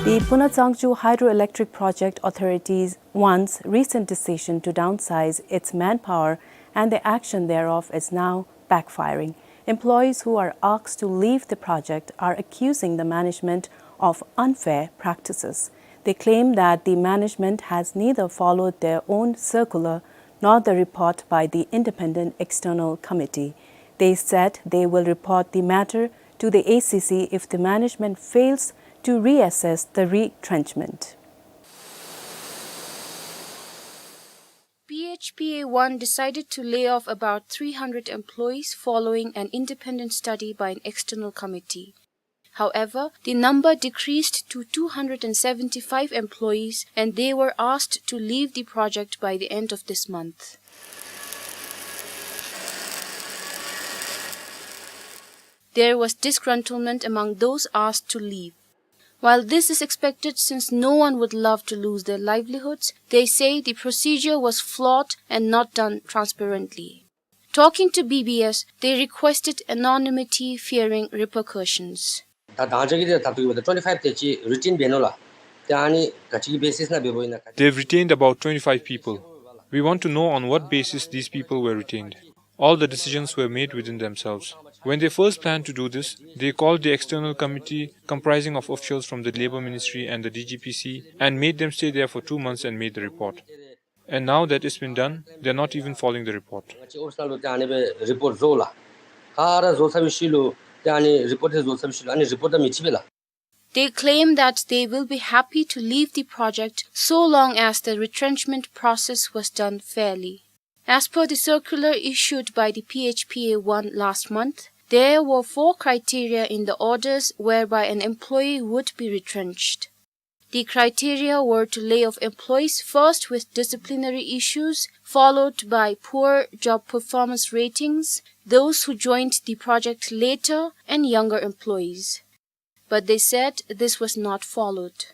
The Punatsankchu Hydroelectric Project Authority's one's recent decision to downsize its manpower and the action thereof is now backfiring. Employees who are asked to leave the project are accusing the management of unfair practices. They claim that the management has neither followed their own circular nor the report by the independent external committee. They said they will report the matter to the A C C if the management fails to reassess the retrenchment. P H P A one decided to lay off about three hundred employees following an independent study by an external committee. However, the number decreased to two hundred and seventy-five employees, and they were asked to leave the project by the end of this month. There was disgruntlement among those asked to leave. While this is expected, since no one would love to lose their livelihoods, they say the procedure was flawed and not done transparently. Talking to B B S, they requested anonymity, fearing repercussions. ད་དང་ཅག་གི་དེ་ད་ཐུག་གི་མ་ད་twenty five དེ་ཅིག་རི་ཊེན་འབད་ནུག་ལགས། དེ་ཨ་ནི་ག་ཅི་གི་བེ་སིས་ནང་འབདཝ་ཨིན་ན། They've retained about twenty-five people. We want to know on what basis these people were retained. All the decisions were made within themselves. When they first planned to do this, they called the external committee comprising of officials from the Labour Ministry and the D G P C and made them stay there for two months and made the report. And now that it's been done, they're not even following the report. ང་བཅས་ཨོ་ཕི་སི་ནང་ལུ་ཏེ་ཨ་ནི་སྦེ་རི་པོརཊ་བཟོ་ལགས། ག་ར་བཟོ་ཚར་བའི་ཤུལ་ལུ་ཏེ་ཨ་ནི་རི་པོརཊ་དེ་བཟོ་ཚར་བའི་ཤུལ་ལུ་ཨ་ནི་རི་པོརཊ་དང་མི་འཁྲིལ་བས་ལགས། They claim that they will be happy to leave the project so long as the retrenchment process was done fairly. As per the circular issued by the P H P A one last month, there were four criteria in the orders whereby an employee would be retrenched. The criteria were to lay off employees first with disciplinary issues, followed by poor job performance ratings, those who joined the project later, and younger employees. But they said this was not followed.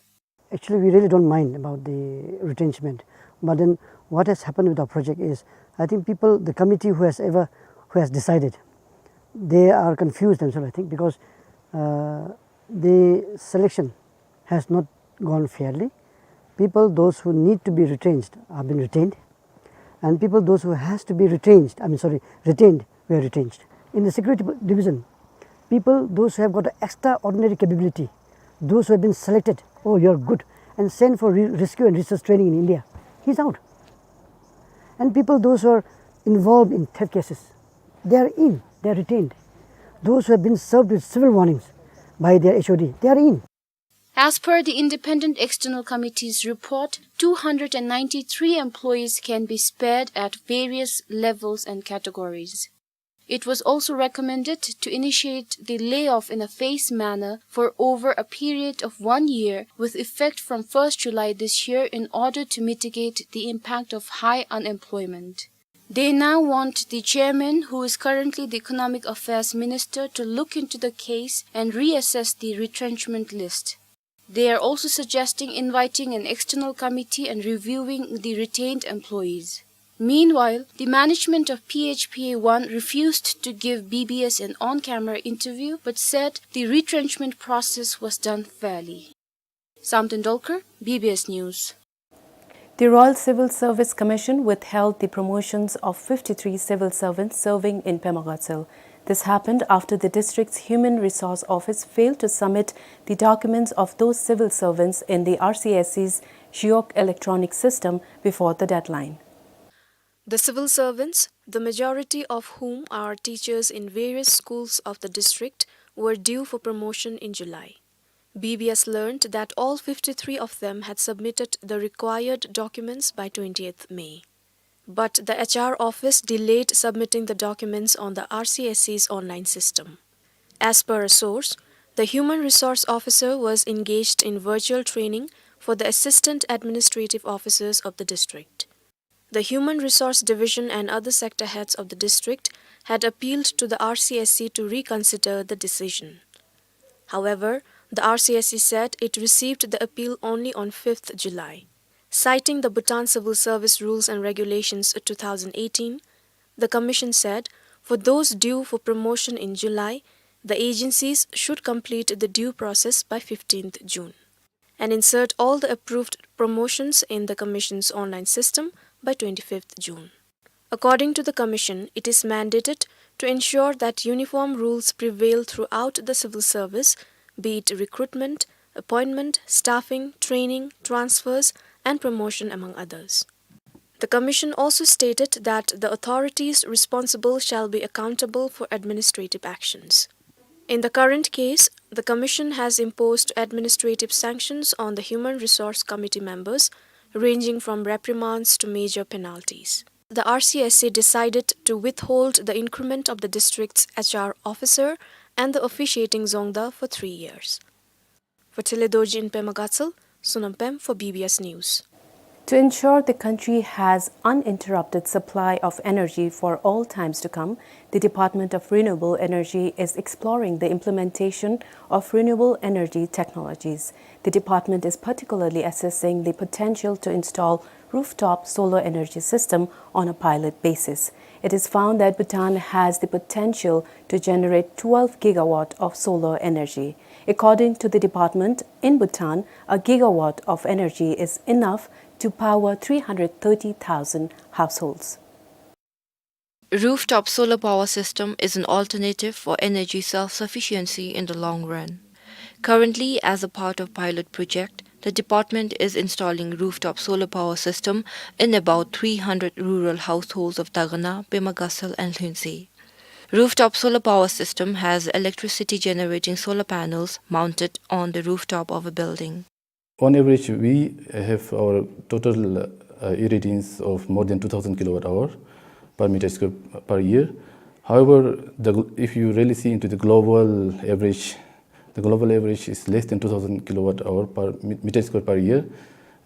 Actually, we really don't mind about the retrenchment. But then what has happened with our project is, I think people, the committee who has ever, who has decided, they are confused themselves, I think, because, uh, the selection has not gone fairly. People, those who need to be retrenched, have been retained. And people, those who has to be retrenched, I mean, sorry, retained, were retrenched. In the security division, people, those who have got extraordinary capability, those who have been selected, "Oh, you are good," and sent for re-, rescue and research training in India, he's out. And people, those who are involved in theft cases, they are in, they are retained. Those who have been served with civil warnings by their H O D, they are in. As per the Independent External Committee's report, two hundred and ninety-three employees can be spared at various levels and categories. It was also recommended to initiate the layoff in a phased manner for over a period of one year, with effect from first July this year, in order to mitigate the impact of high unemployment. They now want the chairman, who is currently the Economic Affairs Minister, to look into the case and reassess the retrenchment list. They are also suggesting inviting an external committee and reviewing the retained employees. Meanwhile, the management of P H P A one refused to give B B S an on-camera interview but said the retrenchment process was done fairly. Samten Dolkar, B B S News. The Royal Civil Service Commission withheld the promotions of fifty-three civil servants serving in Pema Gatshel. This happened after the district's Human Resource Office failed to submit the documents of those civil servants in the R C S C's Shiok electronic system before the deadline. The civil servants, the majority of whom are teachers in various schools of the district, were due for promotion in July. B B S learned that all fifty-three of them had submitted the required documents by twentieth May. But the H R office delayed submitting the documents on the R C S C's online system. As per a source, the human resource officer was engaged in virtual training for the assistant administrative officers of the district. The Human Resource Division and other sector heads of the district had appealed to the R C S C to reconsider the decision. However, the R C S C said it received the appeal only on fifth July. Citing the Bhutan Civil Service Rules and Regulations two thousand eighteen, the commission said for those due for promotion in July, the agencies should complete the due process by fifteenth June and insert all the approved promotions in the commission's online system by twenty-fifth June. According to the commission, it is mandated to ensure that uniform rules prevail throughout the civil service, be it recruitment, appointment, staffing, training, transfers, and promotion, among others. The commission also stated that the authorities responsible shall be accountable for administrative actions. In the current case, the commission has imposed administrative sanctions on the Human Resource Committee members, ranging from reprimands to major penalties. The R C S A decided to withhold the increment of the district's H R officer and the officiating dzongda for three years. For Thelledorji in Pema Gatshel, Sonam Pem for B B S News. To ensure the country has uninterrupted supply of energy for all times to come, the Department of Renewable Energy is exploring the implementation of renewable energy technologies. The department is particularly assessing the potential to install rooftop solar energy system on a pilot basis. It is found that Bhutan has the potential to generate twelve gigawatt of solar energy. According to the department, in Bhutan, a gigawatt of energy is enough to power three hundred thirty thousand households. Rooftop solar power system is an alternative for energy self-sufficiency in the long run. Currently, as a part of pilot project, the department is installing rooftop solar power system in about three hundred rural households of Dagana, Pema Gatshel and Lhuentse. Rooftop solar power system has electricity generating solar panels mounted on the rooftop of a building. On average, we have our total, uh, irradiance of more than two thousand kilowatt hour per meter square per year. However, the gl-, if you really see into the global average, the global average is less than two thousand kilowatt hour per me-, meter square per year.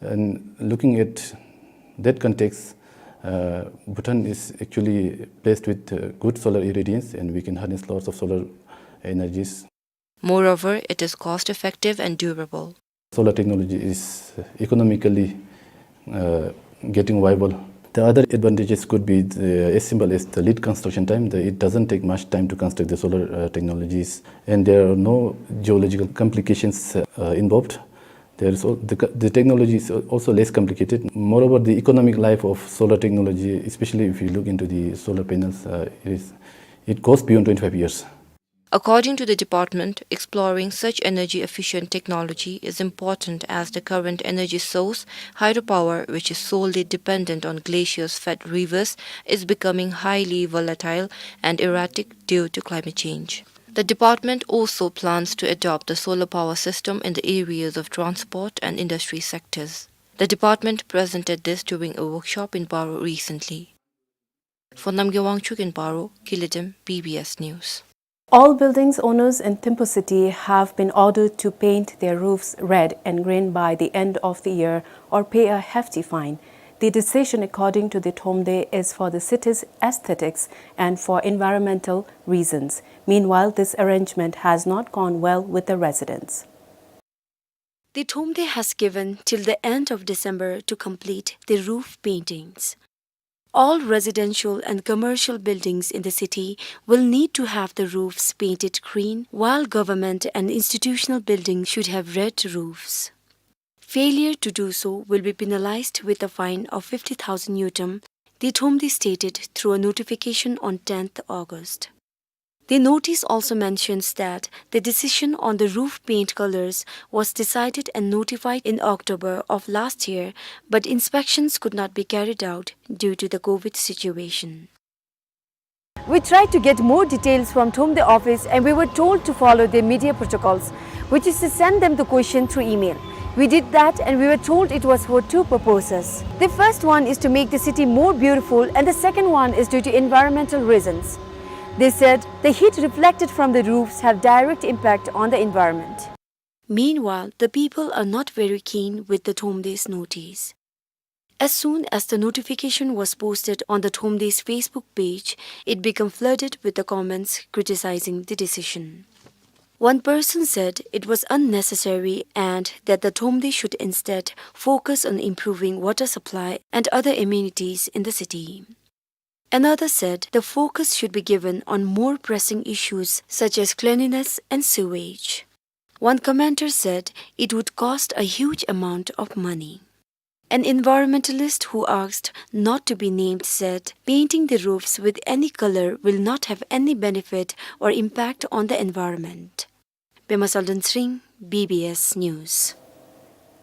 And looking at that context, uh, Bhutan is actually blessed with, uh, good solar irradiance, and we can harness lots of solar energies. Moreover, it is cost-effective and durable. Solar technology is economically, uh, getting viable. The other advantages could be the, as simple as the lead construction time. The, it doesn't take much time to construct the solar, uh, technologies, and there are no geological complications, uh, involved. There is al-, the co-, the technology is al-, also less complicated. Moreover, the economic life of solar technology, especially if you look into the solar panels, uh, it is, it goes beyond twenty-five years. According to the department, exploring such energy-efficient technology is important as the current energy source, hydropower, which is solely dependent on glaciers-fed rivers, is becoming highly volatile and erratic due to climate change. The department also plans to adopt the solar power system in the areas of transport and industry sectors. The department presented this during a workshop in Paro recently. For Namgay Wangchuk in Paro, Kiledim, B B S News. All buildings owners in Thimphu city have been ordered to paint their roofs red and green by the end of the year or pay a hefty fine. The decision, according to the Thromde, is for the city's aesthetics and for environmental reasons. Meanwhile, this arrangement has not gone well with the residents. The Thromde has given till the end of December to complete the roof paintings. All residential and commercial buildings in the city will need to have the roofs painted green, while government and institutional buildings should have red roofs. Failure to do so will be penalized with a fine of fifty thousand ngultrum, the Thromde stated through a notification on tenth August. The notice also mentions that the decision on the roof paint colors was decided and notified in October of last year, but inspections could not be carried out due to the COVID situation. We tried to get more details from Thromde office and we were told to follow their media protocols, which is to send them the question through email. We did that and we were told it was for two purposes. The first one is to make the city more beautiful and the second one is due to environmental reasons. They said the heat reflected from the roofs have direct impact on the environment. Meanwhile, the people are not very keen with the Thromde's notice. As soon as the notification was posted on the Thromde's Facebook page, it became flooded with the comments criticizing the decision. One person said it was unnecessary and that the Thromde should instead focus on improving water supply and other amenities in the city. Another said the focus should be given on more pressing issues such as cleanliness and sewage. One commenter said it would cost a huge amount of money. An environmentalist who asked not to be named said painting the roofs with any color will not have any benefit or impact on the environment. Pema Salden Sring, B B S News.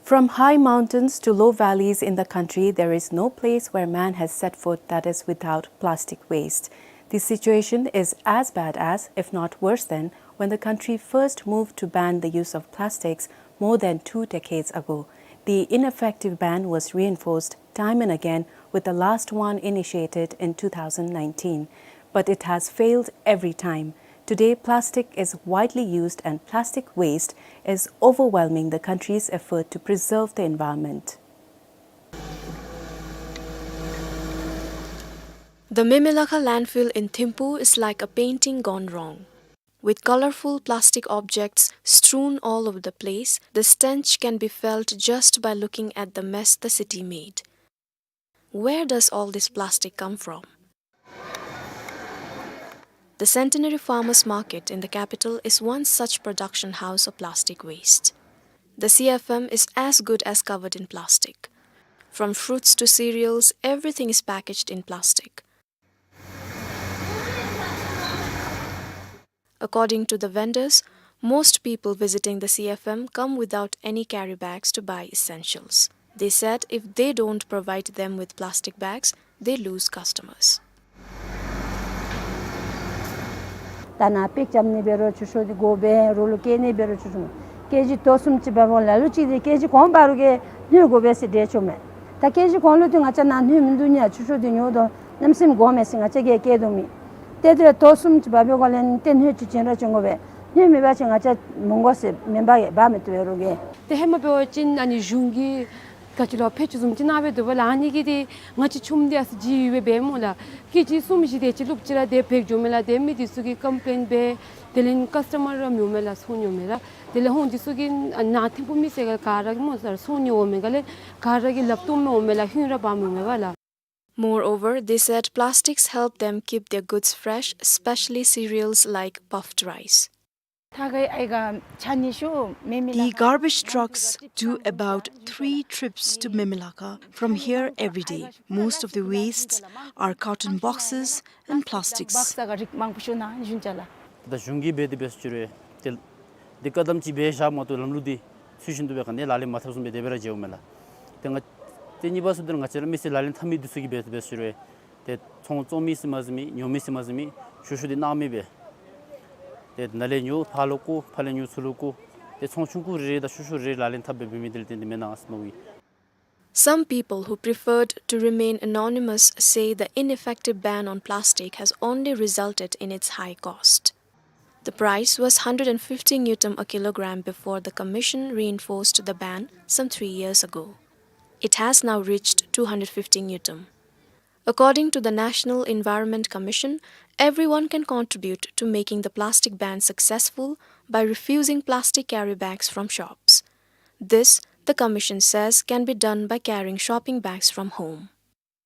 From high mountains to low valleys in the country, there is no place where man has set foot that is without plastic waste. The situation is as bad as, if not worse than, when the country first moved to ban the use of plastics more than two decades ago. The ineffective ban was reinforced time and again, with the last one initiated in two thousand nineteen. But it has failed every time. Today, plastic is widely used, and plastic waste is overwhelming the country's effort to preserve the environment. The Memelakha landfill in Thimphu is like a painting gone wrong. With colorful plastic objects strewn all over the place, the stench can be felt just by looking at the mess the city made. Where does all this plastic come from? The Centenary Farmers Market in the capital is one such production house of plastic waste. The C F M is as good as covered in plastic. From fruits to cereals, everything is packaged in plastic. According to the vendors, most people visiting the C F M come without any carry bags to buy essentials. They said if they don't provide them with plastic bags, they lose customers. ད་ནཱ་པེག་རྐྱབ་ནི་འབད་རུང་ཆུ་ཤོག་འདི་དགོ་པས། རོ་ལུ་བཀལ་ནི་འབད་རུང་ཆུ་ཤོག་ཀེ་ཇི་དོ་གསུམ་ཅིག་འབག་འོང་། ལ་ལུ་ཅིག་འདི་ཀེ་ཇི་གོང་འབག་རུང་གི་སྣོད་དགོ་པས་ཟེར་འདྲི་ཆོག་མས། ད་ཀེ་ཇི་གོང་ལུ་འདི་ང་བཅས་ནཱ་སྣོད་མིན་འདུག་ཉ། ཆུ་ཤོག་འདི་ཉོ་དོ་གནམ་མེད་ས་མེད་དགོ་མས་ཟེར་ང་བཅས་ཀྱིས་བཀལ་དོ་མེད། ཏེ་དེ་དོ་གསུམ་ཅིག་འབག་འབད་འོང་ལས་ཏེ་སྣོད་ཅིག་བྱིན་ར་བྱིན་དགོ་པས། སྣོད་མེད་པ་ཅིན་ང་བཅས་མི་དགོ་ཟེར་མེན་པ་གི་འབག་མི་བཏུབ་པས་རོགས་ཀྱིས། ཏེ་ཧེ་མ་འབད་བ་ཅིན་ཨ་ནི་གཞུང་གིས་ག་ཅི་ལོ་ཕྱེད་ཅིག་བཟུམ་ཅིག་གནང་སྦེ་འདུག་པ་ལགས། ཨ་ནི་གིས་ཏེ་ང་བཅས་ཆུམ་འདི་ཨ་ཙི་ལྗིད་ཡོད་པས་འབད་སྨོ་ལགས། ཀེ་ཇི་གསུམ་བཞི་དེ་ཅིག་བླུག་ཅི་ར་དེ་བེག་འགྱོཝ་མས་ལགས། ཏེ་མི་འདི་ཚུ་གིས་ཀམ་པི་ལེན་འབད། དེ་ལས་ཀཱས་ཊ་མར་ར་མི་འོང་མས་ལགས། ཚོང་ཉོཝ་མས་ར། དེ་ལས་ཧོང་འདི་ཚུ་གིས་ཨ་ནཱ་ཐིམ་ཕུ་མི་སེར་ག་ར་གིས་སྨོ་ལགས་ཚོང་ཉོཝ་མས་ག་ལས་ག་ར་གིས་ལགཔ་བཏོག་མི་འོང་མས་ལགས། ཧུན་ར་འབག་མི་འོང་མས་པ་ལགས། Moreover, they said plastics help them keep their goods fresh, especially cereals like puffed rice. The garbage trucks do about three trips to Memelakha from here every day. Most of the wastes are carton boxes and plastics. ད་གཞུང་གིས་འབད་དེ་འབད་ཞུ་རུང་ཏེ་འདི་བཀག་དམ་ཅིག་འབད་བཞག་མ་གཏོགས་ལམ་ལུགས་འདི་ཚུལ་བཞིན་དུ་སྦེ་ག་ནི་ལག་ལེན་མ་འཐབ་བཟུམ་སྦེ་དེ་སྦེ་ར་མཇལཝ་མས་ལགས། ཏེ་ང་ཏེ་གཉིས་པ་ཚུ་འདི་ང་བཅས་ར་མི་སེར་ལག་ལེན་འཐབ་མི་འདི་ཚུ་གིས་འབད་དེ་འབད་ཞུ་རུང་ཏེ་ཚོང་བཙོང་མི་ཟེར་མ་ཟེར་མི་ཉོ་མི་ཟེར་མ་ཟེར་མི་ཆུ་ཤོག་འདི་གནང་མི་སྦེ་ཏེ་ནཱ་ལས་ཉོ་ཕར་ལུ་བཀོ་ཕར་ལས་ཉོ་ཚུར་ལུ་བཀོ་ཏེ་ཚོང་ཆུང་ཀུ་རེ་རེ་དང་ཆུ་ཤོག་རེ་རེ་ལག་ལེན་འཐབ་སྦེ་འབད་མི་འདི་ལུ་བརྟེན་ཏེ་མེན་ན་ཟེར་མནོཝ་ཨིན། Some people who preferred to remain anonymous say the ineffective ban on plastic has only resulted in its high cost. The price was hundred and fifty ngultrum a kilogram before the commission reinforced the ban some three years ago. It has now reached two hundred fifty ngultrum. According to the National Environment Commission, everyone can contribute to making the plastic ban successful by refusing plastic carry bags from shops. This, the commission says, can be done by carrying shopping bags from home.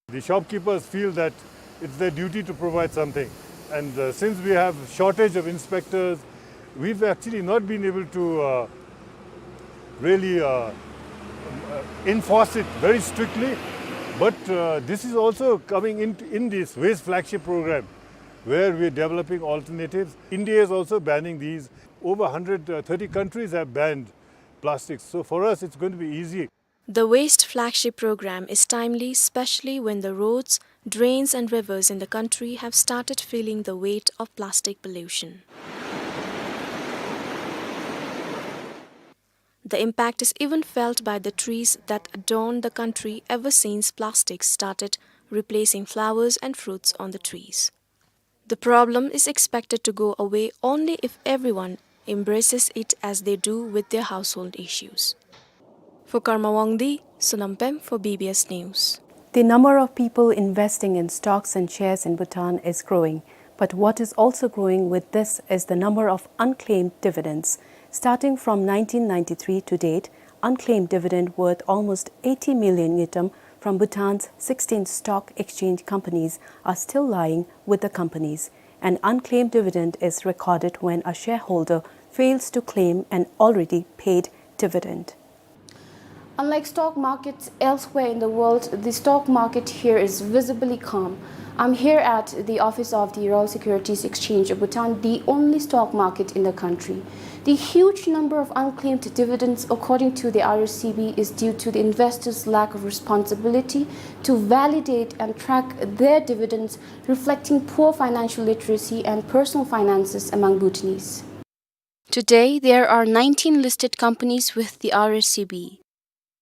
The shopkeepers feel that it's their duty to provide something. And, uh, since we have shortage of inspectors, we've actually not been able to, uh, really, uh, uh, enforce it very strictly. But, uh, this is also coming in, in this waste flagship program, where we're developing alternatives. India is also banning these. Over hundred, uh, thirty countries have banned plastics. So for us, it's going to be easy. The waste flagship program is timely, especially when the roads, drains and rivers in the country have started feeling the weight of plastic pollution. The impact is even felt by the trees that adorn the country ever since plastics started replacing flowers and fruits on the trees. The problem is expected to go away only if everyone embraces it as they do with their household issues. For Karma Wangdi, Sonam Pem for B B S News. The number of people investing in stocks and shares in Bhutan is growing, but what is also growing with this is the number of unclaimed dividends. Starting from nineteen ninety-three to date, unclaimed dividend worth almost eighty million ngultrum from Bhutan's sixteen stock exchange companies are still lying with the companies. An unclaimed dividend is recorded when a shareholder fails to claim an already paid dividend. Unlike stock markets elsewhere in the world, the stock market here is visibly calm. I'm here at the office of the Royal Securities Exchange of Bhutan, the only stock market in the country. The huge number of unclaimed dividends, according to the R S C B, is due to the investors' lack of responsibility to validate and track their dividends, reflecting poor financial literacy and personal finances among Bhutanese. Today, there are nineteen listed companies with the R S C B.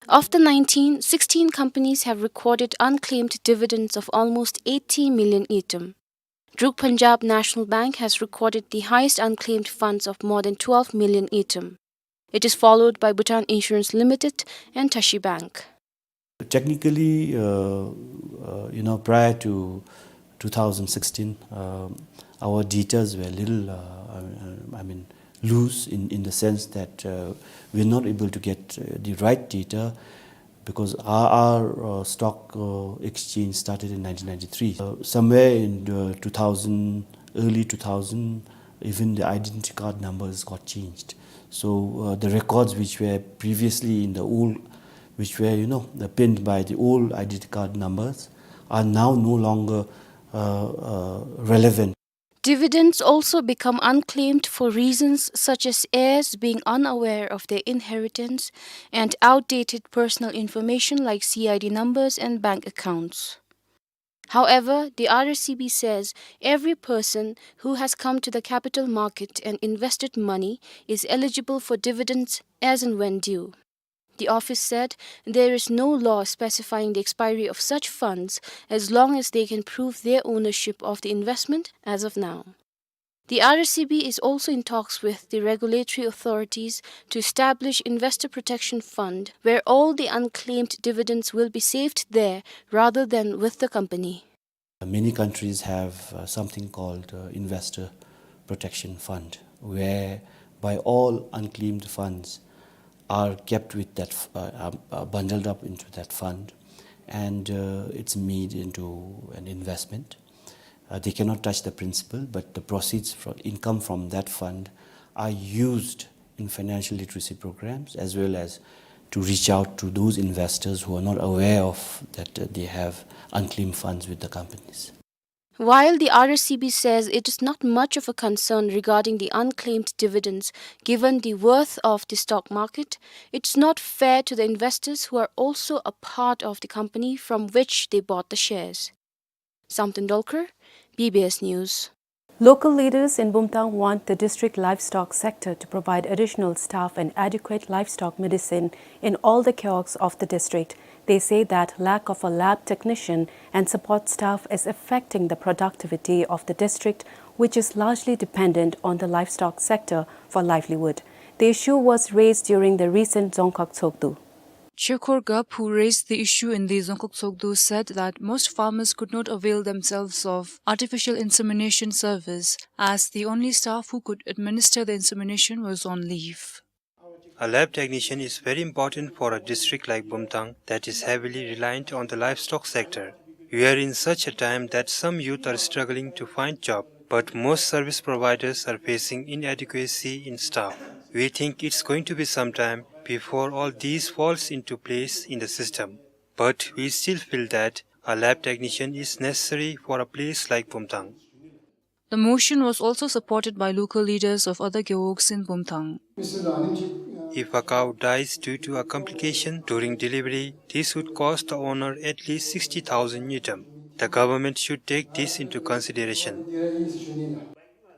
Of the nineteen, sixteen companies have recorded unclaimed dividends of almost eighty million ngultrum. Druk Punjab National Bank has recorded the highest unclaimed funds of more than twelve million ngultrum. It is followed by Bhutan Insurance Limited and Tashi Bank. Technically, uh, uh, you know, prior to two thousand sixteen, um, our datas were a little, uh, I, I mean, loose in, in the sense that, uh, we're not able to get, uh, the right data because our, our, uh, stock, uh, exchange started in nineteen ninety-three. Uh, somewhere in, uh, two thousand, early two thousand, even the identity card numbers got changed. So, uh, the records which were previously in the old, which were, you know, the pinned by the old identity card numbers, are now no longer, uh, uh, relevant. Dividends also become unclaimed for reasons such as heirs being unaware of their inheritance and outdated personal information like C I D numbers and bank accounts. However, the R S C B says every person who has come to the capital market and invested money is eligible for dividends as and when due. The office said there is no law specifying the expiry of such funds as long as they can prove their ownership of the investment as of now. The R S C B is also in talks with the regulatory authorities to establish investor protection fund where all the unclaimed dividends will be saved there rather than with the company. Many countries have, uh, something called, uh, investor protection fund, whereby all unclaimed funds are kept with that f-, uh, uh, uh, bundled up into that fund, and, uh, it's made into an investment. Uh, they cannot touch the principal, but the proceeds from income from that fund are used in financial literacy programs as well as to reach out to those investors who are not aware of that, uh, they have unclaimed funds with the companies. While the R S C B says it is not much of a concern regarding the unclaimed dividends given the worth of the stock market, it's not fair to the investors who are also a part of the company from which they bought the shares. Samten Dolkar, B B S News. Local leaders in Bumthang want the district livestock sector to provide additional staff and adequate livestock medicine in all the kiosks of the district. They say that lack of a lab technician and support staff is affecting the productivity of the district, which is largely dependent on the livestock sector for livelihood. The issue was raised during the recent Dzongkhag Tshogdu. Shekhar Gap, who raised the issue in the Dzongkhag Tshogdu, said that most farmers could not avail themselves of artificial insemination service as the only staff who could administer the insemination was on leave. A lab technician is very important for a district like Bumthang that is heavily reliant on the livestock sector. We are in such a time that some youth are struggling to find job, but most service providers are facing inadequacy in staff. We think it's going to be some time before all these falls into place in the system. But we still feel that a lab technician is necessary for a place like Bumthang. The motion was also supported by local leaders of other gewogs in Bumthang. If a cow dies due to a complication during delivery, this would cost the owner at least sixty thousand ngultrum. The government should take this into consideration.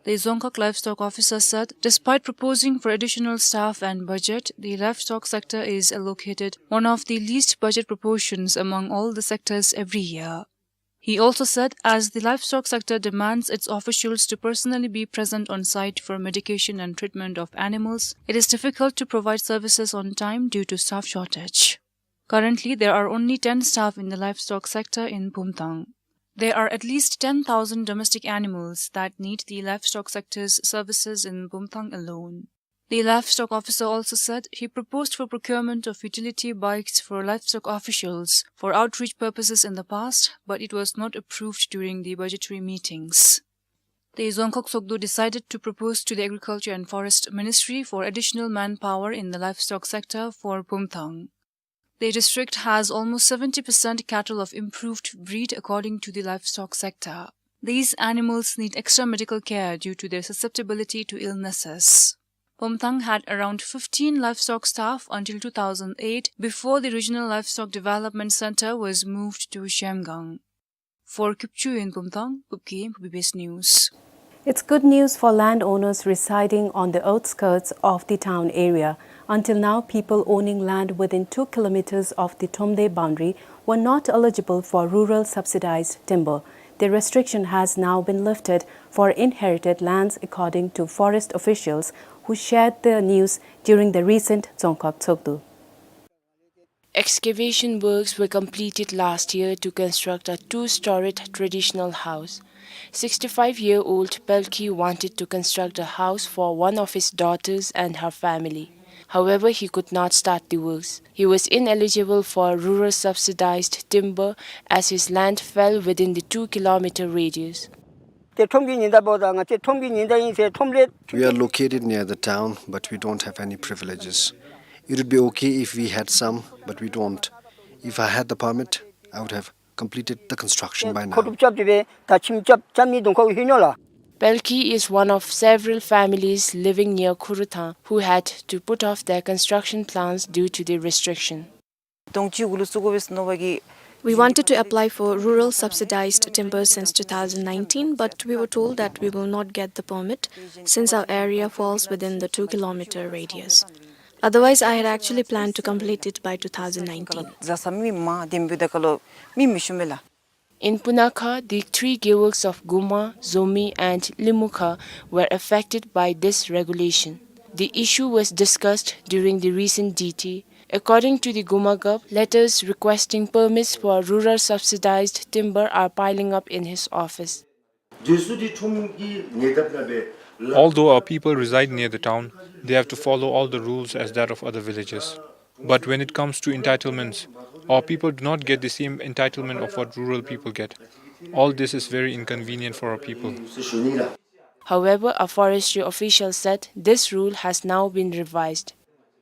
The Dzongkhag livestock officer said, despite proposing for additional staff and budget, the livestock sector is allocated one of the least budget proportions among all the sectors every year. He also said, as the livestock sector demands its officials to personally be present on site for medication and treatment of animals, it is difficult to provide services on time due to staff shortage. Currently, there are only ten staff in the livestock sector in Bumthang. There are at least ten thousand domestic animals that need the livestock sector's services in Bumthang alone. The livestock officer also said he proposed for procurement of utility bikes for livestock officials for outreach purposes in the past, but it was not approved during the budgetary meetings. The Dzongkhag Tshogdu decided to propose to the Agriculture and Forest Ministry for additional manpower in the livestock sector for Bumthang. The district has almost seventy percent cattle of improved breed, according to the livestock sector. These animals need extra medical care due to their susceptibility to illnesses. Pumthang had around fifteen livestock staff until two thousand eight, before the Regional Livestock Development Center was moved to Zhemgang. For Kipchu in Pumthang, Kupki, B B S News. It's good news for landowners residing on the outskirts of the town area. Until now, people owning land within two kilometers of the Thromde boundary were not eligible for rural subsidized timber. The restriction has now been lifted for inherited lands, according to forest officials who shared the news during the recent Dzongkhag Tshogdu. Excavation works were completed last year to construct a two-storied traditional house. Sixty-five-year-old Pelki wanted to construct a house for one of his daughters and her family. However, he could not start the works. He was ineligible for rural subsidized timber as his land fell within the two kilometer radius. ཏེ་ཁྲོམ་གྱི་ཉེན་བརྡ་འབོ་དང་ང་བཅས་ཁྲོམ་གྱི་ཉེན་བརྡ་ཨིན་ཟེར་ཁྲོམ་ལས། We are located near the town, but we don't have any privileges. It would be okay if we had some, but we don't. If I had the permit, I would have completed the construction by now. མཁོ་སྒྲུབ་རྐྱབ་སྟེ་སྦེ་ད་ཁྱིམ་རྐྱབ་རྐྱབ་མི་དོང་ཁོ་ལྷོད་ནུག་ལགས། Pelki is one of several families living near Khurthang who had to put off their construction plans due to the restriction. དོང་གཅིག་གུ་ལུ་བཙུགས་དགོ་པས་ཟེར་མནོ་བ་གིས། We wanted to apply for rural subsidized timber since two thousand nineteen, but we were told that we will not get the permit since our area falls within the two kilometer radius. Otherwise, I had actually planned to complete it by two thousand nineteen. བཟའ་ས་མི་མང་དེམ་བུ་དེ་ཁ་ལུ་མི་མི་ཤོང་མས་ལགས། In Punakha, the three gewuks of Guma, Zomi, and Limukha were affected by this regulation. The issue was discussed during the recent D T. According to the Guma Gov, letters requesting permits for rural subsidized timber are piling up in his office. Although our people reside near the town, they have to follow all the rules as that of other villages. But when it comes to entitlements, our people do not get the same entitlement of what rural people get. All this is very inconvenient for our people. However, a forestry official said this rule has now been revised.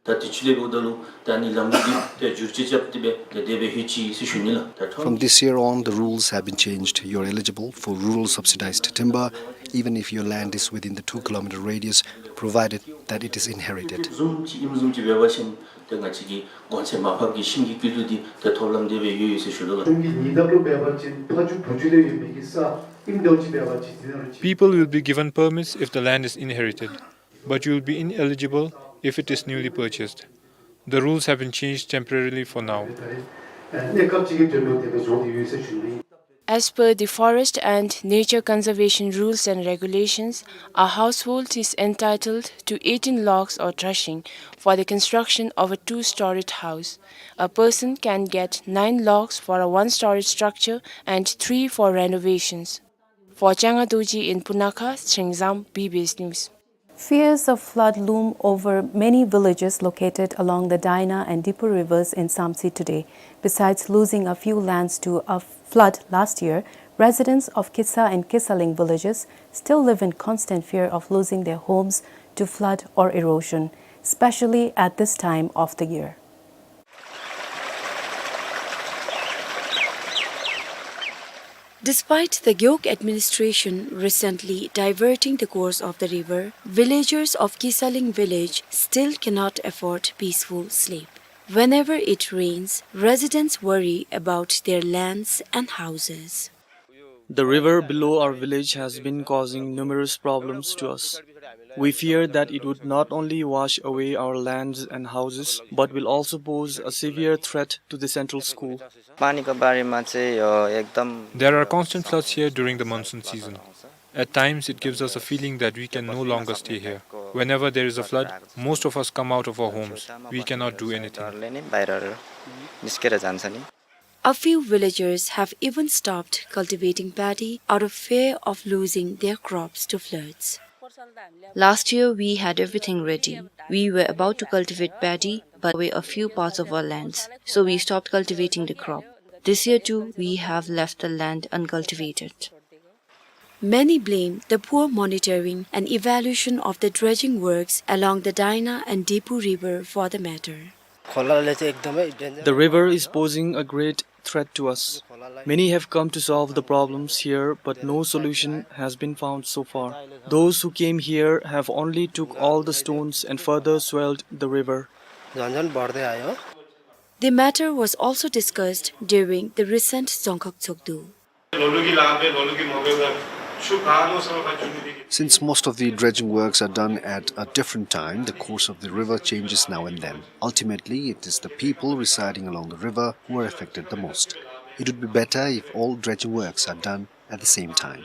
ད་དེ་ཚུ་ལས་འབདཝ་ད་ལུ་ད་ནི་ལམ་ལུགས་འདི་ཏེ་བསྒྱུར་བཅོས་རྐྱབ་སྟེ་སྦེ་ཏེ་དེ་སྦེ་ལྷོད་ཅི་ཟེར་ཞུ་ནི་ལགས། ད་ཁྲོམ། From this year on, the rules have been changed. You're eligible for rural subsidized timber, even if your land is within the two kilometer radius, provided that it is inherited. བཟུམ་ཅིག་ཨིནམ་བཟུམ་ཅིག་འབད་བ་ཅིན་ཏེ་ང་བཅས་ཀྱི་གོང་ཚད་མར་ཕབ་ཀྱི་ཤིང་གི་སྐྱིད་སྡུག་འདི་ཏེ་ཐོབ་ལམ་དེ་སྦེ་ཡོད་ཡོད་ཟེར་ཞུ་དོ་ལགས། ཁྲོམ་གྱི་ཉེན་བརྡ་ལུ་འབད་བ་ཅིན་ཕ་ཇོ་བུ་ཇོ་ལས་ཡོད་མི་གི་ས་ཨིནམ་འདྲཝ་ཅིག་འབད་བ་ཅིན་དེ་ནང་ལུ་ཅིག། People will be given permits if the land is inherited, but you will be ineligible if it is newly purchased. The rules have been changed temporarily for now. གནས་སྐབས་ཅིག་གི་དོན་ལུ་དེ་སྦེ་བཟོ་སྟེ་ཡོད་ཟེར་ཞུ་ནི། As per the Forest and Nature Conservation Rules and Regulations, a household is entitled to eighteen logs or trashing for the construction of a two-storied house. A person can get nine logs for a one-storied structure and three for renovations. For Changa Dorji in Punakha, Chingzam, B B S News. Fears of flood loom over many villages located along the Daina and Diphu rivers in Samtse today. Besides losing a few lands to a flood last year, residents of Kisa and Kisaling villages still live in constant fear of losing their homes to flood or erosion, especially at this time of the year. Despite the Gewog administration recently diverting the course of the river, villagers of Kisaling village still cannot afford peaceful sleep. Whenever it rains, residents worry about their lands and houses. The river below our village has been causing numerous problems to us. We fear that it would not only wash away our lands and houses, but will also pose a severe threat to the central school. पानीको बारेमा चाहिँ यो एकदम There are constant floods here during the monsoon season. At times, it gives us a feeling that we can no longer stay here. Whenever there is a flood, most of us come out of our homes. We cannot do anything. डरले नै बाहिर निस्केर जान्छ नि। A few villagers have even stopped cultivating paddy out of fear of losing their crops to floods. Last year, we had everything ready. We were about to cultivate paddy, but were a few parts of our lands, so we stopped cultivating the crop. This year too, we have left the land uncultivated. Many blame the poor monitoring and evaluation of the dredging works along the Daina and Diphu river for the matter. खोलाले चाहिँ एकदमै danger। The river is posing a great threat to us. Many have come to solve the problems here, but no solution has been found so far. Those who came here have only took all the stones and further swelled the river. झन्झन बढ्दै आयो। The matter was also discussed during the recent Dzongkhag Dzogdu. Since most of the dredging works are done at a different time, the course of the river changes now and then. Ultimately, it is the people residing along the river who are affected the most. It would be better if all dredging works are done at the same time.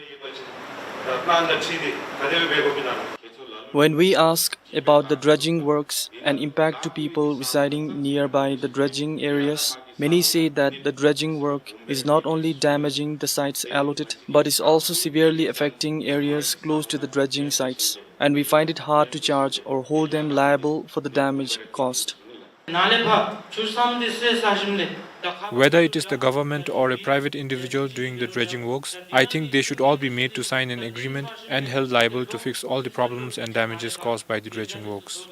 When we ask about the dredging works and impact to people residing nearby the dredging areas, many say that the dredging work is not only damaging the sites allotted, but is also severely affecting areas close to the dredging sites, and we find it hard to charge or hold them liable for the damage caused. Whether it is the government or a private individual doing the dredging works, I think they should all be made to sign an agreement and held liable to fix all the problems and damages caused by the dredging works.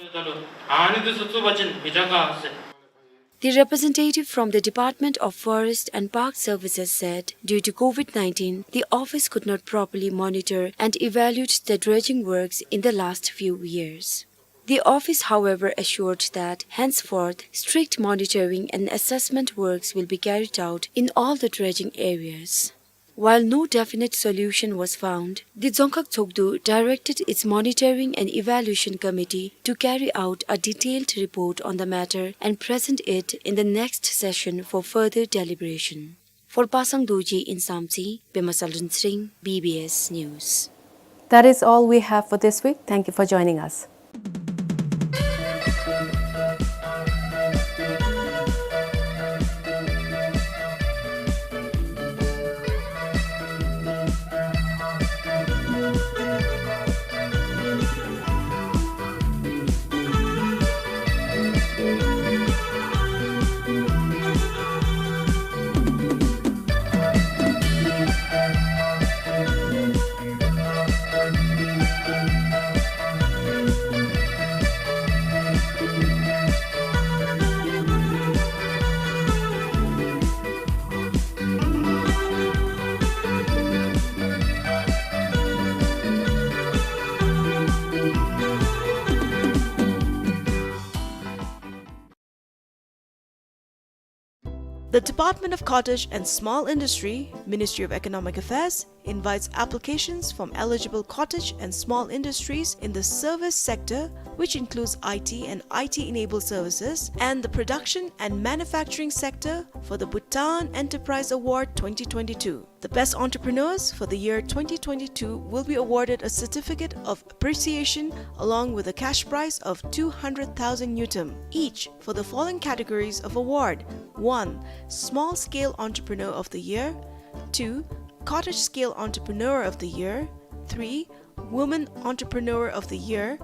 The representative from the Department of Forest and Park Services said due to COVID nineteen, the office could not properly monitor and evaluate the dredging works in the last few years. The office, however, assured that henceforth strict monitoring and assessment works will be carried out in all the dredging areas. While no definite solution was found, the Dzongkhag Dzogdu directed its Monitoring and Evaluation Committee to carry out a detailed report on the matter and present it in the next session for further deliberation. For Pasang Dorji in Samtse, Pema Salrin Sring, B B S News. That is all we have for this week. Thank you for joining us. The Department of Cottage and Small Industry, Ministry of Economic Affairs, invites applications from eligible cottage and small industries in the service sector, which includes I T and I T-enabled services, and the production and manufacturing sector for the Bhutan Enterprise Award twenty twenty-two. The best entrepreneurs for the year twenty twenty-two will be awarded a certificate of appreciation along with a cash prize of two hundred thousand ngultrum each for the following categories of award. One, Small Scale Entrepreneur of the Year. Two, Cottage Scale Entrepreneur of the Year. Three, Woman Entrepreneur of the Year.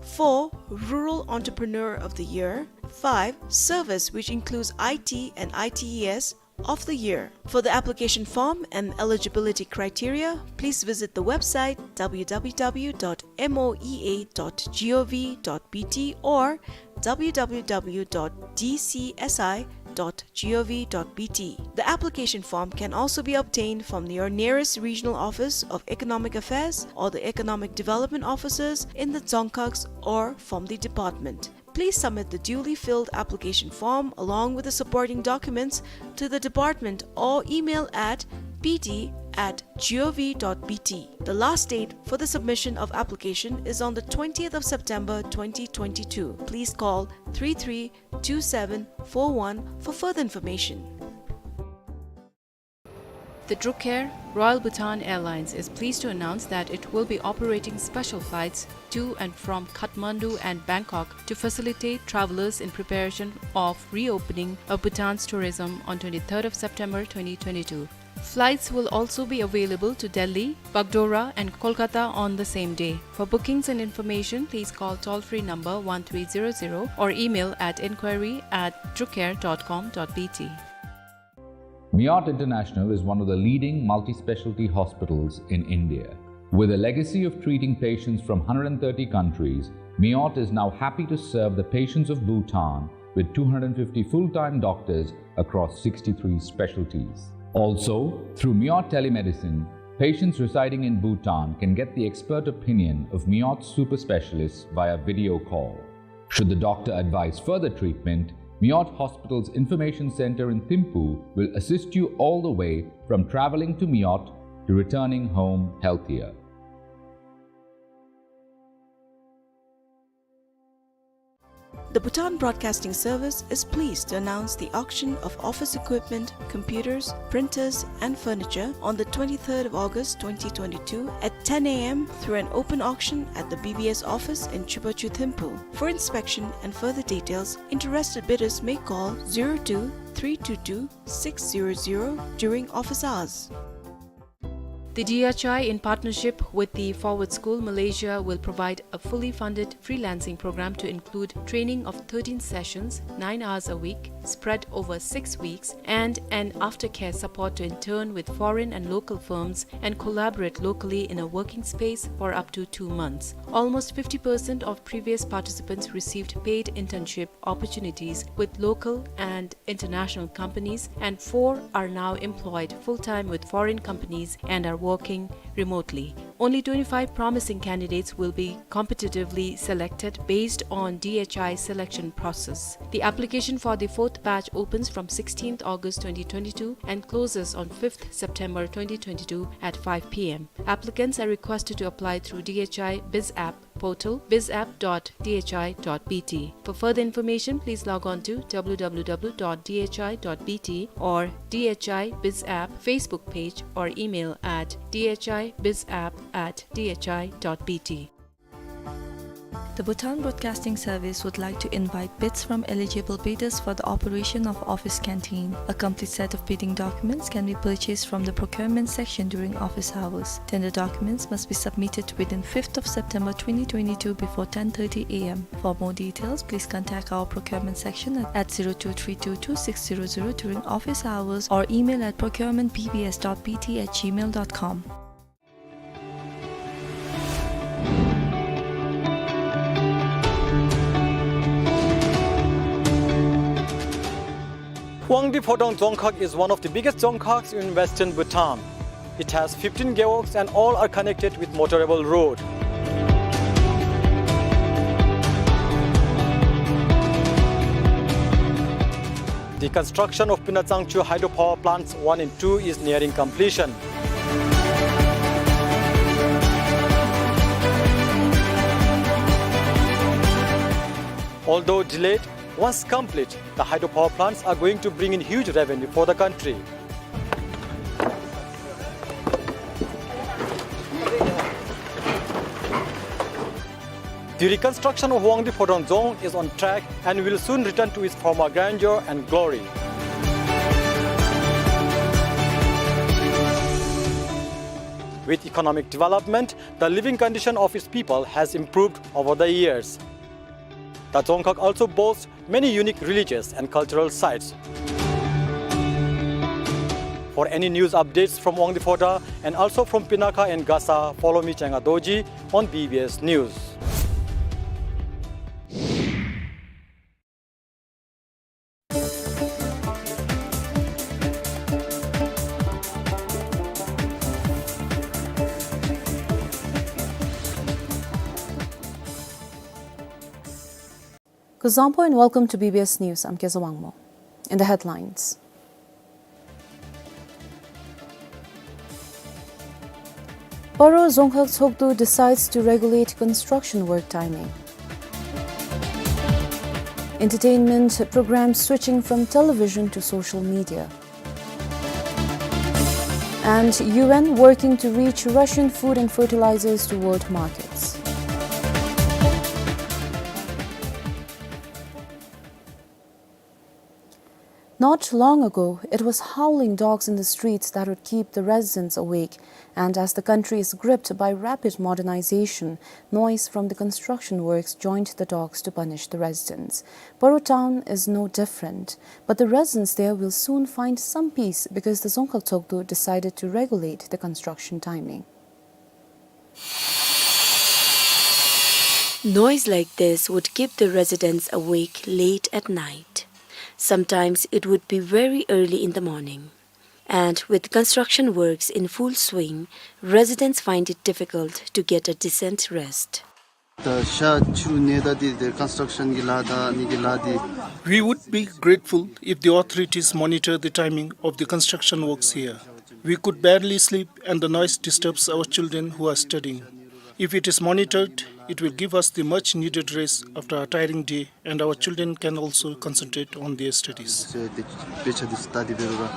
Four, Rural Entrepreneur of the Year. Five, Service, which includes I T and I T E S, of the Year. For the application form and eligibility criteria, please visit the website w w w dot m o e a dot g o v dot b t or w w w dot d c s i dot g o v dot b t. The application form can also be obtained from your nearest regional office of economic affairs or the economic development officers in the Dzongkhags or from the department. Please submit the duly filled application form along with the supporting documents to the department or email at p d at g o v dot b t. The last date for the submission of application is on the twentieth of September twenty twenty-two. Please call three three two seven four one for further information. The Druk Air, Royal Bhutan Airlines, is pleased to announce that it will be operating special flights to and from Kathmandu and Bangkok to facilitate travelers in preparation of reopening of Bhutan's tourism on twenty-third of September twenty twenty-two. Flights will also be available to Delhi, Bagdogra and Kolkata on the same day. For bookings and information, please call toll-free number one three zero zero or email at inquiry at drukair dot com dot b t. Meeyot International is one of the leading multi-specialty hospitals in India. With a legacy of treating patients from hundred and thirty countries, Meeyot is now happy to serve the patients of Bhutan with two hundred fifty full-time doctors across sixty-three specialties. Also, through Miot Telemedicine, patients residing in Bhutan can get the expert opinion of Miot super specialists via video call. Should the doctor advise further treatment, Miot Hospital's Information Center in Thimphu will assist you all the way from traveling to Miot to returning home healthier. The Bhutan Broadcasting Service is pleased to announce the auction of office equipment, computers, printers, and furniture on the twenty-third of August twenty twenty-two at ten A M through an open auction at the B B S office in Chubachu, Thimphu. For inspection and further details, interested bidders may call zero two three two two six zero zero during office hours. The D H I, in partnership with the Forward School Malaysia, will provide a fully funded freelancing program to include training of thirteen sessions, nine hours a week, spread over six weeks, and an aftercare support to intern with foreign and local firms and collaborate locally in a working space for up to two months. Almost fifty percent of previous participants received paid internship opportunities with local and international companies, and four are now employed full-time with foreign companies and are working remotely. Only twenty-five promising candidates will be competitively selected based on D H I selection process. The application for the fourth batch opens from sixteenth August twenty twenty-two and closes on fifth September twenty twenty-two at five P M. Applicants are requested to apply through D H I Biz App portal, bizapp dot D H I dot B T. For further information, please log on to W W W dot D H I dot B T or D H I Biz App Facebook page or email at D H I bizapp at D H I dot B T. The Bhutan Broadcasting Service would like to invite bids from eligible bidders for the operation of office canteen. A complete set of bidding documents can be purchased from the procurement section during office hours. Tender documents must be submitted within fifth of September twenty twenty-two before ten thirty A M. For more details, please contact our procurement section at, at zero two three two two six zero zero during office hours or email at procurement B B S dot B T at gmail dot com. Wangdi Phodrang Dzongkhag is one of the biggest dzongkhags in western Bhutan. It has fifteen gewogs and all are connected with motorable road. The construction of Pinatsangchu hydropower plants one and two is nearing completion. Although delayed, once complete, the hydropower plants are going to bring in huge revenue for the country. The reconstruction of Wangdi Phodrang Dzong is on track and will soon return to its former grandeur and glory. With economic development, the living condition of its people has improved over the years. The dzongkhag also boasts many unique religious and cultural sites. For any news updates from Wangdi Phodrang and also from Pinakha and Gasa, follow me, Chenga Dorji, on B B S News. Kuzuzangpo and welcome to B B S News. I'm Keza Wangmo. In the headlines, Paro Dzongkhag Tshogdu decides to regulate construction work timing. Entertainment programs switching from television to social media. And U N working to reach Russian food and fertilizers to world markets. Not long ago, it was howling dogs in the streets that would keep the residents awake, and as the country is gripped by rapid modernization, noise from the construction works joined the dogs to punish the residents. Paro town is no different, but the residents there will soon find some peace because the Dzongkhag Tshogdu decided to regulate the construction timing. Noise like this would keep the residents awake late at night. Sometimes it would be very early in the morning. And with construction works in full swing, residents find it difficult to get a decent rest. ད་ཤར་ཕྱོགས་ནང་ད་འདི་ད་ཀོན་སི་ཊྲག་ཤཱན་གྱི་ལཱ་དང་ཨ་ནི་གི་ལཱ་འདི། We would be grateful if the authorities monitor the timing of the construction works here. We could barely sleep and the noise disturbs our children who are studying. If it is monitored, it will give us the much needed rest after a tiring day and our children can also concentrate on their studies. དཔེ་ཆ་འདི་ཚུ་ལྟ་སྟེ་འབད་རུང་ར་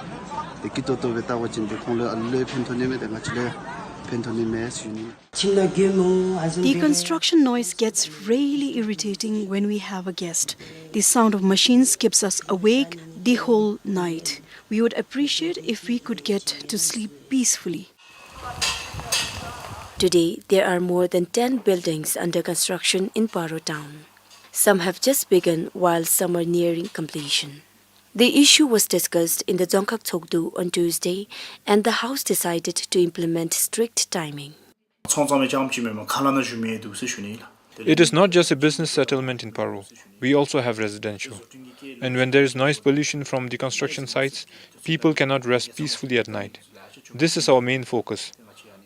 ཏེ་སྐྱིད་ཏོང་ཏོ་སྦེ་བལྟ་བ་ཅིན་ཏེ་ཁོང་ལུ་ཨ་ལུ་ལུ་ཕན་ཐོགས་ནི་མས། ཏེ་ང་བཅས་ལུ་ཡང་ཕན་ཐོགས་ནི་མས་ཟེར་ཞུ་ནི། The construction noise gets really irritating when we have a guest. The sound of machines keeps us awake the whole night. We would appreciate if we could get to sleep peacefully. Today, there are more than ten buildings under construction in Paro town. Some have just begun, while some are nearing completion. The issue was discussed in the Dzongkhag Tshogdu on Tuesday, and the House decided to implement strict timing. ཚོང་ཙམ་རྐྱངམ་ཅིག་མེན་པར་ཁ་ལས་ནང་བཞུགས་མི་འདུག་ཟེར་ཞུ་ནི་ལགས། It is not just a business settlement in Paro. We also have residential. And when there is noise pollution from the construction sites, people cannot rest peacefully at night. This is our main focus.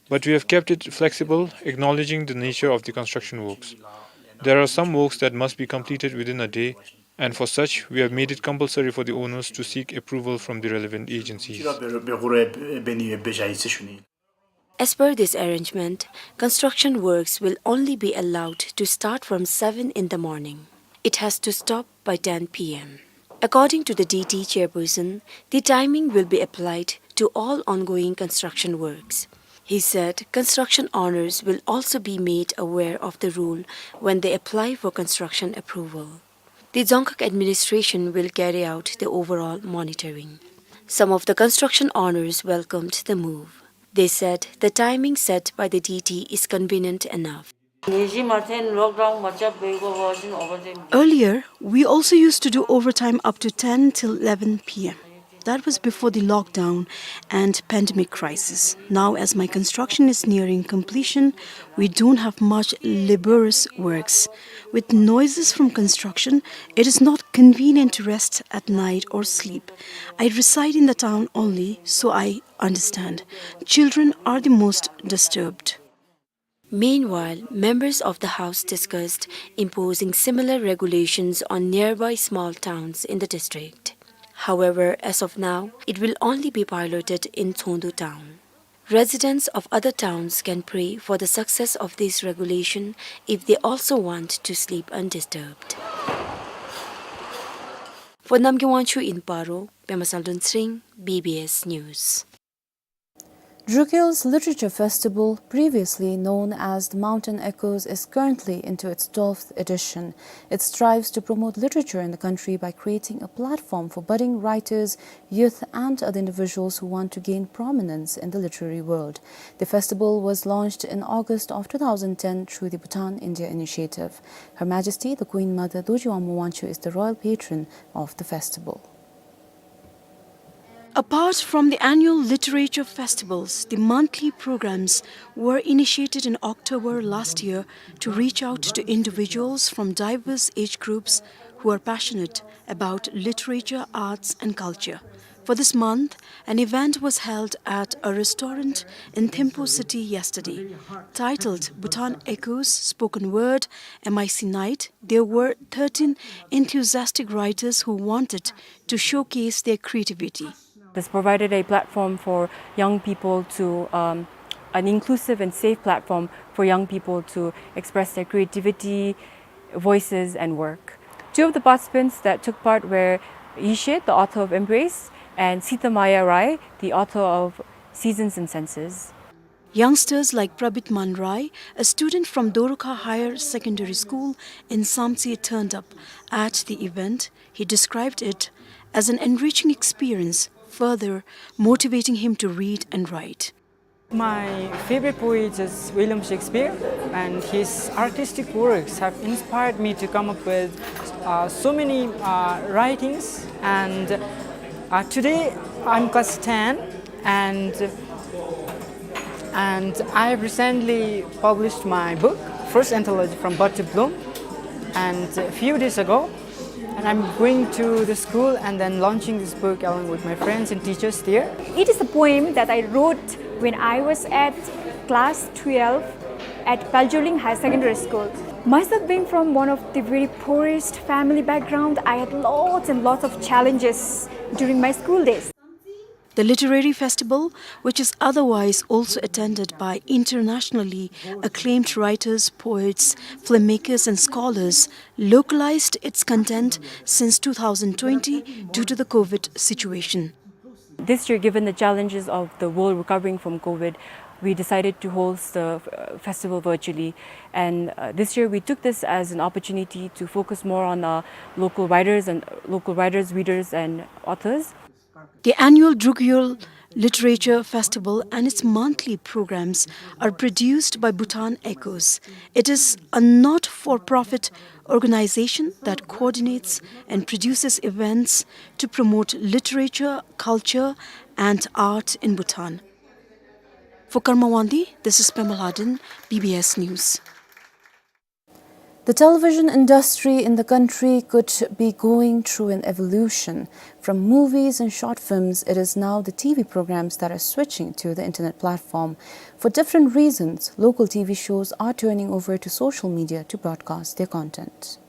But we have kept it flexible, acknowledging the nature of the construction works. There are some works that must be completed within a day, and for such, we have made it compulsory for the owners to seek approval from the relevant agencies. As per this arrangement, construction works will only be allowed to start from seven in the morning. It has to stop by ten P M. According to the D T chairperson, the timing will be applied to all ongoing construction works. He said construction owners will also be made aware of the rule when they apply for construction approval. The Dzongkhag administration will carry out the overall monitoring. Some of the construction owners welcomed the move. They said the timing set by the D T is convenient enough. Earlier, we also used to do overtime up to ten till eleven P M. That was before the lockdown and pandemic crisis. Now, as my construction is nearing completion, we don't have much laborious works. With noises from construction, it is not convenient to rest at night or sleep. I reside in the town only, so I understand. Children are the most disturbed. Meanwhile, members of the House discussed imposing similar regulations on nearby small towns in the district. However, as of now, it will only be piloted in Tshogdu town. Residents of other towns can pray for the success of this regulation if they also want to sleep undisturbed. For Namgay Wangchuk in Paro, Pema Sangdon Tsering, B B S News. Drukgyal's Literature Festival, previously known as the Mountain Echoes, is currently into its twelfth edition. It strives to promote literature in the country by creating a platform for budding writers, youth, and other individuals who want to gain prominence in the literary world. The festival was launched in August of two thousand ten through the Bhutan India Initiative. Her Majesty, the Queen Mother Dorji Wangmo Wangchuk, is the royal patron of the festival. Apart from the annual literature festivals, the monthly programs were initiated in October last year to reach out to individuals from diverse age groups who are passionate about literature, arts, and culture. For this month, an event was held at a restaurant in Thimphu city yesterday. Titled Bhutan Echoes, Spoken Word, M I C Night, there were thirteen enthusiastic writers who wanted to showcase their creativity. This provided a platform for young people to, um, an inclusive and safe platform for young people to express their creativity, voices, and work. Two of the participants that took part were Yishe, the author of Embrace, and Sitamaya Rai, the author of Seasons and Senses. Youngsters like Prabit Man Rai, a student from Dorukha Higher Secondary School in Samtse, turned up at the event. He described it as an enriching experience, further motivating him to read and write. My favorite poet is William Shakespeare, and his artistic works have inspired me to come up with, uh, so many, uh, writings. And, uh, today I'm class ten, and, and I have recently published my book, First anthology, From Bud to Bloom, and a few days ago, and I'm going to the school and then launching this book along with my friends and teachers there. It is a poem that I wrote when I was at class twelve at Paljurling Higher Secondary School. Myself being from one of the very poorest family background, I had lots and lots of challenges during my school days. The literary festival, which is otherwise also attended by internationally acclaimed writers, poets, filmmakers, and scholars, localized its content since two thousand twenty due to the COVID situation. This year, given the challenges of the world recovering from COVID, we decided to host the, uh, festival virtually. And, uh, this year, we took this as an opportunity to focus more on, uh, local writers and local writers, readers, and authors. The annual Druk Yul Literature Festival and its monthly programs are produced by Bhutan Echoes. It is a not-for-profit organization that coordinates and produces events to promote literature, culture, and art in Bhutan. For Karma Wangdi, this is Pema Lhaden, B B S News. The television industry in the country could be going through an evolution. From movies and short films, it is now the T V programs that are switching to the internet platform. For different reasons, local T V shows are turning over to social media to broadcast their content.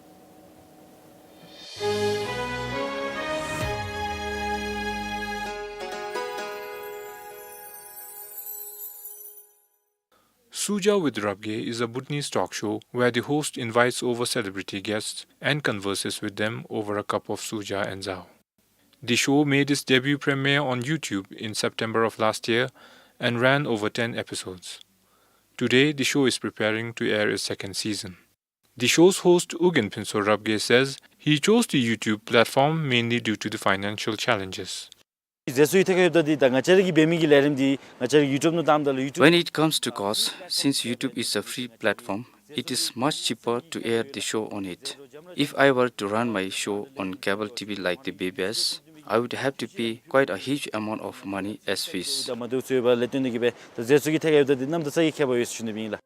Suja with Rabgye is a Bhutanese talk show where the host invites over celebrity guests and converses with them over a cup of suja and zao. The show made its debut premiere on YouTube in September of last year and ran over ten episodes. Today, the show is preparing to air its second season. The show's host, Ugyen Phuntsho Rabgye, says he chose the YouTube platform mainly due to the financial challenges. རྫས་སུ་གི་ཐད་ཁར་ཡོདཔ་ད་འདི་ད་ང་བཅས་ར་གིས་འབད་མི་གི་ལས་རིམ་འདི་ང་བཅས་ར་གིས་ཡུ་ཊུབ་ནང་བཏངམ་ད་ལུ་ཡུ་ཊུབ། When it comes to cost, since YouTube is a free platform, it is much cheaper to air the show on it. If I were to run my show on cable T V like the B B S, I would have to pay quite a huge amount of money as fees. ད་མ་འདྲཝ་ཚུ་ཡོདཔ་ལས་བརྟེན་ཏེ་གིས་འབད་ད་རྫས་སུ་གི་ཐད་ཁར་ཡོདཔ་ད་འདི་གནམ་དང་ས་གི་ཁྱད་པར་ཡོད་ཟེར་ཞུ་ནི་སྦེ་ཨིན་ལགས།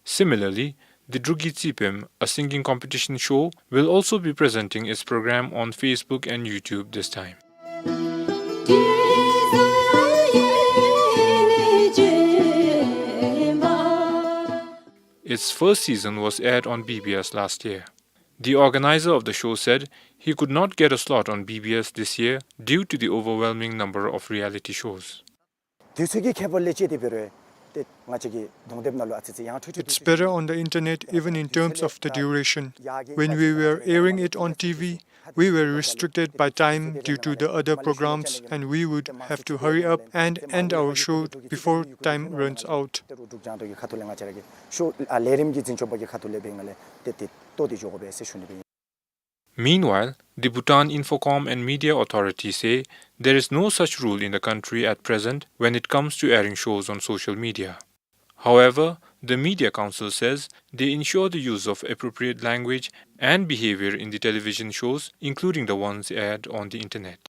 Similarly, the Druk Gyitsi Pem, a singing competition show, will also be presenting its program on Facebook and YouTube this time. Its first season was aired on B B S last year. The organizer of the show said he could not get a slot on B B S this year due to the overwhelming number of reality shows. དུས་ཚོད་ཀྱི་ཁྱད་པར་ལས་བཅད་དེ་འབད་རུང་ཏེ་ང་བཅས་ཀྱི་གདོང་དེབ་ནང་ལུ་ཨ་ཙི་ཙི་ཡང་འཕྲོ་མཐུད། It's better on the internet, even in terms of the duration. When we were airing it on T V, we were restricted by time due to the other programs, and we would have to hurry up and end our show before time runs out. ཏེ་རུ་དྲུག་བརྒྱ་ཐམ་པ་གི་ཁ་ཐུག་ལས་ང་བཅས་ར་གི་ཤོ་ཨ་ལས་རིམ་གྱི་འཛིན་སྐྱོང་པ་གི་ཁ་ཐུག་ལས་འབད་ང་ལས་ཏེ་ཏེ་བཏོག་སྟེ་འགྱོ་དགོ་པས་ཟེར་ཞུ་ནི་སྦེ། Meanwhile, the Bhutan Infocom and Media Authority say there is no such rule in the country at present when it comes to airing shows on social media. However, the Media Council says they ensure the use of appropriate language and behavior in the television shows, including the ones aired on the internet.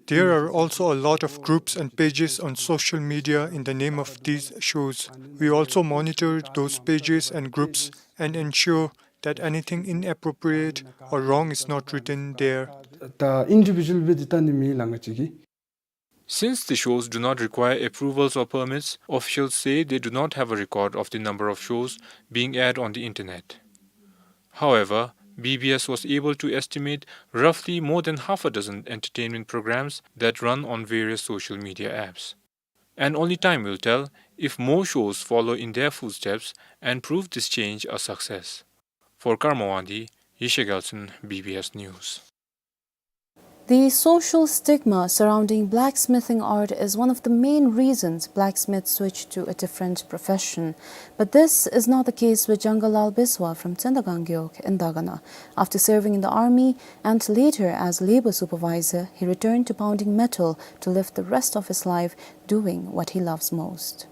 There are also a lot of groups and pages on social media in the name of these shows. We also monitor those pages and groups and ensure that anything inappropriate or wrong is not written there. ད་ཨིན་ཌི་བི་ཌུ་ཨལ་སྦེ་འདི་བལྟ་ནི་མེད་ལགས་ང་བཅས་ཀྱིས། Since the shows do not require approvals or permits, officials say they do not have a record of the number of shows being aired on the internet. However, B B S was able to estimate roughly more than half a dozen entertainment programs that run on various social media apps. And only time will tell if more shows follow in their footsteps and prove this change a success. For Karma Wangdi, Yeshe Gyaltsen, B B S News. The social stigma surrounding blacksmithing art is one of the main reasons blacksmiths switch to a different profession. But this is not the case with Jangalal Biswa from Tsinda Gangyok in Dagana. After serving in the army and later as labor supervisor, he returned to pounding metal to live the rest of his life doing what he loves most.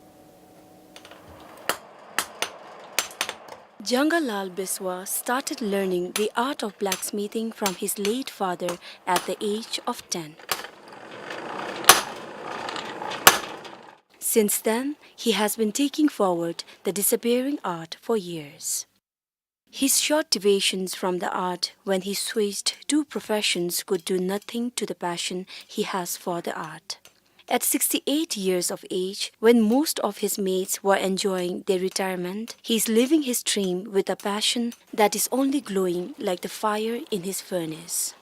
Jangalal Biswa started learning the art of blacksmithing from his late father at the age of ten. Since then, he has been taking forward the disappearing art for years. His short deviations from the art when he switched two professions could do nothing to the passion he has for the art. At sixty-eight years of age, when most of his mates were enjoying their retirement, he is living his dream with a passion that is only glowing like the fire in his furnace.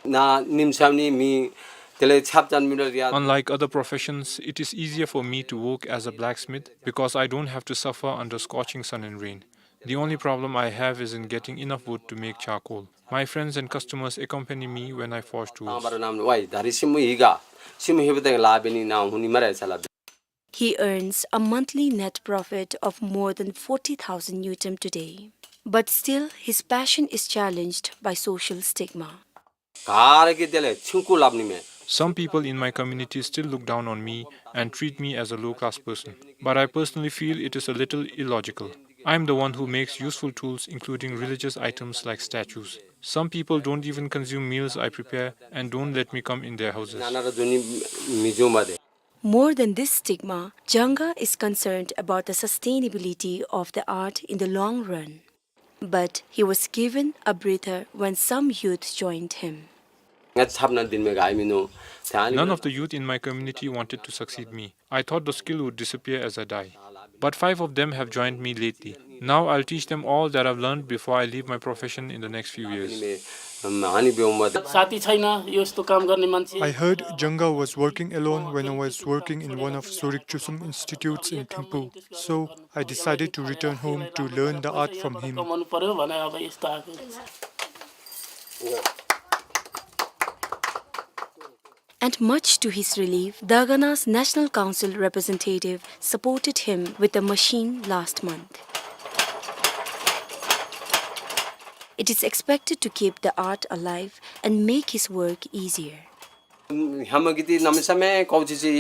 ནཱ་ཉིམ་ཤར་ནི་མེད། དེ་ལས་ཆརཔ་ཙམ་མེད་རུང་ར། Unlike other professions, it is easier for me to work as a blacksmith because I don't have to suffer under scorching sun and rain. The only problem I have is in getting enough wood to make charcoal. My friends and customers accompany me when I forge tools. ནཱ་བར་ནམ་ཝའི་ད་རིས་ཤི་མོ་ཡི་ག། ཤི་མོ་ཧེ་བ་དང་ལཱ་འབད་ནི་ནཱ་ཧུ་ནི་མ་ར་ས་ལ། He earns a monthly net profit of more than forty thousand ngultrum today. But still, his passion is challenged by social stigma. ག་ར་གིས་དེ་ལས་ཆིང་ཀུ་སླབ་ནི་མས། Some people in my community still look down on me and treat me as a low-class person. But I personally feel it is a little illogical. I am the one who makes useful tools, including religious items like statues. Some people don't even consume meals I prepare and don't let me come in their houses. ནཱ་ནཱ་ར་འཛུལ་ནི་མི་འབྱུང་བ་དེ། More than this stigma, Janga is concerned about the sustainability of the art in the long run. But he was given a breather when some youth joined him. ང་ཆ་ཁྱབ་ནཱ་འདི་མེད་ག་ཨིན་མི་ནུག། ད་ནི། None of the youth in my community wanted to succeed me. I thought the skill would disappear as I die. But five of them have joined me lately. Now I'll teach them all that I've learned before I leave my profession in the next few years. ཨ་ནི་འབད་འོང་མ་དེ། साथी छैन यो यस्तो काम गर्ने मान्छे। I heard Janga was working alone when I was working in one of Sorik Chusum institutes in Thimphu. So I decided to return home to learn the art from him. कमाउनु पर्‍यो भनेर अब यस्तो आएको। And much to his relief, Dagana's National Council representative supported him with a machine last month. It is expected to keep the art alive and make his work easier. ཧེ་མ་གི་དེ་གནམ་མེད་ས་མེད་ཀོ་ཅི་ཅི་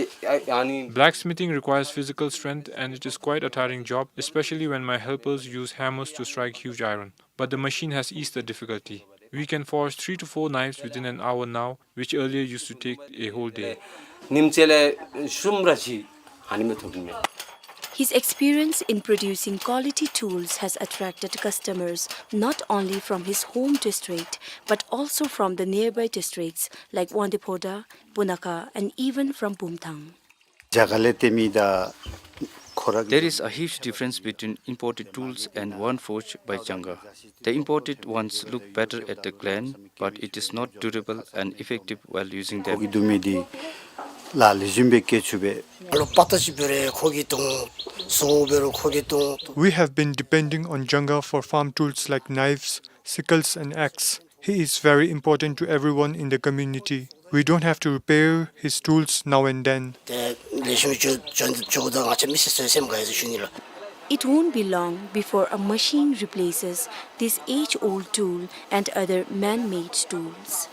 ཨ་ནི། Blacksmithing requires physical strength and it is quite a tiring job, especially when my helpers use hammers to strike huge iron. But the machine has eased the difficulty. We can forge three to four knives within an hour now, which earlier used to take a whole day. ཉིམ་གཅིག་ལས་གསུམ་ར་ཅིག་ཨ་ནི་མེད་ཐོབ་མེད། His experience in producing quality tools has attracted customers not only from his home district but also from the nearby districts like Wangdue Phodrang, Punakha, and even from Bumthang. རྒྱ་གར་ལས་བཏོན་མི་དང་ཁོ་ར། There is a huge difference between imported tools and one forged by Janga. The imported ones look better at the glance, but it is not durable and effective while using them. ཁོ་གིས་བསྡུ་མི་འདི་ལ་ལེགས་ཤོམ་སྦེ་བཀལ་ཚུགས་པས། ལོ་པ་ཏ་ཅིག་འབད་རུང་ཁོ་གིས་བརྡུང་། ཟོཝ་འབད་རུང་ཁོ་གིས་བརྡུང་། We have been depending on Janga for farm tools like knives, sickles and axe. He is very important to everyone in the community. We don't have to repair his tools now and then. ཏེ་ལེགས་ཤོམ་ཅིག་བྱུང་བྱུངམ་ད་ང་བཅས་མི་སེར་ཚུ་སེམས་དགའ་ཡི་ཟེར་ཞུ་ནི་ལགས། It won't be long before a machine replaces this age-old tool and other man-made tools.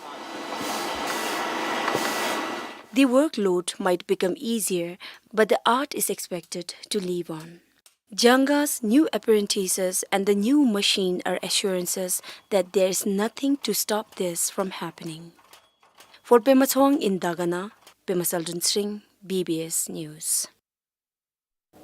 The workload might become easier, but the art is expected to live on. Janga's new apprentices and the new machine are assurances that there is nothing to stop this from happening. For Pema Tshowang in Dagana, Pema Saldun Sring, B B S News.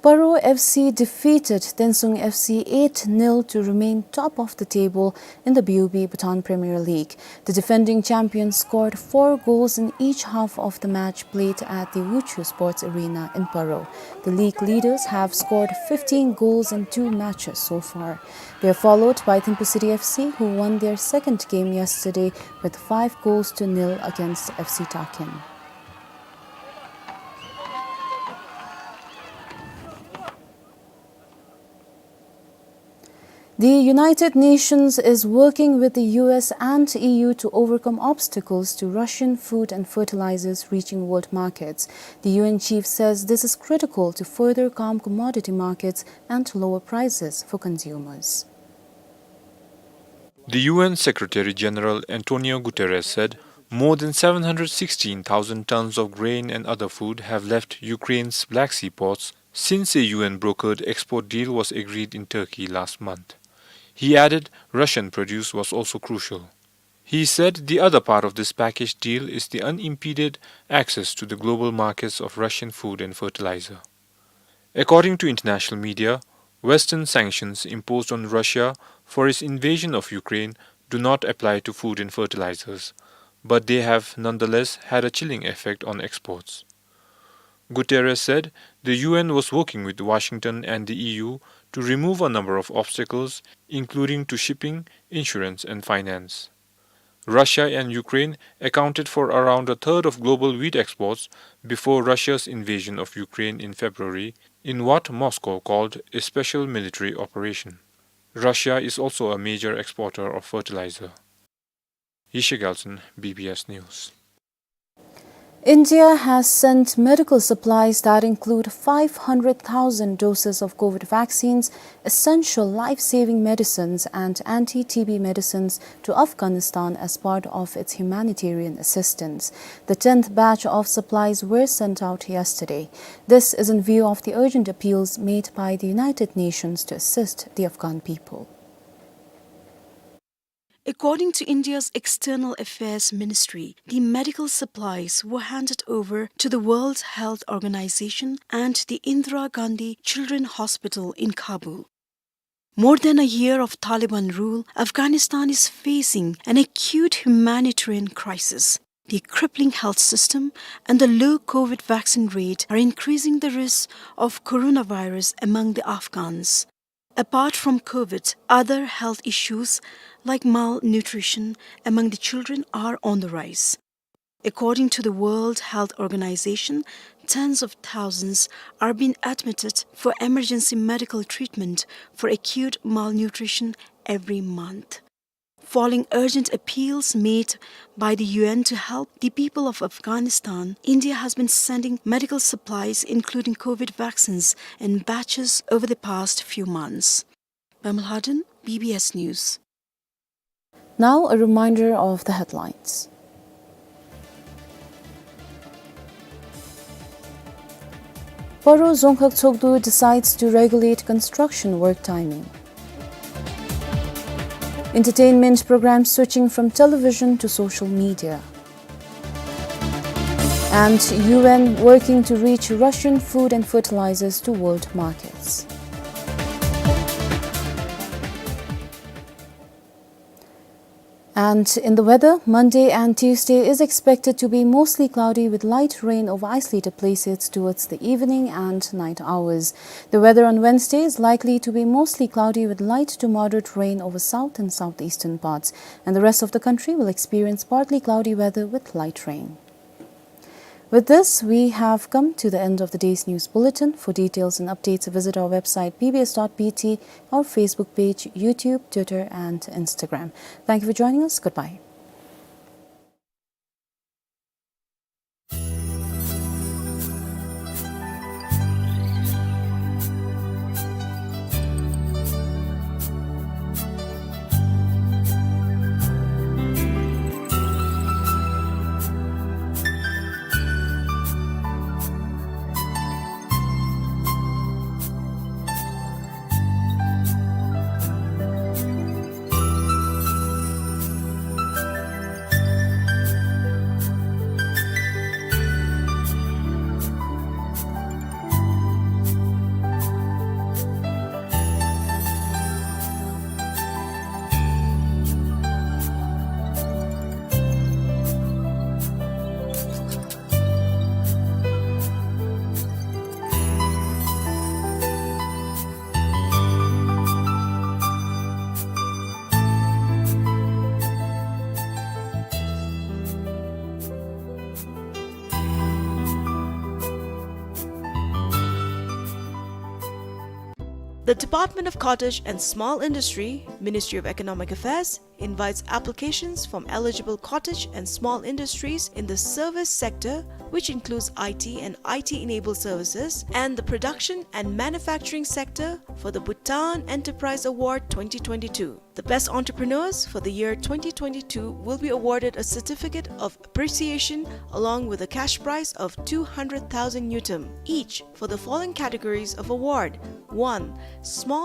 Paro F C defeated Tensung F C eight nil to remain top of the table in the B O B Bhutan Premier League. The defending champions scored four goals in each half of the match played at the Wuchu Sports Arena in Paro. The league leaders have scored fifteen goals in two matches so far. They are followed by Thimphu City F C, who won their second game yesterday with five goals to nil against F C Takin. The United Nations is working with the U S and E U to overcome obstacles to Russian food and fertilizers reaching world markets. The U N chief says this is critical to further calm commodity markets and lower prices for consumers. The U N Secretary General Antonio Guterres said more than seven hundred sixteen thousand tons of grain and other food have left Ukraine's Black Sea ports since a U N brokered export deal was agreed in Turkey last month. He added Russian produce was also crucial. He said the other part of this package deal is the unimpeded access to the global markets of Russian food and fertilizer. According to international media, Western sanctions imposed on Russia for its invasion of Ukraine do not apply to food and fertilizers, but they have nonetheless had a chilling effect on exports. Guterres said the U N was working with Washington and the E U to remove a number of obstacles, including to shipping, insurance, and finance. Russia and Ukraine accounted for around a third of global wheat exports before Russia's invasion of Ukraine in February, in what Moscow called a special military operation. Russia is also a major exporter of fertilizer. Yishai Gyaltshen, B B S News. India has sent medical supplies that include five hundred thousand doses of COVID vaccines, essential life-saving medicines, and anti-T B medicines to Afghanistan as part of its humanitarian assistance. The tenth batch of supplies were sent out yesterday. This is in view of the urgent appeals made by the United Nations to assist the Afghan people. According to India's External Affairs Ministry, the medical supplies were handed over to the World Health Organization and the Indira Gandhi Children Hospital in Kabul. More than a year of Taliban rule, Afghanistan is facing an acute humanitarian crisis. The crippling health system and the low COVID vaccine rate are increasing the risk of coronavirus among the Afghans. Apart from COVID, other health issues like malnutrition among the children are on the rise. According to the World Health Organization, tens of thousands are being admitted for emergency medical treatment for acute malnutrition every month. Following urgent appeals made by the U N to help the people of Afghanistan, India has been sending medical supplies, including COVID vaccines, in batches over the past few months. Pema Lhaden, B B S News. Now, a reminder of the headlines. Paro Dzongkhag Tshogdu decides to regulate construction work timing. Entertainment programs switching from television to social media. And U N working to reach Russian food and fertilizers to world markets. And in the weather, Monday and Tuesday is expected to be mostly cloudy with light rain over isolated places towards the evening and night hours. The weather on Wednesday is likely to be mostly cloudy with light to moderate rain over south and southeastern parts, and the rest of the country will experience partly cloudy weather with light rain. With this, we have come to the end of the day's news bulletin. For details and updates, visit our website B B S dot B T, our Facebook page, YouTube, Twitter, and Instagram. Thank you for joining us. Goodbye. The Department of Cottage and Small Industry, Ministry of Economic Affairs, invites applications from eligible cottage and small industries in the service sector, which includes I T and I T-enabled services, and the production and manufacturing sector for the Bhutan Enterprise Award twenty twenty-two. The best entrepreneurs for the year twenty twenty-two will be awarded a certificate of appreciation along with a cash prize of two hundred thousand ngultrum each for the following categories of award. One, small